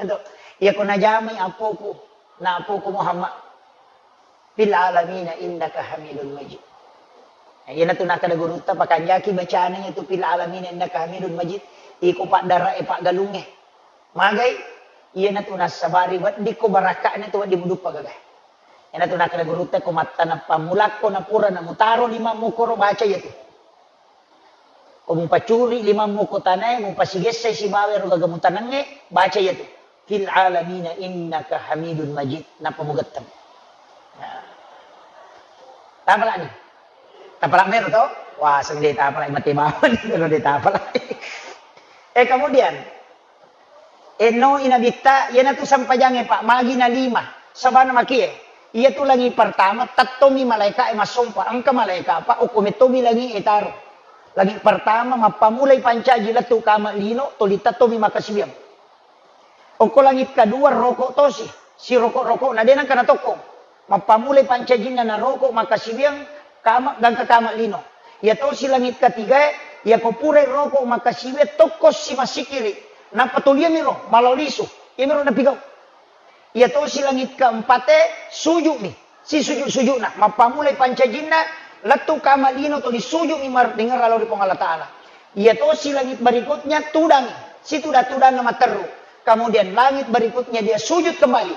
Ento, iyako najamai apoku, na apoku Muhammad. "Fil alamina innaka hamidun majid." Nah, iyanatu nakkeda gurutta, pakanjaki bacana iyatu "Fil alamina innaka hamidun majid", iko paddara'e paggalungnge. Magai, iyanatu nassabari weddikko barakka'na tu wedding muduppa gaga. Iyanatu nakkeda gurutta, ko mattana pammulakko napura namutaro limammu koro baca iyatu. Ko mupacuri limammu ko tanae, mupasigessai sibawa ero gaga mutanengnge, baca iyatu. "Fil alamina innaka hamidun majid." Nappa mugetteng. Nah. Tapalani. Tapala mero to? Wah, seng de tapala, mate bawang, kalau de tapala. Eh, kemudian, eh, no inabitta, iyanatu sempajangnge, Pak, magi na lima. Sabana makie. Iyatu langi pertama, tettomi malaika e massompa. Engka malaika, Pak, okko mettomi langi e taro. Langi pertama, mappamulai pancaji lettu kama lino, toli tettomi makasiwiang. Okko langit kedua roko tosi, siroko-rokona de nengka natokkong. Mappamulai pancajinna naroko makasiwiang kama gangka kama lino. Iya tosi langit ketiga e, iyako purai roko makasiwiang tokko si masikiri. Nappa toliami ro, malo lisu. Iyami ro napigau. Iya tosi langit keempat e, sujumi. Sisujud-sujudna, mappamulai pancajinna, lettu kama lino tuli sujudmi mar-, dengerra lao ri Puang Allah Ta'ala. Iya tosi langit berikutnya tudang, situda-tudanna matteru. Kemudian langit berikutnya dia sujud kembali.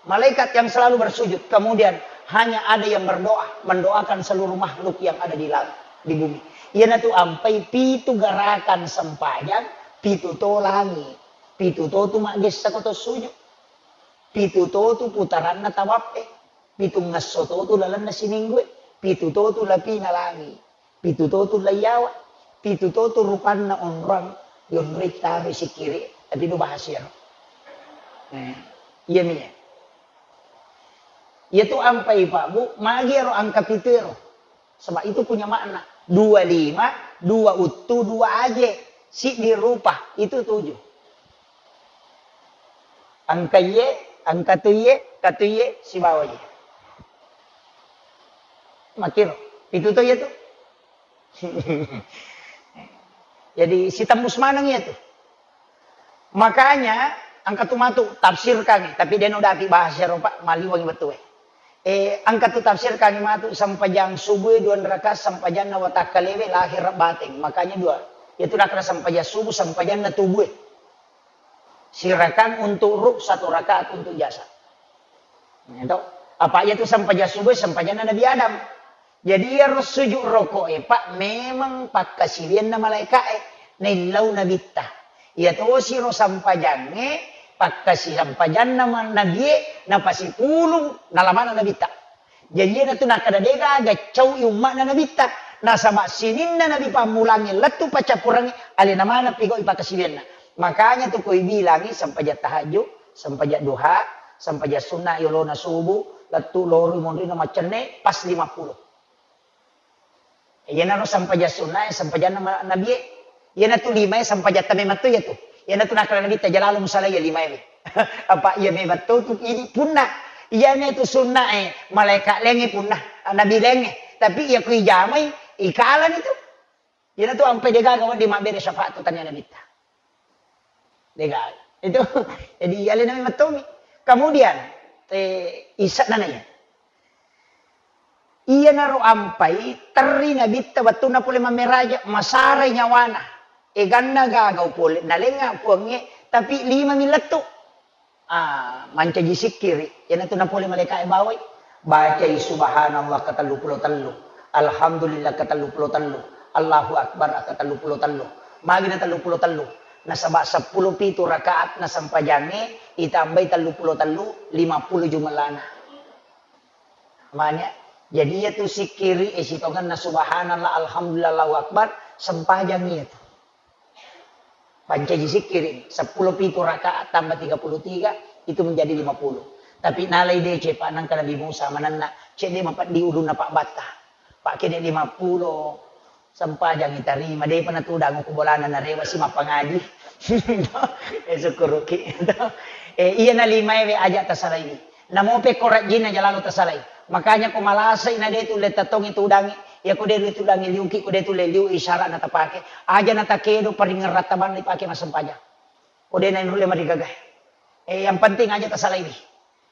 Malaikat yang selalu bersujud. Kemudian hanya ada yang berdoa, mendoakan seluruh makhluk yang ada di langit, di bumi. Iyanatu ampai pitu gerakan sempajang, pitu to langit, pitu to tu maggessa ko to sujud. Pitu to tu putaranna tawappe, pitungngesso to tu lalenna siminggue, pitu to tu lapina langi, pitu to tu laiyawa, pitu to tu rupanna onrong, yonroi taroi sikkiri, tapi do bahas iyaro. Eh, iyami ya. Iyatu ampai Pak Bu, magi ero angka pitu ero. Sebab itu punya makna. Dua lima, dua uttu, dua aje. Siddi rupa, itu tujuh. Angka iye, angka tu iye, katu iye, sibawa iye. Makiro, pitu to iyatu. Jadi, sitembus maneng iyatu. Makanya, engka tu matu tafsirkangngi, tapi de' nudapi bahasa ero, Pak, maliwengngi wettu e. Eh, engka tu tafsirkangngi matu sempajang subuh e dua rakaat sempajanna watakkalewe lahir bateng. Makanya dua. Iyatu nakkeda sempajang subuh, sempajanna tubuh e. Sirakang untuk ruh, satu rakaat untuk jasad. Itu. Apa iyatu sempajang subuh, sempajanna Nabi Adam. Jadi iyaro sujud roko e, Pak, memang pakkasiwianna malaika e, naillau nabitta. Iya tosi ro sempajangnge, pakkasi-, sempajanna ma-, nabie, napasipulung, nalamana nabitta. Jadi iyanatu nakkeda de' gaga cau'i umma'na nabitta. Nasaba sininna nabi pammulangnge lettu paccappurengnge, alena maneng pigau'i pakkasiwianna. Makanya tu koi bilangi sempajang tahajud, sempajang duha, sempajang sunna yolona subuh, lettu loroi monrinna maccenne, pas lima puluh. Iyanaro sempajang sunna e, sempajanna ma-, nabie. Iyanatu lima e, sempajatta memang to iyatu. Iyanatu nakkeda nabitta, "Jalalo musalaiya lima e." Apa iya memang to tu idi punna. Iyami tu sunna e, malaika laingnge punna, nabi laingnge. Tapi iya ku ijamai, ikalani tu. Iyanatu ampai de' gaga wedding mabbere syafaat tu tania nabitta. De' gaga. Itu, jadi alena memang tomi. Kemudian, eh, isa nana iya. Iyanaro ampai terri nabitta wettunna pole mammeraja, masarai nyawana. Eganna gagau pole, nalengnga puangnge, tapi lima mi lettu. Ah, mancaji sikkiri, iyanatu napole malaika e bawai. Bacai subhanallah ketellu pulo tellu, alhamdulillah ketellu pulo tellu, Allahu akbar ketellu pulo tellu. Magi na tellu pulo tellu? Nasaba seppulo pitu rakaat na sempajangnge, itambai tellu pulo tellu, lima puluh jumellana. Manya, jadi iyatu sikkiri e sitongenna subhanallah, alhamdulillah, Allahu akbar, sempajang iyatu. Pancaji sikkiri, seppulo pitu rakaat tambah tiga puluh tiga, itu menjadi lima puluh. Tapi nalai deceng, Pak, nangka Nabi Musa manenna, cedde mapeddi ulunna Pak Batta. Pak, kede lima puluh, sempajangi tarima, depa natudang ku bolana narewa si mappangaji. Eh, sukkuruki. Eh, iya na lima ewe aja tasalaiwi. Namo pekko rajjinna jalalo tasalai. Makanya ko malasai na de tulle tatongi tudangi, ya ko de tudangi liuki, ko de tulle liu isyarat na tapake, aja na takedo paringeng rattabanna ipake massempajang. Ko de na nulle marigaga. Eh, yang penting aja tasalai.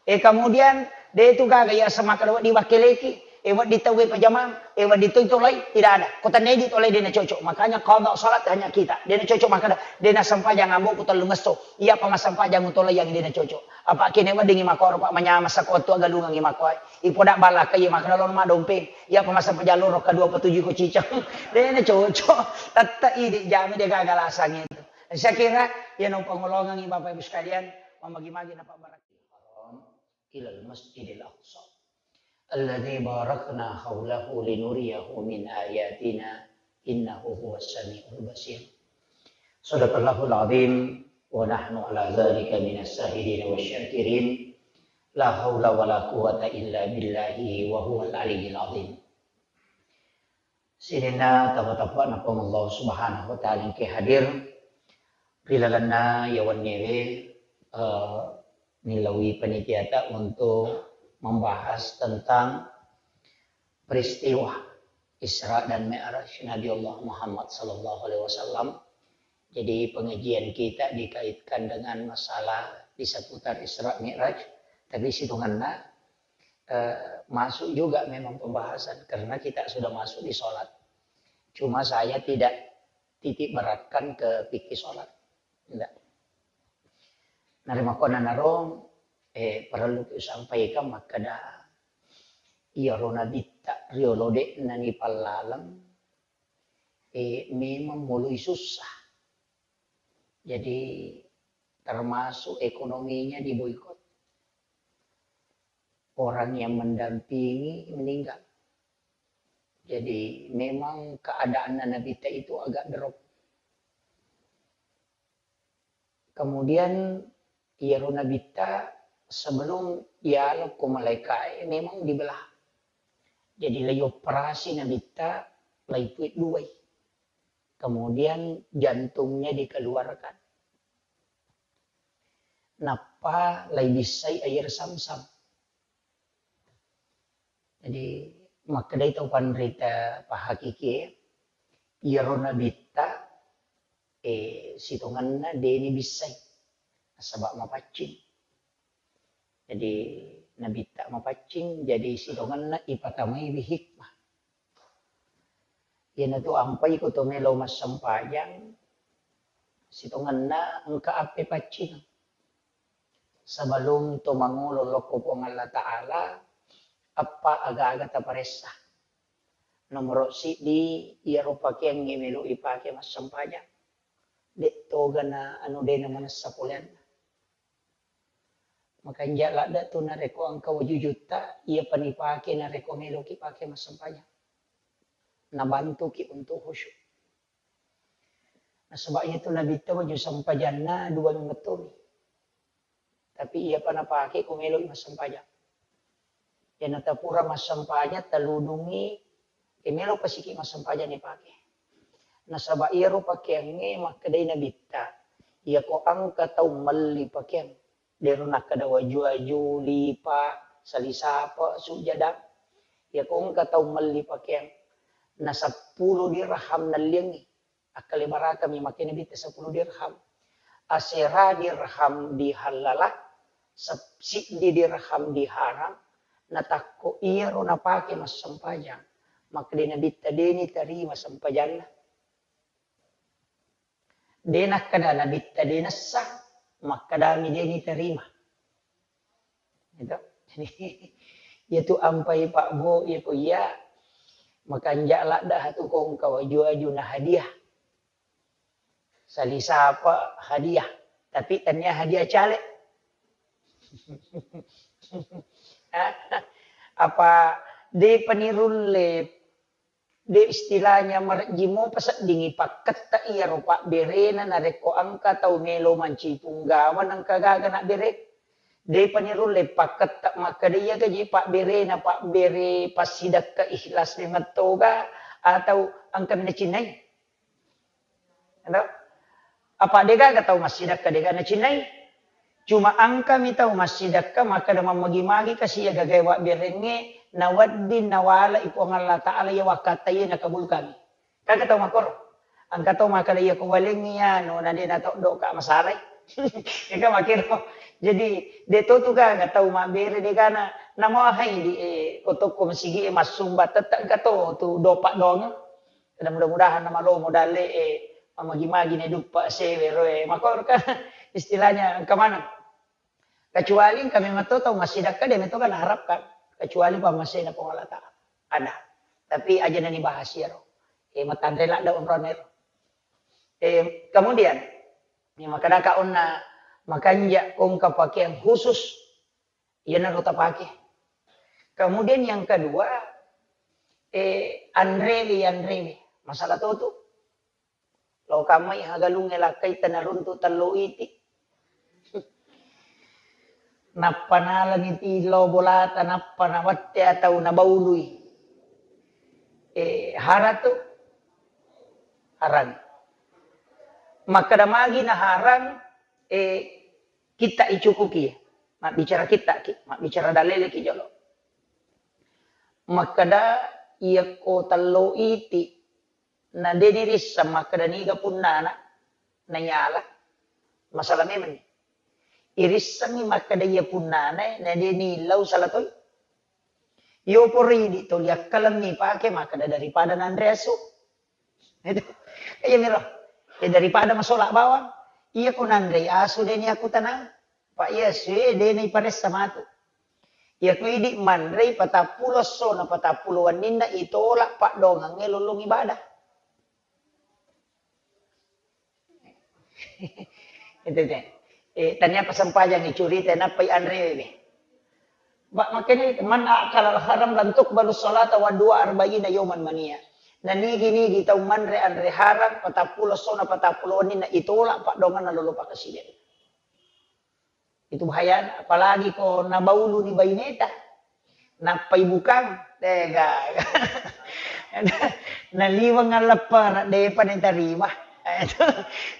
Eh, kemudian de tu gaga ya semakkeda wedding wakkeleki, eh, wedding tauwe pajamang, eh, wedding toi tolai, tidak ada. Ko tennedi tolai de na cocok. Makanya qada salat hanya kita. De na cocok makkeda, de na sempajang amboku tellungesso. Iya pa massempajang utolai yang de na cocok. Apa kene weddingi makkoro, Pak, manyameng sako wettu agalungengi makkoe. Ipoda ballakka iya makkeda loro maddompeng. Iya pa massempajang loro kedua petuju ko cicang. De na cocok. Tette idi jami de gaga lasang itu. Saya kira ya no pangolongengi Bapak Ibu sekalian, mamagi-magi na pabbarakka. Ilal Masjidil Aqsa. Alladzi barakna haulahu linuriyahu min ayatina innahu huwas samiul basir. Sadaqallahul azim wa nahnu ala dzalika minas syahidin wasy syakirin. La haula wala quwwata illa billahi wa huwal aliyyil azim. Sininna tappa-tappa'na Puang Allah Subhanahu wa Ta'ala engke hadir ri lalenna iya wenniewe, eh, nilaui panitiata untuk membahas tentang peristiwa Isra dan Mi'raj Nabi Allah Muhammad sallallahu alaihi wasallam. Jadi pengajian kita dikaitkan dengan masalah di seputar Isra Mi'raj, tapi situngenna, eh, masuk juga memang pembahasan karena kita sudah masuk di sholat. Cuma saya tidak titik beratkan ke fikih sholat. Tidak. Narimakkuannanaro, eh, parellu kusampaikan makkeda, iyaro nabitta riolo de'na nipallaleng, eh, memang moloi sussa. Jadi termasuk ekonominya diboikot. Orang yang mendampingi meninggal. Jadi memang keadaanna nabitta itu agak drop. Kemudian iyaro nabitta sebelum yalo ko malaikae memang dibelah. Jadi lai operasi nabitta, lai puit duai. Kemudian jantungnya dikeluarkan. Nappa lai bissai air samsam. Jadi makkedai tau panrita pahakikie, iyaro nabitta, eh, sitongenna deni bissai, nasaba mapaccing. Jadi nabitta mapaccing, jadi sitongenna ipatamaiwi hikmah. Iyanatu ampai ko to melo massempajang, sitongenna engka appe paccing. Sebelum to mangolo lokko Puang Allah Ta'ala, eppa aga-aga taparessa. Nomoro siddi, iyaro pakeangnge melo ipake massempajang. De togana anu dena manessa poleanna. Makanja ladde tu narekko engka waju jutta, iya panipake narekko meloki pake massempajang. Nabantuki untuk khusyuk. Nasaba iyatu nabitta waju sempajanna dua mettomi. Tapi iyapa napake ko meloi massempajang. Iyanata pura massempajang, taludungi, e, melo pasiki massempajang ipake. Nasaba iyaro pakeangnge makkedai nabitta, iyako engka tau melli pakeang, dero nakkeda waju-waju, lipa, salisapa, sujada. Iyako engka tau melli pakeang, na seppulo dirham nalliangngi, akkalebarakami make nabitta seppulo dirham. Asera dirham dihallala, sep-, siddi dirham diharam, natakko iyaro napake massempajang, makkeda nabitta deni tarima sempajanna. De nakkeda nabitta de nessa, makkedami deni tarima. Gitu. Jadi, iyatu ampai Pak Bo, iyako iya makanja ladde hatu kongka waju-waju na hadiah. Salisapa hadiah, tapi tania hadiah caleg. Apa de panirulle, de istilahnya marejji mopa seddingi pakketta iyaro pabberena narekko engka tau melo mancipung gawang engka gaga nabbere. De panirulle pakketta makkeda iya gaji pabberena, pabbere passidakka ikhlas mengettoga atau engka minacinnai. Ero? Apa degaga tau massidakka dega nacinnai? Cuma engkami tau massidakka makkeda mammagi-magi kasi iya gagae wabberengnge, nawedding nawalai Puang Allah Ta'ala iya wakkatta iya nakabulkangngi. Kaga tau makkoro. Engka tau makkeda iya ko walengngi anu na de natoddoka masalai. Eka makkiro. Jadi de to tu gaga tau mabbere de gana namahai di, eh, ko tokko masigi e massumba tette engka to tu dopa doang. Dan mudah-mudahan namalomo dalle e mamagi-magi ne duppa sewe roe. Makkoro kan istilahnya engka maneng. Kecuali engka memang to tau massidakka, de meto kan harapkan. Kecuali pammasena Puang Allah Ta'ala. Ada. Tapi aja nani bahas iyaro. Eh, matanre ladda onrone ro. Eh, kemudian, ya, makadaka onna makanja kongka pakaian khusus, iyanaro tapake. Kemudian yang kedua, eh, anrewe, anrewe. Masalah to tu. Lo kammai hagalungnge lakkai tanaruntu tello iti. Nappa nalani ti lo bolata, nappa nawette atau nabaului. Eh, hara tu? Harang. Makkeda magi na harang, eh, kita icukuki. Mabbicara kita ki, mabbicara dalele ki jolo. Makkeda iyakko tello iti, na de nirisseng makkeda niga punnana, nayala. Masalah memang ni. Irissengngi makkeda iya punnana, na de nillau salah toi. Yo pori di toli akkaleng mi pake makkeda daripada nanre asu. Itu. Iya miro. Ya daripada masola bawang. Iya ko nanre asu de ni aku tenang. Pak iya sue de ni paressa matu. Iya ko idi manre patappulo esso na patappulo wenninna itolak paddoangengnge lollong ibadah. Itu deh. Eh, tania pasempajangngi curita nappai anrewe. Ba, makanya man akala al haram lan tuqbalu salata wa dua arba'ina yauman mania. Na nigi-nigi tau manre anre harang, patappulo esso na patappulo wenninna itolak paddoangenna lolo pakaside. Itu bahayana, apalagi ko nabaulu ni baineta. Nappai bukang, tega. Naliweng alleppara, depa ni tarima. Itu.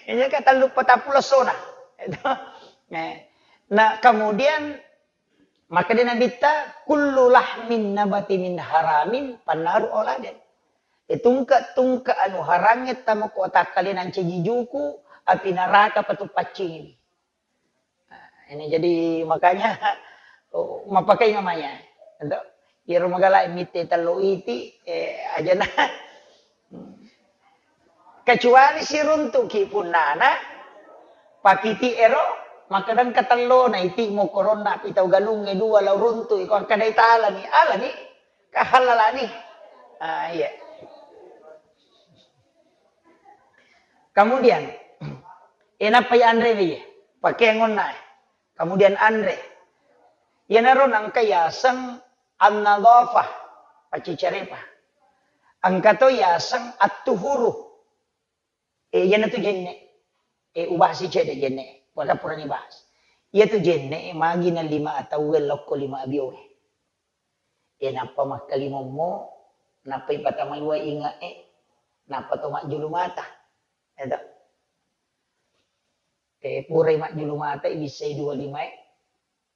Ini ka tellu patappulo esso na. Itu. Eh. Nah, kemudian makkeda Nabitta, kullu lahmin nabati min haramin pannaru auladen. E tungke-tungke anu harangnge tamo ko takkalena ncaji juku, api naraka patu paccingi. Nah, ini jadi makanya, oh, mappakai namanya. Untuk iyaro magala mitte tello iti, eh, ajana. Kecuali siruntuki punnana, pakiti ero, makkeda engka tellona iti mokoronna pi tau galungnge dua lao runtu, iko akkadai talani, alani, kahallalani. Ah, iya. Kemudian, eh, nappai anre wi, pakeangonna, eh. Kemudian anre. Iyanaro nangka yaseng an-nadhafah, paccicarepa. Engka to yaseng at-tuhuru. Eh, iyanatu jenne. Eh, ubahasi cedde jenne. Pura-pura ni bahas. Iyatu jenne, eh, magi na lima atauwe lokko lima abiowe. Eh, nappa makkalimommo, nappa ipatamai wae inge'e, nappa to majjulu mata. Eto. Eh, purai majjulu mata, ibissai dua limae,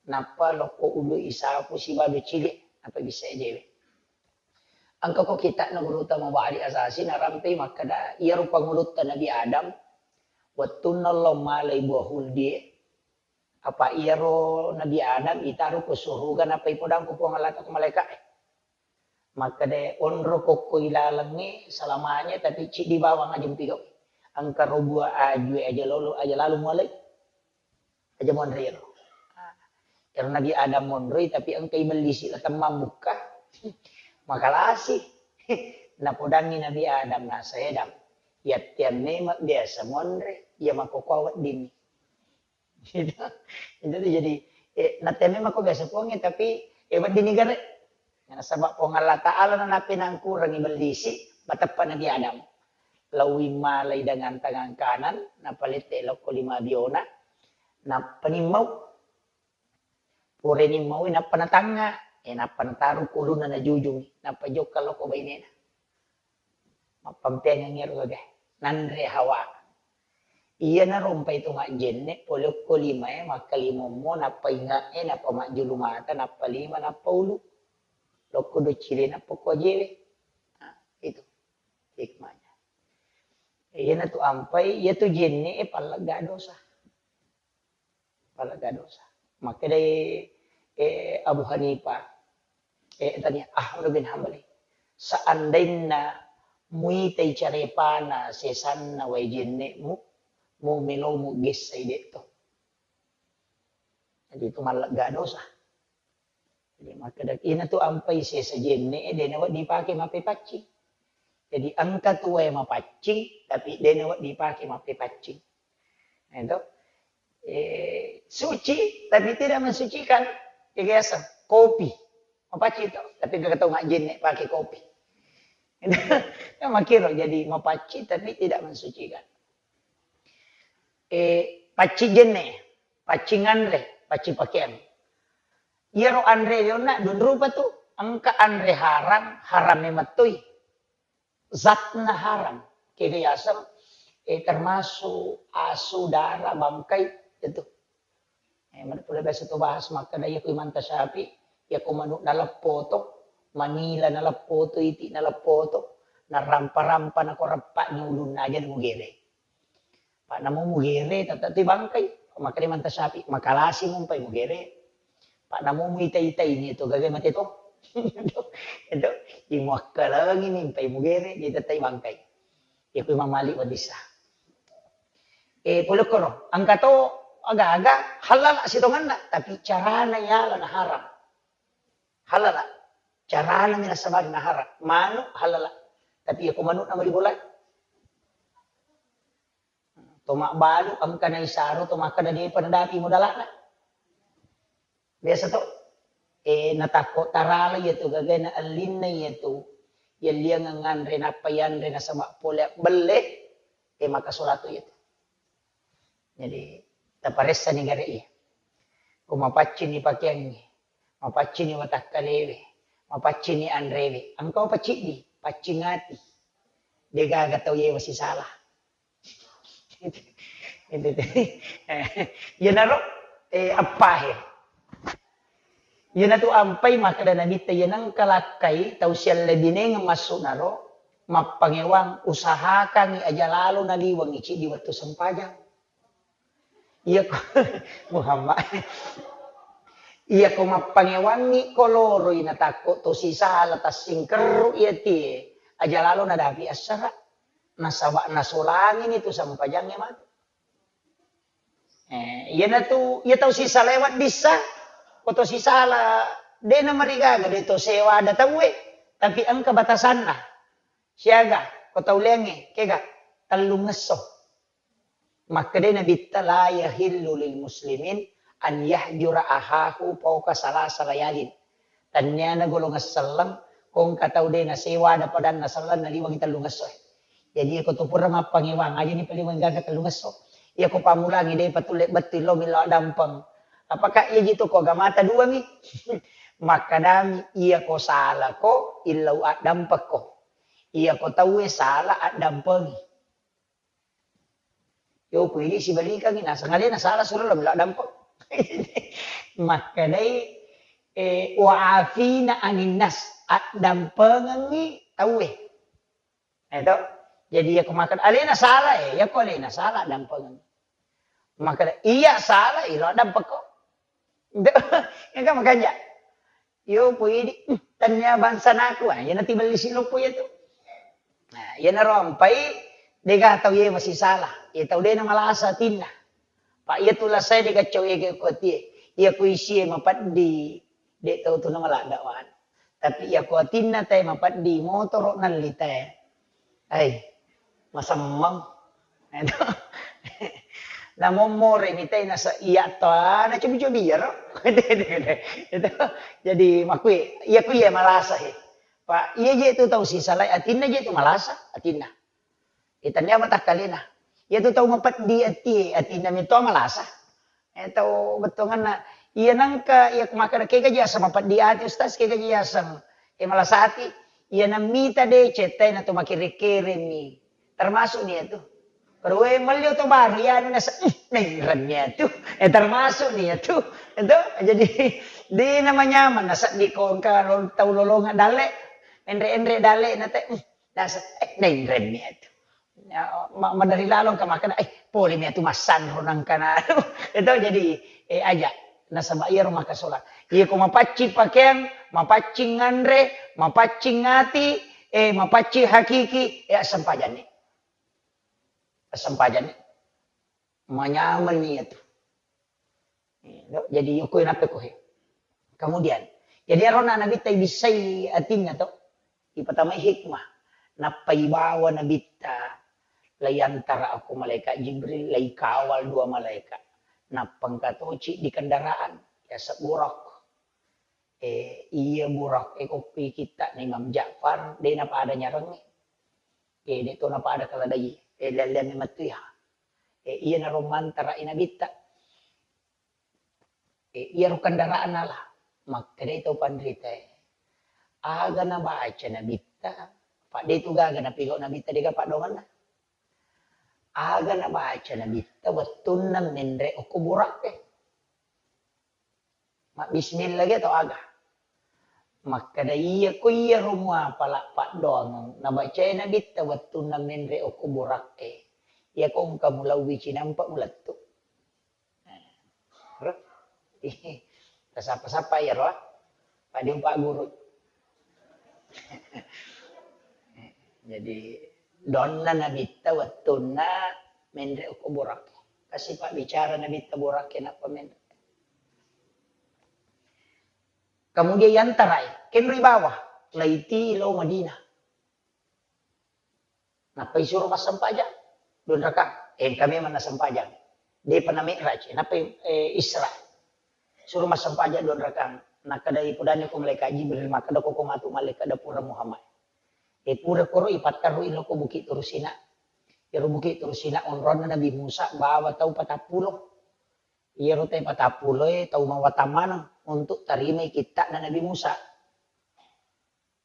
nappa lokko ulu isapu sibawa cili, nappa ibissai ajewe. Engka ko kitab na guru ta mabadi asasi narampe makkeda, iyaro pangulutta Nabi Adam, wettunna lo malai buah huldie, apa iyaro Nabi Adam itaro ko suruga nappa ipodang ko Puang Allah ko malaika'e. Makkeda onro kokko ilalengnge salamanya, tapi ciddi bawang aja mpigau. Engka ro bua ajue aja lolo, aja lalu mualai. Aja monri ro. Ero Nabi Adam monroi, tapi engka ibellisi la temmang bukka. Makalasi. Napodangi Nabi Adam, nasa Adam. Yattiang memang biasa monre, iya makkokkoa weddinni. Gitu. Jadi, jadi, eh, natemai mako biasa Puangnge, tapi, eh, weddinni gare. Nasaba Puang Allah Ta'ala na napinangkurangi bellisi, bateppa Nabi Adam. Lawi malai dengan tangan kanan, napalette lokko lima biona, nappa nimmau. Pureni maui, nappa natangnga, eh, nappa nataru kuluna najujungi, nappa jokka lokko bainena. Mappampeangengngi ero gaga. Nanre Hawa. Iyanaro mpai to majjenne, pole okko limae, makkalimommo, nappa inge'e, nappa majjulu mata, nappa lima, nappa ulu. Lokko doccile, nappa ko ajewe. Nah, itu hikmahnya. Iyanatu ampai, iyatu jenne e pallegga dosa. Pallegga dosa. Makkedai, eh, Abu Hanifah, eh, tania, Ahmad bin Hambali, seandainna muitai carepana sesanna wae jenne'mu, mu melomu gessai de'to. Jadi itu mallegga dosa. Jadi makkeda, inatu ampai sesa jenne e, de nawedding dipake mappepaccing. Jadi engka tu wae mapaccing, tapi de nawedding dipake mappepaccing. Nah, itu. Eh, suci, tapi tidak mensucikan. Kebiasaan kopi. Mapaccing to, tapi engka tau majjenne pake kopi. Kan makkiro, jadi mapaccing tapi tidak mensucikan. Eh, paccing jenne, paccing anre, paccing pakeang. Iyaro anre lionna dua rupa tu, engka anre haram, haram memettoi. Zatna haram. Kega yaseng, eh, termasuk asu, dara, bangkai, itu. Eh, mana pula biasa tu bahas makkeda, iya ku Imam Syafi'i, iya ku manu naleppo to, manila naleppo to, iti naleppo to, narampa-rampa nako reppa ni ulunna aja mugere. Pak namo mugere, tata tu bangkai. Makkeda Imam Syafi'i, makalasi mumpai mugere. Pak namo muita-itai ni tu gaga mate to. Itu, itu, imuakkalangi ni mpai mugere, jadi tetai bangkai. Iya ku Imam Malik wadissa. Eh, pole koro, engka to aga-aga halala sitonganna, tapi carana yala na haram. Halala. Carana mi nasabari na haram. Manu halala. Tapi iya ku manu nama dibolai. To mabbalu engka naisaro to makkeda depa nadapi modalana. Biasa to, eh, natakko tarala iya tu gagana ellinna iya tu, yalliangeng nganre nappa yanre nasaba pole belle, eh, maka solatu iya tu. Jadi, taparessa ni gare iya. Ko mapaccing ni pakeangnge, mapaccing ni watakkalewe, mapaccing ni anrewe, engka paccing di, paccing ati. Degaga tau yewa sisala. Itu, itu. Iyanaro, eh, appahe. Iyanatu ampai makkeda Nabitta, iya nengka lakkai tau siallebinengeng massu'naro, mappangewang usahakangngi aja lalo naliwengngi ciddi wettu sempajang. Iya ko, Muhammad. Iya ko mappangewangngi ko loroi natakko to sisala tassingkerru iya tie, aja lalo nadapi assara. Nasaba nasolangini tu sampajangnge matu. Eh, iyanatu, iya tau sisala weddissa, ko to sisala, de namarigaga, de to sewada tauwe, tapi engka batasanna. Siaga, ko tau leangnge, kega, tellungesso. Makkedai Nabitta, "La yahillu lil muslimin an yahjura ahahu fauqa salasa layalin." Tanniana golongan selleng, ko engka tau de nasewa ada padanna selleng naliwangi tellungesso. Jadi, ko tu pura mappangewang, aja ni paliwang gaga tellungesso. Iya ko pamulangi de patulle bettu illo millau addampeng. Apakah iya jitu ko agamata dua mi? Makkadami, iya ko sala ko, illau addampeng ko. Iya ko tauwe sala addampengi. Yo, ku idi sibalikangi, naseng alena sala suro lo melo addampeng. Makkedai, eh, wa afina aninnas, addampengengi tauwe. Eto. Jadi, iya ko makkeda alena sala, eh, iya ko alena sala addampengengi. Makkeda, iya sala, ilo addampeng ko. Engka makanja. Yo, poidi, "Hmm, tania bangsa naku." Ah, iya natibelli siloppo iya tu. Nah, iya naro ampai, dega tau iya masisala. Iya tau de namalasa atinna. Pa iya tu lasai dega cau iya ke kuatie. Iya ku isie mapeddi, de tau tu namaladda wan. Tapi iya ku atinna tae mapeddi, motoro nalli tae. Ai, masemmeng. Eto. Namommore mitai nasa iya to, na cobi-cobi iyaro. Eto. Jadi makui, iya ku iya malasa he. Pa iya je tu tau sisalai atinna je tu malasa, atinna. Itannia matakkalena. Iya tu tau mapeddi ati, atinna mito malasa. Eh, tau bettuanganna, iya nengka, iya makkeda, kega ji aseng mapeddi ati, Ustaz, kega ji aseng, eh, malasa ati? Iya nammita de cettai na to makkere-keremi. Termasuk ni itu. Perue melli oto baru ya anu nasa, "Ih, nainrenni atu." Eh, termasuk ni atu. Itu jadi di namanya mana sedih kongka tau lolongan dalle. Enre-enre dalle nate, "Ih, nasa, eh, nainrenni atu." Ya, ma-, madari lalong ka makkeda, "Eh, pole mi atu massanro nangkana." Itu jadi, eh, aja. Nasaba iyaro makasola. Iya ko mapaccing pakeang, mapaccing nganre, mapaccing ati, eh, mapaccing hakiki, eh, assempajanni. Assempajanni. Manyamenni iyatu. Jadi yoko nappa ko he. Kemudian, jadi arona Nabitta ibissai atinna to, ipatamai hikmah. Nappa ibawa Nabitta, laiyantara okko malaikat Jibril, laikawal dua malaikat. Nappa engka toci di kendaraan, yaseng Buraq. Eh, iya Buraq, eh, ko kitta na Imam Ja'far, de napada nyarengnge. Eh, de to napada keledai, eh, lelleanni mettu iha. Eh, iyanaro mantara i Nabitta. Eh, iyaro kendaraan nala. Makkedai tau panrita e, aga nabaca Nabitta, padde tu gaga napigau Nabitta dega paddoangenna. Aga nabaca Nabitta wettunna menre okko Buraq e. Mabbismillah ge tau aga. Makkeda iya ko iyaro muapala paddoangeng nabacae Nabitta wettunna menre okko Buraq e. Iya ko engka mulauwi cinampa mulettu. Tasappa-sappa iyaro, ah. Padde upagguru. Jadi, donna Nabitta wettunna menre okko Buraq. Kasi pabbicara Nabitta Buraq e nappa menre. Kemudian yantarai, kenroi bawah, laiti lao Madinah. Nappa isuro massempajang, dua rakang. Eh, engka memang nassempajang. Depa na mi'raj, nappa, eh, Isra. Suro massempajang dua rakang. Nakkeda ipodani ko malaikat Jibril, makkeda ko, ko matu malaikat da pura Muhammad. Eh, pura koro ipatterru i lao ko Bukit Turusina. Iyaro Bukit Turusina onronna Nabi Musa bawa tau patappulo. Iyaro tau patappulo e tau mawatang maneng untuk tarimai kitta'na Nabi Musa.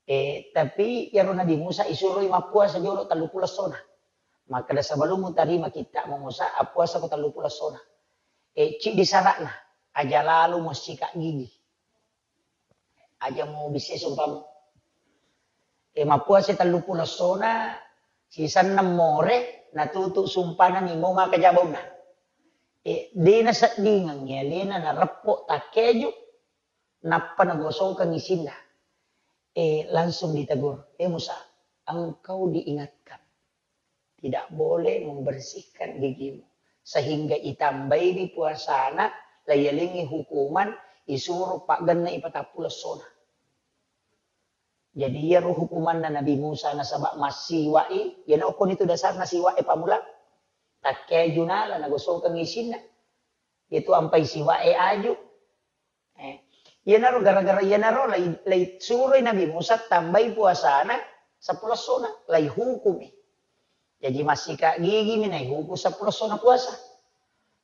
Eh, tapi iyaro Nabi Musa isuroi mappuasa jolo telluppulo essona. Makkeda, "Sebelum mutarima kitta'mu Musa, appuasako telluppulo essona." Eh, ciddi sara'na, aja lalo muassika gigi. Aja mubissai sumpamu. Eh, mappuasa telluppulo essona, sisenna more, natutu sumpana ni mo maka jabaunna. Eh, de naseddingengngi alena nareppo takkeju, nappa nagosokeng isinna. Eh, langsung ditegur, "Eh Musa, engkau diingatkan tidak boleh membersihkan gigimu." Sehingga itambaini puasana, laiyalengngi hukuman, isuro paggenna ipatappulo essona. Jadi iyaro hukumanna Nabi Musa nasaba massiwa'i, iyana okkoni tu dasarna siwa'e pammula. Takkeju nala nagosokeng isinna. Itu ampai siwa'e aju. Eh, iyanaro gara-gara iyanaro lai, lai suroi Nabi Musa tambai puasana seppulo essona, lai hukumi. Jaji massika gigi mi naihuku seppulo essona puasa.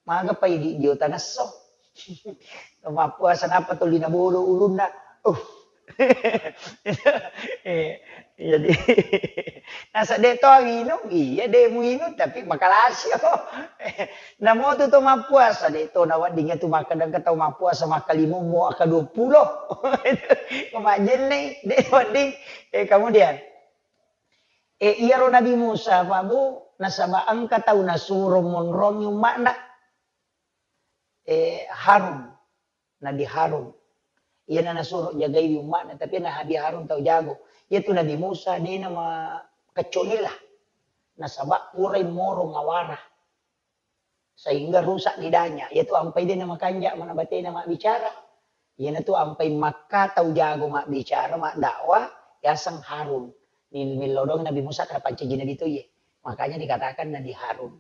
Maga pai di, di otangesso. Mappuasa nappa tuli nabodo ulunna. Uh. Eh, jadi nasa de to inung, iya de muinung tapi makalasi. Namotu to mappuasa, de to nawedding tu makkeda engka tau mappuasa makkalimummo akka dua puluh. Ko majjenne, de wedding. Eh, kemudian, eh, iyaro Nabi Musa, Pak Bu, nasaba engka tau nasuro monrongi umma'na. Eh, Harun, Nabi Harun. Iyana nasuro jagaiwi umma'na, tapi Nabi Harun tau jago. Iyatu Nabi Musa, de namakecco'nilla. Nasaba purai moro ngawara. Sehingga rusak lidahnya. Iyatu ampai de namakanja mana batena mabbicara. Iyanatu ampai makka tau jago mabbicara, maddakwah, yaseng Harun. Ni, millau doang Nabi Musa karena pancaji Nabi to iye. Makanya dikatakan Nabi Harun.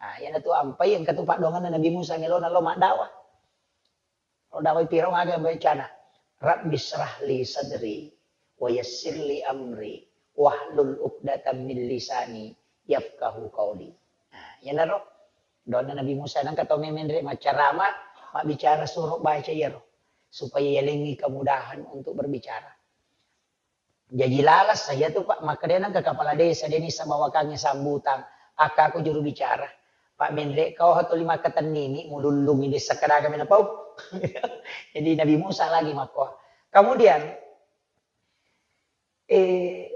Nah, iyanatu ampai engka tu paddoangenna Nabi Musa melona lo maddakwah. Lo dakwah Firaun aga becana. "Rabbi syrah li sadri wa yassir li amri wahlul uqdatam min lisani yafqahu qauli." Nah, iyanaro doanna Nabi Musa, nangka tau memenre maccarama, mabbicara suro baca iyaro supaya yalengngi kemudahan untuk berbicara. Jaji lalas saya tu, Pak, makkeda nengka kepala desa, de nisa bawakangngi sambutan, Akkaku juru bicara. Pak menre kau hatto lima katennini, mulullungi dessa kadaga mena pau. Jadi Nabi Musa lagi makko. Kemudian, eh,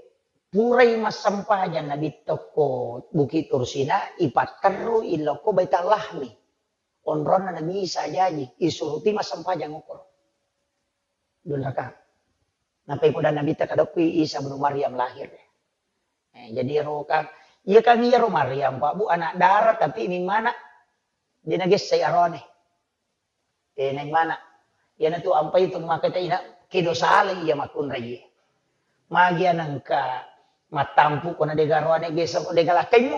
purai massempajang Nabi tokko Bukit Tursina, ipatterru ilokko Baital Lahmi. Onronna Nabi Isa jaji, isuruti massempajang okoro. Dua rakaat. Nappai poda Nabitta kadokki Isa ibnu Maryam lahir. Eh, jadi ero kan, iya kan iyaro Maryam, Pak Bu, anak dara, tapi mimmana de nagessai arone. Eh, naimana. Iyanatu ampai tu maka ta ina kedo sala iya makkunrai. Magi anengka mattampu ko na dega roane gesa ko dega lakkaimmu.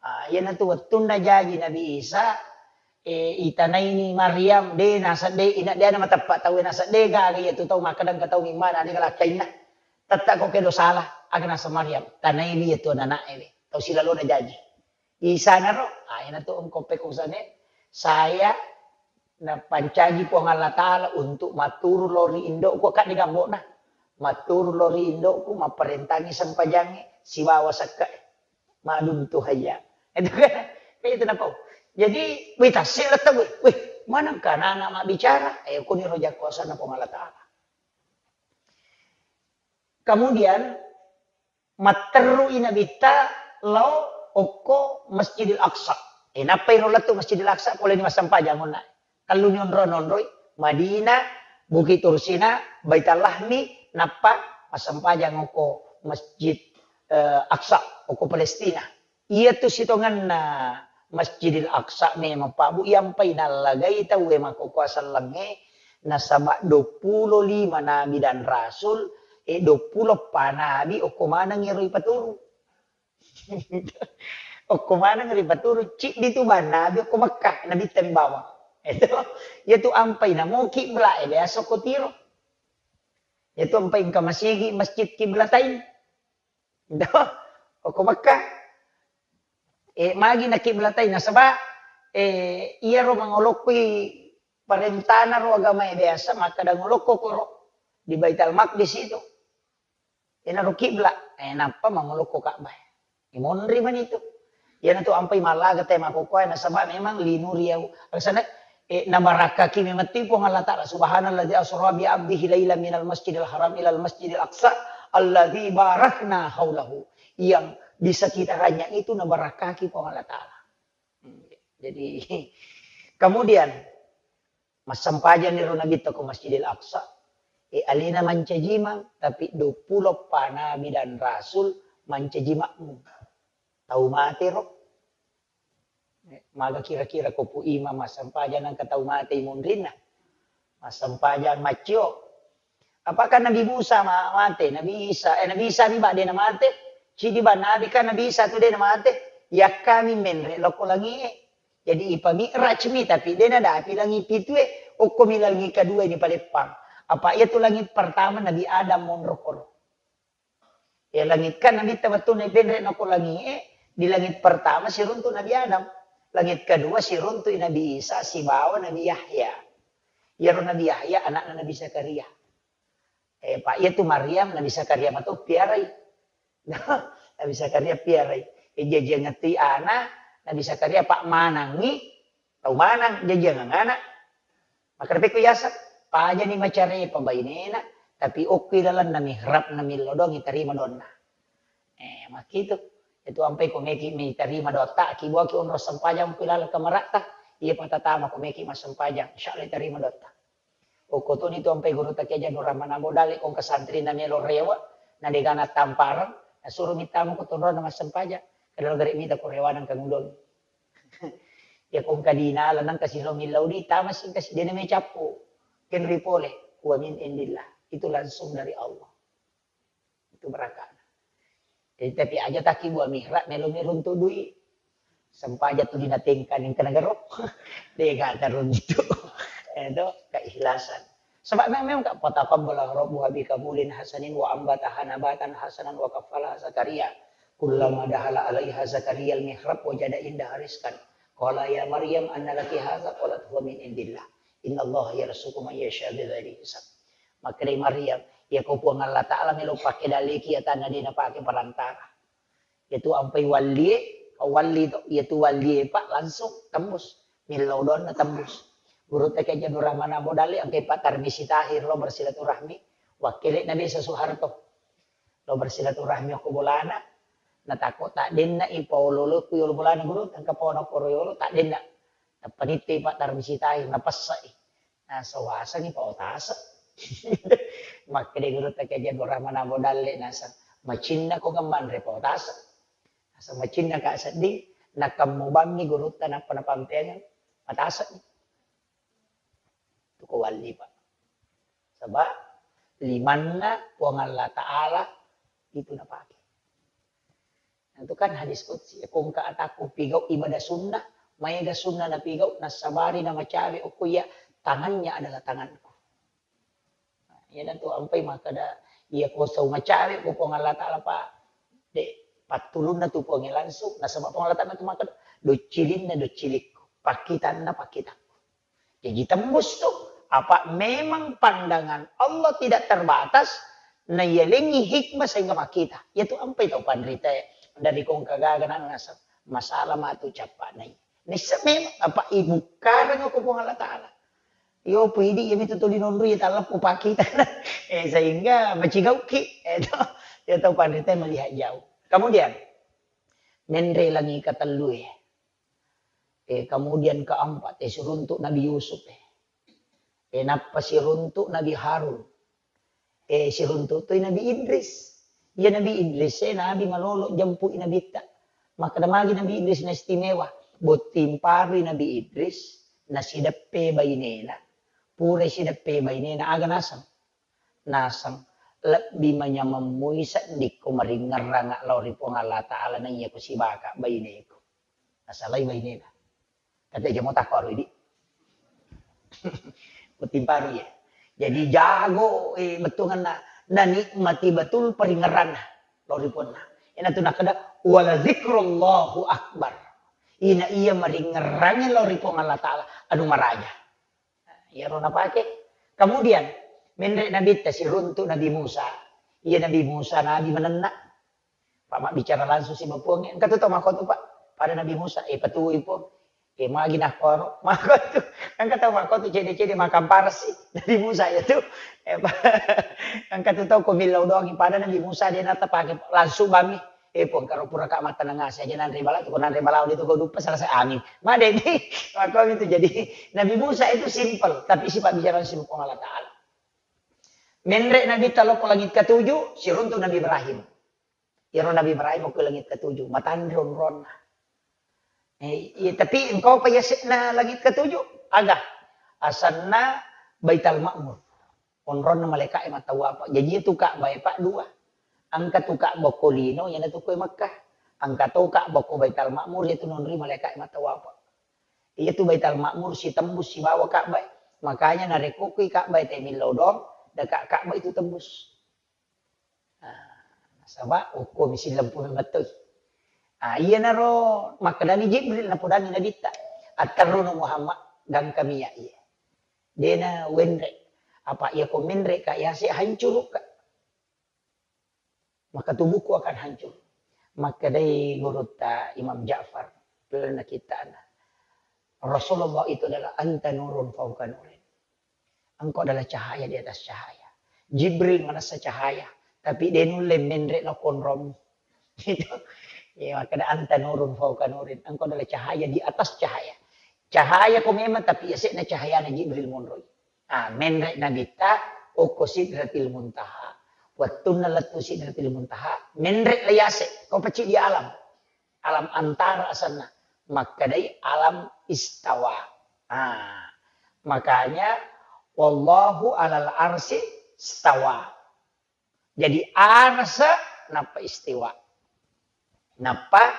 Ah, iyanatu wettunna jaji Nabi Isa, eh, itanaini Maryam, de naseng de, ina de na mateppa tau naseng de gaga iya tu tau makkadang ka tau mimmana dega lakkainna. Tetta ko kedo sala, aga naseng Maryam, tanaiwi iya tu anana'e we. Tau silalona jaji. Isanaro, ah, iyanatu engko pekusane, saya napancaji Puang Allah Ta'ala untuk matturu lao ri indo'ku, kak de gambokna. Matturu lao ri indo'ku, mapparentangi sempajangnge, sibawa sekke'e. Madum tu hayya. Itu kan, kayak itu napau. Jadi, wih, tasik letak, wih, wih, mana engka anak-anak mabbicara? Eh, kuni roja kuasana Puang Allah Ta'ala. Kemudian, matterru'i Nabitta lao okko Masjidil Aqsa. Eh, nappai ro lettu Masjidil Aqsa, poleni massempajang onna. Telluni onro-, nonroi, Madinah, Bukit Tursina, Baitul Lahmi, nappa massempajang okko Masjid, eh, Aqsa, okko Palestina. Iyatu sitongenna Masjidil Aqsa memang, Pak Bu, iyampai nallagai tauwe makkokkoe sellengnge, nasaba duappulo lima nabi dan rasul, e, duappulo eppa nabi okko maneng iyaro ipaturu. Okko maneng ri paturu, ciddi tu bang nabi okko Mekkah, Nabitta mi bawang. Itu, iyatu ampai namo kibla e biasa okko Tiro. Iyatu ampai engka masigi Masjid Kiblatain. Itu, okko Mekkah. Eh, magi na kiblatain nasaba, eh, iyaro mangolokkoi parentana ro agama e biasa, makkada ngolokko koro di Baitul Maqdis itu. Iyanaro kibla, eh, nappa mangolokko Ka'bah. Imonri mani tu. Iyanatu ampai mallaga te makkokkoe nasaba memang linuriyau. Alasana, eh, nabarakkaki memang tu Puang Allah Ta'ala. Subhanalladzi asra bi abdihi lailan minal masjidil haram ilal masjidil aqsa alladzi barakna haulahu. Yang di sekitarnya itu nabarakkaki Puang Allah Ta'ala. Hmm, jadi, kemudian, massempajang ero Nabitta ko Masjidil Aqsa. E, alena mancajimang, tapi duappulo eppa nabi dan rasul mancaji makmum. Tau mate ro. E, maga kira-kira ko pu imang massempajang nangka tau mate imunrinna. Massempajang maccio. Apakah Nabi Musa ma-, mate? Nabi Isa, eh, Nabi Isa mi ba de na mate? Cidi ba nabi kan Nabi Isa tu de na mate? Yakkami menre lokko langie. Jadi ipami'raj mi, tapi de nadapi langi pitue, okko mi langi kedua ini paleppang. Apa iya tu langit pertama Nabi Adam monro koro. Ya langit kan Nabi tabattu na ipenre nako langie, di langit pertama siruntu Nabi Adam. Langit kedua siruntu Nabi Isa sibawa Nabi Yahya. Iyaro Nabi Yahya anakna Nabi Zakaria. Eh, Pak, iya tu Maryam, Nabi Zakaria mato piarai. Nabi Zakaria piarai. Eh, jajiang ngetui ana, Nabi Zakaria pak manangi, tau manang, jajiang ana. Maka repeko yasa, pajani macare pabainena, tapi okki lalenna mihrab na millo doang itarima donna. Eh, makkitu. Itu ampai ko meki mi tarima dotta, ki buaki onro sempajang ku laleng kamaratta, iya patatama ko meki massempajang, insyaallah tarima dotta. Okko toni tu ampai guru takia janu ramana modale kong ke santri na melo rewa, na degana tamparang, na suru mitama ko tonrona massempajang, kadal gare mita ko rewa nang kangudon. Ya kong kadina lanang kasi lo milau di tama sing kasi dena me cappu. Kenri pole, wa min indillah. Itu langsung dari Allah. Itu barakana. Jadi, tapi aja taki buah mihrab, melo mi runtu dui. Sempaja tu dina tengka ning kena gero. Dega taruntu. Itu keikhlasan. Sebab memang, memang ka fataqabbala rabbuha bi qabulin hasanin wa ambataha nabatan hasanan wa kaffalaha Zakaria. Kullama dahala alaiha Zakaria al-mihrab wajada indaha rizqan. Qala ya Maryam anna laki hadza? Qalat huwa min indillah. Innallaha yarzuqu man yasha bighairi hisab. Makkedai Maryam, iya ko Puang Allah Ta'ala melo pake daleki atanna de napake perantara. Iya tu ampai wallie, Pawalli to, iya tu wallie, Pak, langsung tembus. Millau doanna tembus. Gurutta Kiai Haji Abdul Rahman Abu Dalle, engka Pak Tarmizi Tahir lo bersilaturahmi, wakkele'na Desa Soeharto. Lo bersilaturahmi okko bolana, natakko taddenna i paolo-olo ku yolo bolana guru, engka paona koro yolo, taddenna. Nappa nitte Pak Tarmizi Tahir, napessai. Naseng, "Wasengngi pao tase." Makkeda gurutta Kiai Haji Abdul Rahman Abu Dalle, naseng, "Macinna ko manre pao tase." Naseng, "Macinna ka sedding." Nakammubangngi gurutta nappa napampeangeng, "Matase'ni." Tuko walli, Pak. Sebab limanna Puang Allah Ta'ala itu napake. Nah, itu kan hadis qudsi, "Ko engka atakku pigau ibadah sunnah, maega sunnah napigau, nassabari namacawe okko iya, tangannya adalah tanganku." Nah, iyanatu ampai makkeda, iya ko sau macawe ko Puang Allah Ta'ala, Pak, de pattulunna tu Puangnge langsung, nasaba Puang Allah Ta'ala tu makkeda, "Doccilinna doccilikku, pakkitanna pakkitakku." Jadi tembus tu. Apa memang pandangan Allah tidak terbatas, nayalengi hikmah sehingga makkita. Iya tu ampai tau panrita dari kongka gaga nang nasab. Masalah matu cappa nai. Nissa memang apa ibukkareng ko Puang Allah Ta'ala. Yo pidi iya mitu tuli nonroi iya talleppu pakkita. Eh, sehingga macigauki. Eh, to, iya tau panrita melihat jauh. Kemudian, menre langi katellue. Eh, kemudian keempat, eh, siruntuk Nabi Yusuf, eh. Eh, nappa siruntuk Nabi Harun. Eh, siruntuk toi Nabi Idris. Iya Nabi Idris, eh, Nabi malolo jempui Nabitta. Makkeda magi Nabi Idris na istimewa. Botting parui Nabi Idris, nasideppe bainena. Pura sideppe bainena, aga naseng? Naseng, "Lebbi manyameng mui seddikko maringngerrang lao ri Puang Allah Ta'ala naiya ko sibaka baineku." Nasalai bainena. Kata jamo takko aro idi. Botting parui ya. Jadi jago, eh, bettuanna, nanikmati betul paringngerranna lao ri Puanna. Ina tu nakkeda, "Wala zikrullahu akbar." Ina iya maringngerrangi lao ri Puang Allah Ta'ala anu maraja. Iyaro napake. Kemudian, menre Nabitta siruntuk Nabi Musa. Iya Nabi Musa, Nabi manenna. Pak mabbicara langsung siba Puangnge. Engka tu tau makkotu, Pak. Pada Nabi Musa, eh, patui, Puang. Eh, magi nakkoro. Makkotu. Engka tau makkotu cede-cede makamparasi. Nabi Musa iya tu. Eh, Pak. Engka tu tau ko millau doangi. Pada Nabi Musa de natapake langsung bami. Eh, Puang, karo pura ka mattenang ase aja nanre bala tu, ko nanre bala de tu ko duppa selesai. Amin. Madeni. Makko itu jadi Nabi Musa itu simple, tapi sifat bicara si Puang Allah Ta'ala. Menre Nabitta lao ko langit ketujuh, siruntuk Nabi Ibrahim. Iyaro Nabi Ibrahim ko langit ketujuh, matanre onronna. Eh, iya, tapi engka pa yase'na langit ketujuh, aga? Asenna Baital Ma'mur. Onronna malaika'e mattawapa. Jaji itu Ka'bah e, Pak, dua. Engka tu Ka'bah ko lino, iyana tu ko e Mekkah. Engka to Ka'bah ko Baital Ma'mur, iya tu nonroi malaika'e mattawapa. Iya tu Baital Ma'mur sitembus sibawa Ka'bah e. Makanya narekko ko i Ka'bah e te millau doang, deka Ka'bah itu tembus. Ah, nasaba okko mi sillempu memettoi. Ah, iyanaro makkedani Jibril, napodangi Nabitta, "Atterruno Muhammad, gangkami iya." Dena wenre. Apa iya ko menre ka yase hancuru ka. Maka tubuhku akan hancur. Makkedai gurutta Imam Ja'far, lalenna kittana, Rasulullah itu adalah anta nurun fauqa nurin. Engkau adalah cahaya di atas cahaya. Jibril manessa cahaya, tapi de nulle menre lao ko onrommu. Itu. Ya, makkeda anta nurun fauqa nurin. Engkau adalah cahaya di atas cahaya. Cahaya ko memang, tapi yase'na cahayana Jibril monroi. Ah, menre Nabitta okko Sidratil Muntaha. Wettunna lettu Sidratil Muntaha, menre la yase, ko pacci di alam. Alam antara asenna. Makkedai alam istawa. Ah, makanya wallahu alal arsi stawa. Jadi arsa nappa istiwa. Nappa,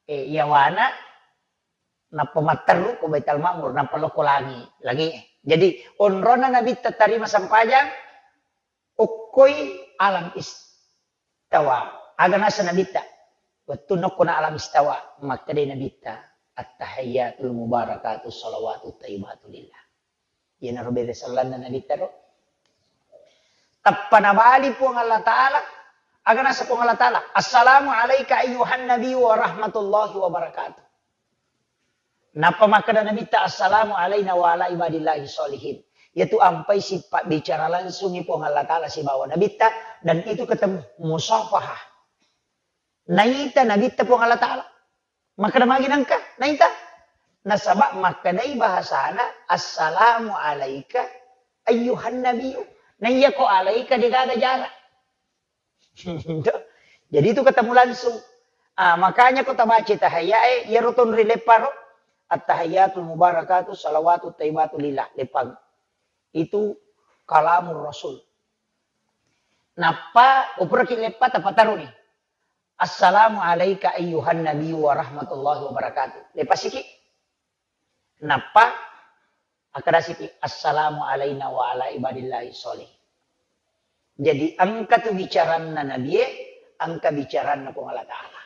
eh, yawana nappa matteru ko Baital Ma'mur, nappa lokko langi, langi. Jadi onrona Nabitta tarima sempajang, okkoi alam istawa. Aga nasa Nabitta? Wettu nokkona alam istawa, makkedai Nabitta, "At-tahiyyatul mubarakatus shalawatut thayyibatu lillah." Iyanaro bere sellanna Nabitta ro. Tappa nabali Puang Allah Ta'ala, Aga naseng Puang Allah Ta'ala, "Assalamu alaika ayyuhan nabiyyu wa rahmatullahi wa barakatuh." Nappa makkeda Nabitta, "Assalamu alaina wa ala ibadillahi sholihin." Iyatu ampai sipabbicara langsungi Puang Allah Ta'ala sibawa Nabitta, dan itu ketemu musafahah. Naita Nabitta Puang Allah Ta'ala. Makkeda magi nengka, naita? Nasaba makkedai bahasana, "Assalamu alaika ayyuhan nabiyyu." Naiyako alaika degaga jarak. Jadi itu ketemu langsung. Ah, makanya ko tabaca tahiyyae, iyaro tonri lepparo, "At-tahiyyatul mubarakatu salawatut thayyibatu lillah." Leppang. Itu kalamur Rasul. Nappa, upuraki leppa tapataruni. "Assalamu alaika ayyuhan nabiyyu wa rahmatullahi wa barakatuh." Lepasiki. Nappa, akkadasiki, "Assalamu alaina wa ala ibadillahi sholih." Jadi, engka tu bicaranna Nabie, engka bicaranna Puang Allah Ta'ala.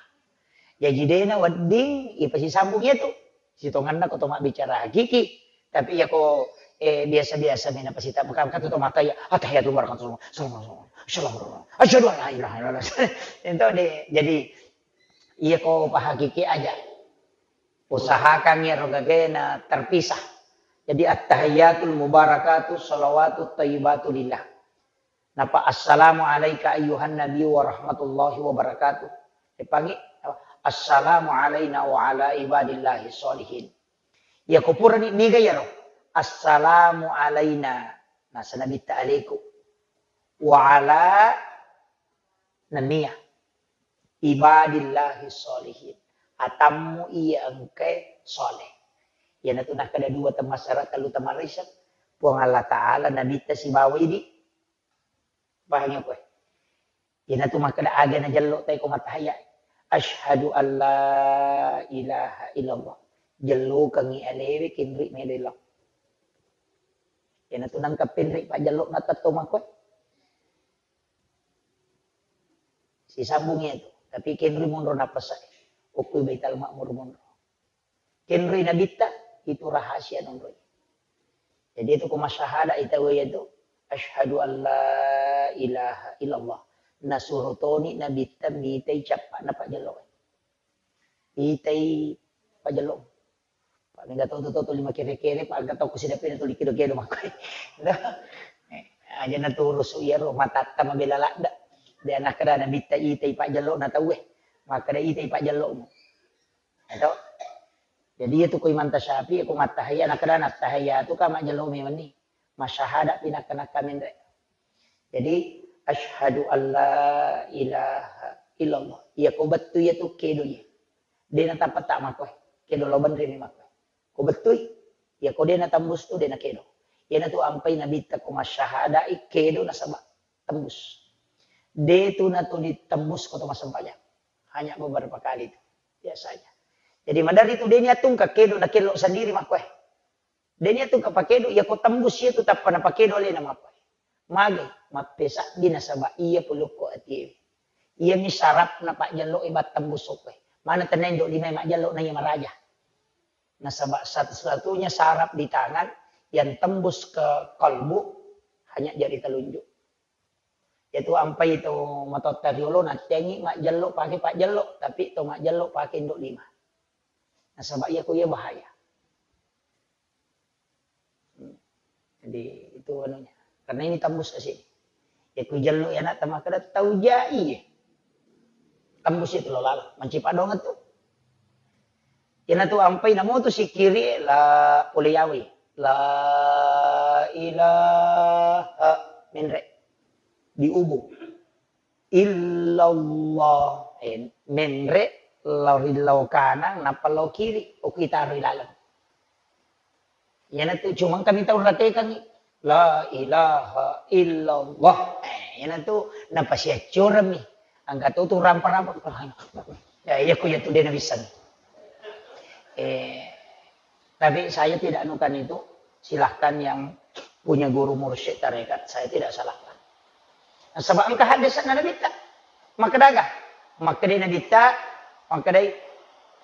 Jaji, dena wedding ipasisambung iyatu. Sitongenna ko to mabbicara hakiki, tapi iyako, eh, biasa-biasa mena pasita, maka, maka tu to mata ya, "Attahiyatul barakatuh, assalamualaikum, assalamualaikum, asyhadu an la ilaha illallah." Ento de, jadi, iyako pahakiki aja. Usahakan iyaro gagena terpisah. Jadi, "Attahiyatul mubarakatu salawatut thayyibatu lillah." Napa, "Assalamu alaika ayyuhan nabiyyu wa rahmatullahi wa barakatuh." Epangi, "Assalamu alaina wa ala ibadillahi sholihin." Iyako purani niga iyaro, "Assalamu alaina," naseng Nabitta, "aleku, wa ala," nennia, "ibadillahi sholihin," atammu iya engkae sholeh. Iyanatu nakkeda dua temmassara, tellu temmarisa, Puang Allah Ta'ala, Nabitta sibawa idi. Pahangi koe? Iyanatu makkeda aga najello tai ko mattahayya. Asyhadu an la ilaha illallah. Jellokengngi alewe kinri melo lao. Iyanatu nangka penri pajjello na tetto makkoe. Sisambung iyatu. Tapi kenri monro nappasa. Okko Baitul Makmur monro. Kenroi Nabitta, itu rahasia nonroi. Jadi itu ko masyahada ita waya tu, "Asyhadu an la ilaha illallah." Nasuro toni Nabitta mitai cappa'na pajjello. Itai pajjello. Pak mega to to to lima kere-kere, pak aga to kusidape to likido kedo makko. Aja naturusu iyaro matatta mabela ladda. De nakkeda Nabitta itai pajjello na tauwe. Makkeda itai pajjello. Eto. Jadi, iyatu ko Imam Tasyafi'i, ko mattahayya, nakkeda nattahayya tu ka majjello memenni. Masyahada pi nakka-nakka menre. Jadi, asyhadu an la ilaha illallah. Iya ko bettu iyatu kedo iya. De natappa ta makkoe. Kedo lo benre mi makkoe. Ko bettui, iya ko de natembus tu de nakedo. Iyanatu ampai Nabitta ko masyahadai kedo nasaba tembus. De tu natuli tembus ko to massempajang. Hanya beberapa kali tu biasanya. Jadi maderri tu deni atungka kedo na kello sendiri makkoe. Deni atungka pakedo, iya ko tembus iya tu tappa napakedo alena makkoe. Mage, mappesabbi nasaba iya pulukko atiewe. Iyami sarapna pajjello e battembus okkoe. Mana tenna indo lima majjello na iya maraja. Nasaba satu-satunya saraf di tangan yang tembus ke kalbu hanya jari telunjuk. Iyatu ampai to matotta riolo nattengi majjello pake pajjello, tapi to majjello pake indo lima. Nasaba iya ko iya bahaya. Hmm. Jadi itu anunya. Karena ini tembus ke sini. Ya ku jello ya nak tamakkeda tau jai. Tembus itu lo lalo. Mancipa dong tu. Iyanatu ampai namo tu sikiri la pole yawi. La ilaha menre. Diubu. Illallah. Eh, menre lao ri lao kanang, nappa lao kiri. Okko itaro ilaleng. Iyanatu cuma engkami tau ratekangngi. La ilaha illallah. Eh, iyanatu napasiaccoremmi. Engka to tu rampa-rampa. Ya, iya ku iyatu de nabisseng. Eh, tapi saya tidak anukan itu. Silahkan yang punya guru mursyid tarekat. Saya tidak salahkan. Nasaba engka haddese'na Nabitta. Makkedaga? Makkedai Nabitta, makkedai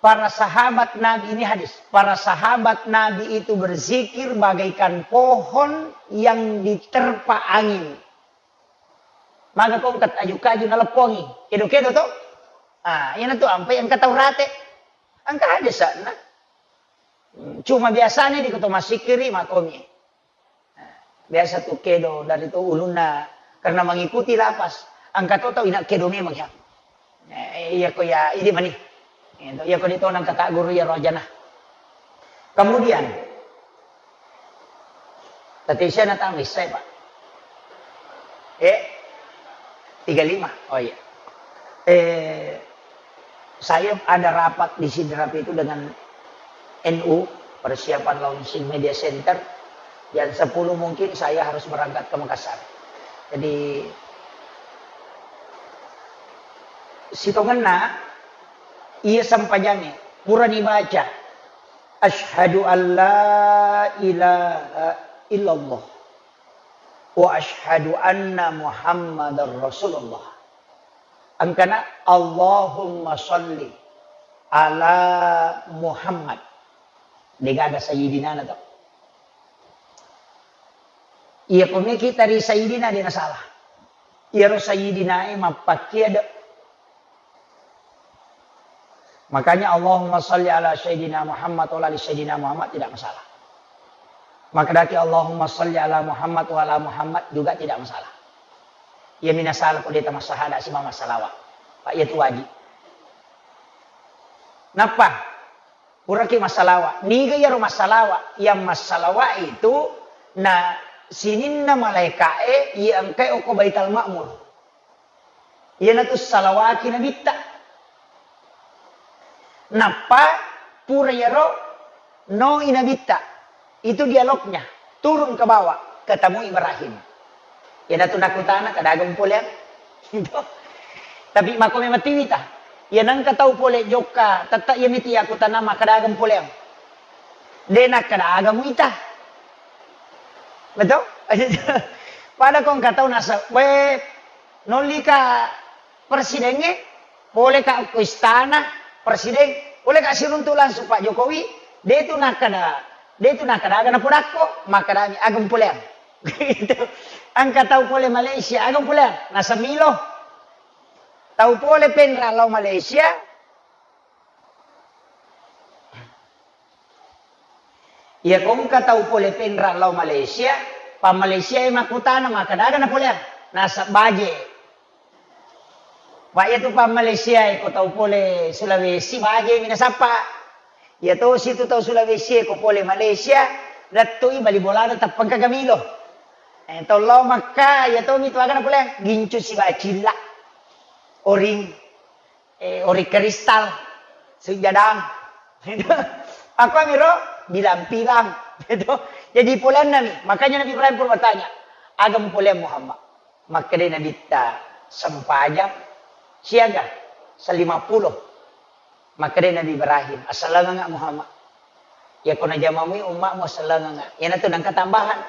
para sahabat Nabi, ini hadis. Para sahabat Nabi itu berzikir bagaikan pohon yang diterpa angin. Maga ko engka aju-kaju naleppongi. Kedo-kedo to? Ah, iyanatu ampai engka tau rate. Engka aja sana. Cuma biasanya di kuto masikiri makomi. Biasa tu kedo dari tu ulunna karena mengikuti lapas. Engka to tau ina kedo memang ya. Eh, iya ko ya, idi mani. Iya ko di tonang kata guru ya rojana. Kemudian, tadi saya natang saya, Pak. Eh, tiga lima. Oh iya. Eh, saya ada rapat di Sidrap itu dengan N U, persiapan launching media center. Jam sepuluh mungkin saya harus berangkat ke Makassar. Jadi, sitongenna iya sempajangnge purani baca, "Asyhadu an la ilaha illallah wa asyhadu anna Muhammadar Rasulullah." Engkana, "Allahumma sholli ala Muhammad." Degaga sayyidina na to. Iya, pemikir tadi sayyidina dia na salah. Iyaro sayyidina e mappakkia de. Makanya Allahumma sholli ala sayyidina Muhammad wa ala ali sayyidina Muhammad tidak masalah. Makkedaki Allahumma sholli ala Muhammad wa ala Muhammad juga tidak masalah. Iya mina salah ko deta massahada simama salawat. Pak, iya tu wajib. Nappa puraki massalawa. Niga iyaro massalawa? Yang massalawa itu na sininna malaika'e iya engkai okko Baitul Ma'mur. Iyanatu salawaki nabitta. Nappa pura iyaro noi nabitta. Itu dialognya. Turun ke bawah, ketemu Ibrahim. Iyanatu nakutana, "Kadaga mupoleang?" Tapi mako memang tiwita. Iya nengka tau pole jokka, tette iya miti yakutana, "Makkadaga mupoleang?" De nakkadaga muita. Betul? Pada ko engka tau nasa, we, nollika presidengnge, poleka ko istana presiden, poleka siruntu langsung Pak Jokowi, de tu nakkada, de tu nakkadaga napodakko, makkadami, "Aga mupoleang?" Gitu. Engka tau pole Malaysia, "Aga mupoleang?" Nasa milo. Tau pole penra lao Malaysia, iya ko engka tau pole penra lao Malaysia, pa Malaysia e makkutana, "Makkadaga napoleang?" Nasa baje. Pak, iya tu pa Malaysia e ko tau pole Sulawesi, baje mi nasappa. Iya tosi tu tau Sulawesi e ko pole Malaysia, lettu i bali bolana tappengka gamilo. Eh, tau lao Makka, iya tomi tu aga napoleang, gincu sibacilla. Oring. Eh, ori kristal, sujadang. Aku amiro bilang-bilang. Gitu. Jadi poleanna mi. Makanya Nabi Ibrahim pun bertanya, "Aga mupoleang Muhammad?" Makkeda Nabitta, "Sempajang siaga, selima puluh." Makkeda Nabi Ibrahim, "Asalanganga Muhammad." Iyako najamamui ummamu sellengeng, iyanatu nengka tambahan,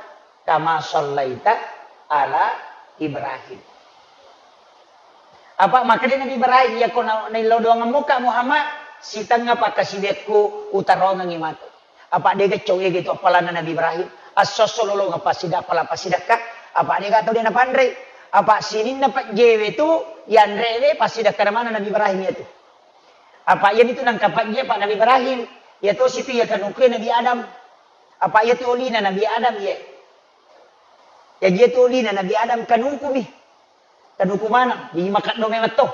"Kama shallaita ala Ibrahim." Apa makkeda Nabi Ibrahim, "Iyako na-, naillau doangemmuka Muhammad, sitengnga pakkasiwiakku utarongengngi matu." Apa dega cau ega itu appalanna Nabi Ibrahim, esso-esso lolongeng passida-, appala passidekka, apa dega tau de napanrei. Apa sininna pejjewe tu yanrewe passidekkana maneng Nabi Ibrahim iyatu. Apa iyanitu nengka pejje pa Nabi Ibrahim, iya tosi tu iya kanukue Nabi Adam. Apa iyatu olina Nabi Adam iye. Jaji iyatu olina Nabi Adam kanukumi. Kanuku maneng, jaji makaddo memang to.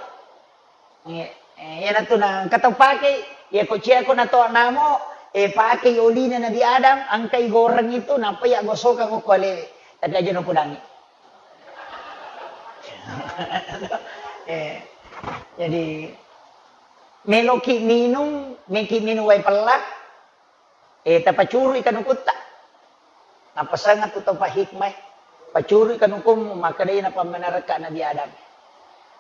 Eh, eh, iyanatu nengka tau pake, iyako ciako nato namo, eh, pakei olina Nabi Adam, engkai goreng itu, nappa iya gosokang okko alewe. Tapi aja napodangi. Eh, jadi, meloki minung, meki minung wae pella, eh, tapacurui kanukutta. Napasangeng tu tau pahikmai, "Pacurui kanukummu, makkedai napammenarekka Nabi Adam."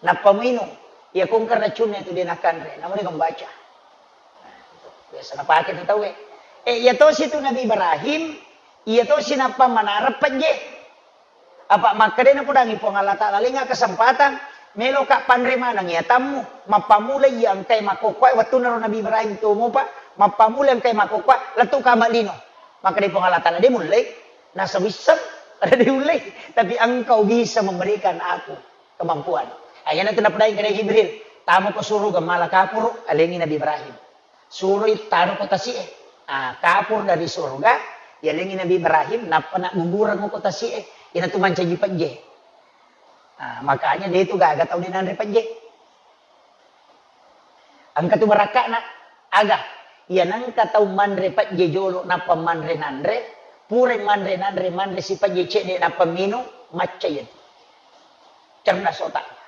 Nappa muinung, iya kongka racunna itu de nakanre, namu de membaca. Biasa napake tu tauwe. Eh, iya tosi tu Nabi Ibrahim, iya tosi napammenareng pejje. Apa makkedai napodangi Puang Allah Ta'ala, "Lenga kesempatan, meloka panre maneng iya tammu, mappamula iya engkai makkokkoe." Wettunna ro Nabi Ibrahim tu mopa, mappamula engkai makkokkoe, lettu kama lino. Makkedai Puang Allah Ta'ala, "De mullei, nasaba wisseng, ada de ullei, tapi engkau bisa memberikan aku kemampuan. Ah, iyanatu napodaing kare Jibril, "Tamo ko suruga mala kapuru, alengi Nabi Ibrahim. Suroi taro ko tasi'e." Ah, kapur dari surga, yalengi Nabi Ibrahim, nappa naggugureng ko tasi'e. Iyanatu mancaji pejje. Ah, makanya de tu gaga tau de nanre pejje. Engka tu barakka'na, aga? Iya nengka tau manre pejje jolo nappa manre nanre, pura manre nanre, manre si pejje cedde nappa minung, macca iya tu. Cerdas otaknya.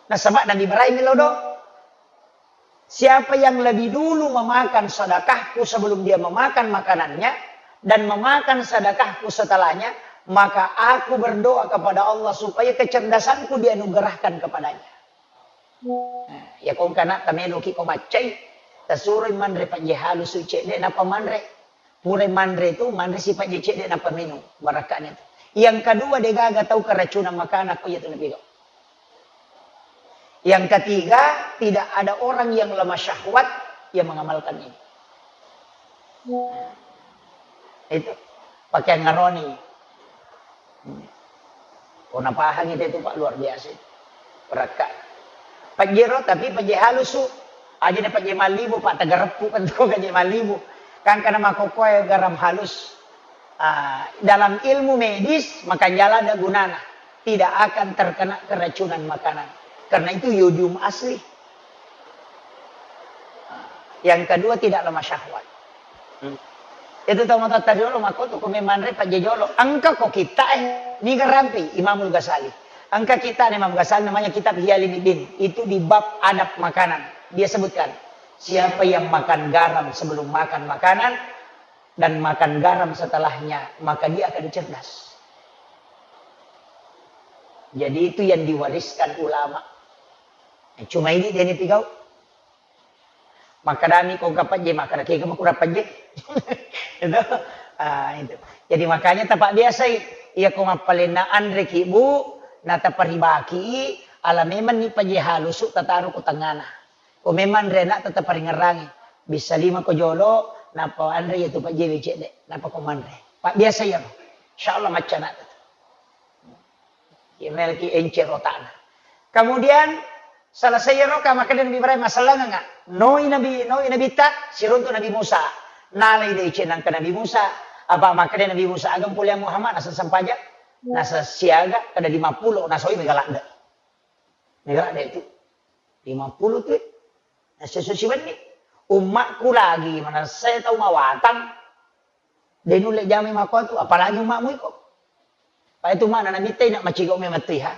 Nasaba Nabi Ibrahim lo do. Siapa yang lebih dulu memakan sedekahku sebelum dia memakan makanannya, dan memakan sedekahku setelahnya, maka aku berdoa kepada Allah supaya kecerdasanku dianugerahkan kepadanya. Nah, iya ko engka na tameloki ko maccai, tasuroi manre pejje halusu cedde nappa manre. Purai manre tu, manre si pejje cedde nappa minung. Barakka'na tu. Yang kedua, degaga tau keracunan makanan ko iya tu napigau. Yang ketiga, tidak ada orang yang lemah syahwat yang mengamalkan ini. Itu pakaian ngaroni. Ko napahangi te tu, Pak, luar biasa itu. Berakka. Pejjero, tapi pejje halusu. Aja na pejje mallibu, Pak, tagareppu kan tu pejje mallibu. Kan karena makokkoe garam halus. Ah, dalam ilmu medis, makanjala ada gunana. Tidak akan terkena keracunan makanan. Karena itu yodium asli. Yang kedua, tidak lemah syahwat. Hmm. Itu tau matoatta riolo makko tu, ko memanre pejje jolo. Engka ko kitta e, niga rampe Imamul Ghazali. Engka kitta Imam Ghazali namanya kitab Ihya Ulumuddin. Itu di bab adab makanan. Dia sebutkan, siapa yang makan garam sebelum makan makanan dan makan garam setelahnya, maka dia akan cerdas. Jadi itu yang diwariskan ulama. Cuma ini dia ni pigau. Makkedami ko engka pejje, makkeda kega makurang pejje. Itu. Ah, itu. Jadi makanya tapabiasai, iya ko mappalenna anreki, Bu, nataparibaki, ala memang ni pejje halusu tataro ko tengngana. Ko memang rena tetap paringerangi. Bisa lima ko jolo, napa anre iya tu pejje we cedde, napa ko manre. Pabiasa iya. Insyaallah macca na. Iya melki encer otakna. Kemudian, selesai iyaro ka makkeda Nabi Ibrahim, masallangengnga. Noi Nabi, noi Nabitta, siruntu Nabi Musa. Nalai deceng nangka Nabi Musa. Apa makkeda Nabi Musa, "Aga pole Muhammad, nasa sempajang, nasa siaga, kada lima puluh, nasoi mega ladde." Mega ladde itu. Lima puluh tu. Nasa so siwenni. Ummakku lagi, manessa tau mawatang. De nulle jamai makkuatu, apalagi umma'mu iko. Pa itu makna Nabitta ina macigau memang tu iha.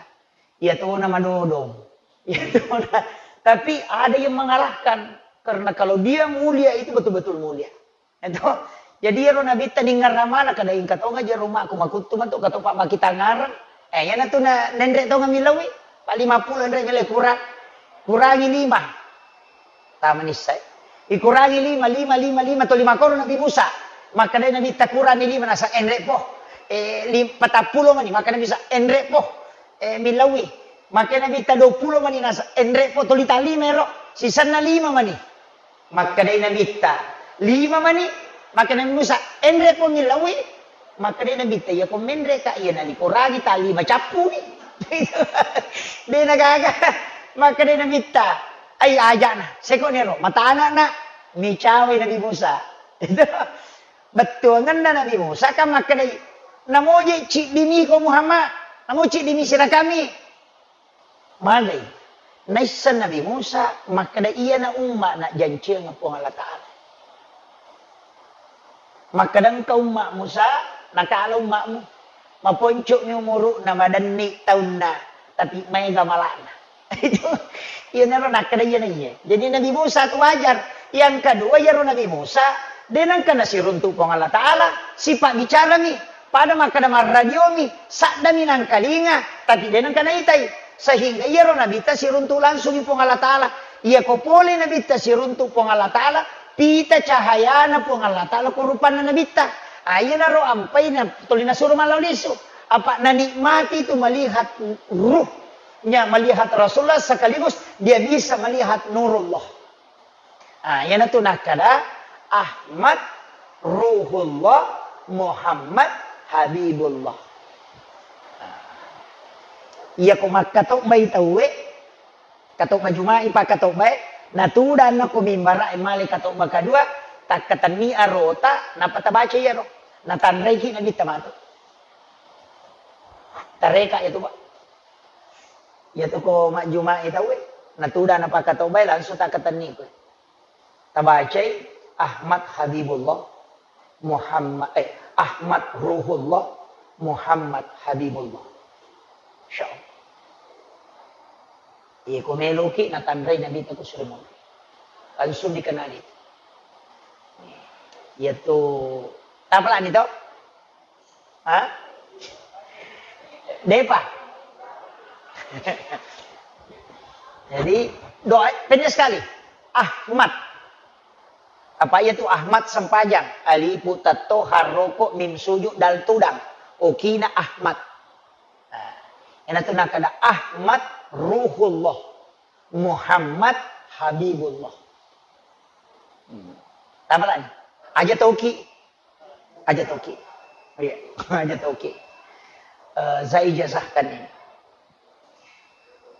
Iya tona madodong. Iya tona. Tapi ada yang mengalahkan. Karena kalau dia mulia itu betul-betul mulia. Itu. Jadi iyaro Nabitta ningerra mana kada ingka tonga jero umma'ku makuttu matu katopa makitangareng. Eh, iyana tu na nenre tonga milawi. Pa lima puluh enre jele kurang. Kurangi lima. Tama nissai. Ikurangi lima, lima, lima, lima, toli makoro Nabi Musa. Makkedai Nabitta kurangi lima, nasa enre po. Eh, lim-, patappulo mani, makkeda Nabi Musa, enre po. Eh, milawi. Makkeda Nabitta duappulo mani, nasa enre po, toli ta lima ero. Sisanna lima mani. Makkedai Nabitta, lima mani. Makkeda Nabi Musa, enre po milawi. Makkedai Nabitta, iya ko menre ka, iya nalikorangi tali macappuni. De nagaga. Makkedai Nabitta, ai ajana, seko nero, matana na, micawai Nabi Musa. Itu bettuangenna Nabi Musa kan makkedai, namoje ciddimi ko Muhammad, namo ciddimi sirakami. Madai. Naisseng Nabi Musa, makkeda iyana umma na janciang Puang Allah Ta'ala. Makkeda engka umma Musa, nakala ummamu. Maponco'mi umuru'na, madenni taunna, tapi maega mala'na. Itu, iyanaro nakkeda iyana iye. Jadi Nabi Musa tu wajar. Yang kedua, iyaro Nabi Musa, de nengka nasiruntu Puang Allah Ta'ala, sipa bicarami. Pada makkeda marradiomi, saddami nangkalinga, tapi de nengka naitai. Sehingga iyaro Nabitta siruntu langsungi Puang Allah Ta'ala. Iyako pole Nabitta siruntu Puang Allah Ta'ala, pita cahayana Puang Allah Ta'ala ko rupanna Nabitta. Ah, iyanaro ampai na tuli nasuro malao lisu. Apa nanikmati itu melihat ruhnya, melihat Rasulullah sekaligus dia bisa melihat nurullah. Ah, iyanatu nakkeda Ahmad Ruhullah, Muhammad Habibullah. Ah. Iyako makkatobbai tauwe, katobba Juma'i pakkatobbae, natudanna ko mimbara e male katobba kadua, takkatenni arota, nappa tabaca iyaro. Natanraiki Nabitta matu. Tareka iyatu, Pak. Iyatu ko majjuma'i tauwe, natudang napakkatobbai, langsung takkatenni koe. Tabacai Ahmad Habibullah, Muhammad, eh, Ahmad Ruhullah, Muhammad Habibullah. Insya Allah. Iya, ko meloki natanrai Nabitta ko sudah mau. Langsung dikenali. Iyatu, tapalani to? Ha? Depa. Jadi, doa pendek sekali. Ahmad. Apa iyatu Ahmad sempajang? Alifu tatto harroko mim suju dal tudang. Okina Ahmad. Nah, iyana tu nakada Ahmad Ruhullah. Muhammad Habibullah. Hmm. Tapalani. Aja toki. Aja toki. Iya, aja toki. Eh, saya ijazahkan ini.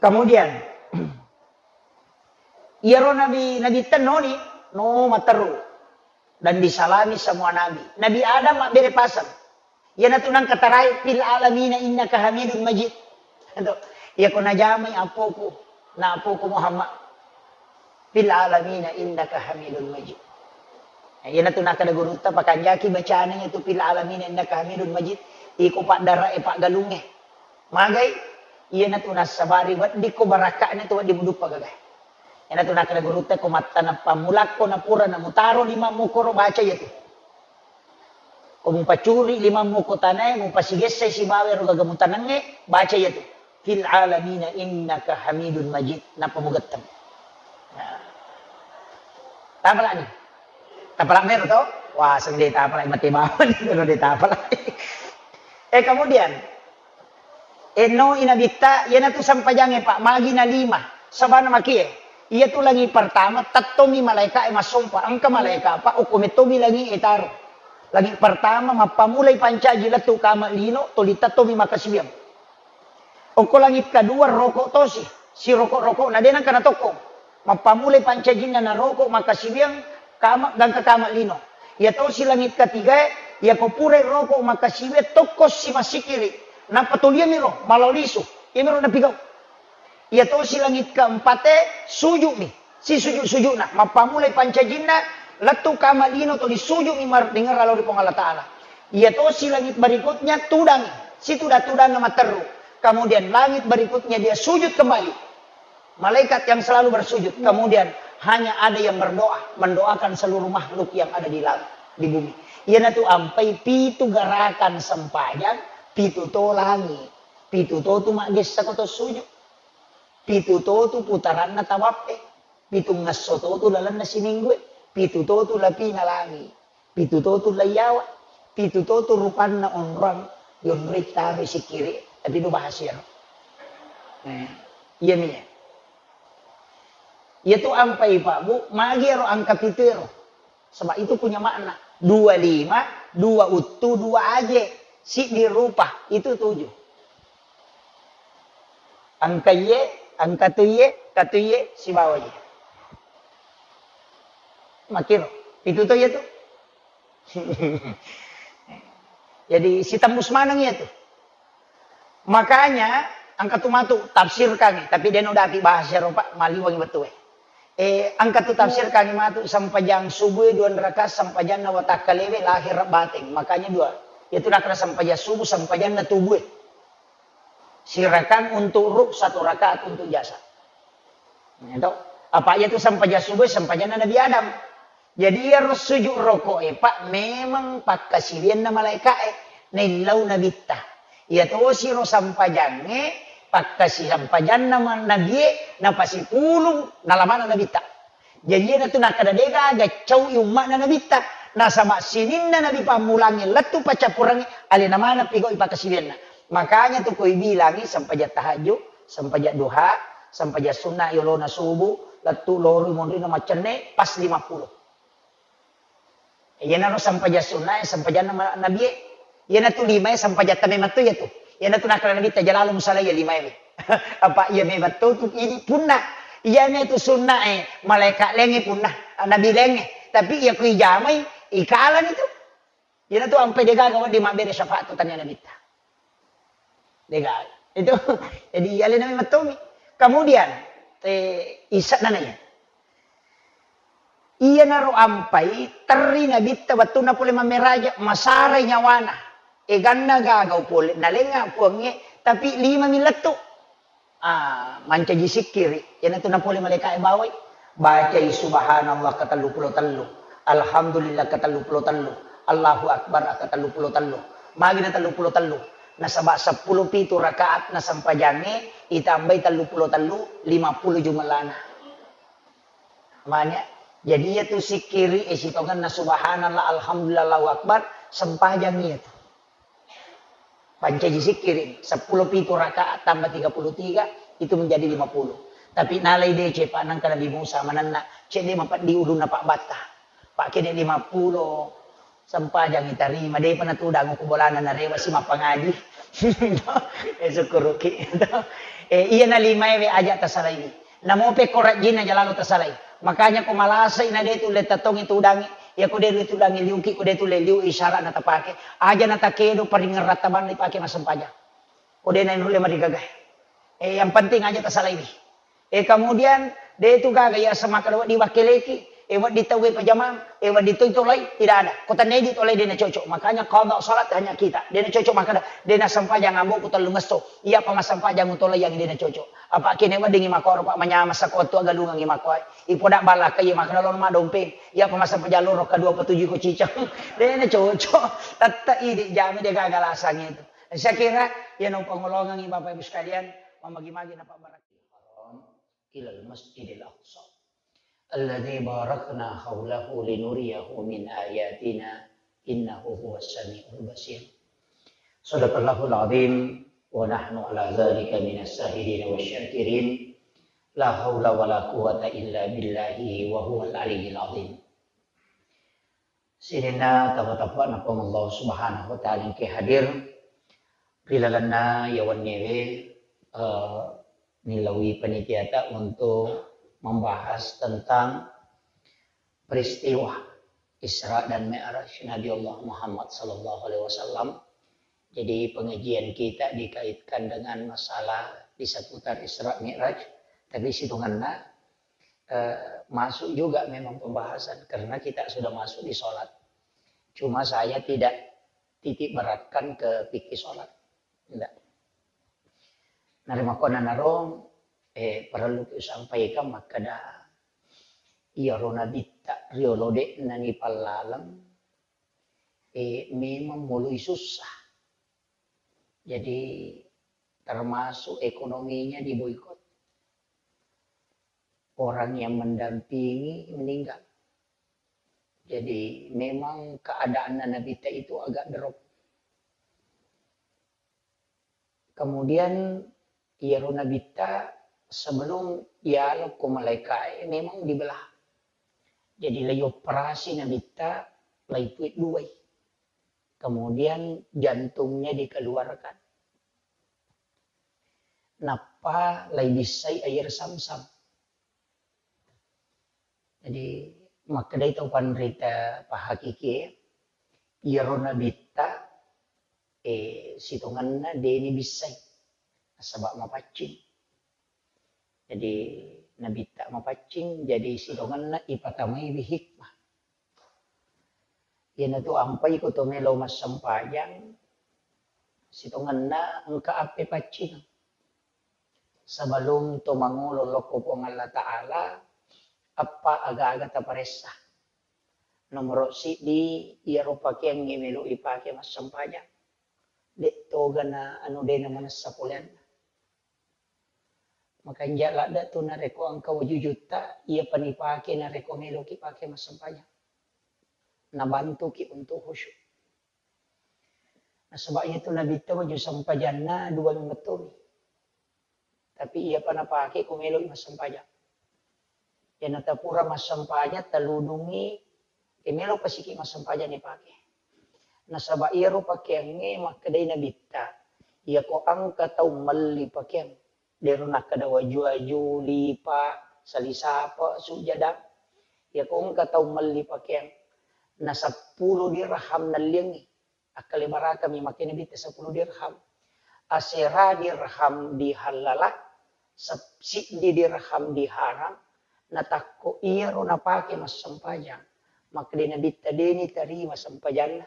Kemudian, iyaro nabi, Nabitta noni, no materru. Dan disalami semua nabi. Nabi Adam mabbere paseng. Iyanatu nangka tarai, "Fil alamina innaka hamidun majid." Ento, iyako najamai appoku, na appoku Muhammad. "Fil alamina innaka hamidun majid." Iyanatu nakkeda gurutta, pakanjaki bacana iyatu, "Fil alamina innaka hamidun majid." Iko paddara'e paggalungnge. Magai, iyanatu nassabari weddikko barakka'na tu wedding muduppa gagae. Iyanatu nakkeda gurutta, ko mattana pammulakko napura namutaro limammu koro baca iyatu. Ko mupacuri limammu ko tanae, mupasigessai sibawa ero gaga mutanengnge, baca iyatu. "Fil alamina innaka hamidun majid." Nappa mugetteng. Nah. Tapalani. Tapala mero to? Wah, seng de tapala, mate bawang, de tapala. Eh, kemudian, Enno i Nabitta, iyanatu sempajangnge, Pak, magi na lima. Sabana makie, iyatu langi pertama, tettomi malaeka e massompa. Engka malaeka, Pak, okko mettomi langi e taro. Langi pertama, mappamulai pancaji lettu kama lino, toli tettomi makkasiwiang. Okko langi kedua, roko tosi, siroko-rokona, de nengka natokkong. Mappamulai pancajinna naroko makkasiwiang kama, gangka kama lino. Iyatosi langit katigae, iyako purai roko makkasiwiang tokko si massikiri, nappa toliamiro malao lisu, iyamiro napigau. Iyatosi langit keempate, sujumi, sisujud-sujudna, mappamulai pancajinna, lettu kama lino toli sujumi mar-, dengerra lao ri Puang Allah Ta'ala. Iyatosi langit berikutnya, tudangi, situda-tudanna matteru. Kemudian langit berikutnya dia sujud kembali. Malaikat yang selalu bersujud. Kemudian hanya ada yang berdoa, mendoakan seluruh makhluk yang ada di langit, di bumi. Iyanatu ampai pitu gerakan sempajang, pitu to langi, pitu to tu maggessa ko to sujud, pitu to tu putaranna tawappe, pitungngesso to tu lalenna siminggue, pitu to tu lapina langi. Pitu to tu laiyawa, pitu to tu rupanna onrong, yonroi taroi sikkiri, tapi do bahasa iyaro. Eh, iya mi. Iya tu ampai, Pak, Bu, magi ero angka pitu ero. Sebab itu punya makna. Dua lima, dua uttu, dua aje, siddi rupa, itu tujuh. Angka iye, angka tu iye, katu iye, sibawa iye. Makiro, pitu to iya tu. Jadi, sitembus maneng iya tu. Makanya, engka tu matu tafsirkangi, tapi de no dapi bahasa ero, Pak, maliwangi wettu e. Eh, engka tu tafsirkangi matu, sempajang subuh e dua rakaat, sempajanna watakkalewe lahir bateng. Makanya dua. Iya tu nakkeda sempajang subuh, sempajanna tubuh e. Sirakang untuk ruh, satu rakaat untuk jasad. Itu. Apa iya tu sempajang subuh, sempajanna Nabi Adam. Jadi, iyaro sujud roko e, Pak, memang pakkasiwianna malaeka e, naillau Nabitta. Iya tosi ro sempajangnge, pakkasi-, sempajanna ma-, Nabi e, napasipulung nalamana Nabitta. Jadi, iyanatu nakkeda de gaga cau'i umma'na Nabitta. Nasaba sininna Nabi pammulangnge lettu paccappurengnge, alena maneng pigau'i pakkasiwianna. Makanya tu koi bilangi sempajang tahajud, sempajang duha, sempajang sunna yolona subuh, lettu loroi monrina maccenne, pas lima puluh. Iyanaro sempajang sunna e, sempajanna ma-, Nabi e. Iyanatu lima e, sempajatta memang tu iyatu. Iyanatu nakkeda Nabitta, "Jalalu musalaiya limaewe." Apa iya memang totu idi punna. Iyana tu sunnae malaeka laingnge punna, nabi laingnge. Tapi iya kui jamai, ikalani tu. Iyanatu ampai degaga wedding mabbere syafaat tu tania Nabitta. Degaga. Itu jadi alena memang tomi. Kemudian, eh, isa nananya. Iyanaro ampai terri Nabitta wettunna pole mammeraja, masarai nyawana. Eganna gagau pole, nalenga Puangnge, tapi lima mi lettu. Ah, mancaji sikkiri, iyanatu napole malaikae bawai. Bacai subhanallah ketellu pulo tellu, alhamdulillah ketellu pulo tellu, Allahu Akbar ketellu pulo tellu. Magi na tellu pulo tellu? Nasaba seppulo pitu rakaat nasempajangnge, itambai tellu pulo tellu, lima pulo jumellana. Manya, jadi iya tu sikkiri, eh, sitongenna subhanallah, alhamdulillah, Allahu Akbar, sempajang iya tu. Pancaji sikkiri, seppulo pitu rakaat tambah tiga puluh tiga, itu menjadi lima puluh. Tapi nalai dece, Pak, nangka Nabi Musa manenna, cedde mapeddi ulunna Pak Batta. Pak, kene lima pulo, Sempajangi tarima, depa natudang ko bolana narewa si mappangaji. Eh, sukkuruki. Eh, iya na limae we aja tasalaiwi. Namo pekko rajjinna jalalu tasalai. Makanya ko malasai na de tulle tatongi tudangi. Ya ko de tudangi liuki, ko de tulle liu isyarat na tapake. Aja na takedo paringeng rattabanna ipake massempajang. Ko de na nulle marigaga. Eh, yang penting aja tasalaiwi. Eh, kemudian, de tu gaga iya semakkeda wedding wakkeleki, eh, wedding tauwe pajamang, eh, wedding toi tolai, tidak ada. Ko tennedi tolai de na cocok. Makanya qada salat hanya kita. De na cocok makkeda, de na sempajang amboku tellungesso. Iya pa massempajang utolai yang de na cocok. Apa kene weddingi makkoro, Pak, manyama sako tu agalungangi makkoe. Ipoda balaka iya makkeda lo madompeng. Iya pa massempajang loro kedua petuju ko cicang. De na cocok. Tette idi jami de gaga lasang itu. Saya kira, ya no pangolongangi Bapak Ibu sekalian, mamagi-magi na Pak Barak. Haram ilal Masjidil Aqsa alladzi barakna haulahu linuriyahu min ayatina innahu huwas samiul basir. Sadaqallahul azim wa nahnu ala dzalika minas syahidin wasy syakirin. La haula wala quwwata illa billahi wa huwal aliyyil azim. Sininna tama-tama na Puang Allah Subhanahu wa Ta'ala engke hadir ri lalenna yawanniewe, eh, nilaui panitiata untuk membahas tentang peristiwa Isra dan Mi'raj Nabi Allah Muhammad sallallahu alaihi wasallam. Jadi pengajian kita dikaitkan dengan masalah di seputar Isra Mi'raj, tapi situnganna, eh, masuk juga memang pembahasan karena kita sudah masuk di sholat. Cuma saya tidak titik beratkan ke fikih sholat. Tidak. Narimakkuannanaro, eh, perlu kusampaikan makkeda iyaro nabitta riolo de'na nipallaleng, eh, memang mulai susah. Jadi termasuk ekonominya diboikot. Orang yang mendampingi meninggal. Jadi memang keadaanna nabitta itu agak drop. Kemudian iyaro nabitta sebelum yalo ko malaikae memang dibelah. Jadi lei operasi nabitta lei puit duai. Kemudian jantungnya dikeluarkan. Nappa lei bissai air samsam. Jadi makkedai tau panrita pahakikie, iyaro nabitta, eh, sitongenna deni bissai, nasaba mapaccing. Jadi nabitta mapaccing, jadi sitongenna ipatamaiwi hikmah. Iyanatu ampai ko to melo massempajang, sitongenna engka appe paccing. Sebelum to mangolo lokko Puang Allah Ta'ala, appa aga-aga taparessa. Nomoro siddi, iyaro pakeangnge melo ipake massempajang. De toga na anu de na manessa poleanna. Makanja ladde tu narekko engka wajujutta, iya panipake narekko meloki pake massempajang. Nabantuki untuk khusyuk. Nasaba iyatu nabitta waju sempajanna dua mettomi. Tapi iyapa napake ko meloi massempajang. Iyanata pura massempajang, taludungi, e, melo pasiki massempajang ipake. Nasaba iyaro pakeangnge makkedai nabitta, Iyako engka tau melli pakeang, dero nakkeda waju-waju, lipa, salisapa, sujada. Iyako engka tau melli pakeang, na seppulo dirham nalliangngi, akkalebarakami makkeda Nabitta seppulo dirham. Asera dirham dihallala, sep-, siddi dirham diharam, natakko iyaro napake massempajang, makkeda Nabitta deni tarima sempajanna.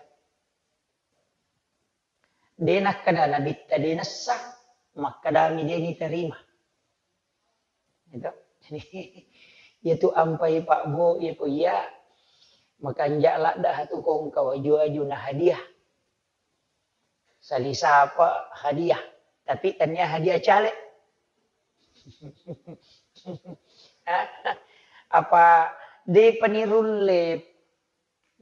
De nakkeda Nabitta de nessa, makkedami de niterima. Gitu. Jadi, iyatu ampai Pak Bo, iyako iya, makanja ladda hatu kongka waju-waju na hadiah. Salisapa hadiah. Tapi tania hadiah caleg. Apa de panirulle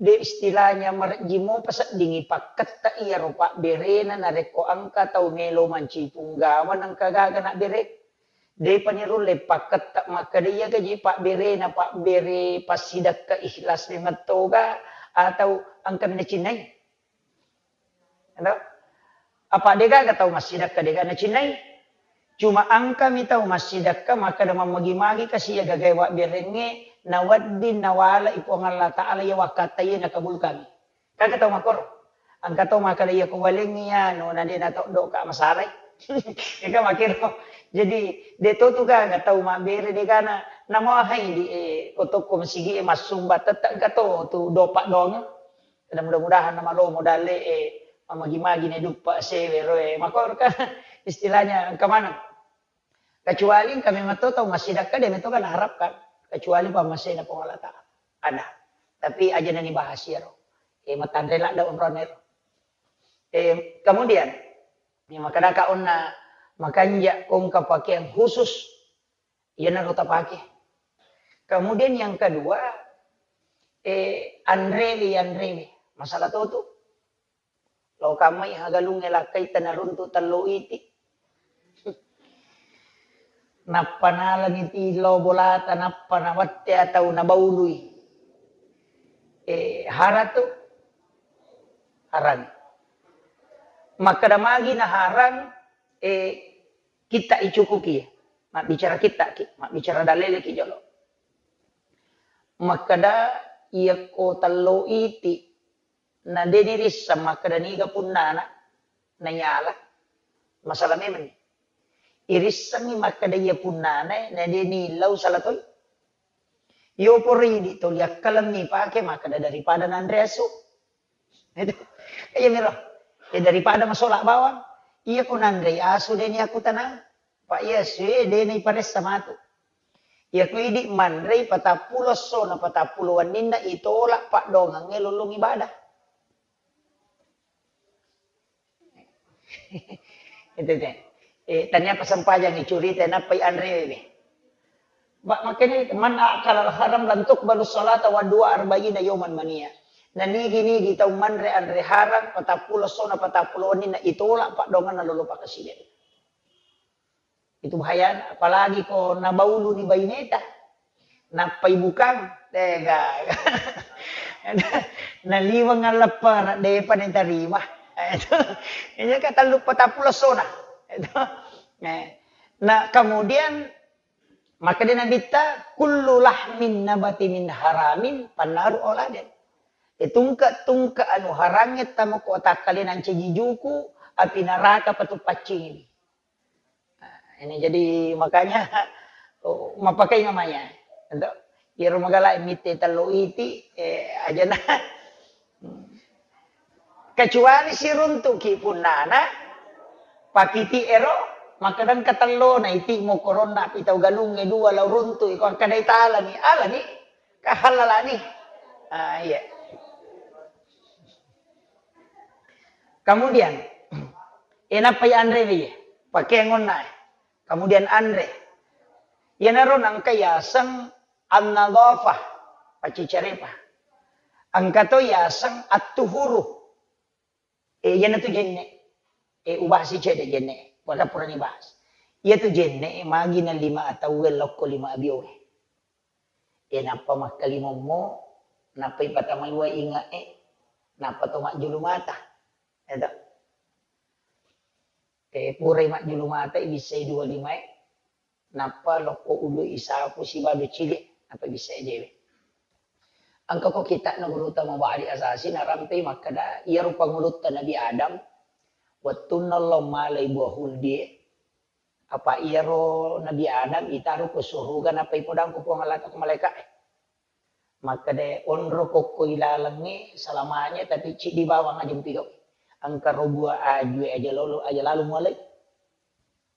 De istilahnya marejji mopa seddingi pakketta iyaro pabberena narekko engka tau melo mancipung gawang engka gaga nabbere. Depa nirulle pakketta makkeda iya gaji pabberena pabbere passidekka ikhlas memettoga atau engka nacinnai. Ado? Apa degaga tau massidekka dega nacinnai? Cuma engkami tau massidekka makkeda mammagi-magi kasi iya gagae wabberengnge nawedding nawalai Puang Allah Ta'ala iya wakkatta iya nakabulkangi. Kaga tau makkoro? Engka tau makkeda iya ko walengngi anu na de natoddoka masalai. Ega makkiro. Jadi de to tu gaga tau mabbere degana namo hai di eh, kotokko masigi e massumba tette engka to tu dopa doang. Dan mudah-mudahan namalomo dalle e mamagi-magi ne duppa sewe roe makor kan istilahnya engka maneng. Kecuali engka memang to tau massidekka de meto kan harapkan kecuali pammasena Puang Allah Ta'ala. Ada. Tapi aja nani bahas iyaro. Eh matanre ladda onrone ro. Eh kemudian ni makanaka onna makanja kongka pakaian khusus Iyanaro tapake. Kemudian yang kedua, eh, anrewe, anrewe. Masalah totu. Lo kamai hagalunge lakkai tanaruntu tello iti. Nappa nalani tilo bolata, nappa nawatte atau nabaului. Eh, haratu harang. Makkeda magi na harang, eh, Kitta icukuki, mabbicara kittaki, mabbicara daleleki jolo. Makkeda iyakko tello iti, na de nirisseng makkeda niga punnana, nayala, masalah memang. Irissengi makkeda iya punnana, na de nillau salah toi. Yo poro idi toli akkalemmi pake makkeda daripada nanre asu. Itu. Iya miro. Ya daripada masola bawang, iya ko nanrei asu deni aku tanang. Pak iya sue deni paressa matu. Iya ko idi manrei patappulo esso na patappulo wenninna itolak paddoangangnge lollong ibadah. Itu te. Eh, tania pasempajangi curita nappai anrewe. Ba makanya man akal al haram lantuk balus salata wa dua arba'ina yoman mania. Na nigi-nigi tau manre anre harang patappulo sona patappulo wenninna itolak paddoanganna lolo pakaside. Itu bahaya, apalagi ko nabaulu ni baineta. Nappai bukang, tega. Naliweng alleppara, depa natarima. Itu. Ini kan tellu patappulo sona. Itu. Nah, kemudian maka dia Nabitta kullu lahmin nabati min haramin pannaru auladen. E tungke-tungke anu harangnge tamo ko takkalenang caji juku api naraka patu paccingi. Nah, ini jadi makanya oh, mapakai namanya. Untuk iyaro magala mitte tello iti eh, aja na kecuali siruntuki punnana pakiti ero maka dan ketello na iti mokoronna pitau galungnge dua lau runtu iko kadai talani alani kahalalani ah iya. Kemudian, enappai anre wi, pakeangonna. Kemudian anre. Iyanaro nangka yaseng an-nadhafah, pacicarepa. Engka to yaseng at-tuhuru. Eh, iyanatu jenne. Eh, ubahasi cede jenne. Wala purani bahas. Iyatu jenne magi na lima atauwe lokko lima abiowe. E nappa makkalimommo, nappa ipatamai wae inge'e, nappa to majjulu mata. Eto. Eh, purai majjulu mata, ibissai dua limae, nappa lokko ulu isapu sibawa cili, nappa ibissai jewe. Engka ko kitakna gurutta Mubari Asasi narampe makkeda, iyaro pangulutta Nabi Adam, wettunna lo malai buah huldie, apa iyaro Nabi Adam itaro ko suruga nappa ipodang ko Puang Allah ko malaika e. Makkeda, onro kokko ilalengnge salamanya, tapi ciddi bawang aja mupigau. Engka ro buah ajue aja lolo, aja lalu mualai.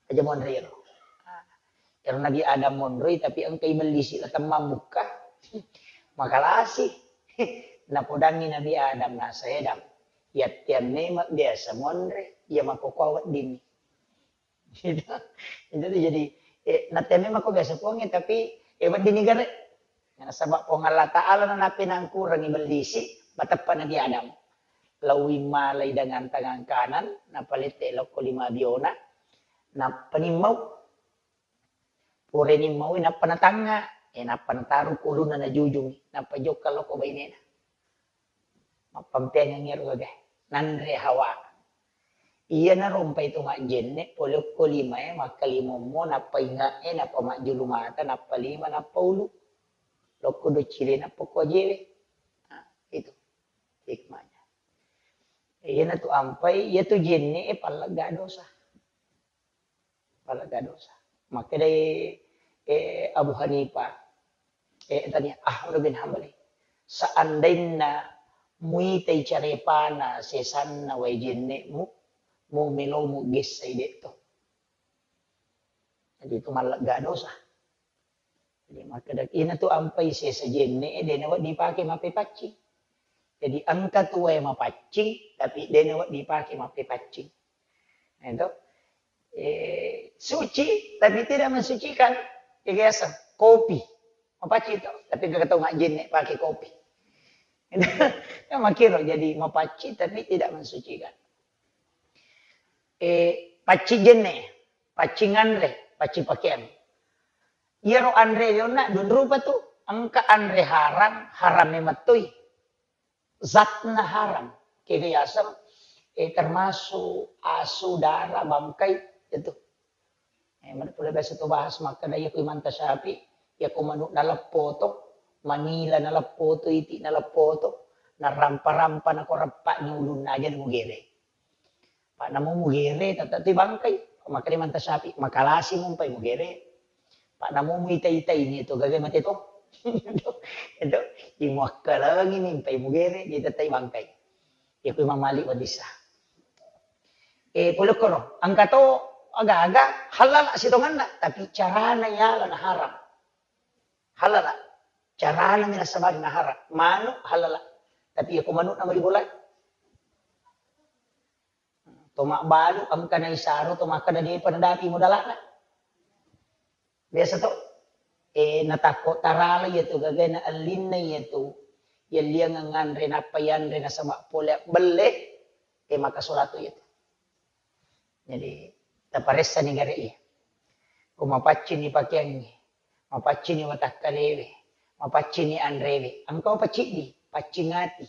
Aja monro iyaro. Ero Nabi Adam monroi, tapi engka ibellisi la temmang bukka. Makalasi. Napodangi Nabi Adam, nasa Adam. Yattiang memang biasa monre, iya makkokkoe weddinni. Gitu. Itu tuh jadi, eh, nattea memang ko biasa Puangnya, tapi, eh, weddinni gare. Nasaba Puang Allah Ta'ala nanape nangkurangi bellisi, mateppa Nabi Adam. Lawi malai dengan tangan kanan, napalette lokko lima biona, nappa nimmau. Purani maui nappa natangnga, eh, nappa nataru ko ulunna najujungi, nappa jokka lokko bainena. Mappampeangeng ero gaga, nanre Hawa. Iyana rompai to majjenne, pole okko limae, makkalimommo, nappa inge'e, nappa majjulu mata, nappa lima, nappa ulu. Lokko doccile, nappa ko ajewe. Nah, itu hikmahnya. Iyana tu ampai, iya tu jenne e pallegga dosa. Pallegga dosa. Makkedai, eh, Abu Hanifah, eh, tania, Ahmad bin Hambali, seandainna muitai carepana sesanna wae jenne'mu, mu melomu gessai de'to. Jadi itu mallegga dosa. Jadi makkeda, ina tu ampai sesa jenne e, de nawedding dipake mappepaccing. Jadi engka tu wae mapaccing, tapi de nawedding dipake mappepaccing. Nah, itu. Eh, suci, tapi tidak mensucikan. Biasa, kopi. Mapaccing tu, tapi gak tau majjenne pake kopi. Kan makkiro, jadi mapaccing, tapi tidak mensucikan. Eh, paccing jenne, paccing anre, paccing pakeang. Iyaro anre yonna dua rupa tu, engka anre haram, haram memettui. Zatna haram. Kega yaseng, eh, termasuk asu, dara, bangkai, itu. Eh, mana pula biasa tu bahas makkeda, iya ku Imam Tasyafi, iya ku manu naleppo to, manila naleppo to, iti naleppo to, narampa-rampa nako reppa ni ulunna aja mugere. Pak namo mugere, tata tu bangkai. Makkeda Imam Tasyafi, makalasi mumpai mugere. Pak namo muita-itai ni tu gaga mate to. Itu, imuakkalangi ni mpai mugere, di tetai bangkai. Iku Imam Malik wadissa. Eh, pole koro, engka to aga-aga halala sitonganna, tapi carana yala na haram. Halala. Carana mi nasabari na haram. Manu halala. Tapi iya ko manu na mari bolai. To mabbalu engka naisaro to makkeda depa nadapi modalana. Biasa to, eh, natakko tarala iya tu gagana ellinna iya tu, yelliangeng nganre nappa yanre nasaba pole belle, eh, maka solatu iya tu. Jadi, taparessani gare iya. Ko mapaccini pakeangnge, mapaccini watakkalewe, mapaccini anrewe, engka paciddi, paccing ati.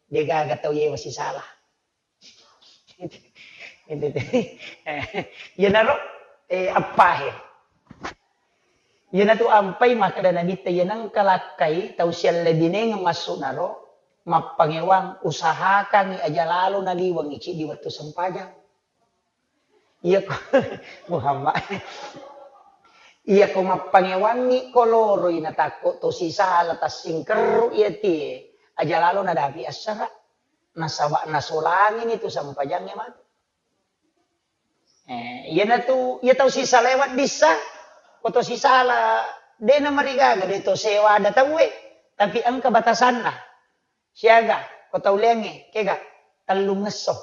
Degaga tau yewa sisala. Itu, itu. Iyanaro, eh, appahe. Iyanatu ampai makkeda Nabitta, iya nengka lakkai tau siallebinengeng massu'naro, mappangewang, usahakangngi aja lalo naliwengngi ciddi wettu sempajang. Iyako Muhammad. Iyako mappangewangngi ko loroi natakko to sisala tassingkerru iya tie, aja lalo nadapi assara. Nasaba nasolangini tu sempajangnge matu. Eh, iyanatu, iya tau sisala weddissa, ko to sisala, de namarigaga, de to sewa ada tauwe, tapi engka batasanna. Siaga, ko tau leangnge, kega, tellungngesso.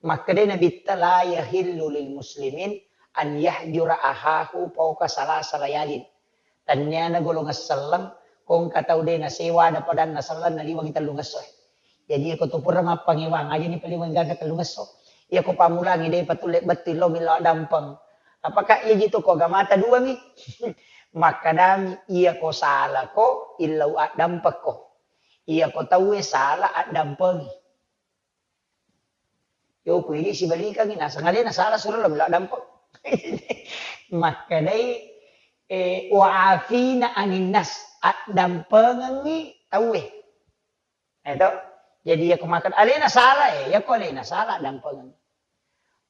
Makkedai Nabitta, "La yahillu lil muslimin an yahjura ahahu fauqa salasa layalin." Tenniana golongan selleng, ko engka tau de nasewa ada padanna selleng naliwengi tellungesso. Jadi, iyako tu pura mappangewang, aja ni paliweng gaga tellungesso. Iyako pammulangi de patulle bettu lo millau addampeng. Apakah iya jitu ko agamata dua mi? Makkadami, iyako salako, illau addampekko. Iyako tauwe sala, addampengi. Yo, ku idi sibalikangngi, naseng alena sala suro lo melo dampeng. Makkedai, eh, "Wa afina aninnas," addampengengngi tauwe. Eh, to? Jadi, iya ko makkeda alena sala, eh, iya ko alena sala, dampengeng.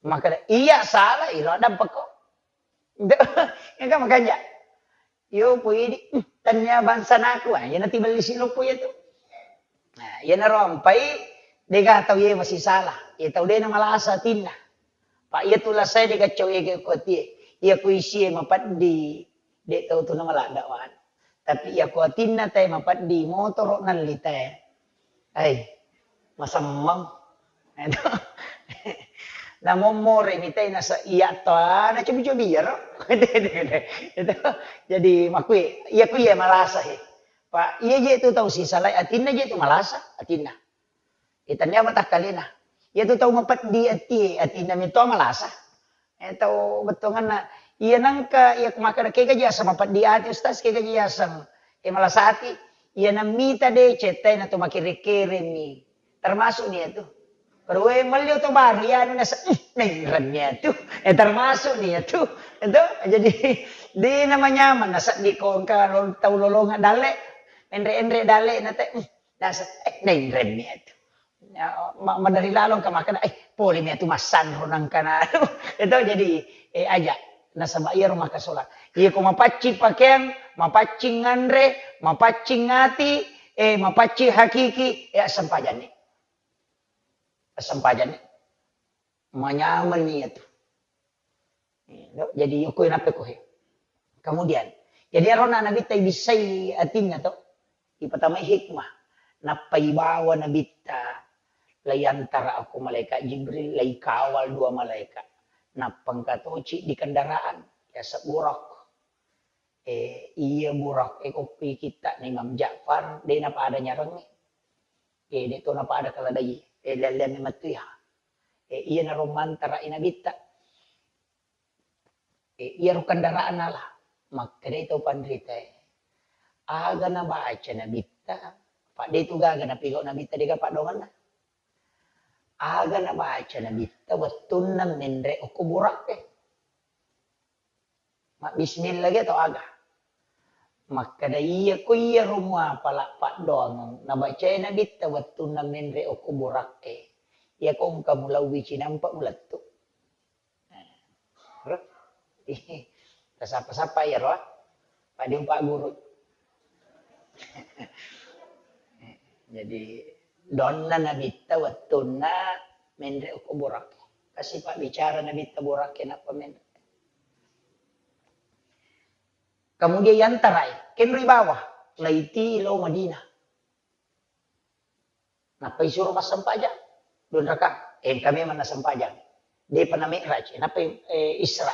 Makkeda, iya sala, ilo dampekko. Iya kan makanja. Yo, po idi, "Hmm, tania bangsa naku," ah, iya natibelli siloppo iya tu. Nah, iya naro ampai, dega tau iya masih sala. Iya tau dena malasa atinna. Pa iya tu lasai dega cau iya ko atie. Iya ko isie mapeddi, de tau tu namaladda wan. Tapi iya ko atinna tae mapeddi motoro nalli tae. Ai, masemmeng. Namommore mitai nasa iya to, na cobi-cobi iyaro. Itu. Jadi makui, iya ku iya malasa he. Pa iya je tu tau sisalai atinna je tu malasa atinna. Itannia matakkalena. Iya tu tau mapeddi atie, atinna mito malasa. Eh, tau bettuanganna. Iya nangka, iya makkeda kega ji aseng mapeddi ati, Ustaz, kega ji aseng, eh, malasati. Iya nammita de cettai na to makere-keremi. Termasuk ni atu. Perwe melli oto baru ya anu nasa, "Ih, nainremmi atu." Eh, termasuk ni atu. Itu jadi de namanya mana seddi ko engka lo-, tau lolonga dalle. Enre-enre dalle na te, "Ih, nasa, eh, nainremmi atu." Ya, ma-, madari lalo engka makkeda, "Eh, pole mi atu massanro nangkana." Itu jadi, eh, aja. Nasaba iyaro makasola. Iya ko mapaccing pakeang, mapaccing nganre, mapaccing ati, eh, mapaccing hakiki, eh, assempajanni. Assempajanni. Manyamenni iyatu. Jadi, yokoi nappe kohe. Kemudian, jadi arona Nabitta ibissai atinna to, ipatamai hikmah. Nappa ibawa Nabitta, laiyantara okko malaikat Jibril, laikawal dua malaikat. Nappa engka toci di kendaraan, yaseng Buraq. Eh, iya Buraq, eh, koppi kitta na Imam Ja'far, de napada nyarengnge. Eh, de to napada kaladai, eh, lelle-lelle memettu iya. Eh, iyanaro mantara i Nabitta. Eh, iyaro kendaraan nala. Makkedai tau panritae, "Aga nabaca Nabitta?" Pa de tu gaga napigau Nabitta, dega paddoangenna. "Aga nabaca Nabitta wettunna menre okko Buraq e? Mabbismillah ge atau aga?" Makkeda, "Iya ko iyaro muapala paddoangeng nabacae Nabitta wettunna menre okko Buraq e, iya ko engka mulauwi cinampa mulettu." Tasappa-sappa iyaro, ah. Padi upagguru. Jadi, donna Nabitta wettunna menre okko Buraq e. Kasi pabbicara Nabitta Buraq e nappa menre. Kemudian yantarai, kenroi bawah, laiti lao Madinah. Nappa isuro massempajang dua rakang. Eh, engka memang nassempajang. Depa na mi'raj, nappa, eh, Isra.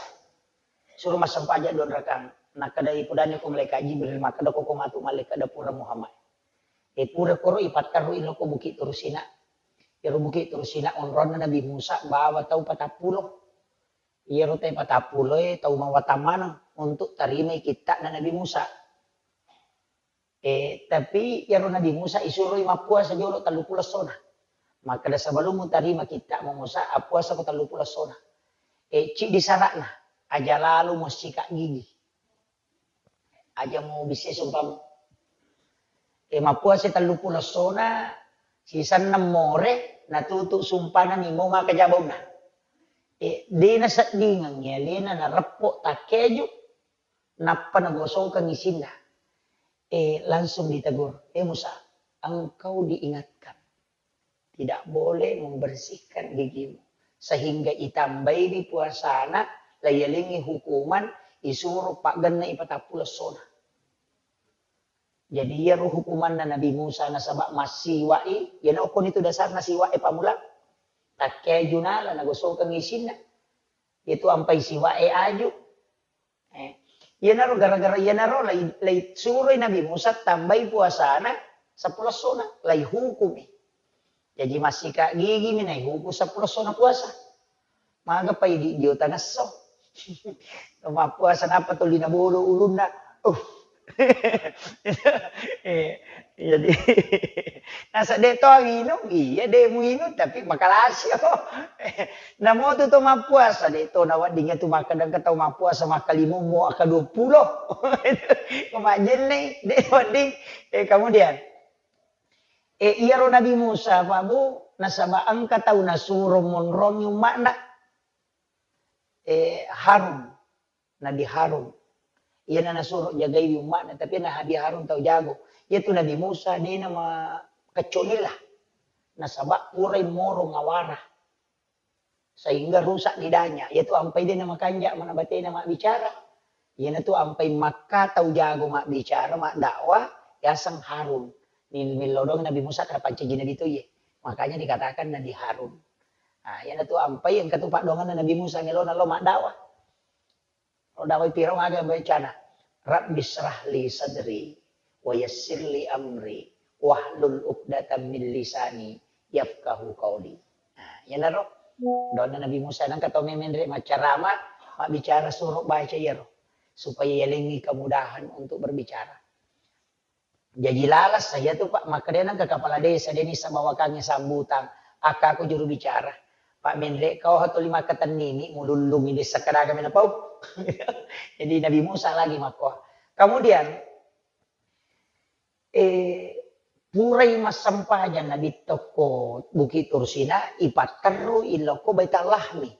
Suro massempajang dua rakang. Nakkedai, pudani ko malaikat Jibril, makkeda ko, ko matu malaikat da pura Muhammad. Eh, pura koro ipatterru ilo ko Bukit Turu Sina. Iyaro Bukit Turu Sina onronna Nabi Musa bawa tau patappulo. Iyaro tau patappulo e tau mawatang maneng untuk tarimai kitta'na Nabi Musa. Eh, tapi iyaro Nabi Musa isuroi mappuasa jolo tellu pulo essona. Makkeda, "Sebelum mutarima kitta'mu Musa, appuasako tellu pulo essona." Eh, ciddi sara'na, aja lalo mussika gigi. Aja mubissai sumpamu. Eh, mappuasa tellu pulo essona, sisenna more, natutu sumpana ni mo maka jabauna. Eh, de naseddingengngi alena nareppo takkeju, nappa nagosokeng isinna. Eh, langsung ditegur, "Eh, Musa, engkau diingatkan tidak boleh membersihkan gigimu, sehingga itambaiwi puasana, laiyalengngi hukuman, isuro paggenna ipatappulo essona." Jadi, iyaro hukumanna Nabi Musa nasaba massiwa'i, iyana okkoni tu dasarna siwa'e pammula. Takkeju nala nagosokeng isinna. Iyatu ampai siwa'e aju. Eh, iyanaro gara-gara iyanaro lai, lai suroi Nabi Musa tambai puasana seppulo essona, lai hukumi. Jaji massika gigimi naihuku seppulo essona puasa. Maga pai di, dio tangesso. Mappuasa nappa tuli nabolo ulunna. Uh, Eh, jadi, nasa de' to minum, iya de' muinum, tapi makalasi, oh. Namo tu to mappuasa, de' to nawedding tu makkeda engka tau mappuasa makkalimummu, akka dua puluh. Majenne, de' wedding. Eh, kemudian, eh, iyaro Nabi Musa, Pak Bu, nasaba engka tau nasuro monrongi umma'na. Eh, Harun, Nabi Harun. Iyana nasuro jagaiwi umma'na, tapi na Nabi Harun tau jago. Iyatu Nabi Musa, de' namakecco'nilla. Nasaba purai moro ngawara. Sehingga rusak lidahnya. Iyatu ampai de' namakanja' mana batena mabbicara. Iyanatu ampai makka tau jago mabbicara, maddakwah, yaseng Harun. Ni-, nillau doang Nabi Musa karena pancaji Nabi to iye. Makanya dikatakan Nabi Harun. Nah, iyanatu ampai engka tu paddoanganna Nabi Musa melona lao maddakwah. Lao dakwah Firaun aga bacana, "Rabbi syrah li sadri, wa yassir li amri, wahlul uqdatam min lisani, yafqahu qauli." Nah, iyanaro doanna Nabi Musa, nengka tau memenre maccarama, mabbicara suro baca iyaro, supaya yalengngi kemudahan untuk berbicara. Jaji lalas saya tu, Pak, makkeda nengka kepala desa, de' nisa bawakangnge sambutan, akka aku juru bicara. Pak, menre' kau hatuli makkatennini, mulullungi desa kadaga mena pau. Jadi Nabi Musa lagi makko. Kemudian, eh, purai massempajang Nabi tokko Bukit Tursina, ipatterru ilokko Baitul Lahmi.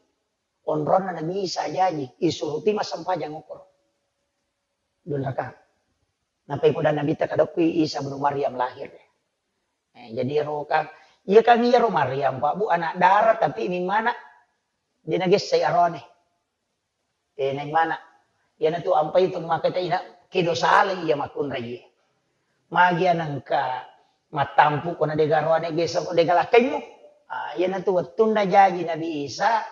Onronna Nabi Isa jaji, isuruti massempajang okoro. Dua rakaat. Nappai poda Nabitta, "Kadokku Isa ibnu Maryam lahir." Eh, jadi ero kan, iya kan iyaro Maryam, Pak Bu, anak dara, tapi mimmana de' nagessai aroane. Eh, naimana. Iyanatu ampai tu maka ta ina kedo sala iya makkunrai. Magi anengka mattampu ko na de' garoane gesa ko de' galakkaimmu. Ah, iyanatu wettunna jaji Nabi Isa,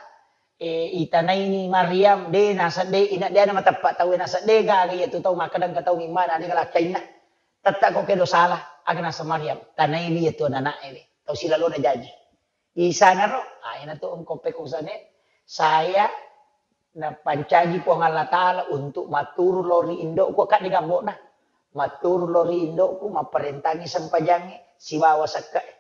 eh, itanaini Maryam, de' nasedde, ina de' na mateppa tau nasedde gaga iyatu tau makkeda engka tau mimmana de' galakkainna. Tetta ko kedo sala, aga naseng Maryam, tanaiwi iyatu anana'e we, tau silalona jaji. Isanaro, ah, iyanatu engko pekusane, saya napancaji Puang Allah Ta'ala untuk matturu lao ri indo'ku, akka de' gambo'na. Matturu lao ri indo'ku, mapparentangi sempajangnge, sibawa sekke'e.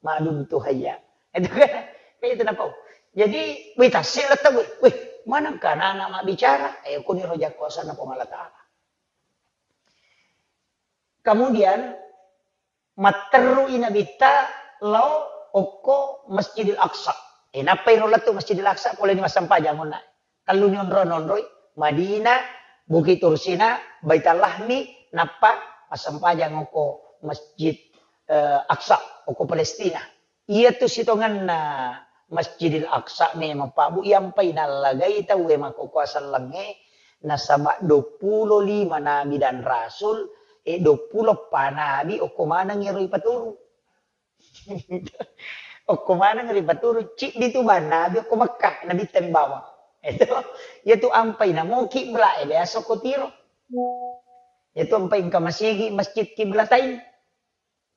Maduntu hayya. Itu kan, itu napau. Jadi, wih, tassi letta, wih, wih, manengka anak-anak mabbicara? Eh, kuniro jakkuasanna Puang Allah Ta'ala. Kemudian, matterru i Nabitta lao okko Masjidil Aqsa. Eh, nappai ro lettu Masjidil Aqsa, poleni massempajang onna. Telluni onro-, nonroi, Madinah, Bukit Tursina, Baitul Lahmi, nappa massempajang okko Masjid, eh, Aqsa, okko Palestina. Iyatu sitongenna Masjidil Aqsa memang, Pak Bu, iyampai nallagai tauwe makkokkoe sellengnge, nasaba duappulo lima nabi dan rasul, e, duappulo eppa nabi okko maneng iyaro ipaturu. Okko maneng iyaro ipaturu, ciddi tu bang nabi okko Mekkah, nabitta mi bawang. Itu, iyatu ampai namo kibla e biasa okko tiro. Iyatu ampai engka masigi Masjid Kiblatain.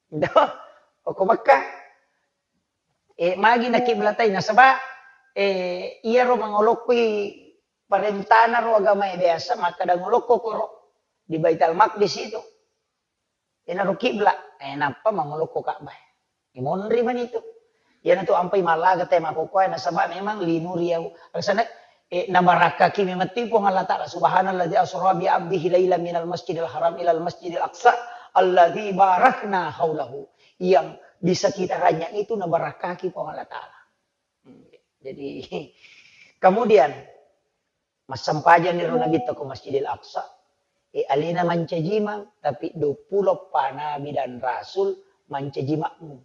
Dah, okko Mekkah. Eh, magi nakiblatai nasaba, eh, iyaro mangolokkoi parentana ro agamae biasa, makkeda ngolokko koro di Baitul Maqdis itu. Enaro kibla, eh, nappa mangolokko Ka'bah. Imonri mani itu. Iyanatu ampai mallaga te makkokkoe nasaba memang linuriyau. Aksana, eh, nabarakaki memetti Puang Allah Ta'ala. Subhanalladzi asra bi abdihi lailan minal masjidil haram ilal masjidil aqsa alladzi barakna haulahu. Yang di sekitarannya itu nabarakaki Puang Allah Ta'ala. Hmm, jadi, kemudian, massempajang iro Nabitta ko Masjidil Aqsa. E, alena mancaji imang, tapi duappulo eppa nabi dan rasul mancaji makmum.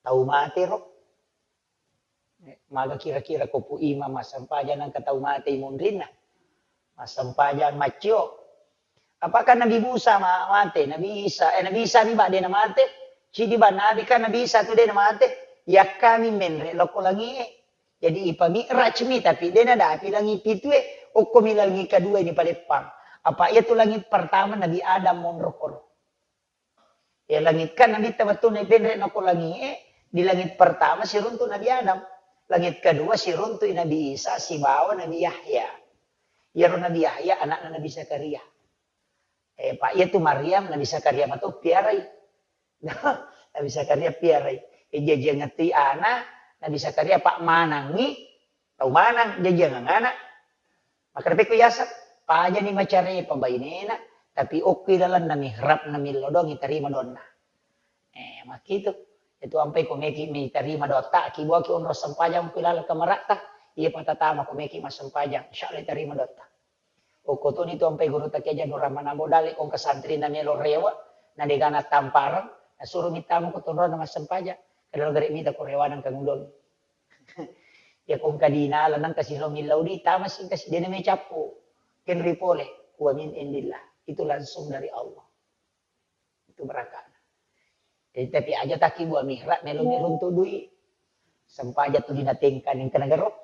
Tau mate ro. Maga kira-kira ko pu imang massempajang nengka tau mate imunrinna? Massempajang maccio. Apakah Nabi Musa ma-, mate? Nabi Isa, eh, Nabi Isa mi ba de' namate? Cidi ba nabi kan Nabi Isa tu de' namate? Yakkami menre lokko langie. Jadi ipami'raj mi, tapi de' nadapi langi pitue, okko mi langi kedua ini paleppang. Apa iyatu langi pertama Nabi Adam monro koro. Ya, langit kan Nabitta wettunna ipenre nako langie, di langit pertama siruntu Nabi Adam, langit kedua siruntu Nabi Isa sibawa Nabi Yahya. Iyaro Nabi Yahya anakna Nabi Zakaria. Eh, Pak, iya tu Maryam, Nabi Zakaria mato piarai. Nabi Zakaria piarai. Eh, jajiang ngatui ana, Nabi Zakaria Pak manangi, tau manang, jajiang anak. Maka repekku yaseng, pajani macarepa bainena, tapi okki lalenna mihrab na millau doang itarima donna. Eh, makkitu. Itu ampai ko meki mitarima dotta, ki buaki onro sempajang ku laleng kamaratta, iya patatama ko meki massempajang, insya Allah itarima dotta. Okko toni tu ampai gurutta Kiai Haji Abdul Rahman Abu Dale, kong ke santri na melo rewa, na degana tampareng, na suro mittamu ko tonrona massempajang, kada lo gare mita ko rewana engka ngundongi. Ya kong kadina lanang kasi lo millau di, tama sing kasi dena me cappu. Kenri pole, wa min indillah. Itu langsung dari Allah. Itu barakana. Jadi, tapi aja taki buah mihrab melo-melo untuk dui. Sempaja tu dina tengka ning kena gero.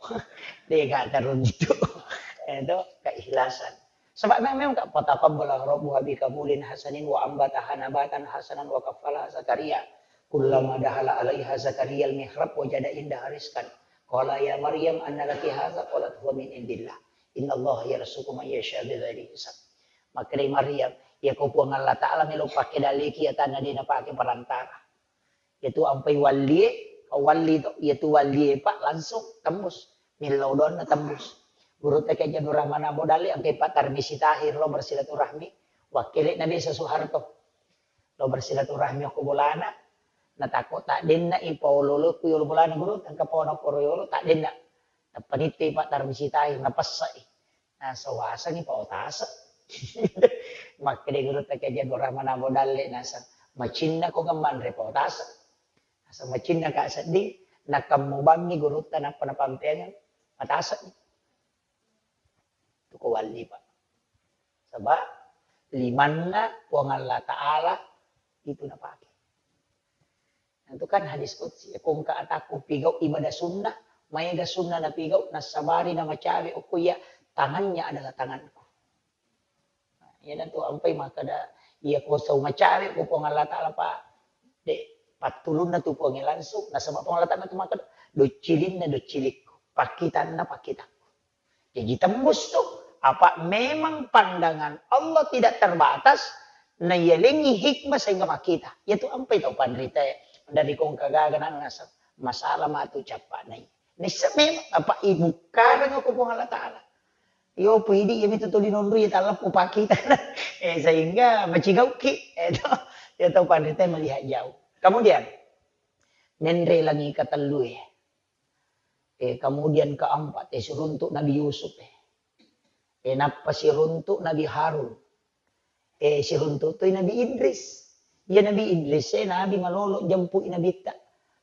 Dega taruntu. Itu keikhlasan. Sebab memang, memang ka fataqabbala rabbuha bi qabulin hasanin wa ambataha nabatan hasanan wa kaffalaha Zakaria. Kullama dahala alaiha Zakaria al-mihrab wajada indaha rizqan. Qala ya Maryam anna laki hadza? Qalat huwa min indillah. Innallaha yarzuqu man yasha bighairi hisab. Makkedai Maryam, iya ko Puang Allah Ta'ala melo pake daliki ya tanna de napake perantara. Yaitu ampai wallie, walli to, yaitu wallie Pak langsung tembus. Millau doanna tembus. Gurutta Kiai Haji Abdul Rahman Abu Dale, angkai Pak Tarmisi Tahir lo bersilaturahmi, wakkele na desa Soeharto. Lo bersilaturahmi okko bolana, na tako tak denna i paolo-olo ku yolo bolana guru, tangka paona koro yolo tak denna. Tappa nitte Pak Tarmisi Tahir, napessai. Naseng wasengngi pao taseng. Makkeda gurutta Kiai Haji Abdul Rahman Abu Dalle naseng, macinna ko gemmanre pao taseng. Naseng macinna ka sedding, nakammu bammi gurutta nappa napampeangeng, mataseng. Tuko walli, Pak. Sebab limanna Puang Allah Ta'ala itu napake. Nah, itu kan hadis qudsi, ya, ko engka atakku pigau ibadah sunnah, maega sunnah napigau, nasabari namacawe okko iya, tangannya adalah tanganku. Nah, iyanatu ampai makkeda, iya ko sau macawe ko Puang Allah Ta'ala, Pak, de pattulunna tu Puang langsung, nasaba Puang Allah Ta'ala tu makkeda, doccilinna doccilikku, pakkitanna pakkitakku. Jadi tembus tu. Apa memang pandangan Allah tidak terbatas, naiyalengi hikmah sehingga makkita. Yatu ampai tau panrita dari kongka gaga na nasab masalah matu cappa nai. Nissa memang apa ibukkareng ko Puang Allah Ta'ala. Yo pidi ya mitu tuli nonru ya talleppu pakita. Eh, sehingga macigauki. Eh, to, ya tau panrita melihat jauh. Kemudian, menre langi katellu e. Eh, kemudian keempat, eh, siruntuk Nabi Yusuf, eh. Eh, nappa siruntuk Nabi Harun. Eh, siruntuk toi Nabi Idris. Iya Nabi Idris, eh, Nabi malolo jempui Nabitta.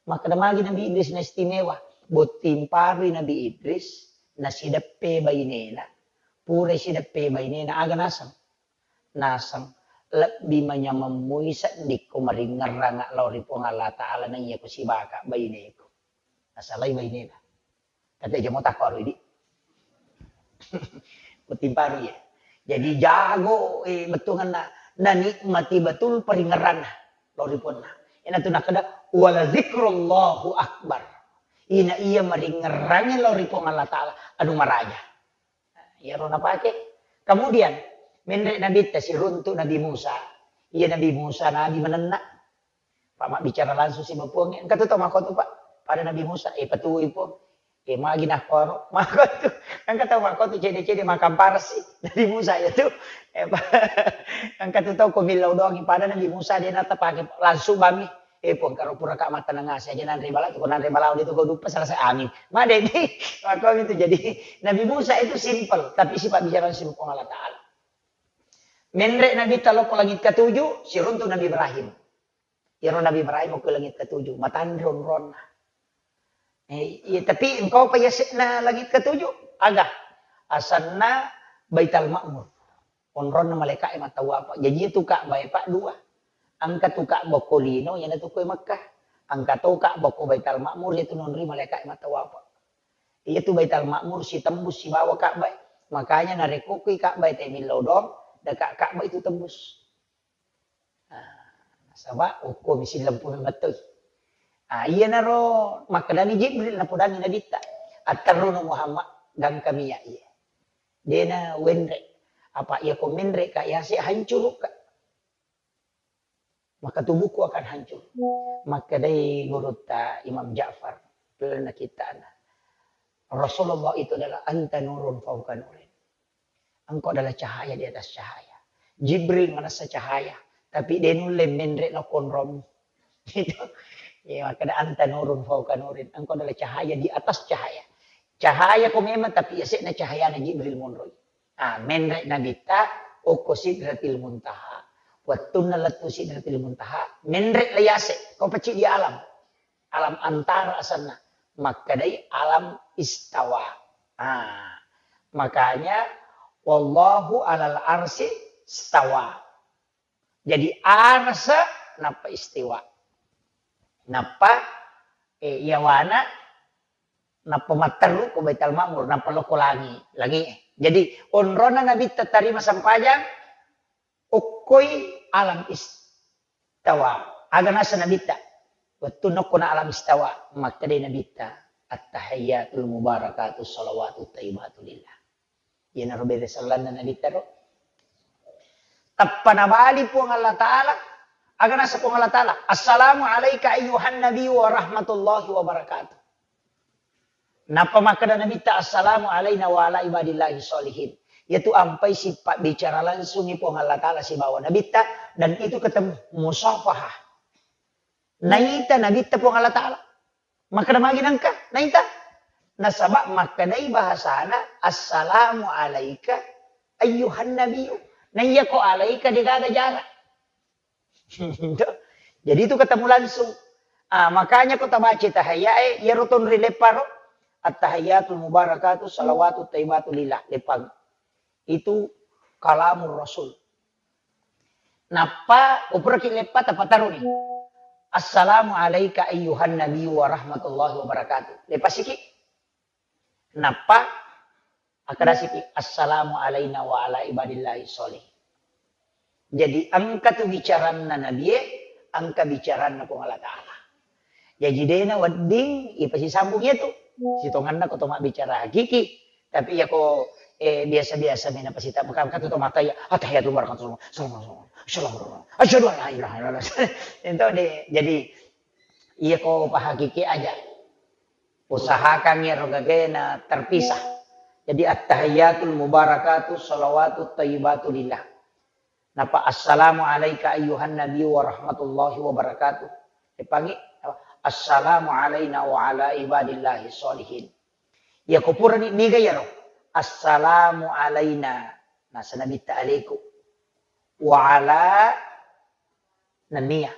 Makkeda magi Nabi Idris na istimewa. Botting parui Nabi Idris, nasideppe bainena. Pura sideppe bainena, aga naseng? Naseng, lebbi manyameng mui seddikko maringngerrang lao ri Puang Allah Ta'ala naiya ko sibaka baineku. Nasalai bainena. Kata jamo takko aro idi. Botting parui ya. Jadi jago, eh, bettuanna, nanikmati betul paringngerranna lao ri Puanna. Ina tu nakkeda, "Wala zikrullahu akbar." Ina iya maringngerrangi lao ri Puang Allah Ta'ala, anu maraja. Iyaro napake. Kemudian, menre Nabitta siruntuk Nabi Musa. Iya Nabi Musa, Nabi manenna. Pak mabbicara langsung siba Puang. Engka tu tau makkotu, Pak. Pada Nabi Musa, eh, patui Puang. Eh, magi nakkoro. Makkotu. Engka tau makkotu cede-cede makamparsi. Nabi Musa ya tu. Eh, Pak. Engka tu tau ko millau doangi. Pada Nabi Musa de natapake langsung bami. Eh, Puang, karo pura ka mattenang ase aja nanre bala tu, ko nanre bala de tu ko duppa selesai. Amin. Madeni. Makko itu jadi Nabi Musa itu simple, tapi sifat bicara langsung Puang Allah Ta'ala. Menre Nabitta lao ko langit ketujuh, siruntuk Nabi Ibrahim. Iyaro Nabi Ibrahim ko langit ketujuh, matanre onronna. Eh, iya, tapi engka pa yase'na langit ketujuh? Aga? Asenna Baital Ma'mur. Onronna malaika'e mattawapa. Jaji iyatu Ka'bah e, Pak, dua. Engka tu Ka'bah ko lino, iyanatu ko e Mekkah. Engka to Ka'bah ko Baital Ma'mur, iyatu naonroi malaika'e mattawapa. Iyatu Baital Ma'mur sitembus sibawa Ka'bah e. Makanya narekko koi Ka'bah e te millau doang, deka Ka'bah itu tembus. Ah, nasaba okko mi sillempu memettoi. Ah, iyanaro makkedani Jibril, napodangi Nabitta, "Atterruno Muhammad, gangkami iya." Dena wenre. Apa iya ko menre ka yase hancuru ka. Maka tubuhku akan hancur. Makkedai gurutta Imam Ja'far, lalenna kittana, Rasulullah itu adalah anta nurun fauqa nurin. Engkau adalah cahaya di atas cahaya. Jibril manessa cahaya, tapi de nulle menre lao konromi. Gitu. Ya, makkeda anta nurun fauqa nurin. Engkau adalah cahaya di atas cahaya. Cahaya ko memang, tapi yase'na cahayana Jibril monroi. Ah, menre Nabitta okko Sidratil Muntaha. Wettunna lettu Sidratil Muntaha, menre la yase, ko pecci di alam. Alam antara asenna. Makkedai alam istawa. Ah, makanya wallahu alal arsi stawa. Jadi arsa nappa istiwa. Nappa, eh, yawana nappa matteru ko Baitul Ma'mur, nappa lokko langi, langi. Jadi onrona Nabitta tarima sempajang, okkoi alam istawa. Aga nasa Nabitta? Wettu nokkona alam istawa, makkedai Nabitta, "At-tahiyyatul mubarakatu salawatu thayyibatu lillah." Iyanaro bere sellanna Nabitta ro. Tappa nabali Puang Allah Ta'ala, aga nasa Puang Allah Ta'ala, "Assalamu alaika ayyuhan nabiyyu wa rahmatullahi wa barakatuh." Nappa makkeda Nabitta, "Assalamu alaina wa ala ibadillahi sholihin." Yaitu ampai sipabbicara langsungi Puang Allah Ta'ala sibawa Nabitta, dan itu ketemu musafahah. Naita Nabitta Puang Allah Ta'ala. Makkeda magi nengka, naita? Nasaba makkedai bahasana, "Assalamu alaika ayyuhan nabiyyu." Naiya ko alaika degaga jarak. Jadi itu ketemu langsung. Ah, makanya ko tabaca tahiyyae, iyaro tonri lepparo, "At-tahiyyatul mubarakatu salawatu thayyibatu lillah." Leppang. Itu kalamur Rasul. Nappa, upuraki leppa tapataruni. "Assalamu alaika ayyuhan nabiyyu wa rahmatullahi wa barakatuh." Lepasiki. Nappa, akkadasiki, "Assalamu alaina wa ala ibadillahi sholih." Jadi, engka tu bicaranna Nabie, engka bicaranna Puang Allah Ta'ala. Jaji, dena wedding ipasisambung iyatu. Sitonganna ko to mabbicara hakiki. Tapi iya ko, eh, biasa-biasa mena pasita, maka, maka tu to mata iya, "Attahiyatul barakatuh, assalamualaikum, assalamualaikum, asyhadu an la ilaha illallah." Ento de, jadi, iya ko pahakiki aja. Usahakan iyaro gagena terpisah. Jadi, "Attahiyatul mubarakatu salawatu thayyibatu lillah." Napa, "Assalamu alaika ayyuhan nabiyyu wa rahmatullahi wa barakatuh." Epangi, "Assalamu alaina wa ala ibadillahi sholihin." Iya ko purani niga iyaro, "Assalamu alaina," nasa Nabitta aleku, "wa ala," nennia,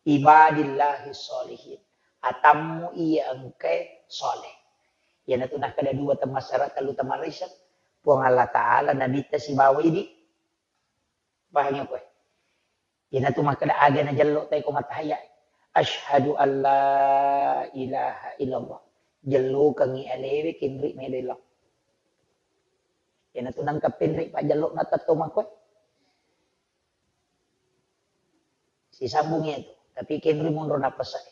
"ibadillahi sholihin," atammu iya engkae soleh. Iyanatu nakkeda dua temmassara, tellu temmarisa, Puang Allah Ta'ala, Nabitta sibawa idi. Pahangi koe? Iyanatu makkeda aga najello tai ko mattahayya. Asyhadu an la ilaha illallah. Jellokengngi alewe kenri melo lao. Iyanatu nangka penri pajjello na tetto makkoe. Sisambung iyatu. Tapi kenri monro nappasai.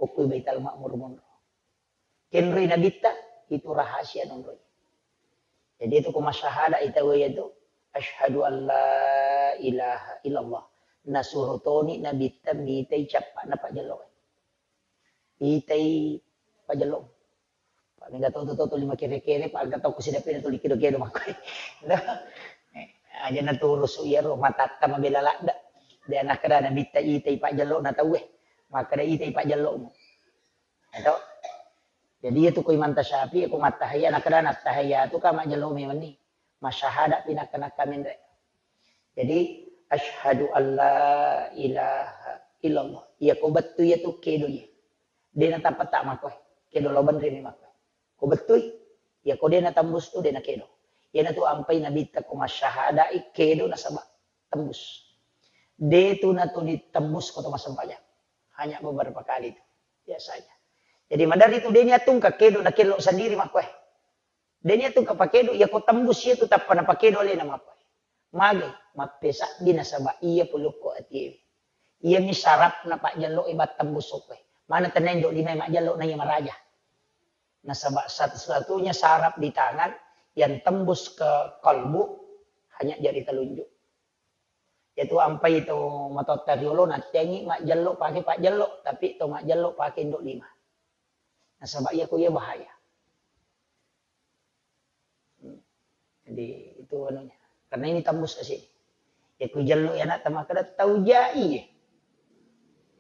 Okkoi Baitul Ma'mur monro. Kenri Nabitta, itu rahasia nonroi. Jadi itu ko masyahada ita waya tu, "Asyhadu an la ilaha illallah." Nasuro toni Nabitta mitai cappa na pajjello. Itai pajjello. Pak mega toto toto lima kere-kere, pak aga tau kusidapi na tuli kedo-kedo makkoe. Aja naturusu iyaro matatta mabela ladda. De nakkeda Nabitta itai pajjello na tauwe. Makkeda itai pajjellomu. Eto. Jadi, iya tu ko Imam Tasyafi'i, ko mattahayya, nakkeda nattahayya tu ka majjello memenni. Masyahada pi nakka-nakka menre. Jadi, asyhadu an la ilaha illallah. Iya ko bettu iya tu kedo iya. De natappa ta makkoe. Kedo lao benre mi makkoe. Ko bettui. Iya ko de natembus tu de nakedo. Iyanatu ampai Nabitta ko masyahadai kedo nasaba tembus. De tu natuli tembus ko to massempajang. Hanya beberapa kali tu biasanya. Jadi maderri tu de niatungka kedo nakello sendiri makkoe. De niatungka pakedo, iya ko tembus iya tu tappa napakedo alena makkoe. Magi? Mappesabbi nasaba iya pulukko atiewe. Iyami sarapna pajjello e battembus okkoe. Mana tenna indo lima majjello na iya maraja. Nasaba satu-satunya saraf di tangan yang tembus ke kalbu Banyak jari telunjuk. Iyatu ampai to matotta riolo nattengi majjello pake pajjello, tapi to majjello pake indo lima. Nasaba iya ko iya bahaya. Hmm. Jadi itu anunya. Karena ini tembus ke sini. Ya ku jello ya nak tama kada tau jai.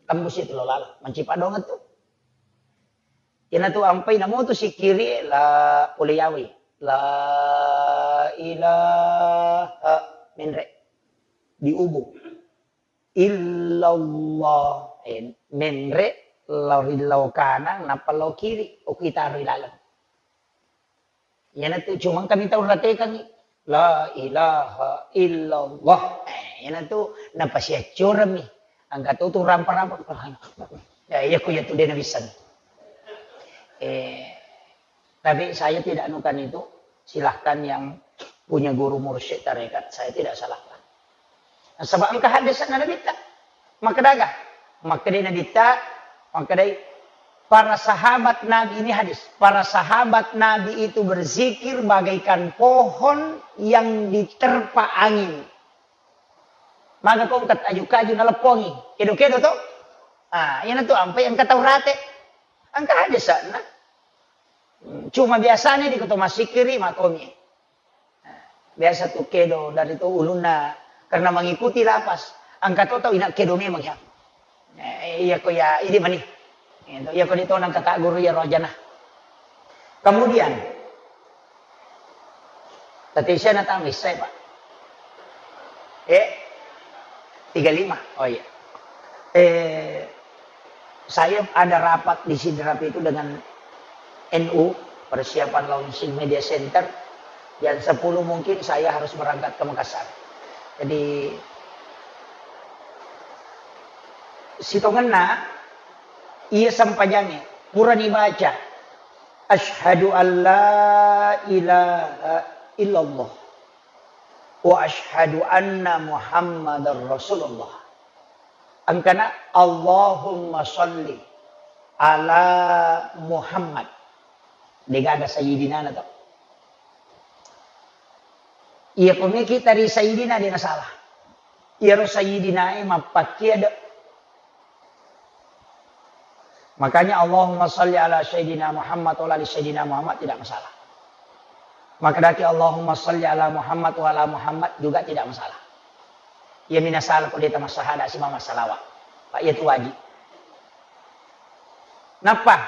Tembus itu lo lala. Mancipa doang tu. Iyana tu ampai namo tu sikiri la pole yawi. La ilaha menre. Diubung. Illallah. Eh, menre lao ri lao kanang, nappa lao kiri. Oku itaro ri laleng. Iyana tu cuma kami tau ratekangi. La ilaha illallah. Eh, iyana tu napasiaccorammi. Angka tu tu rampa-rampa. Ya, iya ku iya tu dena bisa. Eh, tapi saya tidak anukan itu. Silahkan yang punya guru mursyid tarekat, saya tidak salahkan. Nasaba engka hadis na Nabitta. Makkadaga? Makkadai Nabitta, makkadai para sahabat Nabi, ini hadis. Para sahabat Nabi itu berzikir bagaikan pohon yang diterpa angin. Maka kau kat aju-kaju naleppongi. Kedo-kedo to? Ah, iyana tu ampai engka tau rate. Engka hadis na. Cuma biasanya di koto masikiri makomi. Biasa tu kedo dari tu ulunna karena mengikuti lapas. Angka to tau ina kedo memang ya. Eh, iya ko ya, idi mani. Iya ko di tonang kata guru ya rojana. Kemudian, tadi saya natang saya, Pak. Eh, tiga lima. Oh iya. Eh, saya ada rapat di Sidrap itu dengan N U, persiapan launching media center. Jam sepuluh mungkin saya harus berangkat ke Makassar. Jadi, sitongenna, iya sempajangnge, purani baca, "Asyhadu an la ilaha illallah." Wa asyhadu anna Muhammadar Rasulullah. Engkana Allahumma salli ala Muhammad. Degaga sayyidina na to. Iya pemikir tadi sayyidina dia salah. Iya ro sayyidina e mappakkia de. Makanya Allahumma salli ala Sayyidina Muhammad wa ala ali Sayyidina Muhammad tidak masalah. Maka daki Allahumma salli ala Muhammad wa ala Muhammad juga tidak masalah. Iya mina salah ko deta massahada si mama salawa. Pak iya tu wajib. Nappa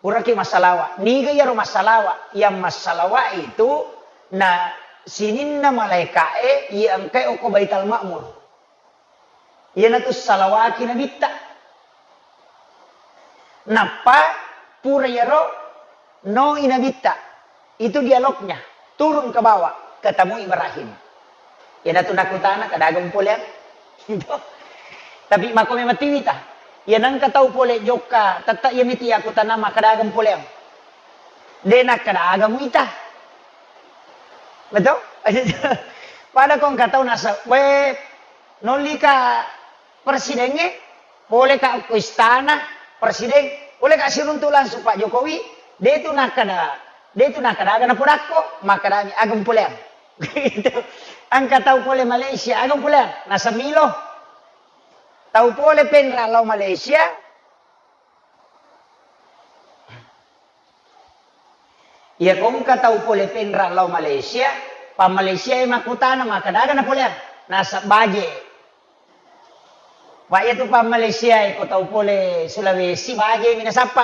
puraki massalawa. Niga iyaro massalawa? Yang massalawa itu na sininna malaika e iya engkai oko Baital Ma'mur. Iyanatu salawaki Nabitta. Nappa pura iyaro noi Nabitta. Itu dialognya. Turun ke bawah, ketemu Ibrahim. Iyanatu nakutana, "Kadaga mupoleang?" Tapi mako memang tiwita. Iya nengka tau pole jokka, tette iya miti aku tanama, "Kadaga mupoleang?" De nakkadaga muita. Betul? Pada ko engka tau nasa, we, Nollika presidengnge, poleka ko istana presiden, poleka siruntu langsung Pak Jokowi, de tu nakkada, de tu nakkada aga napodakko, makkadami aga mupoleang. Gitu. Engka tau pole Malaysia, aga mupoleang, nasemmilo. Tau pole penra lao Malaysia, Iya ko engka tau pole penra lao Malaysia, pa Malaysia e makkutana makkadaga napoleang, nasaba baje. Pa iya tu pa Malaysia e ko tau pole Sulawesi baje mi nasappa.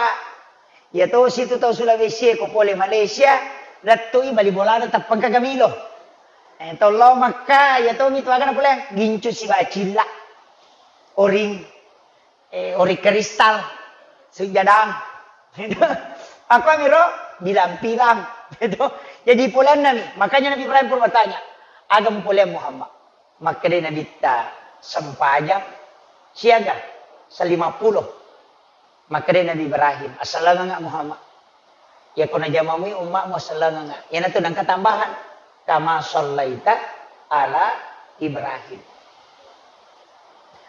Iya tosi tu tau Sulawesi e ko pole Malaysia, lettu i bali bolana teppengka gamilo. Eh, tau lao Makka, iya tomi tu aga napoleang, gincu sibawa cilla. Oring. Eh, ori kristal, sujadang. Aku amiro bilang-bilang. Gitu. Jadi poleanna mi. Makanya Nabi Ibrahim pun bertanya, "Aga mupoleang Muhammad?" Makkeda Nabitta, "Sempajang siaga selima puluh." Makkeda Nabi Ibrahim, "Asalanganga Muhammad." Iya ko najamamui ummamu sellengeng. Iyanatu nengka tambahan. Kama sallaita ala Ibrahim.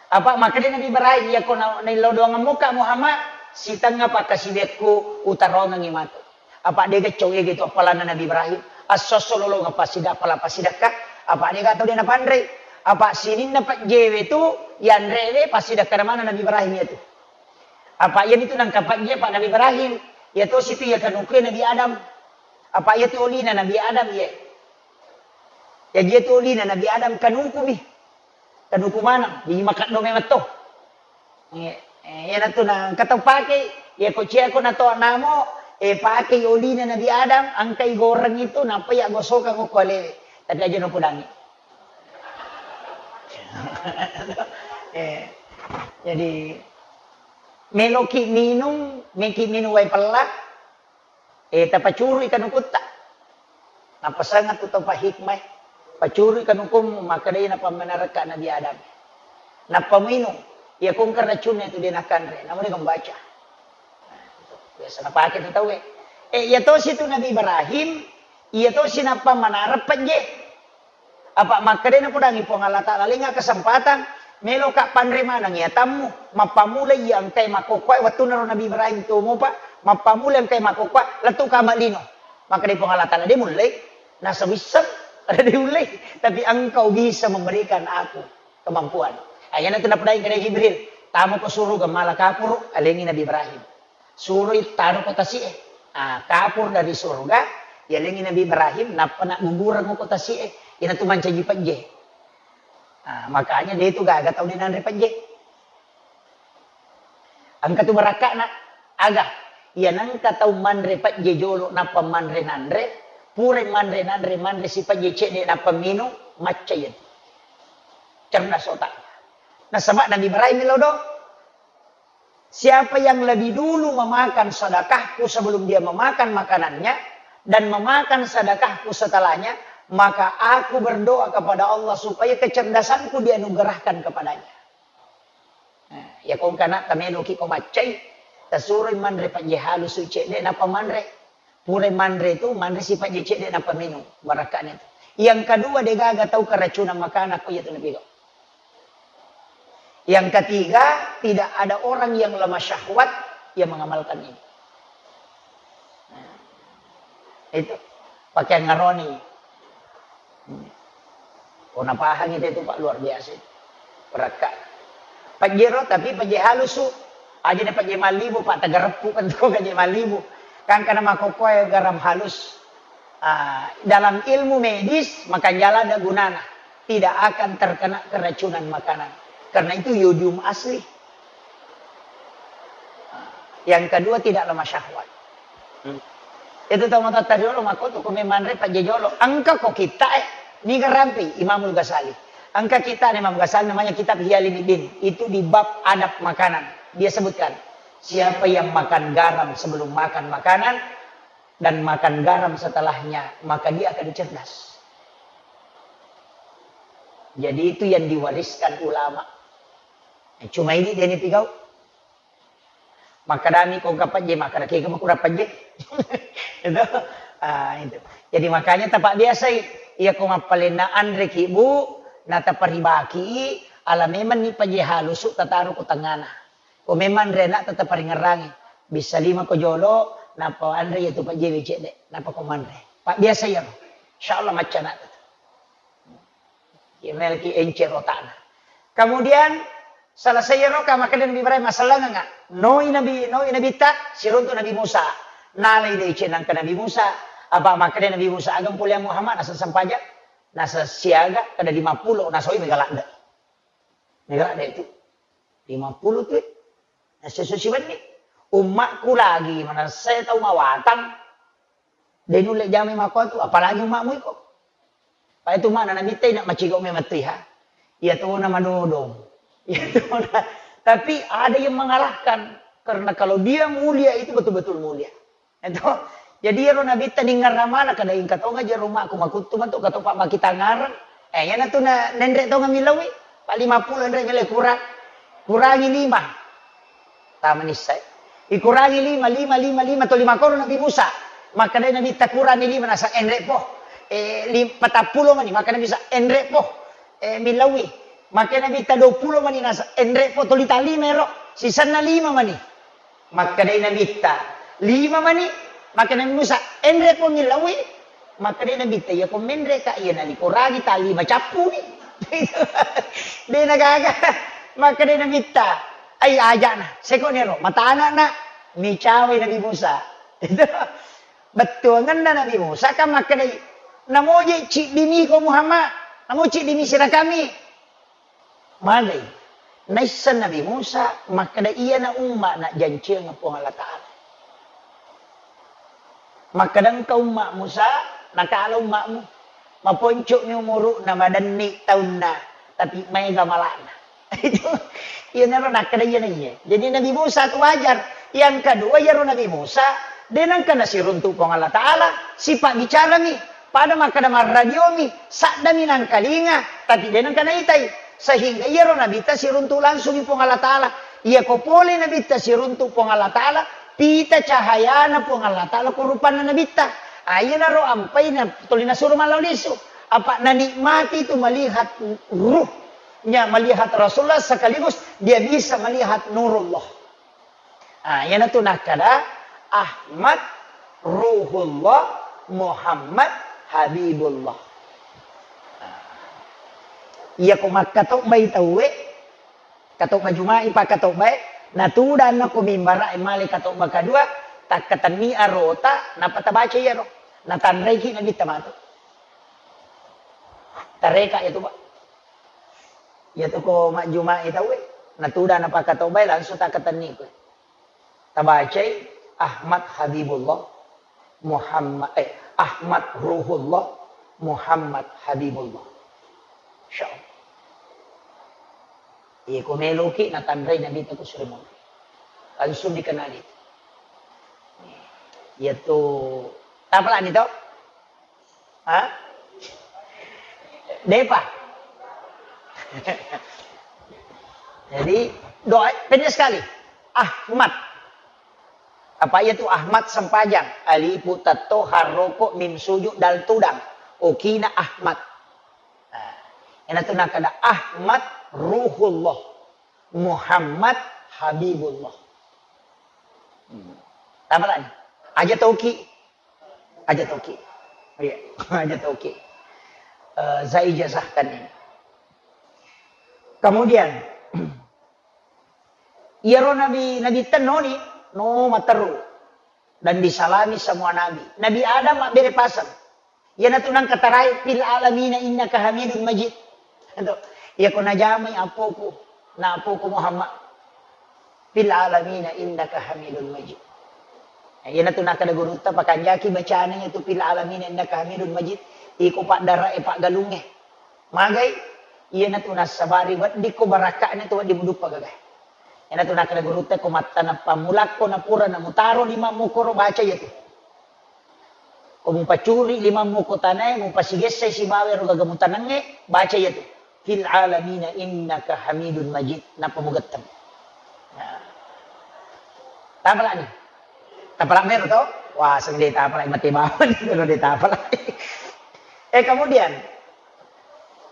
Apa makkeda Nabi Ibrahim, iya ko na-, naillau doangemmuka Muhammad, sitengnga pakkasiwiakku utarongengngi matu. Apa dega cau ega itu appalanna Nabi Ibrahim, assosso lolongeng passida-, appala passidakka, Apa' de' gaga tau de' napanrei. Apa' sininna pejjewe tu yanrewe passidakkana maneng Nabi Ibrahim iyatu. Apa' iyanitu nangka pejje apa' Nabi Ibrahim, iya tosi tu iya kanukue Nabi Adam. Apa' iyatu olina Nabi Adam iye. Jaji iyatu olina Nabi Adam kanuku mi. Kanuku maneng, jadi makeddo memeng to. Eh, eh, iyanatu na engka tau pakei, iya ko ciako na to namo, eh, pakei olina Nabi Adam, engkai goreng itu, nappa iya gosokang okko alewe. Tapi aja no kudangi. Eh, jadi meloki minung, meki minung wae pella, Eh, tapacurui kanukutta. Napasangeng tu tau pahikmai. Pacurui kanukummu, makkedai napammenarekka Nabi Adam. Nappa muinung, iya kongka racunna itu de' nakanre, namu de' gambaca. Biasa napake tu tauwe. Eh, iya tosi tu Nabi Ibrahim, iya tosi napammenareng pejje. Apa' makkedai nakudangi Puang Allah Ta'ala, lenga kesempatan, meloka panre maneng iya tammu, mappamula iya engkai makkokkoe, wettunna ro Nabi Ibrahim tomopa, mappamula engkai makkokkoe, lettu kama lino. Makkedai Puang Allah Ta'ala, de' mullei, nasa wisseng, ada de' ullei, tapi engkau bisa memberikan aku kemampuan. Ayana tu napadai kedai Jibril, tamu ke suruga mala kapuru, alengi Nabi Ibrahim. Suroi taro ko tasi'e. Ah, kapur dari surga, yalengi Nabi Ibrahim, nappa naggugureng ko tasi'e. Iyanatu mancaji pejje. Ah, makanya de' tu gaga tau de' nanre pejje. Engka tu barakka'na, aga. Iya nengka tau manre pejje jolo, nappa manre nanre, pura manre nanre, manre si pejje cedde, nappa minung, macca iyatu. Cerdas otak. Nasaba Nabi Ibrahim lodo. Siapa yang lebih dulu memakan sedekahku sebelum dia memakan makanannya, dan memakan sedekahku setelahnya, maka aku berdoa kepada Allah supaya kecerdasanku dianugerahkan kepadanya. Nah, iya ko engkana tameloki ko maccai, tasuroi manre pejje halusu cedde nappa manre. Pura manre tu, manre si pejje cedde nappa minung. Barakka'na tu. Yang kedua, de' gaga tau keracunan makanan ko iyatu napigau. Yang ketiga, tidak ada orang yang lemah syahwat yang mengamalkan ini. Nah, itu. Pakai ngaroni. Ko napahangi te tu, Pak, luar biasa itu. Perakka. Pajero, tapi pajero halusu. Aja na pajero mallibu, Pak, tagareppu kan tu pajero mallibu. Kan karena makokkoe garam halus. Ah, dalam ilmu medis, makanjala ada gunana. Tidak akan terkena keracunan makanan. Karena itu yodium asli. Yang kedua, tidak lemah syahwat. Hmm. Itu tau matoatta riolo makko tu ko memanre pajejolo. Engka ko kita eh, niga rampi Imamul Ghazali. Engka kita Imam Ghazali namanya kitab Ihya Ulumuddin. Itu di bab adab makanan. Dia sebutkan, siapa yang makan garam sebelum makan makanan dan makan garam setelahnya, maka dia akan cerdas. Jadi itu yang diwariskan ulama. Cuma ini dia ni pigau. Makkadami ko engka pajje, makkada kega makurang pajje. Itu. Ah, itu. Jadi makanya tapak biasai, iya ko mappalenna anre ki, Bu, na taparibaki, ala memang ni pajje halusu tataro ko tengana. Ko memang anre anak tataparingerangi. Bisa lima ko jolo, napa anre iya tu pajje becek dek, napa ko manre. Pak biasa iya. Insyaallah macca anak. Iya, melki encero tana. Kemudian, selesai ero, ka makkeda Nabi Ibrahim, masallangenga. Noi Nabi, noi Nabitta, siruntu Nabi Musa. Nalai deceng nangka Nabi Musa. Apa makkeda Nabi Musa, ageng pole Muhammad, nasa sempajang, nasa siaga, kada lima puluh, nasoi mega ladde. Mega ladde itu. Lima puluh tu, nasa susi benni. Ummakku lagi, manasai tau mawatang. De nulle jamai makkuatu, apalagi ummakmu iko. Pai tu mana Nabitta ina macigau memang tu iha. Iya tona madodong. Iya tona. Tapi ada yang mengalahkan. Karena kalau dia mulia itu betul-betul mulia. Itu. Jadi ero Nabitta ningerramana kada ingka tonga jero ummakku makuttu matu katopa makitangareng. Eh, yana tu na nenre tonga milawi. Pak lima puluh enre mile kurang. Kurangi lima. Tama nissai. Ikurangi lima, lima, lima, lima, to lima koro Nabi Musa. Makkeda Nabitta kurangi lima, nasa enre po. Eh, lim-, patappulo mani, makkeda Nabi Musa, enre po. Eh, milawi. Makkeda Nabitta dua puluh mani, nasa enre po, to lita lima ero. Sisanna lima mani. Makkeda Nabitta, lima mani. Makkeda Nabi Musa, enre po milawi. Makkeda Nabitta, "Iya ko menre ka, iya nalikorangi tali macappuni." De nagaga. Makkeda Nabitta, "Ai ajana, seko nero, matana na." Micawai Nabi Musa. Itu bettuangenna Nabi Musa kan makkedai, "Namoje ciddimi ko Muhammad, namo ciddimi sirakami." Magai. Naisseng Nabi Musa makkeda, "Iyana umma najjanciang Puang Allah Ta'ala." Makkeda engka umma Musa, nakala ummamu. Maponco'mi umuru'na, madenni taunna, tapi maega mala'na. Itu, iyanaro nakkeda iyana iya. Jadi Nabi Musa tu wajar. Yang kedua, iyaro Nabi Musa, de nengka nasiruntu Puang Allah Ta'ala, sipabbicarami. Pada makkeda marradiomi, saddami nangkalinga, tapi de nengka naitai. Sehingga iyaro Nabitta siruntu langsungi Puang Allah Ta'ala. Iyako pole Nabitta siruntu Puang Allah Ta'ala, pita cahayana Puang Allah Ta'ala ko rupanna Nabitta. Ayanaro ampai na tuli nasuro malao lisu. Apa nanikmati itu melihat ruhnya, melihat Rasulullah sekaligus dia bisa melihat nurullah. Ah, iyanatu nakkeda Ahmad Ruhullah Muhammad Habibullah. Ah. Iyako makkatobbai tauwe, katobba Juma'i pakkatobbae, natudanna ko mimbara'e male katobba kadua, takkatenni arota, nappa tabaca iyaro. Natanraiki Nabitta matu. Tareka iyatu, Pak. Iyatu ko majjuma'i tauwe, natuda napakkatobbai langsung takkatenni koe. Tabacai Ahmad Habibullah, Muhammad, eh, Ahmad Ruhullah, Muhammad Habibullah. Insyaallah. Iya, ko meloki natanrai Nabitta ko sure monro. Langsung dikenali. Iyatu, tapalani to? Ha? Depa. Jadi, doa pendek sekali. Ahmad. Apa iyatu Ahmad sempajang? Alifu tatto harroko mim suju dal tudang. Okina Ahmad. Nah, iyanatu nakkeda Ahmad Ruhullah. Muhammad Habibullah. Hmm. Tapalani. Aja toki. Aja toki. Iya, aja toki. Eh, saya ijazahkan ini. Kemudian, iyaro Nabi, Nabi tennoni, no matteru. Dan disalami semua nabi. Nabi Adam mabbere paseng. Iyanatu nangka tarai, "Fil alamina innaka hamidun majid." Ento, iyako najamai apoku, na apoku Muhammad. "Fil alamina innaka hamidun majid." Nah, iyanatu nakkeda gurutta, pakanjaki bacana iyatu "Fil alamina innaka hamidun majid." Iko paddara'e paggalungnge. Magai, iyanatu nassabari weddikko barakka'na tu wedding muduppa gaga. Iyanatu nakkeda gurutta, ko mattaneng pammulakko napura namutaro limammu koro baca iyatu. Ko mupacuri limammu ko tanae, mupasigessai sibawa ero gaga mutanengnge, baca iyatu. "Fil alamina innaka hamidun majid." Nappa mugetteng. Nah. Tapalani. Tapala mero to? Wah, seng de tapala mate bawang, kalau de tapala. Eh, kemudian,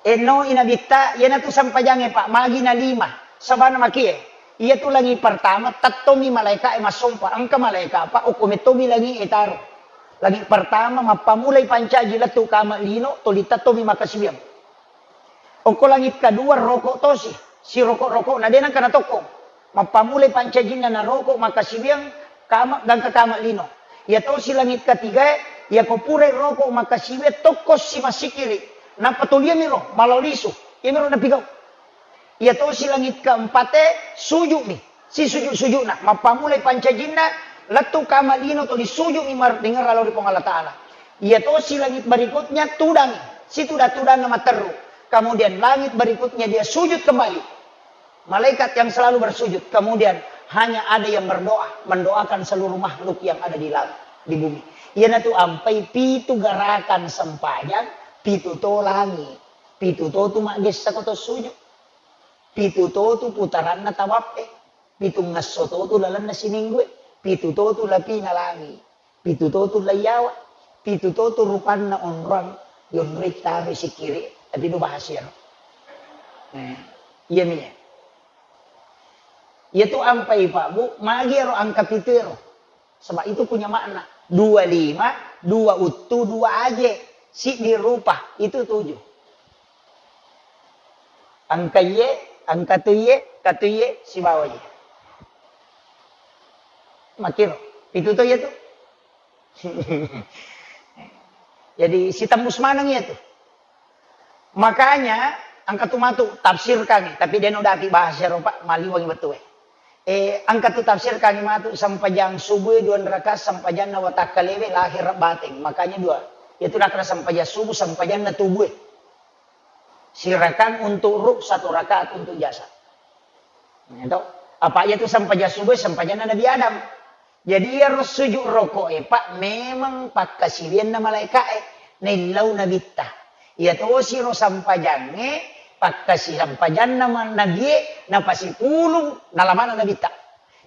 Ennoi Nabitta, iyanatu sempajangnge, Pak, magi na lima. Sabana makie, iyatu langi pertama, tettomi malaeka'e massompa. Engka malaeka, Pak, okko mettomi langi e taro. Langi pertama, mappamulai pancaji lettu kama lino, tuli tettomi makkasiwiang. Okko langi kedua, roko tosi, siroko-rokona, de nengka natokkong. Mappamulai pancajinna naroko makkasiwiang kama, gangka kama lino. Iyatosi langit katigae, iyako purai roko makkasiwiang tokko si massikiri. Nappa toliamiro malao lisu. Iyamiro napigau. Iyatosi langit keempate, sujumi. Si sujud-sujudna. Mappamulai pancajinna, lettu kama lino toli sujumi mar-, dengerra lao ri Puang Allah Ta'ala. Iyatosi langit berikutnya, tudangi. Si tuda-tudanna matteru. Kemudian langit berikutnya dia sujud kembali. Malaikat yang selalu bersujud, kemudian hanya ada yang berdoa, mendoakan seluruh makhluk yang ada di langit, di bumi. Iyanatu ampai pitu gerakan sempajang, pitu to langi, pitu to tu maggessa ko to sujud, pitu to tu putaranna tawappe, pitu ngesso to tu lalenna siminggue, pitu to tu lapina langi. Pitu to tu laiyawa, pitu to tu rupanna onrong, yonroi taro sikiri, tapi do bahasa iyaro. Eh, iya mi. Iya tu ampai Pak Bu, magi ero angka pitu ero. Sebab itu punya makna. Dua lima, Dua uttu, dua aje, siddi rupa, itu tujuh. Engka iye, engka tu iye, ka tu iye, sibawa iye. Makkiro, pitu to iya tu. Jadi sitembus maneng iya tu. Makanya engka tu matu tafsirkangi, tapi de' nudapi bahasa ero, Pak, maliwangi bettue. Eh, engka tu tafsirkangi matu sempajang subuh dua rakaat sempajanna watakkalewe lahir bateng. Makanya dua. Itu nakala sempajang subuh, sempajanna tubue. Sirakang untuk ruh, satu rakaat untuk jasad. Nah, itu. Apa iya tu sempajang subuh, sempajanna Nabi Adam. Jadi iyaro sujud roko'e, Pak, memang pakkasiwianna malaika'e naillau nabitta. Iya tosi ro sampajangnge pakkasi-, sampajanna ma-, nabie napasipulung nalamana nabitta.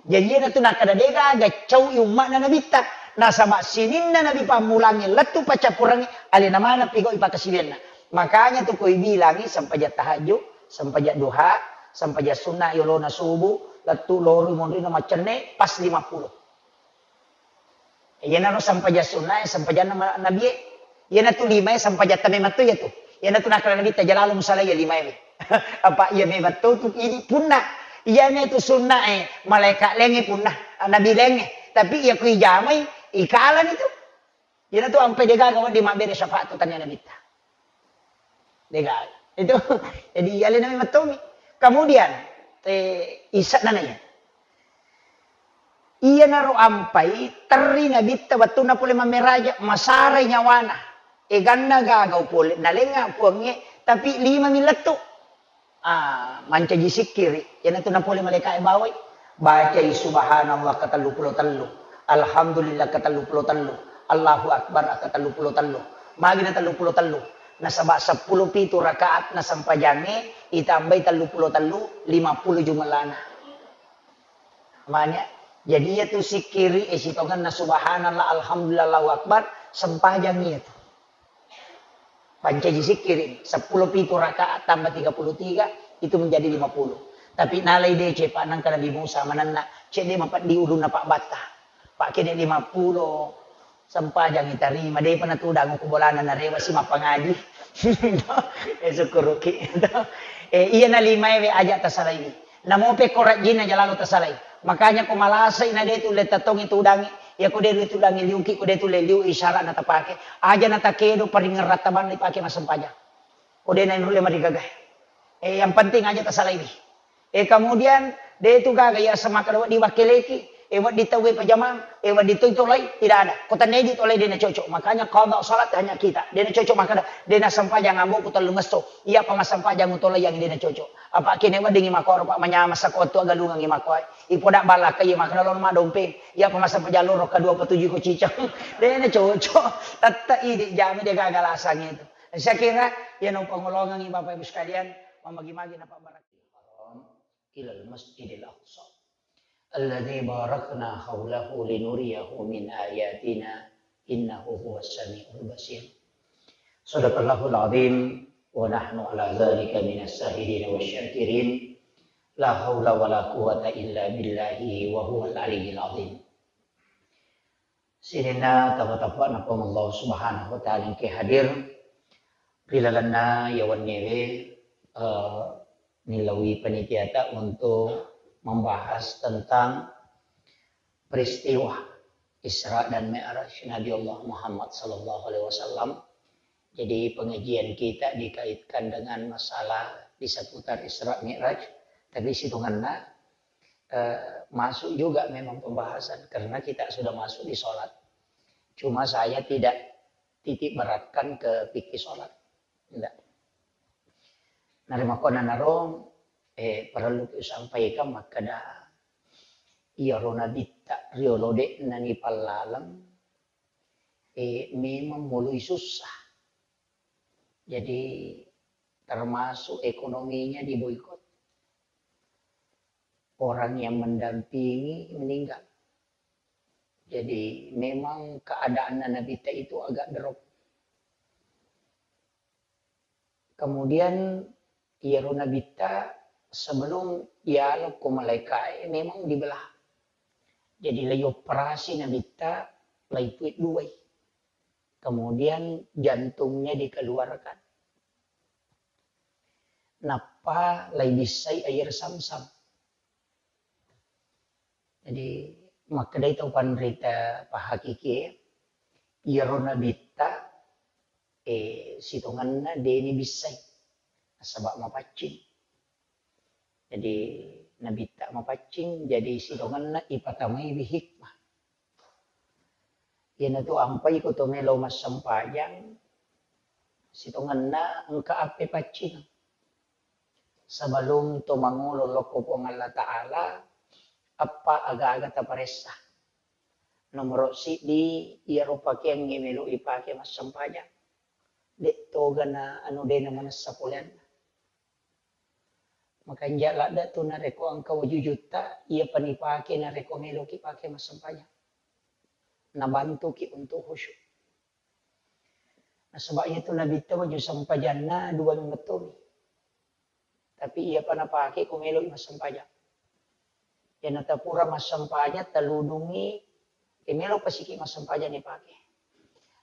Jadi iyanatu nakkeda de' gaga cau'i umma'na nabitta. Nasaba sininna nabi pammulangnge lettu paccappurengnge alena maneng pigau'i pakkasiwianna. Makanya tu koi bilangi sempajang tahajud, sempajang duha, sempajang sunna yolona subuh, lettu loroi monrina maccenne pas lima puluh. Iyanaro sempajang sunnae, sempajanna ma-, nabie. Iyanatu limae sempajatta memang to iyatu. Iyanatu nakkeda nabitta, "Jalalu musallaya limae we." Apa iya memang to tu idi punna. Iyami tu sunnae, malaika laingnge punna, nabi laingnge. Tapi iya ku ijamai, ikalani tu. Iyanatu ampai de' gaga wedding mabbere syafaat tu tania nabitta. De' gaga. Itu, jadi alena memang tomi. Kemudian, eh, isa nananya. Iyanaro ampai terri nabitta wettunna pole mammeraja, masarai nyawana. Eganna gagau pole, nalengnga puangnge, tapi lima mi lettu. Ah, mancaji sikkiri, iyanatu napole malaika'e bawai. Bacai subhanallah ketellu pulo tellu, alhamdulillah ketellu pulo tellu, Allahu Akbar ketellu pulo tellu. Magi na tellu pulo tellu? Nasaba seppulo pitu rakaat na sempajangnge, itambai tellu pulo tellu, lima puluh jumellana. Manya, jadi iyatu sikkiri e sitongenna subhanallah, alhamdulillah, Allahu Akbar, sempajang iyatu. Pancaji sikkiri, seppulo pitu rakaat tambah tiga puluh tiga, itu menjadi lima puluh. Tapi nalai deceng, Pak, nangka Nabi Musa manenna, cedde mapeddi ulunna Pak Batta. Pak, kede lima puluh, sempajangi tarima, depa natudang ku bolana narewa si mappangaji. Eh, sukkuruki. Eh, iya na limae we aja tasalaiwi. Namo pekko rajjinna jalalo tasalai. Makanya ko malasai na de tulle tatongi tudangi, ya ko de tulle tudangi liuki, ko de tulle liu isyarat na tapake. Aja na takedo paringeng rattabanna ipake massempajang. Ko de na nulle marigagae. Eh, yang penting aja tasalaiwi. Eh, kemudian, de tu gaga iya semakkeda wedding wakkeleki, eh, wedding tauwe pajamang, eh, wedding toi tolai, tidak ada. Ko tennedi tolai de na cocok. Makanya qada salat hanya kita. De na cocok makkeda, de na sempajang amboku tellungesso. Iya pa massempajang utolai yang de na cocok. Apa kene weddingi makkoro, Pak, manyameng sako wettu agalungengi makkoe. Ipoda ballakka iya makkeda lono maddompeng. Iya pa massempajang loro kedua petuju ko cicang. De na cocok. Tette idi jami de gaga lasang itu. Saya kira, ya no pangolongengi Bapak Ibu sekalian, mamagi-magi na Pak Barak. Ilal Masjidil Aqsa alladzi barakna haulahu linuriyahu min ayatina innahu huwas samiul basir. Sadaqallahul azim wa nahnu ala dzalika minas syahidin wasyakirin. La haula wala quwwata illa billahi wa huwal aliyyil azim. Sininna tapa-tapa'na Puang Allah Subhanahu wa Ta'ala engke hadir ri lalenna yawenniwe, eh, nilaui panitiata untuk membahas tentang peristiwa Isra dan Mi'raj Nabi Allah Muhammad sallallahu alaihi wasallam. Jadi pengajian kita dikaitkan dengan masalah di seputar Isra Mi'raj, tapi situnganna eh, masuk juga memang pembahasan karena kita sudah masuk di sholat. Cuma saya tidak titik beratkan ke fikih sholat. Tidak. Narimakona naro, eh, perlu sampaikan makkeda iyaro nabitta riolo de'na ni pallaleng, eh, memang mulai susah. Jadi termasuk ekonominya diboikot. Orang yang mendampingi meninggal. Jadi memang keadaanna nabitta itu agak drop. Kemudian iyaro nabitta sebelum iyalo ko malaikae memang dibelah. Jadi lai operasi nabitta lai tuit duai. Kemudian jantungnya dikeluarkan. Nappa laibissai air Zamzam. Jadi, makkedai tau panrita pahakikie, iyaro nabitta, eh, sitongenna deni bissai, nasaba mapaccing. Jadi, nabitta mapaccing, jadi sitongenna ipatamaiwi hikmah. Iyanatu ampai ko to melo massempajang, sitongenna engka appe paccing. Sebelum to mangolo lokko Puang Allah Ta'ala, appa aga-aga taparessa. Nomoro siddi, iyaro pakeangnge melo ipake massempajang. De toga na anu de na manessa poleanna. Makanja ladda tu narekko engka wajujutta, iya panipake narekko meloki pake massempajang. Nabantuki untuk khusyuk. Nasaba iyatu nabitta waju sempajanna dua mettomi. Tapi iyapa napake ko meloi massempajang. Iyana tapura massempajang, taludungi, e, melo pasiki massempajang ipake.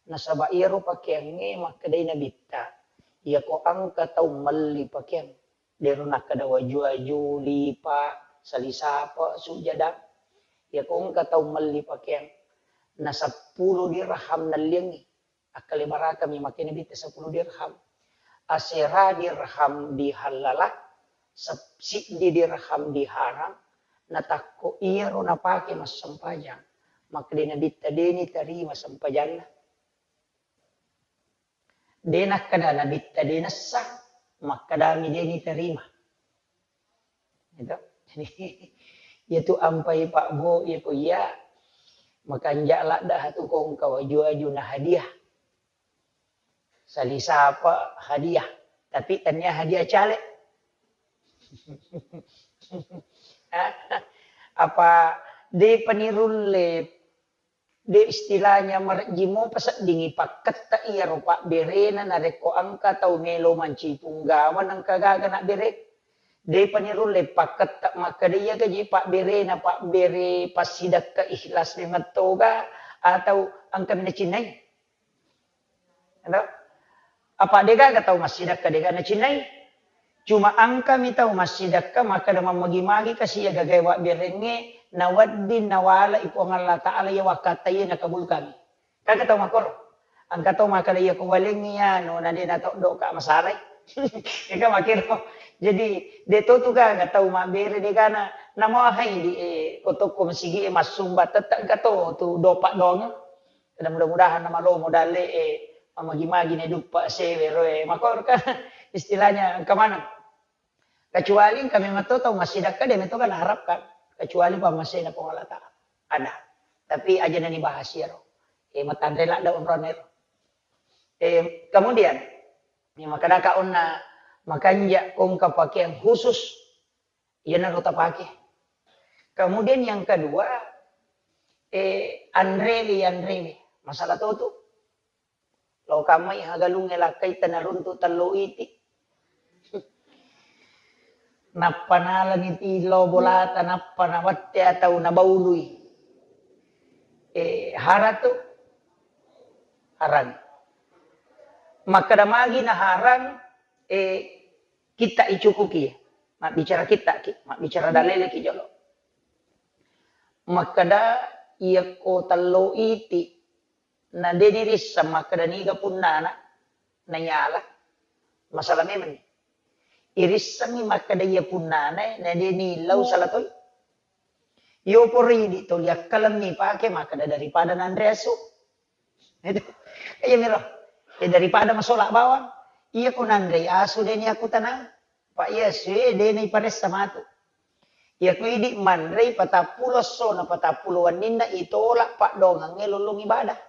Nasaba iyaro pakeangnge makkedai nabitta, iyako engka tau melli pakeang, dero nakkeda waju-waju, lipa, salisapa, sujada. Iyako engka tau melli pakeang, na seppulo dirham nalliangngi. Akkalebarakami makkeda nabitta seppulo dirham. Asera dirham dihallala, sep-, siddi dirham diharang, natakko iyaro napake massempajang, makkeda nabitta deni tarima sempajanna. De nakkeda nabitta de nessa, makkedami deni tarima. Gitu. Jadi, iyatu ampai Pak Bo, iyako iya, makanja ladda hatu kongka waju-waju na hadiah. Salisapa hadiah, tapi tania hadiah caleg. Apa de panirulle De istilahnya marejji mopa seddingi pakketta iyaro pabberena narekko engka tau melo mancipung gawang engka gaga nabbere. Depa nirulle pakketta makkeda iya gaji pabberena pabbere passidekka ikhlas memeng toga atau engkami nacinnai. Ado? Apa degaga tau massidekka dega nacinnai? Cuma engkami tau massidekka makkeda mammagi-magi kasi iya gagae wabberengnge nawedding nawalai Puang Allah Ta'ala iya wakkatta iya nakabulkangi. Engka tau makkoro. Engka tau makkeda iya ko walengngi anu na de natoddoka masalai. Engka makkiro. Jadi de to tu gaga tau mabbere degana namahai di, eh, ko tokko masigi e massumba tette engka to tu dopa doang. Kada mudah-mudahan namalomo dalle e, mamagi-magi ne duppa sewe roe. Makkoro kan istilahnya engka maneng. Kecuali engka memang to tau massidekka de meto kan harapkan. Kecuali pammasena Puang Allah Ta'ala. Ada. Tapi aja nani bahas iyaro. E, matanre ladda onrone ro. E, kemudian, ini makadaka onna makanja kongka pakaian khusus Iyanaro tapake. Kemudian yang kedua, eh, anrewe, anrewe. Masalah to tu. Lo kamai hagalunge lakkai tanaruntu tello iti. Nappa nalani ti lo bolata, nappa nawette atau nabaului. Eh, hara tu. Harang. Makkeda magi na harang, eh, kitta icukuki, mabbicara kittaki, mabbicara daleleki jolo. Makkeda iyakko tello iti, na de nirisseng makkeda niga punnana, nayala. Masalah memang ni. Irissengngi makkeda iya punnana, na de nillau salah toi. Yo pori di toli akkalemmi pake makkeda daripada nanre asu. Itu. Iya miro. Ya daripada masola bawang. Iya ko nanrei asu deni aku tenang. Pak iya asu e deni paressa matu. Iya ko idi manrei patappulo esso na patappulo wenninna itolak paddoangengnge lollong ibadah.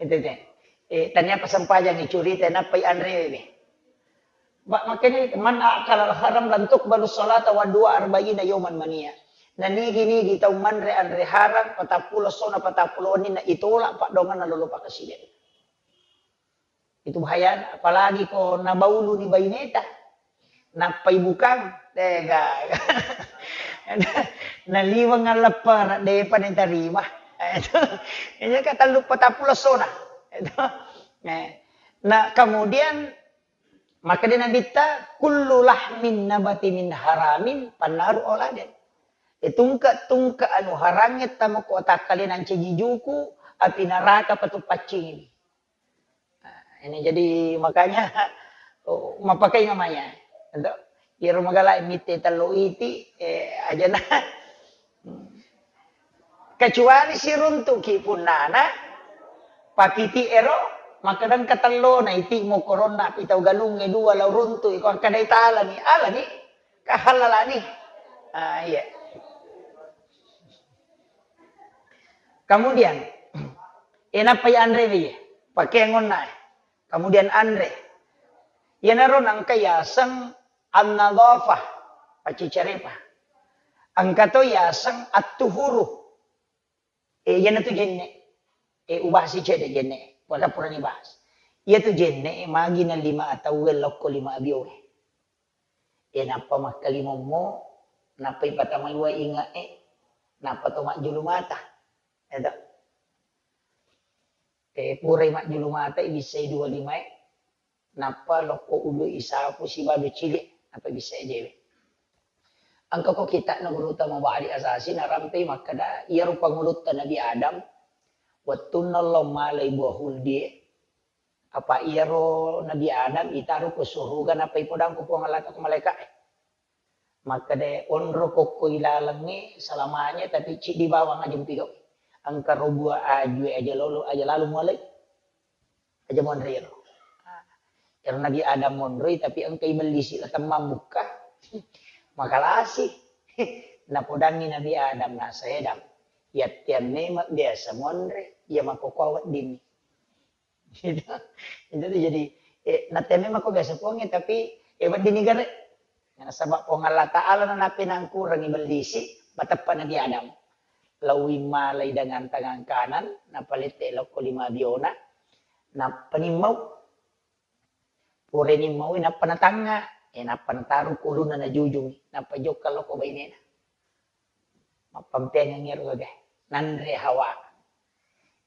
Itu te. Eh, tania pasempajang icurita nappai anrewe. Ba, makanya man akala haram lan tuqbalu salata wa dua arba'ina yauman mania. Na nigi-nigi tau manre anre haram, patappulo sona patappulo wenni na itolak paddoangenna lolo pakaside. Itu bahayana, apalagi ko nabaulu ni baineta. Nappai bukang, tega. Naliweng alleppere, depa nitarima. Itu. Iya, ka tellu patappulo sona. Itu. Eh. Nah, kemudian makkeda Nabitta, "Kullu lahmin nabati min haramin fannaru aula bih." Eh, tungke-tungke anu harangnge tamo ko takkalinang caji juku, api neraka patu paccingi. Nah, ini jadi makanya, oh, mappakai namanya. Untuk iyaro magala mitte tellu iti, eh, ajana. Kecuali siruntuki punnana, papiti ero, makkeda engka tellona iti mokoronna pi tau galungnge dua lao runtu, iko engka dai talani, alani, kahallalani. Ah, iya. Kemudian, eh, nappai anre wi, pakeangonna, eh. Kemudian anre. Iyanaro nangka yaseng an-nadhafah, paccicarepa. Engka to yaseng at-tuhuru. Eh, iyanatu jenne. Eh, ubahasi cedde jenne. Pada purani bahas. Iyatu jenne, eh, magi na lima atauwe lokko lima abiowe. Eh, nappa makkalimommo, nappa ipatamai wae inge'e, nappa to majjulu mata. Eto. Eh, purai majjulu mata, ibissai dua limae, nappa lokko ulu isapu sibawa cili, nappa ibissai ajewe. Engka ko kitabna Gurutta Mubahari Asasi narampe makkeda, iyaro pangulutta Nabi Adam, wettunna lao malai buah huldie, apa iyaro Nabi Adam itaro ko suruga nappa ipodang ko Puang Allah ko malaika'e. Makkeda, onro kokko ilalengnge selamanya, tapi ciddi bawang aja mupigau. Engka ro bua ajue aja lolo, aja lalu mualai. Aja monri ro. Ero Nabi Adam monroi, tapi engka ibellisi la temmang bukka. Makalasi. Napodangi Nabi Adam, nasa Adam. Yattiang memang biasa monre, iya makokoa weddinni. Gitu. Jadi, jadi, eh, nateme mako biasa Puangnge, tapi, eh, weddinni gare. Nasaba Puang Allah Ta'ala na napinangkurangi bellisi, mateppa Nabi Adam. Lawi malai dengan tangan kanan, napalette lokko lima biona, nappa nimmau. Pureni maui, nappa natangnga, eh, nappa nataru kulunna, najujungi, nappa jokka lokko bainena. Mappampeangeng ero gaga. Nanre Hawa.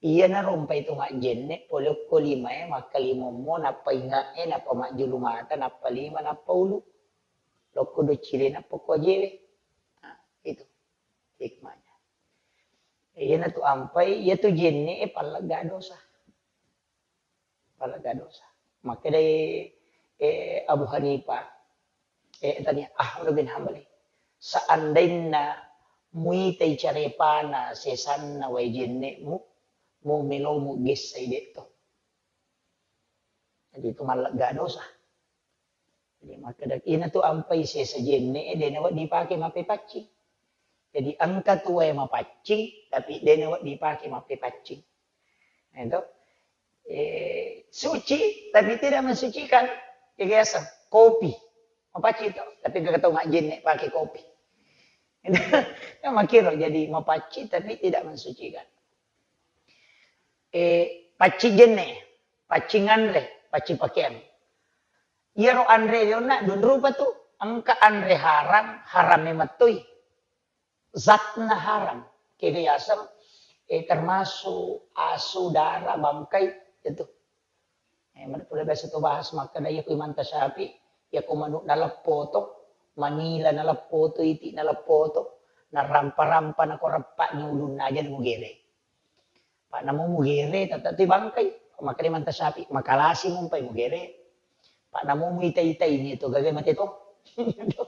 Iyanaro mpai to majjenne, pole okko limae, makkalimommo, nappa inge'e, nappa majjulu mata, nappa lima, nappa ulu. Lokko doccile, nappa ko ajewe. Nah, itu hikmahnya. Iyanatu ampai, iyatu jenne e pallegga dosa. Pallegga dosa. Makkedai, eh, Abu Hanifah, eh, tania, Ahmad bin Hambali, seandainna muitai carepana sesanna wae jenne'mu, mu melomu gessai de'to. Jadi itu mallegga dosa. Jadi makkeda, inatu ampai sesa jenne e, de nawedding dipake mappepaccing. Jadi engka tu wae mapaccing, tapi de nawedding dipake mappepaccing. Nah, itu. Eh, suci, tapi tidak mensucikan. Jadi asam, kopi. Mapaccing tu, tapi engka tau majjenne pake kopi. Kan makkiro, jadi mapaccing, tapi tidak mensucikan. Eh, paccing jenne, paccing anre, paccing pakeang. Iyaro anre yonna dua rupa tu, engka anre haram, haram memettoi. Zatna haram. Kega yaseng, eh, termasuk asu, dara, bangkai, itu. Eh, mana pula biasa tu bahas makkeda, iya ku Imam Tasyafi, iya ku manu naleppoto, manila naleppoto, iti naleppoto, narampa-rampa, nakoreppa ni ulunna aja mugere. Pak namo mugere, tata tu bangkai. Makkeda Imam Tasyafi, makalasi mumpai mugere. Pak namo muita-ita ini tu gaga mate to. Itu,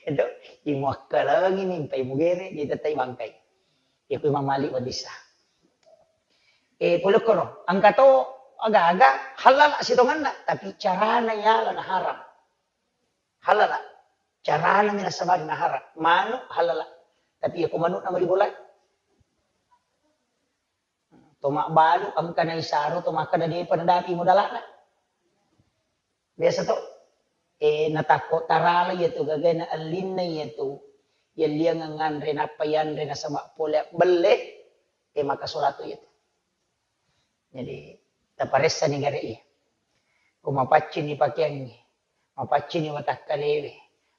itu, imuakkalangi ni mpai mugere, jadi tetai bangkai. Iya ku Imam Malik wadissa. Eh, pole koro, engka to aga-aga halala sitonganna, tapi carana yala na haram. Halala. Carana mi nasabari na haram. Manu halala. Tapi iya ku manu nama dibolai. To mabbalu engka naisaro to makkeda depa nadapi modalana. Biasa to, eh, natakko tarala iyatu gagana ellinna iyatu, yelliangeng nganre nappa yanre nasaba pole belle, eh, maka solatu iyatu. Jadi, taparessani gare iya. Ko mapaccini pakeangnge, mapaccini watakkalewe,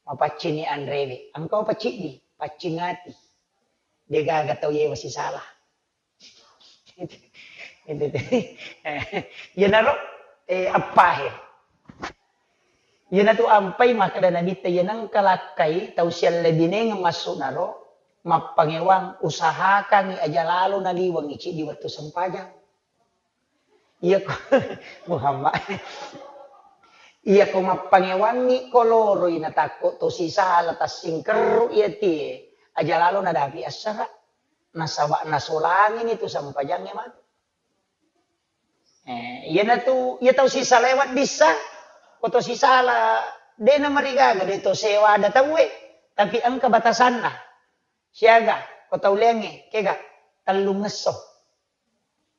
mapaccini anrewe, engka paciddi. paccing ati. Degaga tau yewa sisala. Itu, itu, itu. Iyanaro, eh, appahe. Iyanatu ampai makkeda Nabitta, iya nengka lakkai tau siallebinengeng massu'naro, mappangewang, usahakangngi aja lalo naliwengngi ciddi wettu sempajang. Iyako Muhammad. Iyako mappangewangngi ko loroi natakko to sisala tassingkerru iya tie, aja lalo nadapi assara. Nasaba nasolangini tu sempajangnge matu. Eh, iyanatu, iya tau sisalae weddissa, ko to sisala de namarigaga de to sewa ada tauwe, tapi engka batasanna. Siaga, ko tau leangnge, kega, tellungngesso.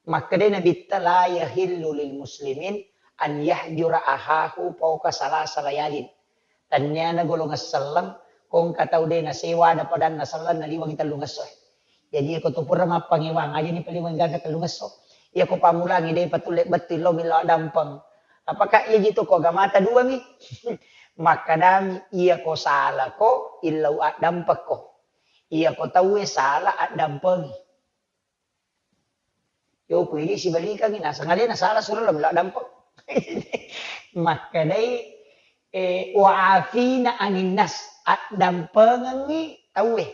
Makkedai Nabitta, "La yahillu lil muslimin an yahjura ahahu fauqa salasa layalin." Tenniana golongan selleng, ko engka tau de nasewa ada padanna selleng naliwengi tellungesso. Jadi, iyako to pura mappangewang, aja ni paliweng gaga tellungesso. Iyako pammulangi de patulle bettu illo millau addampeng. Apakah iya jitu ko agamata duangi? Makkadami, iyako salako, illau addampekko. Iyako tauwe sala, addampengi. Yo, ku idi sibalikangngi, naseng alena sala suro lo melo addampeng. Makkedai, eh, "Wa afina aninnas," addampengengngi tauwe.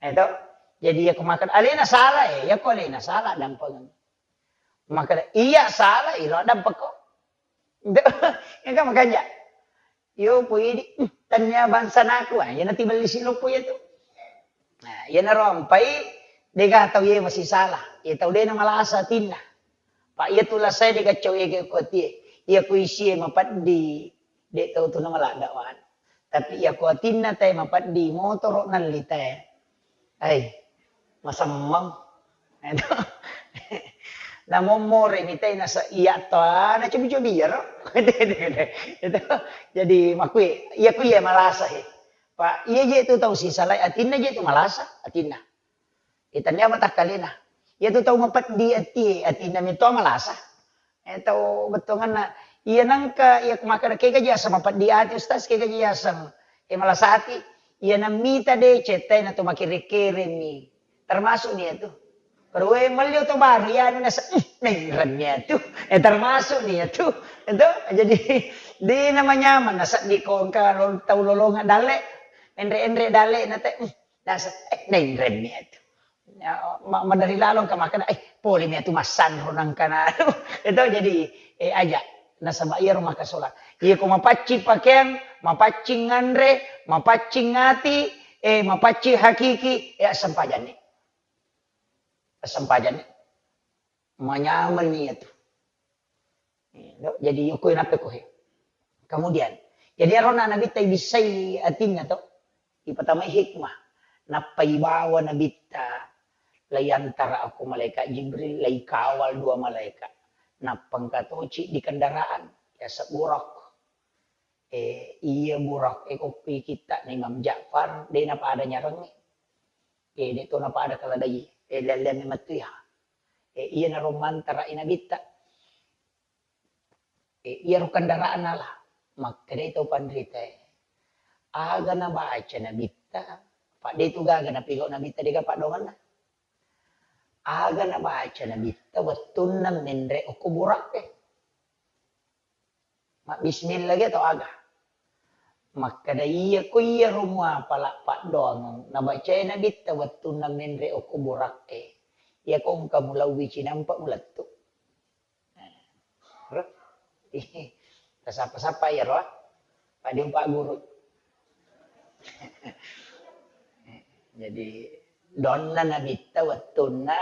Eto. Jadi, iyako makkeda alena sala, eh, iyako alena sala, addampengengngi. Makkeda, iya sala, ilo addampekko. Engka makanja. Yo, poidi, "Hmm, tennia bangsanaku." Ah, iyana tibellisi loppo iya tu. Nah, iyanaro ampai, dega tau iye masisala. Iya tau de namalasa atinna. Pa iya tu lasai dega cau ege ko atie. Iya ku isie mapeddi, de tau tu namaladda wan. Tapi iya ku atinna tae mapeddi motoro nalli tae. Ai, masemmeng. Namommore mitai nasa iya to, ah, nacobi-cobi iyaro. Itu. Jadi, makui, iya ku iya malasa he. Pa, iya je tu tau sisalai, atinna je tu malasa, atinna. Itannia matakkalena. Iya tu tau mapeddi atie, atinna mito malasa. Eh, tau bettuanganna, iya nengka, iya makkeda, "Kega ji aseng mapeddi ati, Ustaz? Kega ji aseng, eh, malasa ati?" Iya nammita de cettai na to makere-keremi. Termasuk ni iyatu. Kedua, melli oto baru, iya anu nasa, "Ih, nainreng ni iyatu." Eh, termasuk ni iyatu. Itu, jadi, de namanyameng, nasa di kongka lo-, tau lolongan dalle, enre-enre dalle na te, "Ih, nasa, eh, nainreng ni iyatu." Ya, ma-, madari lalo engka makkeda, "Eh, pole mi atu massanro nangkana." Itu jadi, eh, aja. Nasaba iyaro makkasola. Iya ko mapaccing pakeang, mapaccing nganre, mapaccing ati, eh, mapaccing hakiki, eh, assempajanni. Assempajanni. Manyameng ni iyatu. Iya, do, jadi yokko nappa ko he. Kemudian, jadi arona Nabitta ibissai atinna to, ipatamai hikmah. Nappa ibawa Nabitta, laiyantara okko malaikat Jibril, laikawal dua malaikat. Nappa engka toci di kendaraan, yaseng Buraq. Eh, iya Buraq, eh, koppi kitta na Imam Ja'far, de napada nyarengnge. Eh, de to napada kaladai. Eh, lellemmi mettu iya. Eh, iyanaro mantara i Nabitta. Eh, iyaro kendaraan nala. Makkedai tau panritae, "Aga nabaca Nabitta?" Padde tu gaga napigau Nabitta, dega paddoangenna. "Aga nabaca Nabitta wettunna menre okko Buraq e? Mabbismillah ge atau aga?" Makkeda, "Iya, ko iyaro muapala paddoangeng nabacae Nabitta wettunna menre okko Buraq e, iyako engka mulauwi cinampa mulettu." Nah, ro? Tasappa-sappa iyaro, ah. Paddiung Pak Guru. Jadi, donna Nabitta wettunna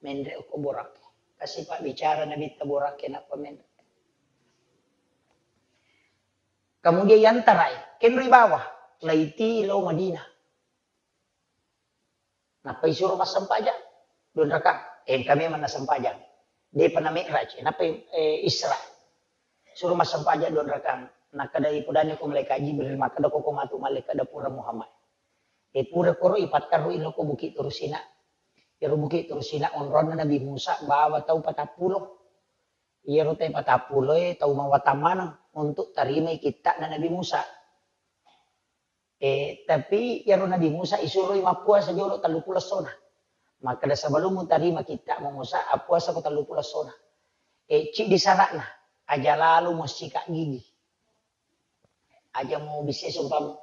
menre okko Buraq. Kasi pabbicara Nabitta Buraq e nappa menre. Kemudian yantarai, kenroi bawah, laiti lao Madinah. Nappa isuro massempajang, dua rakang. Eh, engka memang nassempajang. Depa na mi'raj, nappa, eh, Isra. Suro massempajang dua rakang. Nakkedai pudani ko malaikat Jibril, makkeda ko, ko matu malaikat da pura Muhammad. Eh, pura koro ipatterru iloko Bukit Turu Sina. Iyaro Bukit Turu Sina onronna Nabi Musa bawa tau patappulo. Iyaro tau patappuloe tau mawatang maneng untuk tarimai kitta'na Nabi Musa. Eh, tapi iyaro Nabi Musa isuroi mappuasa jolo telluppulo essona. Makkeda, "Sebelum mutarima kitta' mu Musa, appuasako telluppulo essona." Eh, ciddi sara'na, aja lalo muassika gigi. Aja mubissai sumpamu.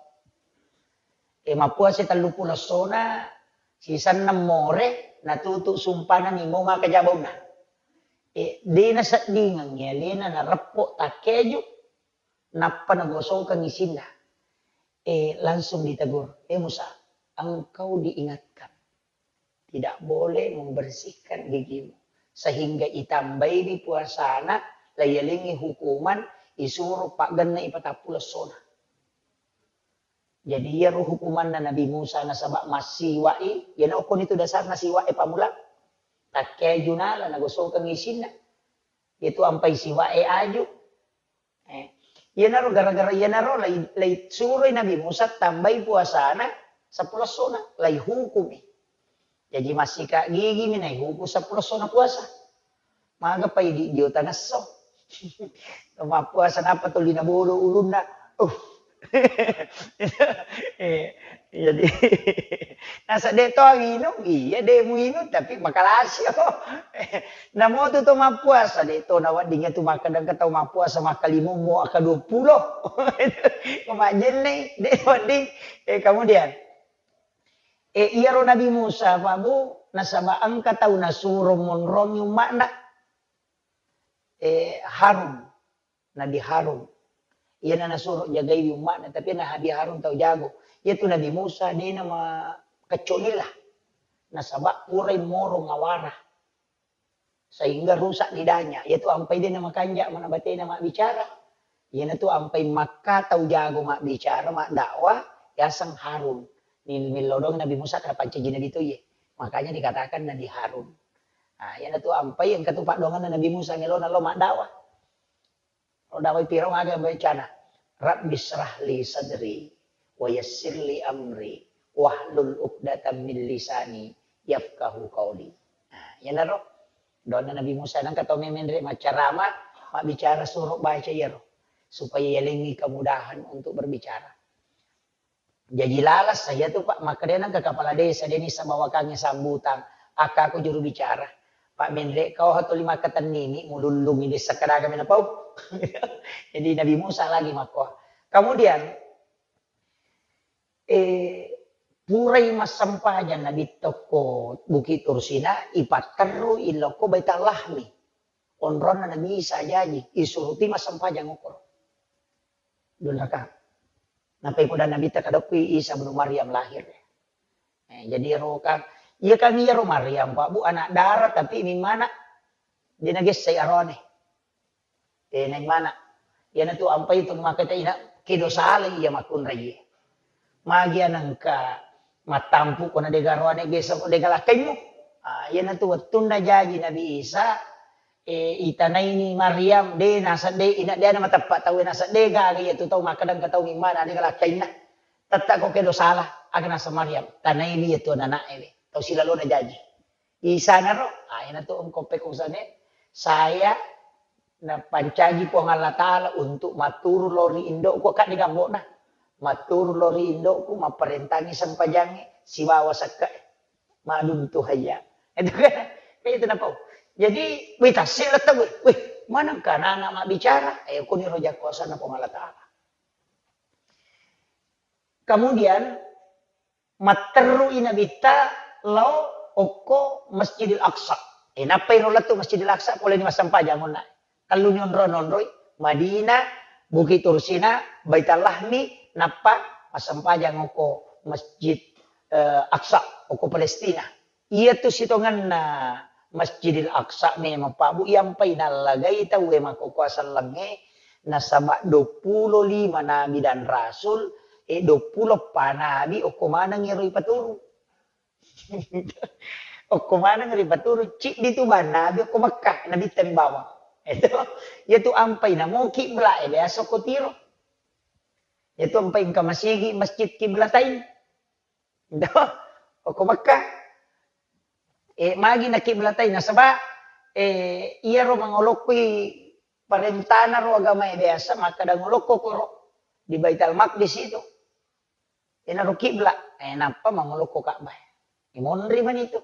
Eh, mappuasa telluppulo essona, sisenna more, natutu sumpana nimo maka jabaunna. Eh, de' naseddingengngi alena nareppo takkeju, nappa nagosokeng isinna. Eh, langsung ditegur, "Eh Musa, engkau diingatkan. Tidak boleh membersihkan gigimu." Sehingga itambaiwi puasana, laiyalengngi hukuman, isuro paggenna ipatappulo essona. Jadi iyaro hukumanna Nabi Musa nasaba massiwa'i, iyana okkoni tu dasarna siwa'e pamula. Takkeju nala nagosokeng isinna. Itu ampai siwa'e aju. Eh, iyanaro gara-gara iyanaro lai, lai suroi Nabi Musa tambai puasana seppulo essona, lai hukumi. Jaji massika gigi mi naihuku seppulo essona puasa. Maga pai di, di otangesso. Mappuasa napa tuli nabolo ulunna. Uh. Eh, jadi nasa de' to minum, iya de' muinum tapi makalasi. Namotu to mappuasa, de' to nawedding tu makkeda engka tau mappuasa makkalimummo akka dua puluh. Majjenne, de' wedding. Eh, kemudian, eh, iyaro Nabi Musa, Pak Bu, nasaba engka tau nasuro monrongi umma'na, eh, Harun, Nabi Harun. Iyana nasuro jagaiwi umma'na, tapi Nabi Harun tau jago. Iyatu Nabi Musa de' nama kecuali lah. Nasaba purai moro ngawara. Sehingga rusak lidahnya. Iyatu ampai de' namakanja' mana batena mabbicara. Iyanatu ampai makka tau jago mabbicara, maddakwah, yaseng Harun. Ni-, millau doang Nabi Musa karena pancaji Nabi to iye. Makanya dikatakan Nabi Harun. Nah, iyanatu ampai engka tu paddoanganna Nabi Musa melona lo maddakwah. Ro dakwah Firaun aga bacana, "Rabbi syrah li sadri, wa yassir li amri, wahlul uqdatam min lisani, yafqahu qauli." Nah, iyanaro doanna Nabi Musa, nangka tau memenre maccarama, mabbicara suro baca iyaro, supaya yalengngi kemudahan untuk berbicara. Jaji lalas saya tu, Pak, makkedai nangka kepala desa, deni sabawakangnge sambutan, akka aku juru bicara. Pak Menre, kau hatuli makkatennini, mulullungi desa kadaga mena pau. Jadi Nabi Musa lagi makko. Kemudian, eh, purai massempajang Nabi tokko Bukit Tursina, ipatterru ilokko Baitul Lahmi. Onronna Nabi Isa jaji, isuruti massempajang okoro. Dua rakaat. Nappai poda Nabitta kadokki Isa bin Maryam lahir. Eh, jadi ero kan, iya kan iyaro Maryam, Pak Bu, anak dara, tapi mimmana de nagessai aroane. Eh, naimana. Iyanatu ampai tu maka ina kedo sala iya makkunrai. Magi anengka mattampu ko na dega aroane gesa ko dega lakkaimmu. Ah, iyanatu wettunna jaji Nabi Isa, eh, itanaini Maryam, de nasedde, ina de na mateppa tau nasedde gaga iya tu tau makkeda engka tau mimmana de lakkainna. Tetta ko kedo sala, aga nasa Maryam, tanaiwi iya tu anana'e we. Tau silalona jaji. Isanaro, ah, ina tu engko pekosane, saya napancaji Puang Allah Taala untuk matturu lao ri indokku, kak de gambokna. Matturu lao ri indokku, mapparentangi sempajangnge, sibawa sekke'e. Maduntu hayya. Itu kan, kayak itu napau. Jadi, wih, tasik lah tau, wih, wih, manengka anak-anak mabbicara? Eh, kuniro jakkuasanna Puang Allah Taala. Kemudian, matterru i Nabitta lao okko Masjidil Aqsa. Eh, nappai ro lettu Masjidil Aqsa, poleni massempajang onna. Telluni onro-, nonroi, Madinah, Bukit Tursina, Baitul Lahmi, nappa massempajang okko Masjid, eh, Aqsa, okko Palestina. Iyatu sitongenna Masjidil Aqsa memang, Pak Bu, iyampai nallagai tauwe makkokkoe sellengnge, nasaba duappulo lima nabi dan rasul, eh, duappulo eppa nabi okko maneng ero ipaturu. Okko maneng ero ipaturu, ciddi tu bang nabi okko Mekkah, nabi tembawang. Itu, iyatu ampai namo kibla, eh, biasa okko tiro. Iyatu ampai engka masigi masjid kiblatain. Ndo, okko Mekkah. Eh, magi nakiblatai nasaba, eh, iyaro mangolokkoi parentana ro agamae biasa makkeda ngolokko koro di Baitul Maqdis itu. Enaro kibla, eh, nappa mangolokko Ka'bah. Imonri mani tu.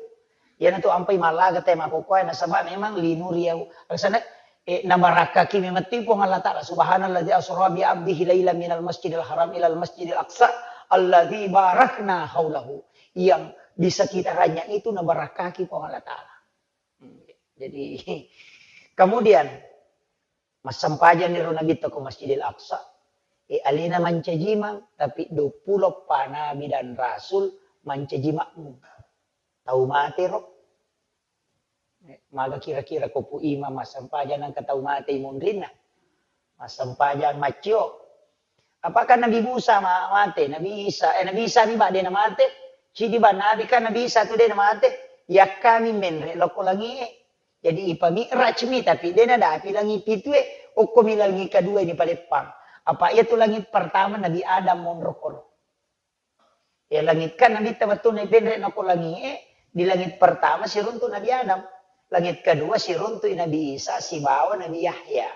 Iyanatu ampai mallaga te makkokkoe nasaba memang linuriau. Alasanna, eh, nabarakkaki memang tu Puang Allah Ta'ala. Subhanalladzi asra bi abdihi laila minal masjidil haram ilal masjidil aqsa alladzi barakna haulahu. Yang di sekitarnya itu nabarakkaki Puang Allah Ta'ala. Hmm, jadi, kemudian, massempajang ero Nabitta ko Masjidil Aqsa. E, alena mancajimang, tapi duappulo eppa nabi dan rasul mancaji makmum. Tau mate ro. E, maga kira-kira ko Pu Imam massempajang nangka tau mate imonrinna. Massempajang maccio. Apakah Nabi Musa ma-, mate? Nabi Isa, eh, Nabi Isa mi ba de namate? Cidi ba nabi kan Nabi Isa tu de namate? Yakkami menre lokko langie. Jadi ipami'raj mi, tapi de nadapi langi pitue, okko mi langi kedua ini paleppang. Apa iya tu langit pertama Nabi Adam monro koro. Ya, langit kan Nabi tabattu na ipenre nako langie, di langit pertama siruntu Nabi Adam. Langit kedua siruntu Nabi Isa sibawa Nabi Yahya.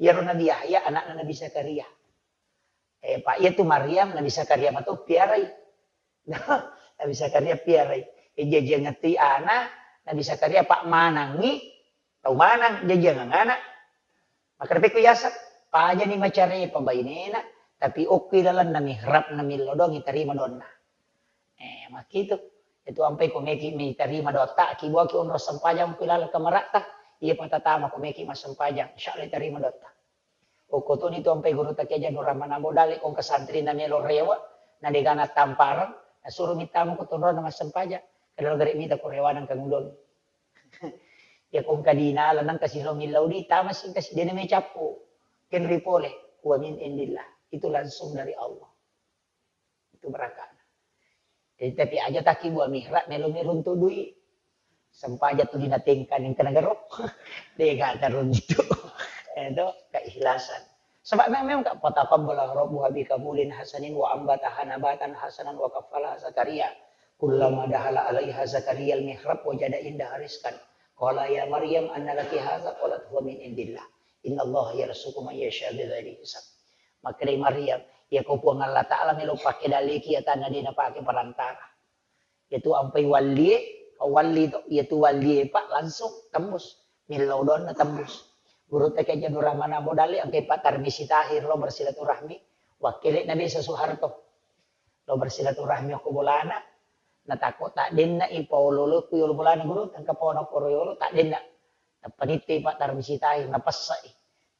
Iyaro Nabi Yahya anakna Nabi Zakaria. Eh, Pak, iya tu Maryam Nabi Zakaria mato piarai. Nabi Zakaria piarai. Eh, jajiangngettui ana, Nabi Zakaria Pak manangi, tau manang jajiangang ana. Makkeda pekko yaseng, pajani macarepa bainena, tapi okki lalenna mihrabna millau doang itarima doanna. Eh, makkitu. Itu ampai ko meki mitarima doatta, ki buaki onro sempajang ku laleng kamaratta, iya patatama ko meki massempajang, insya Allah itarima doatta. Okko toni tu ampai gurutta Kiai Haji Abdul Rahman Ambo Dalle ko engka santrina melo rewe, na degana tampareng, nasuro mittama ko tonrona massempajang, kada gare mita ko rewana engka ngudon. Ya ko engka dinala nengka silo millau di, tama singka sidene mai cappu. Kenri pole, wa min indillah. Itu langsung dari Allah. Itu barakana. Jadi, tapi aja taki buah mihrab melo mi runtu dui. Sempaja tu dina tengka ning kena gero. Dega karuntu. Itu keikhlasan. Sebab memang, memang ka, "Fataqabbala rabbuha bi qabulin hasanin wa ambataha nabatan hasanan wa kaffalaha Zakaria. Kullama dahala alaiha Zakaria al-mihrab wajada indaha rizqan. Qala ya Maryam anna laki hadza?" Qalat huwa min indillah. Innallaha yarzuqu man yasha bighairi hisab. Makkedai Maryam, "Iya ko Puang Allah Ta'ala melo pake daleki ya tanna de napake perantara." Iyatu ampai wallie, walli to, iyatu wallie, Pak, langsung tembus. Millau doanna tembus. Gurutta Kiai Haji Abdul Rahman Ambo Dalle, engkai Pak Tarmizi Tahir lo bersilaturahmi, wakkele'na Desa Soeharto. Lo bersilaturahmi okko bolana, natakko taddenna i paolo-olo ku yolo bolana guru, engka paona koro yolo, taddenna. Nappa nitte Pak Tarmizi Tahir, napessai.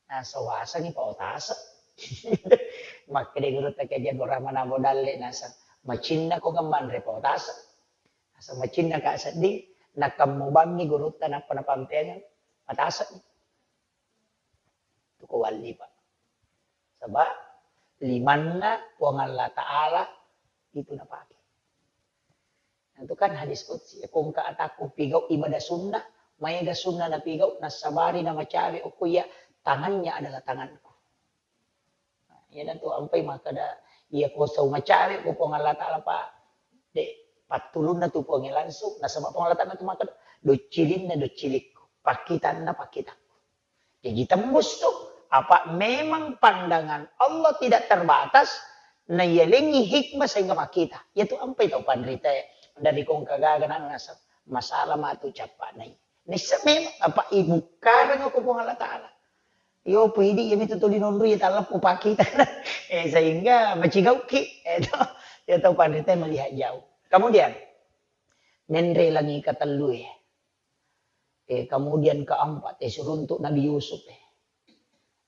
Naseng wasengngi pao taseng. Makkeda gurutta Kiai Haji Abdul Rahman Ambo Dalle, naseng, "Macinna ko ngemmanre pao taseng." Naseng, "Macinna ka sedding, nakammu bammi gurutta nappa napampeangeng, mataseng." Itu ko walli, Pak. Sebab limanna Puang Allah Ta'ala itu napake. Nah, itu kan hadis qudsi, ya, ko engka atakku pigau ibadah sunnah, maega sunnah napigau, nassabari namacawe okko iya, tangannya adalah tanganku. Nah, iyanatu ampai makkeda, iya ko sau macawe ko Puang Allah Ta'ala, Pak, de, pattulunna tu Puangnge langsung, nasaba Puang Allah Ta'ala tu makkeda, "Doccilinna doccilikku, pakkitanna pakkitakku." Jadi tembus tu. Apa memang pandangan Allah tidak terbatas, nayalengi hikmah sehingga makkita. Iyatu ampai tau panrita dari kongka gaga na naseng, masalah matu cappa nai. Nissa memang apa ibukkareng ko Puang Allah Ta'ala. Yo pidi yami tu tuli nonru ya talleppu pakkita. Eh, sehingga macigauki. Eh, to, ya tau panrita melihat jauh. Kemudian, menre langi katellue. Eh, kemudian keempat, eh, siruntu Nabi Yusuf, eh.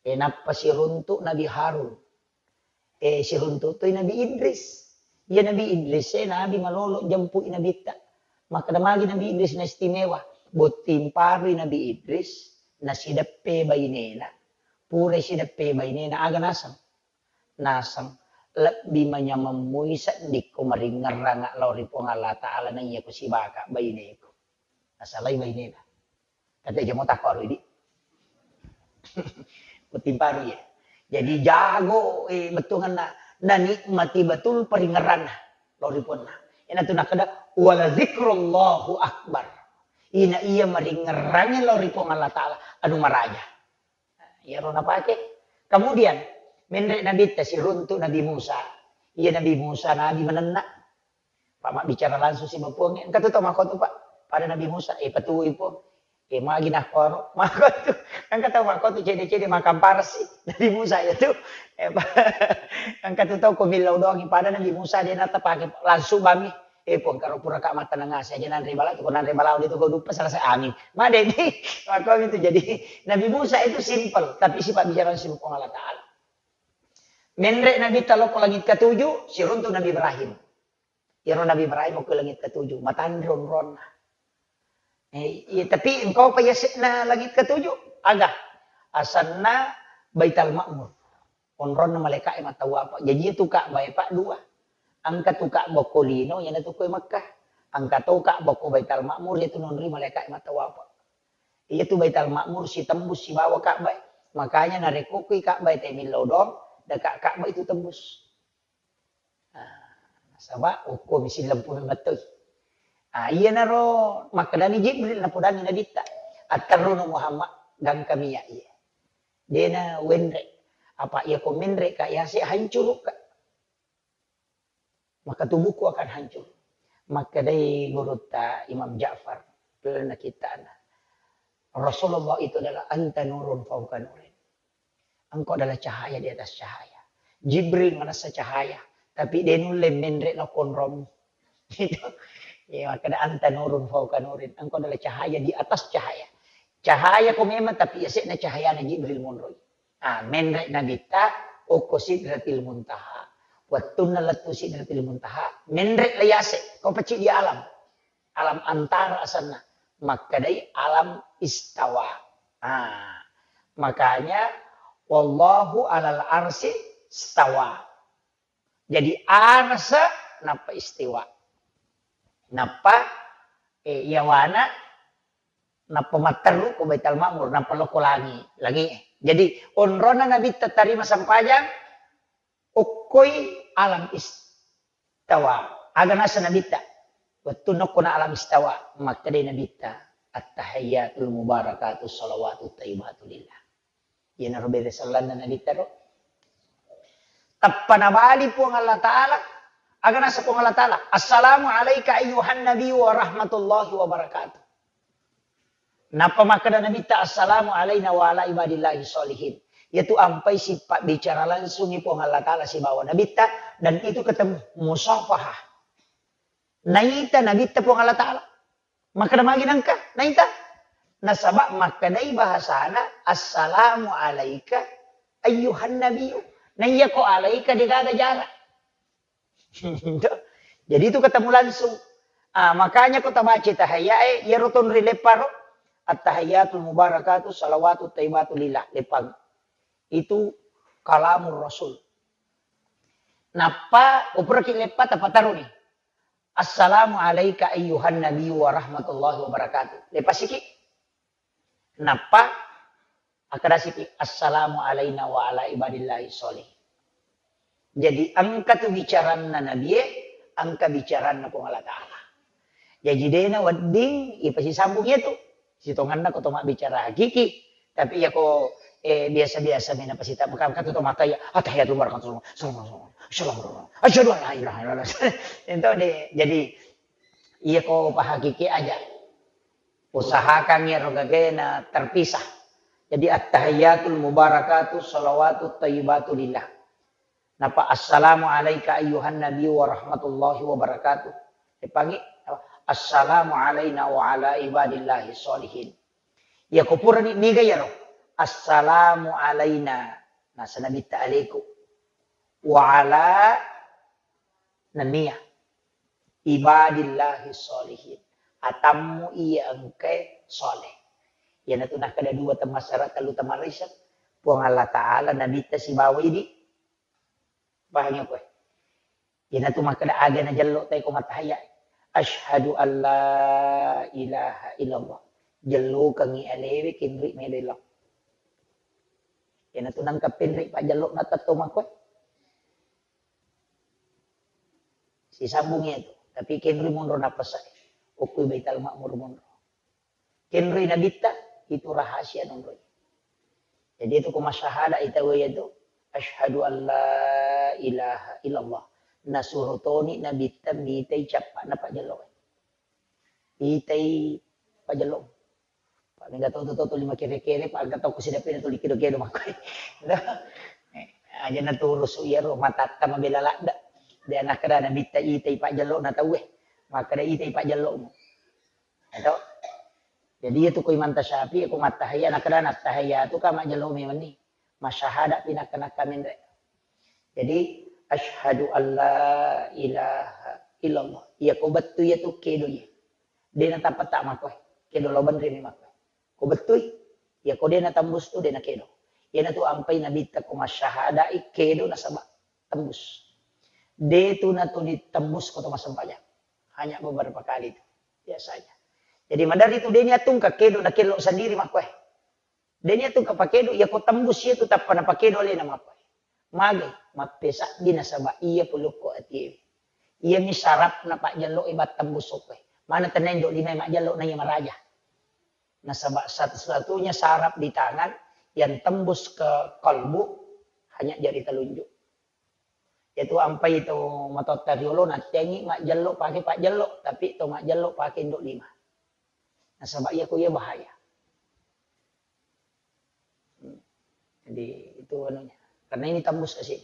Eh, nappa siruntu Nabi Harun. Eh, siruntu toi Nabi Idris. Iya Nabi Idris, eh, Nabi malolo jempui Nabitta. Makkeda magi Nabi Idris naistimewa. Botting parui Nabi Idris, nasideppe bainena. Pura sideppe bainena, aga naseng? Naseng, lebbi manyameng mui seddikko maringngerrang lao ri Puang Allah Ta'ala naiya ko sibaka baineku. Nasalai bainena. Kate jamo takko aro idi. Kutimparu ya. Jadi jago, eh, bettuanna, nanikmati betul paringngerranna lao ri Puanna. Ina tu nakkeda, "Wala zikrullahu akbar." Ina iya maringngerrangi lao ri Puang Allah Ta'ala, anu maraja. Iyaro napake. Kemudian, menre Nabitta siruntu Nabi Musa. Iya Nabi Musa, nabi manenna. Pak mabbicara langsung si Puang. Engka tu tau makkotu, Pak. Pada Nabi Musa, eh, patui Puang. Eh, magi nakkoro. Makkotu. Engka tau makkotu cede-cede makan parsi. Nabi Musa ya tu. Eh, Pak. Engka tu tau ko millau doang. Pada Nabi Musa dia nata pakai langsung bami. Eh, Puang, karo pura ka mataneng ase aja nanre bala tu, ko nanre bala udah tu kau dupa selesai, amin. Madeni. Makko itu jadi Nabi Musa itu simple, tapi sifat bicara si Puang Allah Ta'ala. Menre Nabitta lao ko langit ketujuh, siruntu Nabi Ibrahim. Iyaro Nabi Ibrahim ko langit ketujuh, matanre onronna. Eh, iya, tapi engkau pa yase'na langit ketujuh? Aga? Asenna Baital Ma'mur. Onronna malaika'e mattawapa. Jaji itu Ka'bah e, Pak, dua. Engka tu Ka'bah ko lino, iyana tu ko e Makkah. Engka to Ka'bah ko Baital Ma'mur, itu nonri malaika'e mattawapa. Iya tu Baital Ma'mur sitembus sibawa Ka'bah e. Makanya narekko kui Ka'bah e te millau doang, deka Ka'bah itu tembus. Ah, nasaba okko mi sillempu memettoi. Ah, iyanaro makkedani Jibril, napodangi Nabitta, "Atterrono Muhammad, gangkami ya iya." Dena wenre. Apa iya ko menre ka yase hancuru ka. Maka tubuhku akan hancur. Makkedai gurutta Imam Ja'far, lalenna kittana, Rasulullah itu adalah anta nurun fauqa nurin. Engkau adalah cahaya di atas cahaya. Jibril manessa cahaya, tapi de nulle menre lao ko onrommu. Gitu. Ya, makkeda anta nurun fauqa nurin. Engkau adalah cahaya di atas cahaya. Cahaya ko memang, tapi yase'na cahayana Jibril monroi. Ah, menre Nabitta okko Sidratil Muntaha. Wettunna lettu Sidratil Muntaha, menre la yase, ko pacci di alam. Alam antara asenna. Makkedai alam istawa. Ah, makanya wallahu alal arsi stawa. Jadi arasa nappa istiwa. Nappa, eh, yawana nappa matteru ko Baitul Ma'mur, nappa lao ko langi, langi. Jadi onrona Nabitta tarima sempajang, okkoi alam istawa. Aga nasa Nabitta? Wettu nokkona alam istawa, makkedai Nabitta, "At-tahiyyatul mubarakatu shalawatut thayyibatu lillah." Iyanaro bere sellanna Nabitta ro. Tappa nabali Puang Allah Ta'ala, aga nasa Puang Allah Ta'ala, "Assalamu alaika ayyuhan nabiyyu wa rahmatullahi wa barakatuh." Nappa makkeda Nabitta, "Assalamu alaina wa ala ibadillahi sholihin." Yaitu ampai sipabbicara langsungi Puang Allah Ta'ala sibawa Nabitta, dan itu ketemu musafahah. Naita Nabitta Puang Allah Ta'ala. Makkeda magi nengka, naita? Nasaba makkedai bahasana, "Assalamu alaika ayyuhan nabiyyu." Naiya ko alaika degaga jarak. Jadi itu ketemu langsung. Ah, makanya ko tabaca tahiyyae, iyaro tonri lepparo, "At-tahiyyatul mubarakatu shalawatut thayyibatu lillah." Leppang. Itu kalamur Rasul. Nappa, upuraki leppa, tapataruni. "Assalamu alaika ayyuhan nabiyyu wa rahmatullahi wa barakatuh." Lepasiki. Nappa, akkadasiki, "Assalamu alaina wa ala ibadillahi sholih." Jadi, engka tu bicaranna Nabie, engka bicaranna Puang Allah Ta'ala. Jaji, dena wedding ipasisambung iyatu. Sitonganna ko to mabbicara hakiki. Tapi iya ko, eh, biasa-biasa mena pasita, maka, maka tu to mata iya, "Attahiyatul barakatuh, assalamualaikum, assalamualaikum, asyhadu an la ilaha illallah." Itu deh. Jadi, iya ko pahakiki aja. Usahakan iyaro gagena terpisah. Jadi, "Attahiyatul mubarakatuh, shalawatut thayyibatu lillah." Napa, "Assalamu alaika ayyuhan nabiyyu wa rahmatullahi wa barakatuh." Epangi, "Assalamu alaina wa ala ibadillahi sholihin." Iya ko purani niga iyaro, "Assalamu alaina," nasa Nabitta aleku, "wa ala," nennia, "ibadillahi sholihin," atammu iya engkae sholeh. Iyanatu nakkeda dua temmassara, tellu temmarisa, Puang Allah Ta'ala, Nabitta sibawa idi. Pahangi koe? Iyanatu makkeda aga najello tai ko mattahayya. "Asyhadu an la ilaha illallah." Jellokengngi alewe kinri melo illau. Iyanatu nangka penri pajjello na tetto makkoe. Sisambung iyatu. Tapi kenri monro nappasa. Okkoi Baital Ma'mur monro. Kenri Nabitta, itu rahasia nonroi. Jadi itu ko masyahada ita waya tu, "Asyhadu an la ilaha illallah." Nasuro toni Nabitta mitai cappa'na pajjello'e. Itai pajjello. Pak, mega to, to, to, to lima kere-kere, Pak, angka tau kusidapi na tuli kedo-kedo makko. Eh, aja naturusu iyaro matatta mabela ladda. De nakkeda Nabitta itai pajjello'na tauwe. Makkeda itai pajjello'mu. Eto. Jadi, iya tu ko Imam Tasyafi'i, ko mattahiyya, nakkeda nattahiyya tu ka majjello memenni. Masyahada pi nakka-nakka menre. Jadi, asyhadu alla ilaha illallah. Iya ko bettu iya tu kedo iya. De natappa ta makkoe. Kedo lao benre mi makkoe. Ko bettui, iya ko de natembus tu de nakedo. Iyana tu ampai Nabitta ko masyahadai kedo nasaba tembus. De tu natuli tembus ko to massempajang. Hanya beberapa kali tu biasanya. Jadi maderri tu de niatungka kedo nakello sendiri makkoe. De niatungka pakedo, iya ko tembus iya tu tappa napakedo alena makkoe. Magai, mappesabbi nasaba iya pulukko atiewe. Iyami sarapna pajjello'e battembus okkoe. Mana tenna indo lima majjello na iya maraja. Nasaba satu-satunya saraf di tangan yang tembus ke kalbu hanya jari telunjuk. Iyatu ampai to matotta riolo nattengi majjello pake pajjello, tapi to majjello pake indo lima. Nasaba iya ko iya bahaya. Hmm. Jadi itu anunya. Karena ini tembus ke sini.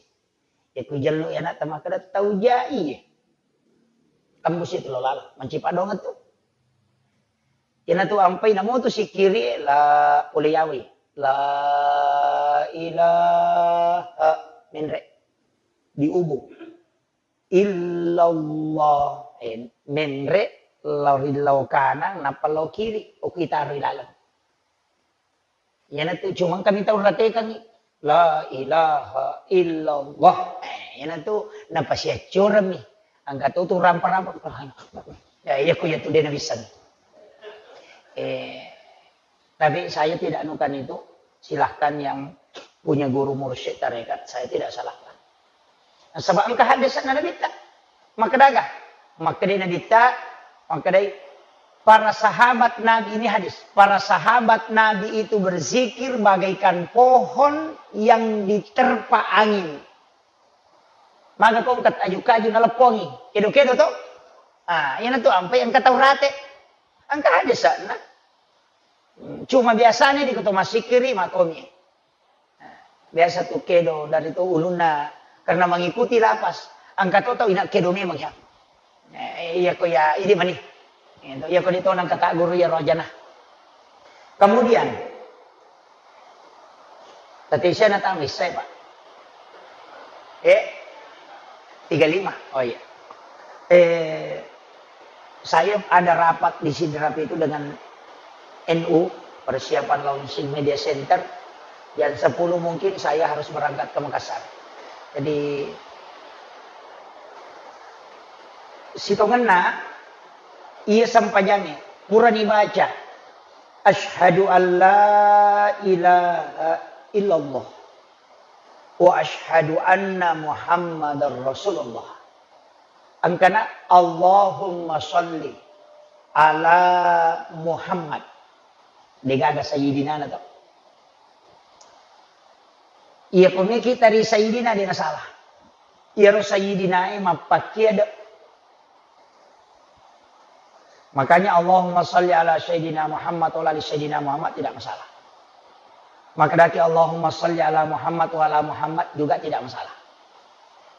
Ya ku jello ya nak tamakkeda tau jai. Tembus itu lo lalo. Mancipa dong tu. Iyana tu ampai namo tu sikiri la pole yawi. La ilaha menre. Diubu. Illallah. Eh, menre lao ri lao kanang, nappa lao kiri. Okko itaro ri laleng. Iyana tu cuma kami tau ratekangi. La ilaha illallah. Eh, iyana tu napasiaccoreng mi. Angka tu tu rampa-rampa. Ya, iya ku iya tu de nabissang. Eh, tapi saya tidak anukan itu. Silahkan yang punya guru mursyid tarekat, saya tidak salahkan. Nasaba engka haddese'na Nabitta. Makkedaga? Makkedai Nabitta, makkedai para sahabat Nabi, ini hadis. Para sahabat Nabi itu berzikir bagaikan pohon yang diterpa angin. Maga ko engka aju-kaju naleppongi. Kedo-kedo to? Ah, iyana tu ampai engka tau rate. Engka haddese'na. Cuma biasanya di koto massikkiri makkomi. Biasa tu kedo dari tu ulunna karena mengikuti lapas. Engka to tau ina kedo memang ya. Eh, iya ko ya, idi mani. Iya ko di tonang kata guru ya rojana. Kemudian, tadi saya nak tahu saya, Pak. Eh, tiga lima. Oh iya. Eh, saya ada rapat di Sidrap itu dengan N U, persiapan launching media center. Jam sepuluh mungkin saya harus berangkat ke Makassar. Jadi, sitongenna iya sempajangnge, purani baca, "Asyhadu an la ilaha illallah." Wa asyhadu anna Muhammadar Rasulullah. Engkana Allahumma shalli ala Muhammad. Degaga sayyidina na to. Iya ko meki tari sayyidina de nasalah. Iyaro sayyidina e mappakkia de. Makanya Allahumma shalli ala Sayyidina Muhammad wa ala ali Sayyidina Muhammad tidak masalah. Makkedaki Allahumma shalli ala Muhammad wa ala Muhammad juga tidak masalah.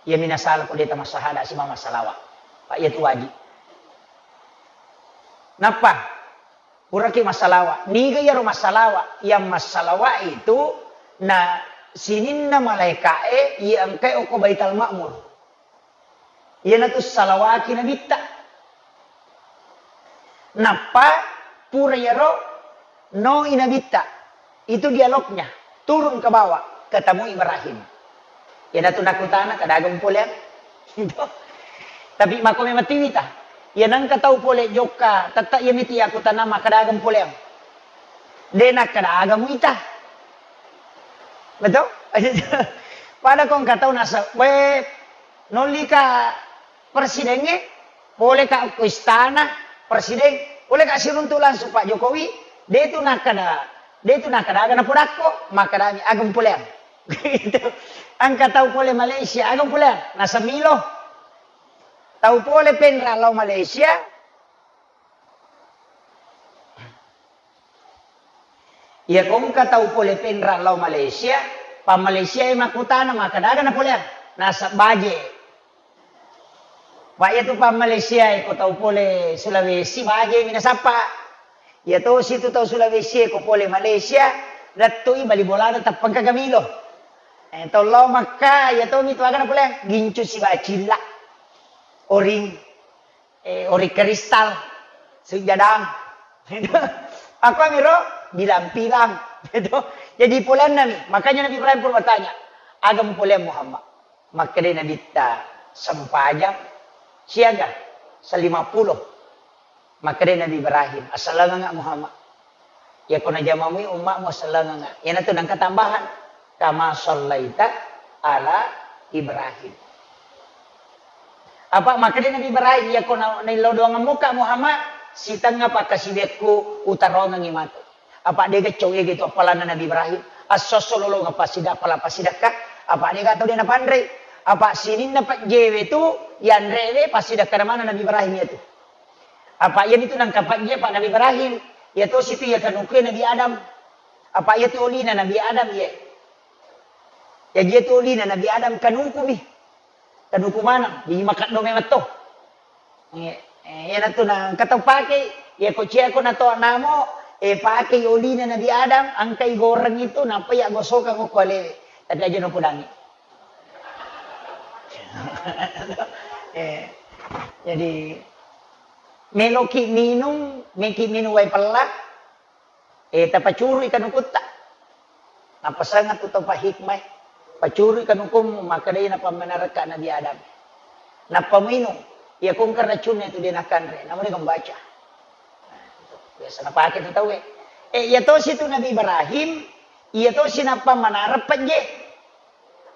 Iya mina salah ko deta massahada si mama salawa. Pak iya tu wajib. Nappa puraki massalawa. Niga iyaro massalawa? Yang massalawa itu na sininna malaika e iya engkai oko Baitul Ma'mur. Iyanatu salawaki Nabitta. Nappa pura iyaro noi Nabitta. Itu dialognya. Turun ke bawah, ketemu Ibrahim. Iyanatu nakutana, "Kadagam poleang?" Tapi mako memang tiwita. Iya nangka tau pole jokka, tetta iya miti aku tanama, "Kadagam poleang?" De nakkadaga muita. Betul? Pada ko engka tau nasa, we, nollika presidengnge, poleka ko istana presiden, poleka siruntu langsung Pak Jokowi, de tu nakkada, de tu nakkadaga napodakko, makkadami agam poleang. Gitu. Engka tau pole Malaysia, agam poleang, nasa milo. Tau pole Penrang lao Malaysia, iya ko engka tau pole Penrang lao Malaysia, pa Malaysia e makkutana, makkeda aga napoleang? Naseng baje. Pa iyatu pa Malaysia e ko tau pole Sulawesi, baje mi nasappa. Iya tosi tu tau Sulawesi e ko pole Malaysia, lettui bali bolana teppengka gamilo. Eh, tau lao Makka, iya tomi tu aga napoleang? Gincu sibawa cilla. Oring, eh, oring kristal, sujadang. Aku amiro bilang-bilang. Jadi poleanna mi. Makanya Nabi Ibrahim pun bertanya, aga mupoleang Muhammad? Makkedai Nabitta, sempajang siaga? Salima pulo. Makkedai Nabi Ibrahim, asalanganga Muhammad. Iyako najamamui umma'mu, asalanganga. Iyanatu nengka tambahan. Kama sallaita ala Ibrahim. Apa makkedai Nabi Ibrahim, iyako na-, naillau doangemmuka Muhammad, sitengnga pakkasiwiakku utarongengngi matu. Apa dega cau ega itu appalanna Nabi Ibrahim? Esso-esso lolongeng passidakka, pala passidakka. Apa dega tau de napanrei? Apa sininna pejjewe tu yanrewe passidakkana maneng Nabi Ibrahim iyatu. Apa iyanitu nangka pejje pa Nabi Ibrahim, iya tosi tu iya kanukue Nabi Adam. Apa iyatu olina Nabi Adam iye. Jaji iyatu olina Nabi Adam kanukumi. Kanuku maneng, jaji makeddo memeng to. Eh, eh, iyanatu na engka tau pakei, iyako ciako natoa namo, eh, pakei olina Nabi Adam, engkai goreng itu, nappa iya gosokang okko alewe. Tapi aja napodangi. Eh, jadi, meloki minung, meki minung wae pella, Eh, tapacurui kanukutta. Napasangeng tu tau pahikmai. Pacurui kanukummu, makkedai napammenarekka Nabi Adam. Nappa muinung, iya kongka racunna itu de nakanre, namu de membaca. Biasa napake tu tauwe. Eh, iya tosi tu Nabi Ibrahim, iya tosi nappa manareng pejje.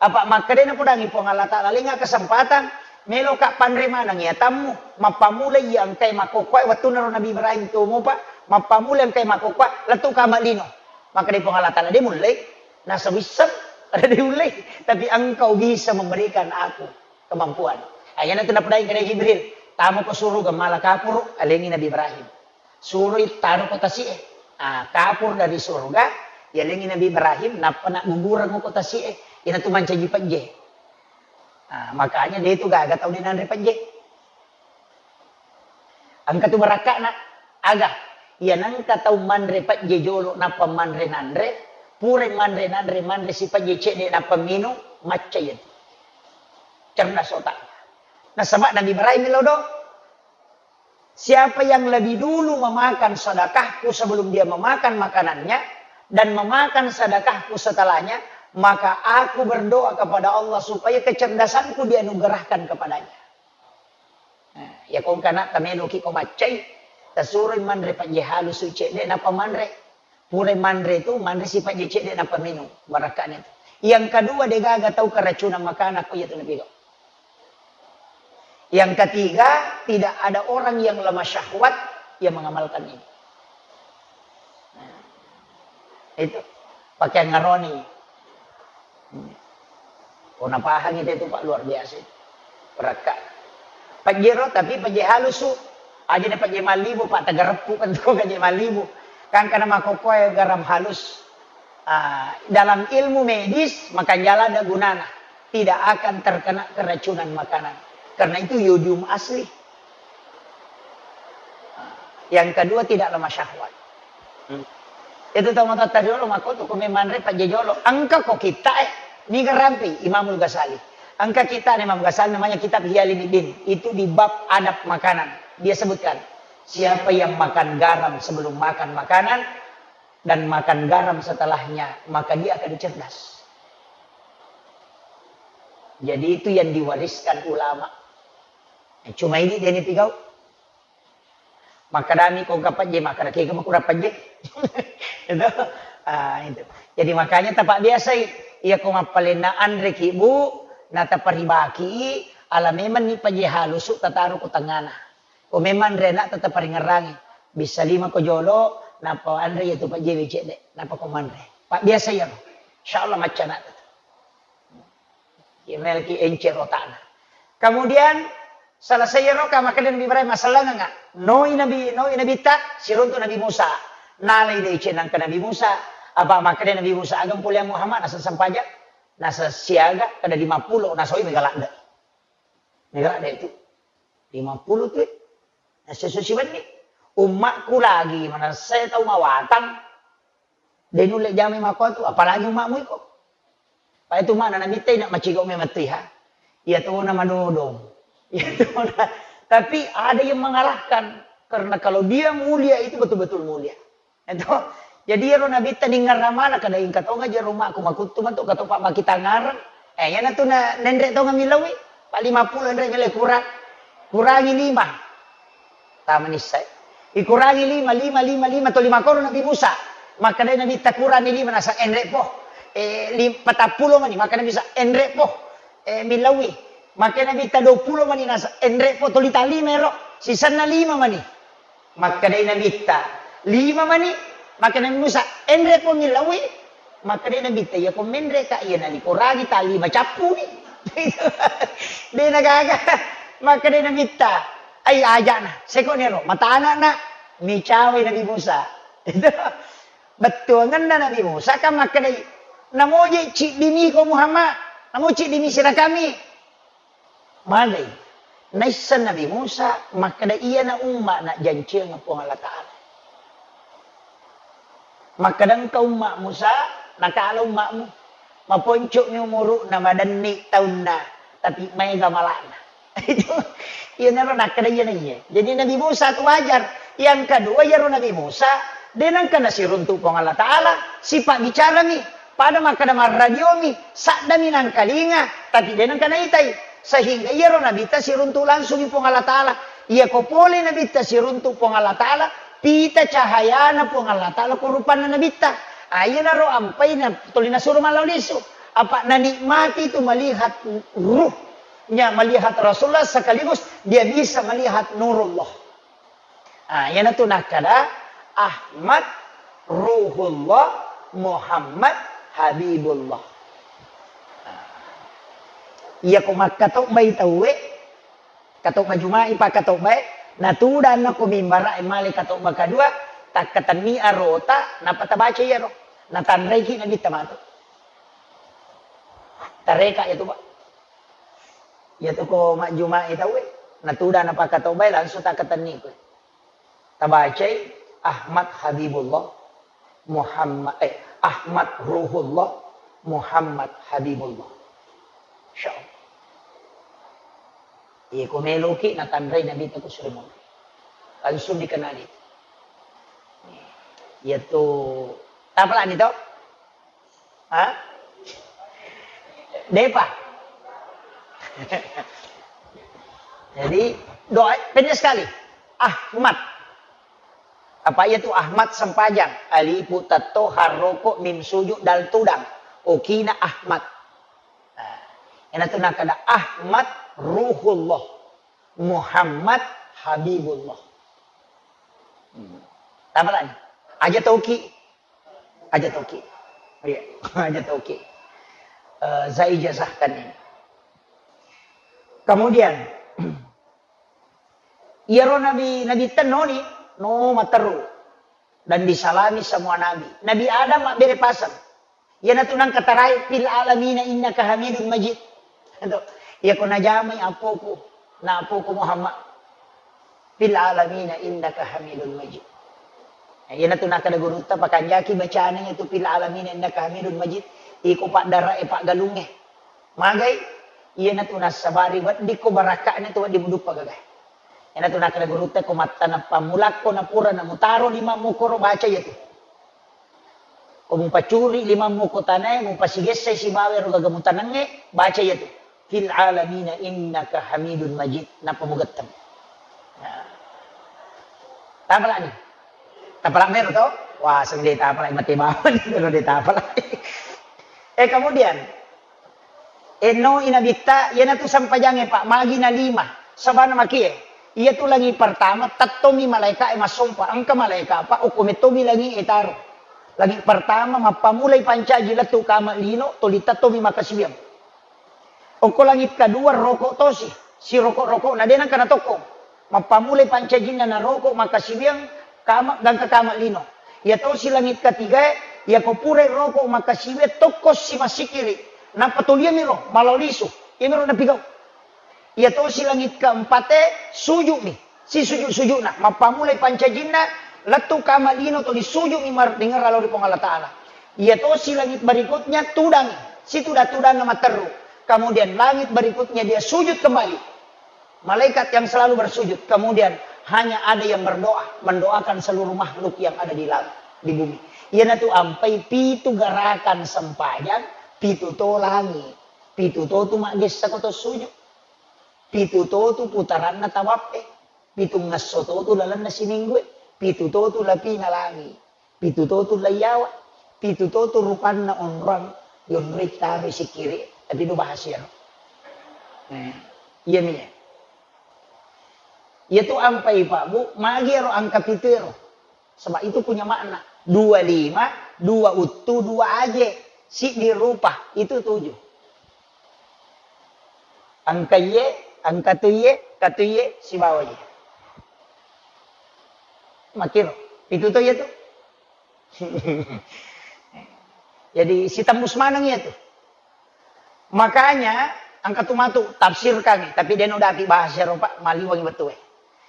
Apa makkedai napodangi Puang Allah Ta'ala, lenga kesempatan, meloka panre maneng iya tammu, mappamula iya engkai makkokkoe, wettunna ro Nabi Ibrahim to mopa, mappamula engkai makkokkoe, lettu kama lino. Makkedai Puang Allah Ta'ala, de mullei, nasa wisseng, ada de ullei, tapi engkau bisa memberikan aku kemampuan. Ayanatu napodangi kedai Jibril, tamu ke suruga mala kapuru, alengi Nabi Ibrahim. Suroi taro ko tasi'e. Ah, kapur dari surga, yalengi Nabi Ibrahim, nappa naggugureng ko tasi'e. Iyanatu mancaji pejje. Ah, makanya de tu gaga tau de nanre pejje. Engka tu barakka'na, aga? Iya nengka tau manre pejje jolo nappa manre nanre, pura manre nanre, manre si pejje cedde nappa minung, macca iyatu. Cerdas otaknya. Nasaba Nabi Ibrahim lo do. Siapa yang lebih dulu memakan sedekahku sebelum dia memakan makanannya, dan memakan sedekahku setelahnya, maka aku berdoa kepada Allah supaya kecerdasanku dianugerahkan kepadanya. Nah, iya kongka na tameloki ko maccai, tasuroi manre pejje halusu cedde nappa manre. Pura manre tu, manre si pejje cedde nappa minung, barakka'na tu. Yang kedua, degaga tau keracunan makanan ko iyatu napigau. Yang ketiga, tidak ada orang yang lemah syahwat yang mengamalkan ini. Nah, itu. Pakai ngaroni. Ko napahangi te tu, Pak, luar biasa itu. Perakka. Pejjero, tapi pejje halusu. Aja na pejje malibu, Pak, tagareppu kan tu pejje malibu. Kan karena makokkoe garam halus. Ah, dalam ilmu medis, makan jala ada gunana. Tidak akan terkena keracunan makanan. Karena itu yodium asli. Yang kedua, tidak lemah syahwat. Hmm. Itu tau matoatta riolo makko tu ko memanre pejje jolo. Engka ko kitta e, niga rampe Imamul Ghazali. Engka kitta Imam Ghazali namanya kitab Ihya Ulumuddin. Itu di bab adab makanan. Dia sebutkan, siapa yang makan garam sebelum makan makanan dan makan garam setelahnya, maka dia akan cerdas. Jadi itu yang diwariskan ulama. Cuma ini dia ni pigau. Makkedami ko engka pejje, makkeda kega makurang pejje. Itu. Ah, itu. Jadi makanya tapabbiasai, iya ko mappalenna anreki, Bu, nataparibaki, ala memanni pejje halusu tataro ko tengngana. Ko memang rena tataparingerrangi. Bisa lima ko jolo, napa anre iya tu pejje we cedde, napa ko manre. Pabbiasa iya. Insyaallah macca na. Iya melki encer otakna. Kemudian Selesai iyaro ka makkeda Nabi Ibrahim, masellengengnga. Noi Nabi, noi Nabitta, siruntu Nabi Musa. Nalai deceng nangka Nabi Musa, apa makkeda Nabi Musa, "Aga poleang Muhammad naseng sempajang?" Naseng siaga, kada lima puluh, nasoi mega ladde. Mega ladde tu. Lima puluh tu. Naseng susi wenni. Ummakku lagi manessai tau mawatang. De nulle jamai makkuatu, apalagi ummakmu iko. Pada tu makna Nabitta, ina macigo memang tu, ha. Iya tona madodong. Iya tona. Tapi ada yang mengalahkan. Karena kalau dia mulia, itu betul-betul mulia. Itu. Jadi iyaro Nabitta ningerramana kada ingka tonga jero ummakku, makuttu mantu katopa makitangareng. Eh, iyana tu na nenre tonga millaui. Pa lima puluh enre mille kurang. Kurangi lima. Tama nissai. Ikurangi lima, lima, lima, lima, to lima koro Nabi Musa. Makkeda Nabitta, "Kurangi lima," nasa, "Enre po." Eh, lim-, patappulo mani, makkeda Nabi Musa, "Enre po." Eh, millaui. Makkeda Nabitta, "Dua puluh mani," nasa, "Enre po," toli ta lima ero. Sisenna lima mani. Makkeda Nabitta, "Lima mani." Makkeda Nabi Musa, "Enre po millaui." Makkeda Nabitta, "Iya ko menre ka, iya nalikorangi ta lima cappuni." De nagaga. Makkeda Nabitta, "Ai ajana, seko nero, matana na." Micawai Nabi Musa. Itu bettuangenna Nabi Musa kan makkedai, "Namoje ciddimi ko Muhammad, namo ciddimi sirakami." Magai, naisseng Nabi Musa makkeda, "Iyana umma najjanciang Puang Allah Ta'ala." Makkeda engka umma Musa, nakala ummamu. Maponco'mi umuru'na, madenni taunna, tapi maega mala'na. Itu, iyanaro nakkeda iyana iye. Jadi Nabi Musa tu wajar. Yang kedua, iyaro Nabi Musa, de nengka nasiruntu Puang Allah Ta'ala, sifat bicarami. Pada makkeda marradiomi, saddami nangkalinga, tapi de nengka naitai. Sehingga iyaro Nabitta siruntu langsungi Puang Allah Ta'ala. Iyako pole Nabitta siruntu Puang Allah Ta'ala, pita cahayana Puang Allah Ta'ala ko rupanna Nabitta. Ah, iyanaro ampai na tuli nasuro mallau lisu. Apa nanikmati tu melihat ruhnya, melihat Rasulullah sekaligus dia bisa melihat nurullah. Ah, iyanatu nakkeda Ahmad Ruhullah, Muhammad Habibullah. Ah. Iyako makkatobbai tauwe, katobba Juma'i, pakkatobbae, natudang ko mimbara e male katobba kadua, takkatenni arota, nappa tabaca iyaro. Natanraiki Nabitta matu. Tareka iyatu, Pak. Iyatu ko majjuma'i tauwe, natudang napakkatobbae langsung takkatenni koe. Tabacai Ahmad Habibullah, Muhammad, eh, Ahmad Ruhullah, Muhammad Habibullah. Insyaallah. Iya ko meloki natanrai Nabitta ko sure monro. Langsung dikenali. Iyatu tapalani to? Ha? Depa. Jadi, doa pendek sekali. Ahmad. Apa iyatu Ahmad sempajang? Alifu tatto harroko mim sujud dal tudang. Okina Ahmad. Nah, iyanatu nakkeda Ahmad Ruhullah. Muhammad Habibullah. Hmm. Tapalani. Aja toki. Aja toki. Iya, aja toki. Eh, saya ijazahkan ini. Kemudian, iyaro nabi, Nabitta noni, no matteru. Dan disalami semua nabi. Nabi Adam mabbere paseng. Iyanatu nangka tarai, "Fil alamina innaka hamidun majid." Ento, iyako najamai apoku, na apoku Muhammad. "Fil alamina innaka hamidun majid." Iyanatu nakkeda gurutta, "Pakanjaki bacana iyatu fil alamina innaka hamidun majid. Iko paddara e paggalungnge." Magai, iyanatu nassabari weddikko barakka'na tu wedding muduppa gagae. Iyanatu nakkeda gurutta, "Ko mattaneng pammulakko napura namutaro limammu koro baca iyatu." Ko mupacuri limammu ko tanae, mupasigessai sibawa ero gaga mutanengnge, baca iyatu. "Fil alamina innaka hamidun majid." Nappa mugetteng. Nah. Tapalani. Tapala mero to? Wah, seng de tapala mate bawang kalau de tapala. Eh, kemudian, Ennoi Nabitta, iyanatu sempajangnge, Pak, magi na lima. Sabana makie, iyatu langi pertama, tettomi malaeka'e massompa. Engka malaeka, Pak, okko mettomi langi e taro. Langi pertama, mappamulai pancaji lettu kama lino, tuli tettomi makasiwiang. Okko langi kedua, roko tosi. Siroko-rokona de nangka natokkong. Mappamulai pancajinna naroko makkasiwiang kama, gangka kama lino. Iya tosi langit katigae, iyako purai roko makkasiwiang tokko si massikkiri. Nappa toliami ro, malao lisu. Iyamiro napigau. Iya tosi langit keempate, sujumi. Sisujud-sujudna. Mappamulai pancajinna, lettu kama lino toli sujumi mar-, dengerra lao ri Puang Allah Ta'ala. Iya tosi langit berikutnya, tudangi. Situda-tudanna matteru. Kemudian langit berikutnya dia sujud kembali. Malaikat yang selalu bersujud. Kemudian hanya ada yang berdoa, mendoakan seluruh makhluk yang ada di langit, di bumi. Iyanatu ampai pitu gerakan sempajang, pitu to langi, pitu to tu maggessa ko to sujud, pitu to tu putaranna tawappe, pitu ngesso to tu lalenna siminggue, pitu to tu lapina langi. Pitu to tu laiyawa, pitu to tu rupanna onrang, yonroi taro sikkiri, tapi do bahas iyaro. Eh, iya mi. Iya tu ampai Pak Bu, magi ero angka pitu ero. Sebab itu punya makna. Dua lima, dua uttu, dua aje. Siddi rupa, itu tujuh. Angka iye, angka tu iye, katu iye, sibawa iye. Makiro, pitu to iya tu. Jadi sitembus maneng iya tu. Makanya angka tu matu tafsirkan, tapi deno dapi bahasa Eropa maliwangi betul.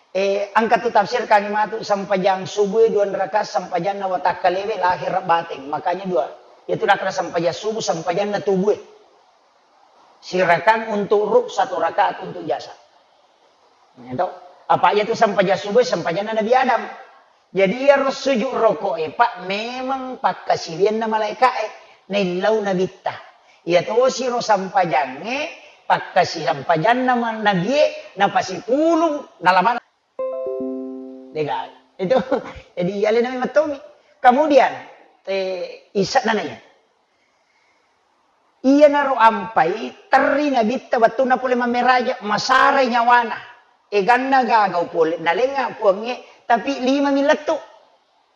Eh, angka tu tafsirkan matu sempajang subuh dua rakaat sempajanna watakkalewe lahir bateng. Makanya dua. Itu nakra sempajang subuh sempajanna tubuh. Sirakang untuk ruh, satu rakaat untuk jasad. Itu. Apa iya tu sempajang subuh, sempajanna Nabi Adam. Jadi iyaro sujud roko e, Pak, memang pakkasiwianna malaika e, naillau nabitta. Iya tosi ro sempajangnge, pakkasi sempajanna ma-, nabi e, napasipulung, nalamana. Degaga. Itu. Jadi alena memang tommi. Kemudian, te, isa nana iya. Iyanaro ampai terri nabitta wettunna pole mammeraja, masarai nyawana. Eganna gagau pole, nalengnga puangnge, tapi lima mi lettu.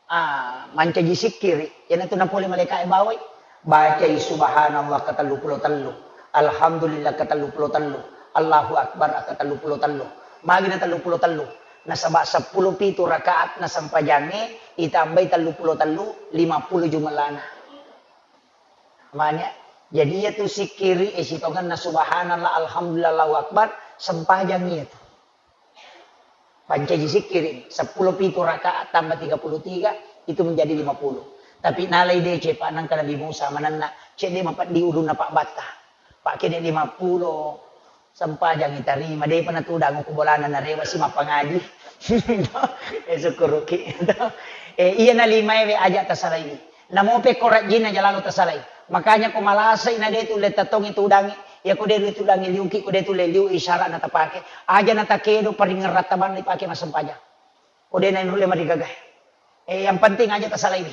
Ah, mancaji sikkiri, iyanatu napole malaika e bawai. Bacai subhanallah ketellu pulo tellu, alhamdulillah ketellu pulo tellu, Allahu Akbar ketellu pulo tellu. Magi na tellu pulo tellu? Nasaba seppulo pitu rakaat na sempajangnge, itambai tellu pulo tellu, lima pulo jumellana. Manya, jadi iya tu sikkiri e sitongenna subhanallah, alhamdulillah, Allahu Akbar, sempajang iya tu. Pancaji sikkiri, seppulo pitu rakaat tambah tiga puluh tiga, itu menjadi lima puluh. Tapi nalai deceng, Pak, nangka Nabi Musa manenna, cedde mapeddi ulunna Pak Batta. Pak, kede lima pulo, sempajang itarima, depa natudang ko bolana narewa si mappangaji. Eh, sukkuruki. Eh, iya na lima ewe aja tasalai. Namo pekko rajinna jalalo tasalai. Makanya ko malasai na de tulle tatongi tudangi, ya ko de tudangi liuki, ko de tulle liu isyarat na tapake. Aja na takedo paringerratta banna ipake massempajang. Ko de na nulle marigaga. Eh, yang penting aja tasalaiwi.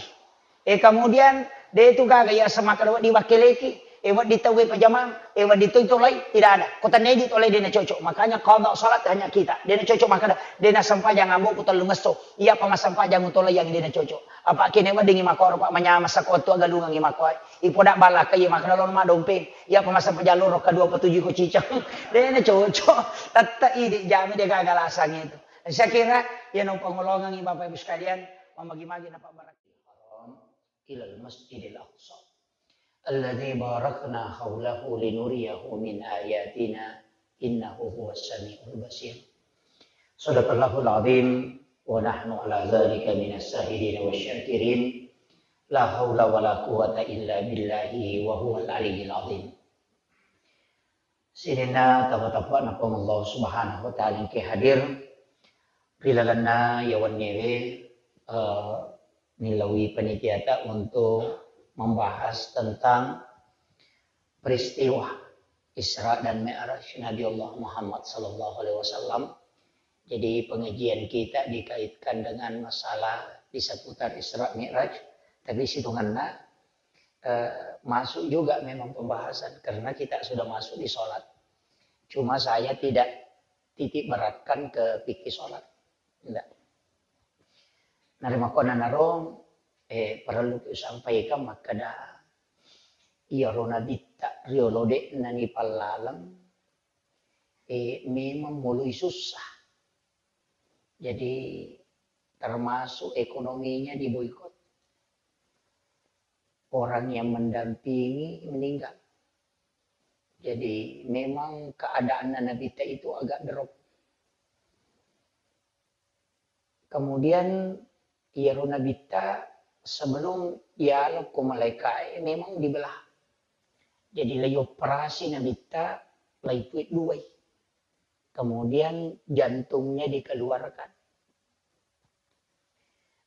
Eh, kemudian, de tu gaga iya semakkeda wedding wakkeleki, eh, wedding tauwe pajamang, eh, wedding toi tolai, tidak ada. Ko tennedi tolai de na cocok. Makanya qada salat hanya kita. De na cocok makkeda, de na sempajang amboku tellu ngesso. Iya pa massempajang utolai yang de na cocok. Apa kene wedding i makkoro, Pak, manyameng sako wettu agalungang i makkoe. Ipoda ballakka iya makkeda lono maddompeng. Iya pa massempajang loro kedua petuju ko cicang. De na cocok. Tette idi jami de gaga lasang itu. Saya kira, ya, no pangolongang i Bapak Ibu sekalian, mamagi-magi na pabbarakka. Haram ilal Masjidil Aqsa alladzi barakna haulahu linuriyahu min ayatina innahu huwas samiul basir. Sadaqallahul azim wa nahnu ala dzalika minas syahidin wasyakirin. La haula wala quwwata illa billahi wa huwal aliyyil azim. Sininna tama-tappa na Puang Allah Subhanahu wa Ta'ala engke hadir ri lalenna yawanniwe, eh, nilaui panitiata untuk membahas tentang peristiwa Isra dan Mi'raj Nabi Allah Muhammad sallallahu alaihi wasallam. Jadi pengajian kita dikaitkan dengan masalah di seputar Isra Mi'raj, tapi situnganna, eh, masuk juga memang pembahasan karena kita sudah masuk di sholat. Cuma saya tidak titik beratkan ke fikih sholat. Tidak. Narimakkuannanaro, eh, perlu kusampaikan makkeda iyaro nabitta riolo de'na nipallaleng, eh, memang mulai susah. Jadi termasuk ekonominya diboikot. Orang yang mendampingi meninggal. Jadi memang keadaan Nabitta itu agak drop. Kemudian iyaro Nabitta sebelum iyalo ko malaikae memang dibelah. Jadi lai operasi Nabitta, lai puit duai. Kemudian jantungnya dikeluarkan.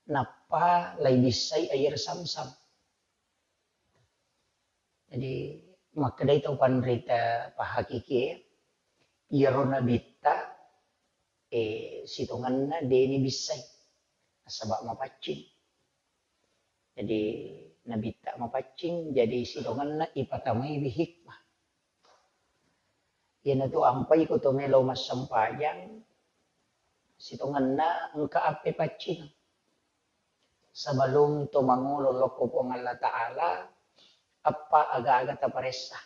Nappa lai bissai air Zamzam. Jadi makkedai tau panrita pahakikie, iyaro Nabitta, eh, sitongenna deni bissai, nasaba mapaccing. Jadi Nabitta mapaccing, jadi sitongenna ipatamaiwi hikmah. Iyanatu ampai ko to melo massempajang, sitongenna engka appe paccing. Sebelum to mangolo lokko Puang Allah Ta'ala, appa aga-aga taparessa.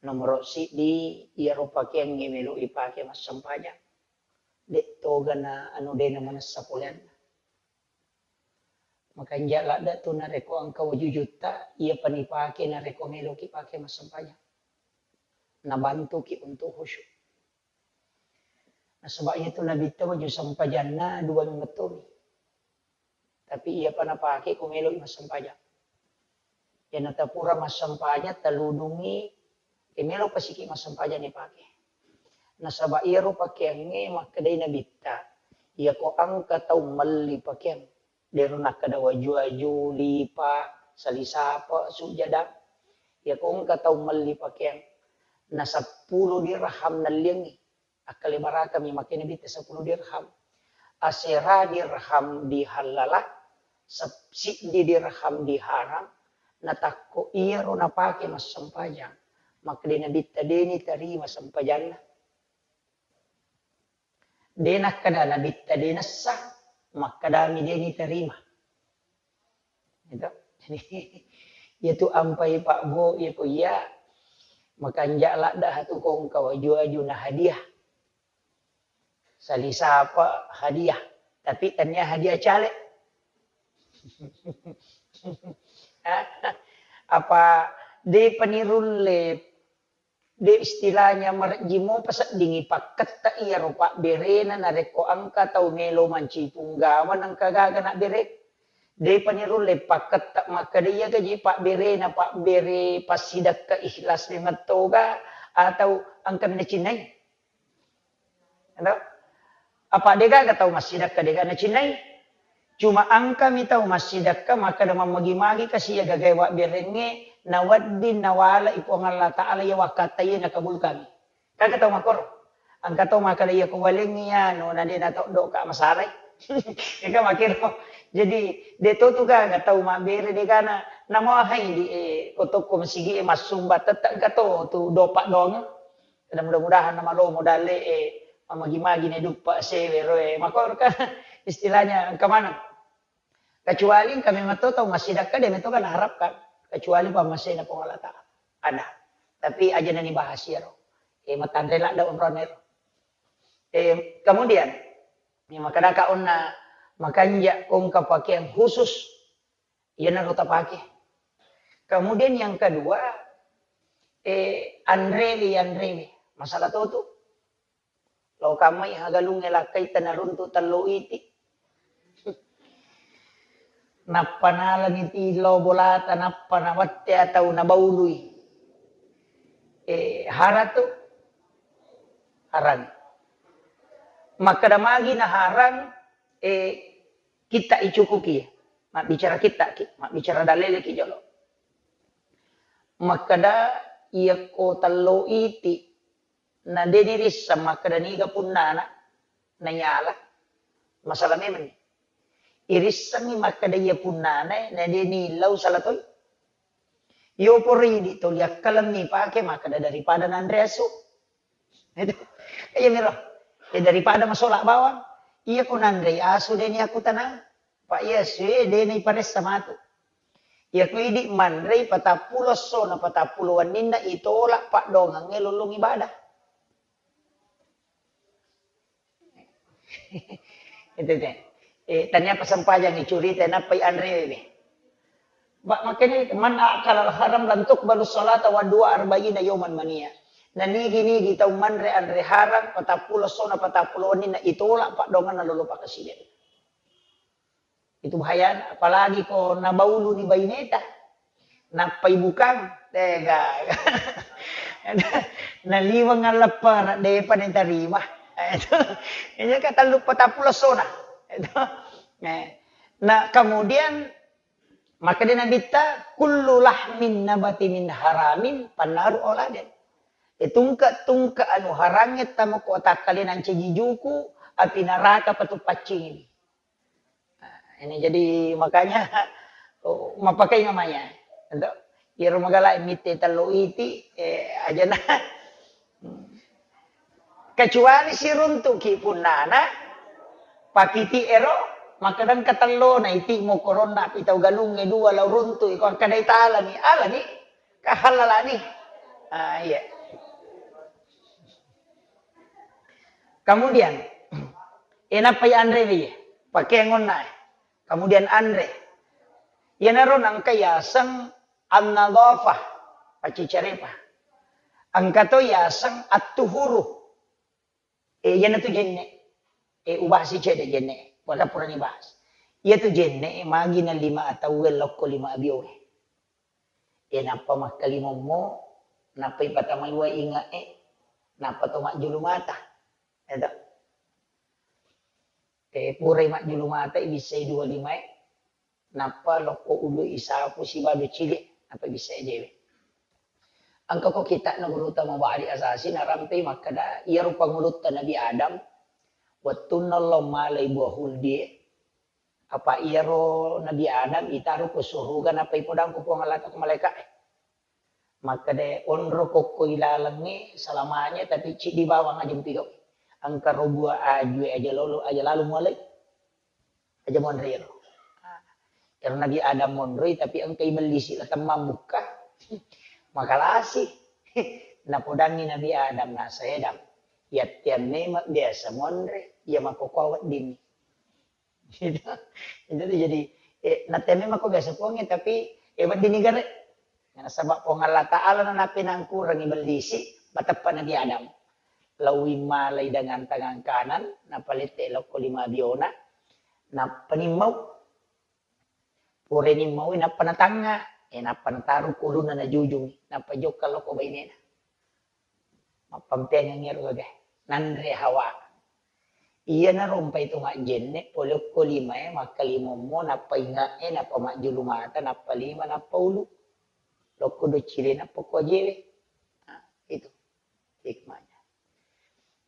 Nomoro siddi, iyaro pakeangnge melo ipake massempajang. De toga na anu, de na manessa poleanna. Makanja ladda tu narekko engka wajujutta, iyapa nipake narekko meloki pake massempajang. Nabantuki untuk khusyuk. Nasaba iyatu Nabitta waju sempajanna dua mettomi. Tapi iyapa napake ko meloi massempajang. Iyana tapura massempajang, taludungi, e, melo pasiki massempajang nipake. Nasaba iyaro pakeangnge makkedai Nabitta, iyako engka tau melli pakeang, dero nakkeda waju-waju, lipa, salisapa, sujada. Iyako engka tau melli pakeang, na seppulo dirham nalliangngi, akkalebarakami makkeda Nabitta seppulo dirham. Asera dirham dihallala, sep-, siddi dirham diharang, natakko iyaro napake massempajang, makkeda Nabitta deni tarima sempajanna. De nakkeda Nabitta de nessa, makkedami deni tarima. Gitu. Jadi, iyatu ampai Pak Bo, iyako iya makanja ladda hatu kongka waju-waju na hadiah. Salisapa hadiah, tapi tania hadiah caleg. Apa de panirulle, de istilahnya marejji mopa seddingi pakketta iyaro pabberena narekko engka tau melo mancaji punggawa nengka gaga nabbere. De panirulle pakketta makkeda iya gaji pabberena, pabbere passidakka ikhlas memeng toga atau engka minacinnai. Ero? Apa degaga tau massidakka dega nacinnai? Cuma engkami tau massidakka makkeda mammagi-magi kasi iya gagae wabberengnge nawedding nawalai Puang Allah Ta'ala iya wakkatta iya nakabulkangi. Kaga tau makkoro? Engka tau makkeda iya ko walengngi anu na de natoddoka masalai. Ega makkiro. Jadi de to tu gaga tau mabbere degana namahai di, eh, ko tokko masigi e massumba tette engka to tu dopa doang. Dan mudah-mudahan namalomo dalle e, mamagi-magi ne duppa sewe roe. Makkoro kan istilahnya engka maneng. Kecuali engka memang to tau massidakka de meto kan harapkan. Kecuali pammasena Puang Allah Ta'ala. Ada. Tapi aja nani bahas iyaro. E, matanre ladda onrone ro. E, kemudian, ini makadaka onna makanja kongka pakaian khusus. Iyanaro tapake. Kemudian yang kedua, eh, anrewe, anrewe. Masalah to tu. Lo kamai hagalunge lakkai tanaruntu tello iti. Nappa nalani ti lo bolata, nappa nawette atau nabaului. Eh, hara tu. Harang. Makkeda magi na harang, eh, kitta icukuki, mabbicara kittaki, mabbicara daleleki jolo. Makkeda, iyakko tello iti, na de nirisseng makkeda niga punnana, nayala, masalah memang. Irissengi makkeda iya punnana, na de nillau sala toi. Yo pori di toli akkalemmi pake makkeda daripada nanre asu. Itu. Iya miro. Ya daripada masola bawang. Iya ko nanrei asu deni aku tenang. Pak iya asu e deni paressa matu. Iya ko idi manrei patappulo esso na patappulo wenninna itolak paddoangengnge lollong ibadah. Itu teh. Eh, tania pasempajang icurita nappai anrewe. Ba, makanya man akala al-haram lan tuqbalu salata wa dua arba'ina yauman mania. Na nigi-nigi tau manre anre haram, patappulo sona patappulo wenni na itolak paddoanganna lolo pakaside. Itu bahaya, apalagi ko nabaulu ni baineta. Nappai bukang, tega. Naliweng alleppara, depa ni tarima. Itu, iya ka tellu patappulo sona. Itu. Eh. Nah, kemudian maka dia Nabitta, "Kullu lahmin nabati min haramin pannaru auladen." Eh, tungke-tungke anu harangnge tamo ko takkalenang ceji juku, api neraka patu paccingi. Nah, ini jadi makanya, oh, mappakai namanya. Untuk iyaro magala mitte tello iti, eh, aja na. Kecuali siruntuki punnana, pakiti ero, maka dengka tellona iti mokoronna api tau galungnge dua lao runtu, iko angka dai talani, alani, kahalalani. Ah, iya. Kemudian, eh, nappai anre wi, pakeangonna, eh. Kemudian anre. Iyanaro nangka yaseng an-nadhafah, paccicarepa. Engka to yaseng at-tuhuru. Eh, iyanatu jenne. Eh, ubahasi cedde jenne. Wala purani bahas. Iyatu jenne, eh, magi na lima atauwe lokko lima abiowe. Eh, nappa makkalimommo, nappa ipatamai wae inge'e, nappa to majjulu mata. Eto. Eh, purai majjulu mata, ibissai dua limae, nappa lokko ulu isapu sibawa cili, nappa ibissai jewe. Engka ko kitakna Gurutta Mubahari Asasi narampe makkeda, iyaro pangulutta Nabi Adam, wettunna lo malai buah huldie, apa iyaro Nabi Adam itaro ko suruga nappa ipodang ko Puang Allah ko malaika'e. Makkeda, onro kokko ilalengnge salamanya, tapi ciddi bawang aja mupigau. Engka ro buah ajue aja lolo, aja lalu mualai. Aja monri ro. Ero Nabi Adam monroi, tapi engka ibellisi la temmang bukka. Makalasi. Napodangi Nabi Adam, nasa Adam. Yattiang memang biasa monre, iya makkokkoe weddinni. Gitu. Jadi, jadi, eh, natemmi mako biasa Puangnge, tapi, eh, weddinni gare. Nasaba Puang Allah Ta'ala na napinangkurangi bellisi, mateppa Nabi Adam. Lawi malai dengan tangan kanan, napalette lokko lima biona, nappa nimmau. Pura nimmau, nappa natangnga, eh, nappa nataru kulunna najujungi, nappa jokka lokko bainena. Mappampeangeng ero gaga. Nanre Hawa. Iyanaro mpai to majjenne, pole okko limae, makkalimommo, nappa inge'e, nappa majjulu mata, nappa lima, nappa ulu. Lokko doccile, nappa ko ajewe. Nah, itu hikmahnya.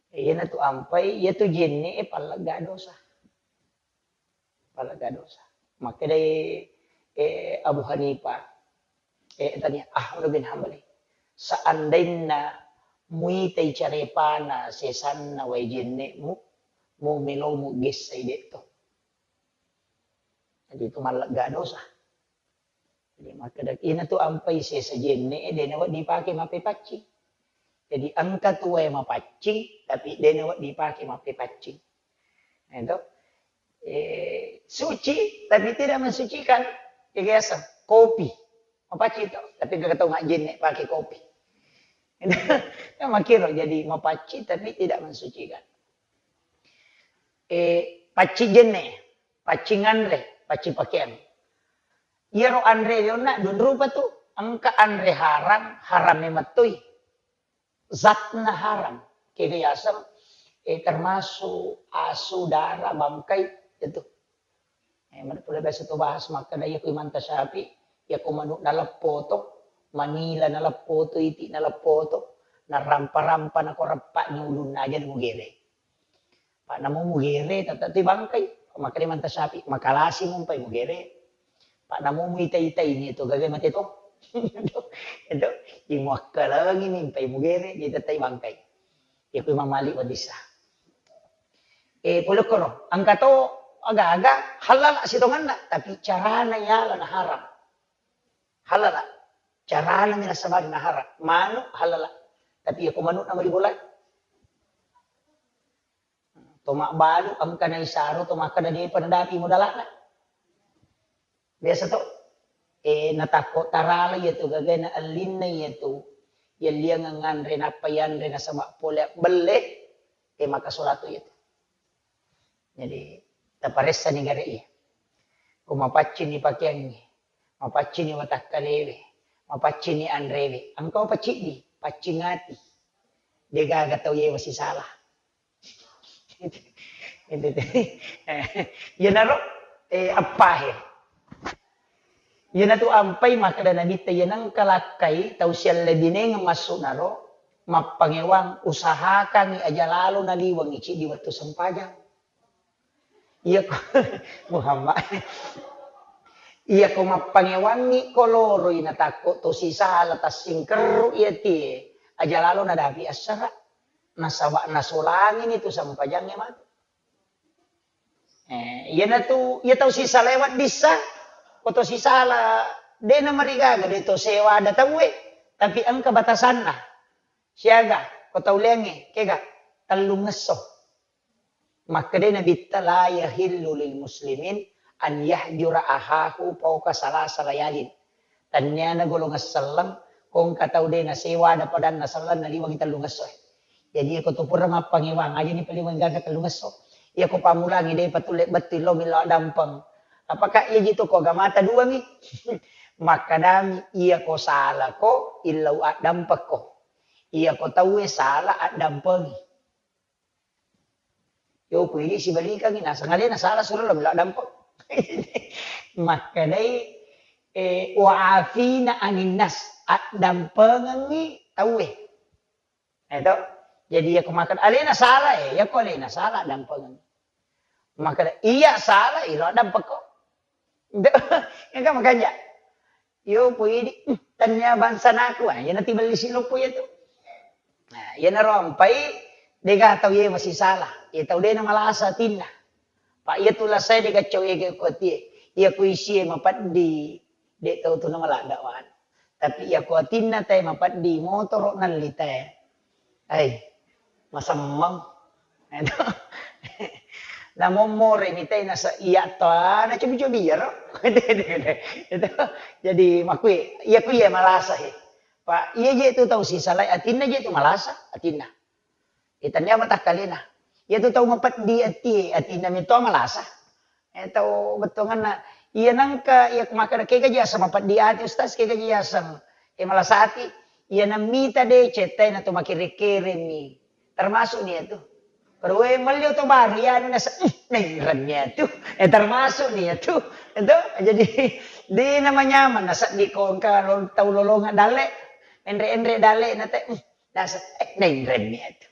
Iyanatu ampai, iyatu jenne e pallegga dosa. Pallegga dosa. Makkedai, eh, Abu Hanifah, eh, tania, Ahmad bin Hambali, seandainna muitai carepana sesanna wae jenne'mu, mu melomu gessai de'to. Jadi itu mallegga dosa. Jadi makkeda, inatu ampai sesa jenne e, de nawedding dipake mappepaccing. Jadi engka tu wae mapaccing, tapi de nawedding dipake mappepaccing. Nah, itu. Eh, suci, tapi tidak mensucikan. Jadi biasa, kopi. Mapaccing to, tapi engka tau majjenne pake kopi. Kan makkiro, jadi mapaccing, tapi tidak mensucikan. Eh, paccing jenne, paccing anre, paccing pakeang. Iyaro anre yonna dua rupa tu, engka anre haram, haram memettoi. Zatna haram. Kega yaseng, eh, termasuk asu, darah, bangkai, itu. Eh, mana pula biasa tu bahas makkeda, iya ku Imam Tasyafi, iya ku manuk naleppo to, manila naleppo to, iti naleppo to, narampa-rampa nako reppa ni ulunna aja mugere. Pak namo mugere, tetap tu bangkai. Makkeda Imam Tasyafi, makalasi mumpai mugere. Pak namo muita-ita ini tu gagai mate to. Itu, itu, imuakkalangi mimpai mugere, jadi tetap bangkai. Iya ku Imam Malik wadissa. Eh, pole koro, engka to aga-aga halal sitonganna, tapi carana yala na haram. Halal. Carana mi nasabari na haram. Manu halal. Tapi iya ku manu nama dibolai. To mabbalu engka naisaro to makkeda depa nadapi modalana. Biasa to, eh, natakko tarala iya tu gagana ellinna iya tu, yelliangeng nganre nappa yanre nasaba pole belle, eh, maka solatu iya tu. Jadi, taparessani gare iya. Ko mapaccini pakeangnge, mapaccini watakkalewe, mapaccini anrewe, engka paciddi, paccing ati. Degaga tau yewa sisala. Itu, itu. Iyanaro, eh, appahe. Iyanatu ampai makkeda Nabitta, iya nengka lakkai tau siallebinengeng massu'naro, mappangewang, usahakangngi aja lalo naliwengngi ciddi wettu sempajang. Iya ko, Muhammad. Iya ko mappangewangngi ko loroi natakko to sisala tassingkerru iya tie, aja lalo nadapi assara. Nasaba nasolangini tu sempajangnge matu. Eh, iyanatu, iya tau sisala weddissa, ko to sisala, de namarigaga, de to sewada tauwe, tapi engka batasanna. Siaga, ko tau leangnge, kega, tellungngesso. Makkedai Nabitta, "La yahillu lil muslimin an yahjura ahahu fauqa salasa layalin." Tenniana golongan selleng, ko engka tau de nasewada padanna selleng naliwengi tellungesso. Jadi, iyako to pura mappangewang, ajani paliweng gaga tellungesso. Iyako pammulangi de patulle bettu illo millau addampeng. Apakah iya jitu ko agamata duangi? Makkadami, iyako salako, illau addampekko. Iyako tauwe sala, addampengi. Yo, ku idi sibalikangi, naseng alena sala suro lo melo addampeng. Makkedai, eh, "Wa afina anin nas," addampengengi tauwe. Eh, to? Jadi, iyako makkeda alena sala, eh, iyako alena sala, addampengengi. Makkeda, "Iya sala, ilo addampekko." Engka makanja. Yo, po idi, "Hmm, tennia bangsanaku," ah, iyana tibelli siloppo iyatu. Nah, iyanaro ampai, dega tau iye masisala. Iya tau de namalasa atinna. Pa iyatu lasae dega cau ege ko atie. Iya ko isie mapeddi, de tau tu namaladda wan. Tapi iya ko atinna tae mapeddi, motoro nalli tae. Ai, masemmeng. Eto. Namommore mitai nasa iya to, ah, nacobi-cobi iyaro. Eto. Jadi, makui, iya kui iya malasa he. Pa, iya je tu tau sisalai atinna je tu malasa, atinna. Eh, tania matakkalena. Iya tu tau mapeddi atie, atinna mito malasa. Eh, tau bettuanganna, iya nengka, iya makkeda, "Kega ji aseng mapeddi ati, Ustaz? Kega ji aseng, eh, malasa ati?" Iya nammita de cettae na to makere-keremi. Termasuk ni itu. Kedua, melli oto baru, iya, anu nasa, "Hmm, naireng ni itu." Eh, termasuk ni itu. Itu, jadi, di nama nyaman, nasa di kongka, lo-, tau lolongan dalle, enre-enre dalle, na te, "Hmm, nasa, eh, naireng ni itu."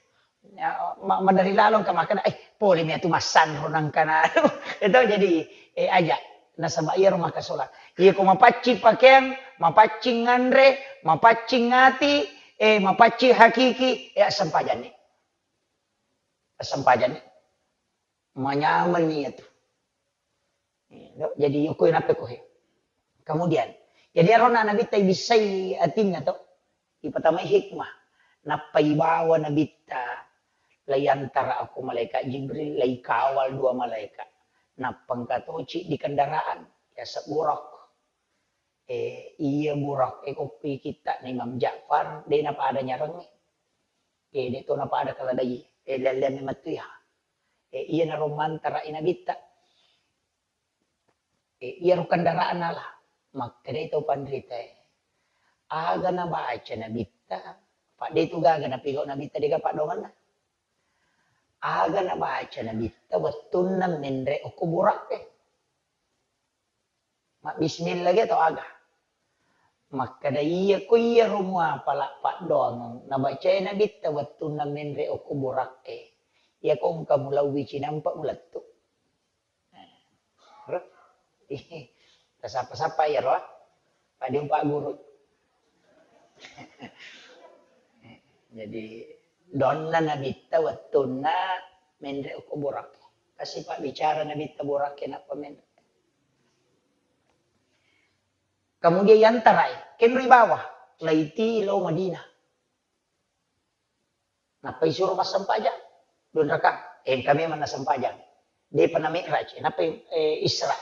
Ya, ma-, madari lalong ka makkeda, "Eh, pole mi atu massanro nangkana." Itu jadi, eh, aja. Nasaba iyaro makasola. Iya ko mapaccing pakeang, mapaccing nganre, mapaccing ati, eh, mapaccing hakiki, eh, assempajanni. Assempajanni. Manyamenni iyatu. Iya, jadi yokoi nappe kohe. Kemudian, jadi arona Nabitta ibissai atinna to, ipatamai hikmah. Nappa ibawa Nabitta, laiyantara okko malaikat Jibril, laikawal dua malaikat. Nappa engka toci di kendaraan, yaseng Buraq. Eh, iya Buraq, eh, koppi kitta na Imam Ja'far, de napada nyarengnge. Eh, de to napada keledai, eh, lelleang mettu iya. Eh, iyanaro mantara i Nabitta. Eh, iyaro kendaraan ala. Makkedai tau panritae, "Aga nabaca Nabitta?" Padde tu gaga napigau Nabitta, dega paddoangenna. "Aga nabaca Nabitta wettunna menre okko Buraq e? Mabbismillah ge atau aga?" Makkeda, "Iya ko iyaro muapala paddoangeng nabacae Nabitta wettunna menre okko Buraq e. Iya ko engka mulauwi cinampa mulettu." Tasappa-sappa iyaro, ah. Paddiung Pak Guru. Jadi, donna Nabitta wettunna menre okko Buraq. Kasi pabbicara Nabitta Buraq e nappa menre. Kemudian yantarai, kenroi bawah, laiti lao Madinah. Nappa isuro massempajang, dua rakaat. Engka memang nasempajang. Depa na mi'raj, nappa, eh, Isra.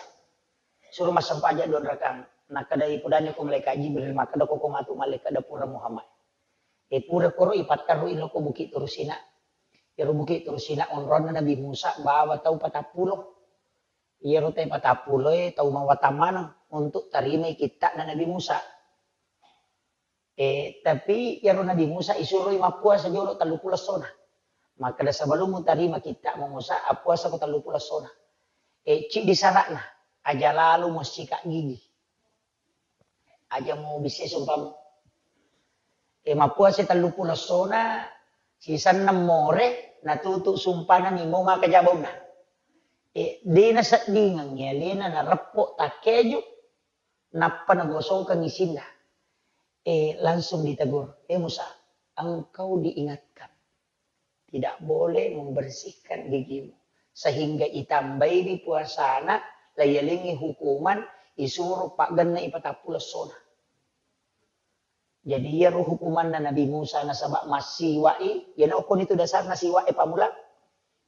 Suro massempajang dua rakang. Nakkedai pudani ko malaikat Jibril, makkeda ko, ko matu malaikat da pura Muhammad. E pura koro ipatterru ilo ko Bukit Tursina. Iyaro Bukit Tursina onronna Nabi Musa bawa tau patappulo. Iyaro tau patappulo e tau mawatang maneng untuk tarimai kitta'na Nabi Musa. Eh, tapi iyaro Nabi Musa isuroi mappuasa jolo telluppulo essona. Makkeda, "Sebelum mutarima kitta'mu Musa, appuasako telluppulo essona." Eh, ciddi syaratna, aja lalo muassika gigi. Aja mubissai sumpamu. Eh, mappuasa telluppulo essona, sisenna more, natutu sumpana nimau maka jabauna. Eh, de naseddingengngi alena nareppo takkeju, nappa nagosokeng isinna. Eh, langsung ditegur, "Eh Musa, engkau diingatkan tidak boleh membersihkan gigimu." Sehingga itambaiwi puasana, laiyalengngi hukuman, isuro paggenna ipatappulo essona. Jadi iyaro hukumanna Nabi Musa nasaba massiwa'i, iyana okkoni tu dasarna siwa'e pammula.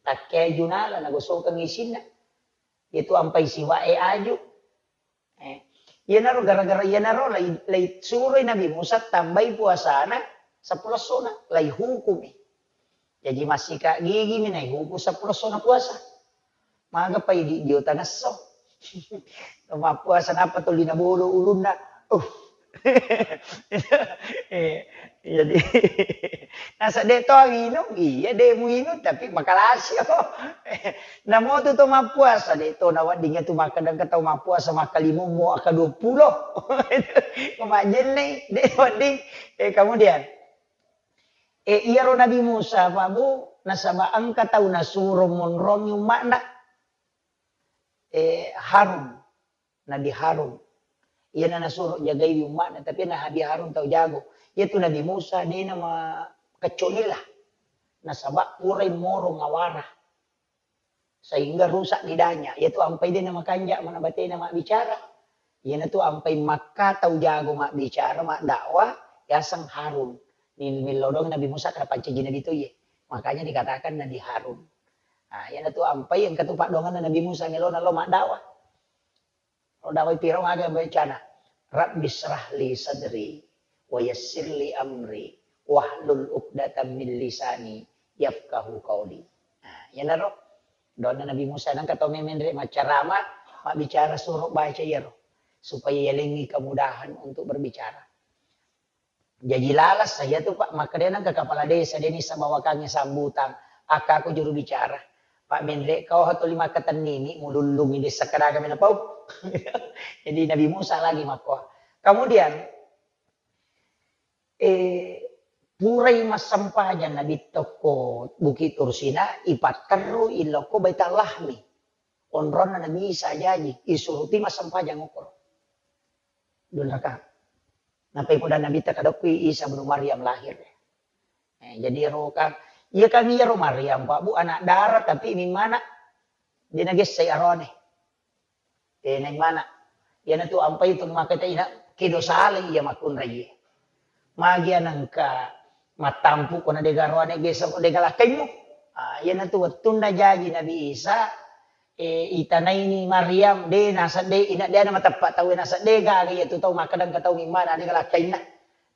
Takkeju nala nagosokeng isinna. Itu ampai siwa'e aju. Eh, iyanaro gara-gara iyanaro lai, lai suroi Nabi Musa tambai puasana seppulo essona, lai hukumi. Jaji massika gigimi naihuku seppulo essona puasa. Maga pai di, dio tangesso. Mappuasa nappa tuli nabolo ulunna. Uh. Eh, jadi nasa de to inung, iya de muinung tapi makalasi. Namotu to mappuasa, de to nawedding tu makkeda engka tau mappuasa makkalimummo, akka dua puluh. Majjenne, de wedding. Eh, kemudian, eh, iyaro Nabi Musa, Pak Bu, nasaba engka tau nasuro monrongi umma'na, eh, Harun. Nabi Harun. Iyana nasuro jagaiwi umma'na, tapi Nabi Harun tau jago. Iyatu Nabi Musa de namakecco'nilla. Nasaba purai moro ngawara. Sehingga rusak lidahnya. Iyatu ampai de namakanja mana batena mabbicara. Iyanatu ampai makka tau jago mabbicara, maddakwah, yaseng Harun. Mil-, millau doang Nabi Musa karena pancaji Nabi to iye. Makanya dikatakan Nabi Harun. Nah, iyanatu ampai engka tu paddoanganna Nabi Musa melona lo maddakwah. Ro dawai Firaun aga becana, "Rabbi syrah li sadri, wa yassir li amri, wahlul uqdatam min lisani, yafqahu qauli." Nah, iyanaro doanna Nabi Musa, nangka tau memenre maccarama, mabbicara suro baca iyaro, supaya yalengngi kemudahan untuk berbicara. Jaji lalasa iyatu, Pak, makkedai nengka kepala desa, de nisa bawakangnge sambutan, akka aku juru bicara. Pak, menre kau hatuli makkatennini, mulullungi desa kadaga mena pau. Jadi Nabi Musa lagi makko. Kemudian, eh, purai massempajang Nabi tokko Bukit Tursina, ipatterru ilokko Baitul Lahmi. Onronna Nabi Isa jaji, isuruti massempajang okoro. Dua rakaat. Nappai poda Nabitta kadokki Isa bin Maryam lahir. Eh, jadi ero kan, iya kan iyaro Maryam, Pak Bu, anak dara, tapi mimmana de nagessai aroane. Eh, naimana. Iyanatu ampai tu maka ta ina kedo sala iya makkunrai. Magi anengka mattampu ko na dega aroane gesa ko dega lakkaimmu. Ah, iyanatu wettunna jaji Nabi Isa, eh, itanaini Maryam, de nasa de ina de ana mateppa tau nasa de gaga iyatu tau makkeda engka tau mimmana de galakkainna.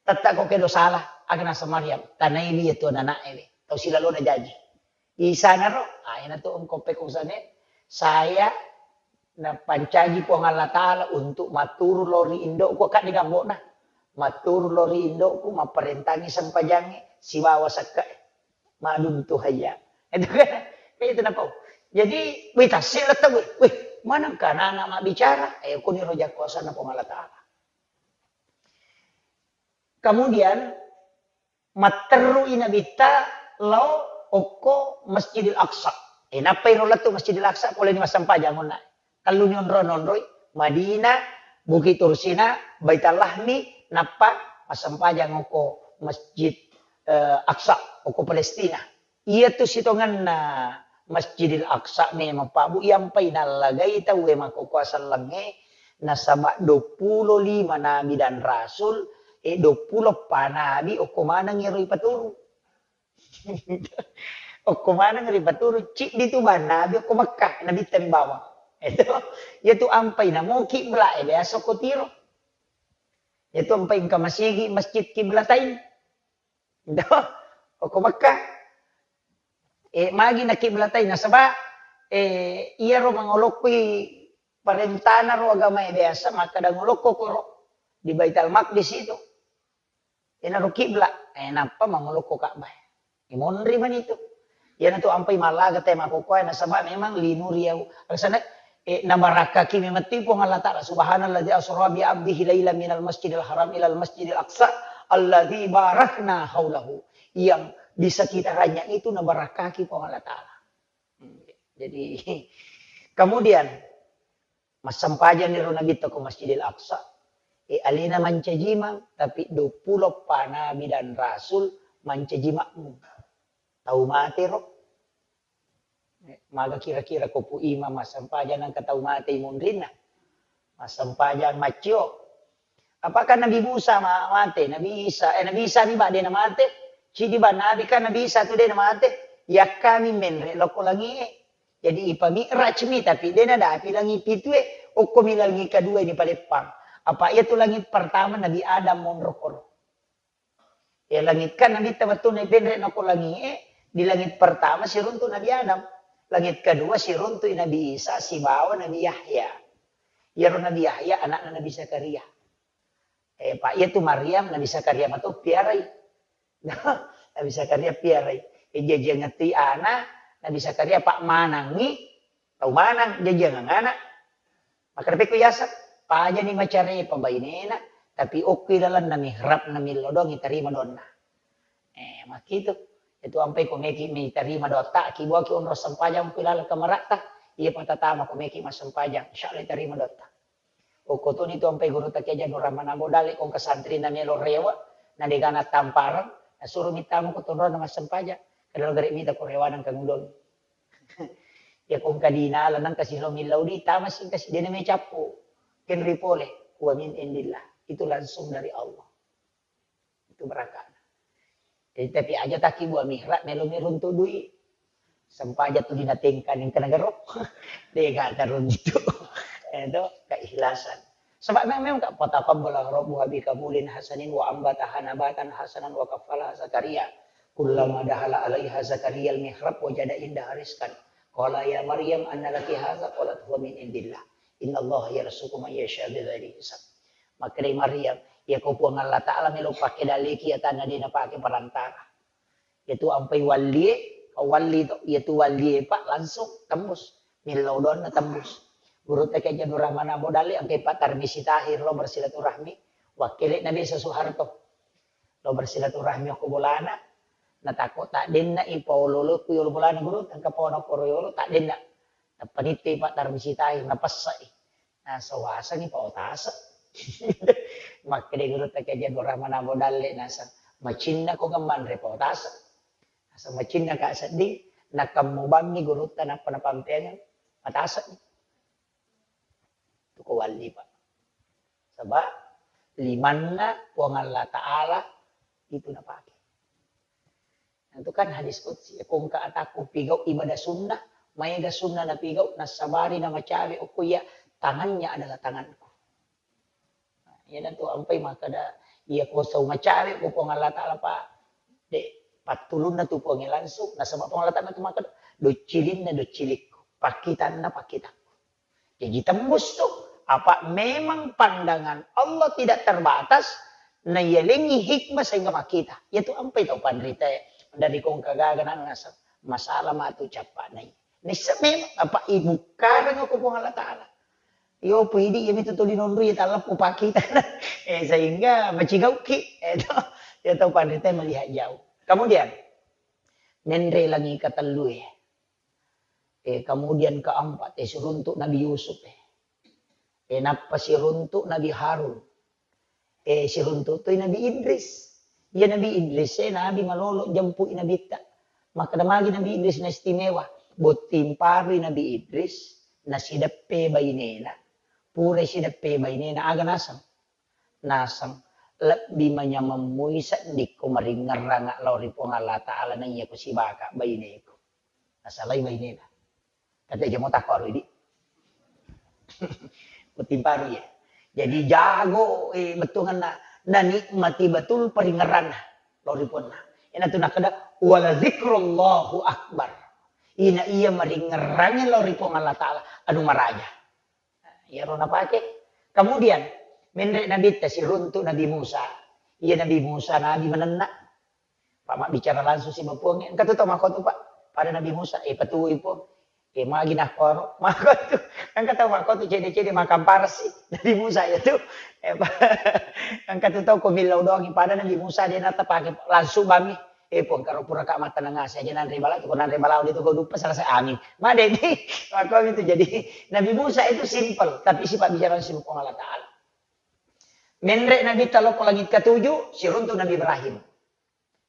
Tetta ko kedo sala, aga nasa Maryam, tanaiwi iyatu anana'e we. Tau silalona jaji. Isanaro, ah, iyanatu engko pekosane, saya napancaji Puang Allah Taala untuk matturu lao ri indokku, akka de gambokna. Matturu lao ri indokku, mapparentangi sempajangnge, sibawa sekke'e. Maduntu hayya. Itu kan, itu napau. Jadi, wih, tasik letak, wih. Wih, manengka anak-anak mabbicara? Eh, kuni roja kuasana Puang Allah Taala. Kemudian, matterrui Nabitta lao okko Masjidil Aqsa. Eh, nappai ro lettu Masjidil Aqsa, poleni massempajang onna. Telluni onro-onroi, Madinah, Bukit Tursina, Baitul Lahmi, nappa massempajang okko Masjid, eh, Aqsa, okko Palestina. Iyatu sitongenna Masjidil Aqsa memang, Pak Bu, iyampai nallagai tauwe makkokkoe sellengnge, nasaba duappulo lima nabi dan rasul, eh, duappulo eppa nabi okko maneng iyaro ipaturu. Okko maneng ripaturu, ciddi tu banna Nabi okko Mekkah, Nabitta mi bawang. Itu, iyatu ampai namo kibla e biasa okko Tiro. Iyatu ampai engka masigi masjid kiblatain. Itu, okko Mekkah. Eh, magi na kiblatain nasaba, eh, iyaro mangolokkoi parentana ro agama e biasa makkada ngolokko koro di Baitul Maqdis itu. Iyanaro kibla, eh, nappa mangolokko Ka'bah. Imonri mani tu. Iyanatu ampai mallaga te makkokkoe nasaba memang linuriyau. Alasana, eh, nabarakkaki memang tu Puang Allah Ta'ala. Subhanalladzi asra bi abdihi laila minal masjidil haram ilal masjidil aqsa alladzi barakna haulahu. Yang di sekitarnya itu nabarakkaki Puang Allah Ta'ala. Hmm, jadi, kemudian, massempajang iro Nabitta ko Masjidil Aqsa, e, alena mancajimang, tapi duappulo pa nabi dan rasul mancaji makmum. Tau mate ro. E, maga kira-kira ko pu imam massempajang nangka tau mate imunrinna. Massempajang maccio. Apakah Nabi Musa ma-, mate? Nabi Isa, eh, Nabi Isa mi ba de namate? Cidi ba Nabi kan Nabi Isa tu de namate. Yakkami menre lokko langie. Jadi ipami'raj mi, tapi de nadapi langi pitue, okko mi langi kedua ini paleppang. Apa iya tu langit pertama Nabi Adam monro koro. Ya langit kan Nabi tabattu na ipenre nako langie, di langit pertama siruntu Nabi Adam. Langit kedua siruntu Nabi Isa sibawa Nabi Yahya. Iyaro Nabi Yahya anakna Nabi Zakaria. Eh, Pak, iya tu Maryam Nabi Zakaria mato piarai. Nabi Zakaria piarai. Eh, jajiangngettui ana, Nabi Zakaria pak manangngi, tau manang jajiangang ana. Makkeda pekko yaseng, pajani macarepa bainena, tapi okkoi lalenna mihrabna millau doang itarima donna. Eh, makkitu. Itu ampai ko meki mitarima dotta, ki buaki onro sempajang ko laleng kamaratta, iya patatama ko meki massempajang, insyaallah itarima dotta. Okko toni tu ampai gurutta Kiai Haji Abdul Rahman Abu Dalli, ko engka santrina melo rewe, na degana tampareng, nasuro mittama ko tonrona massempajang. Kada lo gare mita ko rewana engka ngudong. Ya ko engka dinala nang kasi lo millau di, tama sing kasi dena me cappu. Kenri pole, wa min indillah. Itu langsung dari Allah. Itu barakana. Jadi, tapi aja taki buah mihrab, melo mi runtu dui. Sempaja tu dina tengka ning kena gero. Dega taruntu. Itu keikhlasan. Sebab memang, memang ka fataqabbala rabbuha bi qabulin hasanin wa ambataha nabatan hasanan wa kaffalaha Zakaria. Kullama dahala alaiha Zakaria al-mihrab wajada indaha rizqan. Qala ya Maryam anna laki hadza? Qalat huwa min indillah. Innallaha yarzuqu man yasha bighairi hisab. Makkedai Maryam, iya ko Puang Allah Ta'ala melo pake daleki atanna de napake perantara. Iyatu ampai wallie, walli to, iyatu wallie pak langsung tembus. Millau donna tembus. Gurutta Kiai Haji Abdul Rahman Abu Dalli engkai Pak Tarmisi Tahir lo bersilaturahmi. Wakkele na desa Soeharto. Lo bersilaturahmi okko bolana. Natakko taddenna i paolo-olo ku yolo bolana guru, engka paona koro yolo taddenna. Napanitte Pak Tarmisi Tahir, napessai. Nasawasangi pao tase. Makkeda gurutta Kiai Haji Abdul Rahman Abu Dalli naseng, macinna ko gemmanre pao tase. Naseng macinna ka sedding, nakammu bammi gurutta nappa napampeangeng, matase. Tuko walli, Pak. Sebab limanna Puang Allah Ta'ala itu napake. Nah, itu kan hadis qudsi, ya, ko engka atakku pigau ibadah sunnah, maega sunnah napigau, nassabari namacawe okko iya, tangannya adalah tanganku. Nah, iyanatu ampai makkeda, iya ko sau macawe ko Puang Allah Ta'ala, Pak, de, pattulunna tu Puangnge langsung, nasaba Puang Allah Ta'ala tu makkeda, doccilinna doccilikku, pakkitanna pakkitakku. Jaji tembus tu. Apa memang pandangan Allah tidak terbatas, nayalengi hikmah sehingga makkita. Iyatu ampai tau panrita dari kongka gaga nang naseng masalah matu cappa nai. Nissa memang apa ibukkareng ko Puang Allah Ta'ala. Yo pidi yami tu tuli nonru ya talleppu pakkita. Eh, sehingga macigauki. Eh, to, ya tau panrita melihat jauh. Kemudian, menre langi katellue. Eh, kemudian keempat, eh, siruntuk Nabi Yusuf, eh. Eh, nappa siruntuk Nabi Harun. Eh, siruntuk toi Nabi Idris. Iya Nabi Idris, eh, Nabi malolo jempui Nabitta. Makkeda magi Nabi Idris na istimewa. Botting parui Nabi Idris, nasideppe bainena. Pura sideppe bainena, aga naseng. Naseng, lebbi manyameng mui seddikko maringngerranga lao ri Puang Allah Ta'ala naiya kusibaka baineku. Nasalai bainena. Tapi aja mau takwa ro idi. Utimparu ya. Jadi jago, eh, bettuanna, nanikmati betul paringerranna lao ri Puanna. Ina tu nakkeda, "Wala zikrullahu akbar." Ina iya maringerrangi lao ri Puang Allah Ta'ala, anu maraja. Iyaro napake. Kemudian, menre Nabitta siruntu Nabi Musa. Iya Nabi Musa, Nabi manenna. Pak, mabbicara langsung si Puangnge. Engka tu tau makkotu, Pak. Pada Nabi Musa, eh, patui, Puang. Eh, magi nakkoro. Makkotu. Engka tau makkotu cede-cede makamparasi. Nabi Musa ya tu. Eh, Pak. Engka tu tau ko millau doang. Pada Nabi Musa dia nata pake langsung bami. Eh, Puang, karo pura ka mattaneng ase aja nanre bala tu, ko nanre bala de tu ko dupa selesai angin. Madedi. Makko itu jadi Nabi Musa itu simple, tapi sifat bicara si Puang Allah Ta'ala. Menre Nabitta lao ko langit ketujuh, siruntu Nabi Ibrahim.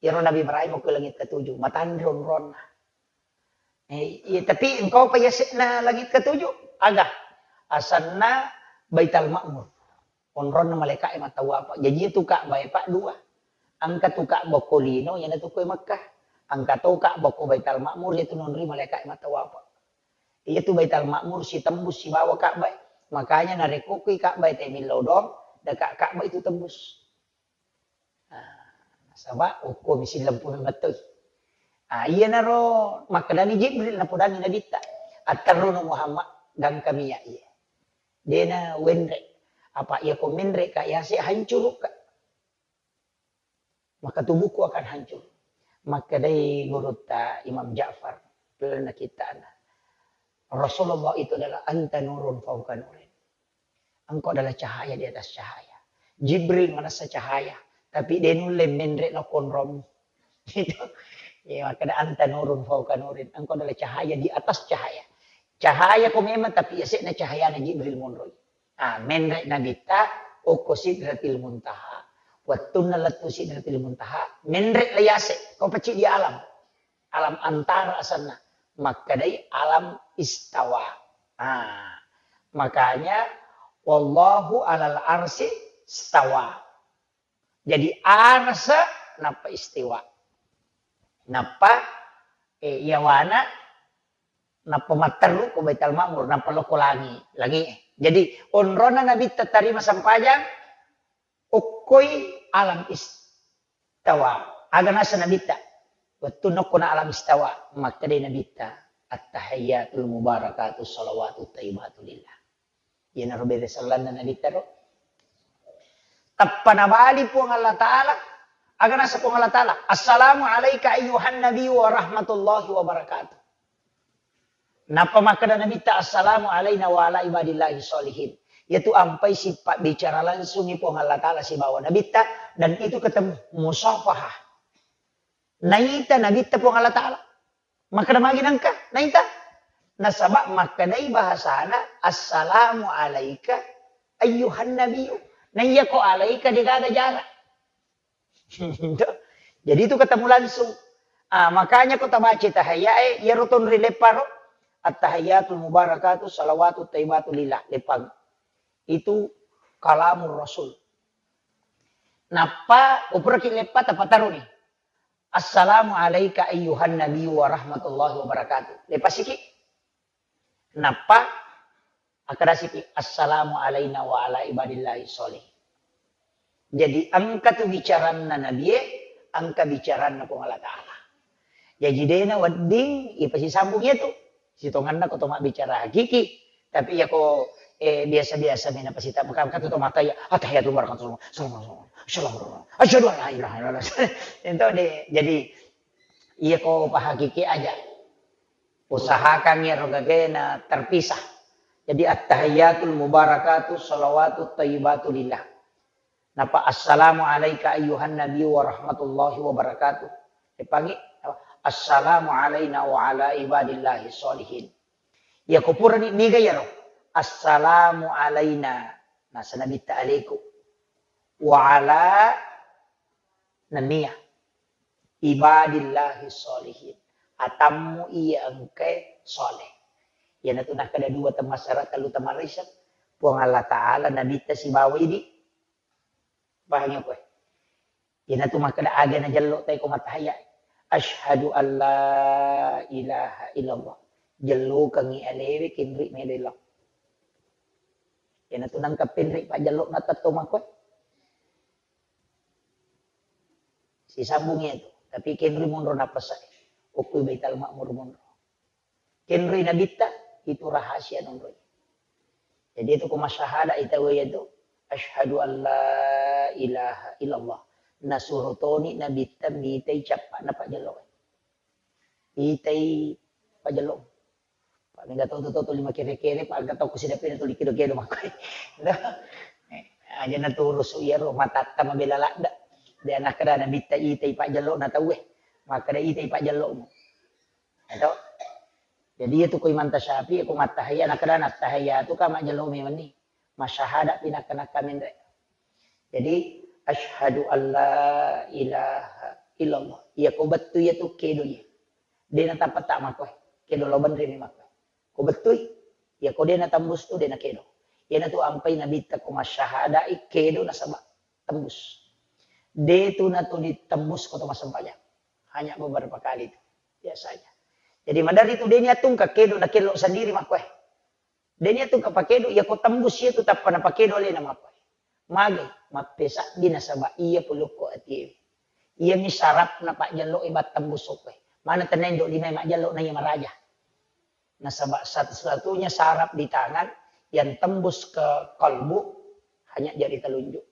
Iyaro Nabi Ibrahim ko langit ketujuh, matanre onronna. Eh, iya, tapi engka pa yase'na langit ketujuh, aga? Asenna Baital Ma'mur. Onronna malaika'e mattawapa. Jaji itu Ka'bah e, Pak, dua. Engka tu Ka'bah ko lino, iyana tu ko e Makkah. Engka to Ka'bah ko Baital Ma'mur, iya tu nonri malaika'e mattawapa. Iya tu Baital Ma'mur sitembus sibawa Ka'bah e. Makanya narekko koi Ka'bah e te millau doang, deka Ka'bah itu tembus. Ah, nasaba okko mi sillempu memettoi. Ah, iyanaro makkedani Jibril napodangi Nabitta, "Atterruno Muhammad, gangkami ya iya." Dena wenre. Apa iya ko menre ka yase hancuru ka. Maka tubuhku akan hancur. Makkedai gurutta Imam Ja'far, lalenna kittana, Rasulullah itu adalah anta nurun fauqa nurin. Engkau adalah cahaya di atas cahaya. Jibril manessa cahaya, tapi de nulle menre lao ko onrommu. Itu. Ya, makkeda anta nurun fauqa nurin. Engkau adalah cahaya di atas cahaya. Cahaya ko memang, tapi yase'na cahayana Jibril monroi. Ah, menre Nabitta okko Sidratil Muntaha. Wettunna lettu Sidratil Muntaha, menre la yase, ko pacci di alam. Alam antara asenna. Makkedai alam istawa. Ah, makanya wallahu alal arsi stawa. Jadi arsa nappa istiwa. Nappa, eh, yawana nappa matteru ko Baitul Ma'mur, nappa lao ko langi, langi. Jadi onrona Nabitta tarima sempajang, okkoi alam istawa. Aga nasa Nabitta? Wettu nokkona alam istawa, makkedai Nabitta, "At-tahiyyatul mubarakatus shalawatut thayyibatu lillah." Iyanaro bere sellanna Nabitta ro. Tappa nabali Puang Allah Ta'ala, aga nasa Puang Allah Ta'ala, "Assalamu alaika ayyuhan nabiyyu wa rahmatullahi wa barakatuh." Nappa makkeda Nabitta, "Assalamu alaina wa ala ibadillahi sholihin." Yaitu ampai sipabbicara langsungi Puang Allah Ta'ala sibawa Nabitta, dan itu ketemu musafahah. Naita Nabitta Puang Allah Ta'ala. Makkeda magi nengka, naita? Nasaba makkedai bahasana, "Assalamu alaika ayyuhan nabiyyu." Naiya ko alaika degaga jarak. Jadi itu ketemu langsung. Ah, makanya ko tabaca tahiyyae, iyaro tonri lepparo, "At-tahiyyatul mubarakatu shalawatut thayyibatu lillah." Leppang. Itu kalamur Rasul. Nappa, upuraki leppa, tappa taroni. "Assalamu alaika ayyuhan nabiyyu wa rahmatullahi wa barakatuh." Lepasiki. Nappa, akkadasiki, "Assalamu alaina wa ala ibadillahi sholih." Jadi, engka tu bicaranna Nabie, engka bicaranna Puang Allah Ta'ala. Jaji, dena wedding ipasisambung iyatu. Sitongenna ko to mabbicara hakiki, tapi iya ko, eh, biasa-biasa mena pasita, maka, maka tu to mata iya, "Attahiyatul barakatuh, assalamualaikum, assalamualaikum, asyhadu an la ilaha illallah." Ento de, jadi, iya ko pahakiki aja. Usahakan iyaro gagena terpisah. Jadi, "Attahiyatul mubarakatuh, shalawatut thayyibatu lillah." Napa, "Assalamu alaika ayyuhan nabiyyu wa rahmatullahi wa barakatuh." Epangi, "Assalamu alaina wa ala ibadillahi sholihin." Iya ko purani niga iyaro, "Assalamu alaina," nasa Nabitta, "Alaiku, wa ala," nennia, "ibadillahi sholihin," atammu iya engkae sholeh. Iyanatu nakkeda dua temmassara, tellu temmarisa, Puang Allah Ta'ala, Nabitta sibawa idi. Pahangi koe? Iyanatu makkeda aga najello tai ko mattahayya. "Asyhadu an la ilaha illallah." Jellukengngi alewe, kenri melo lao. Iyanatu nangka penri pajjello'na tetto makkoe. Sisambung iyatu, tapi kenri monro nappasai. Okkui Baitul Ma'mur monro. Kenri nabitta, itu rahasia nonroi. Jadi itu ko masyahada ita iyatu, "Asyhadu an la ilaha illallah." Nasuro toni nabitta mitai cappa'na pajjello'e. Itai pajjello. Pak, mega tau tu, tau tuli makere-kere, Pak, aga tau kusidapi na tuli kedo-kedo makkoe. Aja na turusu iyaro matatta mabela ladda. De nakkeda nabitta itai pajjello'na tauwe. Makkeda itai pajjello'mu. Eto. Jadi iyatu ko Imam Tasyafi'i ko mattahiyya, nakkeda nattahiyatu ka majjello memenni. Masyahada pi nakka-nakka menre. Jadi, "Asyhadu an la ilaha illallah." Iya ko bettu iyatu kedo iya. De natappa ta makkoe. Kedo lao benre mi makkoe. Ko bettui, iya ko de natembus tu de nakedo. Iyanatu ampai nabitta ko masyahadai kedo nasaba tembus. De tu natuli tembus ko to massempajang. Hanya beberapa kali tu biasanya. Jadi maderri tu de niatungka kedo nakello sendiri makkoe. De niatungka pakedo, iya ko tembus iyatu tappa napakedo alena makkoe. Magai, mappesabbi nasaba iya pulukko atiewe. Iyami sarapna pajjello'e battembus okkoe. Mana tenna indo lima majjello na iya maraja. Nasaba satu-satunya saraf di tangan yang tembus ke kalbu hanya jari telunjuk.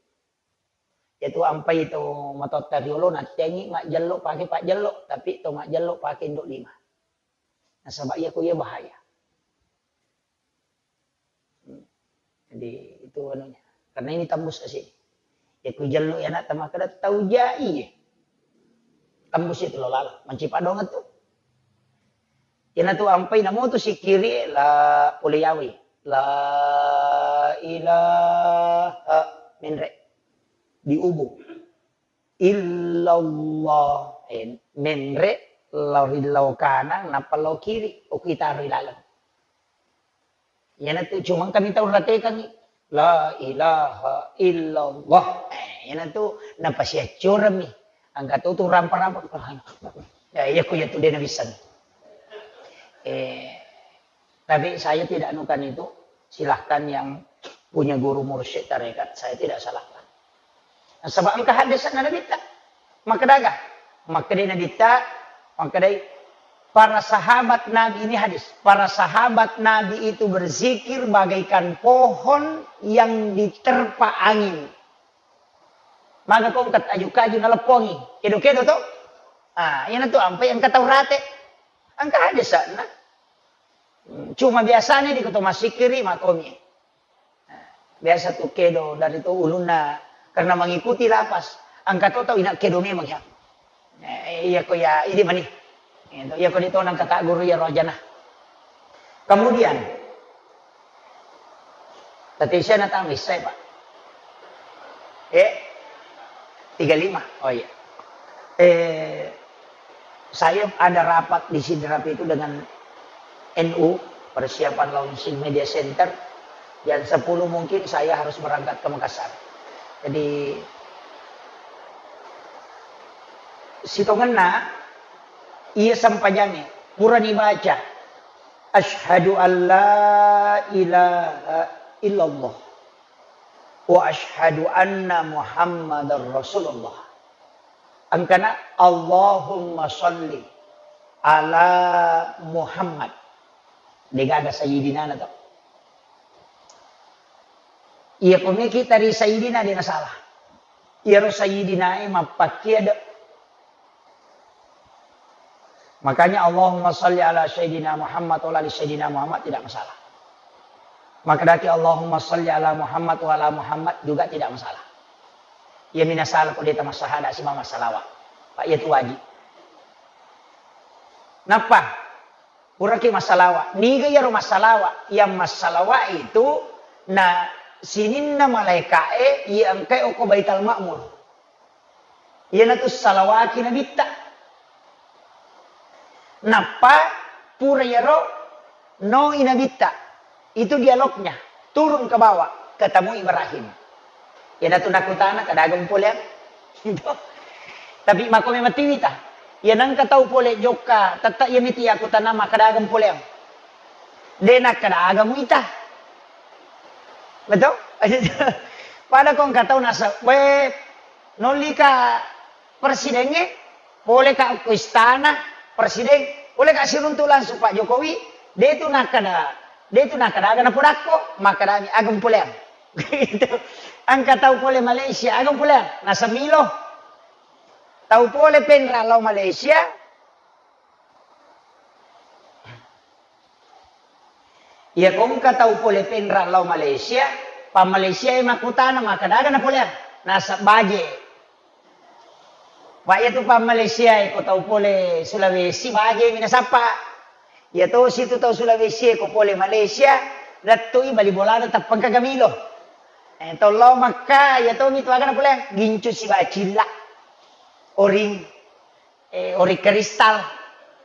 Iyatu ampai to matotta riolo natteangi majjello pake pajjello, tapi to majjello pake indo lima. Nasaba iya ko iya bahaya. Hmm. Jadi itu anunya. Karena ini tembus ke sini. Ya ku jello ya nak tama kada tau jai. Tembus itu lo lalo. Mancipa dong tu. Ina tu ampai namo tu sikiri la pole yawi. La ilaha menre. Di ubu. Illallah. Eh, menre lao ri lao kanang, nappa lao kiri, okui taro ri laleng. Iyanatu cuma engkami tau ratekangngi. La ilaha illallah. Eh, iyanatu napasiaccoremmi. Engka to tu rampa-rampa. Ya, iya ku iya tu de nabissang. Eh, Tapi saya tidak anukan itu, silahkan yang punya guru mursyid tarekat, saya tidak salahkan. Nah, sebab engka hadis Nabitta. Makkeda aga? Makkeda Nabitta, makkeda para sahabat Nabi ini hadis. Para sahabat Nabi itu berzikir bagaikan pohon yang diterpa angin. Maga ko engka aju-kaju naleppongi, kedo-kedo to? Ah, iyanatu ampai engka tau rate. Engka hadis sana. Cuma biasanya di kota masikiri makomi. Biasa tu kedo dari tu ulunna karena mengikuti lapas. Engka to tau ina kedo memang ya. Eh, iya ko ya, idi mani. Iya ko di tonang kata guru ya rojana. Kemudian, tadi saya nak tahu saya, Pak. Eh, tiga lima. Oh iya. Eh, saya ada rapat di Sidrap itu dengan N U, persiapan launching media center. Jam sepuluh mungkin saya harus berangkat ke Makassar. Jadi, sitongenna iya sempajangnge purani baca, "Asyhadu an la ilaha illallah wa asyhadu anna Muhammadar Rasulullah." Engkana, "Allahumma shalli ala Muhammad." Degaga sayyidina na to. Iya ko meki tari sayyidina de nasalah. Iyaro sayyidina e mappakkia de. Makanya Allahumma shalli ala sayyidina Muhammad wa ala ali sayyidina Muhammad tidak masalah. Makkedaki Allahumma shalli ala Muhammad wa ala Muhammad juga tidak masalah. Iya mina salah ko de tamassahada simama salawat. Pak, iya tu wajib. Nappa puraki massalawa. Niga iyaro massalawa? Yang massalawa itu na sininna malaika'e iya engkae okko Baitul Ma'mur. Iyanatu salawaki nabitta. Nappa pura iyaro noi nabitta. Itu dialognya. Turun ke bawah, ketemu Ibrahim. Iyanatu nakutana, kadaga mupoleang. Tapi mako memang tiwita. Iya nengka tau pole jokka, tette iya miti iya kutana makkeda ageng poleang. De nakkeda ageng muita. Betul? Pada ko engka tau nasa, we, nollika presidengnge, poleka ko istana presiden, poleka siruntu langsung Pak Jokowi, de tu nakkeda, de tu nakkeda ageng napodakko, makkedami ageng poleang. Gitu. Engka tau pole Malaysia, ageng poleang, nasa milo. Tau pole Penra lao Malaysia, iya ko engka tau pole Penra lao Malaysia, pa Malaysia e makkutana makkeda aga napoleang, nasaba baje. Wa iya tu pa Malaysia e ko tau pole Sulawesi baje mi nasappa. Iya tosi tu tau Sulawesi e ko pole Malaysia, lettui bali bolana tappa engka gamilo. Eh, tau lao Makka, iya tomi tu aga napoleang, gincu sibawa cilla. Oring, eh, oring kristal,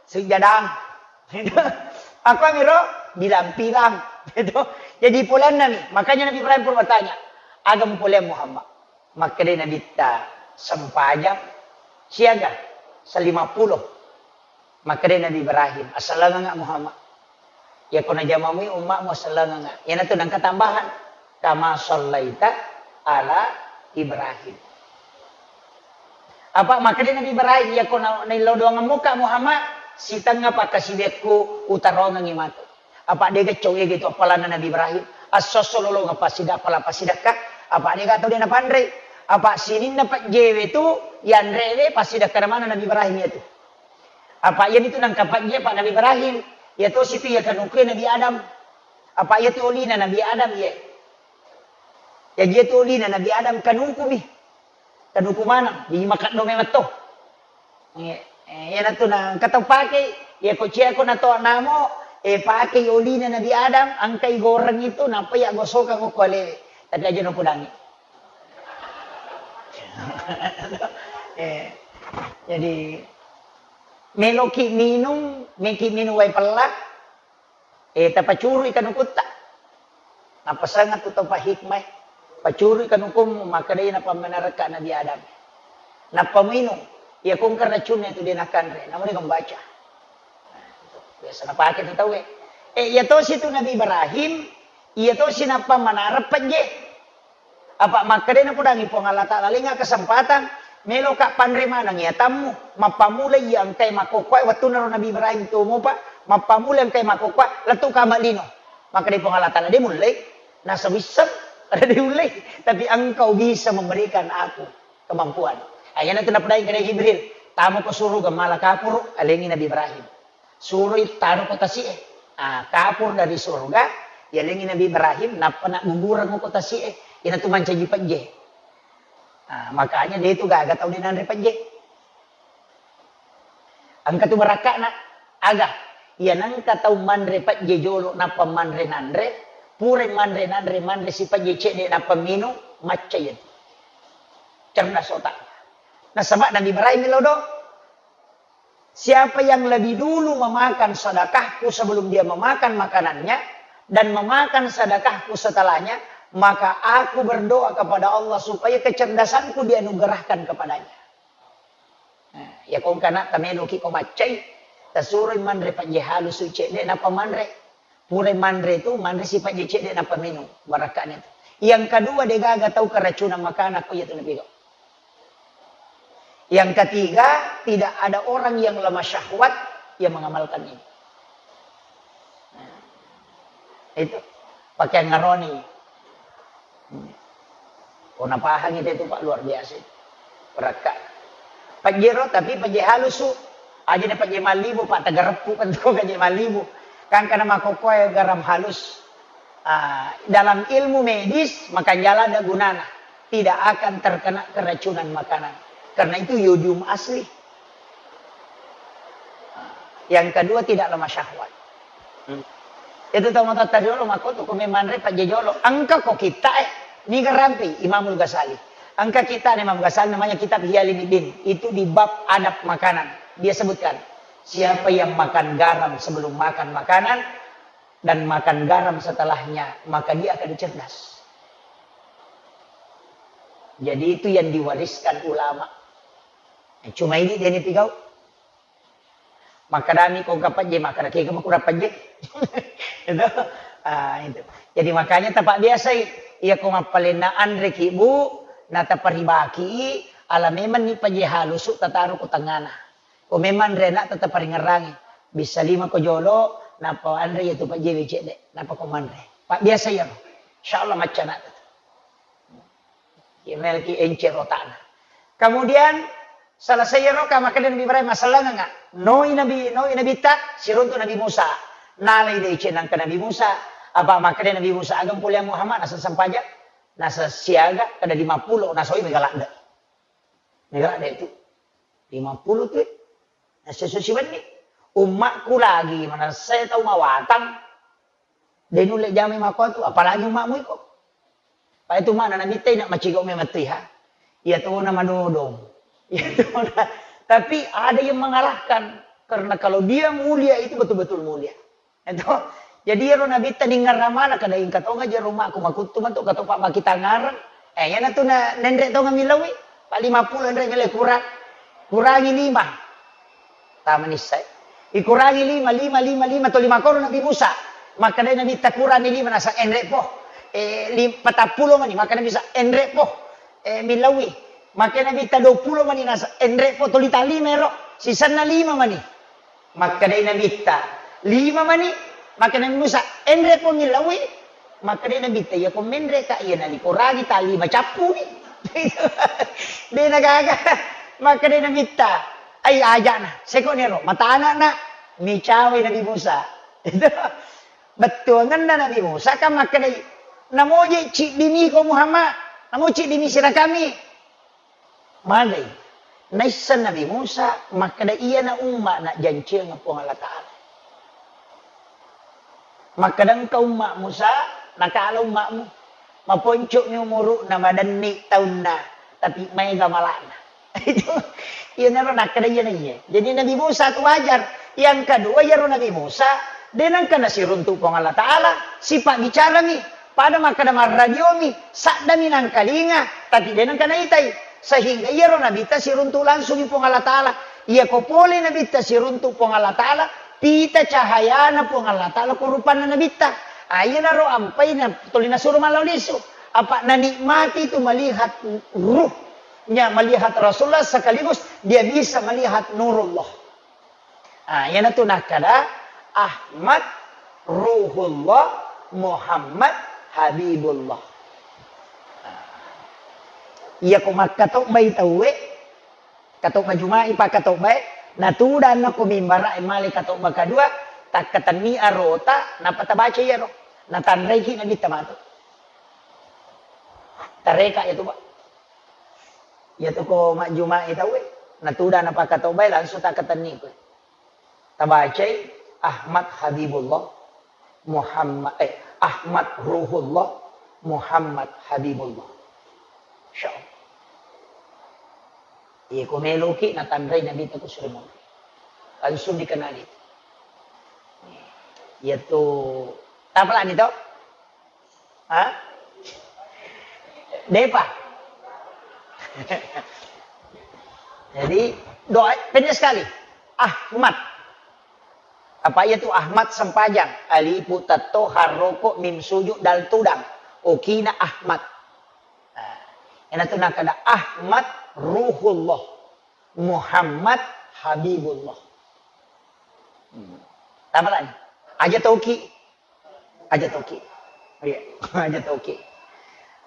sujadang. Aku amiro bilang-bilang. Gitu. Jadi poleanna mi. Makanya Nabi Ibrahim pun bertanya, "Aga mupoleang Muhammad?" Makkeda Nabitta, "Sempajang siaga? Salima pulo." Makkeda Nabi Ibrahim, "Asalanganga Muhammad. Yako najamamui ummamu asalanganga." Iyanatu nengka tambahan, "Kama sallaita ala Ibrahim." Apa makkeda Nabi Ibrahim, "Yako na-, naillau doangemmuka Muhammad, sitengnga pakkasiwiakku utarongengi matu." Apa dega cau ega itu appalanna Nabi Ibrahim? Asso-asso lolongeng passida-, appala passidakka. Apa dega tau de napanrei? Apa sininna pejjewe tu yanrewe passidakkana maneng Nabi Ibrahim iyatu. Apa iyanitu nangka pejje pa Nabi Ibrahim. Iya tosi tu iya kanukue Nabi Adam. Apa iyatu olina Nabi Adam iye. Jaji iyatu olina Nabi Adam kanukumi. Kanuku maneng, jaji makaddo memeng to. Eh, eh, iyanatu na engka tau pakei, iya ko ciako na to namo, eh, pakei olina Nabi Adam, engkai goreng itu, nappa iya gosokang okko alewe. Tapi aja napodangi. Eh, jadi meloki minung, meki minung wae pella, Eh, tapacurui kanukutta. Napasangeng tu tau pahikmai. Pacurui kanukummu, makkedai napammenarekka Nabi Adam. Nappa muinung. Iya kongka racunna itu de nakanre. Namu de membaca. Biasa napake tu tauwe. Eh, iya tosi tu Nabi Ibrahim, iya tosi napammenareng pejje. Apa makkedai napodangi Puang Allah Ta'ala, lenga kesempatan, meloka panre maneng iya tammu, mappamula iya engkai makkokkoe, wettunna ro Nabi Ibrahim to mopa, mappamula engkai makkokkoe, lettu kama lino. Makkedai Puang Allah Ta'ala, de mullei, nasa wisseng, ada de ullei, tapi engkau bisa memberikan aku kemampuan. Ayana tu napodangi kedai Jibril, tamu ke suruga mala kapuru, alengi Nabi Ibrahim. Suroi taro ko tasi'e. Ah, kapur dari surga, yalengi Nabi Ibrahim, nappa naggugureng ko tasi'e. Iyanatu mancaji pejje. Ah, makanya de tu gaga tau de nanre pejje. Engka tu barakka'na, aga? Iya nengka tau manre pejje jolo nappa manre nanre, pura manre nanre, manre si pejje cedde nappa minung, macca iyatu. Cerdas otak. Nasaba Nabi Ibrahim lo do. Siapa yang lebih dulu memakan sedekahku sebelum dia memakan makanannya, dan memakan sedekahku setelahnya, maka aku berdoa kepada Allah supaya kecerdasanku dianugerahkan kepadanya. Nah, iya ko engka na tameloki ko maccai, tasuroi manre pejje halusu cedde nappa manre. Purai manre tu, manre si pejje cedde nappa minung, barakka'na tu. Yang kedua, degaga tau keracunan makanan ko iyatu napigau. Yang ketiga, tidak ada orang yang lemah syahwat yang mengamalkan ini. Nah, itu. Pakai ngaroni. Ko napahangi te tu, Pak, luar biasa itu. Berakka. Pejjero, tapi pejje halusu. Aja na pejje mallibu, Pak, tagareppu kan tu pejje mallibu. Kan kana makokkoe garam halus. Ah, dalam ilmu medis, makan jala ada gunana. Tidak akan terkena keracunan makanan. Karena itu yodium asli. Yang kedua, tidak lemah syahwat. Hmm. Itu tau matoatta riolo makko tu ko memanre pejje jolo. Engka ko kitta e, niga rampe Imamul Ghazali. Engka kitta Imam Ghazali namanya kitab Ihya Ulumuddin. Itu di bab adab makanan. Dia sebutkan, siapa yang makan garam sebelum makan makanan dan makan garam setelahnya, maka dia akan cerdas. Jadi itu yang diwariskan ulama. Cuma ini dia ini pigau. Makkedami ko engka pejje, makkeda kega makurang pejje. Itu. Ah, itu. Jadi makanya tapabbiasai, iya ko mappalenna anreki, Bu, nataparibaki, ala memang ni pejje halusu tataro ko tengngana. Ko memang anre anak tetap paringerrangi. Bisa lima ko jolo, napa anre iya tu pejje we cedde, napa ko manre. Pabbiasa iya. Insyaallah macca anak tetap. Iya melki encero tana. Kemudian selesai iyaro ka makkeda Nabi Ibrahim, masallangenga. Noi Nabi, noi Nabitta, siruntu Nabi Musa. Nalai deceng nangka Nabi Musa. Apa makkeda Nabi Musa, ageng poleang Muhammad, nasa sempajang, nasa siaga, kada lima puluh, nasoi mega ladde. Mega ladde itu. Lima puluh tu. Nasa susi wenni. Ummakku lagi, manassa tau mawatang. De nulle jamai makkuatu, apalagi ummakmu iko. Pada tu mana Nabitta ina macigo memang tu, ha. Iya tona madodong. Iya tona. Tapi ada yang mengalahkan. Karena kalau dia mulia itu betul-betul mulia. Itu. Jadi iyaro Nabitta ningerramana kada ingka tonga jero ummakku makuttu matu katopa makitangarang. Eh, iyana tu na nenre tonga milawi. Pa lima puluh enre mile kurang. Kurangi lima. Tama nissai. Ikurangi lima, lima, lima, lima, to lima koro Nabi Musa. Makkedai Nabitta, "Kurangi lima," nasa, "Enre po." Eh, lim-, patappulo mani, makkeda Nabi Musa, "Enre po." Eh, milawi. Makkeda Nabitta, "Duappulo mani," nasa, "Enre po." Toli ta lima ero. Sisenna lima mani. Makkedai Nabitta, "Lima mani." Makkeda Nabi Musa, "Enre po milawi." Makkedai Nabitta, "Iya ko menre ka, iya nalikorangi ta lima cappuni." De nagaga. Makkedai Nabitta, "Ai ajana, seko nero, matana na." Micawai Nabi Musa. Itu bettuangenna Nabi Musa kan makkedai, "Namoje ciddimi ko Muhammad, namo ciddimi sirakami." Magai. Naisseng Nabi Musa makkeda, "Iyana umma najjanciang Puang Allah Ta'ala." Makkeda engka umma Musa, nakala ummamu. Maponco'mi umuru'na, madenni taunna, tapi maega mala'na. Itu, iyanaro nakkeda iyana iye. Jadi Nabi Musa tu wajar. Yang kedua, iyaro Nabi Musa, de nengka nasiruntu Puang Allah Ta'ala, sifat bicarami. Pada makkeda marradiomi, saddami nangkalinga, tapi de nengka naitai. Sehingga iyaro Nabitta siruntu langsungi Puang Allah Ta'ala. Iyako pole Nabitta siruntu Puang Allah Ta'ala, pita cahayana Puang Allah Ta'ala ko rupanna Nabitta. Ah, iyanaro ampai na tuli nasuro mallau lisu. Apa nanikmati tu melihat ruhnya, melihat Rasulullah sekaligus dia bisa melihat nurullah. Ah, iyanatu nakkeda Ahmad Ruhullah, Muhammad Habibullah. Ah. Iyako makkatobbai tauwe, katobba Juma'i pakkatobbae, natudanna ko mimbara'e male katobba kadua, takkatenni arota, nappa tabaca iyaro. Natanraiki Nabitta matu. Tareka iyatu, Pak. Iyatu ko majjuma'i tauwe, natuda napakkatobbae langsung takkatenni koe. Tabacai Ahmad Habibullah, Muhammad, eh, Ahmad Ruhullah, Muhammad Habibullah. Insyaallah. Iya, ko meloki natanrai Nabitta ko sure monri. Langsung dikenali. Iyatu, tapalani to? Ha? Depa. Jadi, doa pendek sekali. Ahmad. Apa iyatu Ahmad sempajang? Alifu tatto harroko mim sujud dal tudang. Okina Ahmad. Nah, iyanatu nakkeda Ahmad Ruhullah. Muhammad Habibullah. Hmm. Tapalani. Aja toki. Aja toki. Iya, aja toki.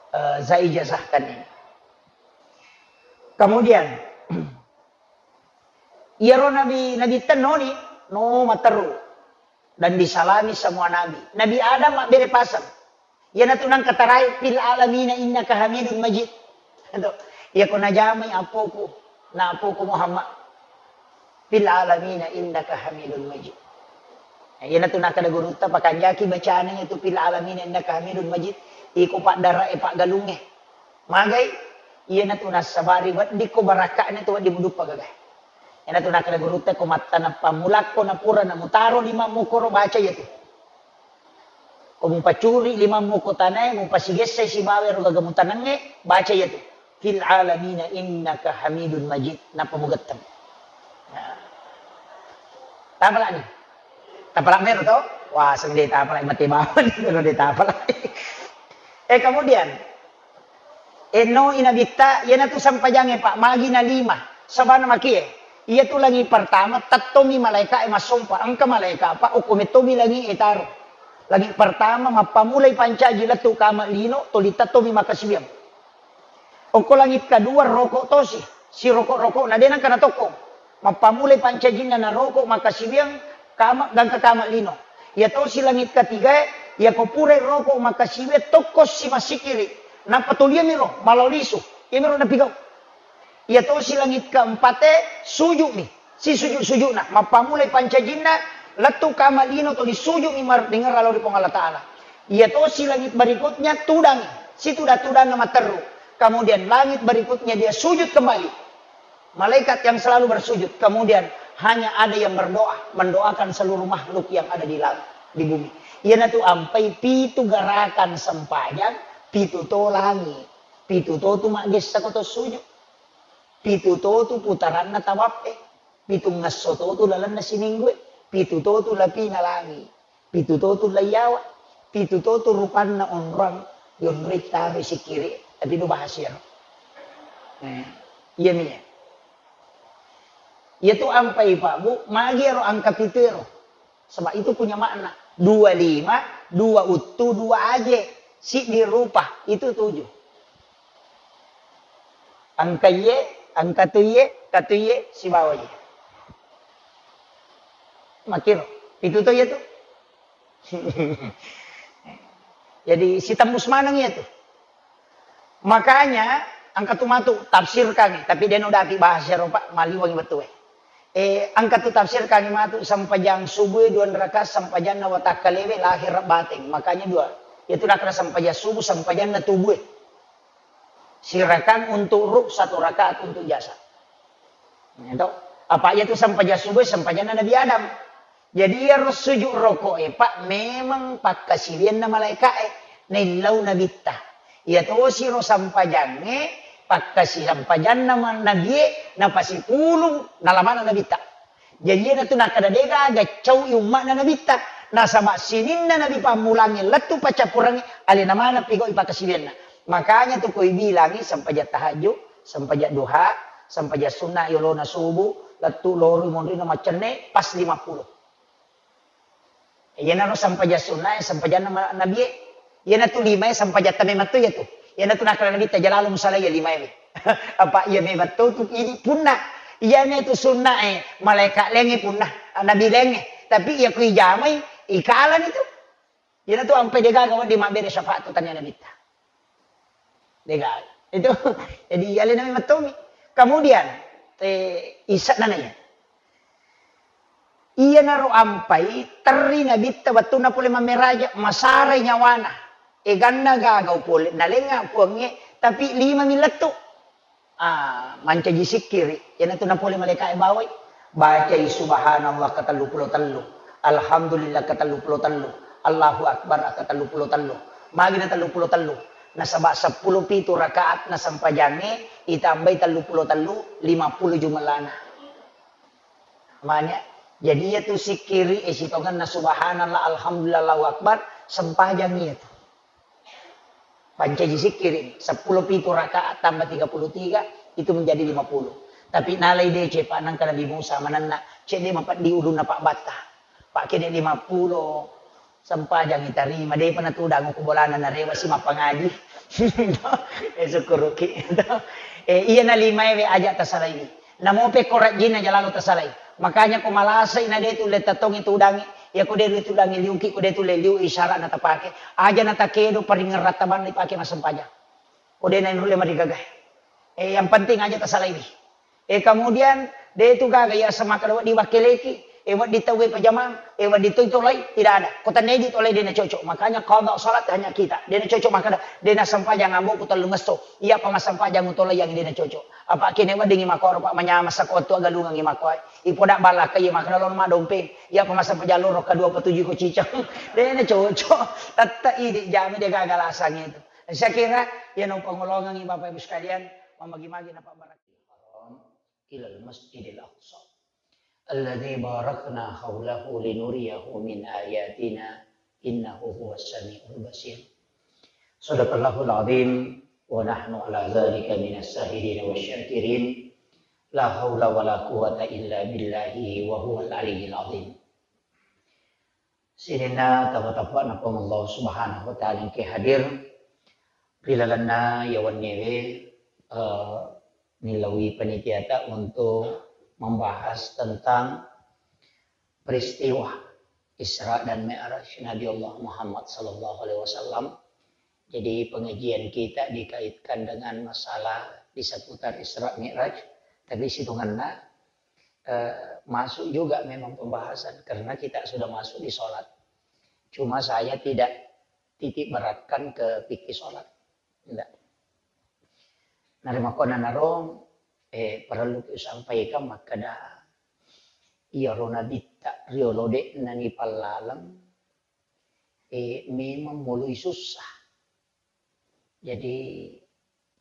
Eh, saya ijazahkan ini. Kemudian, iyaro nabi, Nabitta noni, no materru. Dan disalami semua nabi. Nabi Adam mabbere paseng. Iyanatu nangka tarai, "Fil alamina innaka hamidun majid." Iyako najamai apoku, na apoku Muhammad. "Fil alamina innaka hamidun majid." Iyanatu nakkeda gurutta, pakanjaki bacana iyatu "Fil alamina innaka hamidun majid." Iko paddara'e paggalungnge. Magai, iyanatu nassabari weddikko barakka'na tu wedding muduppa gagae. Iyanatu nakkeda gurutta, ko mattaneng pammulakko napura namutaro limammu koro baca iyatu. Ko mupacuri limammu ko tanae, mupasigessai sibawa ero gaga mutanengnge, baca iyatu. "Fil alamina innaka hamidun majid." Nappa mugetteng. Nah. Tapalani. Tapala mero to? Wah, seng de tapala mate bawang, kalau de tapala. Eh, kemudian, eh, no inabitta, iyanatu sampajangnge, Pak, magi na lima. Sabana makie, iyatu langi pertama, tettomi malaika e massompa. Engka malaika, Pak, okko mettomi langi e taro. Langi pertama, mappamulai pancaji lettu kama lino, toli tettomi makkasiwiang. Okko langit kedua roko tosi, siroko-rokona de nengka natokkong. Mappamulai pancajinna na roko makkasiwiang kama, gangka kama lino. Iya tosi langit ketiga e, iyako purai roko makkasiwiang tokko si massikkiri. Nappa toliami ro, malao lisu. Iyami ro napigau. Iya tosi langit keempat e, sujumi. Sisujud-sujudna, mappamulai pancajinna, lettu kama lino toli sujumi mar-, dengerra lao ri Puang Allah Ta'ala. Iya tosi langit berikutnya tudangi, situda-tudanna matteru. Kemudian langit berikutnya dia sujud kembali. Malaikat yang selalu bersujud. Kemudian hanya ada yang berdoa, mendoakan seluruh makhluk yang ada di langit, di bumi. Iyanatu ampai pitu gerakan sempajang, pitu to langit, pitu to tu maggessa ko to sujud. Pitu to tu putaranna tawaffe, pitungngesso to tu lalenna siminggue, pitu to tu lapina langi, pitu to tu laiyawa, pitu to tu rupanna onrong, yonroi taro sikkiri, tapi do bahas iyaro. Eh, iya mi. Iya tu ampai Pak Bu, magi ero angka pitu ero. Sebab itu punya makna. Dua lima, dua uttu, dua aje. Siddi rupa, itu tujuh. Angka iye, angka tu iye, katu iye, sibawa iye. Makiro, pitu to iye tu. Jadi sitembus maneng iye tu. Makanya, engka tu matu tafsirkangngi, tapi de' no dapi bahasa ero, Pak, maliwengngi wettu e. Eh, engka tu tafsirkangngi matu sempajang subuh e dua rakaat sempajanna watakkalewe lahir bateng. Makanya dua. Itu nakkeda sempajang subuh, sempajanna tubuh e. Sirakang untuk ruh, satu rakaat untuk jasad. Itu. Apa iya tu sempajang subuh, sempajanna Nabi Adam. Jadi iyaro sujud roko e, Pak, memang pakkasiwianna malaeka e, naillau nabitta. Iya tosi ro sampajangnge, pakkasi sampajanna ma-, nabie, napasipulung nalamana nabitta. Jadi iyanatu nakkeda de' gaga cau'i umma'na nabitta. Nasaba sininna nabi pammulangnge lettu paccappurengnge, alena maneng pigau'i pakkasiwianna. Makanya tu ko ibilangi sempajang tahajud, sempajang duha, sempajang sunna yolona subuh, lettu loroi monrinna maccenne, pas lima puluh. Iyanaro sempajang sunna e, sempajanna ma-, nabie. Iyanatu lima e, sempajatta memang to iyatu. Iyanatu nakkeda nabitta, "Jalalu musalaya lima e." Apa iya memang to tu idi punna. Iyana tu sunna e, malaeka laingnge punna, nabi laingnge. Tapi iya ku ijamai, ikalani tu. Iyanatu ampai de' gaga wedding mabbere syafaat tu tania nabitta. De' gaga. Itu, jadi alena memang tommi. Kemudian, eh, isa nana iya. Iyanaro ampai terri nabitta wettunna pole mammeraja, masarai nyawana. Eganna gaga pole, nalengnga puangnge, tapi lima mi lettu. Ah, mancaji sikkiri, iyanatu napole malaeka e bawai. Bacai subhanallah ka tellu pulo tellu, alhamdulillah ka tellu pulo tellu, Allahu akbar ka tellu pulo tellu. Magi na tellu pulo tellu? Nasaba seppulo pitu rakaat na sempajangnge, itambai tellu pulo tellu, lima pulo jumellana. Manya, jadi iyatu sikkiri e sitongenna subhanallah, alhamdulillah, Allahu akbar, sempajang iyatu. Pancaji sikkiri, seppulo pitu rakaat tambah tiga puluh tiga, itu menjadi lima puluh. Tapi nalai deceng, Pak, nangka Nabi Musa manenna, cedde mapeddi ulunna Pak Batta. Pak, kede lima puluh, sempajang itarima, depa natudang ku bolana narewa si mappangaji. Eh, sukkuruki. Eh, iya na lima ewe aja tasalai. Namo pekko rajinna jalalu tasalai. Makanya ko malasai na de tulle tatongi tudangi, iya ko de tulle tudangi liuki, ko de tulle liu isyarat na tapake. Aja na takedo paringerang tabanna ipake massempajang. Ko de na nulle marigaga. Eh, yang penting aja tasalai. Eh, kemudian de tu gaga iya semakkeda wedding wakkeleki, eh, wedding tauwe pajamang, eh, wedding toi tolai, tidak ada. Ko tennedi tolai de na cocok. Makanya qada salat hanya kita. De na cocok makkeda, de na sempajang amboku tellungesso. Iya pa massempajang utolai yang de na cocok. Apa kene weddingngi makkoro, Pak, manyameng sako wettu agalungengngi makkoe. Ipoda ballakka iya makkeda loro maddompeng. Iya pa massempajang loro kedua petuju ko cicang. De na cocok. Tette idi jami de gaga lasang itu. Saya kira iya no pangolongengngi Bapak Ibu sekalian, mamagi-magi na pabbarakka. Ilal Masjidil Aqsa. الذي باركنا حوله لنريه من آياتنا إنه هو السميع البصير. صدق الله العظيم ونحن على ذلك من الشاهدين والشاكرين. لا حول ولا قوة إلا بالله وهو العلي العظيم. Sininna tapa-tapana Puang Allah Subhanahu wa Ta'ala engke hadir ri lalenna iya wenniwe, eh, nilaui panitiata untuk membahas tentang peristiwa Isra dan Mi'raj Nabi Allah Muhammad sallallahu alaihi wasallam. Jadi, pengajian kita dikaitkan dengan masalah di seputar Isra Mi'raj, tapi situnganna, eh, masuk juga memang pembahasan karena kita sudah masuk di sholat. Cuma saya tidak titik beratkan ke fikih sholat. Tidak. Narimakkuannanaro, eh, perlu kusampaikan makkeda, iyaro nabitta riolo de'na nipallaleng, eh, memang mulai susah. Jadi,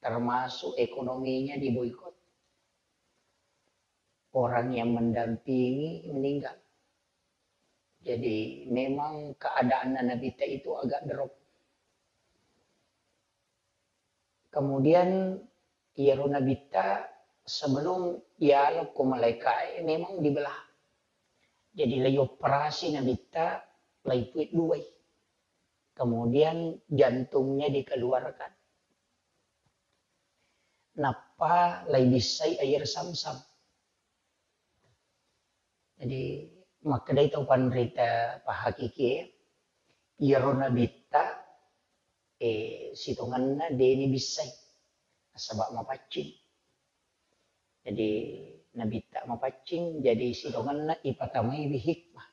termasuk ekonominya diboikot. Orang yang mendampingi meninggal. Jadi, memang keadaanna nabitta itu agak drop. Kemudian, iyaro nabitta sebelum yalo ko malaikae memang dibelah. Jadi, lai operasi nabitta, lai puit duai. Kemudian jantungnya dikeluarkan. Nappa lai bissai air samsam. Jadi, makkedai tau panrita pahakikie, iyaro nabitta, eh, sitongenna deni bissai, nasaba mapaccing. Jadi, nabitta mapaccing, jadi sitongenna ipatamaiwi hikmah.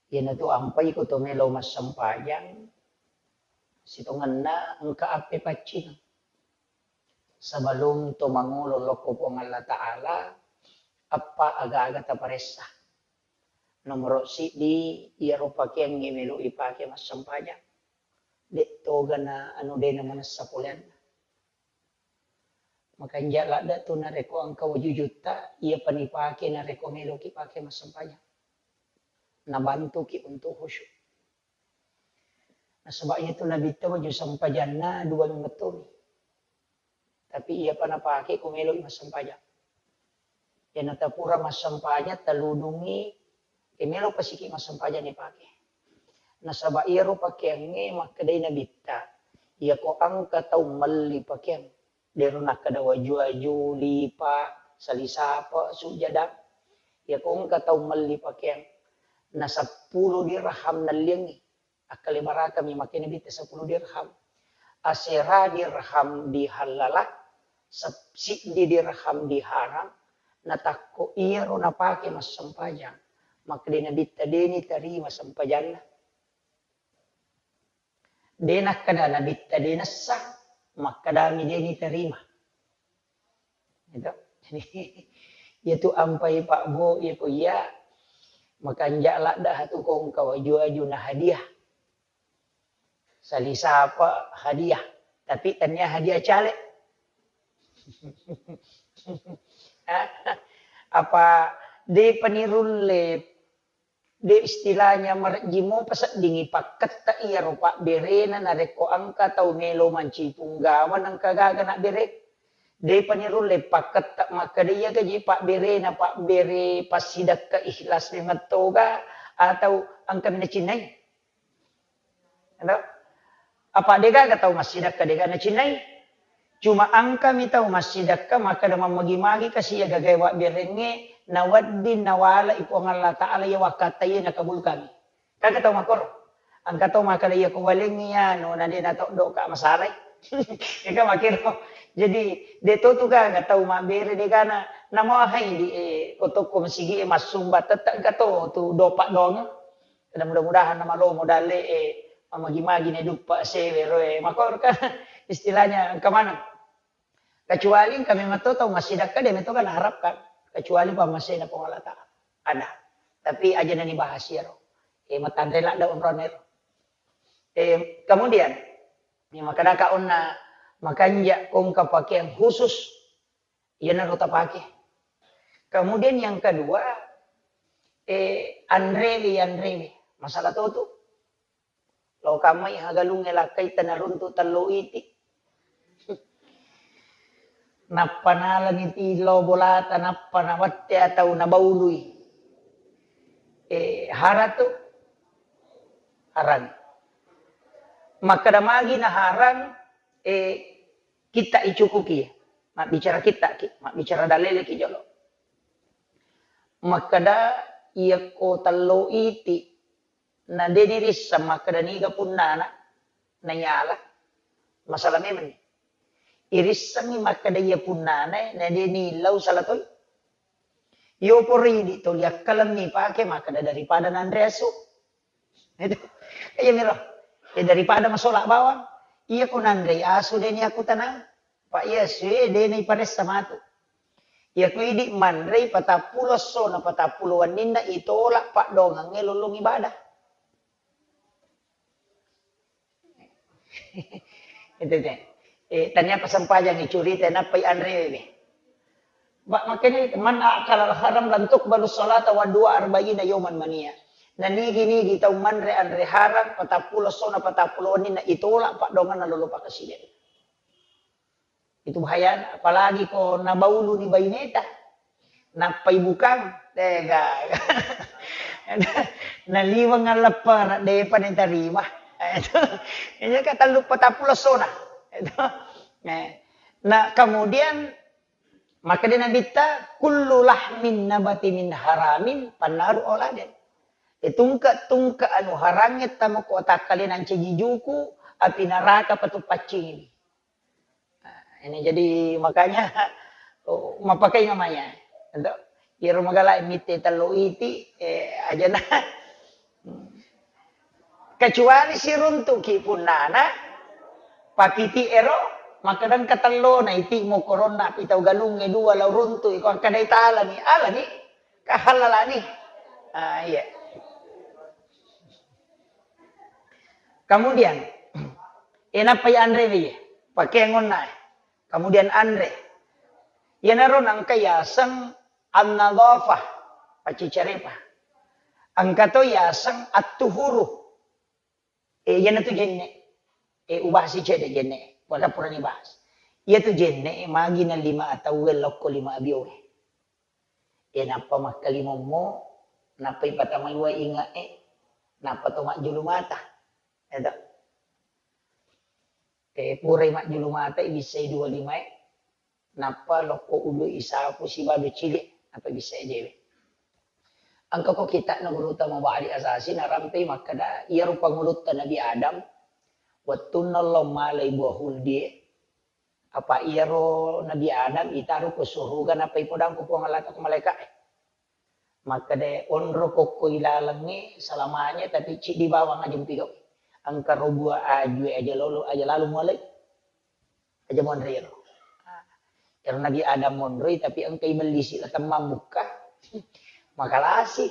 Iyanatu ampai ko to melo massempajang, sitongenna engka appe paccing. Sebelum to mangolo lokko Puang Allah Ta'ala, appa aga-aga taparessa. Nomoro siddi, iyaro pakeangnge melo ipake massempajang. De' toga na anu de' na manessa poleanna. Makanja' ladde' tu narekko engka waju jutta, iyapa nipake narekko meloki pake massempajang. Nabantuki untuk khusyuk. Nasaba iyatu nabitta waju sempajanna dua memettomi. Tapi iyapa napake ko melo'i massempajang. Iyanata pura massempajang, taludungngi, e, melo pasiki massempajang nipake. Nasaba iyaro pakeangnge makkedai nabitta, iyako engka tau melli pakeang, dero nakkeda waju-waju, lipa, salisapa, sujada. Iyako engka tau melli pakeang, na seppulo dirham nelliangngi, akkalebarakami makkeda nabitta seppulo dirham. Asera dirham dihallala, sep-, siddi dirham diharam, natakko iyaro napake massempajang, makkeda nabitta deni tarima sempajanna. De nakkeda nabitta de nessa, makkedami deni tarima. Gitu. Jadi, iyatu ampai Pak Bu, iyako iya, makanja' ladde' hatu kongka waju-waju na hadiah. Salisapa hadiah, tapi tania hadiah caleg. Apa de panirulle, de istilahnya marejji mopa seddingi pakketta iyaro pabberena narekko engka tau melo mancipung gawang engka gaga nabbere. De panirulle pakketta makkeda iya gaji pabberena, pabbere passidakka ikhlas memang toga atau engka minacinnai. Elo? Apa degaga tau massidakka dega nacinnai? Cuma engkami tau massidakka makkeda mammagi-magi kasi iya gagae wabberengnge nawedding nawala i Puang Allah Ta'ala iya wakkatta iya nakabulkangi. Kaga tau makkoro. Engka tau makkeda iya ko walengngi anu na de natoddoka masalai. Ega makkiro. Jadi de to tu gaga tau mabbere degana namahai di, eh, ko tokko masigi e massumba tette engka to tu dopa doang. Kada mudah-mudahan namalomo dalle e, mamagi-magi ne duppa sewe roe. Makkoro kan istilahnya engka maneng. Kecuali engka memang to tau massidakka de meto kan harapkan. Kecuali pammasena Puang Allah Ta'ala. Ada. Tapi aja nani bahas iyaro. E, matanre ladda onrone ro. E, kemudian, ya, makadaka onna makanja kongka pakaian khusus, iyanaro tapake. Kemudian yang kedua, eh, anrewe, anrewe. Masalah totu. Lo kamai hagalung elakkaita naruntu tello iti. Nappa nalani ti lo bolata, nappa nawette atau nabaului. Eh, haratu, harang. Makkeda magi na harang, eh, kita icukuki. Mabbicara kita ki, mabbicara dalele ki jolo. Makkeda iyakko tello iti, na de nirisseng makkeda niga punnana, naiala. Masalah memang ni. Irissengngi makkeda iya punnana, na de nillau sala toi. Yo pori di toli akkalemmi pake makkeda daripada nanre asu. Itu. Iya miro. Ya daripada masola bawang. Iya ku nanre asu de ni aku tenang. Pak iya sue de ni paressa matu. Iya ku idi manrei patappulo esso na patappulo wenninna itolak paddoangengnge lollong ibadah. Itu teh. Eh, tania pasempajang icurita nappai anrewe. Ba makanya man akala haram lan tuqbalu salata wa dua arba'ina yauman mania. Na nigi-nigi tau manre anre haram patappulo esso na patappulo wenninna itolak paddoangenna lolo pakaside. Itu bahayana, apalagi ko nabaulu ni baineta. Nappai bukang, tega. Naliweng alleppara, depa ni tarima. Itu. Ini ka tellu patappulo esso na. Itu. Eh. Nah, kemudian makkeda Nabitta, kullu lahmin nabati min haramin pannaru auladen. Eh, tungke-tungke anu harangnge tamo ko takkalenang ceji juku, api neraka patu paccingi. Nah, ini jadi makanya, oh, mappakai namanya. Untuk iyaro magala mitte tello iti, eh, ajana. Kecuali siruntuki punnana, pakiti ero, makkeda engka tellona iti mokoronna pitau galungnge dua lao runtu, iko akkadai talani, alani, kahallalani. Ah, iya. Kemudian, eh, nappai anre wi, pakeangonna, eh. Kemudian anre. Iyanaro nangka yaseng an-nadhafah, paccicarepa. Engka to yaseng at-tuhuru. Eh, iyanatu jenne. Eh, ubahasi cedde jenne. Wala purani bahas. Iyatu jenne, eh, magi na lima atauwe lokko lima abioe. Eh, nappa makkalimommo, nappa ipatamai wae inge'e, nappa to majjulu mata. Eto. Eh, purai majjulu mata, ibissai dua limae, nappa lokko ulu isapu sibawa cili, nappa ibissai ajewe. Engka ko kitakna gurutta Mubahari Asasi narampei makkeda, iyaro pangulutta Nabi Adam, wettunna lao malai buah huldie, apa iyaro Nabi Adam itaro ko suruga nappa ipodang ko Puang Allah ko malaika'e. Makkeda, onro kokko ilalengnge selamanya, tapi ciddi bawang aja mupigau. Engka ro buah ajue aja lolo, aja lalu mualai. Aja monri ro. Ero Nabi Adam monroi, tapi engka ibellisi la temmang bukka. Makalasi.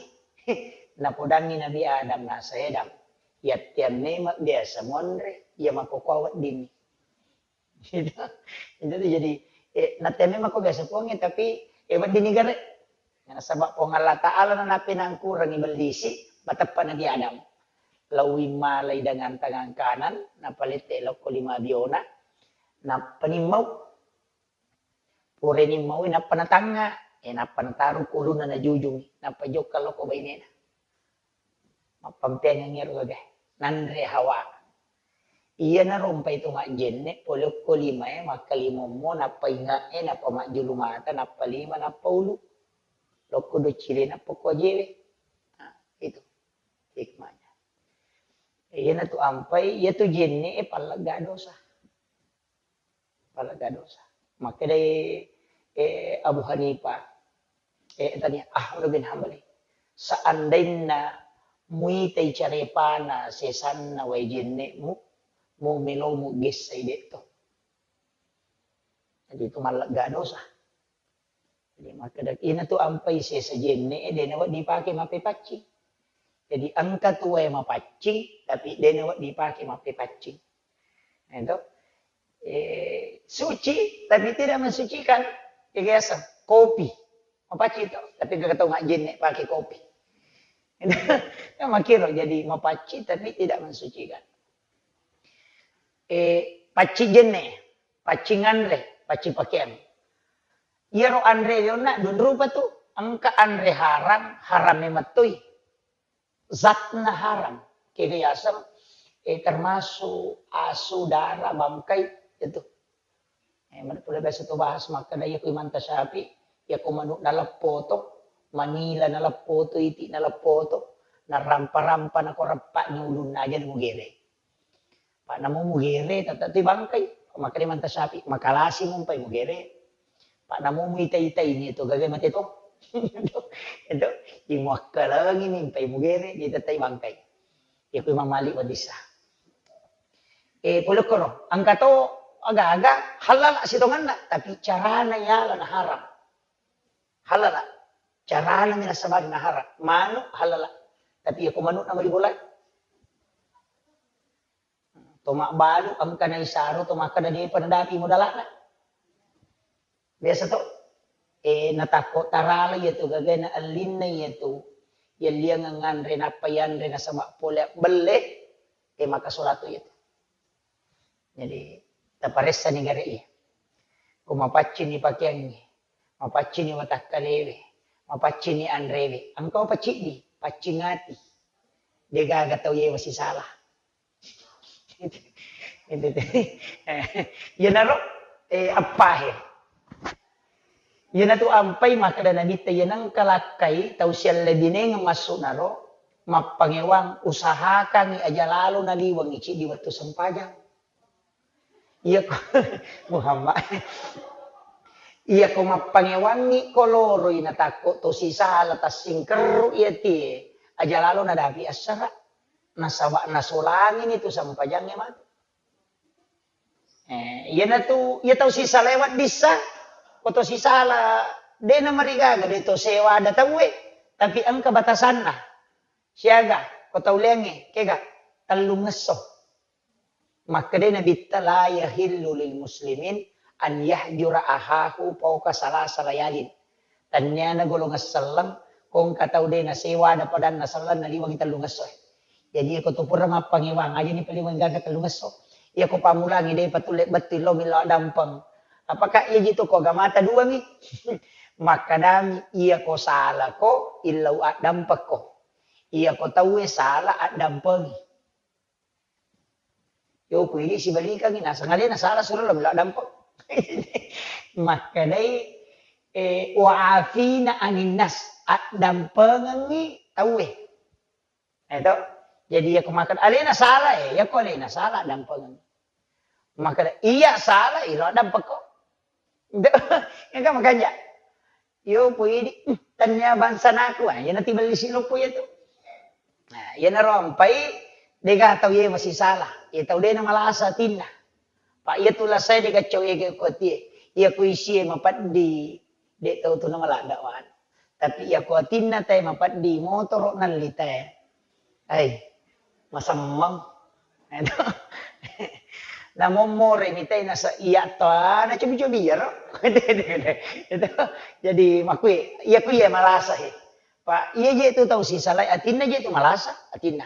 Napodangi Nabi Adam, nasa Adam. Yattiang memang biasa monre, iya makkokkoa weddinni. Gitu. Itu tuh jadi, eh, natte memang ko biasa Puang, tapi, eh, weddinni gare. Nasaba Puang Allah Ta'ala na napinangkurangi bellisi, mateppa Nabi Adam. Lawi malai dengan tangan kanan, napalette lokko lima biona, nappa nimmau. Pureni maui nappa natangnga, eh, nappa nataru ko ulunna najujungi, nappa jokka lokko bainena. Mappampeangengngi ero gaga. Nanre Hawa. Iyana rompai to majjenne, pole okko limae, makkalimommo, nappa inge'e, nappa majjulu mata, nappa lima, nappa ulu. Lokko doccile, nappa ko ajewe. Nah, itu hikmahnya. Iyana tu ampai, iya tu jenne, eh, pallegga dosa. Pallegga dosa. Makkedai, eh, Abu Hanifah, eh, tania, Ahmad bin Hambali, seandainna muitai carepana sesanna wae jenne'mu, mu melomu gessai de'to. Jadi itu mallegga dosa. Jadi makkeda, ina tu ampai sesa jenne'e, de' nawedding dipake mappepaccing. Jadi engka tu wae mapaccing, tapi de' nawedding dipake mappepaccing. Nah, itu. Eh, suci, tapi tidak mensucikan. Biasa, kopi. Mapaccing to, tapi engka tau majjenne pake kopi. Kan makkiro, jadi mapaccing tapi tidak mensucikan. Eh, paccing jenne, paccing anre, paccing pakeang. Iyaro anre onna dua rupa tu, engka anre haram, haram memettoi. Zatna haram. Kega yaseng, eh, termasuk asu, dara, bangkai, itu. Eh, mana pula biasa tu bahas makkeda, iya ku Imam Syafi'i, iya ku manuk naleppo to, manila naleppo to, iti naleppo to, narampa-rampa nako reppa ni ulunna aja mugere. Pak namo mugere, tata tu bangkai. Makkeda Imam Syafi'i, makalasi mumpai mugere. Pak namo muita-ita ini tu gaga mate to. Itu, itu, imuakkalangi ni mpai mugere, jadi tetai bangkai. Iya ku Imam Malik wadissa. Eh, pole koro, engka to aga-aga halal sitonganna, tapi carana yala na haram. Halal. Carana mi nasabari na haram. Manuk halal. Tapi iya ku manuk nama dibolai. To mabbalu engka na isaro, to makkeda depa nadapi modalana. Biasa to, eh, natakko tarala iya tu gagana ellinna iya tu. Yelliang nganre nappa yanre nasaba pole belle, eh, maka salatu iya tu. Jadi, taparessani gare iya. Ko mapaccini pakeangnge, mapaccini watakkalewe, mapaccini anrewe, engka paciddi, paccing ati. Degaga tau yewa sisala. Itu, itu, itu. Iyanaro, eh, appahe. Iyanatu ampai makkeda Nabitta, iya nengka lakkai tau siallebinengeng massu'naro, mappangewang, usahakangngi aja lalo naliwengngi ciddi wettu sempajang. Iyako, Muhammad. Iyako mappangewangngi ko loroi natakko to sisala tassingkerru iya tie, aja lalo nadapi assara. Nasaba nasolangini tu sempajangnge matu. Eh, iyanatu, iya tau sisala weddissa, ko to sisala, de namarigaga, de to sewa ada tauwe, tapi engka batasanna. Siaga, ko tau leangnge, kega, tellungngesso. Makkedai Nabitta, "La yahillu lil muslimin an yahjura ahahu fauqa salasa layalin." Tenniana golongan selleng, ko engka tau de nasewa ada padanna selleng naliwengi tellungesso. Jadi, iyako tu pura mappangewang, aja ni paliweng gaga tellungesso. Iyako pammulangi de patulle bettu lo millau addampeng. Apakah iya jitu ko agamata dua mi? Makkedami, iyako salako, illau addampekko. Iyako tauwe sala, addampengi. Yo, ku idi sibalikangi, naseng alena sala suro lo millau addampeng. Makkedai, eh, wa afina aninnas, addampengengi tauwe. Eh, to? Jadi, iyako makkeda, alena sala, eh, iyako alena sala, dampengeng. Makkeda, iya sala, ilo dampekko. Itu, engka makanja. Yo, pu idi, "Hmm, tania bangsa naku, ah, iya natibelli siloppo iya tu." Nah, iya naro ampai, dega tau iya masih salah. Iya tau dena malasa tinna. Pa iya tu lasai dega cau iya ke kuatie. Iya ku isie mapeddi, de tau tu namalada wan. Tapi iya ko atinna tae mapeddi motoro nalli tae. Ai, masemmeng. Itu. Namommore mitai nasa iya to, na cobi-cobi iyaro. Itu. Jadi makui, iya ku iya malasa he. Pa iya je tu tau sisalai atinna je tu malasa, atinna.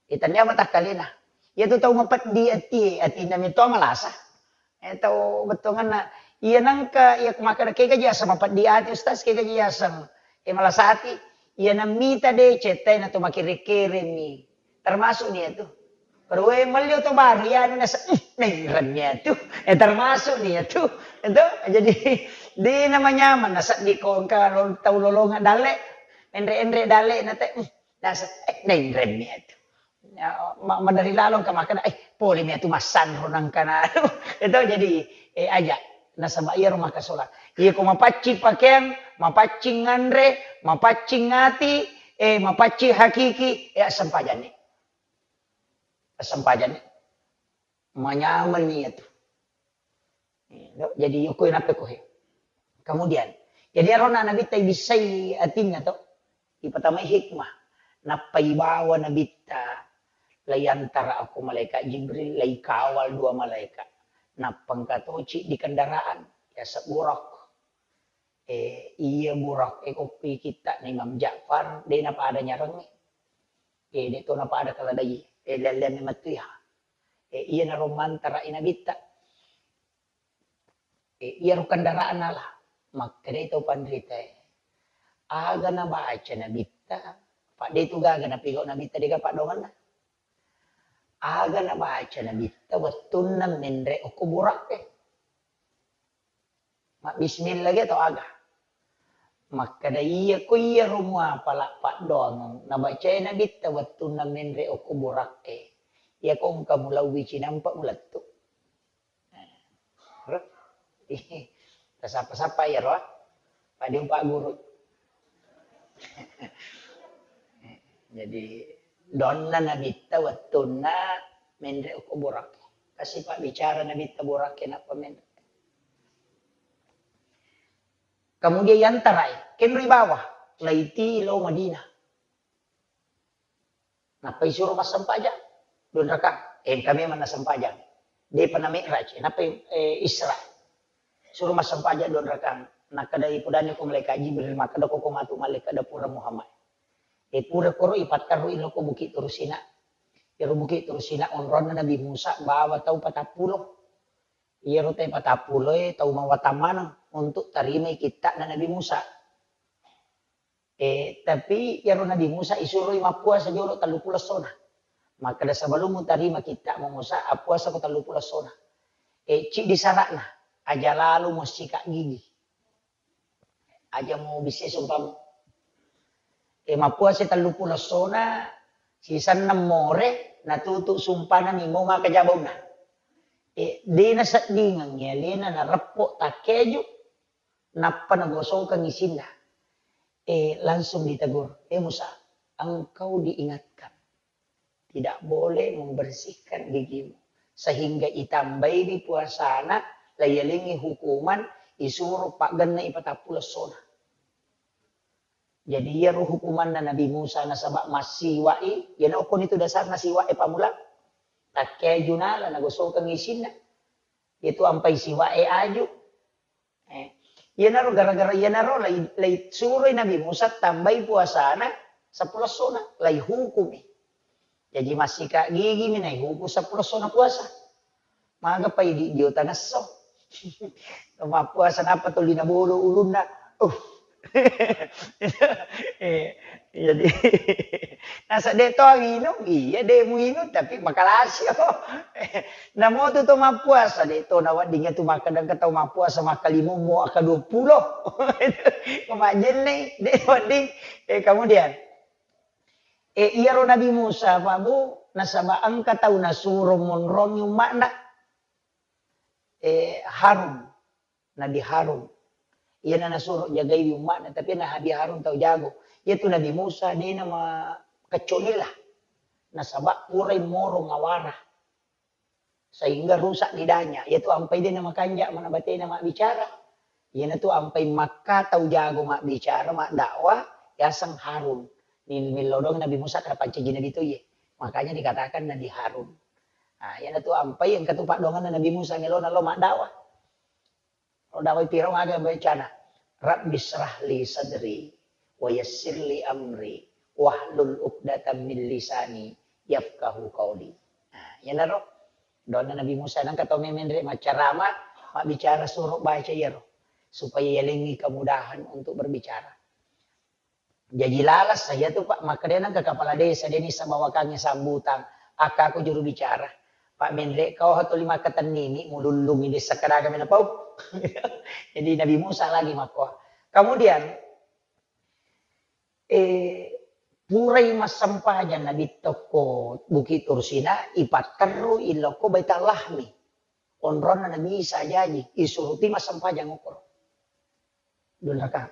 Itannia matakkalena. Iya tu tau mapeddi atie, atinna mito malasa. Eh, tau bettuanganna. Iya nengka, iya makkeda, "Kega ji aseng mapeddi ati, Ustaz? Kega ji aseng, eh, malasa ati?" Iya nammita de cettai na to makere-keremi. Termasuk ni iyatu. Perwe melli oto baru, iya anu nasa, "Ih, naireng ni iyatu." Eh, termasuk ni iyatu. Itu, jadi, de namanyameng, nasedding ko engka lo-, tau lolongang dalle, enre-enre dalle, nate, "Ih, nasa, eh, naireng ni iyatu." Ya, ma-, madari lalo engka makkeda, "Eh, pole mi atu massanro nangkana." Itu jadi, eh, aja. Nasaba iyaro makasola. Iya ko mapaccing pakeang, mapaccing nganre, mapaccing ati, eh, mapaccing hakiki, eh, assempajanni. Assempajanni. Manyameng ni iyatu. Jadi, yoko nappa ko he. Kemudian, jadi arona Nabitta ibissai atinna to, ipatamai hikmah. Nappa ibawa Nabitta, laiyantara ako malaikat Jibril, laikawal dua malaikat. Nappa engka toci di kendaraan, yaseng Buraq. Eh, iya Burak e ko pi kitta na Imam Ja'far, de' napada nyarengnge. Eh, de' to napada keledai. Eh, lelleang memettu ya. Eh, iya naro mantara i nabitta. Eh, iyaro kendaraan ala. Makkedai tau panrita e, aga nabaca nabitta, pa de' tu gaga napigau nabitta, de' gaga paddoangenna. Aga nabaca nabitta wettunna menre okko Burak e. Mabbismillah ge atau aga? Makkeda, iya ko iyaro muapala paddoangeng nabacae nabitta wettunna menre okko Burak e. Iya ko engka mulauwi cinampa mulettu. Tasappa-sappa iyaro, ah. Padi upagguru. Jadi, donna nabitta wettunna menre okko Burak e. Kasi pabbicara nabitta Burak e nappa menre. Kemudian yantarai, kenroi bawah, laiti lao Madinah. Nappa isuro massempajang, dua rakang. Eh, engka memang nassempajang. De'pa na mi'raj, nappa, eh, Isra. Suro massempajang dua rakang. Nakkedai pudani ko malaikat Jibril, makkeda ko, ko matu malaikat da pura Muhammad. Eh, pura koro ipatterru ilo ko Bukit Tursina. Iyaro Bukit Tursina onronna Nabi Musa bawa tau patappulo. Iyaro tau patappulo e tau mawatang maneng untuk tarimai kitta'na Nabi Musa. Eh, tapi iyaro Nabi Musa isuroi mappuasa jolo telluppulo essona. Makkeda, sebelum mutarima kitta'mu Musa, appuasa ko telluppulo essona. Eh, ciddi sara'na, aja lalo mussika gigi. Aja mubissai sumpamu. Eh, mappuasa telluppulo essona, sisenna more, natutu sumpana nimo maka jabauna. Eh, de' naseddingeng alena nareppo takkeju, nappa nagosokeng isinna. Eh, langsung ditegur, "Eh Musa, engkau diingatkan tidak boleh membersihkan gigimu, sehingga itambaini puasana, laiyalengngi hukuman, isuro paggenna ipatappulo essona." Jadi iyaro hukumanna Nabi Musa nasaba massiwa'i, iyana okkoni tu dasarna siwa'e pammula. Takkeju nala nagosokeng isinna. Itu ampai siwa'e aju. Eh, iyanaro gara-gara iyanaro lai, lai suroi Nabi Musa tambai puasana seppulo essona, lai hukumi. Jaji massika gigimi naihuku seppulo essona puasa. Maga pai di jota ngesso. Mappuasa nappa tuli nabodo ulunna. Uh. Eh, jadi nasa de' to nginung, iya de' muinung tapi makalasi. Namotu to mappuasa, de' to nawedding tu makkeda engka tau mappuasa makkalimummo akka dua puluh. Kemajenne, de' wedding. Eh, kemudian, eh, iyaro Nabi Musa, Pak Bu, nasaba engka tau nasuro monrongi umma'na. Eh, Harun, Nabi Harun. Iyana nasuro jagaiwi umma'na, tapi Nabi Harun tau jago. Iyatu Nabi Musa, de' namakecco lila. Nasaba purai moro ngawara. Sehingga rusak lidahnya. Iyatu ampai de' namakanja mana batena mabbicara. Iyanatu ampai makka tau jago mabbicara, maddakwah, yaseng Harun. Ni-, nilodong Nabi Musa kada pancaji Nabi to iye. Makanya dikatakan Nabi Harun. Nah, iyanatu ampai engka tu paddoangenna Nabi Musa melona lo maddakwah. Lo dakwah Firaun aga bacana? "Rabbi syrah li sadri, wa yassir li amri, wahlul uqdatam min lisani, yafqahu qauli." Nah, iyanaro doanna Nabi Musa, nangka tau memenre maccarama, mabbicara suro baca iyaro, supaya yalengngi kemudahan untuk berbicara. Jaji lalasa iyatu, Pak, makkeda nengka kepala desa, de' nisa bawakangngi sambutan, akka ko juru bicara. Pak Menre, kau hatuli makkatennini, mulullungi desa kadaga mena pau. Jadi Nabi Musa lagi makkoa. Kemudian, eh, purai massempajang Nabi tokko Bukit Tursina, ipatterru ilokko Baitul Lahmi. Onronna Nabi Isa jaji, isuruti massempajang okoro. Dua rakang.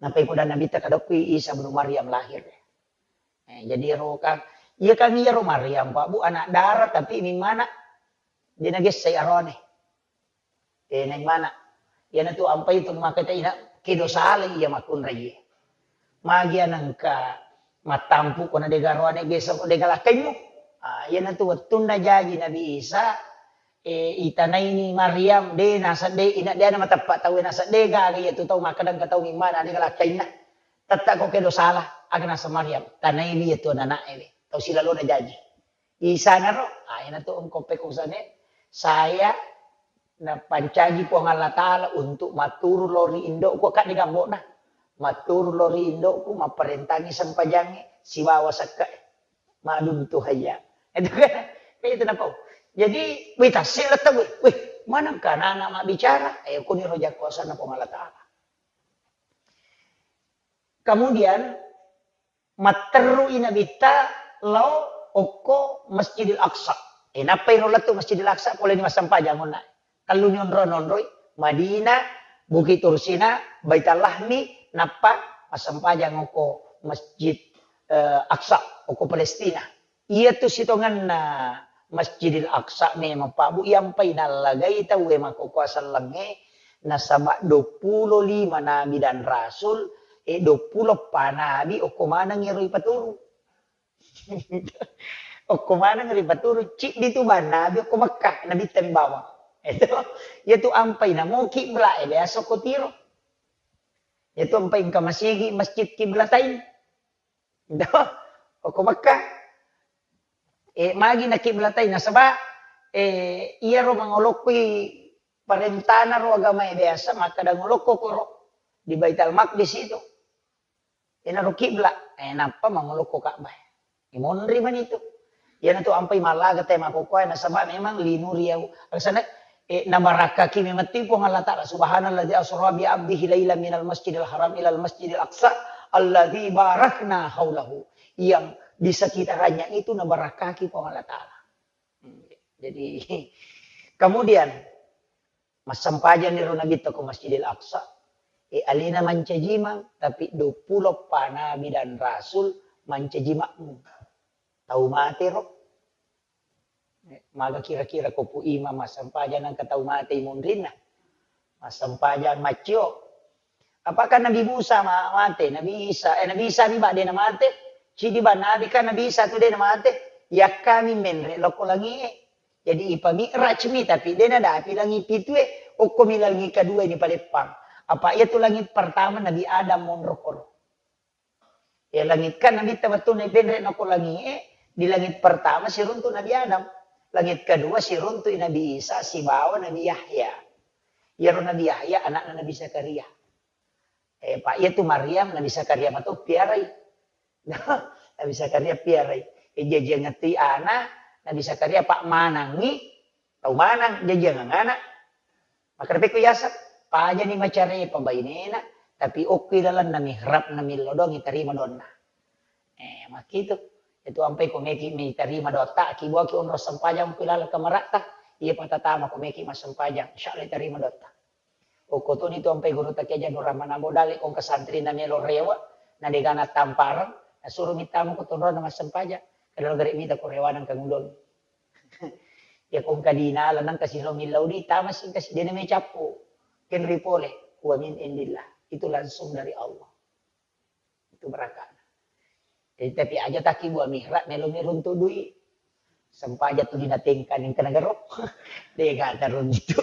Nappai poda Nabitta kadokki Isa ibnu Maryam lahir. Eh, jadi ero kan, iya kan iyaro Maryam, Pak Bu, anak dara tapi mimmana de' nagessai aroane. Eh, naimana. Iyanatu ampai tu maka taina kedo sale iya makkunrai. Magi anengka mattampu ko na de' garoane gesa ko de' galakkaimmu. Ah, iyanatu wettunna jaji Nabi Isa, Eh, itanaini Maryam, de naseng de, ina de na mateppa tau, naseng de gaga iya tu tau makkeda engka tau mimmana de lakkainna. Tetta ko kedo salah, aga naseng Maryam, tanaiwi iya tu anana'e we, tau silalona jaji. Isanaro, ah, ina tu engko pekusane, saya napancaji Puang Allah Ta'ala untuk matturu lao ri indokku, kak de gambokna. Matturu lao ri indokku, mapparentangi sempajangnge, sibawa sekke'e. Madum tu hayya. Itu kan, kan itu napau. Jadi, wih, tassi letta, wih, wih, manengka anak-anak mabbicara? Eh, kuni roja kuasana Puang Allah Ta'ala. Kemudian, matterru i Nabitta lao okko Masjidil Aqsa. Eh, nappai ro lettu Masjidil Aqsa, pole ni massempajang onna. Tellu ni onro-onroi, Madinah, Bukit Tursina, Baitul Lahmi, nappa massempajang okko Masjid, eh, Aqsa, okko Palestina. Iyatu sitongenna Masjidil Aqsa memang, Pak, Bu, iyampai nallagai tauwe makkokkoe sellengnge, nasaba duappulo lima nabi dan rasul, e, duappulo eppa nabi okko maneng iyaro ipaturu. Okko maneng ri paturu, ciddi tu bang nabi okko Mekkah, nabitta mi bawang. Itu, iyatu ampai namo kibla e biasa okko Tiro. Iyatu ampai engka masigi Masjid Kiblatain. Itu, okko Mekkah. E, magi na kiblatain nasaba, e, iyaro mangolokkoi parentana ro agama e biasa, makkeda ngolokko koro di Baitul Maqdis itu. Enaro kibla, eh, nappa mangolokko Ka'bah. Imonri manitu. Iyanatu ampai mallaga te makkokkoe nasaba memang linuri au. Alasanna, eh, nabarakkaki memang tu Puang Allah Ta'ala. Subhanalladzi asra bi abdihi lailan minal masjidil haram ilal masjidil aqsa alladzi barakna haulahu. Yang di sekitarnya itu nabarakkaki Puang Allah Ta'ala. Hmm, jadi, kemudian, massempajanni ro Nabitta ko Masjidil Aqsa. E, alena mancaji imang, tapi duappulo eppa nabi dan rasul mancaji makmum. Tau mate ro. E, maga kira-kira ko pu imang massempajang nangka tau mate imunrinna. Massempajang maccio. Apakah Nabi Musa ma-, mate? Nabi Isa, eh, Nabi Isa mi ba de namate? Cidi ba nabi kan Nabi Isa tu de namate? Yakkami menre lokko langie. Jadi, ipami'raj mi, tapi de nadapi langi pitue, okko mi langi kedua ini paleppang. Apa iyatu langi pertama Nabi Adam monro koro. Ya, langit kan Nabitta wettunna ipenre nako langie, di langit pertama siruntu Nabi Adam. Langit kedua siruntu Nabi Isa sibawa Nabi Yahya. Iyaro Nabi Yahya anakna Nabi Zakaria. Eh, Pak, iyatu Maryam Nabi Zakaria mato piarai. Nabi Zakaria piarai. Eh, jajiang ngettui ana, Nabi Zakaria Pak manangi, tau manang jajiang ana. Maka repeko yaseng, pajani macarepa bainena, tapi okki lalenna mihrabna millau doang itarima donna. Eh, makkitu. Itu ampai ko meki mitarima dotta, ki buaki onro sempajang ko laleng kamaratta, iya patatama ko meki massempajang, insya Allah itarima dotta. Okko toni tu ampai gurutta Kiai Jadul Rahman Ambo Dalle, ko engka santrina melo rewe, na degana tampareng, nasuro mittama ko tonrona massempajang. Kada lo gare mita ko rewana engka ngudong. Ya ko engka dinala nangka silo millau di, tama singka si dena mecappu. Kenri pole, wa min indillah. Itu langsung dari Allah. Itu barakana. Jadi, tapi aja taki buah mihrab, melo mi runtu dui. Sempaja tu dina tengka ning kena gero. Dega taruntu.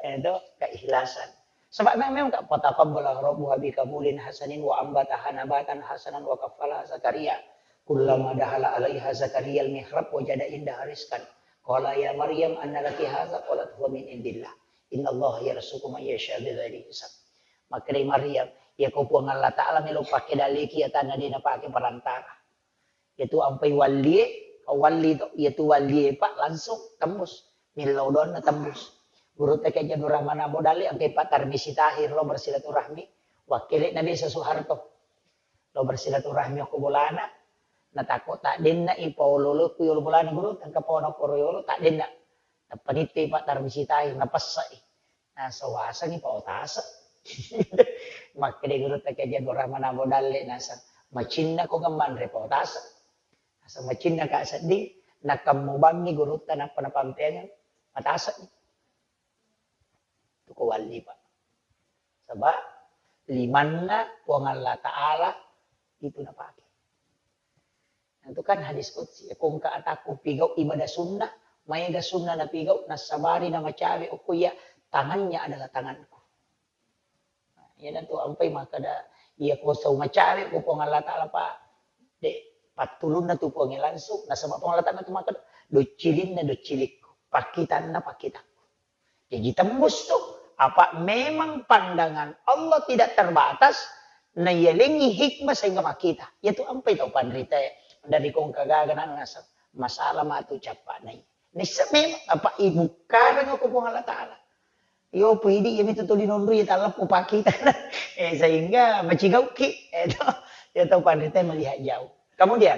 Itu keikhlasan. Sebab memang, memang ka fataqabbala rabbuha bi qabulin hasanin wa ambataha nabatan hasanan wa kaffalaha Zakaria. Kullama dahala alaiha Zakaria al-mihrab wajada indaha rizqan. Qala ya Maryam anna laki hadza? Qalat huwa min indillah. Innallaha yarzuqu man yasha bighairi hisab. Makkedai Maryam, iya ko Puang Allah Ta'ala melo pake daleki atanna de napake perantara. Iyatu ampai wallie, ko walli to, iyatu wallie, Pak, langsung tembus. Millau doanna tembus. Gurutta Kiai Jadul Rahman Ambo Dalle, engkai Pak Tarmisi Tahir lo bersilaturahmi. Wakkele na Desa Soeharto. Lo bersilaturahmi okko bolana. Natako taddenna i paolo-olo ku yolo bolana guru, tengka paona koro yolo, taddenna. Nappa nitte Pak Tarmisi Tahir, napessai. Naseng wasengngi pao tase. Makkeda gurutta Kiai Jadul Rahman Ambo Dalle naseng, macinna ko ngemmanre pao tase. Naseng macinna ka sedding, nakemmubammi gurutta nappa napampeangeng, matase. Tuko walli, Pak. Sebab limanna Puang Allah Ta'ala itu napake. Nah, itu kan hadis qudsi, ya, ko engka atakku pigau ibadah sunnah, Maega sunna napigau, nassabari namacawe okko iya, tangannya adalah tanganku. Iyanatu ampai makkeda, iya ko sau macawe ko Puang Allah Ta'ala, Pak, de, pattulunna tu Puangnge langsung, nasaba Puang Allah Ta'ala tu makkeda, doccilinna doccilikku, pakkitanna pakkitakku. Jadi tembus tu, apa memang pandangan Allah tidak terbatas, naiyalengi hikmah sehingga makkita. Iyatu ampai tau panrita dari kongka gaga nang nasab masalah matu cappa nai. Nissa memang apa ibukkareng ko Puang Allah Ta'ala. Yo, pidi iyami tu tuli nonroi talleppu pakkita. Eh, sehingga macigauki. Eh, to, ya tau panrita melihat jauh. Kemudian,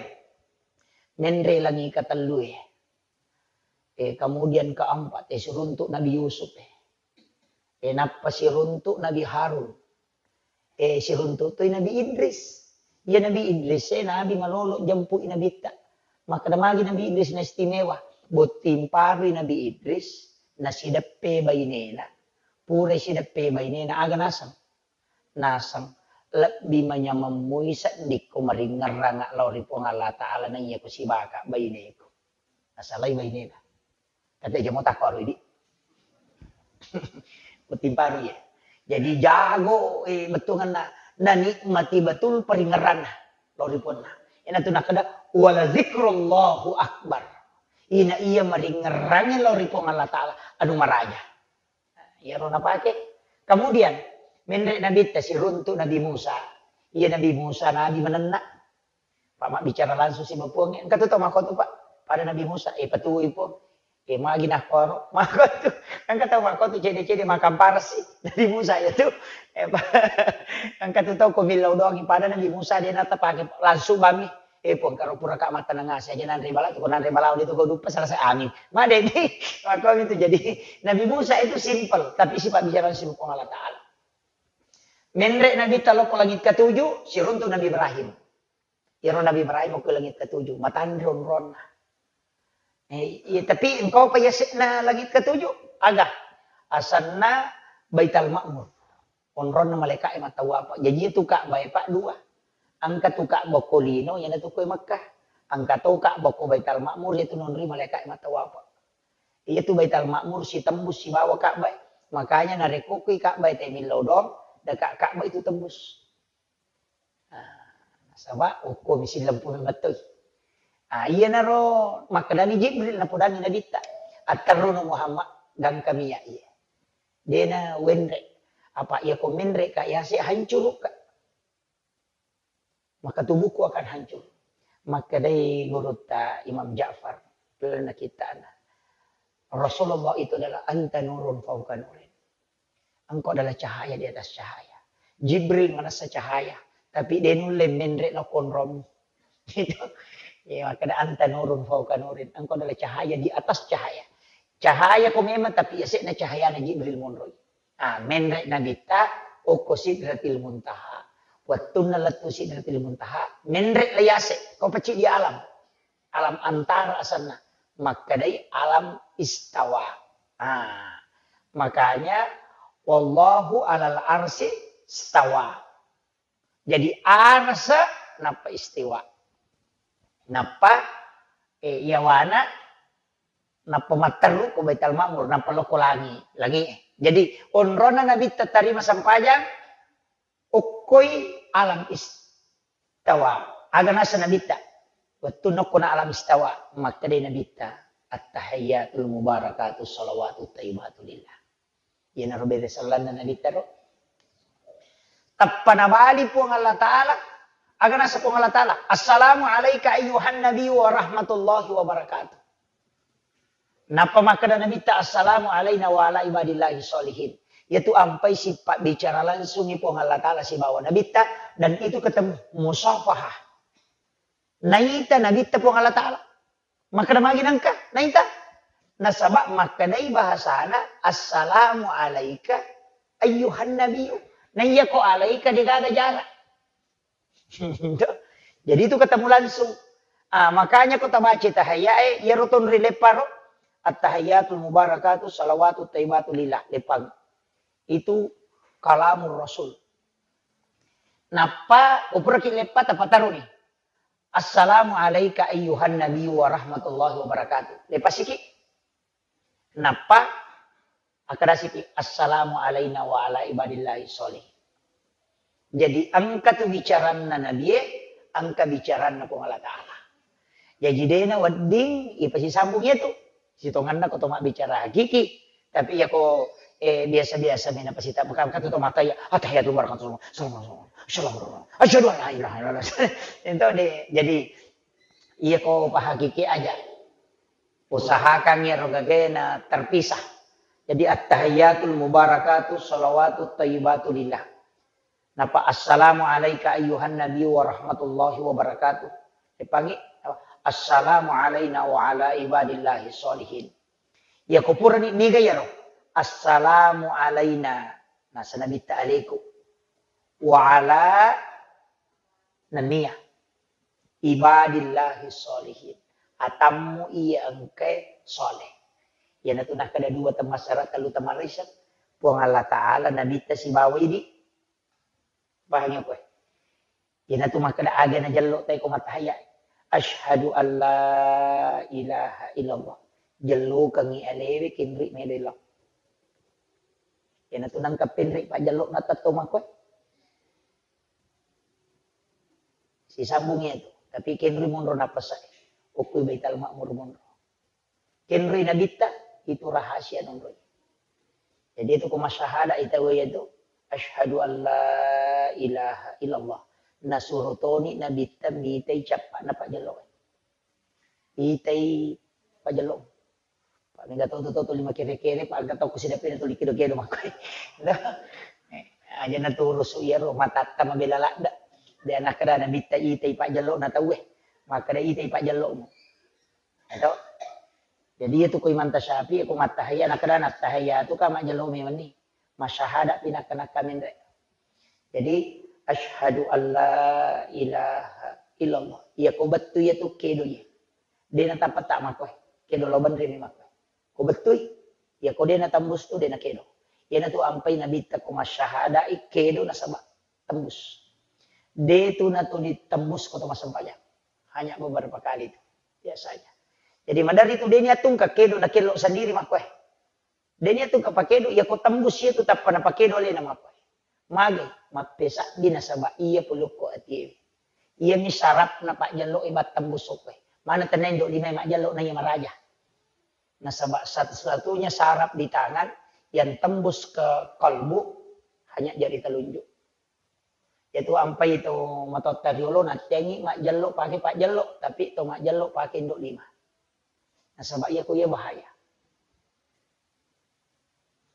menre langi katellue. Eh, kemudian keempat, eh, siruntuk Nabi Yusuf, eh. Eh, nappa siruntuk Nabi Harun. Eh, siruntuk toi Nabi Idris. Iya Nabi Idris, eh, Nabi malolo jempui Nabitta. Makkeda magi Nabi Idris na istimewa. Botting parui Nabi Idris, nasideppe bainena. Pura sideppe bainena, aga naseng? Naseng, lebbi manyameng mui sedding ko maringngerrang lao ri Puang Allah Ta'ala naiya ko sibaka baineku. Nasalai bainena. Kata jamo takko aro idi. Botting parui ya. Jadi jago, eh, bettuanna, nanikmati betul paringngerranna lao ri Puanna. Iyanatu nakkeda, "Wala zikrullahu akbar." Ina iya maringngerrangi lao ri Puang Allah Ta'ala, anu maraja. Iyaro napake. Kemudian, menre Nabitta siruntuk Nabi Musa. Iya Nabi Musa, Nabi manenna. Pak mabbicara langsung si Puang, engka tu tau makkotu, Pak. Pada Nabi Musa, eh, patuwoi, Puang. Eh, magi nakkoro, makkotu. Engka tau makkotu cede-cede makamparasi. Nabi Musa ya tu. Eh, Pak. Engka tu tau ko millau doangi, pada Nabi Musa de natapake langsung bami. Eh, Puang, karo pura ka mattaneng ase aja nanre bala tu, ko nanre bala de tu ko duppa selesai. Amin. Madeni. Makko itu jadi Nabi Musa itu simple, tapi sifat bicara si Puang Allah Ta'ala. Menre Nabitta lokko langit ketujuh, siruntuk Nabi Ibrahim. Iyaro Nabi Ibrahim ko langit ketujuh, matanre onronna. Eh, iya, tapi engka pa yase'na langit ketujuh? Aga? Asenna Baital Ma'mur. Onronna malaika'e mattawapa. Jaji itu Ka'bah e, Pak, dua. Engka tu Ka'bah ko lino, iyanatu ko e Mekkah. Engka to Ka'bah ko Baital Ma'mur, itu nonroi malaika'e mattawapa. Iya tu Baital Ma'mur sitembus sibawa Ka'bah e. Makanya narekko koi Ka'bah e te millau doang, deka Ka'bah itu tembus. Ah, nasaba okko mi sillempuno mettoi. Ah, iyanaro makkedani Jibril napodangi Nabitta, "Atterruno Muhammad, gangkami ya iya." Dena wenre. Apa iya ko menre ka yase hancuruk ka. Maka tubuhku akan hancur. Makkedai gurutta Imam Ja'far, lalenna kittana, Rasulullah itu adalah anta nurun fauqa nurin. Engkau adalah cahaya di atas cahaya. Jibril manessa cahaya, tapi de nulle menre nakonromi. Gitu. Ya, makkeda anta nurun fauqa nurin. Engkau adalah cahaya di atas cahaya. Cahaya ko memang, tapi yase'na cahayana Jibril monroi. Ah, menre Nabitta okko Sidratil Muntaha. Wettunna lettu Sidratil Muntaha, menre la yase, ko pacci di alam. Alam antara asenna. Makkedai alam istawa. Ah, makanya wallahu alal arsi stawa. Jadi arsa nappa istiwa. Nappa, eh, yawana nappa matteru ko Baitul Ma'mur, nappa lokko langi, langi. Jadi onrona Nabitta tarima sempajang, okkoi alam istawa. Aga nasa Nabitta? Wettu nokkona alam istawa, makkedai Nabitta, "At-tahiyyatul mubarakatu salawatut thayyibatu lillah." Iyanaro bere sellanna Nabitta ro. Tappa nabali Puang Allah Ta'ala, aga nasa Puang Allah Ta'ala, "Assalamu alaika ayyuhan nabiyyu wa rahmatullahi wa barakatuh." Nappa makkeda Nabitta, "Assalamu alaina wa ala ibadillahi sholihin." Yaitu ampai sipabbicara langsungi Puang Allah Ta'ala sibawa Nabitta, dan itu ketemu musafahah. Naita Nabitta Puang Allah Ta'ala. Makkeda magi nengka, naita? Nasaba makkedai bahasana, "Assalamu alaika ayyuhan nabiyyu." Naiya ko alaika degaga jarak. Jadi itu ketemu langsung. Ah, makanya ko tabaca tahiyyae, iyaro tonri lepparo, "At-tahiyyatul mubarakatu salawatut thayyibatu lillah." Leppang. Itu kalamur Rasul. Nappa, upuraki leppa tapataruni. "Assalamu alaika ayyuhan nabiyyu wa rahmatullahi wa barakatuh." Lepasiki. Nappa akkadasiki, "Assalamu alaina wa ala ibadillahi sholih." Jadi engka tu bicaranna Nabie, engka bicaranna Puang Allah Ta'ala. Jaji dena wedding ipasisambung iyatu. Sitongenna ko to mabbicara hakiki, tapi iyako, eh, biasa-biasa mena pasita, maka, maka tu to mata ya, "Attahiyatul barakatuh, assalamualaikum, assalamualaikum, asyhadu an la ilaha illallah." Itu di, jadi iyako pahakiki aja. Usahakan iyaro gagena terpisah. Jadi, "Attahiyatul mubarakatuh, shalawatut thayyibatu lillah." Napa, "Assalamu alaika ayyuhan nabiyyu wa rahmatullahi wa barakatuh." Epangi, "Assalamu alaina wa ala ibadillahi sholihin." Iyako purani niga iyaro, "Assalamu alaina," nasa nabitta aleku, "wa ala," nennia, "ibadillahi sholihin," atammu iya engkae soleh. Iyanatu nakkeda dua temmassara, tellu temmarisa, Puang Allah Ta'ala, nabitta sibawa idi. Pahangi koe? Iyanatu makkeda aga najello tae ko mattahayya. Asyhadu an la ilaha illallah. Jellokengngi alewe kinri melo lao. Iyanatu nangka penri pajjello na tetto makkoe. Sisambung iyatu, tapi kenri monro nappasai. Okkui Baital Ma'mur monro. Kenri nabitta, itu rahasia nonroi. Jadi itu ko masyahada ita waya tu, "Asyhadu an la ilaha illallah." Nasuro toni nabitta mitai cappa na pajjello. Itai pajjello. Pak, mega to, to, to, tuli makere-kere, Pak, aga to kusidapi na tuli kedo-kedo makkoe. Eh, aja naturusu iyaro matatta mabela ladda. De nakkeda nabitta itai pajjello na tauwe. Makkeda itai pajjellomu. Eto. Jadi iyatu ko Imam Syafi'i ko mattahayya, nakkeda nattahayya tu ka majjello memenni. Masyahada pi nakka-nakka menre. Jadi, asyhadu an la ilaha illallah. Iya ko bettu iyatu kedo iya. De natappa ta makkoe. Kedo lao benre mi makkoe. Ko bettui, iya ko de natembus tu de nakedo. Iyanatu ampai nabitta ko masyahadai kedo nasaba tembus. De tu natu ditembus ko to massempajang. Hanya beberapa kali tu biasanya. Jadi maderri tu de niatungka kedo nakello sendiri makkoe. De niatungka pakedo, iya ko tembus iyatu tappa napakedo alena makkoe. Magai, mappesabbi nasaba iya pulukko atiewe. Iyami sarapna pajjello e battembus okkoe. Mana tenna indo lima majjello na iya maraja. Nasaba satu-satunya saraf di tangan yang tembus ke kalbu hanya jari telunjuk. Iyatu ampai to matoatta riolo nattengi majjello pake pajjello, tapi to majjello pake indo lima. Nasaba iya ko iya bahaya.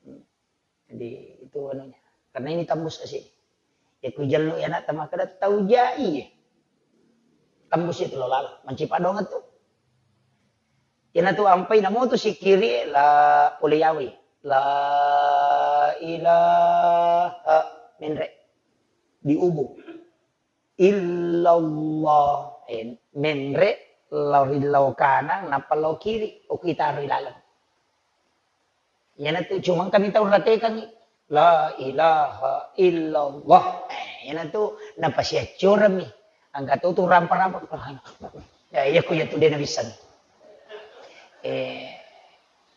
Hmm. Jadi itu anunya. Karena ini tembus ke sini. Ya ku jello ya nak tamakkeda tau jai. Tembus itu lo lalo. Mancipa dong tu. Iyana tu ampai namo tu sikiri la pole yawi. La ilaha menre. Diubu. Illallah. Eh, menre lao ri lao kanang, nappa lao kiri, okko itaro ilaleng. Iyanatu cuma engkami tau ratekangngi, la ilaha illallah. Eh, iyanatu napasiaccoremmi. Engka to tu rampa-rampa. Ya, iya ku iya tu de nabissang. Eh,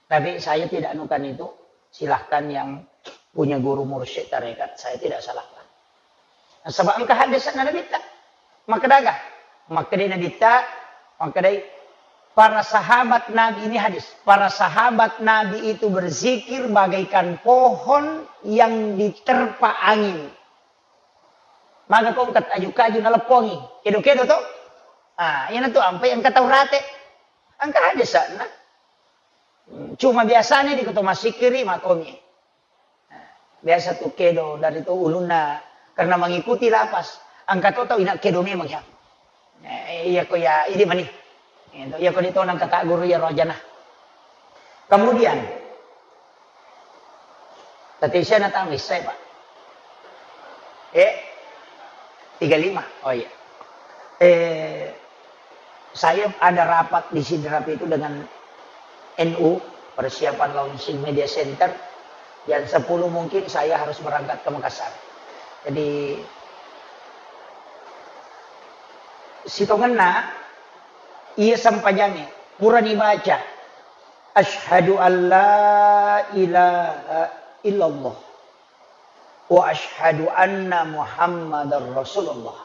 Tapi saya tidak anukan itu, silahkan yang punya guru mursyid tarekat, saya tidak salahkan. Nasaba engka hadis na Nabitta. Makkeda aga? Makkeda Nabitta, makkedai para sahabat Nabi, ini hadis. Para sahabat Nabi itu berzikir bagaikan pohon yang diterpa angin. Maga ko engka aju-kaju naleppongi, kedo-kedo to? Ah, iyanatu ampai engka tau rate. Engka hadis na. Cuma biasanya di koto masikiri makomi. Biasa tu kedo dari tu ulunna karena mengikuti lapas. Engka to tau ina kedo memang ya. Eh, iya ko ya, idi mani. Iya ko ditona kata guru ya rojana. Kemudian, tadi saya nak tahu saya, Pak. Eh, tiga lima. Oh iya. Eh, saya ada rapat di Sidrap itu dengan N U, persiapan launching media center. Jam sepuluh mungkin saya harus berangkat ke Makassar. Jadi, sitongenna, iya sempajangnge, purani baca, Asyhadu an la ilaha illallah wa asyhadu anna Muhammadar Rasulullah.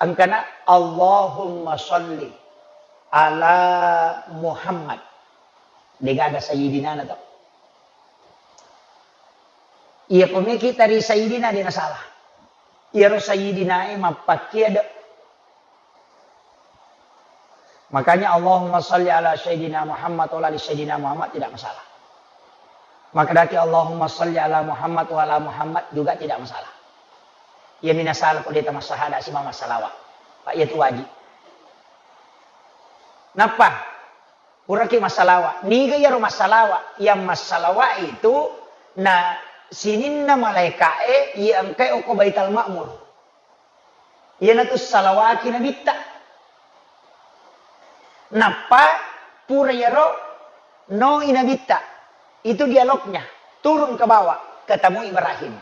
Engkana Allahumma shalli ala Muhammad. Degaga sayyidina na to. Iya ko meki tari sayyidina de nasalah. Iyaro sayyidina e mappakkiade. Makanya Allahumma shalli ala sayyidina Muhammad wa ala ali sayyidina Muhammad tidak masalah. Makkedaki Allahumma shalli ala Muhammad wa ala Muhammad juga tidak masalah. Iya mina salah ko deta massahada si mama salawa. Pak iya tu wajib. Nappa puraki massalawa. Niga iyaro massalawa? Yang massalawa itu na sininna malaika'e iya engkai okko Baital Ma'mur. Iyanatu salawaki nabitta. Nappa pura iyaro noi nabitta. Itu dialognya. Turun ke bawah, ketemu Ibrahim.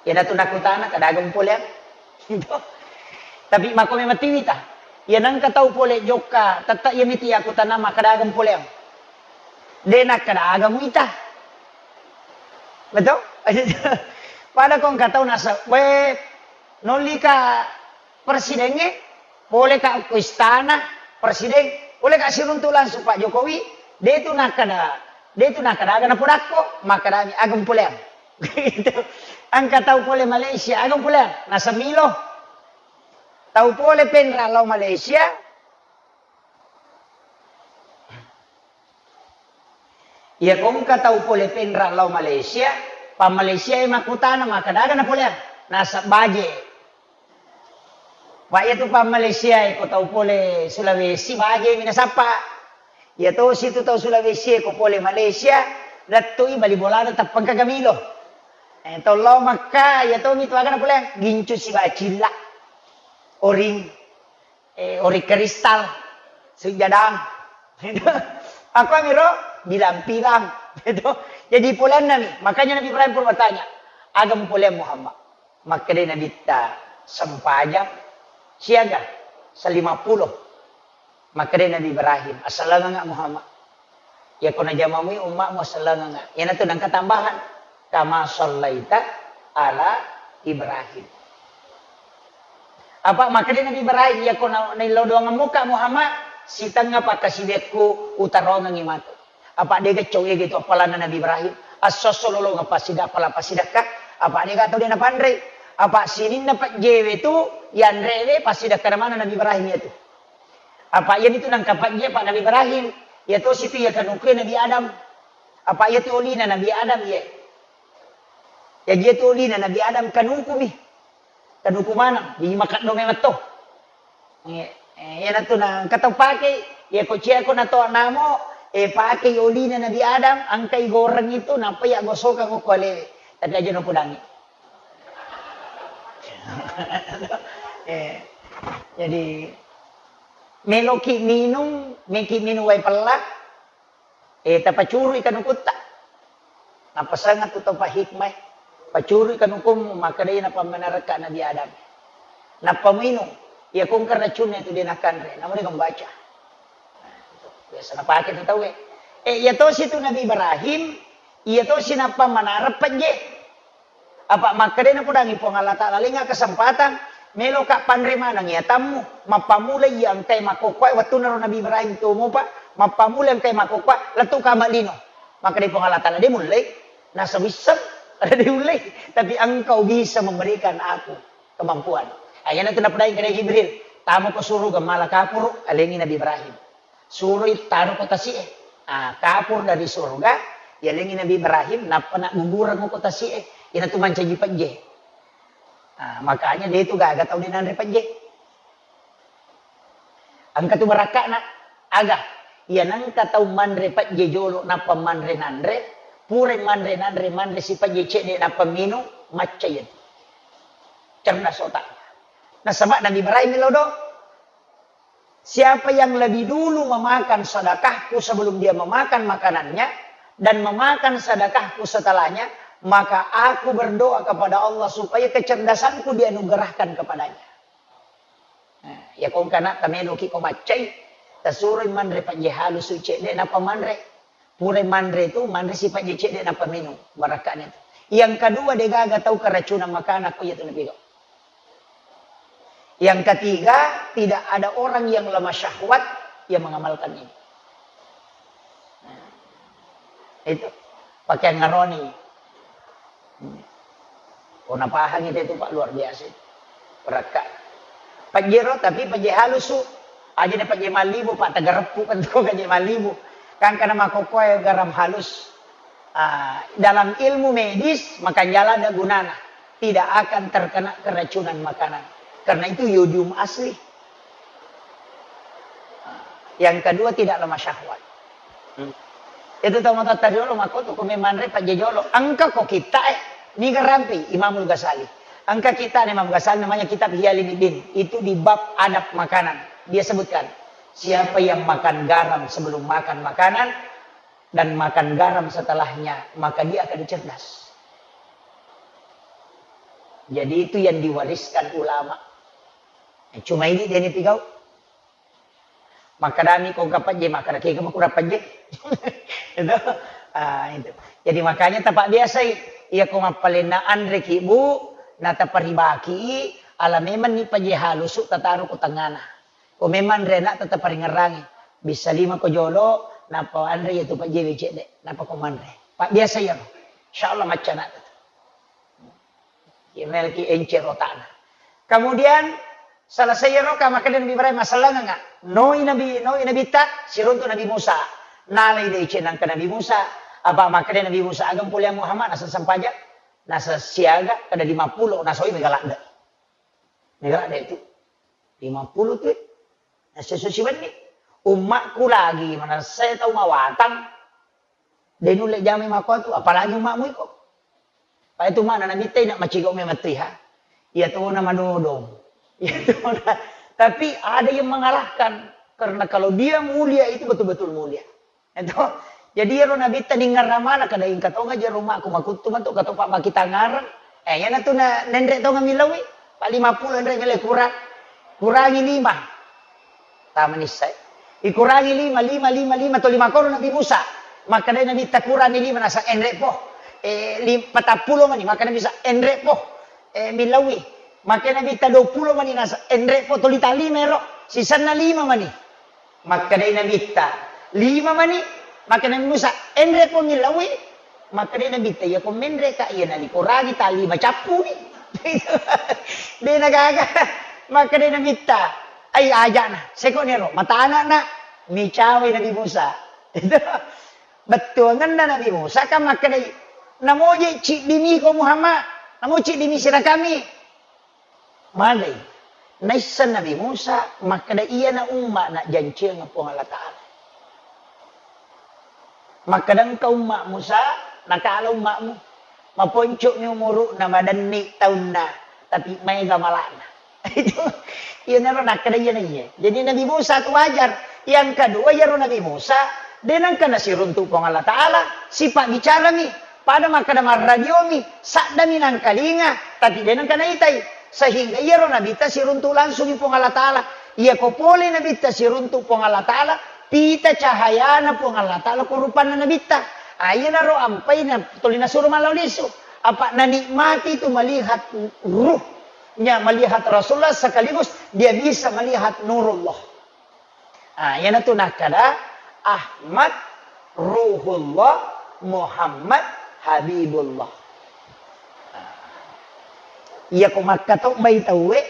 Iyanatu nakutana, "Kadaga mupoleang?" Gitu. Tapi mako memang tiwita. Iya nengka tau pole jokka, tette iya miti yakutana, "Makkadaga mupoleang?" De nakkadaga muita. Betul? Pada ko engka tau nasa, "We, nollika presidengnge, poleka ko istana presiden, poleka siruntu langsung Pak Jokowi, de tu nakkada, de tu nakkadaga napodakko, makkadami aga mupoleang." Gitu. Engka tau pole Malaysia, aga mupoleang? Nasa milo. Tau pole penra lao Malaysia, Iya ko engka tau pole penra lao Malaysia, pa Malaysia e makkutana, "Makkadaga napoleang?" Nasaba baje. Pa iya tu pa Malaysia e ko tau pole Sulawesi, baje mi nasappa. Iya tosi tu tau Sulawesi e ko pole Malaysia, lettu i bali bolana tappa engka gamilo. Eh, tau lao Makka, iya tomi tu aga napoleang, gincu sibawa cilla. Oring. Eh, ori kristal, sujadang. Aku amiro bilang-bilang. Gitu. Jadi poleanna mi. Makanya Nabi Ibrahim pun bertanya, "Aga mupoleang Muhammad?" Makkeda Nabitta, "Sempajang siaga? Salima pulo." Makkeda Nabi Ibrahim, "Asalanganga Muhammad." Iya ko najamamui ummamu sellengeng. Iyanatu nengka tambahan. Kama sallaita ala Ibrahim. Apa makkeda Nabi Ibrahim, iya ko na-, naillau doangemmuka Muhammad, sitengnga pakkasiwiakku utarongengngi matu. Apa dega cau ega itu appalanna Nabi Ibrahim, esso-esso lolongeng passida-, appala passidekka, apa dega tau de napanrei. Apa sininna pejjewe tu yanrewe passidekkana maneng Nabi Ibrahim iyatu. Apa iyanitu nangka pejje pa Nabi Ibrahim, iya tosi tu iya kanuku Nabi Adam. Apa iyatu olina Nabi Adam iye. Jaji iyatu olina Nabi Adam kanuku mi. Kanuku maneng, di makeddo memang to. Eh, eh, iyanatu nangka tau pake, iya ko cia ko nato namo, eh, pake olina Nabi Adam, angkai goreng itu, nappa iya gosokang okko alewe. Tapi aja no podangi. Eh, jadi meloki minung, meki minung wae pella, eh, tapacurui kanukutta. Napasangeng tu tau pahikmai, pacurui kanukummu, makkedai napammanarekka Nabi Adam. Nappa minung, iya kongka racunna itu de nakanre, namu de membaca. Biasa napake tu tauwe. Eh, iya tosi tu Nabi Ibrahim, iya tosi napammanareng pejje. Apa makkedai napodangi Puang Allah Ta'ala, lenga kesempatan, meloka panre maneng iya tammu, mappamula iya engkai makkokkoe, wettunna ro Nabi Ibrahim tomopa, mappamula engkai makkokkoe, lettu kama lino. Makkedai Puang Allah Ta'ala, de mullei, nasa wisseng, de ullei, tapi engkau bisa memberikan aku kemampuan. Ayanatu napodangi kedai Jibril, tamo ko suruga mala kapuru, alengi Nabi Ibrahim. Suroi taro ko tasi'e. Ah, kapur dari surga, yalengi Nabi Ibrahim, nappa naggugureng ko tasi'e. Iyanatu mancaji pejje. Ah, makanya de tu gaga tau de nanre pejje. Engka tu barakka'na, aga? Iya nengka tau manre pejje jolo, nappa manre nanre, pura manre nanre, manre si pejje cedde, nappa minung, macca iyatu. Cerdas otaknya. Nasaba Nabi Ibrahim lodo. Siapa yang lebih dulu memakan sedekahku sebelum dia memakan makanannya, dan memakan sedekahku setelahnya, maka aku berdoa kepada Allah supaya kecerdasanku dianugerahkan kepadanya. Nah, iya ko engkana tameloki ko maccai, tasuroi manre pejje halusu cedde, nappa manre. Pura manre tu, manre sipajje cedde nappa minung, barakka'na tu. Yang kedua, degaga tau keracunan makanan ko iya tu napigau. Yang ketiga, tidak ada orang yang lemah syahwat yang mengamalkan ini. Nah, itu. Pakai ngaroni. Oh, napahangi te tu, Pak, luar biasa. Berakka. Pajero, tapi paje halusu. Aja na paje malibu, Pak, tagareppu kan tu paje malibu. Kan karena makokoe garam halus. Ah, dalam ilmu medis, makan jala ada gunana. Tidak akan terkena keracunan makanan. Karena itu yodium asli. Yang kedua, tidak lemah syahwat. Hmm. Itu tau matotta riolo, makko tu ko memanre pajje jolo. Engka ko kitta e, niga rampe Imamul Ghazali. Engka kitta Imam Ghazali namanya kitab Ihya Ulumuddin. Itu di bab adab makanan. Dia sebutkan, siapa yang makan garam sebelum makan makanan dan makan garam setelahnya, maka dia akan cerdas. Jadi itu yang diwariskan ulama. Cuma ini dia ni pigau. Makkadami ko engka pajje, makkada kega makurang pajje. Itu. Ah, itu. Jadi makanya tapak biasai, iya ko mappalenna anre ki, Bu, na taparibaki, ala memang ni pajje halusu tataro ko tengana. Ko memang anre anak tataparingerangi. Bisa lima ko jolo, napa anre iya tu pajje we cedde, napa ko manre. Pak biasa iya. Insyaallah macca anak tu. Iya, melki encer otakna. Kemudian, selesai iyaro, ka makkeda Nabi Ibrahim, "Masallangenga." Noi Nabi, noi Nabitta, siruntu Nabi Musa. Nalai deceng nangka Nabi Musa. Apa makkeda Nabi Musa, "Aga mupoleang Muhammad, nasa sempajang, nasa siaga, kada lima puluh, nasoi mega ladde." Mega ladde itu. Lima puluh tu, nasa so siwenni. Ummakku lagi, manassa tau mawatang. De nulle jamai makkuatu, apalagi umma'mu iko. Pai tu mana Nabitta ina macigau memang tu iha. Iya tona madodong. Iya tona. Tapi ada yang mengalahkan. Karena kalau dia mulia itu betul-betul mulia. Itu. Jadi ero Nabitta ningerramana kada ingka tonga jero umma'ku makuttu matu katopa makitangareng. Eh, yana tu na nenre tonga milawi. Pa lima puluh enre mile kurang. Kurangi lima. Tama nissai. Ikurangi lima, lima, lima, lima, toli makoro Nabi Musa. Makkeda Nabitta kurangi lima, nasa enre po. Eh, lim-, patappulo mani, makkeda Nabi sa enre po. Eh, milawi. Makkeda Nabitta dua puluh mani, nasa enre po, toli ta lima ero. Sisanna lima mani. Makkeda Nabitta lima mani, makkeda Nabi Musa enre po milawi. Makkeda Nabitta, "Iya ko menre ka, iya nalikorangi tali macappuni." De nagaga. Makkeda Nabitta, "Ai ajana, seko nero, matana na." Micawai Nabi Musa. Itu. Bettuangenna Nabi Musa kan makkeda, "Namoje ciddimi ko Muhammad, namo ciddimi sirakami." Madai. Naisseng Nabi Musa makkeda, "Iyana umma'na janciang Puang Allah Ta'ala." Makkeda engka umma' Musa, nakala umma'mu. Maponco'mi umuru'na, madenni taunna, tapi maega mala'na. Itu, iyanaro nakkeda iyana iya. Jadi Nabi Musa tu wajar. Yang kedua, iyaro Nabi Musa, de nengka nasiruntu Puang Allah Ta'ala, sipa' bicarami. Pada makkeda marradiomi, saddami nangkalinga, tapi de nengka naitai. Sehingga iyaro Nabitta siruntu langsungi Puang Allah Ta'ala. Iyako pole Nabitta siruntu Puang Allah Ta'ala, pita cahayana Puang Allah Ta'ala ko rupanna Nabitta. Ah, iyanaro ampai na tuli nasuro malao lisu. Apa nanikmati itu melihat ruhnya, melihat Rasulullah sekaligus dia bisa melihat nurullah. Ah, iyanatu nakkeda Ahmad Ruhullah, Muhammad Habibullah. Ah. Iyako makkatobbai tauwe,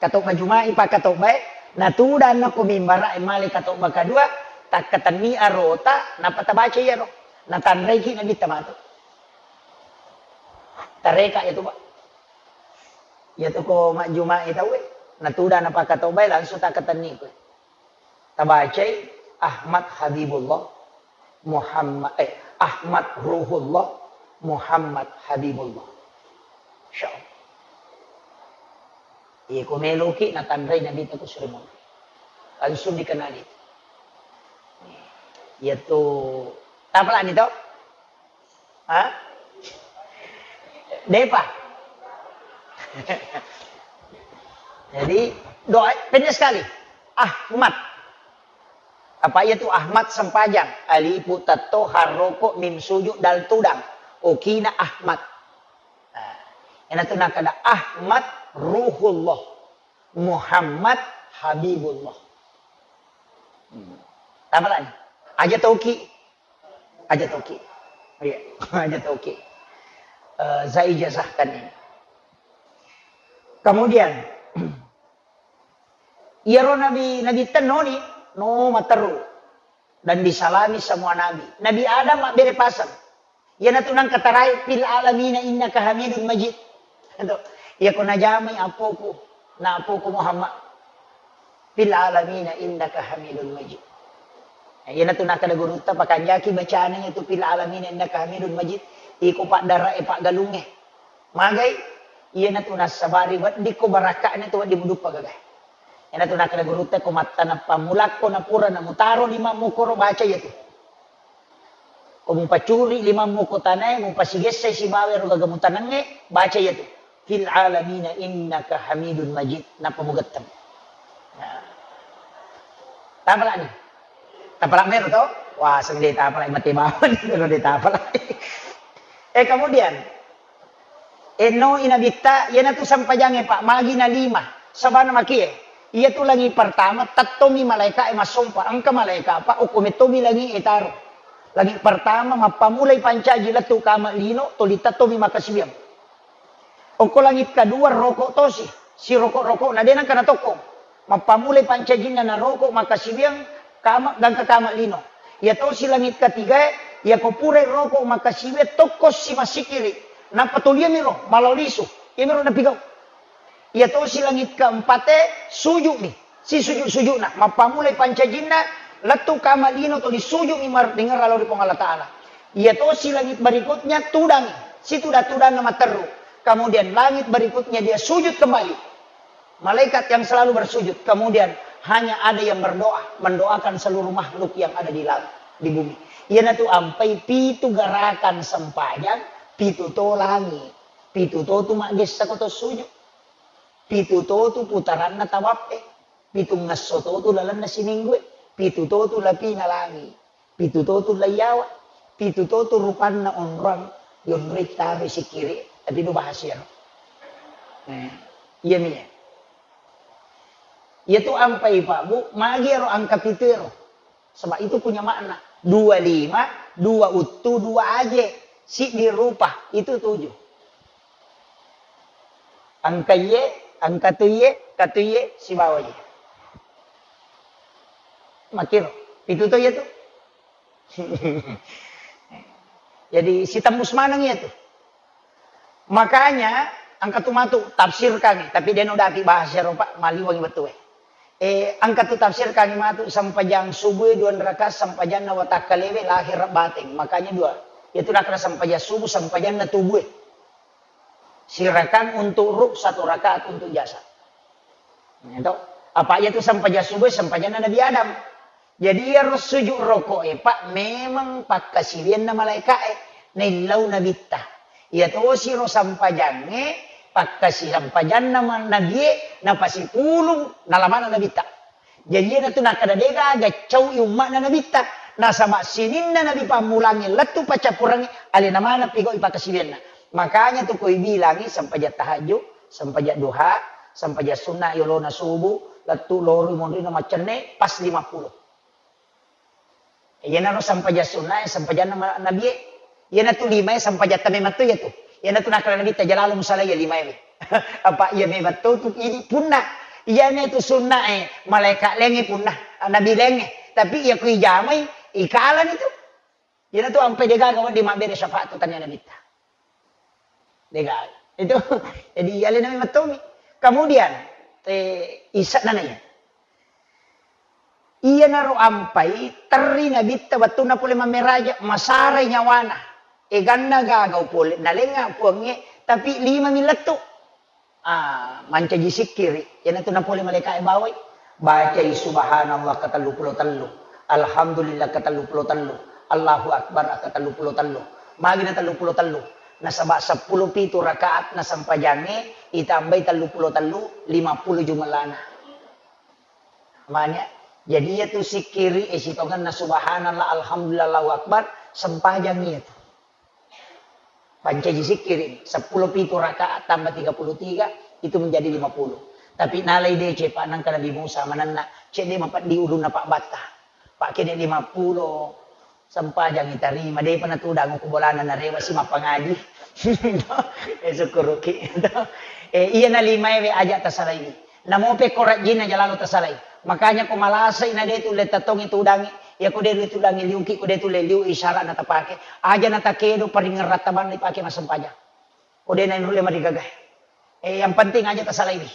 katobba Juma'i pakkatobbae, natudanna ko mimbara'e male katobba kadua, takkatenni arota, nappa tabaca iyaro. Natanraiki Nabitta matu. Tareka iyatu, Pak. Iyatu ko majjuma'i tauwe, natudang napakkatobbai langsung takkatenni koe. Tabacai Ahmad Habibullah, Muhammad, eh, Ahmad Ruhullah, Muhammad Habibullah. Insyaallah. Iya, ko meloki natanrai Nabitta ko sure monro. Langsung dikenali. Iyatu, tapalani to? Ha? Depa. Jadi, doa pendek sekali. Ahmad. Apa iya tu Ahmad sempajang, alifu tatto harroko mim suju dal tudang. Okina Ahmad. Nah, ena tu nakada Ahmad Ruhullah, Muhammad Habibullah. Hmm. Apa lagi? Aja toki. Aja toki. Iya, aja toki. Eh, saya ijazahkan ini. Kemudian, iyaro nabi, nabi tenoni, no materru. Dan disalami semua nabi. Nabi Adam mabbere pasang. Iyanatu nangka tarai, "Fil alamina innaka hamidun majid." Iyako najamai apoku, na apoku Muhammad. "Fil alamina innaka hamidun majid." Iyanatu nakkeda gurutta, pakanjaki bacana iyatu "Fil alamina innaka hamidun majid", iko paddarae paggalungnge. Magai? Iyanatu nassabari weddikko barakka'na tu wedding muduppa gagae. Iyanatu nakkeda gurutta, ko mattaneng pammulakko napura namutaro limammu koro baca iyatu. Ko mupacuri limammu ko tanae, mupasigessai sibawa ero gaga mutanengnge, baca iyatu. "Fil alamina innaka hamidun majid." Nappa mugetteng. Nah. Tapalani. Tapala mero to? Wah, seng de tapala mate bawang, de tapala. Eh, kemudian, enno inabitta, iyanatu sempajangnge, Pak, magi na lima. Sabana makie, iyatu langi pertama, tettomi malaika e massompa. Engka malaika, Pak, okko mettomi langi e taro. Langi pertama, mappamulai pancaji lettu kama lino, toli tettomi makasiwiang. Okko langit kedua roko tosi, siroko-rokona, de nengka natokkong. Mappamulai pancajinna naroko makasiwiang kama, gangka kama lino. Iya tosi langit ketigae, iyako purai roko makasiwiang tokko si masikiri. Nappa toliamiro, malao lisu. Iyamiro napigau. Iya tosi langit keempate, sujumi. Sisujud-sujudna, mappamulai pancajinna, lettu kama lino toli sujumi mar-, dengerra lao ri Puang Allah Ta'ala. Iya tosi langit berikutnya tudangi, situda-tudanna matteru. Kemudian langit berikutnya dia sujud kembali. Malaikat yang selalu bersujud. Kemudian hanya ada yang berdoa, mendoakan seluruh makhluk yang ada di langit, di bumi. Iyanatu ampai pitu gerakan sempajang, pitu to langit, pitu to tu maggessa ko to sujud. Pitu to tu putaranna tawappe, pitungngesso to tu lalenna siminggue, pitu to tu lapina langi, pitu to tu laiyawa, pitu to tu rupanna onrong, yonroi tabe sikiri, tapi do bahas iyaro. Eh, iya mi. Iya tu ampai Pak Bu, magi ero angka pitu ero. Sebab itu punya makna. Dua lima, dua uttu, dua aje. Siddi rupa, itu tujuh. Angka iye, angka tu iye, katu iye, sibawa iye. Makiro, pitu to iya tu. Jadi, sitembus maneng iya tu. Makanya, engka tu matu tafsirkangngi, tapi de' nodaki bahasa Eropa, maliwangi wettu e. Eh, engka tu tafsirkangngi matu sempajang subuh dua rakaat sempajanna watakkalewe lahir bateng. Makanya dua. Itu nakra sempajang subuh, sempajanna tubuh e. Sirakang untuk ruh, satu rakaat untuk jasad. Itu. Apa iya tu sempajang subuh, sempajanna Nabi Adam. Jadi, iyaro sujud roko e, Pak, memang pakkasiwianna malaika e, naillau nabitta. Iya tosi ro sampajangnge, pakkasi-, sampajanna ma-, nabie, napasipulung, nalamana nabitta. Jadi, iyanatu nakkeda de' gaga cau'i umma'na nabitta. Nasaba sininna nabi pammulangnge lettu paccappurengnge, alena maneng pigau'i pakkasiwianna. Makanya tu koi bilangi sempajang tahajud, sempajang duha, sempajang sunnah yolona subuh, lettu loroi monrino maccenne, pas lima puluh. Iyanaro sempajang sunnae, sempajanna ma-, nabie. Iyanatu limae sempajatta memang to iyatu. Iyanatu nakkeda nabitta, "Jalalo musalaiya limae we." Apa iya memang to tu idi punna. Iyana tu sunnae, malaika laingnge punna, nabi laingnge. Tapi iya ku ijamai, ikalani tu. Iyanatu ampai de' gaga wedding mabbere syafaat tu tania nabitta. De' gaga. Itu, jadi alena memang tomi. Kemudian, eh, isa nana iya. Iyanaro ampai terri nabitta wettunna pole mammeraja, masarai nyawana. Eganna gagau pole, nalenga puangnge, tapi lima mi lettu. Ah, mancaji sikkiri, iyanatu napole malaika e bawai. Bacai subhanallah ka tellu pulo tellu, alhamdulillah ka tellu pulo tellu, Allahu akbar ka tellu pulo tellu. Magi na tellu pulo tellu? Nasaba seppulo pitu rakaat na sempajangnge, itambai tellu pulo tellu, lima puluh jumellana. Mania, Jadi iya tu sikkiri e sitongenna subhanallah, alhamdulillah, Allahu akbar, sempajang iya tu. Pancaji sikkiri, seppulo pitu rakaat tambah tiga puluh tiga, itu menjadi lima puluh. Tapi nalai deceng, Pak, nangka Nabi Musa manenna, cedde mapeddi ulunna Pak Batta. Pak, kede lima puluh, sempajang itarima, depa natudang ko bolana narewa si mappangaji. Eh, sukkuruki. Eh, iya na lima ewe aja tasalaiwi. Namo pekko rajjinna jalalo tasalai. Makanya ko malasai na de tulle tatongi tudangi. Ya ko de tulle tudangi liuki, ko de tulle liu isyarat na tapake. Aja na takedo paringeng rattabanna ipake massempajang. Ko de na nulle marigaga. Eh, yang penting aja tasalaiwi.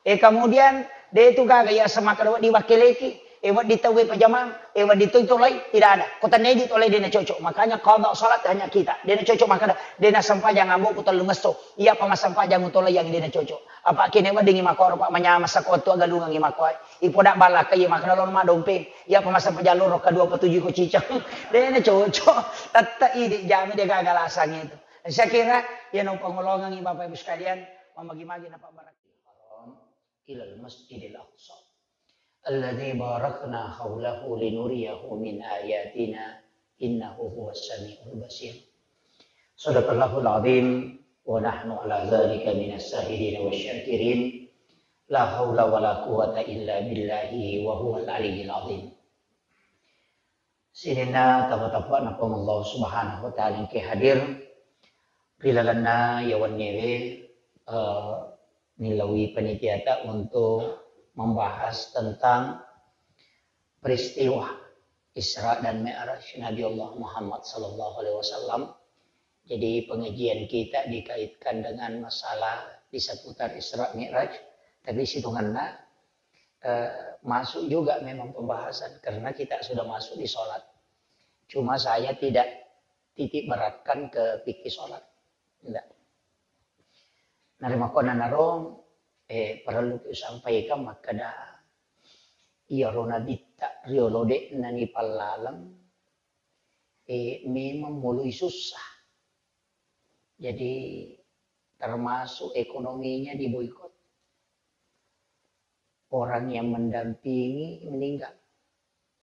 Eh, kemudian, de tu gaga iya semakkeda wedding wakkeleki, eh, wedding tauwe pajamang, eh, wedding tu tolai, tidak ada. Ko tennedi tolai de na cocok. Makanya qada salat hanya kita. De na cocok makkeda, de na sempajang amboku tellungesso. Iya pa massempajang utolai yang de na cocok. Apa kene wedding i makkoro, Pak, manyameng sako tu agalungang i makkoe. Ipoda balaka iya makkeda lo madompeng. Iya pa massempajang loro kedua petuju ko cicang. De na cocok. Tette idi jami de gaga lasang itu. Saya kira, ya no pangolongang i Bapak Ibu sekalian, mamagi-magi na pabbarakka. Haram ilal Masjidil Aqsa alladzi barakna haulahu linuriyahu min ayatina innahu huwas samiul basir. Sadaqallahul azim wa nahnu ala dzalika minas syahidin wasy syakirin. La haula wala quwwata illa billahi wa huwal aliyyil azim. Sininna tapa-tapa'na Puang Allah Subhanahu wa Ta'ala engke hadir ri lalenna iya wenniewe, eh, nilaui panitiata untuk membahas tentang peristiwa Isra dan Mi'raj Nabi Allah Muhammad sallallahu alaihi wasallam. Jadi pengajian kita dikaitkan dengan masalah di seputar Isra Mi'raj, tapi sitongenna, eh, masuk juga memang pembahasan karena kita sudah masuk di sholat. Cuma saya tidak titik beratkan ke fikih sholat. Tidak. Narimakkuannanaro, eh, parellu ki usampaikan makkeda, iyaro nabitta riolo de'na nipallaleng, eh, memang moloi susah. Jadi, termasuk ekonominya diboikot. Orang yang mendampingi meninggal.